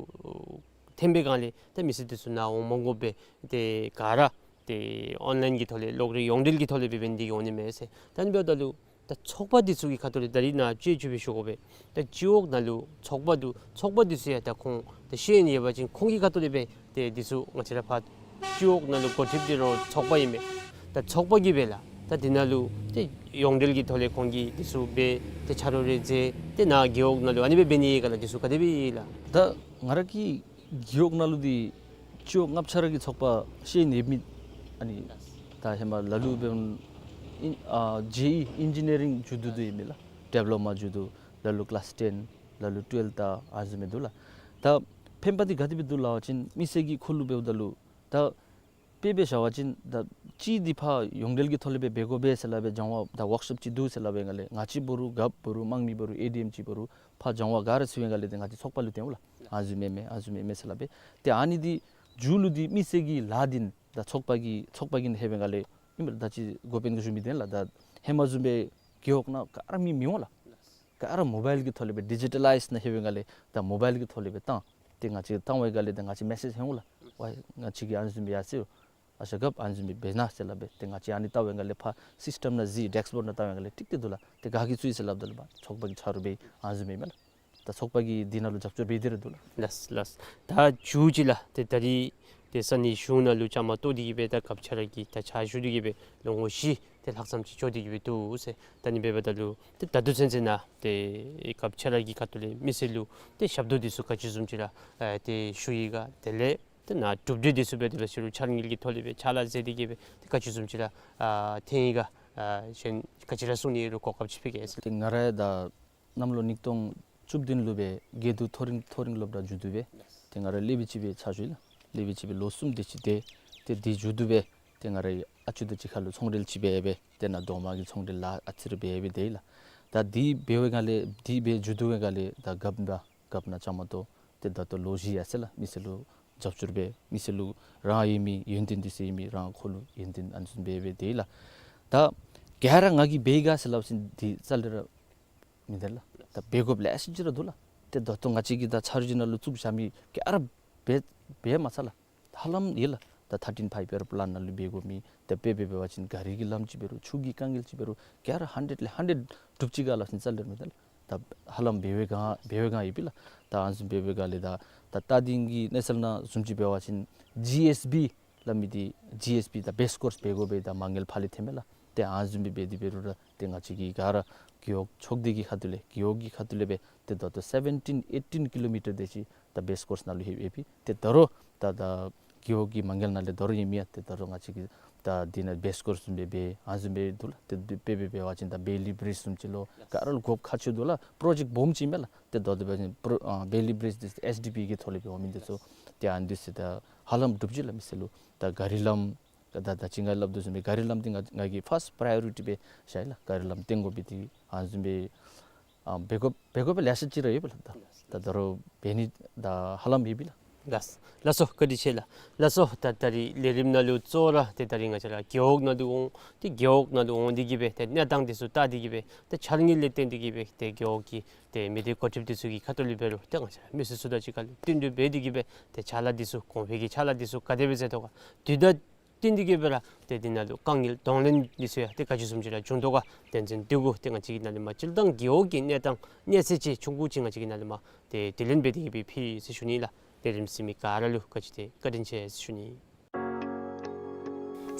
ཐོན་པའི་སྒང་ལས་ཏེ་མི་སེར་འདི་ཚུ་ནཱ་འོང་མ་དགོ་པར་ཏེ་ག་ར་ཏེ་ཨོན་ལའིན་གྱི་ཐོག་ལས་གློག་རིག་ཡོངས་འབྲེལ་གྱི་ཐོག་ལས་འབད་འབད་ནི་འདི་གིས་འོང་ནི་མས་ཟེར། ད་ཨ་ནི་འབདཝ་ད་ལུ་ད་ཚོགས་པ་འདི་ཚུ་གི་ཁ་ཐུག་ལས་ད་རིས་ནཱ་དཔྱེ་ཅིག་སྦེ་ཞུ་དགོ་པས། ད་སྤྱི་འོག་ནང་ལུ་ཚོགས་པ་འདུག། ཚོགས་པ་འདི་ཚུ་ཡང་ད་ཁོང་ད་ཤེས་ཡོན་ཡོད་པ་ཅིན་ཁོང་གི་ཁ་ཐུག་ལས་སྦེ་ཏེ་འདི་ཚུ་ང་བཅས་ར་ཕར་སྤྱི་འོག་ནང་ལུ་འགོ་ཁྲིདཔ་འདི་ར་ཚོགས་པ་ཨིན་མས། ད་ཚོགས་པ་གིས་སྦེ་ལགས། ད་འདི་ནང་ལུ་ཏེ་ཡོངས་འབྲེལ་གྱི་ཐོག་ལས་ཁོང་གིས་འདི་ཚུ་སྦེ་ཏེ་ཆ་རོགས་རེ་མཛད་དེ་ནཱ་རྒེད་འོག་ནང་ལུ་ཨ་ནི་སྦེ་འབད་ནི་ཨིན་ག་ལགས། འདི་ཚུ་ག་དེ་སྦེ་ཨིན་ལགས། ད་ང་ར་གི་རྒེད་འོག་ནང་ལུ་འདི་སྤྱི་འོག་ལྔ་ཆ་ར་གི་ཚོགས་པ་ཤེས་ཡོན་ཡོད་མི་ཨ་ནི་ད་ཧེ་མ་ལ་ལུ་འབདན་ཨིན་ཨ་ཇེ་ཨི་ཨིན་ཇི་ནི་ཡ་རིང་མཇུག་བསྡུ་སྟེ་ཡོད་མི་ལགས། ཌིབ་ལོབ་མ་མཇུག་བསྡུ། ལ་ལུ་ཀི་ལཱསི་ཊེན། ལ་ལུ་ཊུ་ཝེལ་ད་ཨ་ནི་བཟུམ་སྦེ་འདུག་ལགས། ད་ཕན་པ་འདི་ག་དེ་སྦེ་འདུག་ལབ་པ་ཅིན་མི་སེར་གྱི་ཁོ་ལུ་འབདཝ་ད་ལུ་ད་དཔེ་སྦེ་བཞག་པ་ཅིན་ད་ཅིག་འདི་ཕར་ཡོངས་འབྲེལ་གྱི་ཐོག་ལས་སྦེ་འབད་དགོ་པས་ཟེར་སླབ་སྦེ་སྦྱང་བ་ད་ཝརཀ་ཤོབ་ཅིག་འདུག་ཟེར་སླབ་པའི་སྒང་ལས་ང་བཅས་འབད་རུང་རྒཔོ་འབད་རུང་དམངས་མི་འབད་རུང་ཨེ་ཌི་ཨེམ་ཅིག་འབད་རུང་ཕར་སྦྱང་བ་ག་ར་ཚུད་པའི་སྒང་ལས་ཏེ་ང་བཅས་ཚོགས་པ་ལུ་སྟོན་འོང་ལགས། ཨ་ནི་བཟུམ་ཨིན་མས་ཨ་ནི་བཟུམ་ཨིན་མས་ཟེར་སླབ་སྦེ། ཏེ་ཨ་ནི་འདི་མཇུག་ལུ་འདི་མི་སེར་གྱི་ལཱ་འདི་ད་ཚོགས་པ་གི་ཚོགས་པ་གི་ནང་ལྷོད་པའི་སྒང་ལས་ཨིན་པས་ལགས། ད་ཅི་འགོ་དཔོན་གྱིས་ཞུ་མི་འདི་ལགས། ད་ཧེ་མ་བཟུམ་སྦེ་རྒེད་འོག་ནང་ག་ར་མི་མི་འོང་ལགས། ག་ར་མོ་བཱའིལ་གྱི་ཐོག་ལས་སྦེ་ཌི་ཇི་ཊ་ལའིཛ་ནང་ལྷོད་པའི་སྒང་ལས་ད་མོ་བཱའིལ་གྱི་ཐོག་ལས་སྦེ་བཏང་། ཏེ་ང་བཅས་བཏང་བའི་སྒང་ལས་ད་ང་བཅས་མེ་སེཇ་ལྷོད་འོང་ལགས། ཝའི་ང་བཅས་ཀྱིས་ཨ་ནི་བཟུམ་སྦེ་ཡར་སོ་ཡི། ཨ་ཞང་རྒཔོ་ཨ་ནི་བཟུམ་སྦེ་འབད་གནང་ཟེར་སླབ་སྦེ། ཏེ་ང་བཅས་ཨ་ནི་བལྟ་བའི་སྒང་ལས་ཕར་སིསི་ཊེམ་ནང་གཟིགས་ཌེསྐ་བོརཌ་ནང་བལྟ་བའི་སྒང་ལས་ཀྲིག་ཏེ་འདུག་ལགས། ཏེ་ག་གིས་ཚུད་ཡི་ཟེར་སླབ་ད་ལུ་ཕར་ཚོགས་པ་གི་ཆ་རོགས་འབད་ཨ་ནི་བཟུམ་སྦེ་ཨིན་མས་ལགས། ད་ཚོགས་པ་གིས་འདི་ནང་ལུ་རྒྱབ་སྐྱོར་འབད་དེ་ར་འདུག་ལགས། ལགས་ལགས། ད་མཇུག་ཅིག་ལགས། ཏེ་ད་རིས་ཏེ་ས་གནས་གཞུང་ནང་ལུ་བཅའ་མར་གཏོགས་ཏེ་གི་སྦེ་ད་རྒཔོ་ཆ་ར་གི་ད་ཕྱག་ཞུ་སྟེ་གི་སྦེ་ལོ་ངོ་བཞི་ཏེ་ལྷག་ཙམ་ཅིག་འགྱོ་སྟེ་གི་སྦེ་འདུག་ཟེར། ད་ཨ་ནི་འབདཝ་ད་ལུ་ཏེ་ད་ལྟོ་ཚུན་ཚོད་ནཱ་ཏེ་རྒཔོ་ཆ་ར་གི་ཁ་ཐུག་ལས་མི་སེར་ལུ་ཏེ་ཞབས་ཏོག་འདི་ཚུ་ག་ཅི་བཟུམ་ཅིག་ར་ཨེ་ཏེ་ཞུ་ཡི་ག། དེ་ལས་ཏེ་ནཱ་གྲུབ་འབྲས་འདི་ཚུ་འབད་དེ་འབད་ཞུ་རུང་འཆར་དངུལ་གྱི་ཐོག་ལས་སྦེ་ཕྱག་ལཱ་མཛད་དེ་གི་སྦེ་ཏེ་ག་ཅི་བཟུམ་ཅིག་ར་ཨ་ཐོན་ཡི་ག། ཨ་གཞན་ག་ཅི་ར་གསུང་ནི་ཡོད་རུང་གོ་སྐབས་ཅིག་ཕུལ་གེ་ཟེར། ཏེ་ང་ར་ད་གནམ་ལོ་ཉིས་སྟོང་བཅུ་བདུན་ལུ་སྦེ་དགེ་འདུན་མཐོ་རིམ་མཐོ་རིམ་སློབ་གྲྭ་མཇུག་བསྡུ་སྦེ་ཏེ་ང་ར་སློབ་དཔོན་ཅིག་སྦེ་ཕྱག་ཞུ་ཡི་ལགས། སློབ་དཔོན་ཅིག་སྦེ་ལོ་གསུམ་དེ་ཅིག་ཏེ་ཏེ་དེ་མཇུག་བསྡུ་སྦེ་ཏེ་ང་ར་ཨ་ཅུ་དང་གཅིག་ཁར་ལུ་ཚོང་འབྲེལ་ཅིག་འབད་སྦེ་ཏེ་ནཱ་རྡོག་མ་གི་ཚོང་འབྲེལ་ལཱ་ཨ་ཙི་རེ་འབད་སྦེ་སྡོད་ཡི་ལགས། ད་འདི་འབད་བའི་སྒང་ལས་འདི་འབད་མཇུག་བསྡུ་བའི་སྒང་ལས་ད་རྒཔོ་ད་རྒཔོ་ནང་བཅའ་མར་གཏོགས་ཏེ་ད་ལྟོ་ལོ་བཞི་ཡར་སོང་ཡི་ལགས། མི་སེར་ལུ་རྒྱབ་སྐྱོར་འབད་མི་སེར་ལུ་རང་ཡོད་མི་ཡོན་ཏན་འདི་ཚུ་ཡོད་མི་རང་ཁོ་ལུ་ཡོན་ཏན་ཨ་ནི་བཟུམ་སྦེ་འབད་དེ་ལགས། ད་ག་ར་ང་གིས་འབད་ག་ཟེར་སླབ་ཞིནམ་འདི་རྩ་ལས་ར་མིན་འདུག་ལགས། ད་འབད་དགོཔ་ལེ་ཤ་ཅིག་ར་འདུག་ལགས། ཏེ་ད་ལྟོ་ང་བཅས་ཀྱིས་ད་ཚར་གཅིག་ནང་ལུ་བཙུགས་བཞག་མི་ག་ར་འབད་འབད་མ་ཚར་ལགས། ཧ་ལམ་ཡོད་ལགས། ད་ཐར་ཊིན་ཕའིབ་པེར་པ་ལཱནཊ་ནང་ལུ་འབད་དགོ་མི་ཏེ་དཔེ་འབད་བ་ཅིན་ག་རི་གི་ལམ་ཅིག་འབད་རུང་ཆུ་གི་དཀའ་ངལ་ཅིག་འབད་རུང་ག་ར་ཧན་ཌེཌ་ལས་ཧན་ཌེཌ་འགྲུབ་ཅི་ག་སླབ་ཞིནམ་རྩ་ལས་ར་མིན་འདུག་ལགས། ད་ཧ་ལམ་འབད་བའི་སྒང་འབད་བའི་སྒང་ཡོད་པས་ལགས། ད་ཨ་ནི་བཟུམ་འབད་བའི་སྒང་ལས་ད་ད་ད་འདི་གི་གནས་ཚུལ་ནང་བཟུམ་ཅིག་འབད་བ་ཅིན་ཇི་ཨེསི་བི་སླབ་མི་འདི་ཇི་ཨེསི་བི་ད་བེསི་ཀོརསི་འབད་དགོ་པས། ད་མ་དངུལ་ཕར་ལས་ཐོནམ་མས་ལགས། ཏེ་ཨ་ནི་བཟུམ་སྦེ་འབད་དེ་འབད་རུང་ར་ཏེ་ང་བཅས་ཀྱི་ག་ར་རྒེད་འོག་ཕྱོགས་སྡེ་གི་ཁ་ཐུག་ལས་རྒེད་འོག་གི་ཁ་ཐུག་ལས་སྦེ་ཏེ་ད་ལྟོ་སེ་བེན་ཊིན་ཨེ་ཊིན་ཀི་ལོ་མི་ཊར་དེ་ཅིག་ད་བེསི་ཀོརསི་ནང་ལུ་ཡོད་ཡོད་པས། ཏེ་ད་རུང་ད་ད་རྒེད་འོག་གི་མ་དངུལ་ནང་ལས་ད་རུང་ཡོད་མི་ཡང་ཏེ་ད་རུང་ང་བཅས་ཀྱིས་ད་འདི་ནང་བེསི་ཀོརསི་བཟུམ་སྦེ་འབད་ཨ་ནི་བཟུམ་སྦེ་འདུག་ལགས། ཏེ་དཔེ་འབད་བ་ཅིན་ད་བེ་ལི་བིརིཇ་བཟུམ་ཅིག་ལུ་ག་ར་ལུ་དགོཔ་ཁག་ཆེ་འདུག་ལགས། པྲོ་ཇེཀཊ་སྦོམ་ཅིག་མས་ལགས། ཏེ་ད་ལྟོ་འབད་བ་ཅིན་པྲོ་ཨ་བེ་ལི་བིརིཇ་འདི་ཨེསི་ཌི་པི་གི་ཐོག་ལས་འབད་འོང་མི་འདི་ཚུ་ཏེ་ཨ་ནི་འདི་ཚུ་ད་ཧ་ལམ་འགྲུབ་ཅི་ལགས། མི་སེར་ལུ་ད་ག་རི་ལམ་ད་ད་ཅི་ང་སླབ་དོ་བཟུམ་སྦེ་ག་རི་ལམ་འདི་ང་ང་གིས་ཕརསཊ་པྲའི་ཡོ་རི་ཊི་སྦེ་བཞག་ཡི་ལགས། ག་རི་ལམ་བཏོན་དགོ་པའི་འདི་ཨ་ནི་བཟུམ་སྦེ་ཨ་འབད་དགོ་འབད་དགོ་པའི་ལེ་ཤ་ཅིག་ར་ཡོད་པས་ལགས། ད་ད་ད་རུང་འབད་ནི་ད་ཧ་ལམ་ཡོད་པས་ལགས། ལགས་ལགས་སོ། བཀའ་དྲིན་ཆེ་ལགས། ལགས་སོ། ད་ད་རིས་ལས་རིམ་ནང་ལུ་གཙོ་བོ་ར་ཏེ་ད་རིས་ང་བཅས་ར་རྒེད་འོག་ནང་ལུ་འོང་ཏེ་རྒེད་འོག་ནང་ལུ་འོང་སྟེ་གིས་སྦེ་ཏེ་གནས་སྟངས་འདི་ཚུ་བལྟ་སྟེ་གིས་སྦེ་ཏེ་འཆར་དངུལ་ལས་བརྟེན་ཏེ་གིས་སྦེ་ཏེ་རྒེད་འོག་གི་ཏེ་མི་སྡེ་འགོ་ཁྲིདཔ་འདི་ཚུ་གི་ཁ་ཐུག་ལས་འབད་རུང་ཏེ་ང་བཅས་མི་སེར་ཚུ་དང་གཅིག་ཁར་ལུ་བསྟུན་གྲོས་འབད་དེ་གིས་སྦེ་ཏེ་ཅ་ལ་འདི་ཚུ་གོང་འཕེལ་གྱི་ཅ་ལ་འདི་ཚུ་ག་དེ་སྦེ་མཛད་དོ་ག་དུས་དང་བསྟུན་ཏེ་གིས་སྦེ་ར་ཏེ་འདི་ནང་ལུ་དཀའ་ངལ་གདོང་ལེན་འདི་ཚུ་ཡང་ཏེ་ག་ཅི་བཟུམ་ཅིག་ར་བྱུང་དོ་ག་དོན་ཚན་འདི་གུ་ཏེ་ང་བཅས་ཀྱིས་ནཱ་ལས་མར་སྤྱིར་བཏང་རྒེད་འོག་གི་གནས་སྟངས་གནས་ཚད་ཅིག་ཆུང་ཀུ་ཅིག་ང་བཅས་ཀྱིས་ནཱ་ལས་མར་ཏེ་དྲི་ལན་འབད་དེ་གིས་སྦེ་ཕུལ་ཡི་ཟེར་ཞུ་ནི་ལགས། ལས་རིམ་གཟིགས་མི་ག་ར་ལུ་བཀའ་དྲིན་ཆེ་ཟེར་ཞུ་ནི།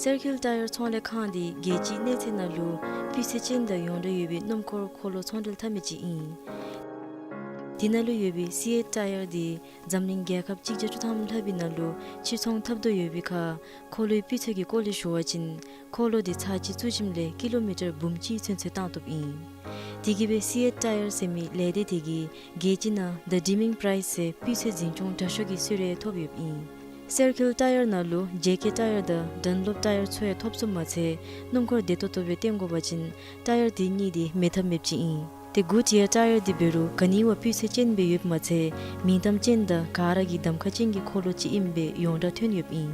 སེར་ཁིལ་ཊ་ཡར་ཚོང་ལས་ཁང་འདི་རྒྱལ་སྤྱིའི་གནས་ཚད་ནང་ལུ་སྤུས་ཚད་ཅན་དང་ཡོངས་གྲགས་ཡོད་པའི་སྣུམ་འཁོར་འཁོར་ལོ་ཚོང་འབྲེལ་འཐབ་མི་ཅིག་ཨིན། དེ་ནང་ལུ་ཡོད་པའི་སི་ཨེཊ་ཊ་ཡར་འདི་འཛམ་གླིང་རྒྱལ་ཁབ་གཅིག་བརྒྱ་བཅུ་ཐམ་ལྷག་པའི་ནང་ལུ་ཕྱིར་ཚོང་འཐབ་དོ་ཡོད་པའི་ཁར་འཁོར་ལོའི་སྤུས་ཚད་ཀྱི་སྐོར་ལས་ཞུ་བ་ཅིན་འཁོར་ལོ་འདི་ཚར་གཅིག་བཙུགས་ཞིནམ་ལས་ཀི་ལོ་མི་ཊར་འབུམ་གཅིག་ཚུན་ཚོད་བཏང་བཏུབ་ཨིན། དེ་གིས་སྦེ་སི་ཨེཊ་ཊ་ཡར་ཟེར་མི་ལས་སྡེ་དེ་གིས་རྒྱལ་སྤྱི་ནང་The Dreaming Prize ཟེར་སྤུས་ཚད་འཛིན་སྐྱོང་དྲག་ཤོས་ཀྱི་གསོལ་རས་ཐོབ་ཡོདཔ་ཨིན། སེར་ཁིལ་ཊ་ཡར་ནང་ལུ་ཇེ་ཀེ་ཊ་ཡར་དང་ཌན་ལོབ་ཊ་ཡར་ཚུ་ཡང་ཐོབ་ཚུགསཔ་མ་ཚད་སྣུམ་འཁོར་བདེ་ཏོག་ཏོ་སྦེ་བཏོན་དགོ་པ་ཅིན་ཊ་ཡར་དེ་གཉིས་འདི་མེད་ཐབས་མེདཔ་ཅིག་ཨིན། ཏེ་གུཌ་ཡར་ཊ་ཡར་འདི་འབད་རུང་ག་ནི་བ་སྤུས་ཚད་ཅན་སྦེ་ཡོདཔ་མ་ཚད་མིང་གཏམ་ཅན་དང་ག་ར་གིས་གདམ་ཁ་ཅན་གྱི་འཁོར་ལོ་ཅིག་ཨིནམ་སྦེ་ཡོངས་གྲགས་ཐོན་ཡོདཔ་ཨིན།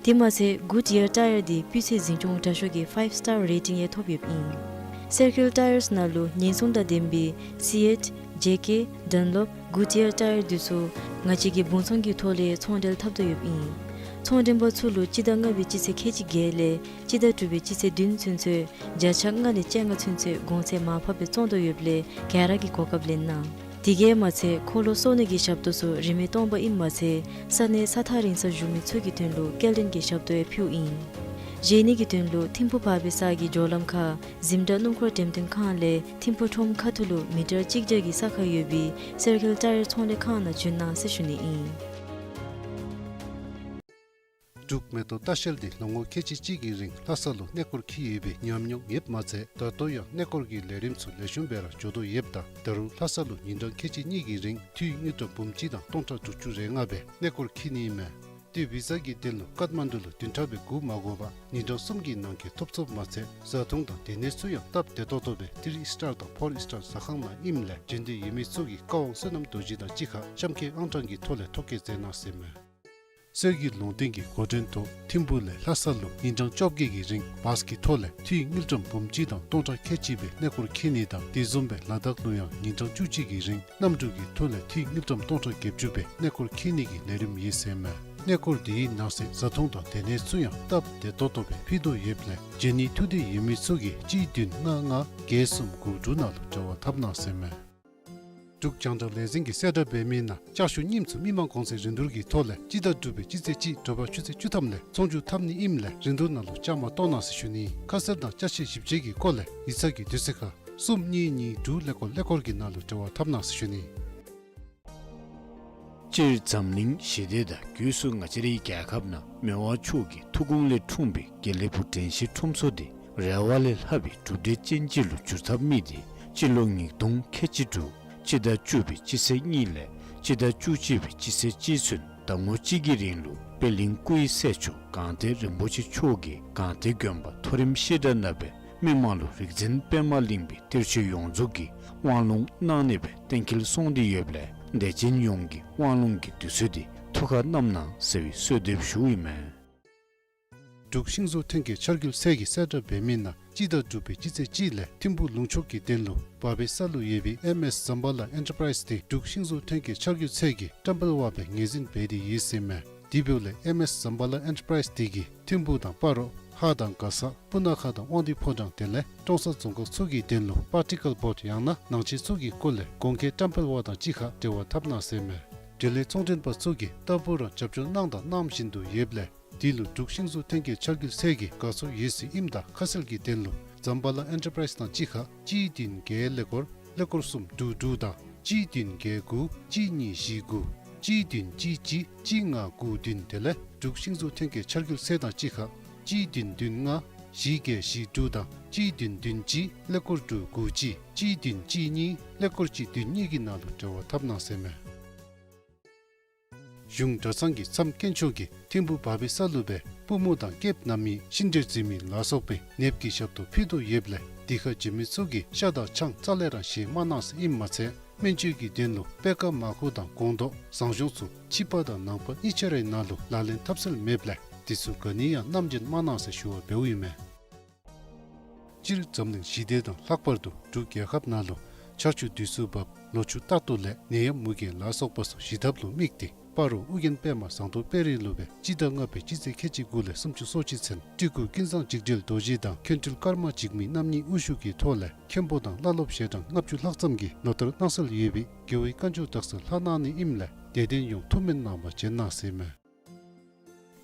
དེ་མ་ཚད་གུཌ་ཡར་ཊ་ཡར་འདི་སྤུས་ཚད་འཛིན་སྐྱོང་དྲག་ཤོས་ཀྱི་ཕའིབ་སི་ཊར་རེ་ཊིང་ཡང་ཐོབ་ཡོདཔ་ཨིན། སེར་ཁིལ་ཊ་ཡར་ནང་ལུ་ཉེན་སྲུང་དང་ལྡན་པའི་སི་ཨེཊ་ཇེ་ཀེ་ཌན་ལོབ་གུཌ་ཡར་ཊ་ཡར་འདི་ཚུ་ང་བཅས་ཀྱིས་སྦོང་ཚོང་གི་ཐོག་ལས་ཚོང་འབྲེལ་འཐབ་དོ་ཡོདཔ་ཨིན། ཚོང་འབྲེལ་པ་ཚུ་ལུ་སྤྱི་ཟླ་ལྔ་པའི་སྤྱི་ཚེས་ཁལ་གཅིག་བརྒྱད་ལས་སྤྱི་ཟླ་དྲུག་པའི་སྤྱི་ཚེས་བདུན་ཚུན་ཚོད་བརྒྱ་ཆ་ལྔ་ལས་བཅོ་ལྔ་ཚུན་ཚོད་གོང་ཚད་མར་ཕབ་སྦེ་བཙོང་དོ་ཡོདཔ་ལས་ག་ར་གིས་གོ་སྐབས་ལེན་གནང་། དེ་གིས་མ་ཚད་འཁོར་ལོ་གསོ་ནི་གི་ཞབས་ཏོག་ཚུ་རིན་མེད་སྟོང་པ་ཨིནམ་མ་ཚད་ས་གནས་ས་ཐག་རིང་སར་བཞུགས་མི་ཚུ་གི་དོན་ལུ་སྐྱེལ་འདྲེན་གྱི་ཞབས་ཏོག་ཡང་ཕུལཝ་ཨིན། བཞེས་ནི་གི་དོན་ལུ་ཐིམ་ཕུ་བར་པའི་ས་གི་མགྱོགས་ལམ་ཁར་གཟིམ་དྲག་སྣུམ་འཁོར་འགྲེམས་སྟོན་ཁང་ལས་ཐིམ་ཕུ་ཁྲོམ་ཁ་ཐུག་ལུ་མི་ཊར་གཅིག་བརྒྱ་གི་ས་ཁར་ཡོད་པའི་སེར་ཁིལ་ཊ་ཡར་ཚོང་ལས་ཁང་ནང་བྱོན་གནང་ཟེར་ཞུ་ནི་ཨིན། འབྲུག་མེ་ཏོག་ལྟ་བཤལ་འདི་ལོ་ངོ་ཁལ་གཅིག་གཅིག་གི་རིང་ལྷ་ས་ལུ་གནས་སྐོར་འཁྱིད་ཡོད་པའི་ཉམས་མྱོང་ཡོདཔ་མ་ཚད་ད་ལྟོ་ཡང་གནས་སྐོར་གྱི་ལས་རིམ་ཚུ་ལེགས་ཤོམ་སྦེ་ར་འགྱོ་དོ་ཡོདཔ་ད་ད་རུང་ལྷ་ས་ལུ་ཉིན་གྲངས་ཁལ་གཅིག་གཉིས་ཀྱི་རིང་འཐུས་དངུལ་ཀྲམ་འབུམ་གཅིག་དང་སྟོང་ཕྲག་དྲུག་ཅུ་རེ་ལྔ་སྦེ་གནས་སྐོར་འཁྱིད་ནི་མས། ཏེ་བི་ཟ་གི་དོན་ལུ་ཀཏ་མན་ཌུ་ལུ་བདུན་ཕྲག་སྦེ་སྒུག་མ་དགོ་པར་ཉིན་གྲངས་གསུམ་གྱི་ནང་འཁོད་ཐོབ་ཚུགསཔ་མ་ཚད་བཟའ་འཐུང་དང་སྡོད་གནས་ཚུ་ཡང་སྟབས་བདེ་ཏོག་ཏོ་སྦེ་ཐི་རི་སི་ཊར་དང་ཕོར་སི་ཊར་ཟ་ཁང་ནང་ཨིནམ་ལས་འབྱོན་འདོད་ཡོད་མི་ཚུ་གིས་བཀའ་དབང་བསོད་ནམས་རྡོ་རྗེ་དང་གཅིག་ཁར་གཤམ་འཁོད་ཨང་གྲངས་ཀྱི་ཐོག་ལས་ཐོ་བཀོད་མཛད་གནང་ཟེར་མས། གསེར་གྱི་ལུང་བསྟན་གྱི་འགོ་འདྲེན་ཐོག་ཐིམ་ཕུ་ལས་ལྷ་ས་ལུ་ཉིན་གྲངས་བཅོ་བརྒྱད་ཀྱི་རིང་བཱས་ཀྱི་ཐོག་ལས་འཐུས་དངུལ་ཀྲམ་འབུམ་གཅིག་དང་སྟོང་ཕྲག་ཁལ་གཅིག་སྦེ་གནས་སྐོར་འཁྱིད་ནི་དང་དེ་བཟུམ་སྦེ་ལ་དྭགས་ལུ་ཡང་ཉིན་གྲངས་བཅུ་གཅིག་གི་རིང་གནམ་གྲུ་གི་ཐོག་ལས་འཐུས་དངུལ་ཀྲམ་སྟོང་ཕྲག་བརྒྱད་ཅུ་སྦེ་གནས་སྐོར་འཁྱིད་ནི་གི་ལས་རིམ་ཡོད་ཟེར་མས། གནས་སྐོར་དེའི་ནང་གསེས་བཟའ་འཐུང་དང་སྡོད་གནས་ཚུ་ཡང་སྟབས་བདེ་ཏོག་ཏོ་སྦེ་ཕུལ་དོ་ཡོདཔ་ལས་འབྱོན་ནི་ཐུགས་འདོད་ཡོད་མི་ཚུ་གིས་གཅིག་བདུན་ལྔ་ལྔ་བརྒྱད་གསུམ་དགུ་དྲུག་ནང་ལུ་འབྲེལ་བ་འཐབ་གནང་ཟེར་མས། འབྲུག་རྒྱང་བསྒྲགས་ལས་འཛིན་གྱིས་གསལ་བསྒྲགས་འབད་མི་ནང་ལྕགས་ཞུ་རྙིངམ་ཚུ་མི་མང་གོང་ཚད་རིན་བསྡུར་གྱི་ཐོག་ལས་སྤྱི་ཟླ་དྲུག་པའི་སྤྱི་ཚེས་གཅིག་དྲོ་པ་ཆུ་ཚོད་བཅུ་ཐམ་ལས་ཚོང་བསྒྱུར་འཐབ་ནི་ཨིནམ་ལས་རིན་བསྡུར་ནང་ལུ་བཅའ་མར་གཏོགས་གནང་ཟེར་ཞུ་ནི། ཁ་གསལ་དང་ཅ་ཆས་ཞིབ་དཔྱད་ཀྱི་སྐོར་ལས་ཡིག་ཚང་གི་དུས་ཚོད་ཁར་གསུམ་གཉིས་གཉིས་དྲུག་ཀླད་ཀོར་ཀླད་ཀོར་གྱི་ནང་ལུ་འབྲེལ་བ་འཐབ་གནང་ཟེར་ཞུ་ནི། སྤྱིར་འཛམ་གླིང་ཞི་བདེ་དང་སྒོས་སུ་ང་བཅས་རའི་རྒྱལ་ཁབ་ནང་མི་དབང་མཆོག་གི་ཐུགས་དགོངས་ལས་འཁྲུངས་པའི་དགེ་ལེགས་ཕུག་དྲན་ཤེས་ཁྲོམ་ཚོགས་འདི་རེ་བ་ལས་ལྷག་པའི་གྲུབ་འབྲས་ཅན་ཅིག་ལུ་འགྱུར་ཐབས་དམིགས་ཏེ་སྤྱི་ལོ་ཉིས་སྟོང་ཁལ་གཅིག་དྲུག་སྤྱི་ཟླ་བཅུ་པའི་སྤྱི་ཚེས་གཉིས་ལས་སྤྱི་ཟླ་བཅུ་གཅིག་པའི་སྤྱི་ཚེས་གཅིག་ཚུན་ཟླ་ངོ་གཅིག་གི་རིང་ལུ་པད་གླིང་སྐུ་ཡི་སྲས་མཆོག་སྒང་སྟེང་རིན་པོ་ཆེ་མཆོག་གིས་སྒང་སྟེང་དགོན་པ་མཐོ་རིམ་བཤད་གྲྭ་ནང་སྦེ་ མི་མང་ལུ་རིག་འཛིན་པདྨ་གླིང་པའི་གཏེར་ཆོས་ཡོངས་རྫོགས་ཀྱི་དབང་ལུང་གནང་ནི་སྦེ་གཏན་འཁེལ་སོང་སྟེ་ཡོདཔ་ལས་དད་ཅན་ཡོངས་ཀྱིས་དབང་ལུང་གི་དུས་ཚོད་འདི་ཐུགས་ཁར་བསྣམ་གནང་ཟེར་བའི་གསོལ་འདེབས་ཞུཝ་ཨིན་མས། འབྲུག་ཤིང་བཟོ་ཐོན་སྐྱེད་འཆར་འགོད་ཚད་ཀྱིས་གསལ་བསྒྲགས་འབད་མི་ནང་སྤྱི་ཟླ་དྲུག་པའི་སྤྱི་ཚེས་གཅིག་ལས་ཐིམ་ཕུག་ལུང་ཕྱོགས་ཀྱི་དོན་ལུ་བར་པའི་ས་ལུ་ཡོད་པའི་ཨེམ་ཨེསི་ཛམ་བྷ་ལ་ཨེན་ཊར་པ་རའིསི་འདི་འབྲུག་ཤིང་བཟོ་ཐོན་སྐྱེད་འཆར་འགོད་ཚད་ཀྱིས་བཀྲམ་སྤེལ་འབད་སྦེ་ངོས་འཛིན་འབད་དེ་ཡོད་ཟེར་མས། དེ་འབདཝ་ལས་ཨེམ་ཨེསི་ཛམ་བྷ་ལ་ཨེན་ཊར་པ་རའིསི་འདི་གིས་ཐིམ་ཕུག་དང་སྤ་རོ་ཧཱ་དང་མགར་ས་སྤུ་ན་ཁ་དང་དབང་འདུས་ཕོ་བྲང་དེ་ལས་ཀྲོང་གསར་རྫོང་ཁག་ཚུ་གི་དོན་ལུ་པར་ཊི་ཀལ་བོརཌ་ཡང་ན་ནང་ཆས་ཚུ་གི་སྐོར་ལས་གོང་འཁོད་བཀྲམ་སྤེལ་བ་དང་གཅིག་ཁར་འབྲེལ་བ་འཐབ་གནང་ཟེར་མས། འབྲེལ་ཡོད་ཚོང་མགྲོན་པ་ཚུ་གིས་ལྟ་བུ་རང་རྒྱབ་སྐྱོར་གནང་དང་གནང་བཞིན་དུ་ཡོདཔ་ལས་དེ་ལུ་འབྲུག་ཤིང་བཟོ་ཐོན་སྐྱེད་འཆར་འགོད་ཚད་ཀྱིས་དགའ་ཚོར་ཡོད་ཟེར་ཨིནམ་ད་ཁ་གསལ་གྱི་དོན་ལུ་ཛམ་བྷ་ལ་ཨེན་ཊར་པ་རའིསི་དང་གཅིག་ཁར་གཅིག་བདུན་བརྒྱད་ཀླད་ཀོར་ཀླད་ཀོར་གསུམ་དྲུག་དྲུག་དང་གཅིག་བདུན་བརྒྱད་དགུ་གཅིག་གཉིས་བཞི་དགུ་གཅིག་བདུན་གཅིག་གཅིག་གཅིག་ལྔ་དགུ་བདུན་དེ་ལས་འབྲུག་ཤིང་བཟོ་ཐོན་སྐྱེད་འཆར་འགོད་ཚད་དང་གཅིག་ཁར་གཅིག་བདུན་བདུན་ལྔ་བཞི་བརྒྱད་བཞི་དྲུག་དང་གཅིག་བདུན་བདུན་གཅིག་ཀླད་ཀོར་དྲུག་དགུ་གཅིག་གཅིག་བདུན་གཅིག་གཉིས་ཀླད་ཀོར་གཅིག་བདུན་གཉིས་ཀྱི་ནང་ལུ་འབྲེལ་བ་འཐབ་གནང་ཟེར་མས། གཞུང་གྲྭ་ཚང་གི་མཚམས་དཀོན་མཆོག་གིས་ཐིམ་ཕུག་བར་པའི་ས་ལུ་སྦེ་པུས་མོ་དང་སྐེདཔ་བསྣམ་མི་ཤིང་འབྲས་འཛིན་མི་ལ་སོགས་པའི་ནདཔ་གི་ཞབས་ཏོག་ཕུལ་དོ་ཡོདཔ་ལས་དེ་ཁར་འབྱོན་མི་ཚུ་གིས་ཤ་དང་ཆང་རྩ་ལས་ར་བཞེས་མ་གནང་ཟེར་ཨིནམ་མ་ཚད་སྨན་བཅོས་ཀྱི་དོན་ལུ་པད་དཀར་མར་ཁུ་དང་སྒོང་རྡོག་ཟངས་གཞོང་ཚུ་ཕྱི་པ་དང་ནང་པ་གཉིས་ཆ་རའི་ནང་ལུ་ལག་ལེན་འཐབ་སྲོལ་མེདཔ་ལས་དེ་ཚུ་ག་ནི་ཡང་བསྣམས་འབྱོན་མ་གནང་ཟེར་ཞུ་བ་འབདཝ་ཨིན་མས། སྤྱིར་འཛམ་གླིང་ཞི་བདེ་དང་ལྷག་པར་དུ་འབྲུག་རྒྱལ་ཁབ་ནང་ལུ་ཆར་ཆུ་དུས་སུ་འབབ་ལོ་ཕྱུགས་རྟག་ཏུ་ལེགས་ནད་ཡམས་མུ་གེ་ལ་སོགས་པ་སོགས་ཞི་ཐབས་ལུ་དམིགས་ཏེ་སྤ་རོ་ཨོ་རྒྱན་པདྨ་ཟངས་མདོག་དཔལ་རི་ལུ་སྦེ་སྤྱི་ཟླ་ལྔ་པའི་སྤྱི་ཚེས་ཁལ་གཅིག་དགུ་ལས་སུམ་ཅུ་སོ་གཅིག་ཚུན་སྤྲུལ་སྐུ་ཀུན་བཟང་འཇིགས་བྲལ་རྡོ་རྗེ་དང་མཁན་སྤྲུལ་ཀརྨ་འཇིགས་མེད་རྣམ་གཉིས་དབུ་བཞུགས་ཀྱི་ཐོག་ལས་མཁན་པོ་དང་བླ་སློབ་ཞལ་གྲངས་ལྔ་བཅུ་ལྷག་ཙམ་གྱིས་ལོ་ལྟར་གནང་སྲོལ་ཡོད་པའི་རྒྱལ་བའི་བཀའ་འགྱུར་དག་ས་ལྷག་གནང་ནི་ཨིནམ་ལས་དད་ལྡན་ཡོངས་ཐུགས་སྨོན་གནང་བར་བྱོན་གནང་ཟེར་མས།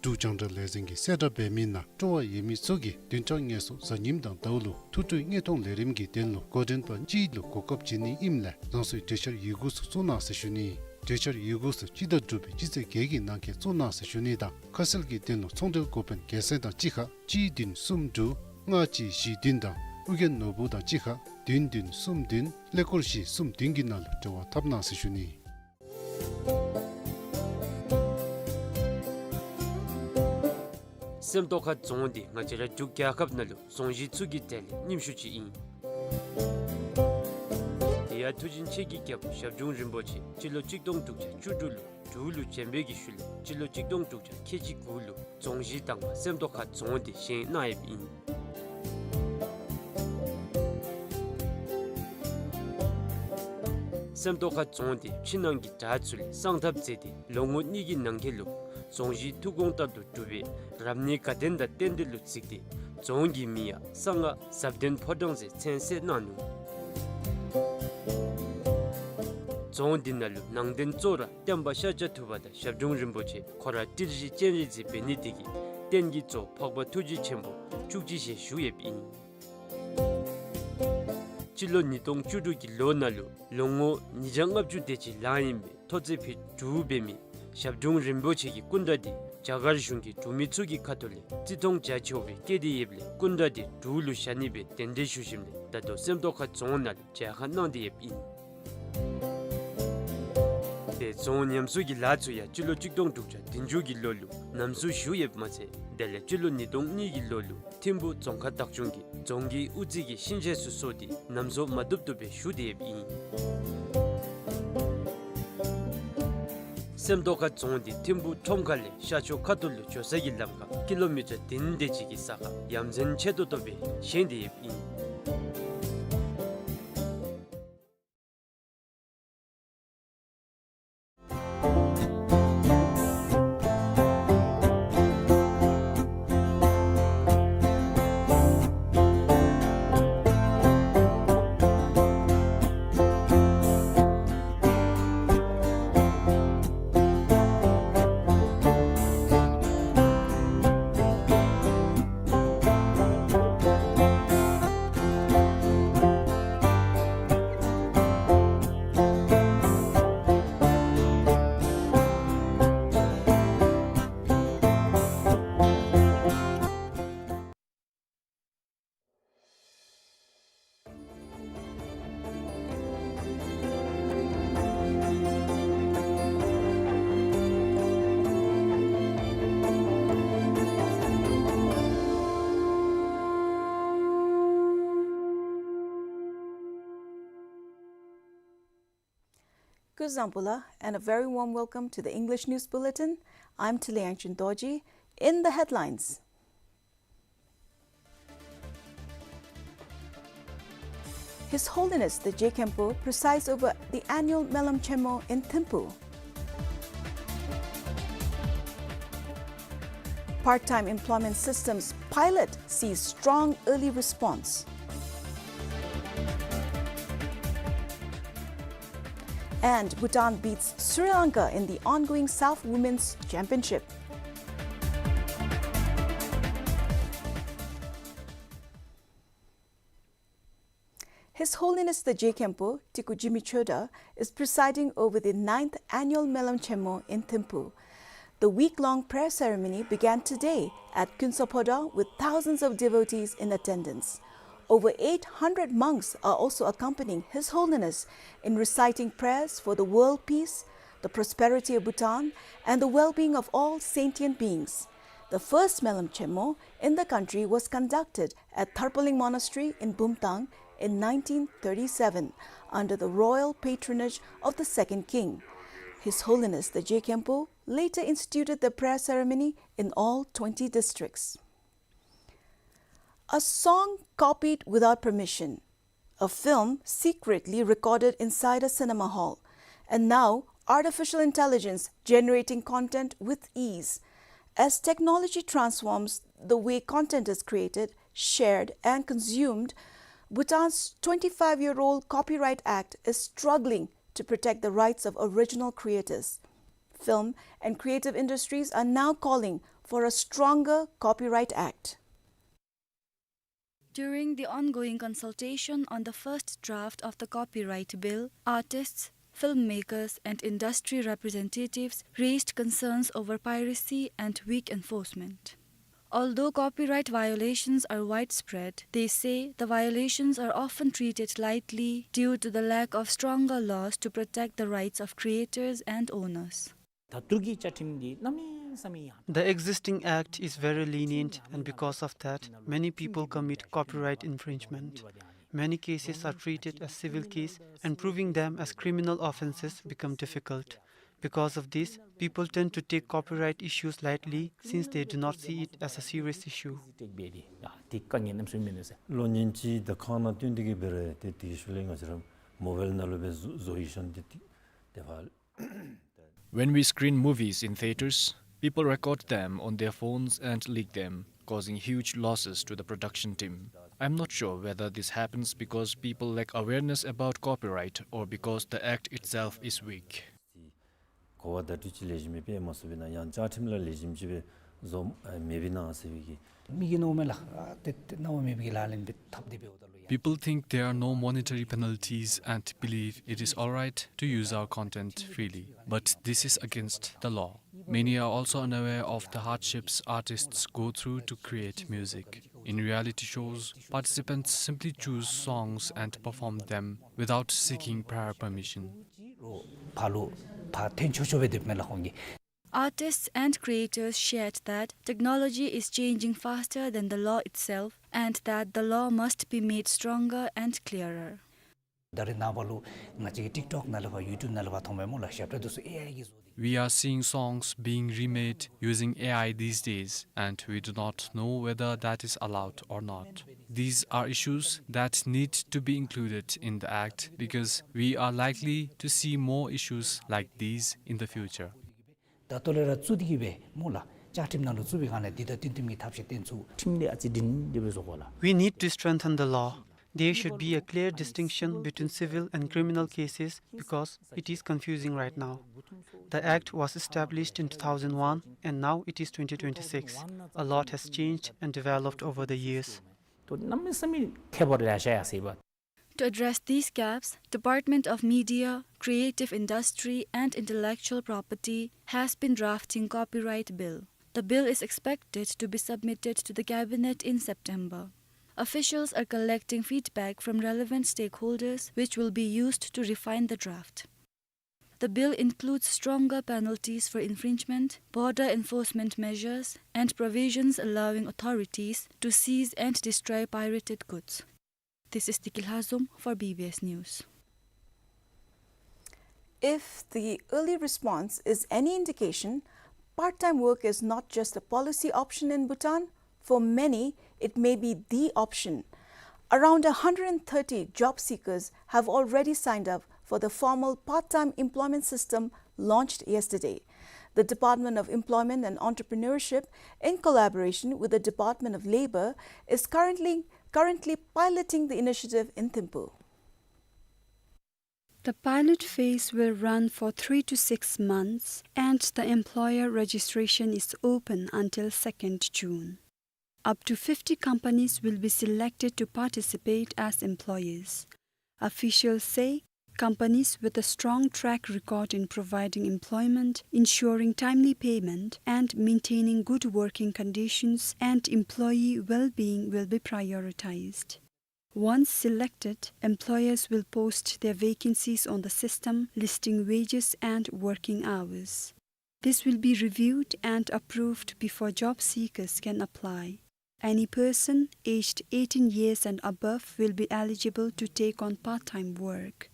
འབྲུག་རྒྱང་བསྒྲགས་ལས་འཛིན་གྱིས་གསལ་བསྒྲགས་འབད་མི་ནང་སྤྲོ་བ་ཡོད་མི་ཚུ་གིས་བདུན་ཕྲག་ལྔ་སོ་གཟའ་ཉིམ་དང་ཟླཝ་ལུ་ཐུགས་སྤྲོའི་དངོས་མཐོང་ལས་རིམ་གྱི་དོན་ལུ་འགོ་འདྲེན་པ་གཅིག་ལུ་གོ་སྐབས་བྱིན་ནི་ཨིནམ་ལས་རང་སོའི་གྲོས་འཆར་ཡི་གུ་ཚུ་བཙུགས་གནང་ཟེར་ཞུ་ནི། གྲོས་འཆར་ཡི་གུ་ཚུ་སྤྱི་ཟླ་དྲུག་པའི་སྤྱི་ཚེས་བརྒྱད་ཀྱི་ནང་འཁོད་བཙུགས་གནང་ཟེར་ཞུ་ནི་དང་ཁ་གསལ་གྱི་དོན་ལུ་ཚོང་འབྲེལ་འགོ་དཔོན་རྒྱལ་མཚན་དང་གཅིག་ཁར་གཅིག་བདུན་གསུམ་དྲུག་ལྔ་གཅིག་བཞི་བདུན་དང་ཨོ་རྒྱན་ནོར་བུ་དང་གཅིག་ཁར་བདུན་བདུན་གསུམ་བདུན་ཀླད་ཀོར་བཞི་གསུམ་བདུན་གྱི་ནང་ལུ་འབྲེལ་བ་འཐབ་གནང་ཟེར་ཞུ་ནི། སེམས་རྟོགས་ཁ་རྫོང་འདི་ང་བཅས་ར་འབྲུག་རྒྱལ་ཁབ་ནང་ལུ་རྫོང་གཞི་ཚུ་གི་གྲས་ལས་རྙིང་ཤོས་ཅིག་ཨིན། དེ་ཡང་མཐུ་ཆེན་ཆོས་ཀྱི་རྒྱལ་པོ་ཞབས་དྲུང་རིན་པོ་ཆེ་སྤྱི་ལོ་གཅིག་སྟོང་དྲུག་བརྒྱ་བཅུ་དྲུག་ལུ་འབྲུག་ལུ་བྱོན་པའི་གི་ཤུལ་ལས་སྤྱི་ལོ་གཅིག་སྟོང་དྲུག་བརྒྱ་ཁལ་གཅིག་དགུ་ལུ་རྫོང་གཞི་དང་པ་སེམས་རྟོགས་ཁ་རྫོང་འདི་བཞེངས་གནང་ཡོདཔ་ཨིན། སེམས་རྟོགས་ཁ་རྫོང་འདི་ཕྱི་ནང་གི་བྲག་ཚུ་ལས་གསང་ཐབས་མཛད་དེ་ལོ་ངོ་གཉིས་ཀྱི་ནང་འཁོད་ལུ་རྫོང་གཞི་ཐུགས་དགོངས་ལྟར་དུ་གྲུབ་པའི་རབ་གནས་དགའ་ལྡན་དང་རྟེན་འབྲེལ་ལུ་གཟིགས་ཏེ་རྫོང་གི་མིང་ཡང་གསང་སྔགས་ཟབ་ལྡན་ཕོ་བྲང་ཟེར་མཚན་གསོལ་གནང་ནུག། རྫོང་འདི་ནང་ལུ་ནང་རྟེན་གཙོ་བོ་ར་སྟོན་པ་ཤཱཀྱ་ཐུབ་པ་དང་ཞབས་དྲུང་རིན་པོ་ཆེ་ཁོ་ར་ཏིལ་བཞི་སྤྱན་རས་གཟིགས་འབད་ནི་དེ་གིས་རྟེན་གྱི་གཙོ་འཕགས་པ་ཐུགས་རྗེ་ཆེན་པོ་བཅུ་གཅིག་ཞལ་བཞུགས་ཡོདཔ་ཨིན། སྤྱི་ལོ་ཉིས་སྟོང་བཅུ་དྲུག་གི་ལོ་ནང་ལུ་ལོ་ངོ་ཉིས་བརྒྱ་ལྔ་བཅུ་དེ་ཅིག་ལང་ཡོད་པའི་ཐོག་བརྩེགས་ཕུད་དྲུག་འབད་མི་ཞབས་དྲུང་རིན་པོ་ཆེ་གི་སྐུ་འདྲ་འདི་རྒྱ་གར་གཞུང་གིས་འབྲུག་མི་ཚུ་གི་ཁ་ཐུག་ལས་བརྩི་མཐོང་རྒྱ་ཆེ་བ་སྦེ་བསྐྱེད་དེ་ཡོདཔ་ལས་སྐུ་འདྲ་འདི་འབྲུག་ལུ་བཞག་ནི་སྦེ་གདན་འདྲེན་ཞུ་ཞིནམ་ལས་ད་ལྟོ་སེམས་རྟོགས་ཁ་རྫོང་ནང་ལུ་མཇལ་ཁ་གནང་སྟེ་ཡོདཔ་ཨིན། དེ་རྫོང་ཉམས་གསོ་གི་ལཱ་ཚུ་ཡང་སྤྱི་ལོ་གཅིག་སྟོང་དྲུག་བརྒྱ་བདུན་ཅུ་གི་ལོ་ལུ་ཉམས་གསོ་ཞུ་ཡོདཔ་མ་ཚད་དེ་ལས་སྤྱི་ལོ་ཉིས་སྟོང་གཉིས་ཀྱི་ལོ་ལུ་ཐིམ་ཕུག་རྫོང་ཁག་བདག་སྐྱོང་གིས་རྫོང་གི་དབུ་རྩེ་གི་ཤིང་ཆས་ཚུ་བཟོ་སྟེ་ཉམས་གསོ་མ་བཏུབ་བཏུབ་སྦེ་ཞུ་སྟེ་ཡོདཔ་ཨིན། སེམས་རྟོགས་ཁ་རྫོང་འདི་ཐིམ་ཕུག་ཁྲོམ་ཁ་ལས་ཤར་ཕྱོགས་ཁ་ཐུག་ལུ་འགྱོ་ས་གི་ལམ་ཁར་ཀི་ལོ་མི་ཊར་བདུན་དེ་ཅིག་གི་ས་ཁར་ཡ་མཚན་ཆེ་ཏོག་ཏོ་སྦེ་བཞེངས་ཏེ་ཡོདཔ་ཨིན། Kuzuzangpo la, and a very warm welcome to the English News Bulletin. I'm Tili Yangchen Dorji. In the headlines, His Holiness the Je Khenpo presides over the annual Melam Chenmo in Thimphu. Part-time employment systems pilot sees strong early response. And Bhutan beats Sri Lanka in the ongoing SAFF Women's Championship. His Holiness the Je Khenpo, Teku Jigme Choda, is presiding over the ninth annual Melam Chenmo in Thimphu. The week-long prayer ceremony began today at Khuensophoda with thousands of devotees in attendance. Over eight hundred monks are also accompanying His Holiness in reciting prayers for the world peace, the prosperity of Bhutan, and the well-being of all sentient beings. The first Melam Chenmo in the country was conducted at Tharpaling Monastery in Bumthang in nineteen thirty-seven under the royal patronage of the second king. His Holiness the Je Khenpo later instituted the prayer ceremony in all twenty districts. A song copied without permission. A film secretly recorded inside a cinema hall. And now, artificial intelligence generating content with ease. As technology transforms the way content is created, shared, and consumed, Bhutan's twenty-five-year-old Copyright Act is struggling to protect the rights of original creators. Film and creative industries are now calling for a stronger Copyright Act. During the ongoing consultation on the first draft of the Copyright Bill, artists, filmmakers, and industry representatives raised concerns over piracy and weak enforcement. Although copyright violations are widespread, they say the violations are often treated lightly due to the lack of stronger laws to protect the rights of creators and owners. ད་ཐུར་གྱི་བཅའ་ཁྲིམས་འདི་གནམ་མེད་ས་མེད་ཡང་། The existing act is very lenient, and because of that, many people commit copyright infringement. Many cases are treated as civil case, and proving them as criminal offences become difficult. Because of this, people tend to take copyright issues lightly since they do not see it as a serious issue. ལོ་ཉིས་ཅིག་དེ་ཁང་ནང་བཏོན་ཏེ་གི་འབད་རུང་དེ་དེ་ཤུལ་ལས་ང་བཅས་ར་མོ་བཱའིལ་ནང་ལུ་སྦེ་བཟོ་བཟོ་ཡི་ཤོང་དེ་དེ་ཕར། When we screen movies in theatres, people record them on their phones and leak them, causing huge losses to the production team. I'm not sure whether this happens because people lack awareness about copyright or because the act itself is weak. གོ་བ་བརྡ་སྤྲོད་ཅིག་ལེགས་ཤོམ་སྦེ་འབད་མ་ཚུགས་པས་ན་ཡང་བཅའ་ཁྲིམས་ལ་ལེགས་ཤོམ་ཅིག་སྦེ་བཟོ་ཨ་མེད་པས་ན་ཟེར་བའི་གི། མི་གིས་མནོཝ་མས་ལགས། ཨ་ཏེ་ཏེ་གནང་བ་མེད་པའི་གི་ལག་ལེན་འབད་འཐབ་སྟེ་འབདཝ་ད་ལུ་ཡང་། People think there are no monetary penalties and believe it is all right to use our content freely, but this is against the law. Many are also unaware of the hardships artists go through to create music. In reality shows, participants simply choose songs and perform them without seeking prior permission. ཕར་ལུ་ཕར་འཐེན་ཆོག་ཆོག་སྦེ་སྡོདཔ་མས་ལགས་ཁོང་གིས། Artists and creators shared that technology is changing faster than the law itself and that the law must be made stronger and clearer. ད་རེས་ནངས་པ་ལུ་ང་བཅས་ཀྱི་ཊིཀ་ཊོཀ་ནང་ལས་ཕར་ཡུ་ཊུབ་ནང་ལས་ཕར་མཐོངམ་མས་སྨོ་ལགས། ཞབས་ཁྲ་འདི་ཚུ་ཨེ་ཨའི་གིས་བཟོ་སྟེ། We are seeing songs being remade using A I these days, and we do not know whether that is allowed or not. These are issues that need to be included in the act because we are likely to see more issues like these in the future. ད་ལྟོ་ལས་ར་བཙུགས་ཏེ་གི་སྦེ་སྨོ་ལགས། བཅའ་ཁྲིམས་ནང་ལུ་བཙུགས་པའི་སྒང་ལས་འདི་དང་བསྟུན་བསྟུན་གྱི་ཐབས་ཤེས་བཏོན་ཚུགས། ཁྲིམས་འདི་ཨ་ཙི་སྒྲིང་སྒྲི་སྦེ་བཟོ་དགོ་ལགས། We need to strengthen the law. There should be a clear distinction between civil and criminal cases because it is confusing right now. The act was established in two thousand one and now it is twenty twenty-six. A lot has changed and developed over the years. ཏེ་གནམ་མེད་ས་མེད་ཁྱད་པར་ཡར་ཤར་ཡར་སོ་ཡི་པ། To address these gaps, Department of Media, Creative Industry and Intellectual Property has been drafting Copyright Bill. The bill is expected to be submitted to the Cabinet in September. Officials are collecting feedback from relevant stakeholders, which will be used to refine the draft. The bill includes stronger penalties for infringement, border enforcement measures, and provisions allowing authorities to seize and destroy pirated goods. This is Tiki Lhazom for B B S News. If the early response is any indication, part-time work is not just a policy option in Bhutan. For many, it may be the option. Around a hundred and thirty job seekers have already signed up for the formal part-time employment system launched yesterday. The Department of Employment and Entrepreneurship, in collaboration with the Department of Labor, is currently, currently piloting the initiative in Thimphu. The pilot phase will run for three to six months, and the employer registration is open until second June. Up to fifty companies will be selected to participate as employers. Officials say companies with a strong track record in providing employment, ensuring timely payment, and maintaining good working conditions and employee well-being will be prioritized. Once selected, employers will post their vacancies on the system, listing wages and working hours. This will be reviewed and approved before job seekers can apply. Any person aged eighteen years and above will be eligible to take on part-time work.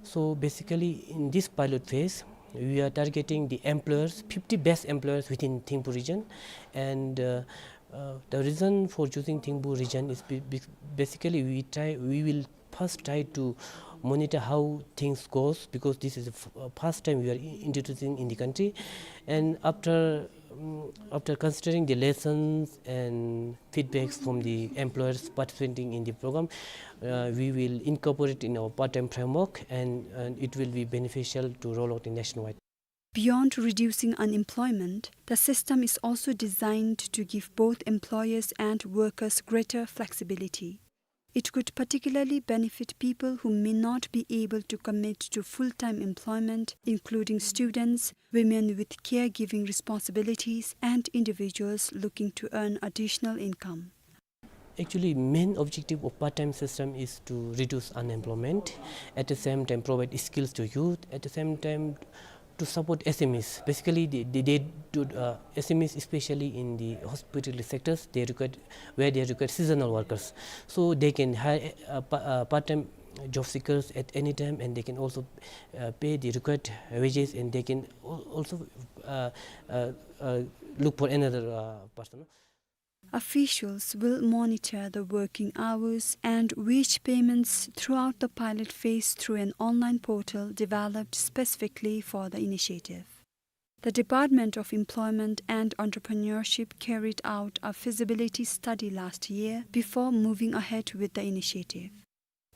So basically, in this pilot phase, we are targeting the employers, fifty best employers within Thimphu region. And, uh, uh, the reason for choosing Thimphu region is be-, be-, basically we try, we will first try to monitor how things goes, because this is the f-, uh, first time we are i-, introducing in the country. And after, um, after considering the lessons and feedbacks from the employers participating in the program, uh, we will incorporate in our part-time framework, and, and it will be beneficial to roll out in nationwide. Beyond reducing unemployment, the system is also designed to give both employers and workers greater flexibility. It could particularly benefit people who may not be able to commit to full-time employment, including students, women with caregiving responsibilities, and individuals looking to earn additional income. Actually, main objective of part-time system is to reduce unemployment, at the same time provide skills to youth, at the same time to support S M Es. Basically, they, they, they do, uh, S M Es, especially in the hospitality sectors, they require, where they require seasonal workers. So they can hire, uh, pa-, uh, part-time job seekers at any time, and they can also, uh, pay the required wages, and they can al-, also, uh, uh, uh, look for another, uh, person. Officials will monitor the working hours and wage payments throughout the pilot phase through an online portal developed specifically for the initiative. The Department of Employment and Entrepreneurship carried out a feasibility study last year before moving ahead with the initiative.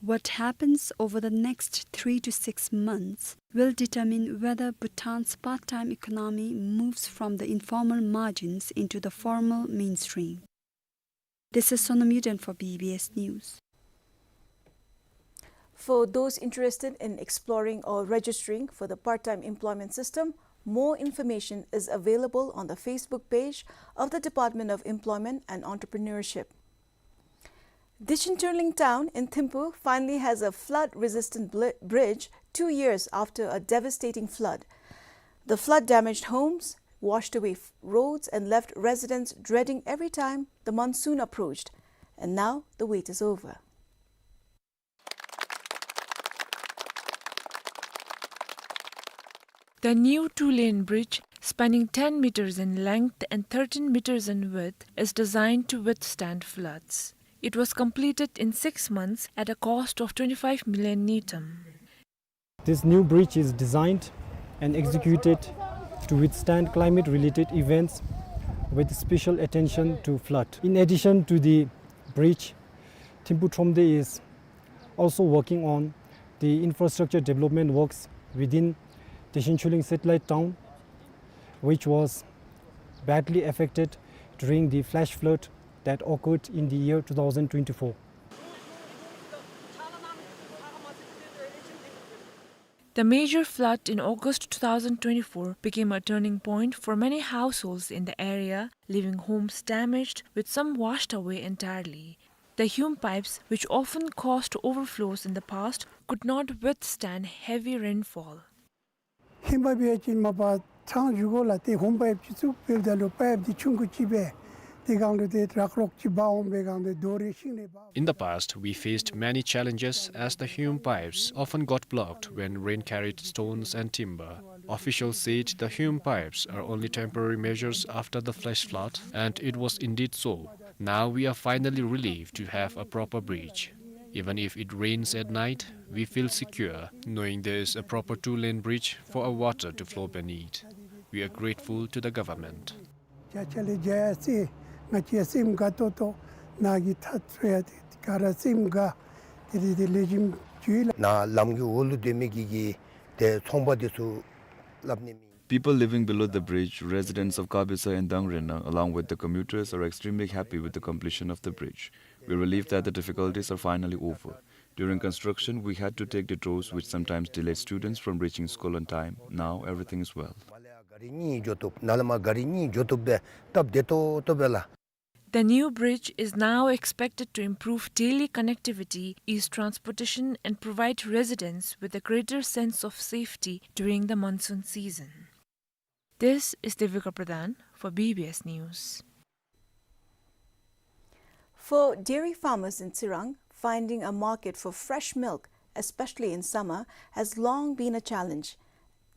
What happens over the next three to six months will determine whether Bhutan's part-time economy moves from the informal margins into the formal mainstream. This is Sonam Yuden for B B S News. For those interested in exploring or registering for the part-time employment system, more information is available on the Facebook page of the Department of Employment and Entrepreneurship. Dechen Chunling town in Thimphu finally has a flood-resistant bli-, bridge two years after a devastating flood. The flood damaged homes, washed away f-, roads, and left residents dreading every time the monsoon approached. And now the wait is over. The new two-lane bridge, spanning ten meters in length and thirteen meters in width, is designed to withstand floods. It was completed in six months at a cost of twenty-five million ngultrum. This new bridge is designed and executed to withstand climate-related events with special attention to flood. In addition to the bridge, Thimphu Thromde is also working on the infrastructure development works within Dechen Chunling satellite town, which was badly affected during the flash flood that occurred in the year two thousand twenty-four. The major flood in August two thousand twenty-four became a turning point for many households in the area, leaving homes damaged, with some washed away entirely. The hume pipes, which often caused overflows in the past, could not withstand heavy rainfall. ཧིམ་པ་འབད་བ་ཅིན་མ་པ་ཚང་ཞུ་གོ་ལ་ཏེ་ཧོམ་པའིབ་ཅིག་བཙུགས་འབདཝ་ད་ལུ་པའིབ་འདི་ཆུང་ཀུ་ཅིག་སྦེ། དེ་སྒང་ལུ་ཏེ་ཊཱག་རོགས་ཅིག་འབག་འོང་པའི་སྒང་ཏེ་རྡོ་རེ་ཤིང་རེ་འབག། In the past, we faced many challenges as the Hume pipes often got blocked when rain carried stones and timber. Officials said the Hume pipes are only temporary measures after the flash flood, and it was indeed so. Now we are finally relieved to have a proper bridge. Even if it rains at night, we feel secure knowing there is a proper two-lane bridge for our water to flow beneath. We are grateful to the government. ཅ་ཆ་ལས་རྒྱ་ཡ་སེ་ང་བཅས་སེམས་དགའ་ཏོག་ཏོ་ནཱ་གི་ཐག་ཚོད་ཡ་དེ་ག་ར་སེམས་དགའ་དེ་རེ་དེ་ལེགས་ཤོམ་བྱུང་ཡི་ལགས། ནཱ་ལམ་གྱི་འོག་ལུ་སྡོད་མི་གི་གི་ཏེ་ཚོང་པ་དེ་ཚུ་སླབ་ནི་མེད། People living below the bridge, residents of Kabisa and Dangrenang, along with the commuters, are extremely happy with the completion of the bridge. We're relieved that the difficulties are finally over. During construction, we had to take detours, which sometimes delayed students from reaching school on time. Now, everything is well. མར་ལས་ཡར་གཱ་རི་གཉིས་འགྱོ་བཏུབ། ནཱ་ལས་མར་གཱ་རི་གཉིས་འགྱོ་བཏུབ་སྦེ་སྟབས་བདེ་ཏོག་ཏོ་སྦེ་ལགས། The new bridge is now expected to improve daily connectivity, ease transportation, and provide residents with a greater sense of safety during the monsoon season. This is Devika Pradhan for B B S News. For dairy farmers in Tsirang, finding a market for fresh milk, especially in summer, has long been a challenge.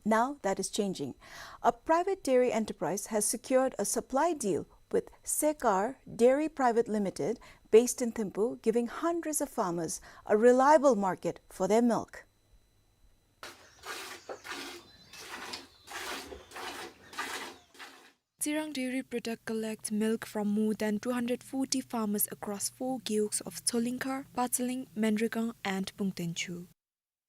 Now that is changing. A private dairy enterprise has secured a supply deal with Sekar Dairy Private Limited, based in Thimphu, giving hundreds of farmers a reliable market for their milk. Tsirang Dairy Product collects milk from more than two hundred forty farmers across four gewogs of Tsolingkhar, Pazling, Menrigang, and Pungtenchhu.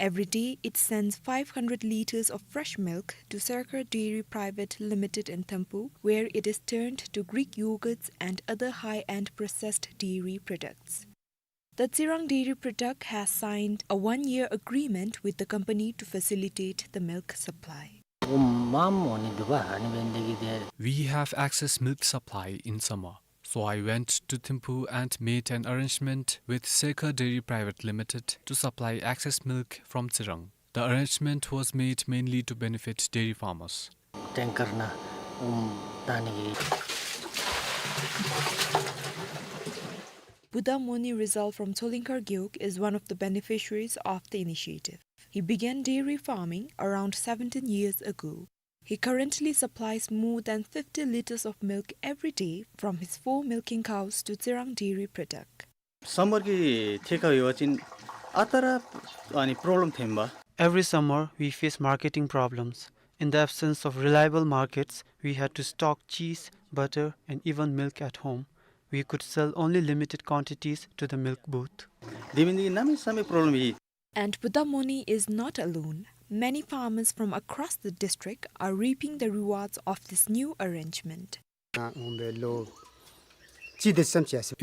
Every day, it sends five hundred liters of fresh milk to Sekar Dairy Private Limited in Thimphu, where it is turned to Greek yogurts and other high-end processed dairy products. The Tsirang Dairy Product has signed a one-year agreement with the company to facilitate the milk supply. We have excess milk supply in summer, so I went to Thimphu and made an arrangement with Sekar Dairy Private Limited to supply excess milk from Tsirang. The arrangement was made mainly to benefit dairy farmers. Tanker ནང་ཨུམ་བཏང་ནི་གི། Buddha Moni Rizal from Tsolingkhar Gewog is one of the beneficiaries of the initiative. He began dairy farming around seventeen years ago. He currently supplies more than fifty liters of milk every day from his four milking cows to Tsirang Dairy Product. Summer གི་ཐད་ཁར་ཡོད་པ་ཅིན་ཨ་རྟག་ར་ཨ་ནི་problem ཐོན་པས། Every summer, we face marketing problems. In the absence of reliable markets, we had to stock cheese, butter, and even milk at home. We could sell only limited quantities to the milk booth. དེ་འབད་ནི་འདི་གིས་གནམ་མེད་ས་མེད་problem ཡོད། And Buddha Moni is not alone. Many farmers from across the district are reaping the rewards of this new arrangement.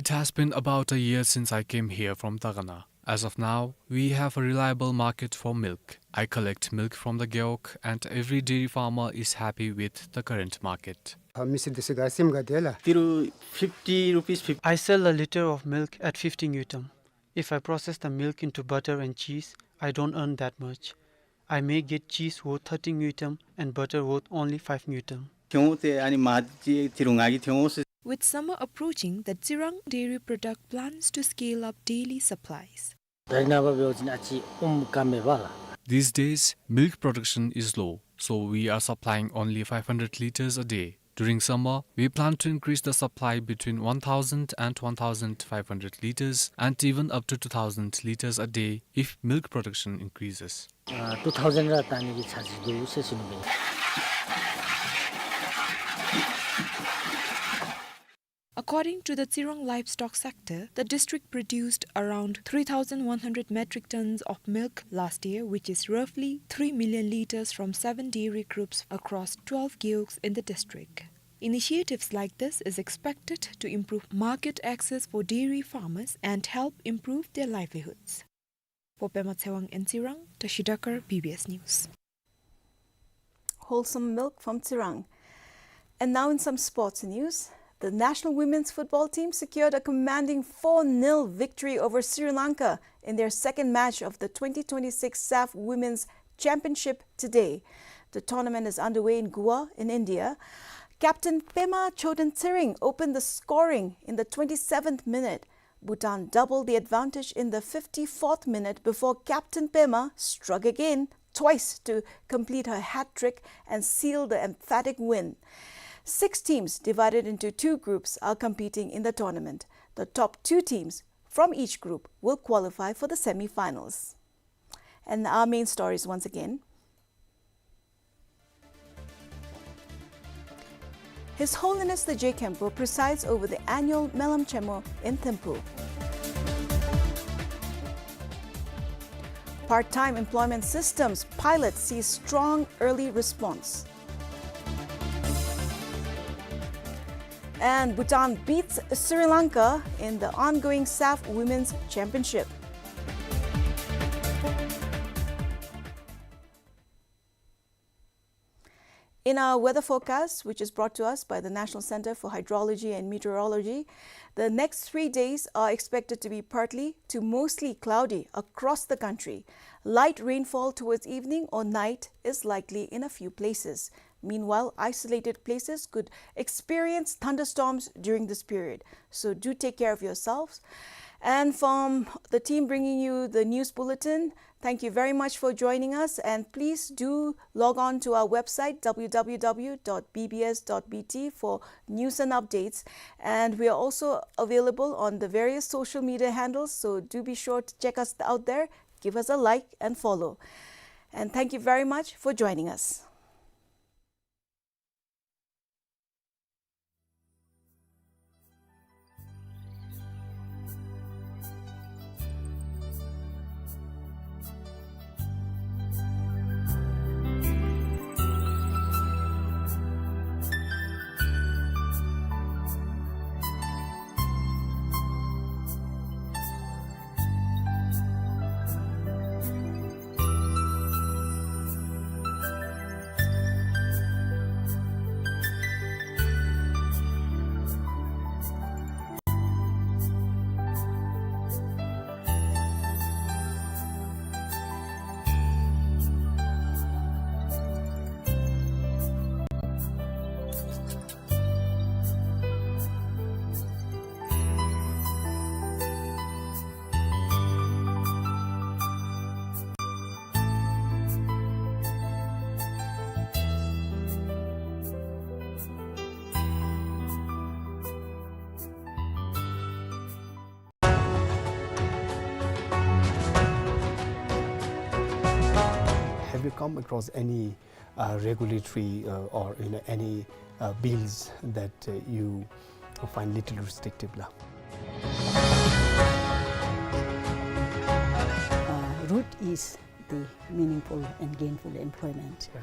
It has been about a year since I came here from Dagana. As of now, we have a reliable market for milk. I collect milk from the Gewog, and every dairy farmer is happy with the current market. ཏི་རུ་fifty rupees, fifty. I sell a liter of milk at fifty ngultrum. If I process the milk into butter and cheese, I don't earn that much. I may get cheese worth thirty ngultrum and butter worth only five ngultrum. ཐོན་འོང་སྟེ་ཨ་ནི་མ་ཏི་ཏི་རུ་ལྔ་གི་ཐོན་འོང་ཟེར། With summer approaching, the Tsirang Dairy Product plans to scale up daily supplies. ད་རེས་ནངས་པ་འབད་བ་ཅིན་ཨ་ཙི་ཨུམ་དཀའ་མེད་པས་ལགས། These days, milk production is low, so we are supplying only five hundred liters a day. During summer, we plan to increase the supply between one thousand and one thousand five hundred liters and even up to two thousand liters a day if milk production increases. ཨ་two thousand ར་བཏང་ནི་གི་འཆར་གཞི་འདུག་ཟེར་ཞུ་ནི་ཨིན། According to the Tsirang livestock sector, the district produced around three thousand one hundred metric tons of milk last year, which is roughly three million liters from seven dairy groups across twelve gewogs in the district. Initiatives like this is expected to improve market access for dairy farmers and help improve their livelihoods. For Pema Tshewang in Tsirang, Tashi Dakar, B B S News. Wholesome milk from Tsirang. And now in some sports news, the national women's football team secured a commanding four nil victory over Sri Lanka in their second match of the twenty twenty-six SAFF Women's Championship today. The tournament is underway in Goa in India. Captain Pema Chodentsering opened the scoring in the twenty-seventh minute. Bhutan doubled the advantage in the fifty-fourth minute before Captain Pema struck again twice to complete her hat-trick and seal the emphatic win. Six teams divided into two groups are competing in the tournament. The top two teams from each group will qualify for the semi-finals. And our main stories once again. His Holiness the Je Khenpo presides over the annual Melam Chenmo in Thimphu. Part-time employment systems pilot sees strong early response. And Bhutan beats Sri Lanka in the ongoing SAFF Women's Championship. In our weather forecast, which is brought to us by the National Center for Hydrology and Meteorology, the next three days are expected to be partly to mostly cloudy across the country. Light rainfall towards evening or night is likely in a few places. Meanwhile, isolated places could experience thunderstorms during this period. So do take care of yourselves. And from the team bringing you the news bulletin, thank you very much for joining us, and please do log on to our website, w w w dot b b s dot b t, for news and updates. And we are also available on the various social media handles, so do be sure to check us out there. Give us a like and follow. And thank you very much for joining us. Have you come across any uh, regulatory, uh, or, you know, any, uh, bills that, uh, you find little restrictive la? Uh, root is the meaningful and gainful employment. Yeah.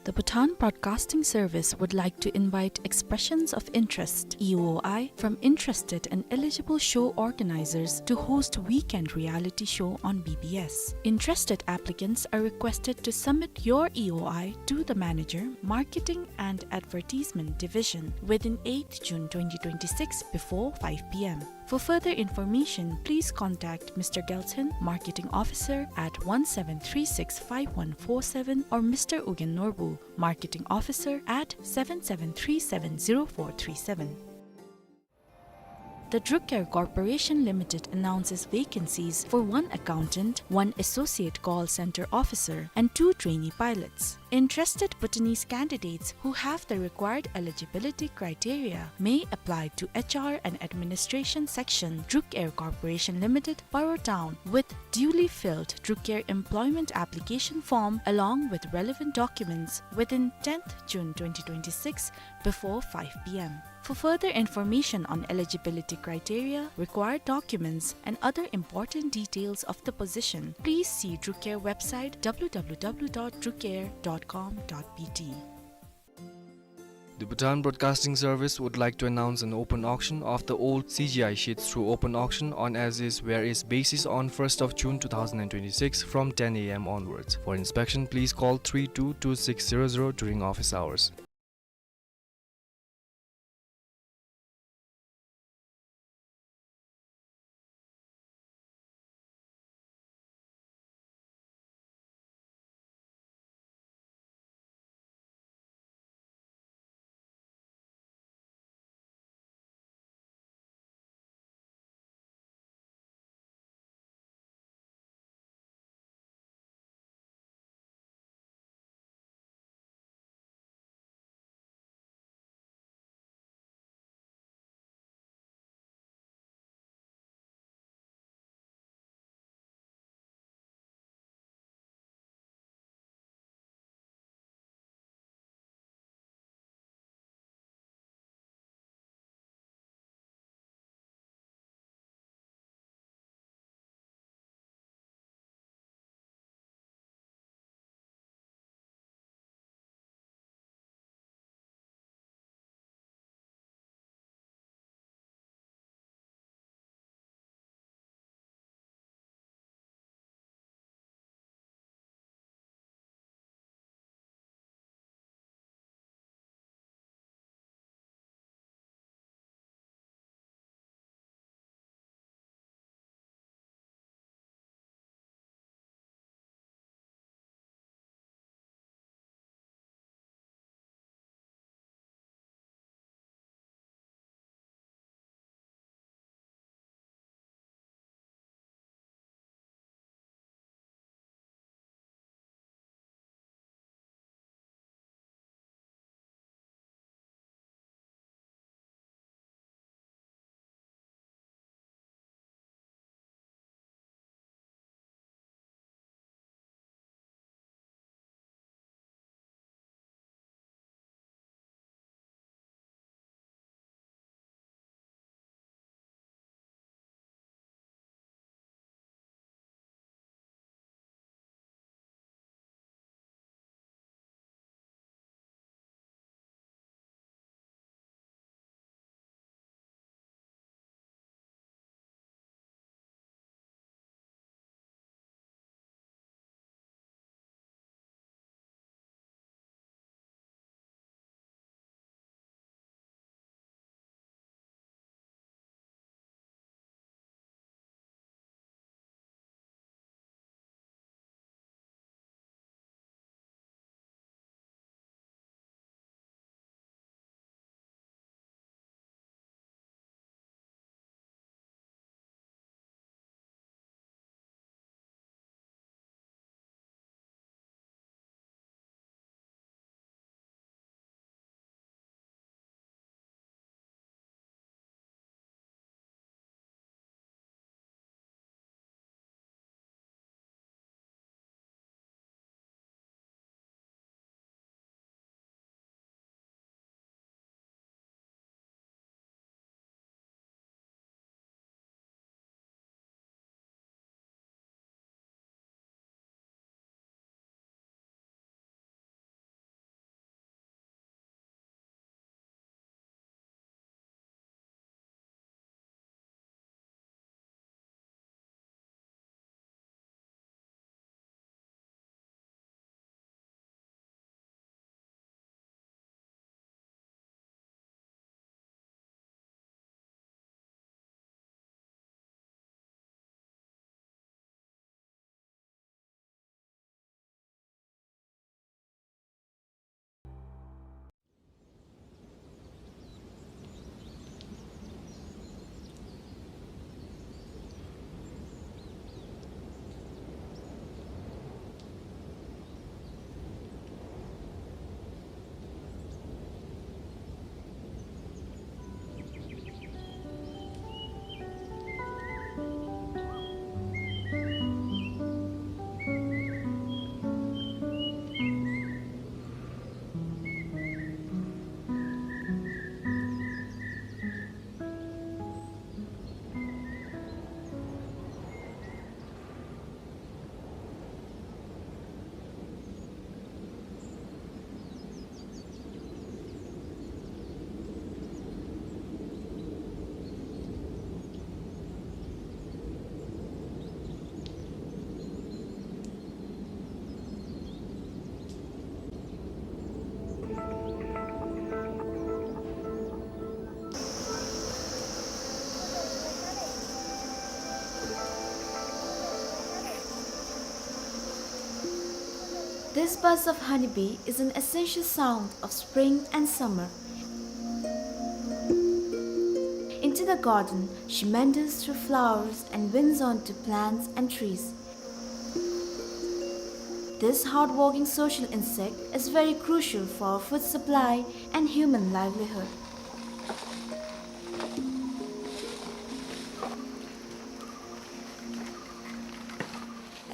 The Bhutan Broadcasting Service would like to invite expressions of interest, E O I, from interested and eligible show organizers to host weekend reality show on B B S. Interested applicants are requested to submit your E O I to the manager, marketing and advertisement division, within eighth June twenty twenty-six before five p m. For further information, please contact Mister Gelson, Marketing Officer, at one seven three six five one four seven or Mister Ugyen Norbu, Marketing Officer, at seven seven three seven zero four three seven. The Druk Air Corporation Limited announces vacancies for one accountant, one associate call center officer, and two trainee pilots. Interested Bhutanese candidates who have the required eligibility criteria may apply to H R and Administration Section, Druk Air Corporation Limited, Paro Town, with duly filled Druk Air employment application form along with relevant documents within tenth June twenty twenty-six before five p m. For further information on eligibility criteria, required documents, and other important details of the position, please see Druk Air website, w w w dot druk air dot com dot b t. The Bhutan Broadcasting Service would like to announce an open auction of the old C G I sheets through open auction on as is where is basis on first of June two thousand and twenty-six from ten a m onwards. For inspection, please call three two two six zero zero during office hours. This buzz of honeybee is an essential sound of spring and summer. Into the garden, she meanders through flowers and winds onto plants and trees. This hardworking social insect is very crucial for food supply and human livelihood.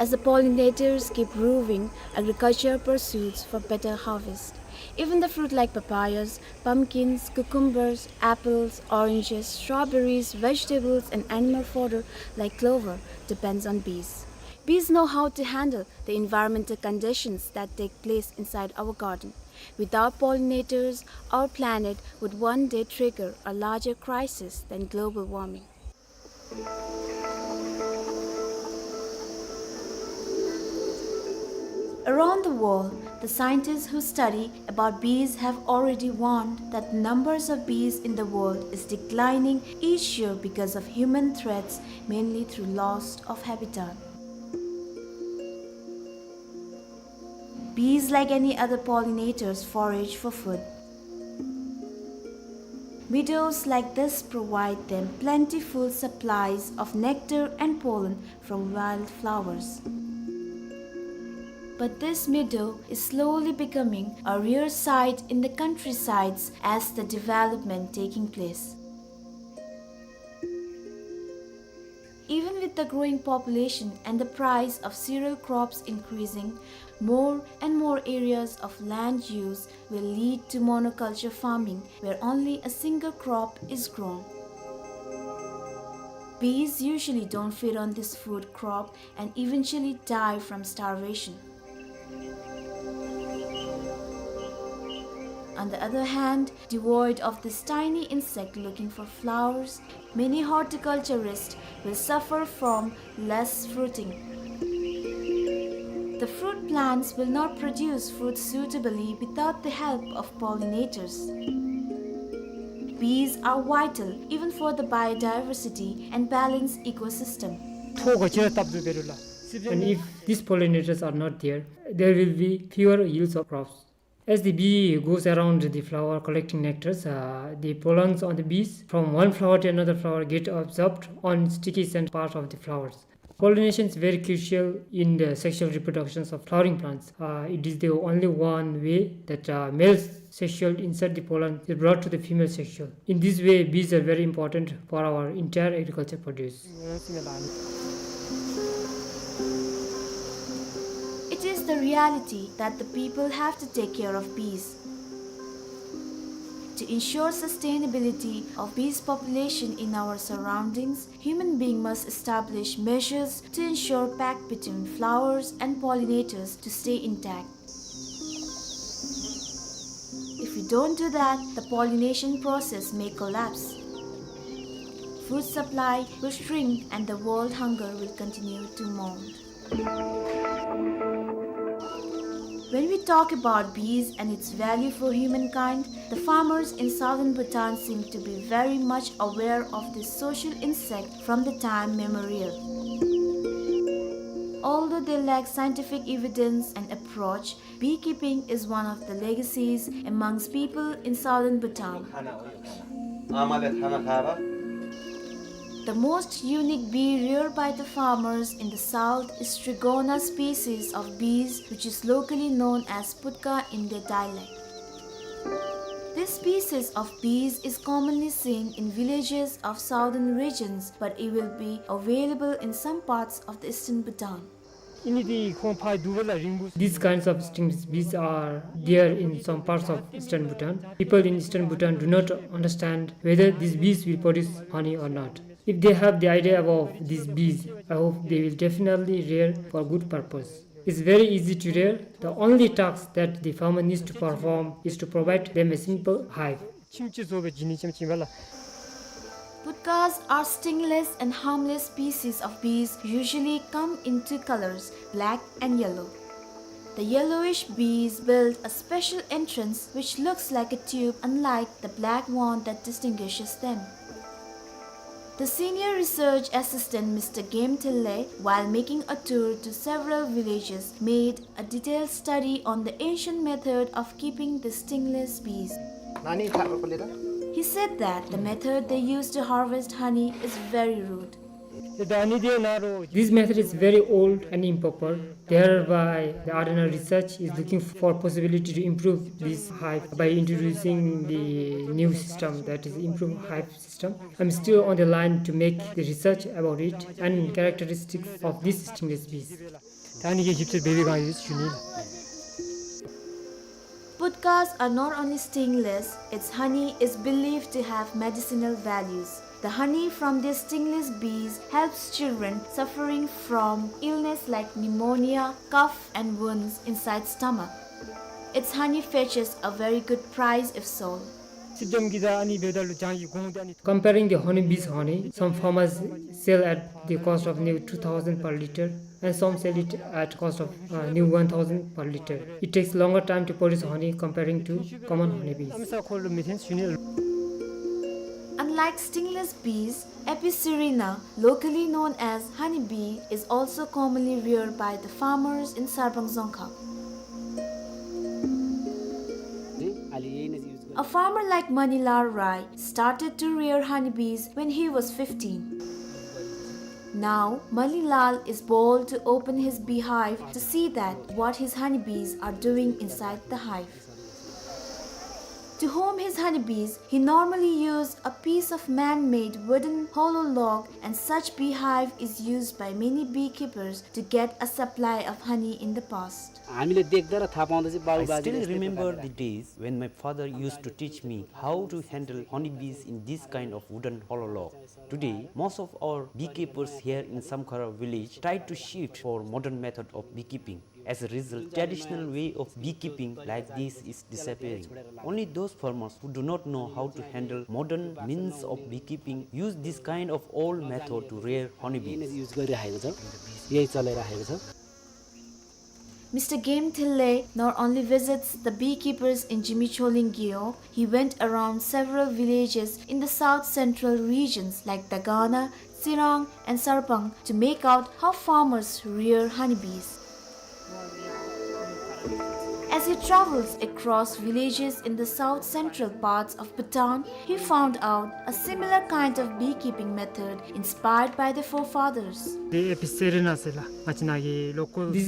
As the pollinators keep roving, agriculture pursues for better harvest. Even the fruit like papayas, pumpkins, cucumbers, apples, oranges, strawberries, vegetables, and animal fodder like clover depends on bees. Bees know how to handle the environmental conditions that take place inside our garden. Without pollinators, our planet would one day trigger a larger crisis than global warming. Around the world, the scientists who study about bees have already warned that the numbers of bees in the world is declining each year because of human threats, mainly through loss of habitat. Bees, like any other pollinators, forage for food. Meadows like this provide them plentiful supplies of nectar and pollen from wildflowers. But this meadow is slowly becoming a rare sight in the countrysides as the development taking place. Even with the growing population and the price of cereal crops increasing, more and more areas of land use will lead to monoculture farming, where only a single crop is grown. Bees usually don't feed on this food crop and eventually die from starvation. On the other hand, devoid of this tiny insect looking for flowers, many horticulturists will suffer from less fruiting. The fruit plants will not produce fruit suitably without the help of pollinators. Bees are vital even for the biodiversity and balanced ecosystem. ཐོག་ག་ཅི་ར་བཏབ་དུ་བེ་རུ་ལ། And if these pollinators are not there, there will be fewer yields of crops. As the bee goes around the flower collecting nectars, uh, the pollens on the bees from one flower to another flower get absorbed on sticky scent part of the flowers. Pollination is very crucial in the sexual reproductions of flowering plants. Uh, it is the only one way that, uh, male sexual insert the pollen is brought to the female sexual. In this way, bees are very important for our entire agriculture produce. It is the reality that the people have to take care of bees. To ensure sustainability of bees population in our surroundings, human being must establish measures to ensure pact between flowers and pollinators to stay intact. If we don't do that, the pollination process may collapse. Food supply will shrink and the world hunger will continue to mount. When we talk about bees and its value for humankind, the farmers in southern Bhutan seem to be very much aware of this social insect from the time memorial. Although they lack scientific evidence and approach, beekeeping is one of the legacies amongst people in southern Bhutan. The most unique bee reared by the farmers in the south is Trigona species of bees, which is locally known as putka in their dialect. This species of bees is commonly seen in villages of southern regions, but it will be available in some parts of the eastern Bhutan. These kinds of stingless bees are there in some parts of eastern Bhutan. People in eastern Bhutan do not understand whether these bees will produce honey or not. If they have the idea about these bees, I hope they will definitely rear for good purpose. It's very easy to rear. The only task that the farmer needs to perform is to provide them a simple hive. Putkas are stingless and harmless species of bees, usually come in two colors, black and yellow. The yellowish bees build a special entrance which looks like a tube, unlike the black one that distinguishes them. The senior research assistant, Mister Game Thille, while making a tour to several villages, made a detailed study on the ancient method of keeping the stingless bees. He said that the method they used to harvest honey is very rude. This method is very old and improper. Thereby, the Arena Research is looking for possibility to improve this hive by introducing the new system, that is, improved hive system. I'm still on the line to make the research about it and characteristics of these stingless bees. ད་ཨ་ནི་གི་ཞིབ་འཚོལ་འབད་བའི་སྒང་ཡོད་ཞུ་ནི། Putkas are not only stingless, its honey is believed to have medicinal values. The honey from these stingless bees helps children suffering from illness like pneumonia, cough, and wounds inside stomach. Its honey fetches a very good price if sold. Comparing the honeybees' honey, some farmers sell at the cost of new two thousand per liter, and some sell it at cost of, uh, new one thousand per liter. It takes longer time to produce honey comparing to common honeybees. Unlike stingless bees, Apis cerana, locally known as honeybee, is also commonly reared by the farmers in Sarpang Dzongkha. A farmer like Manilal Rai started to rear honeybees when he was fifteen. Now, Manilal is bold to open his beehive to see that what his honeybees are doing inside the hive. To home his honeybees, he normally used a piece of man-made wooden hollow log, and such beehive is used by many beekeepers to get a supply of honey in the past. I still remember the days when my father used to teach me how to handle honeybees in this kind of wooden hollow log. Today, most of our beekeepers here in Samkhara village try to shift for modern method of beekeeping. As a result, traditional way of beekeeping like this is disappearing. Only those farmers who do not know how to handle modern means of beekeeping use this kind of old method to rear honeybees. Mister Game Thille not only visits the beekeepers in Jimicholing Gewog, he went around several villages in the south central regions like Dagana, Tsirang, and Sarpang to make out how farmers rear honeybees. As he travels across villages in the south central parts of Bhutan, he found out a similar kind of beekeeping method inspired by the forefathers. This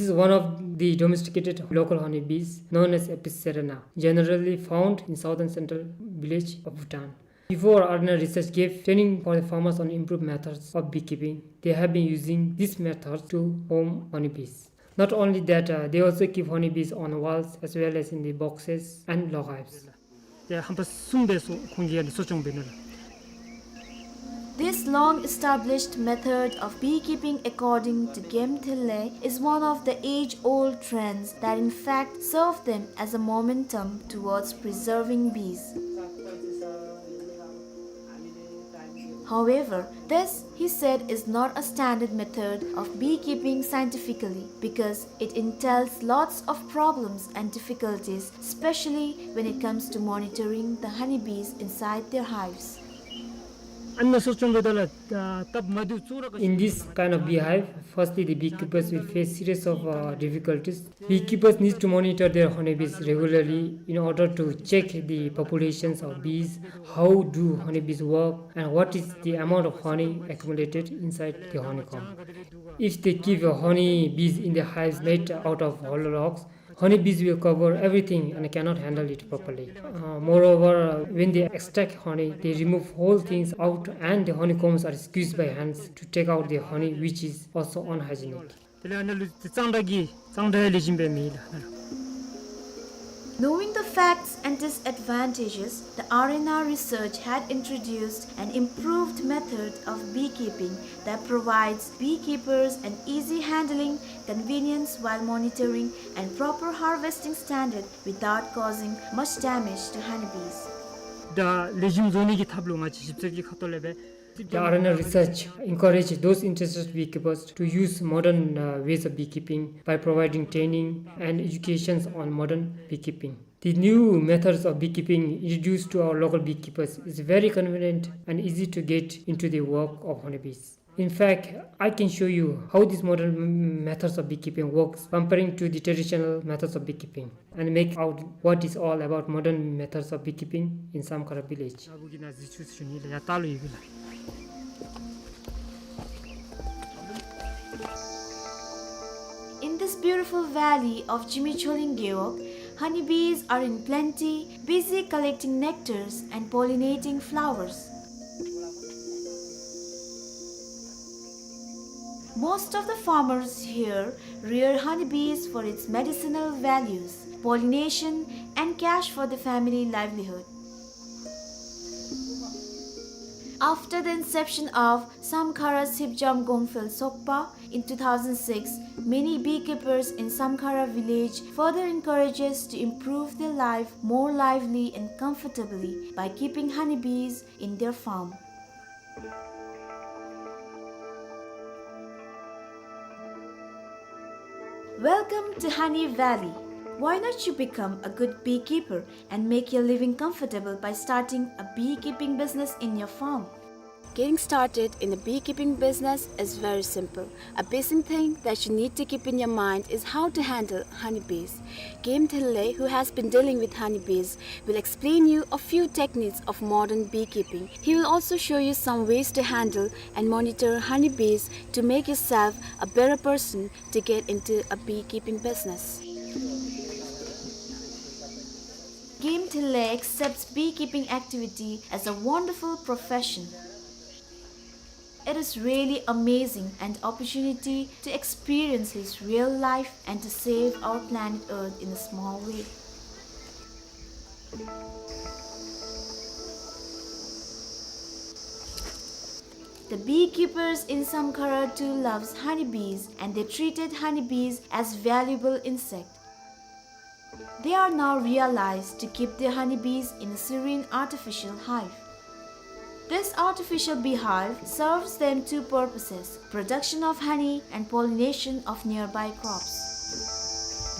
is one of the domesticated local honeybees known as Apis cerana, generally found in southern central village of Bhutan. Before, Arena Research gave training for the farmers on improved methods of beekeeping. They have been using this method to home honeybees. Not only that, uh, they also keep honeybees on walls as well as in the boxes and log hives. This long-established method of beekeeping, according to Game Thille, is one of the age-old trends that in fact serve them as a momentum towards preserving bees. However, this, he said, is not a standard method of beekeeping scientifically because it entails lots of problems and difficulties, especially when it comes to monitoring the honeybees inside their hives. In this kind of beehive, firstly, the beekeepers will face series of, uh, difficulties. Beekeepers need to monitor their honeybees regularly in order to check the populations of bees, how do honeybees work, and what is the amount of honey accumulated inside the honeycomb. If they keep honeybees in the hives made out of hollow logs, honeybees will cover everything and cannot handle it properly. Uh, moreover, uh, when they extract honey, they remove whole things out and the honeycombs are squeezed by hands to take out the honey, which is also unhygienic. དེ་ལས་ཨ་ནཱ་ལུ་གཙང་སྦྲ་གི་གཙང་སྦྲ་ལེགས་ཤོམ་སྦེ་མེད་ལགས། Knowing the facts and disadvantages, the Arena Research had introduced an improved method of beekeeping that provides beekeepers an easy handling, convenience while monitoring, and proper harvesting standard without causing much damage to honeybees. ད་ལེགས་ཤོམ་བཟོ་ནི་གི་ཐབས་ལུ་ང་བཅས་ཞིབ་འཚོལ་གྱི་ཁ་ཐུག་ལས་སྦེ། The Arena Research encourage those interested beekeepers to use modern, uh, ways of beekeeping by providing training and educations on modern beekeeping. The new methods of beekeeping introduced to our local beekeepers is very convenient and easy to get into the work of honeybees. In fact, I can show you how these modern m-, methods of beekeeping works comparing to the traditional methods of beekeeping and make out what is all about modern methods of beekeeping in Samkhara village. In this beautiful valley of Jimi Choling Gewog, honeybees are in plenty, busy collecting nectars and pollinating flowers. Most of the farmers here rear honeybees for its medicinal values, pollination, and cash for the family livelihood. After the inception of Samkhara Sipjam Gongphel Sokpa in two thousand six, many beekeepers in Samkhara village further encourages to improve their life more lively and comfortably by keeping honeybees in their farm. Welcome to Honey Valley. Why not you become a good beekeeper and make your living comfortable by starting a beekeeping business in your farm? Getting started in a beekeeping business is very simple. A basic thing that you need to keep in your mind is how to handle honeybees. Game Thille, who has been dealing with honeybees, will explain you a few techniques of modern beekeeping. He will also show you some ways to handle and monitor honeybees to make yourself a better person to get into a beekeeping business. Game Thille accepts beekeeping activity as a wonderful profession. It is really amazing an opportunity to experience his real life and to save our planet Earth in a small way. The beekeepers in Samkhara too loves honeybees and they treated honeybees as valuable insect. They are now realized to keep their honeybees in a serene artificial hive. This artificial beehive serves them two purposes, production of honey and pollination of nearby crops.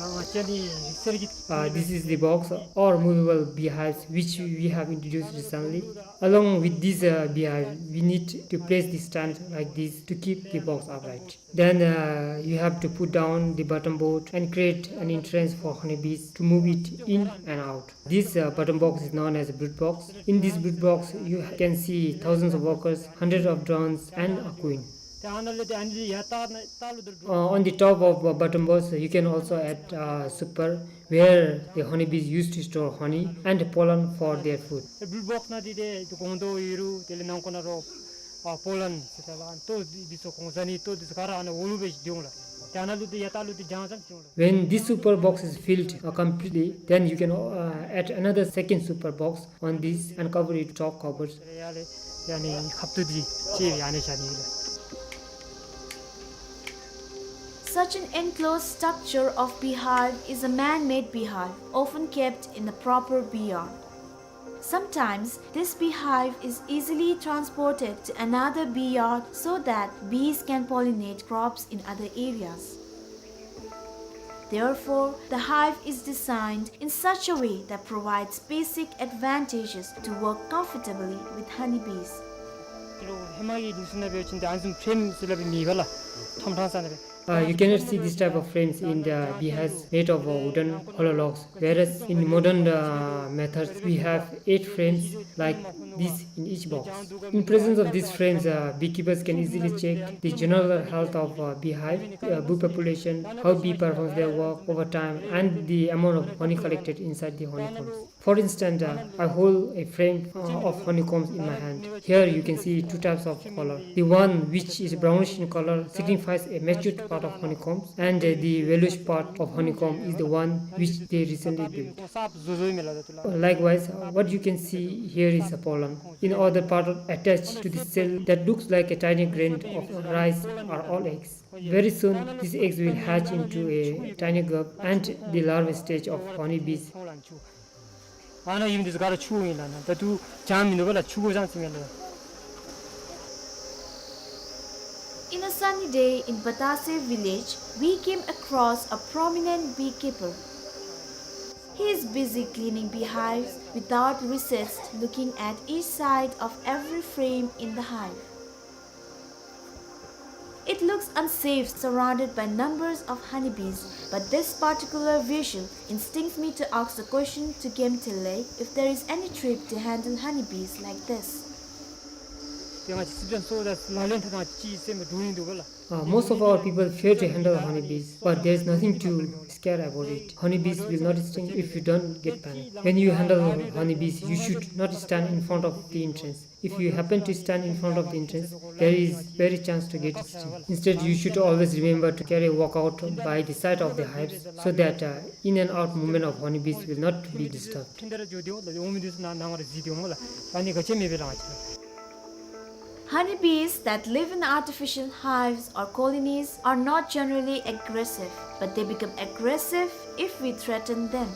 Uh, this is the box or movable beehives which we have introduced recently. Along with this, uh, beehive, we need to place the stand like this to keep the box upright. Then, uh, you have to put down the bottom board and create an entrance for honeybees to move it in and out. This, uh, bottom box is known as a brood box. In this brood box, you can see thousands of workers, hundreds of drones, and a queen. Uh, on the top of, uh, bottom box, you can also add, uh, super, where the honeybees used to store honey and pollen for their food. Brood box ནང་འདི་ཏེ་ཏེ་སྒོང་རྡོག་ཡོད་རུང་དེ་ལས་ནང་ཁོག་ནང་རོ་ཨ་པོ་ལན་ཟེར་ད་ལགས། ལྟོ་འདི་ཚུ་གོང་ས་ནི་ལྟོ་འདི་ཚུ་ག་ར་ཨ་ནཱ་འོག་ལུ་སྦེ་སྡོད་འོང་ལགས། ཏེ་ཨ་ནཱ་ལུ་ཏེ་ཡར་ལྟག་ལུ་ཏེ་རྒྱང་ཙམ་སྡོད་འོང་ལགས། When this super box is filled, uh, completely, then you can, uh, add another second super box on this and cover it top covers. ཡ་ལས་ཡ་ནི་ཁབ་ཏུ་འདི་ཅིག་ཡ་ནི་བཞག་ནི་ལགས། Such an enclosed structure of beehive is a man-made beehive, often kept in a proper bee yard. Sometimes, this beehive is easily transported to another bee yard so that bees can pollinate crops in other areas. Therefore, the hive is designed in such a way that provides basic advantages to work comfortably with honeybees. ཧེ་མ་གི་ནི་སུ་ན་འབད་བ་ཅིན་ཏེ་ཨ་ནི་བཟུམ་ཕྲེམ་ཟེར་སླབ་མེད་པ་ལགས། ཐོམ་ཕྲང་ས་ན་སྦེ། Uh, you cannot see this type of frames in the beehives made of, uh, wooden hollow logs, whereas in modern, uh, methods we have eight frames like this in each box. In presence of these frames, uh, beekeepers can easily check the general health of, uh, beehive, uh, bee population, how bee performs their work over time, and the amount of honey collected inside the honeycombs. For instance, uh, I hold a frame, uh, of honeycombs in my hand. Here you can see two types of color. The one which is brownish in color signifies a matured part of honeycombs, and, uh, the yellowish part of honeycomb is the one which they recently built. Likewise, uh, what you can see here is a pollen. In other part attached to the cell that looks like a tiny grain of rice are all eggs. Very soon, these eggs will hatch into a tiny grub and the larval stage of honeybees. ཨ་ནཱ་ཨིན་འདི་ཚུ་ག་ར་ཆུ་ཨིན་ལགས། ཨ་ནཱ་ད་ལྟོ་ལྗང་མིན་འདུག་པ་ལགས། ཆུ་གོ་ཙང་ཙིང་ཨིན་ལགས། In a sunny day in Batase village, we came across a prominent beekeeper. He is busy cleaning beehives without recessed, looking at each side of every frame in the hive. It looks unsafe surrounded by numbers of honeybees, but this particular visual instincts me to ask the question to Game Thille if there is any trick to handle honeybees like this. དེ་ང་ཅིག་སི་ཇམ་སོ་ད་ལག་ལེན་འཐབ་ན་ཅིག་སེམས་སྡུག་ཡིན་འདུག་ག་ལགས། Uh, most of our people fear to handle honeybees, but there is nothing to scare about it. Honeybees will not sting if you don't get panic. When you handle honeybees, you should not stand in front of the entrance. If you happen to stand in front of the entrance, there is very chance to get stung. Instead, you should always remember to carry a walkout by the side of the hives so that, uh, in and out movement of honeybees will not be disturbed. Honeybees that live in artificial hives or colonies are not generally aggressive, but they become aggressive if we threaten them.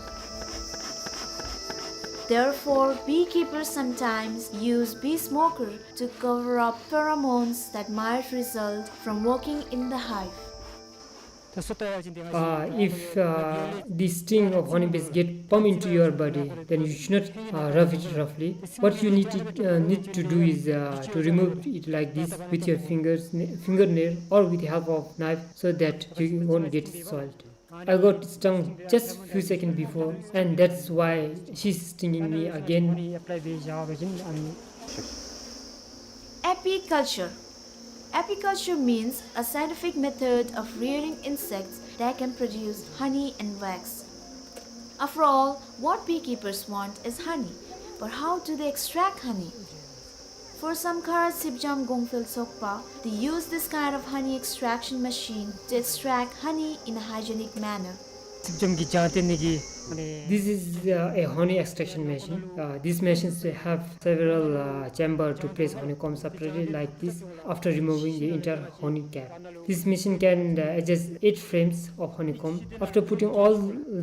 Therefore, beekeepers sometimes use bee smoker to cover up pheromones that might result from working in the hive. Uh, if, uh, the sting of honeybees get pump into your body, then you should not, uh, rub it roughly. What you need to, uh, need to do is, uh, to remove it like this with your fingers, n-, fingernail, or with the help of knife, so that you won't get soiled. I got stung just few seconds before, and that's why she's stinging me again. Apiculture. Apiculture means a scientific method of rearing insects that can produce honey and wax. After all, what beekeepers want is honey. But how do they extract honey? For Samkhara Sipjam Gongphel Sokpa, they use this kind of honey extraction machine to extract honey in a hygienic manner. སིབ་ཇམ་གྱི་ལྗང་ཐིང་ནི་གི། This is, uh, a honey extraction machine. Uh, these machines have several, uh, chamber to place honeycomb separately like this after removing the entire honey cap. This machine can, uh, adjust eight frames of honeycomb. After putting all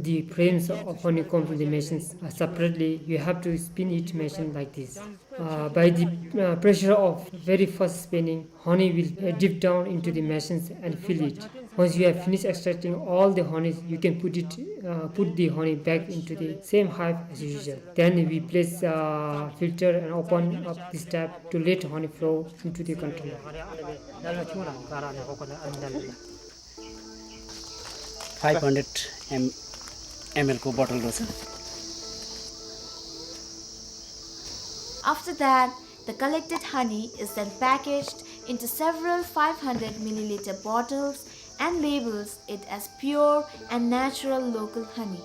the frames of honeycomb in the machines, uh, separately, you have to spin each machine like this. Uh, by the, uh, pressure of very fast spinning, honey will, uh, dip down into the machines and fill it. Once you have finished extracting all the honey, you can put it, uh, put the honey back into the same hive as usual. Then we place, uh, filter and open up this tap to let honey flow into the container. Five hundred M-, M L को बोतल रहेछ। After that, the collected honey is then packaged into several five hundred milliliter bottles and labels it as pure and natural local honey.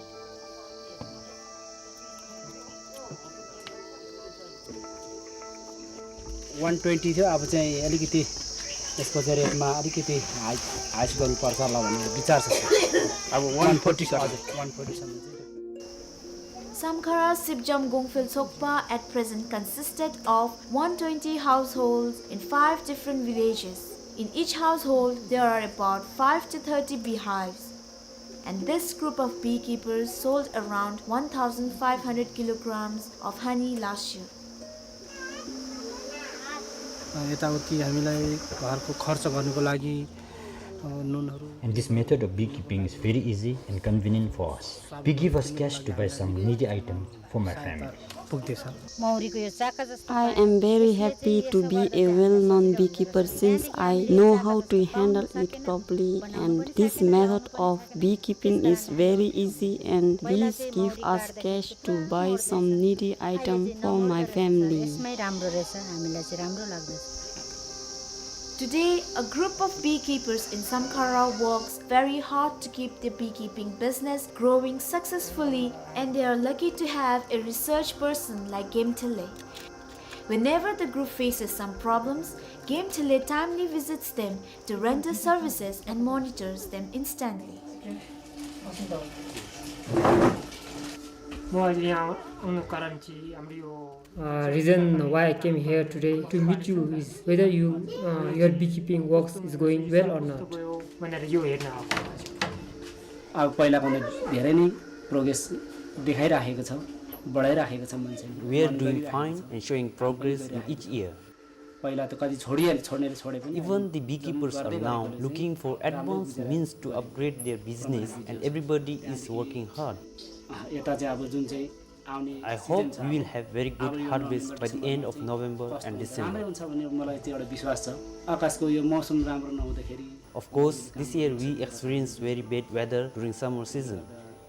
One twenty थियो, अब चाहिँ अलिकति यसको चाहिँ रेटमा अलिकति हाई, हाई गर्नुपर्छ होला भन्ने विचार छ, सर। अब one forty, सर। हजुर, one forty सम्म चाहिँ। Samkhara Sipjam Gongphel Sokpa at present consisted of one twenty households in five different villages. In each household, there are about five to thirty beehives. And this group of beekeepers sold around one thousand five hundred kilograms of honey last year. अ, यताउति हामीलाई घरको खर्च गर्नको लागि, अ, नुनहरू। And this method of beekeeping is very easy and convenient for us. Bee give us cash to buy some needy items for my family. पुग्दैछ। मौरीको यो चाका जस्तो I am very happy to be a well-known beekeeper since I know how to handle it properly, and this method of beekeeping is very easy and bees give us cash to buy some needy item for my family. यसमै राम्रो रहेछ, हामीलाई चाहिँ राम्रो लाग्दछ। Today, a group of beekeepers in Samkhara works very hard to keep their beekeeping business growing successfully, and they are lucky to have a research person like Game Thille. Whenever the group faces some problems, Game Thille timely visits them to render services and monitors them instantly. म अहिले यहाँ आउनुको कारण चाहिँ हाम्रो यो Uh, reason why I came here today to meet you is whether you, uh, your beekeeping works is going well or not. भनेर यो हेर्न आएको। अब पहिलाभन्दा धेरै नै प्रोग्रेस देखाइराखेको छ, बढाइराखेको छ मान्छेले। We are doing fine and showing progress in each year. पहिला त कति छोडिहाले, छोड्नेले छोडे पनि। Even the beekeepers are now looking for advanced means to upgrade their business and everybody is working hard. अँ, यता चाहिँ अब जुन चाहिँ आउने I season hope छ, we will अब have very good अब यो harvest November by the December end of भित्र November कस्तो and हुन्छ, December. राम्रै हुन्छ भन्ने मलाई त्यो एउटा विश्वास छ। आकाशको यो मौसम राम्रो नहुँदाखेरि Of course, this year we experienced very bad weather during summer season.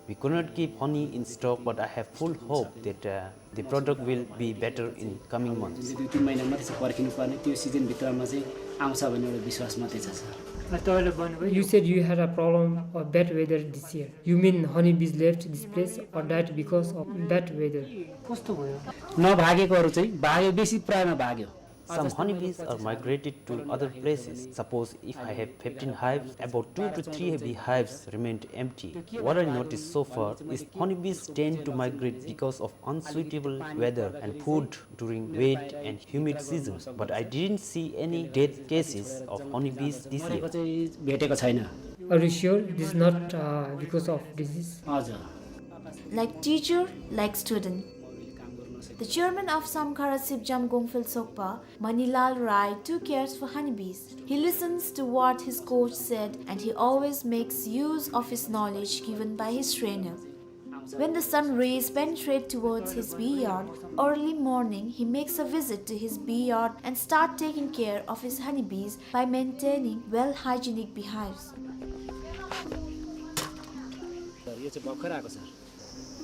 We could not keep honey in stock, but I have full hope that, uh, the product will be better in coming months. जुन चाहिँ दुई तिन महिना मात्रै छ पर्खिनु पर्ने, त्यो सिजनभित्रमा चाहिँ आउँछ भन्ने एउटा विश्वास मात्रै छ, सर। अनि तपाईँले भन्नुभयो You said you had a problem of bad weather this year. You mean honeybees left this place or died because of bad weather? कस्तो भयो? नभागेकोहरू चाहिँ भाग्यो, बेसी प्रायमा भाग्यो। Some honeybees are migrated to other places. Suppose if I have fifteen hives, about two to three beehives remained empty. What I noticed so far is honeybees tend to migrate because of unsuitable weather and food during wet and humid seasons, but I didn't see any death cases of honeybees this year. मरेको चाहिँ भेटेको छैन। Are you sure this is not, uh, because of disease? हजुर। Like teacher, like student. The chairman of Samkhara Sipjam Gongphel Sokpa, Manilal Rai, too cares for honeybees. He listens to what his coach said and he always makes use of his knowledge given by his trainer. When the sun rays penetrate towards his bee yard, early morning he makes a visit to his bee yard and start taking care of his honeybees by maintaining well hygienic beehives. यो चाहिँ भर्खर आएको छ।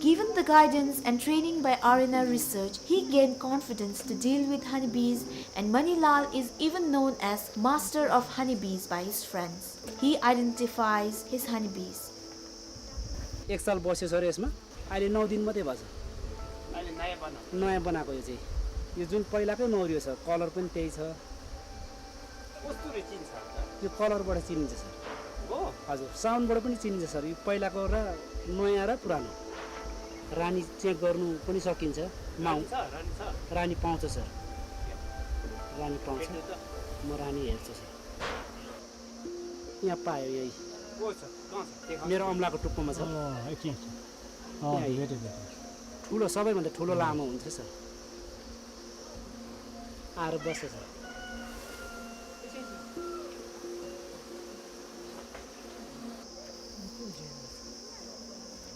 Given the guidance and training by R N R Research, he gained confidence to deal with honeybees, and Manilal is even known as master of honeybees by his friends. He identifies his honeybees. एक साल बस्यो सर यसमा, अहिले नौ दिन मात्रै भएछ। अहिले नयाँ बनाएको। नयाँ बनाएको यो चाहिँ। यो जुन पहिलाकै मौरी हो सर, कलर पनि त्यही छ। कस्तुरी चिन्छ अन्त? यो कलरबाट चिनिन्छ सर। हो? हजुर, साउन्डबाट पनि चिनिन्छ सर। यो पहिलाको र नयाँ र पुरानो। रानी चेक गर्नु पनि सकिन्छ। माउ- रानी छ, रानी छ। रानी पाउँछ सर। रानी पाउँछ। भेट्नु त। म रानी हेर्छु सर। यहाँ पायो यही। को छ? कहाँ छ? देखा। मेरो औँलाको टुप्पोमा छ। अँ, एकछिन, एकछिन। अँ, यहाँ। भेटेँ, भेटेँ। ठुलो, सबैभन्दा ठुलो लामो हुन्छ सर। आएर बस्छ sir.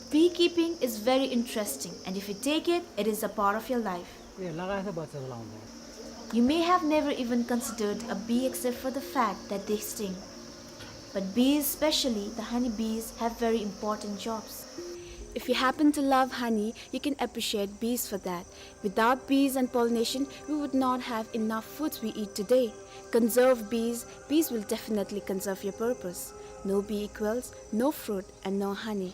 Beekeeping is very interesting, and if you take it, it is a part of your life. ए, लगाएछ बच्चा लाउँदा। You may have never even considered a bee except for the fact that they sting. But bees, especially the honey bees, have very important jobs. If you happen to love honey, you can appreciate bees for that. Without bees and pollination, we would not have enough foods we eat today. Conserve bees, bees will definitely conserve your purpose. No bee equals no fruit and no honey.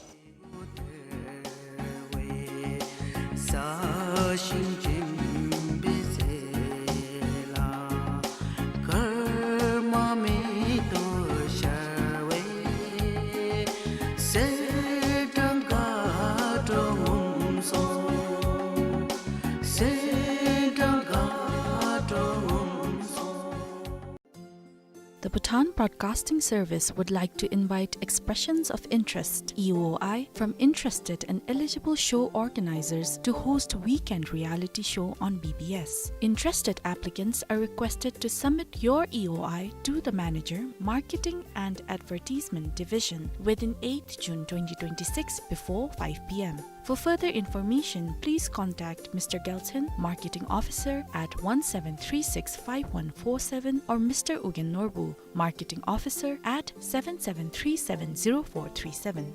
The Bhutan Broadcasting Service would like to invite expressions of interest, E O I, from interested and eligible show organizers to host weekend reality show on B B S. Interested applicants are requested to submit your E O I to the manager, Marketing and Advertisement Division, within eighth June twenty twenty-six before five P M. For further information, please contact Mister Gelthen, Marketing Officer, at one seven three six five one four seven or Mister Ugyen Norbu, Marketing Officer, at seven seven three seven zero four three seven.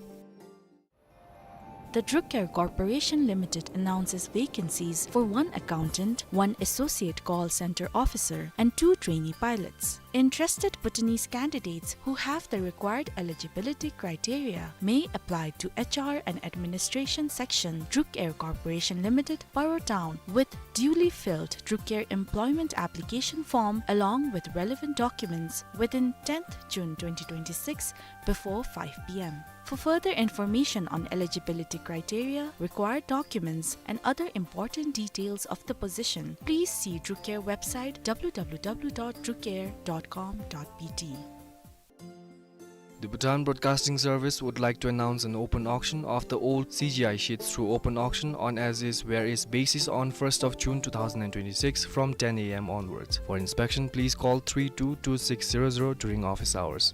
The Druk Air Corporation Limited announces vacancies for one accountant, one associate call center officer, and two trainee pilots. Interested Bhutanese candidates who have the required eligibility criteria may apply to H R and Administration Section, Druk Air Corporation Limited, Paro Town, with duly filled Druk Air employment application form along with relevant documents within tenth June twenty twenty-six before five P M. For further information on eligibility criteria, required documents, and other important details of the position, please see Druk Air website, W W W dot druk air dot com dot B T. The Bhutan Broadcasting Service would like to announce an open auction of the old C G I sheets through open auction on as is where is basis on first of June two thousand and twenty-six from ten A M onwards. For inspection, please call three two two six zero zero during office hours.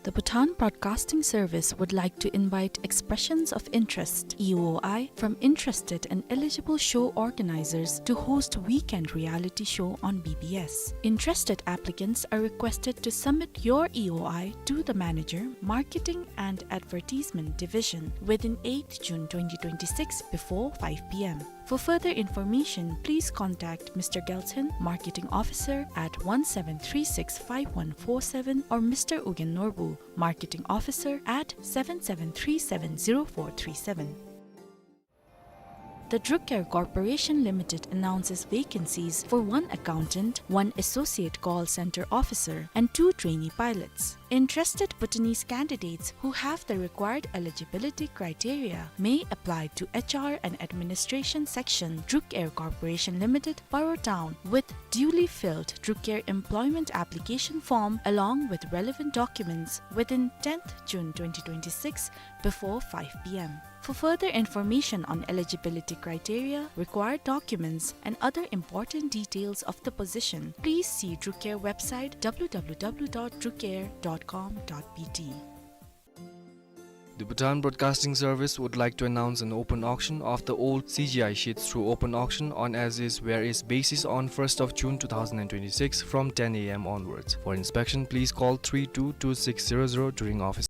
The Bhutan Broadcasting Service would like to invite expressions of interest, E O I, from interested and eligible show organizers to host weekend reality show on B B S. Interested applicants are requested to submit your E O I to the manager, Marketing and Advertisement Division, within eighth June twenty twenty-six before five p m. For further information, please contact Mister Gelton, Marketing Officer, at one seven three six five one four seven, or Mister Ugyen Norbu, Marketing Officer, at seven seven three seven zero four three seven. The Druk Air Corporation Limited announces vacancies for one accountant, one associate call center officer, and two trainee pilots. Interested Bhutanese candidates who have the required eligibility criteria may apply to H R and Administration Section, Druk Air Corporation Limited, Paro Town, with duly filled Druk Air employment application form along with relevant documents within tenth June twenty twenty-six before five p m. For further information on eligibility criteria, required documents, and other important details of the position, please see Druk Air website, w w w dot druk air dot com dot b t. The Bhutan Broadcasting Service would like to announce an open auction of the old C G I sheets through open auction on as-is, where-is basis on first of June two thousand and twenty-six from ten a m onwards. For inspection, please call three two two six zero zero during office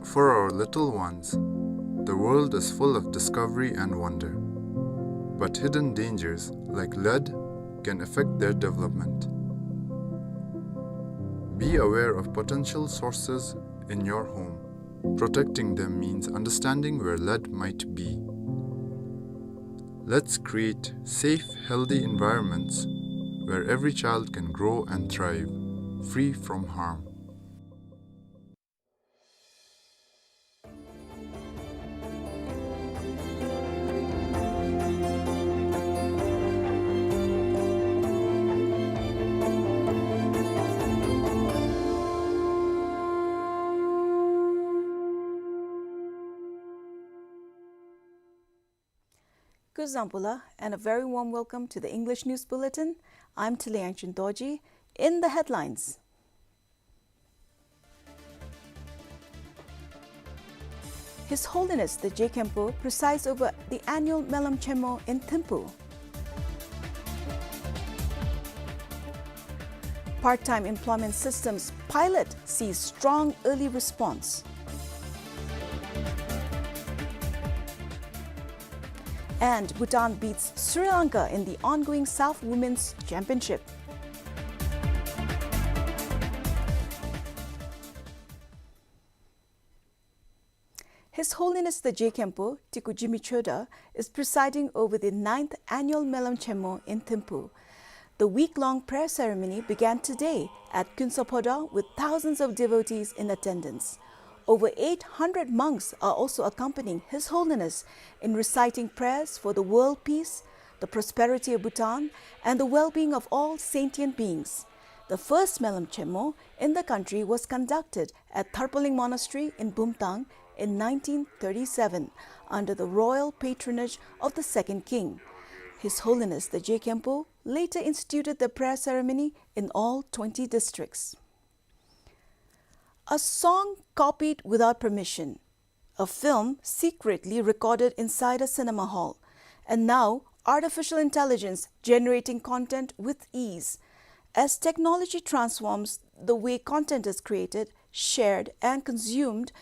For our little ones, the world is full of discovery and wonder. But hidden dangers, like lead, can affect their development. Be aware of potential sources in your home. Protecting them means understanding where lead might be. Let's create safe, healthy environments where every child can grow and thrive, free from harm. Kuzuzangpo-la, and a very warm welcome to the English News Bulletin. I'm Tili Yangchen Dorji. In the headlines, His Holiness the Je Khenpo presides over the annual Melam Chenmo in Thimphu. Part-time employment systems pilot sees strong early response. And Bhutan beats Sri Lanka in the ongoing SAFF Women's Championship. His Holiness the Je Khenpo, Teku Jigme Choedar, is presiding over the ninth annual Melam Chenmo in Thimphu. The week-long prayer ceremony began today at Khuensophoda with thousands of devotees in attendance. Over eight hundred monks are also accompanying His Holiness in reciting prayers for the world peace, the prosperity of Bhutan, and the well-being of all sentient beings. The first Melam Chenmo in the country was conducted at Tharpaling Monastery in Bumthang in nineteen thirty-seven under the royal patronage of the second king. His Holiness the Je Khenpo later instituted the prayer ceremony in all twenty districts. A song copied without permission, a film secretly recorded inside a cinema hall, and now artificial intelligence generating content with ease. As technology transforms the way content is created, shared, and consumed,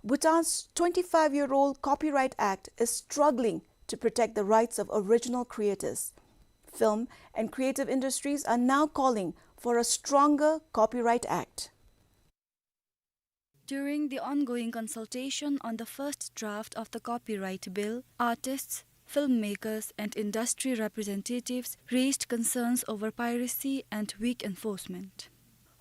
Bhutan's twenty-five-year-old Copyright Act is struggling to protect the rights of original creators. Film and creative industries are now calling for a stronger Copyright Act. During the ongoing consultation on the first draft of the Copyright Bill, artists, filmmakers, and industry representatives raised concerns over piracy and weak enforcement.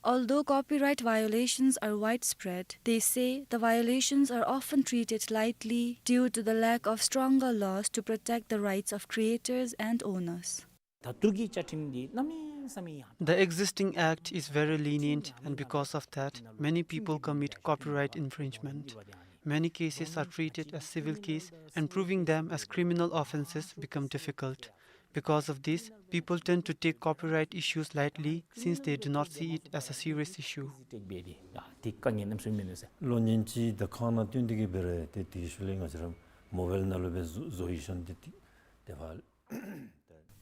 Although copyright violations are widespread, they say the violations are often treated lightly due to the lack of stronger laws to protect the rights of creators and owners. ད་ལྟོ་གི་བཅའ་ཁྲིམས་འདི་གནམ་མེད་ས་མེད་ཡང་། The existing act is very lenient, and because of that, many people commit copyright infringement. Many cases are treated as civil case, and proving them as criminal offences become difficult. Because of this, people tend to take copyright issues lightly since they do not see it as a serious issue. ལོ་ཉིན་གཅིག་དེ་ཁང་ནང་བཏོན་ཏེ་གི་འབད་རུང་དེ་དེ་ཤུལ་ལས་ང་བཅས་ར་མོ་བཱའིལ་ནང་ལུ་སྦེ་བཟོ་བཟོ་ཡི་ཤོང་དེ་དེ་ཕར།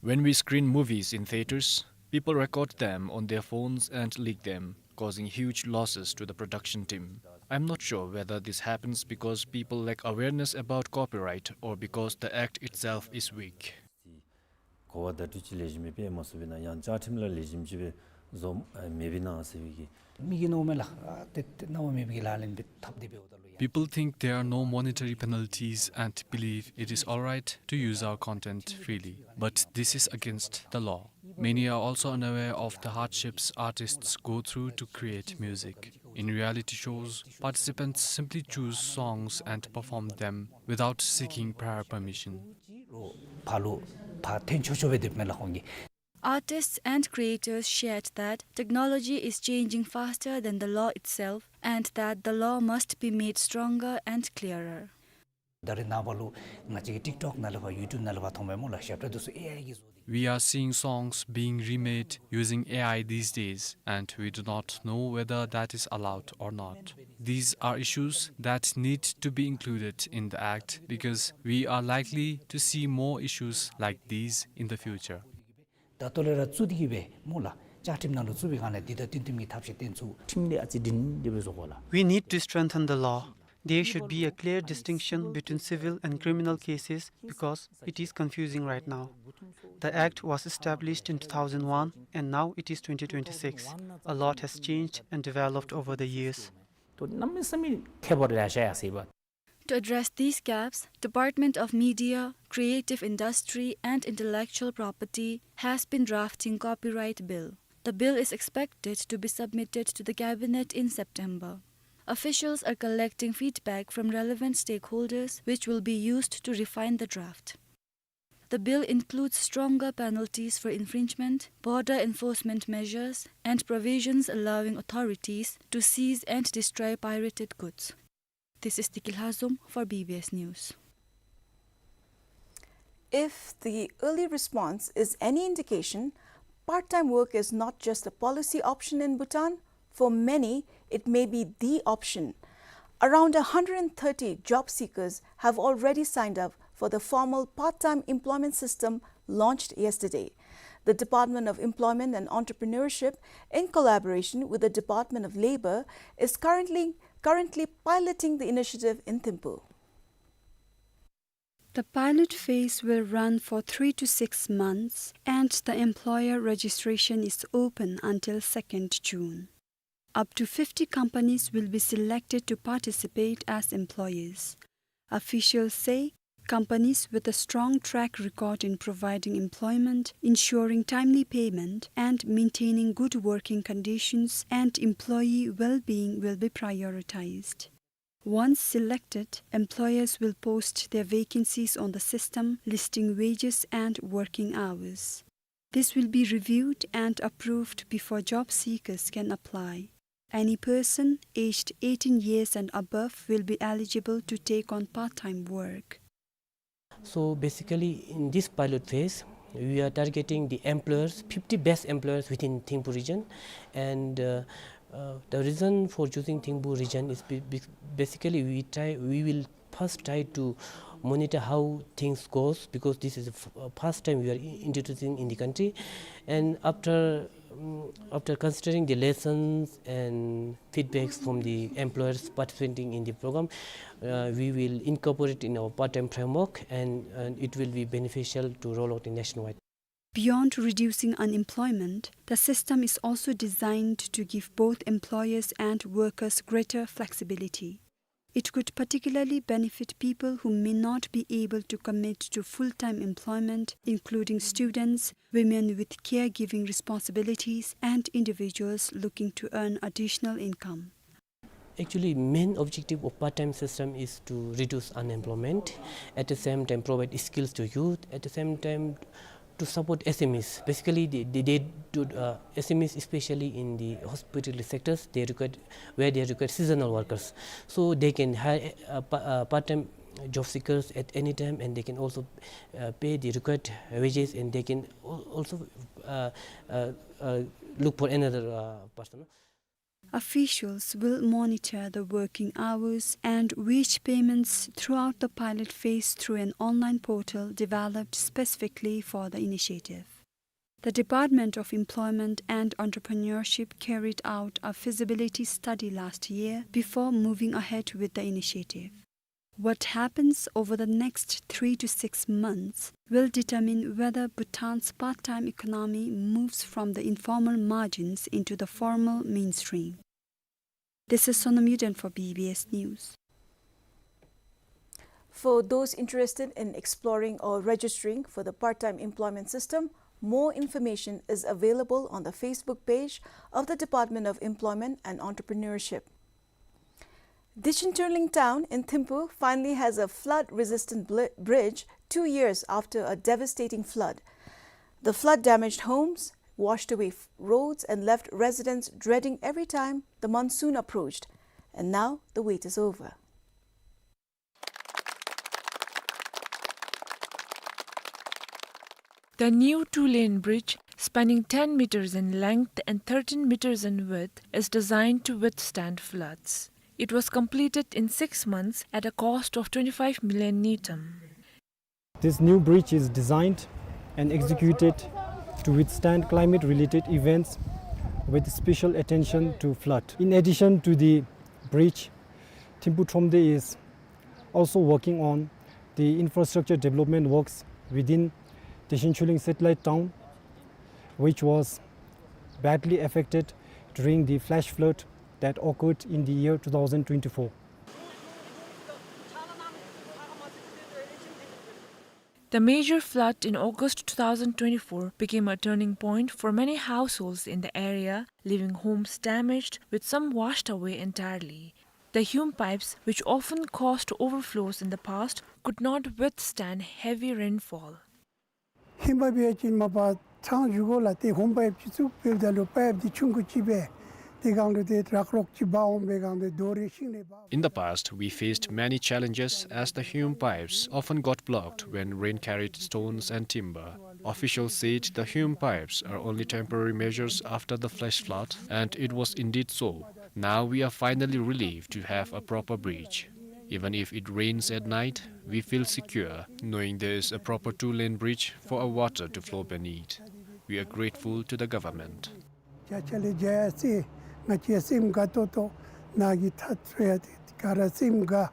When we screen movies in theatres, people record them on their phones and leak them, causing huge losses to the production team. I'm not sure whether this happens because people lack awareness about copyright or because the act itself is weak. གོ་བ་བརྡ་སྤྲོད་ཅིག་ལེགས་ཤོམ་སྦེ་སྤེལ་མ་ཚུགས་པས་ན་ཡང་བཅའ་ཁྲིམས་ལ་ལེགས་ཤོམ་ཅིག་སྦེ་བཟོ་མེད་པས་ན་ཟེར་བའི་གི། མི་གིས་མནོཝ་མས་ལགས། ཨ་ཏེ་ཏེ་གནང་བ་མེད་པའི་གི་ལག་ལེན་འབད་འཐབ་སྟེ་འབདཝ་ད་ལུ་ཡང་། People think there are no monetary penalties and believe it is all right to use our content freely. But this is against the law. Many are also unaware of the hardships artists go through to create music. In reality shows, participants simply choose songs and perform them without seeking prior permission. ཕར་ལུ་ཕར་འཐེན་ཆོག་ཆོག་སྦེ་སྡོདཔ་མས་ལགས་ཁོང་གིས། Artists and creators shared that technology is changing faster than the law itself and that the law must be made stronger and clearer. ད་རེས་ནངས་པ་ལུ་ང་བཅས་ཀྱི་ཊིཀ་ཊོཀ་ནང་ལས་ཕར་ཡུ་ཊུབ་ནང་ལས་ཕར་མཐོངམ་མས་སྨོ་ལགས། ཞབས་ཁྲ་འདི་ཚུ་ཨེ་ཨའི་གིས་བཟོ་སྟེ། We are seeing songs being remade using A I these days, and we do not know whether that is allowed or not. These are issues that need to be included in the act because we are likely to see more issues like these in the future. ད་ལྟོ་ལས་ར་བཙུགས་ཏེ་གི་སྦེ་སྨོ་ལགས། བཅའ་ཁྲིམས་ནང་ལུ་བཙུགས་པའི་སྒང་ལས་འདི་དང་བསྟུན་བསྟུན་གྱི་ཐབས་ཤེས་བཏོན་ཚུགས། ཁྲིམས་འདི་ཨ་ཙི་སྒྲིང་སྒྲི་སྦེ་བཟོ་དགོ་ལགས། We need to strengthen the law. There should be a clear distinction between civil and criminal cases because it is confusing right now. The Act was established in two thousand one and now it is twenty twenty-six. A lot has changed and developed over the years. To address these gaps, Department of Media, Creative Industry and Intellectual Property has been drafting copyright bill. The bill is expected to be submitted to the cabinet in September. Officials are collecting feedback from relevant stakeholders, which will be used to refine the draft. The bill includes stronger penalties for infringement, border enforcement measures, and provisions allowing authorities to seize and destroy pirated goods. This is Tikil Hazum for B B S News. If the early response is any indication, part-time work is not just a policy option in Bhutan. For many, it may be the option. Around a hundred and thirty job seekers have already signed up for the formal part-time employment system launched yesterday. The Department of Employment and Entrepreneurship, in collaboration with the Department of Labor, is currently, currently piloting the initiative in Thimphu. The pilot phase will run for three to six months, and the employer registration is open until second June. Up to fifty companies will be selected to participate as employers. Officials say companies with a strong track record in providing employment, ensuring timely payment, and maintaining good working conditions and employee well-being will be prioritized. Once selected, employers will post their vacancies on the system, listing wages and working hours. This will be reviewed and approved before job seekers can apply. Any person aged eighteen years and above will be eligible to take on part-time work. So basically, in this pilot phase, we are targeting the employers, fifty best employers within Thimphu region. And, uh, uh, the reason for choosing Thimphu region is be-, be-, basically we try, we will first try to monitor how things goes, because this is the f-, uh, first time we are i-, introducing in the country. And after, um, after considering the lessons and feedbacks from the employers participating in the program, uh, we will incorporate in our part-time framework, and, and it will be beneficial to roll out in nationwide. Beyond reducing unemployment, the system is also designed to give both employers and workers greater flexibility. It could particularly benefit people who may not be able to commit to full-time employment, including students, women with caregiving responsibilities, and individuals looking to earn additional income. Actually, main objective of part-time system is to reduce unemployment, at the same time provide skills to youth, at the same time to support S M Es. Basically, they, they, they do, uh, S M Es, especially in the hospitality sectors, they require, where they require seasonal workers. So they can hire, uh, pa-, uh, part-time job seekers at any time, and they can also, uh, pay the required wages, and they can al-, also, uh, uh, uh, look for another, uh, person. Officials will monitor the working hours and wage payments throughout the pilot phase through an online portal developed specifically for the initiative. The Department of Employment and Entrepreneurship carried out a feasibility study last year before moving ahead with the initiative. What happens over the next three to six months will determine whether Bhutan's part-time economy moves from the informal margins into the formal mainstream. This is Sonam Yuden for B B S News. For those interested in exploring or registering for the part-time employment system, more information is available on the Facebook page of the Department of Employment and Entrepreneurship. Dichen Turnling town in Thimphu finally has a flood-resistant bl-, bridge two years after a devastating flood. The flood damaged homes, washed away f-, roads, and left residents dreading every time the monsoon approached. And now the wait is over. The new two-lane bridge, spanning ten meters in length and thirteen meters in width, is designed to withstand floods. It was completed in six months at a cost of twenty-five million ngultrum. This new bridge is designed and executed to withstand climate-related events with special attention to flood. In addition to the bridge, Thimphu Thromde is also working on the infrastructure development works within Dechen Chuling satellite town, which was badly affected during the flash flood that occurred in the year two thousand twenty-four. The major flood in August two thousand twenty-four became a turning point for many households in the area, leaving homes damaged, with some washed away entirely. The hume pipes, which often caused overflows in the past, could not withstand heavy rainfall. ཧིམ་པའིཔ་ཡོད་ཅིན་མ་པ་ཚང་བཞུགས་དགོ་ལགས། ཏེ་ཧིམ་པའིཔ་ཅིག་བཙུགས་འབདཝ་ད་ལུ་པའིཔ་འདི་ཆུང་ཀུ་ཅིག་སྦེ་ཏེ་སྒང་ལུ་ཏེ་རག་རོག་ཅིག་འབག་འོང་པའི་སྒང་ཏེ་རྡོ་རེ་ཤིང་ལེ་འབག། In the past, we faced many challenges as the hume pipes often got blocked when rain carried stones and timber. Officials said the hume pipes are only temporary measures after the flash flood, and it was indeed so. Now we are finally relieved to have a proper bridge. Even if it rains at night, we feel secure knowing there is a proper two-lane bridge for our water to flow beneath. We are grateful to the government. བརྒྱ་ཆ་ལས་བརྒྱ་ཡར་སེང་ང་བཅས་སེམས་དགའ་ཏོག་ཏོ། ནཱ་གི་ཐག་ཚུད་ཡར་ཏེ་ག་ར་སེམས་དགའ།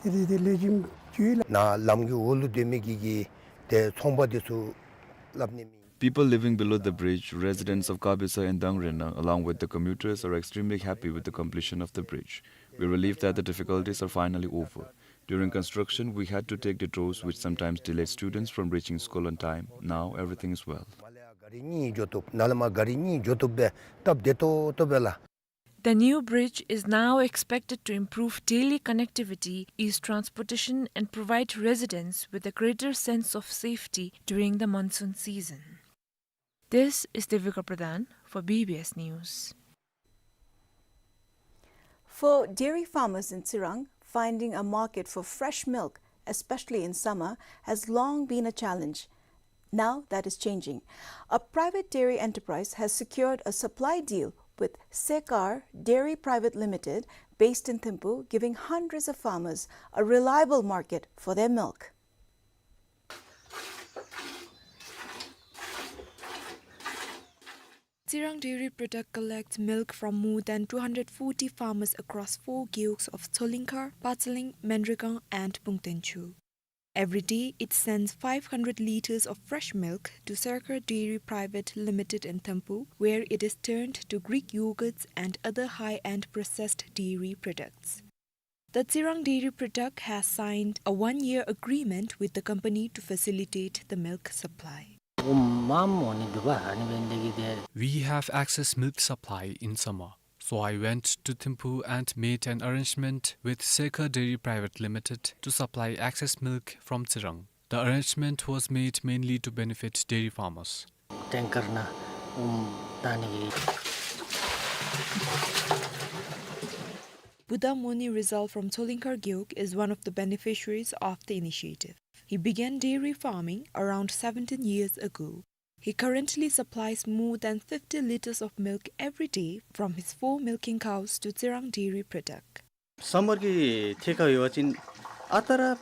དེ་རིང་འདི་ལེགས་ཤོམ་བྱུང་ཡི་ལགས། ནཱ་ལམ་གྱི་འོག་ལུ་སྡོད་མི་གི་གི་ཏེ་ཚོང་པ་འདི་ཚུ་སླབ་ནི་མེད། People living below the bridge, residents of Kabesa and Dangrenang, along with the commuters, are extremely happy with the completion of the bridge. We're relieved that the difficulties are finally over. During construction, we had to take detours, which sometimes delayed students from reaching school on time. Now, everything is well. མར་ལས་ཡར་གཱ་རི་གཉིས་འགྱོ་བཏུབ། ནཱ་ལས་མར་གཱ་རི་གཉིས་འགྱོ་བཏུབ་པས། སྟབས་བདེ་ཏོག་ཏོ་སྦེ་ལགས། The new bridge is now expected to improve daily connectivity, ease transportation, and provide residents with a greater sense of safety during the monsoon season. This is Devika Pradhan for B B S News. For dairy farmers in Tsirang, finding a market for fresh milk, especially in summer, has long been a challenge. Now that is changing. A private dairy enterprise has secured a supply deal with Sekar Dairy Private Limited, based in Thimphu, giving hundreds of farmers a reliable market for their milk. Tsirang Dairy Product collects milk from more than two hundred forty farmers across four gewogs of Tsholingkhar, Pachling, Menrigang, and Pungtenchhu. Every day, it sends five hundred liters of fresh milk to Sekar Dairy Private Limited in Thimphu, where it is turned to Greek yogurts and other high-end processed dairy products. The Tsirang Dairy Product has signed a one-year agreement with the company to facilitate the milk supply. We have access milk supply in summer, so I went to Thimphu and made an arrangement with Sekar Dairy Private Limited to supply access milk from Tsirang. The arrangement was made mainly to benefit dairy farmers. Tanker ནང་ཨུམ་བཏང་ནི་གི། Buddha Moni Rizal from Tsholingkhar Gewog is one of the beneficiaries of the initiative. He began dairy farming around seventeen years ago. He currently supplies more than fifty liters of milk every day from his four milking cows to Tsirang Dairy Product. Summer གི་ཐད་ཁར་འབད་བ་ཅིན་ཨ་རྟག་ར་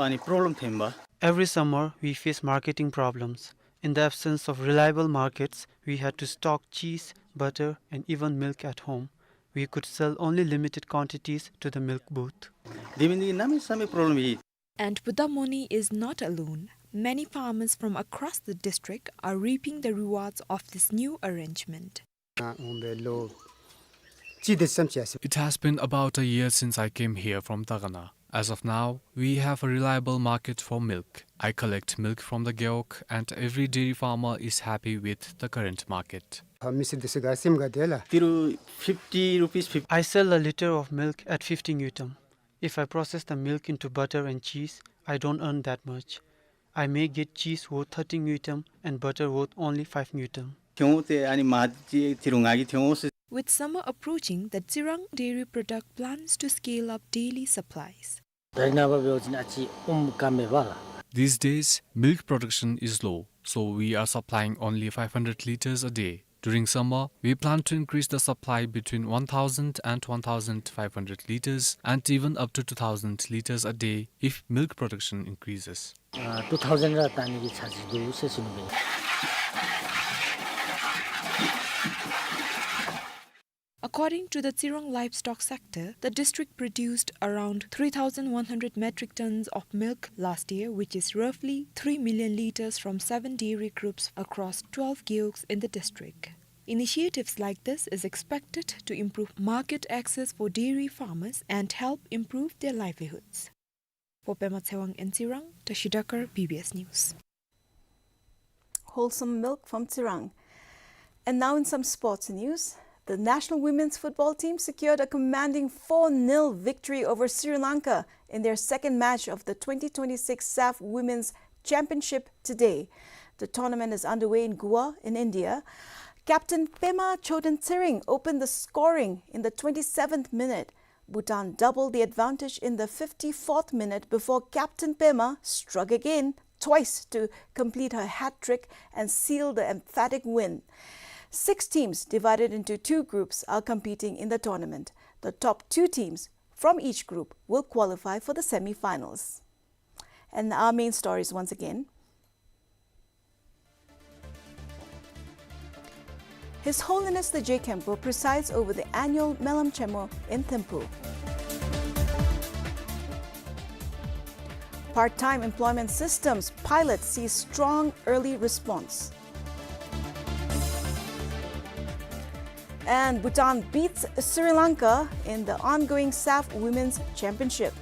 ཨ་ནི་problem ཐོན་པས། Every summer, we face marketing problems. In the absence of reliable markets, we had to stock cheese, butter, and even milk at home. We could sell only limited quantities to the milk booth. དེ་འབད་ནི་འདི་གནམ་མེད་ས་མེད་problem ཡོད། And Buddha Moni is not alone. Many farmers from across the district are reaping the rewards of this new arrangement. It has been about a year since I came here from Dagana. As of now, we have a reliable market for milk. I collect milk from the Gewog, and every dairy farmer is happy with the current market. ཏི་རུ་fifty rupees, fifty. I sell a liter of milk at fifty ngultrum. If I process the milk into butter and cheese, I don't earn that much. I may get cheese worth thirty ngultrum and butter worth only five ngultrum. ཐོན་འོང་སྟེ་ཨ་ནི་མ་ཏི་ཏི་རུ་ལྔ་གི་ཐོན་འོང་ཟེར། With summer approaching, the Tsirang Dairy Product plans to scale up daily supplies. ད་རེས་ནངས་པ་འབད་བ་ཅིན་ཨ་ཙི་ཨུམ་དཀའ་མེད་པས་ལགས། These days, milk production is low, so we are supplying only five hundred liters a day. During summer, we plan to increase the supply between one thousand and one thousand five hundred liters and even up to two thousand liters a day if milk production increases. ཨ་two thousand ར་བཏང་ནི་གི་འཆར་གཞི་འདུག་ཟེར་ཞུ་ནི་ཨིན། A According to the Tsirang livestock sector, the district produced around three thousand one hundred metric tons of milk last year, which is roughly three million liters from seven dairy groups across twelve gewogs in the district. Initiatives like this is expected to improve market access for dairy farmers and help improve their livelihoods. For Pema Tshewang in Tsirang, Tashi Dakar, B B S News. Wholesome milk from Tsirang. And now in some sports news, the national women's football team secured a commanding four nil victory over Sri Lanka in their second match of the twenty twenty-six SAFF Women's Championship today. The tournament is underway in Goa in India. Captain Pema Chodentsering opened the scoring in the twenty-seventh minute. Bhutan doubled the advantage in the fifty-fourth minute before Captain Pema struck again twice to complete her hat-trick and seal the emphatic win. Six teams divided into two groups are competing in the tournament. The top two teams from each group will qualify for the semi-finals. And our main stories once again. His Holiness the Je Khenpo presides over the annual Melam Chenmo in Thimphu. Part-time employment systems pilot sees strong early response. And Bhutan beats Sri Lanka in the ongoing SAFF Women's Championship.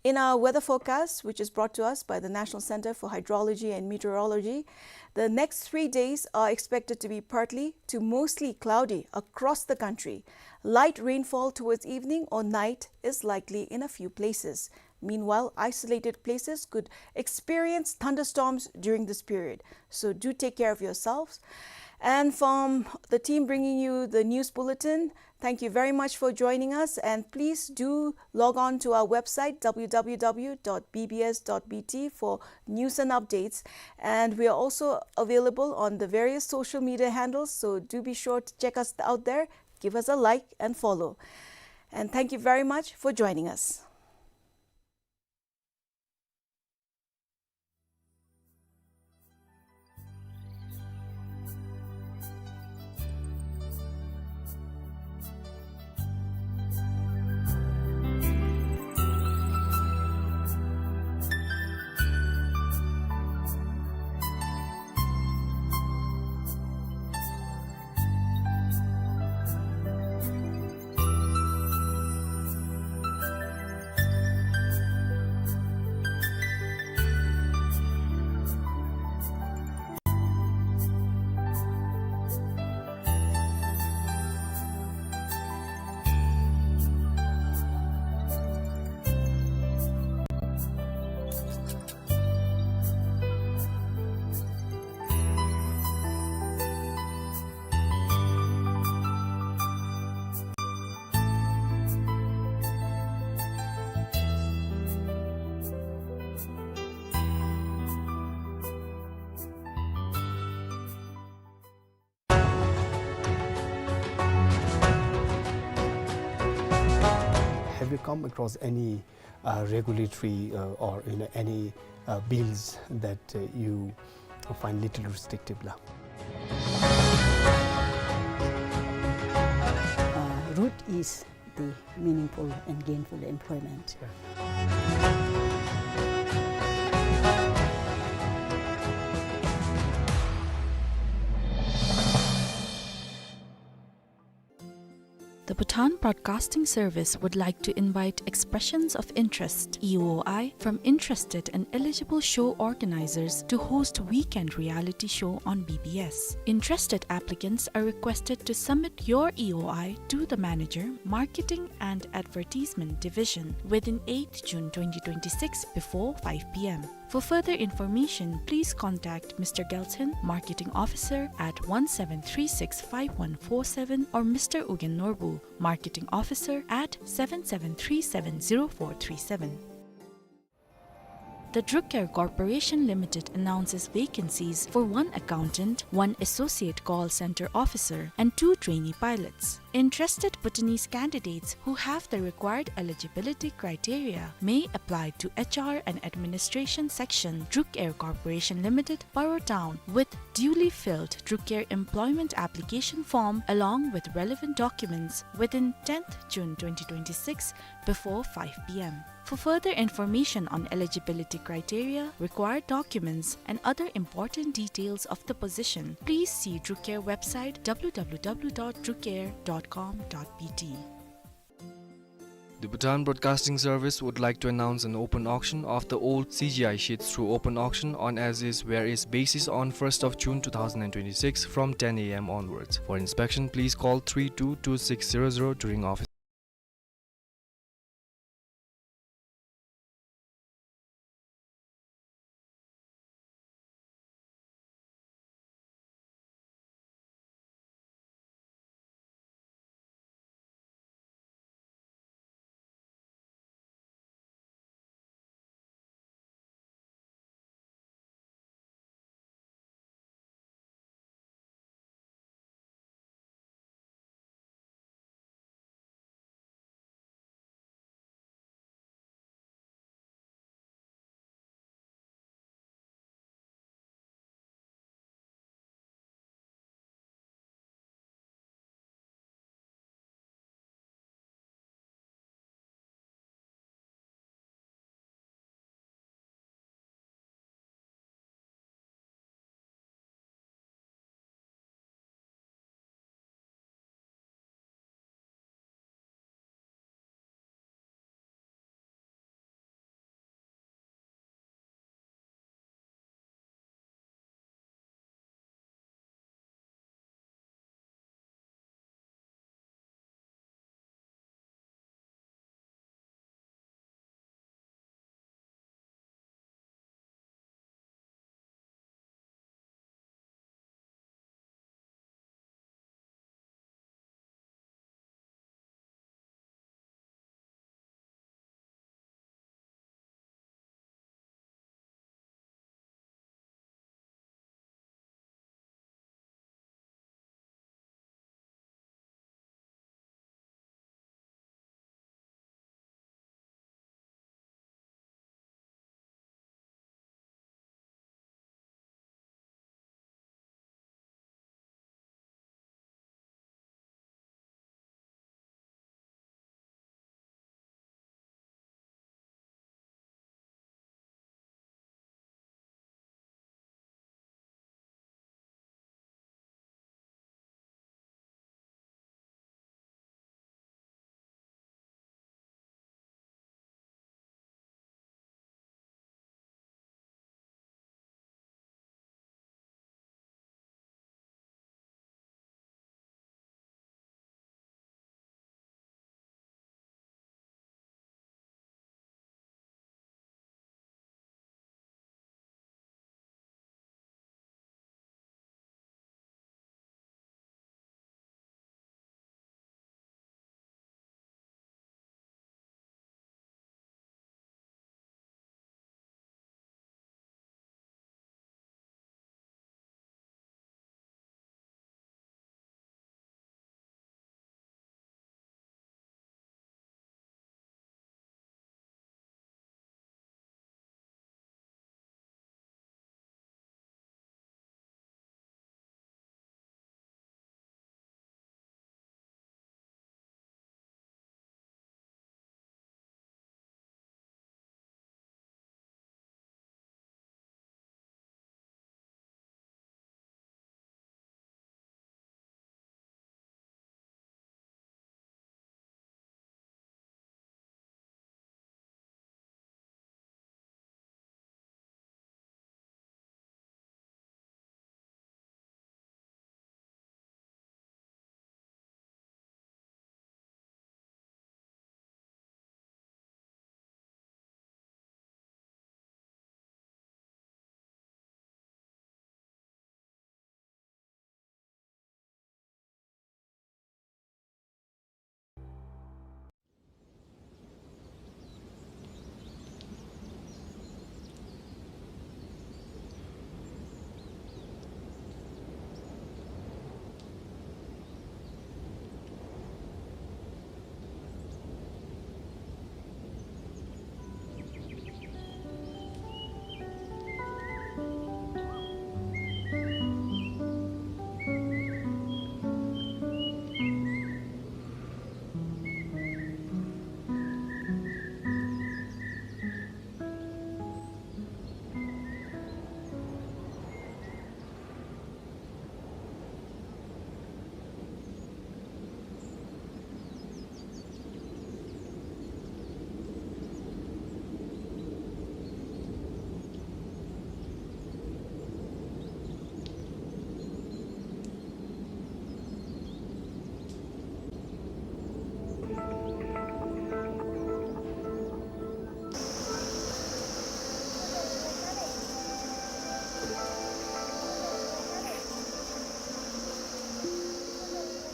In our weather forecast, which is brought to us by the National Center for Hydrology and Meteorology, the next three days are expected to be partly to mostly cloudy across the country. Light rainfall towards evening or night is likely in a few places. Meanwhile, isolated places could experience thunderstorms during this period. So do take care of yourselves. And from the team bringing you the news bulletin, thank you very much for joining us, and please do log on to our website, w w w dot b b s dot b t, for news and updates. And we are also available on the various social media handles, so do be sure to check us out there. Give us a like and follow. And thank you very much for joining us. Have you come across any, uh, regulatory, uh, or, you know, any, uh, bills that, uh, you find little restrictive la? Uh, root is the meaningful and gainful employment. Yeah. The Bhutan Broadcasting Service would like to invite expressions of interest, E O I, from interested and eligible show organizers to host weekend reality show on B B S. Interested applicants are requested to submit your E O I to the manager, Marketing and Advertisement Division, within eighth June twenty twenty-six before five p m. For further information, please contact Mister Gelson, Marketing Officer, at one seven three six five one four seven, or Mister Ugyen Norbu, Marketing Officer, at seven seven three seven zero four three seven. The Druk Air Corporation Limited announces vacancies for one accountant, one associate call center officer, and two trainee pilots. Interested Bhutanese candidates who have the required eligibility criteria may apply to H R and Administration Section, Druk Air Corporation Limited, Paro Town, with duly filled Druk Air employment application form along with relevant documents within tenth June twenty twenty-six before five p m. For further information on eligibility criteria, required documents, and other important details of the position, please see Druk Air website, w w w dot druk air dot com dot b t. The Bhutan Broadcasting Service would like to announce an open auction of the old C G I sheets through open auction on as is where is basis on first of June two thousand and twenty-six from ten a m onwards. For inspection, please call three two two six zero zero during office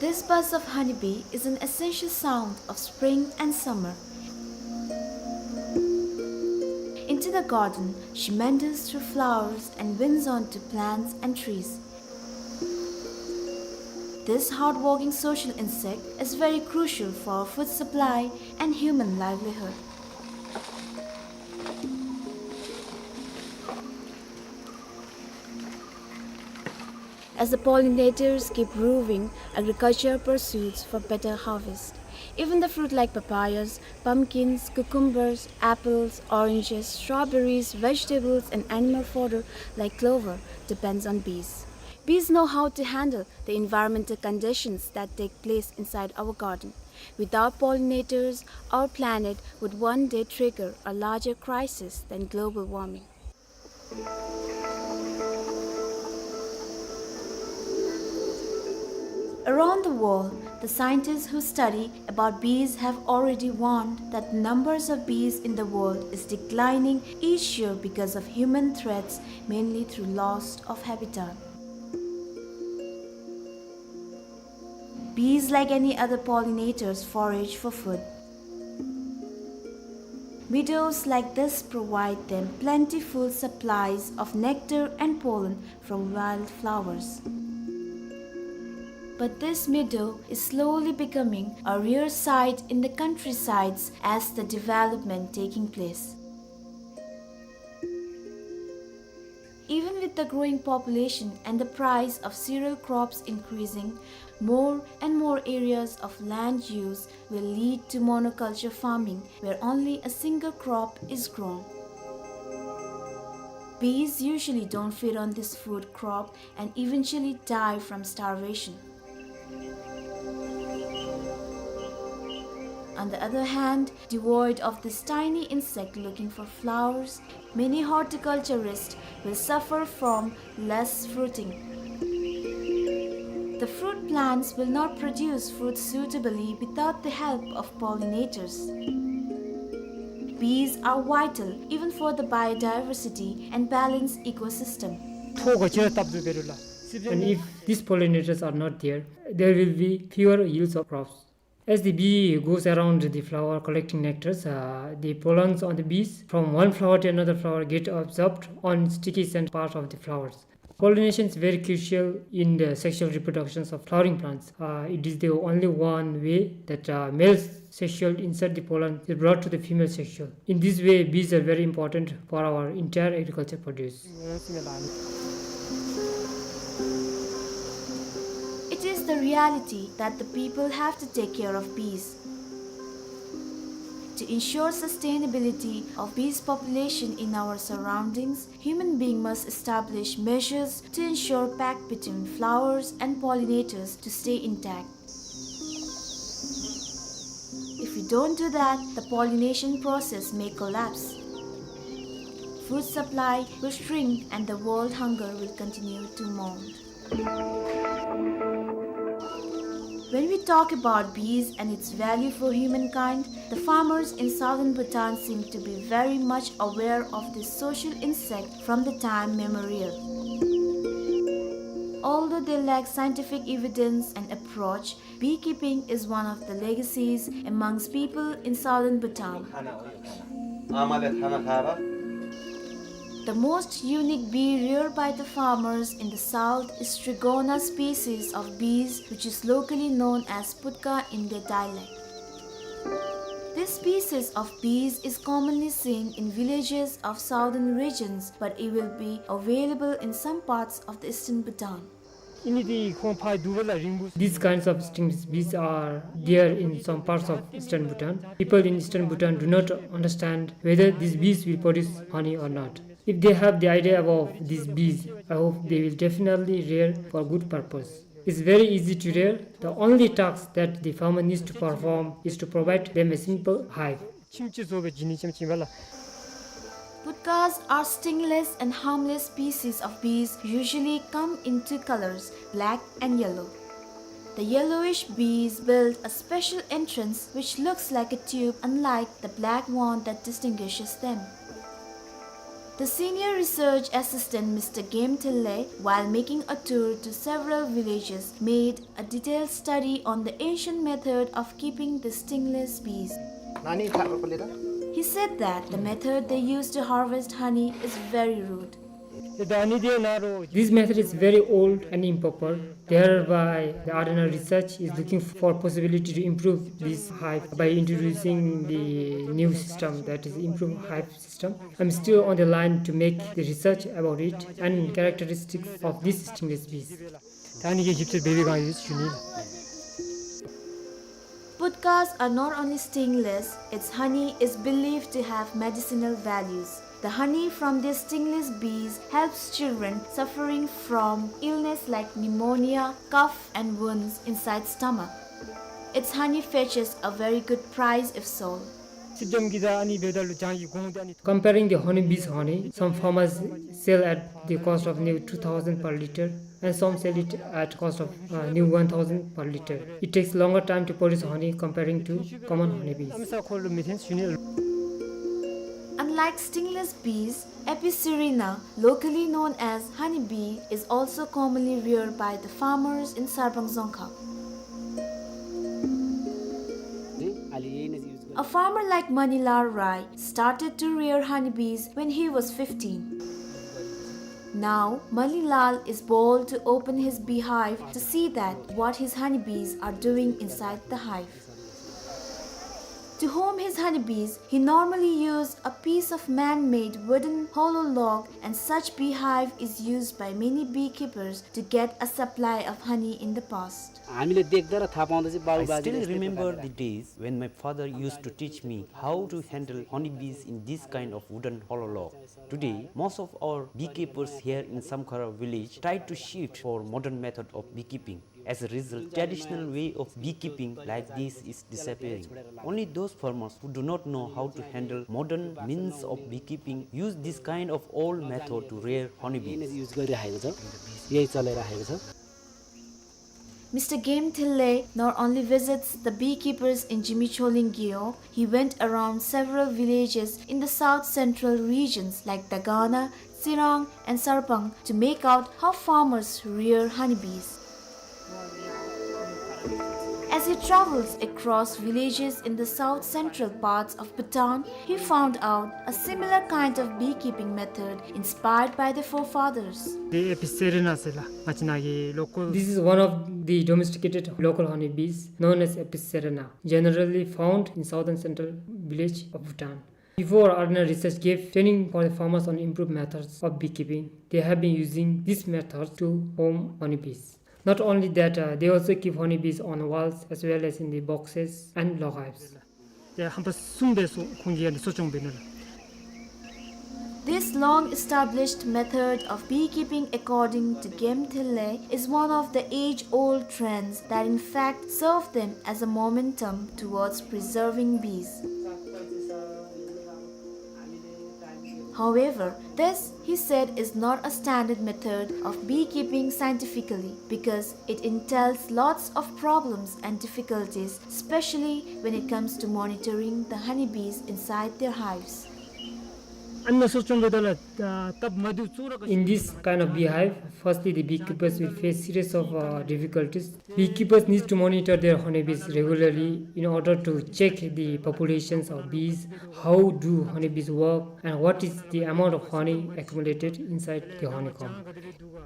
This buzz of honeybee is an essential sound of spring and summer. Into the garden, she meanders through flowers and winds onto plants and trees. This hardworking social insect is very crucial for food supply and human livelihood. As the pollinators keep roving, agriculture pursues for better harvest. Even the fruit like papayas, pumpkins, cucumbers, apples, oranges, strawberries, vegetables, and animal fodder like clover depends on bees. Bees know how to handle the environmental conditions that take place inside our garden. Without pollinators, our planet would one day trigger a larger crisis than global warming. Around the world, the scientists who study about bees have already warned that the numbers of bees in the world is declining each year because of human threats, mainly through loss of habitat. Bees, like any other pollinators, forage for food. Meadows like this provide them plentiful supplies of nectar and pollen from wildflowers. But this meadow is slowly becoming a rare sight in the countrysides as the development taking place. Even with the growing population and the price of cereal crops increasing, more and more areas of land use will lead to monoculture farming, where only a single crop is grown. Bees usually don't feed on this food crop and eventually die from starvation. On the other hand, devoid of this tiny insect looking for flowers, many horticulturists will suffer from less fruiting. The fruit plants will not produce fruit suitably without the help of pollinators. Bees are vital even for the biodiversity and balanced ecosystem. ཐོག་ག་ཅི་ར་སྟབས་བཟོ་བེ་རུ་ལ། And if these pollinators are not there, there will be fewer yields of crops. As the bee goes around the flower collecting nectars, uh, the pollens on the bees from one flower to another flower get absorbed on sticky scent part of the flowers. Pollination is very crucial in the sexual reproductions of flowering plants. Uh, it is the only one way that, uh, male sexual insert the pollen is brought to the female sexual. In this way, bees are very important for our entire agriculture produce. It is the reality that the people have to take care of bees. To ensure sustainability of bees population in our surroundings, human being must establish measures to ensure pact between flowers and pollinators to stay intact. If we don't do that, the pollination process may collapse. Food supply will shrink and the world hunger will continue to mount. When we talk about bees and its value for humankind, the farmers in southern Bhutan seem to be very much aware of this social insect from the time memorial. Although they lack scientific evidence and approach, beekeeping is one of the legacies amongst people in southern Bhutan. The most unique bee reared by the farmers in the south is Trigona species of bees, which is locally known as putka in their dialect. This species of bees is commonly seen in villages of southern regions, but it will be available in some parts of the eastern Bhutan. These kinds of stingless bees are there in some parts of eastern Bhutan. People in eastern Bhutan do not understand whether these bees will produce honey or not. If they have the idea about these bees, I hope they will definitely rear for good purpose. It's very easy to rear. The only task that the farmer needs to perform is to provide them a simple hive. Putkas are stingless and harmless species of bees, usually come in two colors, black and yellow. The yellowish bees build a special entrance which looks like a tube, unlike the black wand that distinguishes them. The senior research assistant, Mister Game Thille, while making a tour to several villages, made a detailed study on the ancient method of keeping the stingless bees. He said that the method they use to harvest honey is very rude. This method is very old and improper. Thereby, the R N R research is looking for possibility to improve this hive by introducing the new system, that is, improve hive system. I'm still on the line to make the research about it and characteristics of these stingless bees. Putkas are not only stingless, its honey is believed to have medicinal values. The honey from these stingless bees helps children suffering from illness like pneumonia, cough, and wounds inside stomach. Its honey fetches a very good price if sold. Comparing the honeybee's honey, some farmers sell at the cost of near two thousand per liter, and some sell it at cost of, uh, near one thousand per liter. It takes longer time to produce honey comparing to common honeybees. Unlike stingless bees, Apicerina, locally known as honeybee, is also commonly reared by the farmers in Sarpang Dzongkha. A farmer like Manilal Rai started to rear honeybees when he was fifteen. Now, Manilal is bold to open his beehive to see that what his honeybees are doing inside the hive. To home his honeybees, he normally used a piece of man-made wooden hollow log, and such beehive is used by many beekeepers to get a supply of honey in the past. I still remember the days when my father used to teach me how to handle honeybees in this kind of wooden hollow log. Today, most of our beekeepers here in Samkhara village try to shift for modern method of beekeeping. As a result, traditional way of beekeeping like this is disappearing. Only those farmers who do not know how to handle modern means of beekeeping use this kind of old method to rear honeybees. Mister Game Thille not only visits the beekeepers in Jimicholing Gewog, he went around several villages in the south central regions like Dagana, Tsirang, and Sarpang to make out how farmers rear honeybees. As he travels across villages in the south central parts of Bhutan, he found out a similar kind of beekeeping method inspired by the forefathers. This is one of the domesticated local honeybees known as Apicerina, generally found in southern central village of Bhutan. Before, R N R research gave training for the farmers on improved methods of beekeeping. They have been using this method to home honeybees. Not only that, uh, they also keep honeybees on walls as well as in the boxes and log hives. This long-established method of beekeeping, according to Game Thille, is one of the age-old trends that in fact serve them as a momentum towards preserving bees. However, this, he said, is not a standard method of beekeeping scientifically because it entails lots of problems and difficulties, especially when it comes to monitoring the honeybees inside their hives. In this kind of beehive, firstly, the beekeepers will face series of, uh, difficulties. Beekeepers need to monitor their honeybees regularly in order to check the populations of bees, how do honeybees work, and what is the amount of honey accumulated inside the honeycomb.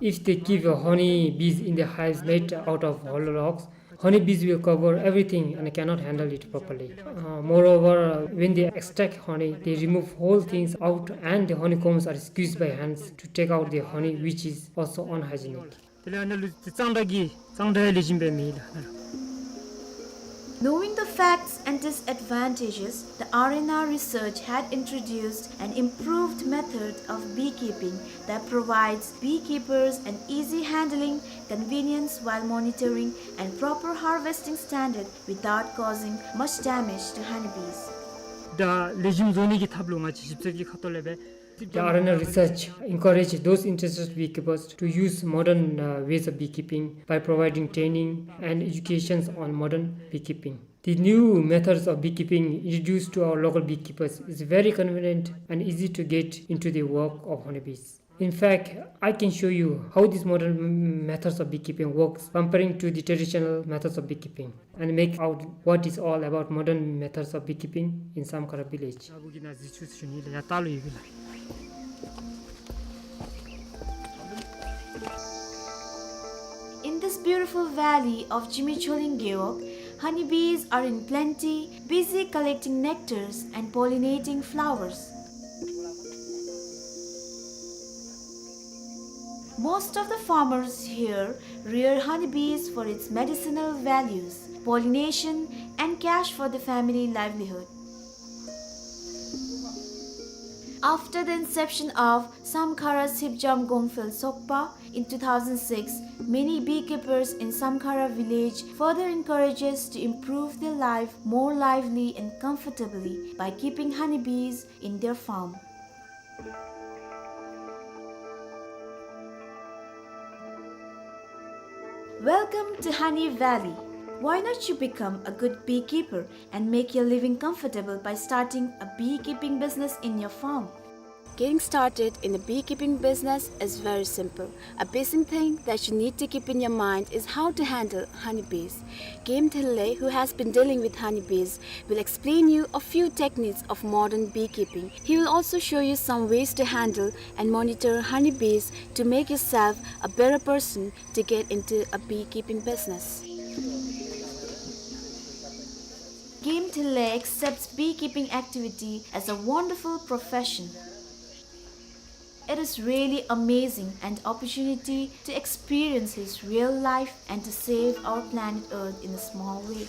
If they keep, uh, honeybees in the hives made out of hollow logs, honeybees will cover everything and cannot handle it properly. Uh, moreover, uh, when they extract honey, they remove whole things out and the honeycombs are squeezed by hands to take out the honey, which is also unhygienic. Knowing the facts and disadvantages, the R N R research had introduced an improved method of beekeeping that provides beekeepers an easy handling, convenience while monitoring, and proper harvesting standard without causing much damage to honeybees. The R N R research encouraged those interested beekeepers to use modern, uh, ways of beekeeping by providing training and educations on modern beekeeping. The new methods of beekeeping introduced to our local beekeepers is very convenient and easy to get into the work of honeybees. In fact, I can show you how these modern m-, methods of beekeeping works comparing to the traditional methods of beekeeping and make out what is all about modern methods of beekeeping in Samkhara village. In this beautiful valley of Jimi Choling Gewog, honeybees are in plenty, busy collecting nectars and pollinating flowers. Most of the farmers here rear honeybees for its medicinal values, pollination, and cash for the family livelihood. After the inception of Samkhara Sipjam Gongphel Sokpa in two thousand six, many beekeepers in Samkhara village further encourages to improve their life more lively and comfortably by keeping honeybees in their farm. Welcome to Honey Valley. Why not you become a good beekeeper and make your living comfortable by starting a beekeeping business in your farm? Getting started in a beekeeping business is very simple. A basic thing that you need to keep in your mind is how to handle honeybees. Game Thille, who has been dealing with honeybees, will explain you a few techniques of modern beekeeping. He will also show you some ways to handle and monitor honeybees to make yourself a better person to get into a beekeeping business. Game Thille accepts beekeeping activity as a wonderful profession. It is really amazing an opportunity to experience his real life and to save our planet Earth in a small way.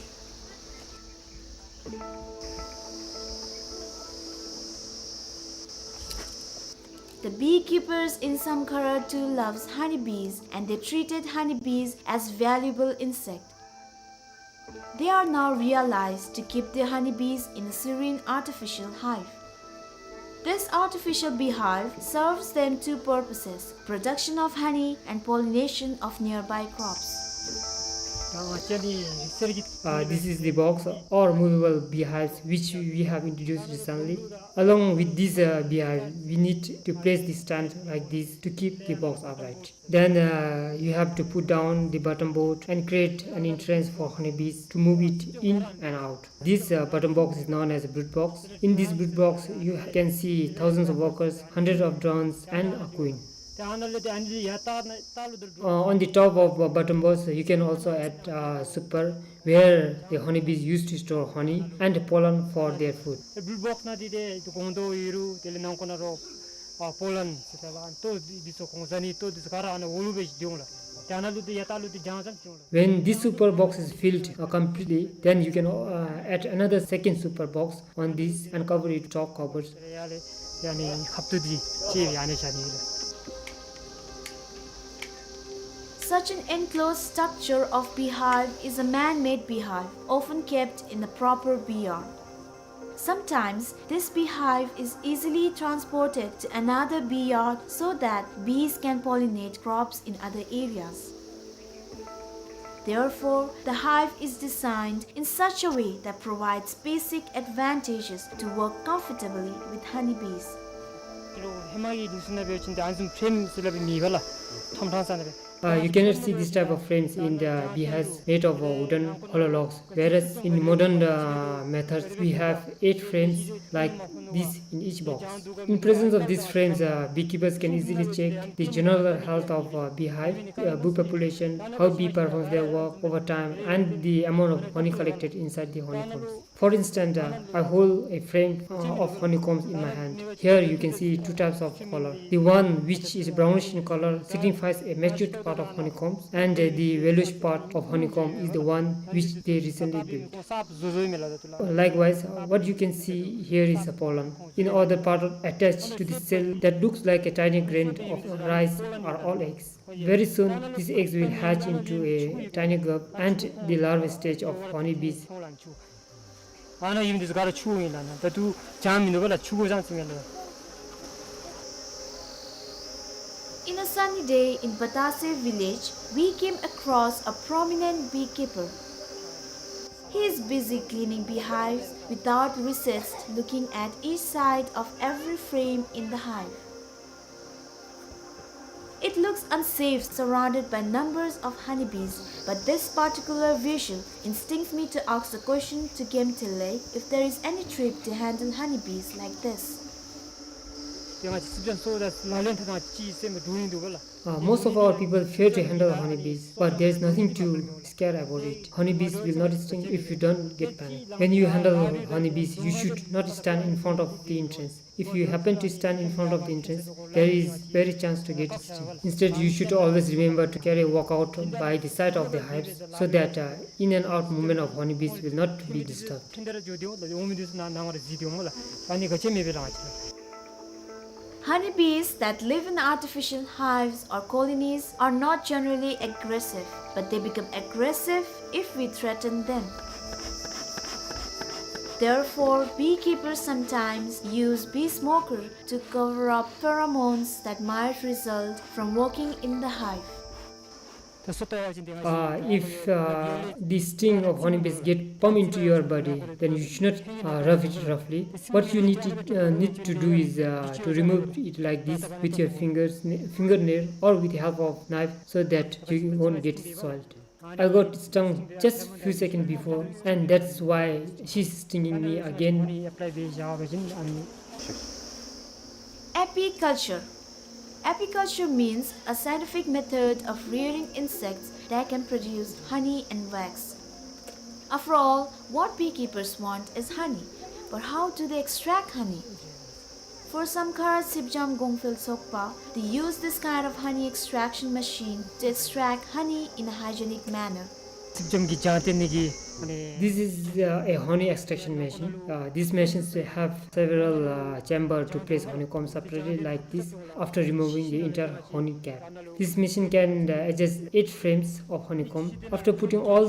The beekeepers in Samkhara too loves honeybees and they treated honeybees as valuable insect. They are now realized to keep their honeybees in a serene artificial hive. This artificial beehive serves them two purposes, production of honey and pollination of nearby crops. Uh, this is the box or movable beehives which we have introduced recently. Along with this, uh, beehive, we need to place the stand like this to keep the box upright. Then, uh, you have to put down the bottom board and create an entrance for honeybees to move it in and out. This, uh, bottom box is known as a brood box. In this brood box, you can see thousands of workers, hundreds of drones, and a queen. Uh, on the top of, uh, bottom box, you can also add, uh, super, where the honeybees used to store honey and pollen for their food. ཨེ་བུལ་བོགས་ནང་འདི་ཏེ་ཏེ་སྒོང་རྡོག་ཡོད་རུང་དེ་ལས་ནང་ཁོག་ནང་རོ་ཨ་པོ་ལན་ཟེར་ད་ལགས། ཨ་ལྟོ་འདི་ཚུ་གོང་ས་ནི་ལྟོ་འདི་ཚུ་ག་ར་ཨ་ནཱ་འོག་ལུ་སྦེ་འདི་འོང་ལགས། ཏེ་ཨ་ནཱ་ལུ་ཏེ་ཡར་ལྟག་ལུ་ཏེ་རྒྱང་ཙམ་འདི་འོང་ལགས། When this super box is filled, uh, completely, then you can, uh, add another second super box on this and cover it with top covers. ཡ་ལས་ཡ་ནི་ཁབ་ཏུ་འདི་ཅིག་ཡ་ནི་བཞག་ནི་ལགས། Such an enclosed structure of beehive is a man-made beehive, often kept in a proper bee yard. Sometimes, this beehive is easily transported to another bee yard so that bees can pollinate crops in other areas. Therefore, the hive is designed in such a way that provides basic advantages to work comfortably with honeybees. ཧེ་མ་གི་ནི་སུ་ན་འབད་བ་ཅིན་ཏེ་ཨ་ནི་བཟུམ་ཕྲེམ་ཟེར་སླབ་མེད་པ་ལགས། ཐོམ་ཕྲང་ས་ན་སྦེ། Uh, you cannot see this type of frames in the beehives made of, uh, wooden hollow logs, whereas in modern, uh, methods we have eight frames like this in each box. In presence of these frames, uh, beekeepers can easily check the general health of, uh, beehive, uh, bee population, how bee performs their work over time, and the amount of honey collected inside the honeycombs. For instance, uh, I hold a frame, uh, of honeycombs in my hand. Here you can see two types of color. The one which is brownish in color signifies a matured part of honeycombs, and, uh, the yellowish part of honeycomb is the one which they recently built. Likewise, uh, what you can see here is a pollen. In other part attached to the cell that looks like a tiny grain of rice are all eggs. Very soon, these eggs will hatch into a tiny grub and the larval stage of honeybees. ཨ་ནཱ་ཡུམ་འདི་ཚུ་ག་ར་ཕྱུ་གུ་ཨིན་ལགས། ཨ་ནཱ་ད་ལྟོ་བྱང་མི་འདུག་པ་ལགས། ཕྱུ་གུ་ཙང་ཙིང་ཨིན་ལགས། In a sunny day in Batase village, we came across a prominent beekeeper. He He is busy cleaning beehives without recess, looking at each side of every frame in the hive. It looks unsafe surrounded by numbers of honeybees, but this particular visual instincts me to ask the question to Gemtele if there is any trick to handle honeybees like this. དེ་ང་ཅིག་སྲིབ་འཇམ་སོ་དང་ལག་ལེན་འཐབ་ན་ཅིག་སེམས་སྡུག་ཡིན་འདུག་ག་ལགས། Uh, most of our people fear to handle honeybees, but there is nothing to scare about it. Honeybees will not sting if you don't get panic. When you handle honeybees, you should not stand in front of the entrance. If you happen to stand in front of the entrance, there is very chance to get stung. Instead, you should always remember to carry a walkout by the side of the hives so that uh, in and out movement of honeybees will not be disturbed. Honeybees that live in artificial hives or colonies are not generally aggressive, but they become aggressive if we threaten them. Therefore, beekeepers sometimes use bee smoker to cover up pheromones that might result from working in the hive. Uh, if uh, the sting of honeybees get pump into your body, then you should not uh, rub it roughly. What you need to, uh, need to do is uh, to remove it like this with your fingers, fingernail, or with the help of knife, so that you won't get soiled. I got stung just few seconds before, and that's why she's stinging me again. Apiculture. Apiculture means a scientific method of rearing insects that can produce honey and wax. After all, what beekeepers want is honey. But how do they extract honey? For Samkhara Sipjam Gongphel Sokpa, they use this kind of honey extraction machine to extract honey in a hygienic manner. སྲིབ་འཇམ་གྱི་ལྗང་ཐིང་ནི་གི། This is uh, a honey extraction machine. Uh, these machines have several uh, chamber to place honeycomb separately like this after removing the entire honey cap. This machine can uh, adjust eight frames of honeycomb. After putting all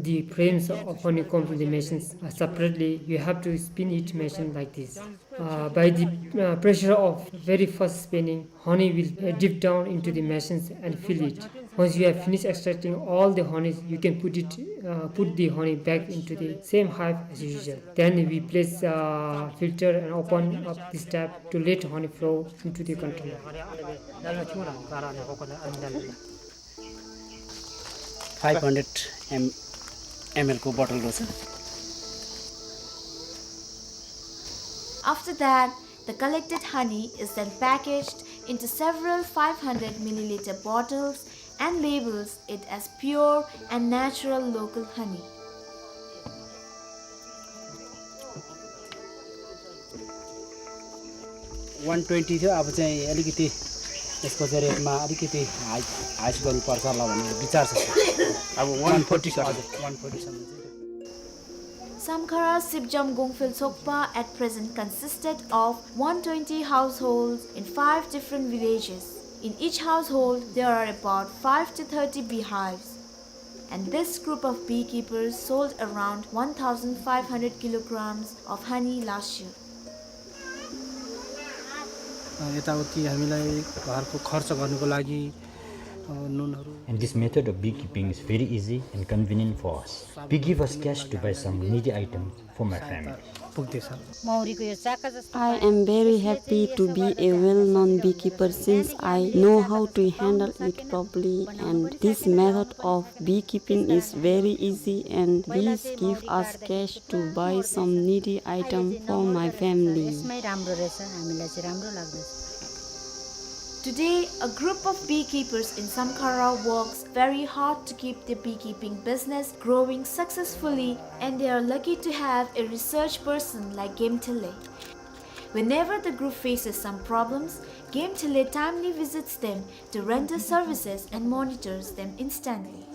the frames of honeycomb in the machines uh, separately, you have to spin each machine like this. Uh, by the uh, pressure of very fast spinning, honey will uh, dip down into the machines and fill it. Once you have finished extracting all the honey, you can put it, uh, put the honey back into the same hive as usual. Then we place a filter and open up this tap to let honey flow into the container. Five hundred M L को बोतल रहेछ। After that, the collected honey is then packaged into several five hundred milliliter bottles and labels it as pure and natural local honey. One twenty थियो, अब चाहिँ अलिकति यसको चाहिँ रेटमा अलिकति हाई, हाई गर्नुपर्छ होला भन्ने विचार छ, सर। अब one forty, सर। हजुर, one forty सम्म चाहिँ। Samkhara Sipjam Gongphel Sokpa at present consisted of one twenty households in five different villages. In each household, there are about five to thirty beehives. And this group of beekeepers sold around one thousand five hundred kilograms of honey last year. अ, यताउति हामीलाई घरको खर्च गर्नको लागि, अ, नुनहरू। And this method of beekeeping is very easy and convenient for us. Bee give us cash to buy some needy items for my family. पुग्दैछ। मौरीको यो चाका जस्तो I am very happy to be a well-known beekeeper since I know how to handle it properly, and this method of beekeeping is very easy and bees give us cash to buy some needy item for my family. यसमै राम्रो रहेछ, हामीलाई चाहिँ राम्रो लाग्दछ। Today, a group of beekeepers in Samkhara works very hard to keep the beekeeping business growing successfully, and they are lucky to have a research person like Gemtele. Whenever the group faces some problems, Gemtele timely visits them to render services and monitors them instantly.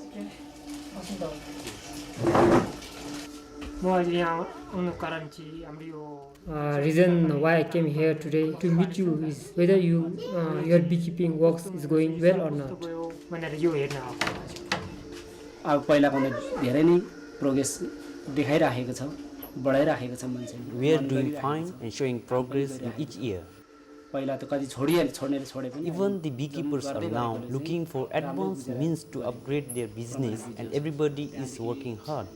म अहिले यहाँ आउनुको कारण चाहिँ हाम्रो यो Uh, reason why I came here today to meet you is whether you, uh, your beekeeping works is going well or not. भनेर यो हेर्न आएको। अब पहिलाभन्दा धेरै नै प्रोग्रेस देखाइराखेको छ, बढाइराखेको छ मान्छेले। We are doing fine and showing progress in each year. पहिला त कति छोडिहाले, छोड्नेले छोडे पनि। Even the beekeepers are now looking for advanced means to upgrade their business and everybody is working hard.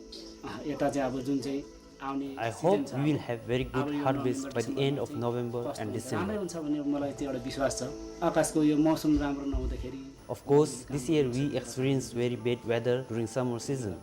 अँ, यता चाहिँ अब जुन चाहिँ आउने I season hope छ, we will अब have very good अब यो harvest November by the December end of पछि November कस्तो and हुन्छ, December. राम्रै हुन्छ भन्ने मलाई चाहिँ एउटा विश्वास छ। आकाशको यो मौसम राम्रो नहुँदाखेरि Of course, this year we experienced very bad weather during summer season.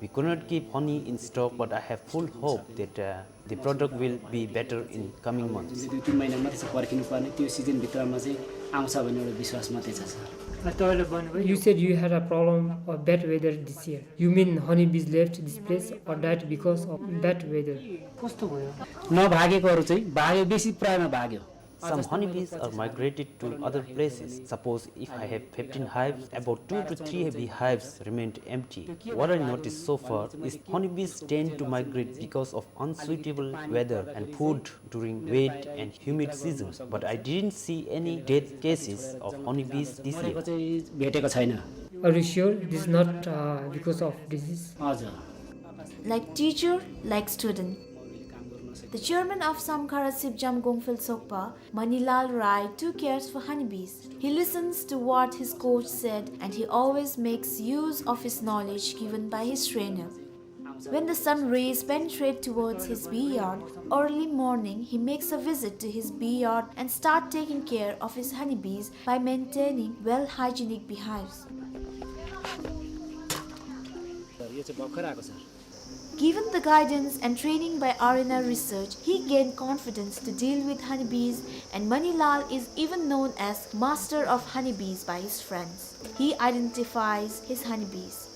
We could not keep honey in stock, but I have full hope that, uh, the product will be better in coming months. जुन चाहिँ दुई तिन महिना मात्रै छ पर्खिनु पर्ने, त्यो सिजनभित्रमा चाहिँ आउँछ भन्ने एउटा विश्वास मात्रै छ, सर। अनि तपाईँले भन्नुभयो You said you had a problem of bad weather this year. You mean honeybees left this place or died because of bad weather? कस्तो भयो? नभागेकोहरू चाहिँ भाग्यो, बेसी प्रायमा भाग्यो। Some honeybees are migrated to other places. Suppose if I have fifteen hives, about two to three beehives remained empty. What I noticed so far is honeybees tend to migrate because of unsuitable weather and food during wet and humid seasons, but I didn't see any death cases of honeybees this year. मरेको चाहिँ भेटेको छैन। Are you sure this is not, uh, because of disease? हजुर। Like teacher, like student. The chairman of Samkhara Sipjam Gongphel Sokpa, Manilal Rai, too cares for honeybees. He listens to what his coach said and he always makes use of his knowledge given by his trainer. When the sun rays penetrate towards his bee yard, early morning he makes a visit to his bee yard and start taking care of his honeybees by maintaining well hygienic beehives. Sir, यो चाहिँ भर्खर आएको, sir. Given the guidance and training by R N R Research, he gained confidence to deal with honeybees, and Manilal is even known as master of honeybees by his friends. He identifies his honeybees.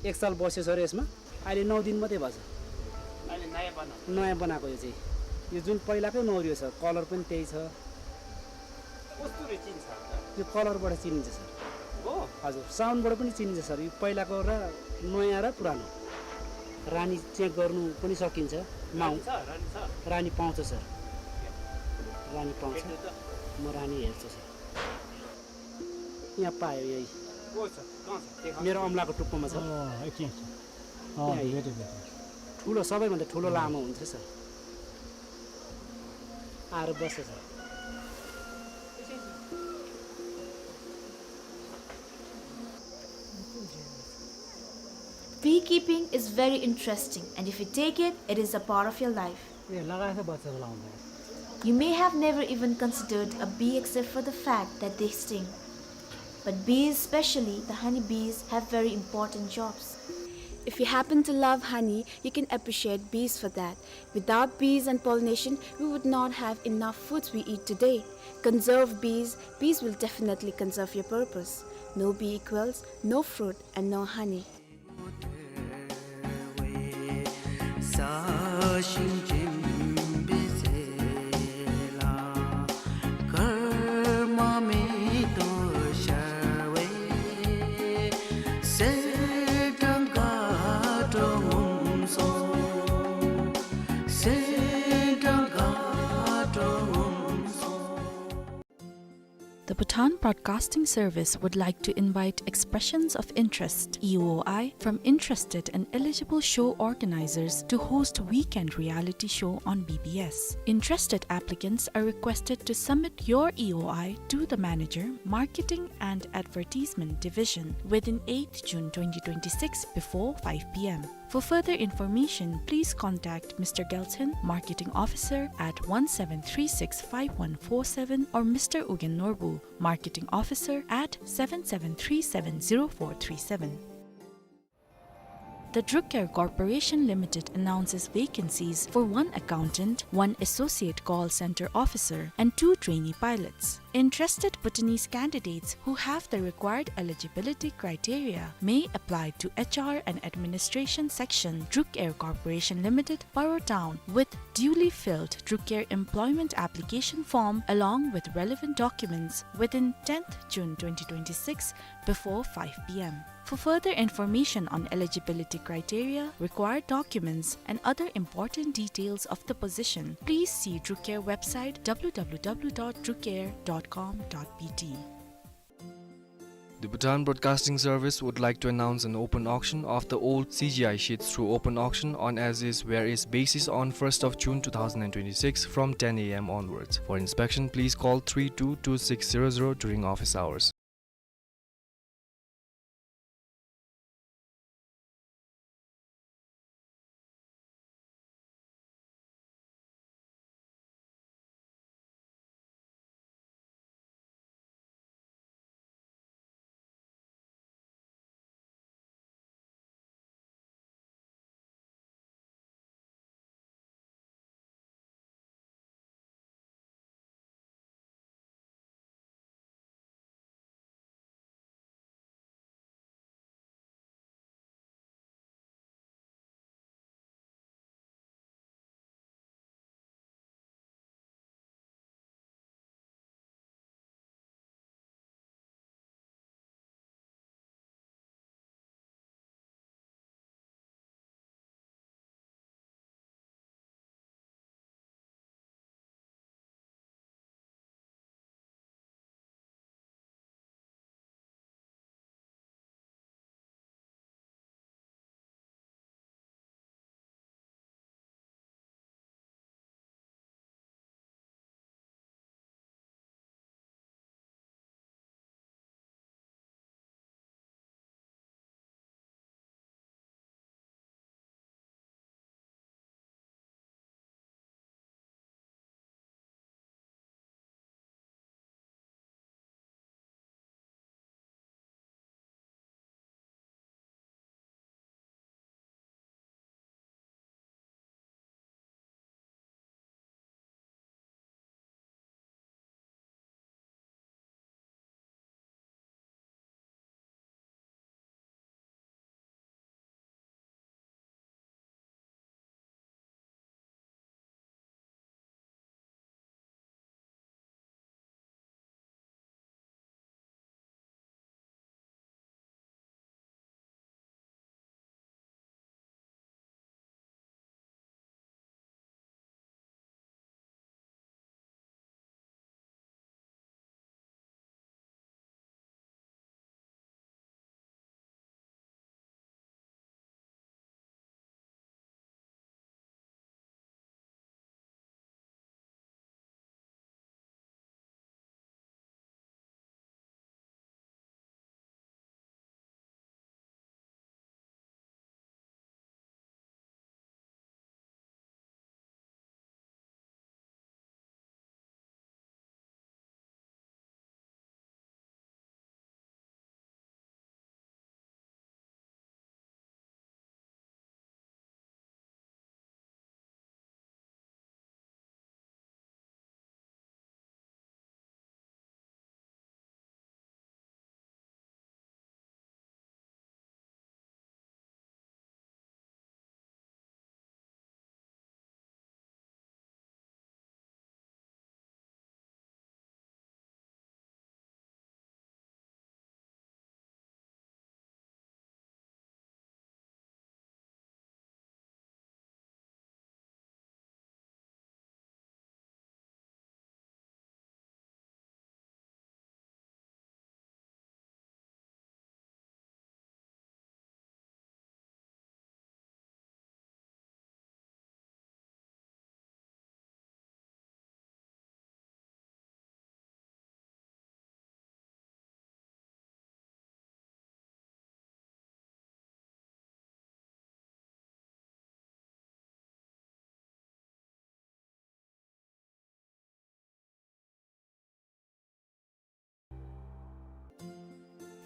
एक साल बस्यो सर यसमा, अहिले नौ दिन मात्रै भएछ। अहिले नयाँ बनाएको। नयाँ बनाएको यो चाहिँ। यो जुन पहिलाकै मौरी हो सर, कलर पनि त्यही छ। कस्तुरी चिन्छ अन्त? यो कलरबाट चिनिन्छ सर। हो? हजुर, साउन्डबाट पनि चिनिन्छ सर। यो पहिलाको र नयाँ र पुरानो। रानी चेक गर्नु पनि सकिन्छ। माउ- रानी छ, रानी छ। रानी पाउँछ सर। रानी पाउँछ। भेट्नु त? म रानी हेर्छु सर। यहाँ पायो यही। को छ? कहाँ छ? देखा। मेरो अमलाको टुप्पोमा छ। अँ, एकछिन, एकछिन। अँ, यहाँ। भेटेँ, भेटेँ। ठुलो, सबैभन्दा ठुलो लामो हुन्छ सर। आएर बस्छ sir. Beekeeping is very interesting, and if you take it, it is a part of your life. ए, लगाएछ बच्चा लाउँदा। You may have never even considered a bee except for the fact that they sting. But bees, especially the honey bees, have very important jobs. If you happen to love honey, you can appreciate bees for that. Without bees and pollination, we would not have enough foods we eat today. Conserve bees, bees will definitely conserve your purpose. No bee equals no fruit and no honey. The Bhutan Broadcasting Service would like to invite expressions of interest, E O I, from interested and eligible show organizers to host weekend reality show on B B S. Interested applicants are requested to submit your E O I to the manager, Marketing and Advertisement Division, within eighth June twenty twenty-six before five P M. For further information, please contact Mister Gelthen, Marketing Officer, at one seven three six five one four seven or Mister Ugyen Norbu, Marketing Officer, at seven seven three seven zero four three seven. The Druk Air Corporation Limited announces vacancies for one accountant, one associate call center officer, and two trainee pilots. Interested Bhutanese candidates who have the required eligibility criteria may apply to H R and Administration Section, Druk Air Corporation Limited, Paro Town, with duly filled Druk Air employment application form along with relevant documents within tenth June twenty twenty-six before five P M. For further information on eligibility criteria, required documents, and other important details of the position, please see Druk Air website, W W W dot druk air dot com dot B T. The Bhutan Broadcasting Service would like to announce an open auction of the old C G I sheets through open auction on as is where is basis on first of June two thousand and twenty-six from ten A M onwards. For inspection, please call three two two six zero zero during office hours.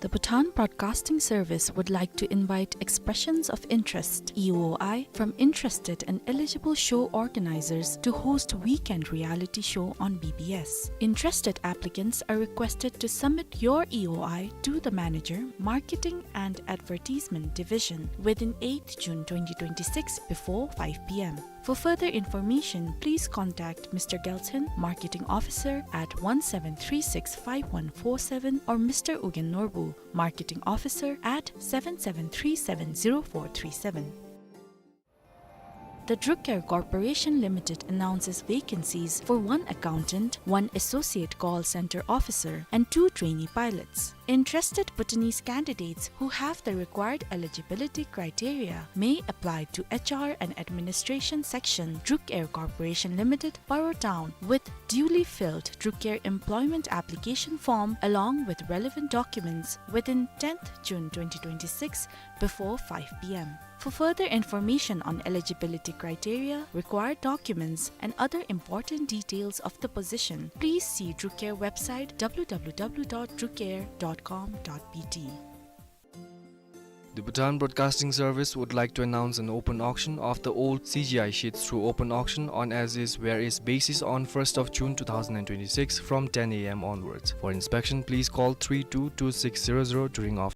The Bhutan Broadcasting Service would like to invite expressions of interest, E O I, from interested and eligible show organizers to host weekend reality show on B B S. Interested applicants are requested to submit your E O I to the manager, Marketing and Advertisement Division, within eighth June twenty twenty-six before five p m. For further information, please contact Mister Gelton, Marketing Officer, at one seven three six five one four seven, or Mister Ugyen Norbu, Marketing Officer, at seven seven three seven zero four three seven. The Druk Air Corporation Limited announces vacancies for one accountant, one associate call center officer, and two trainee pilots. Interested Bhutanese candidates who have the required eligibility criteria may apply to H R and Administration Section, Druk Air Corporation Limited, Paro Town, with duly filled Druk Air employment application form along with relevant documents within tenth June twenty twenty-six before five p m. For further information on eligibility criteria, required documents, and other important details of the position, please see Druk Air website, w w w dot druk air dot com dot b t. The Bhutan Broadcasting Service would like to announce an open auction of the old C G I sheets through open auction on as-is, where-is basis on first of June two thousand and twenty-six from ten a m onwards. For inspection, please call three two two six zero zero during office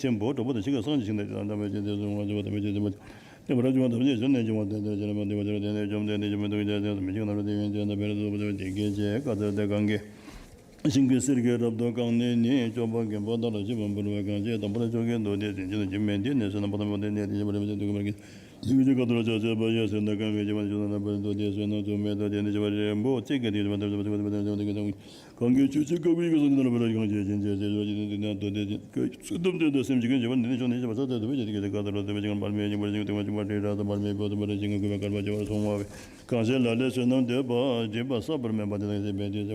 ཆེན་པོ་གྲོགས་པོ་དང་ཤིང་ཀུན་སངས་རྒྱས་ཞིང་དང་། དམ་པའི་ཆོས་དེ་ཚུ་ངོ་ཤེས་པ་དམ་པའི་ཆོས་དེ་མ་ཐོབ་པ་དམ་པའི་ཆོས་དེ་མ་ཐོབ་པ་དེ་ཡང་འཇོམས་ཏེ་ནི་འཇོམས་པ་དེ་དེ་ཆོས་མེད་དུ་ཡང་དེ་ཆོས་མེད་དུ་ཡང་དེ་མི་འཇིགས་ནོར་དེ་ཡང་འཇོམས་ཏེ་ནི་འཇོམས་པ་དེ་དེ་ག་ཚོད་དེ་གང་གི་ཤིང་ཀུན་གསེར་གྱིས་རབ་ཏུ་བཀང་ནས་ནི། སྐྱོབ་པ་མགོན་པོ་དག་ལ་བཞེད་པར་འབུལ་བ་གང་བྱེད། དང་པོར་མཆོག་གི་མདོ་སྡེ་ཟིན་ཅིང་འཇིགས་མེད་དེ། ནད་སོས་ན་ཕོ་དང་མོ་དེ་ནད་དེ་ཞི་བར་མི་བྱེད་དུས་ཀྱི་མར་གྱི་ཐུགས་རྗེ་ཁ་ཐུག་ལ་ཕྱག་འཚལ་བ་ཡི། སོས་ན་གང་གིས་བྱེད་པ་ནི། ཆུ་སོས་ན་ཕོ་དེ་མདོ་སྡེ་སོས་ན་ཚུགས་མེད་དོ། དེ་ནི་ཞི་བ་རིང་པོ་ཚིག་གི་དེ་ཞི་བ་ཐབས་ཞི་བ་ཐབས་ཀྱི་དེ་གང་གིས་ཆོས་ཅི་བཀག་པའི་ཡི་གེ་སོགས་ནི་ནོར་བུ་ལ་གང་བྱེད་ཅིང་བྱེད་ཅེས་བྱ་བ་ཅི་ནི་དེ་ན་མདོ་སྡེ་ཚིག་ཏུ་མདོ་སྡེ་སེམས་ཅན་ཀུན་བྱེད་པ་ནི་དེ་ནི་མཆོག་ནི་ཞི་བ་ས་ཏེ་དུ་བའི་ཆེད་དུ་གལ་ཏེ་ཁ་ཐུག་ལ་དུ་བའི་ཆེད་ཀྱང་མར་མེ་ཡིན་པར་ཞིང་དུ་མ་བྱུང་བ་དྲི་ར་དུ་མར་མེ་བོ་དུ་མར་ཞིང་གི་གུས་པ་དཀར་པོ་བྱེ་བར་སོང་བ་བས། གང་ཞིག་ལ་ལས་བསོད་ནམས་འདོད་པ་སྒྲིབ་པ་བསགས་པར་སྨོན་པ་དེ་དག་ཞེས་པས་ཏེ།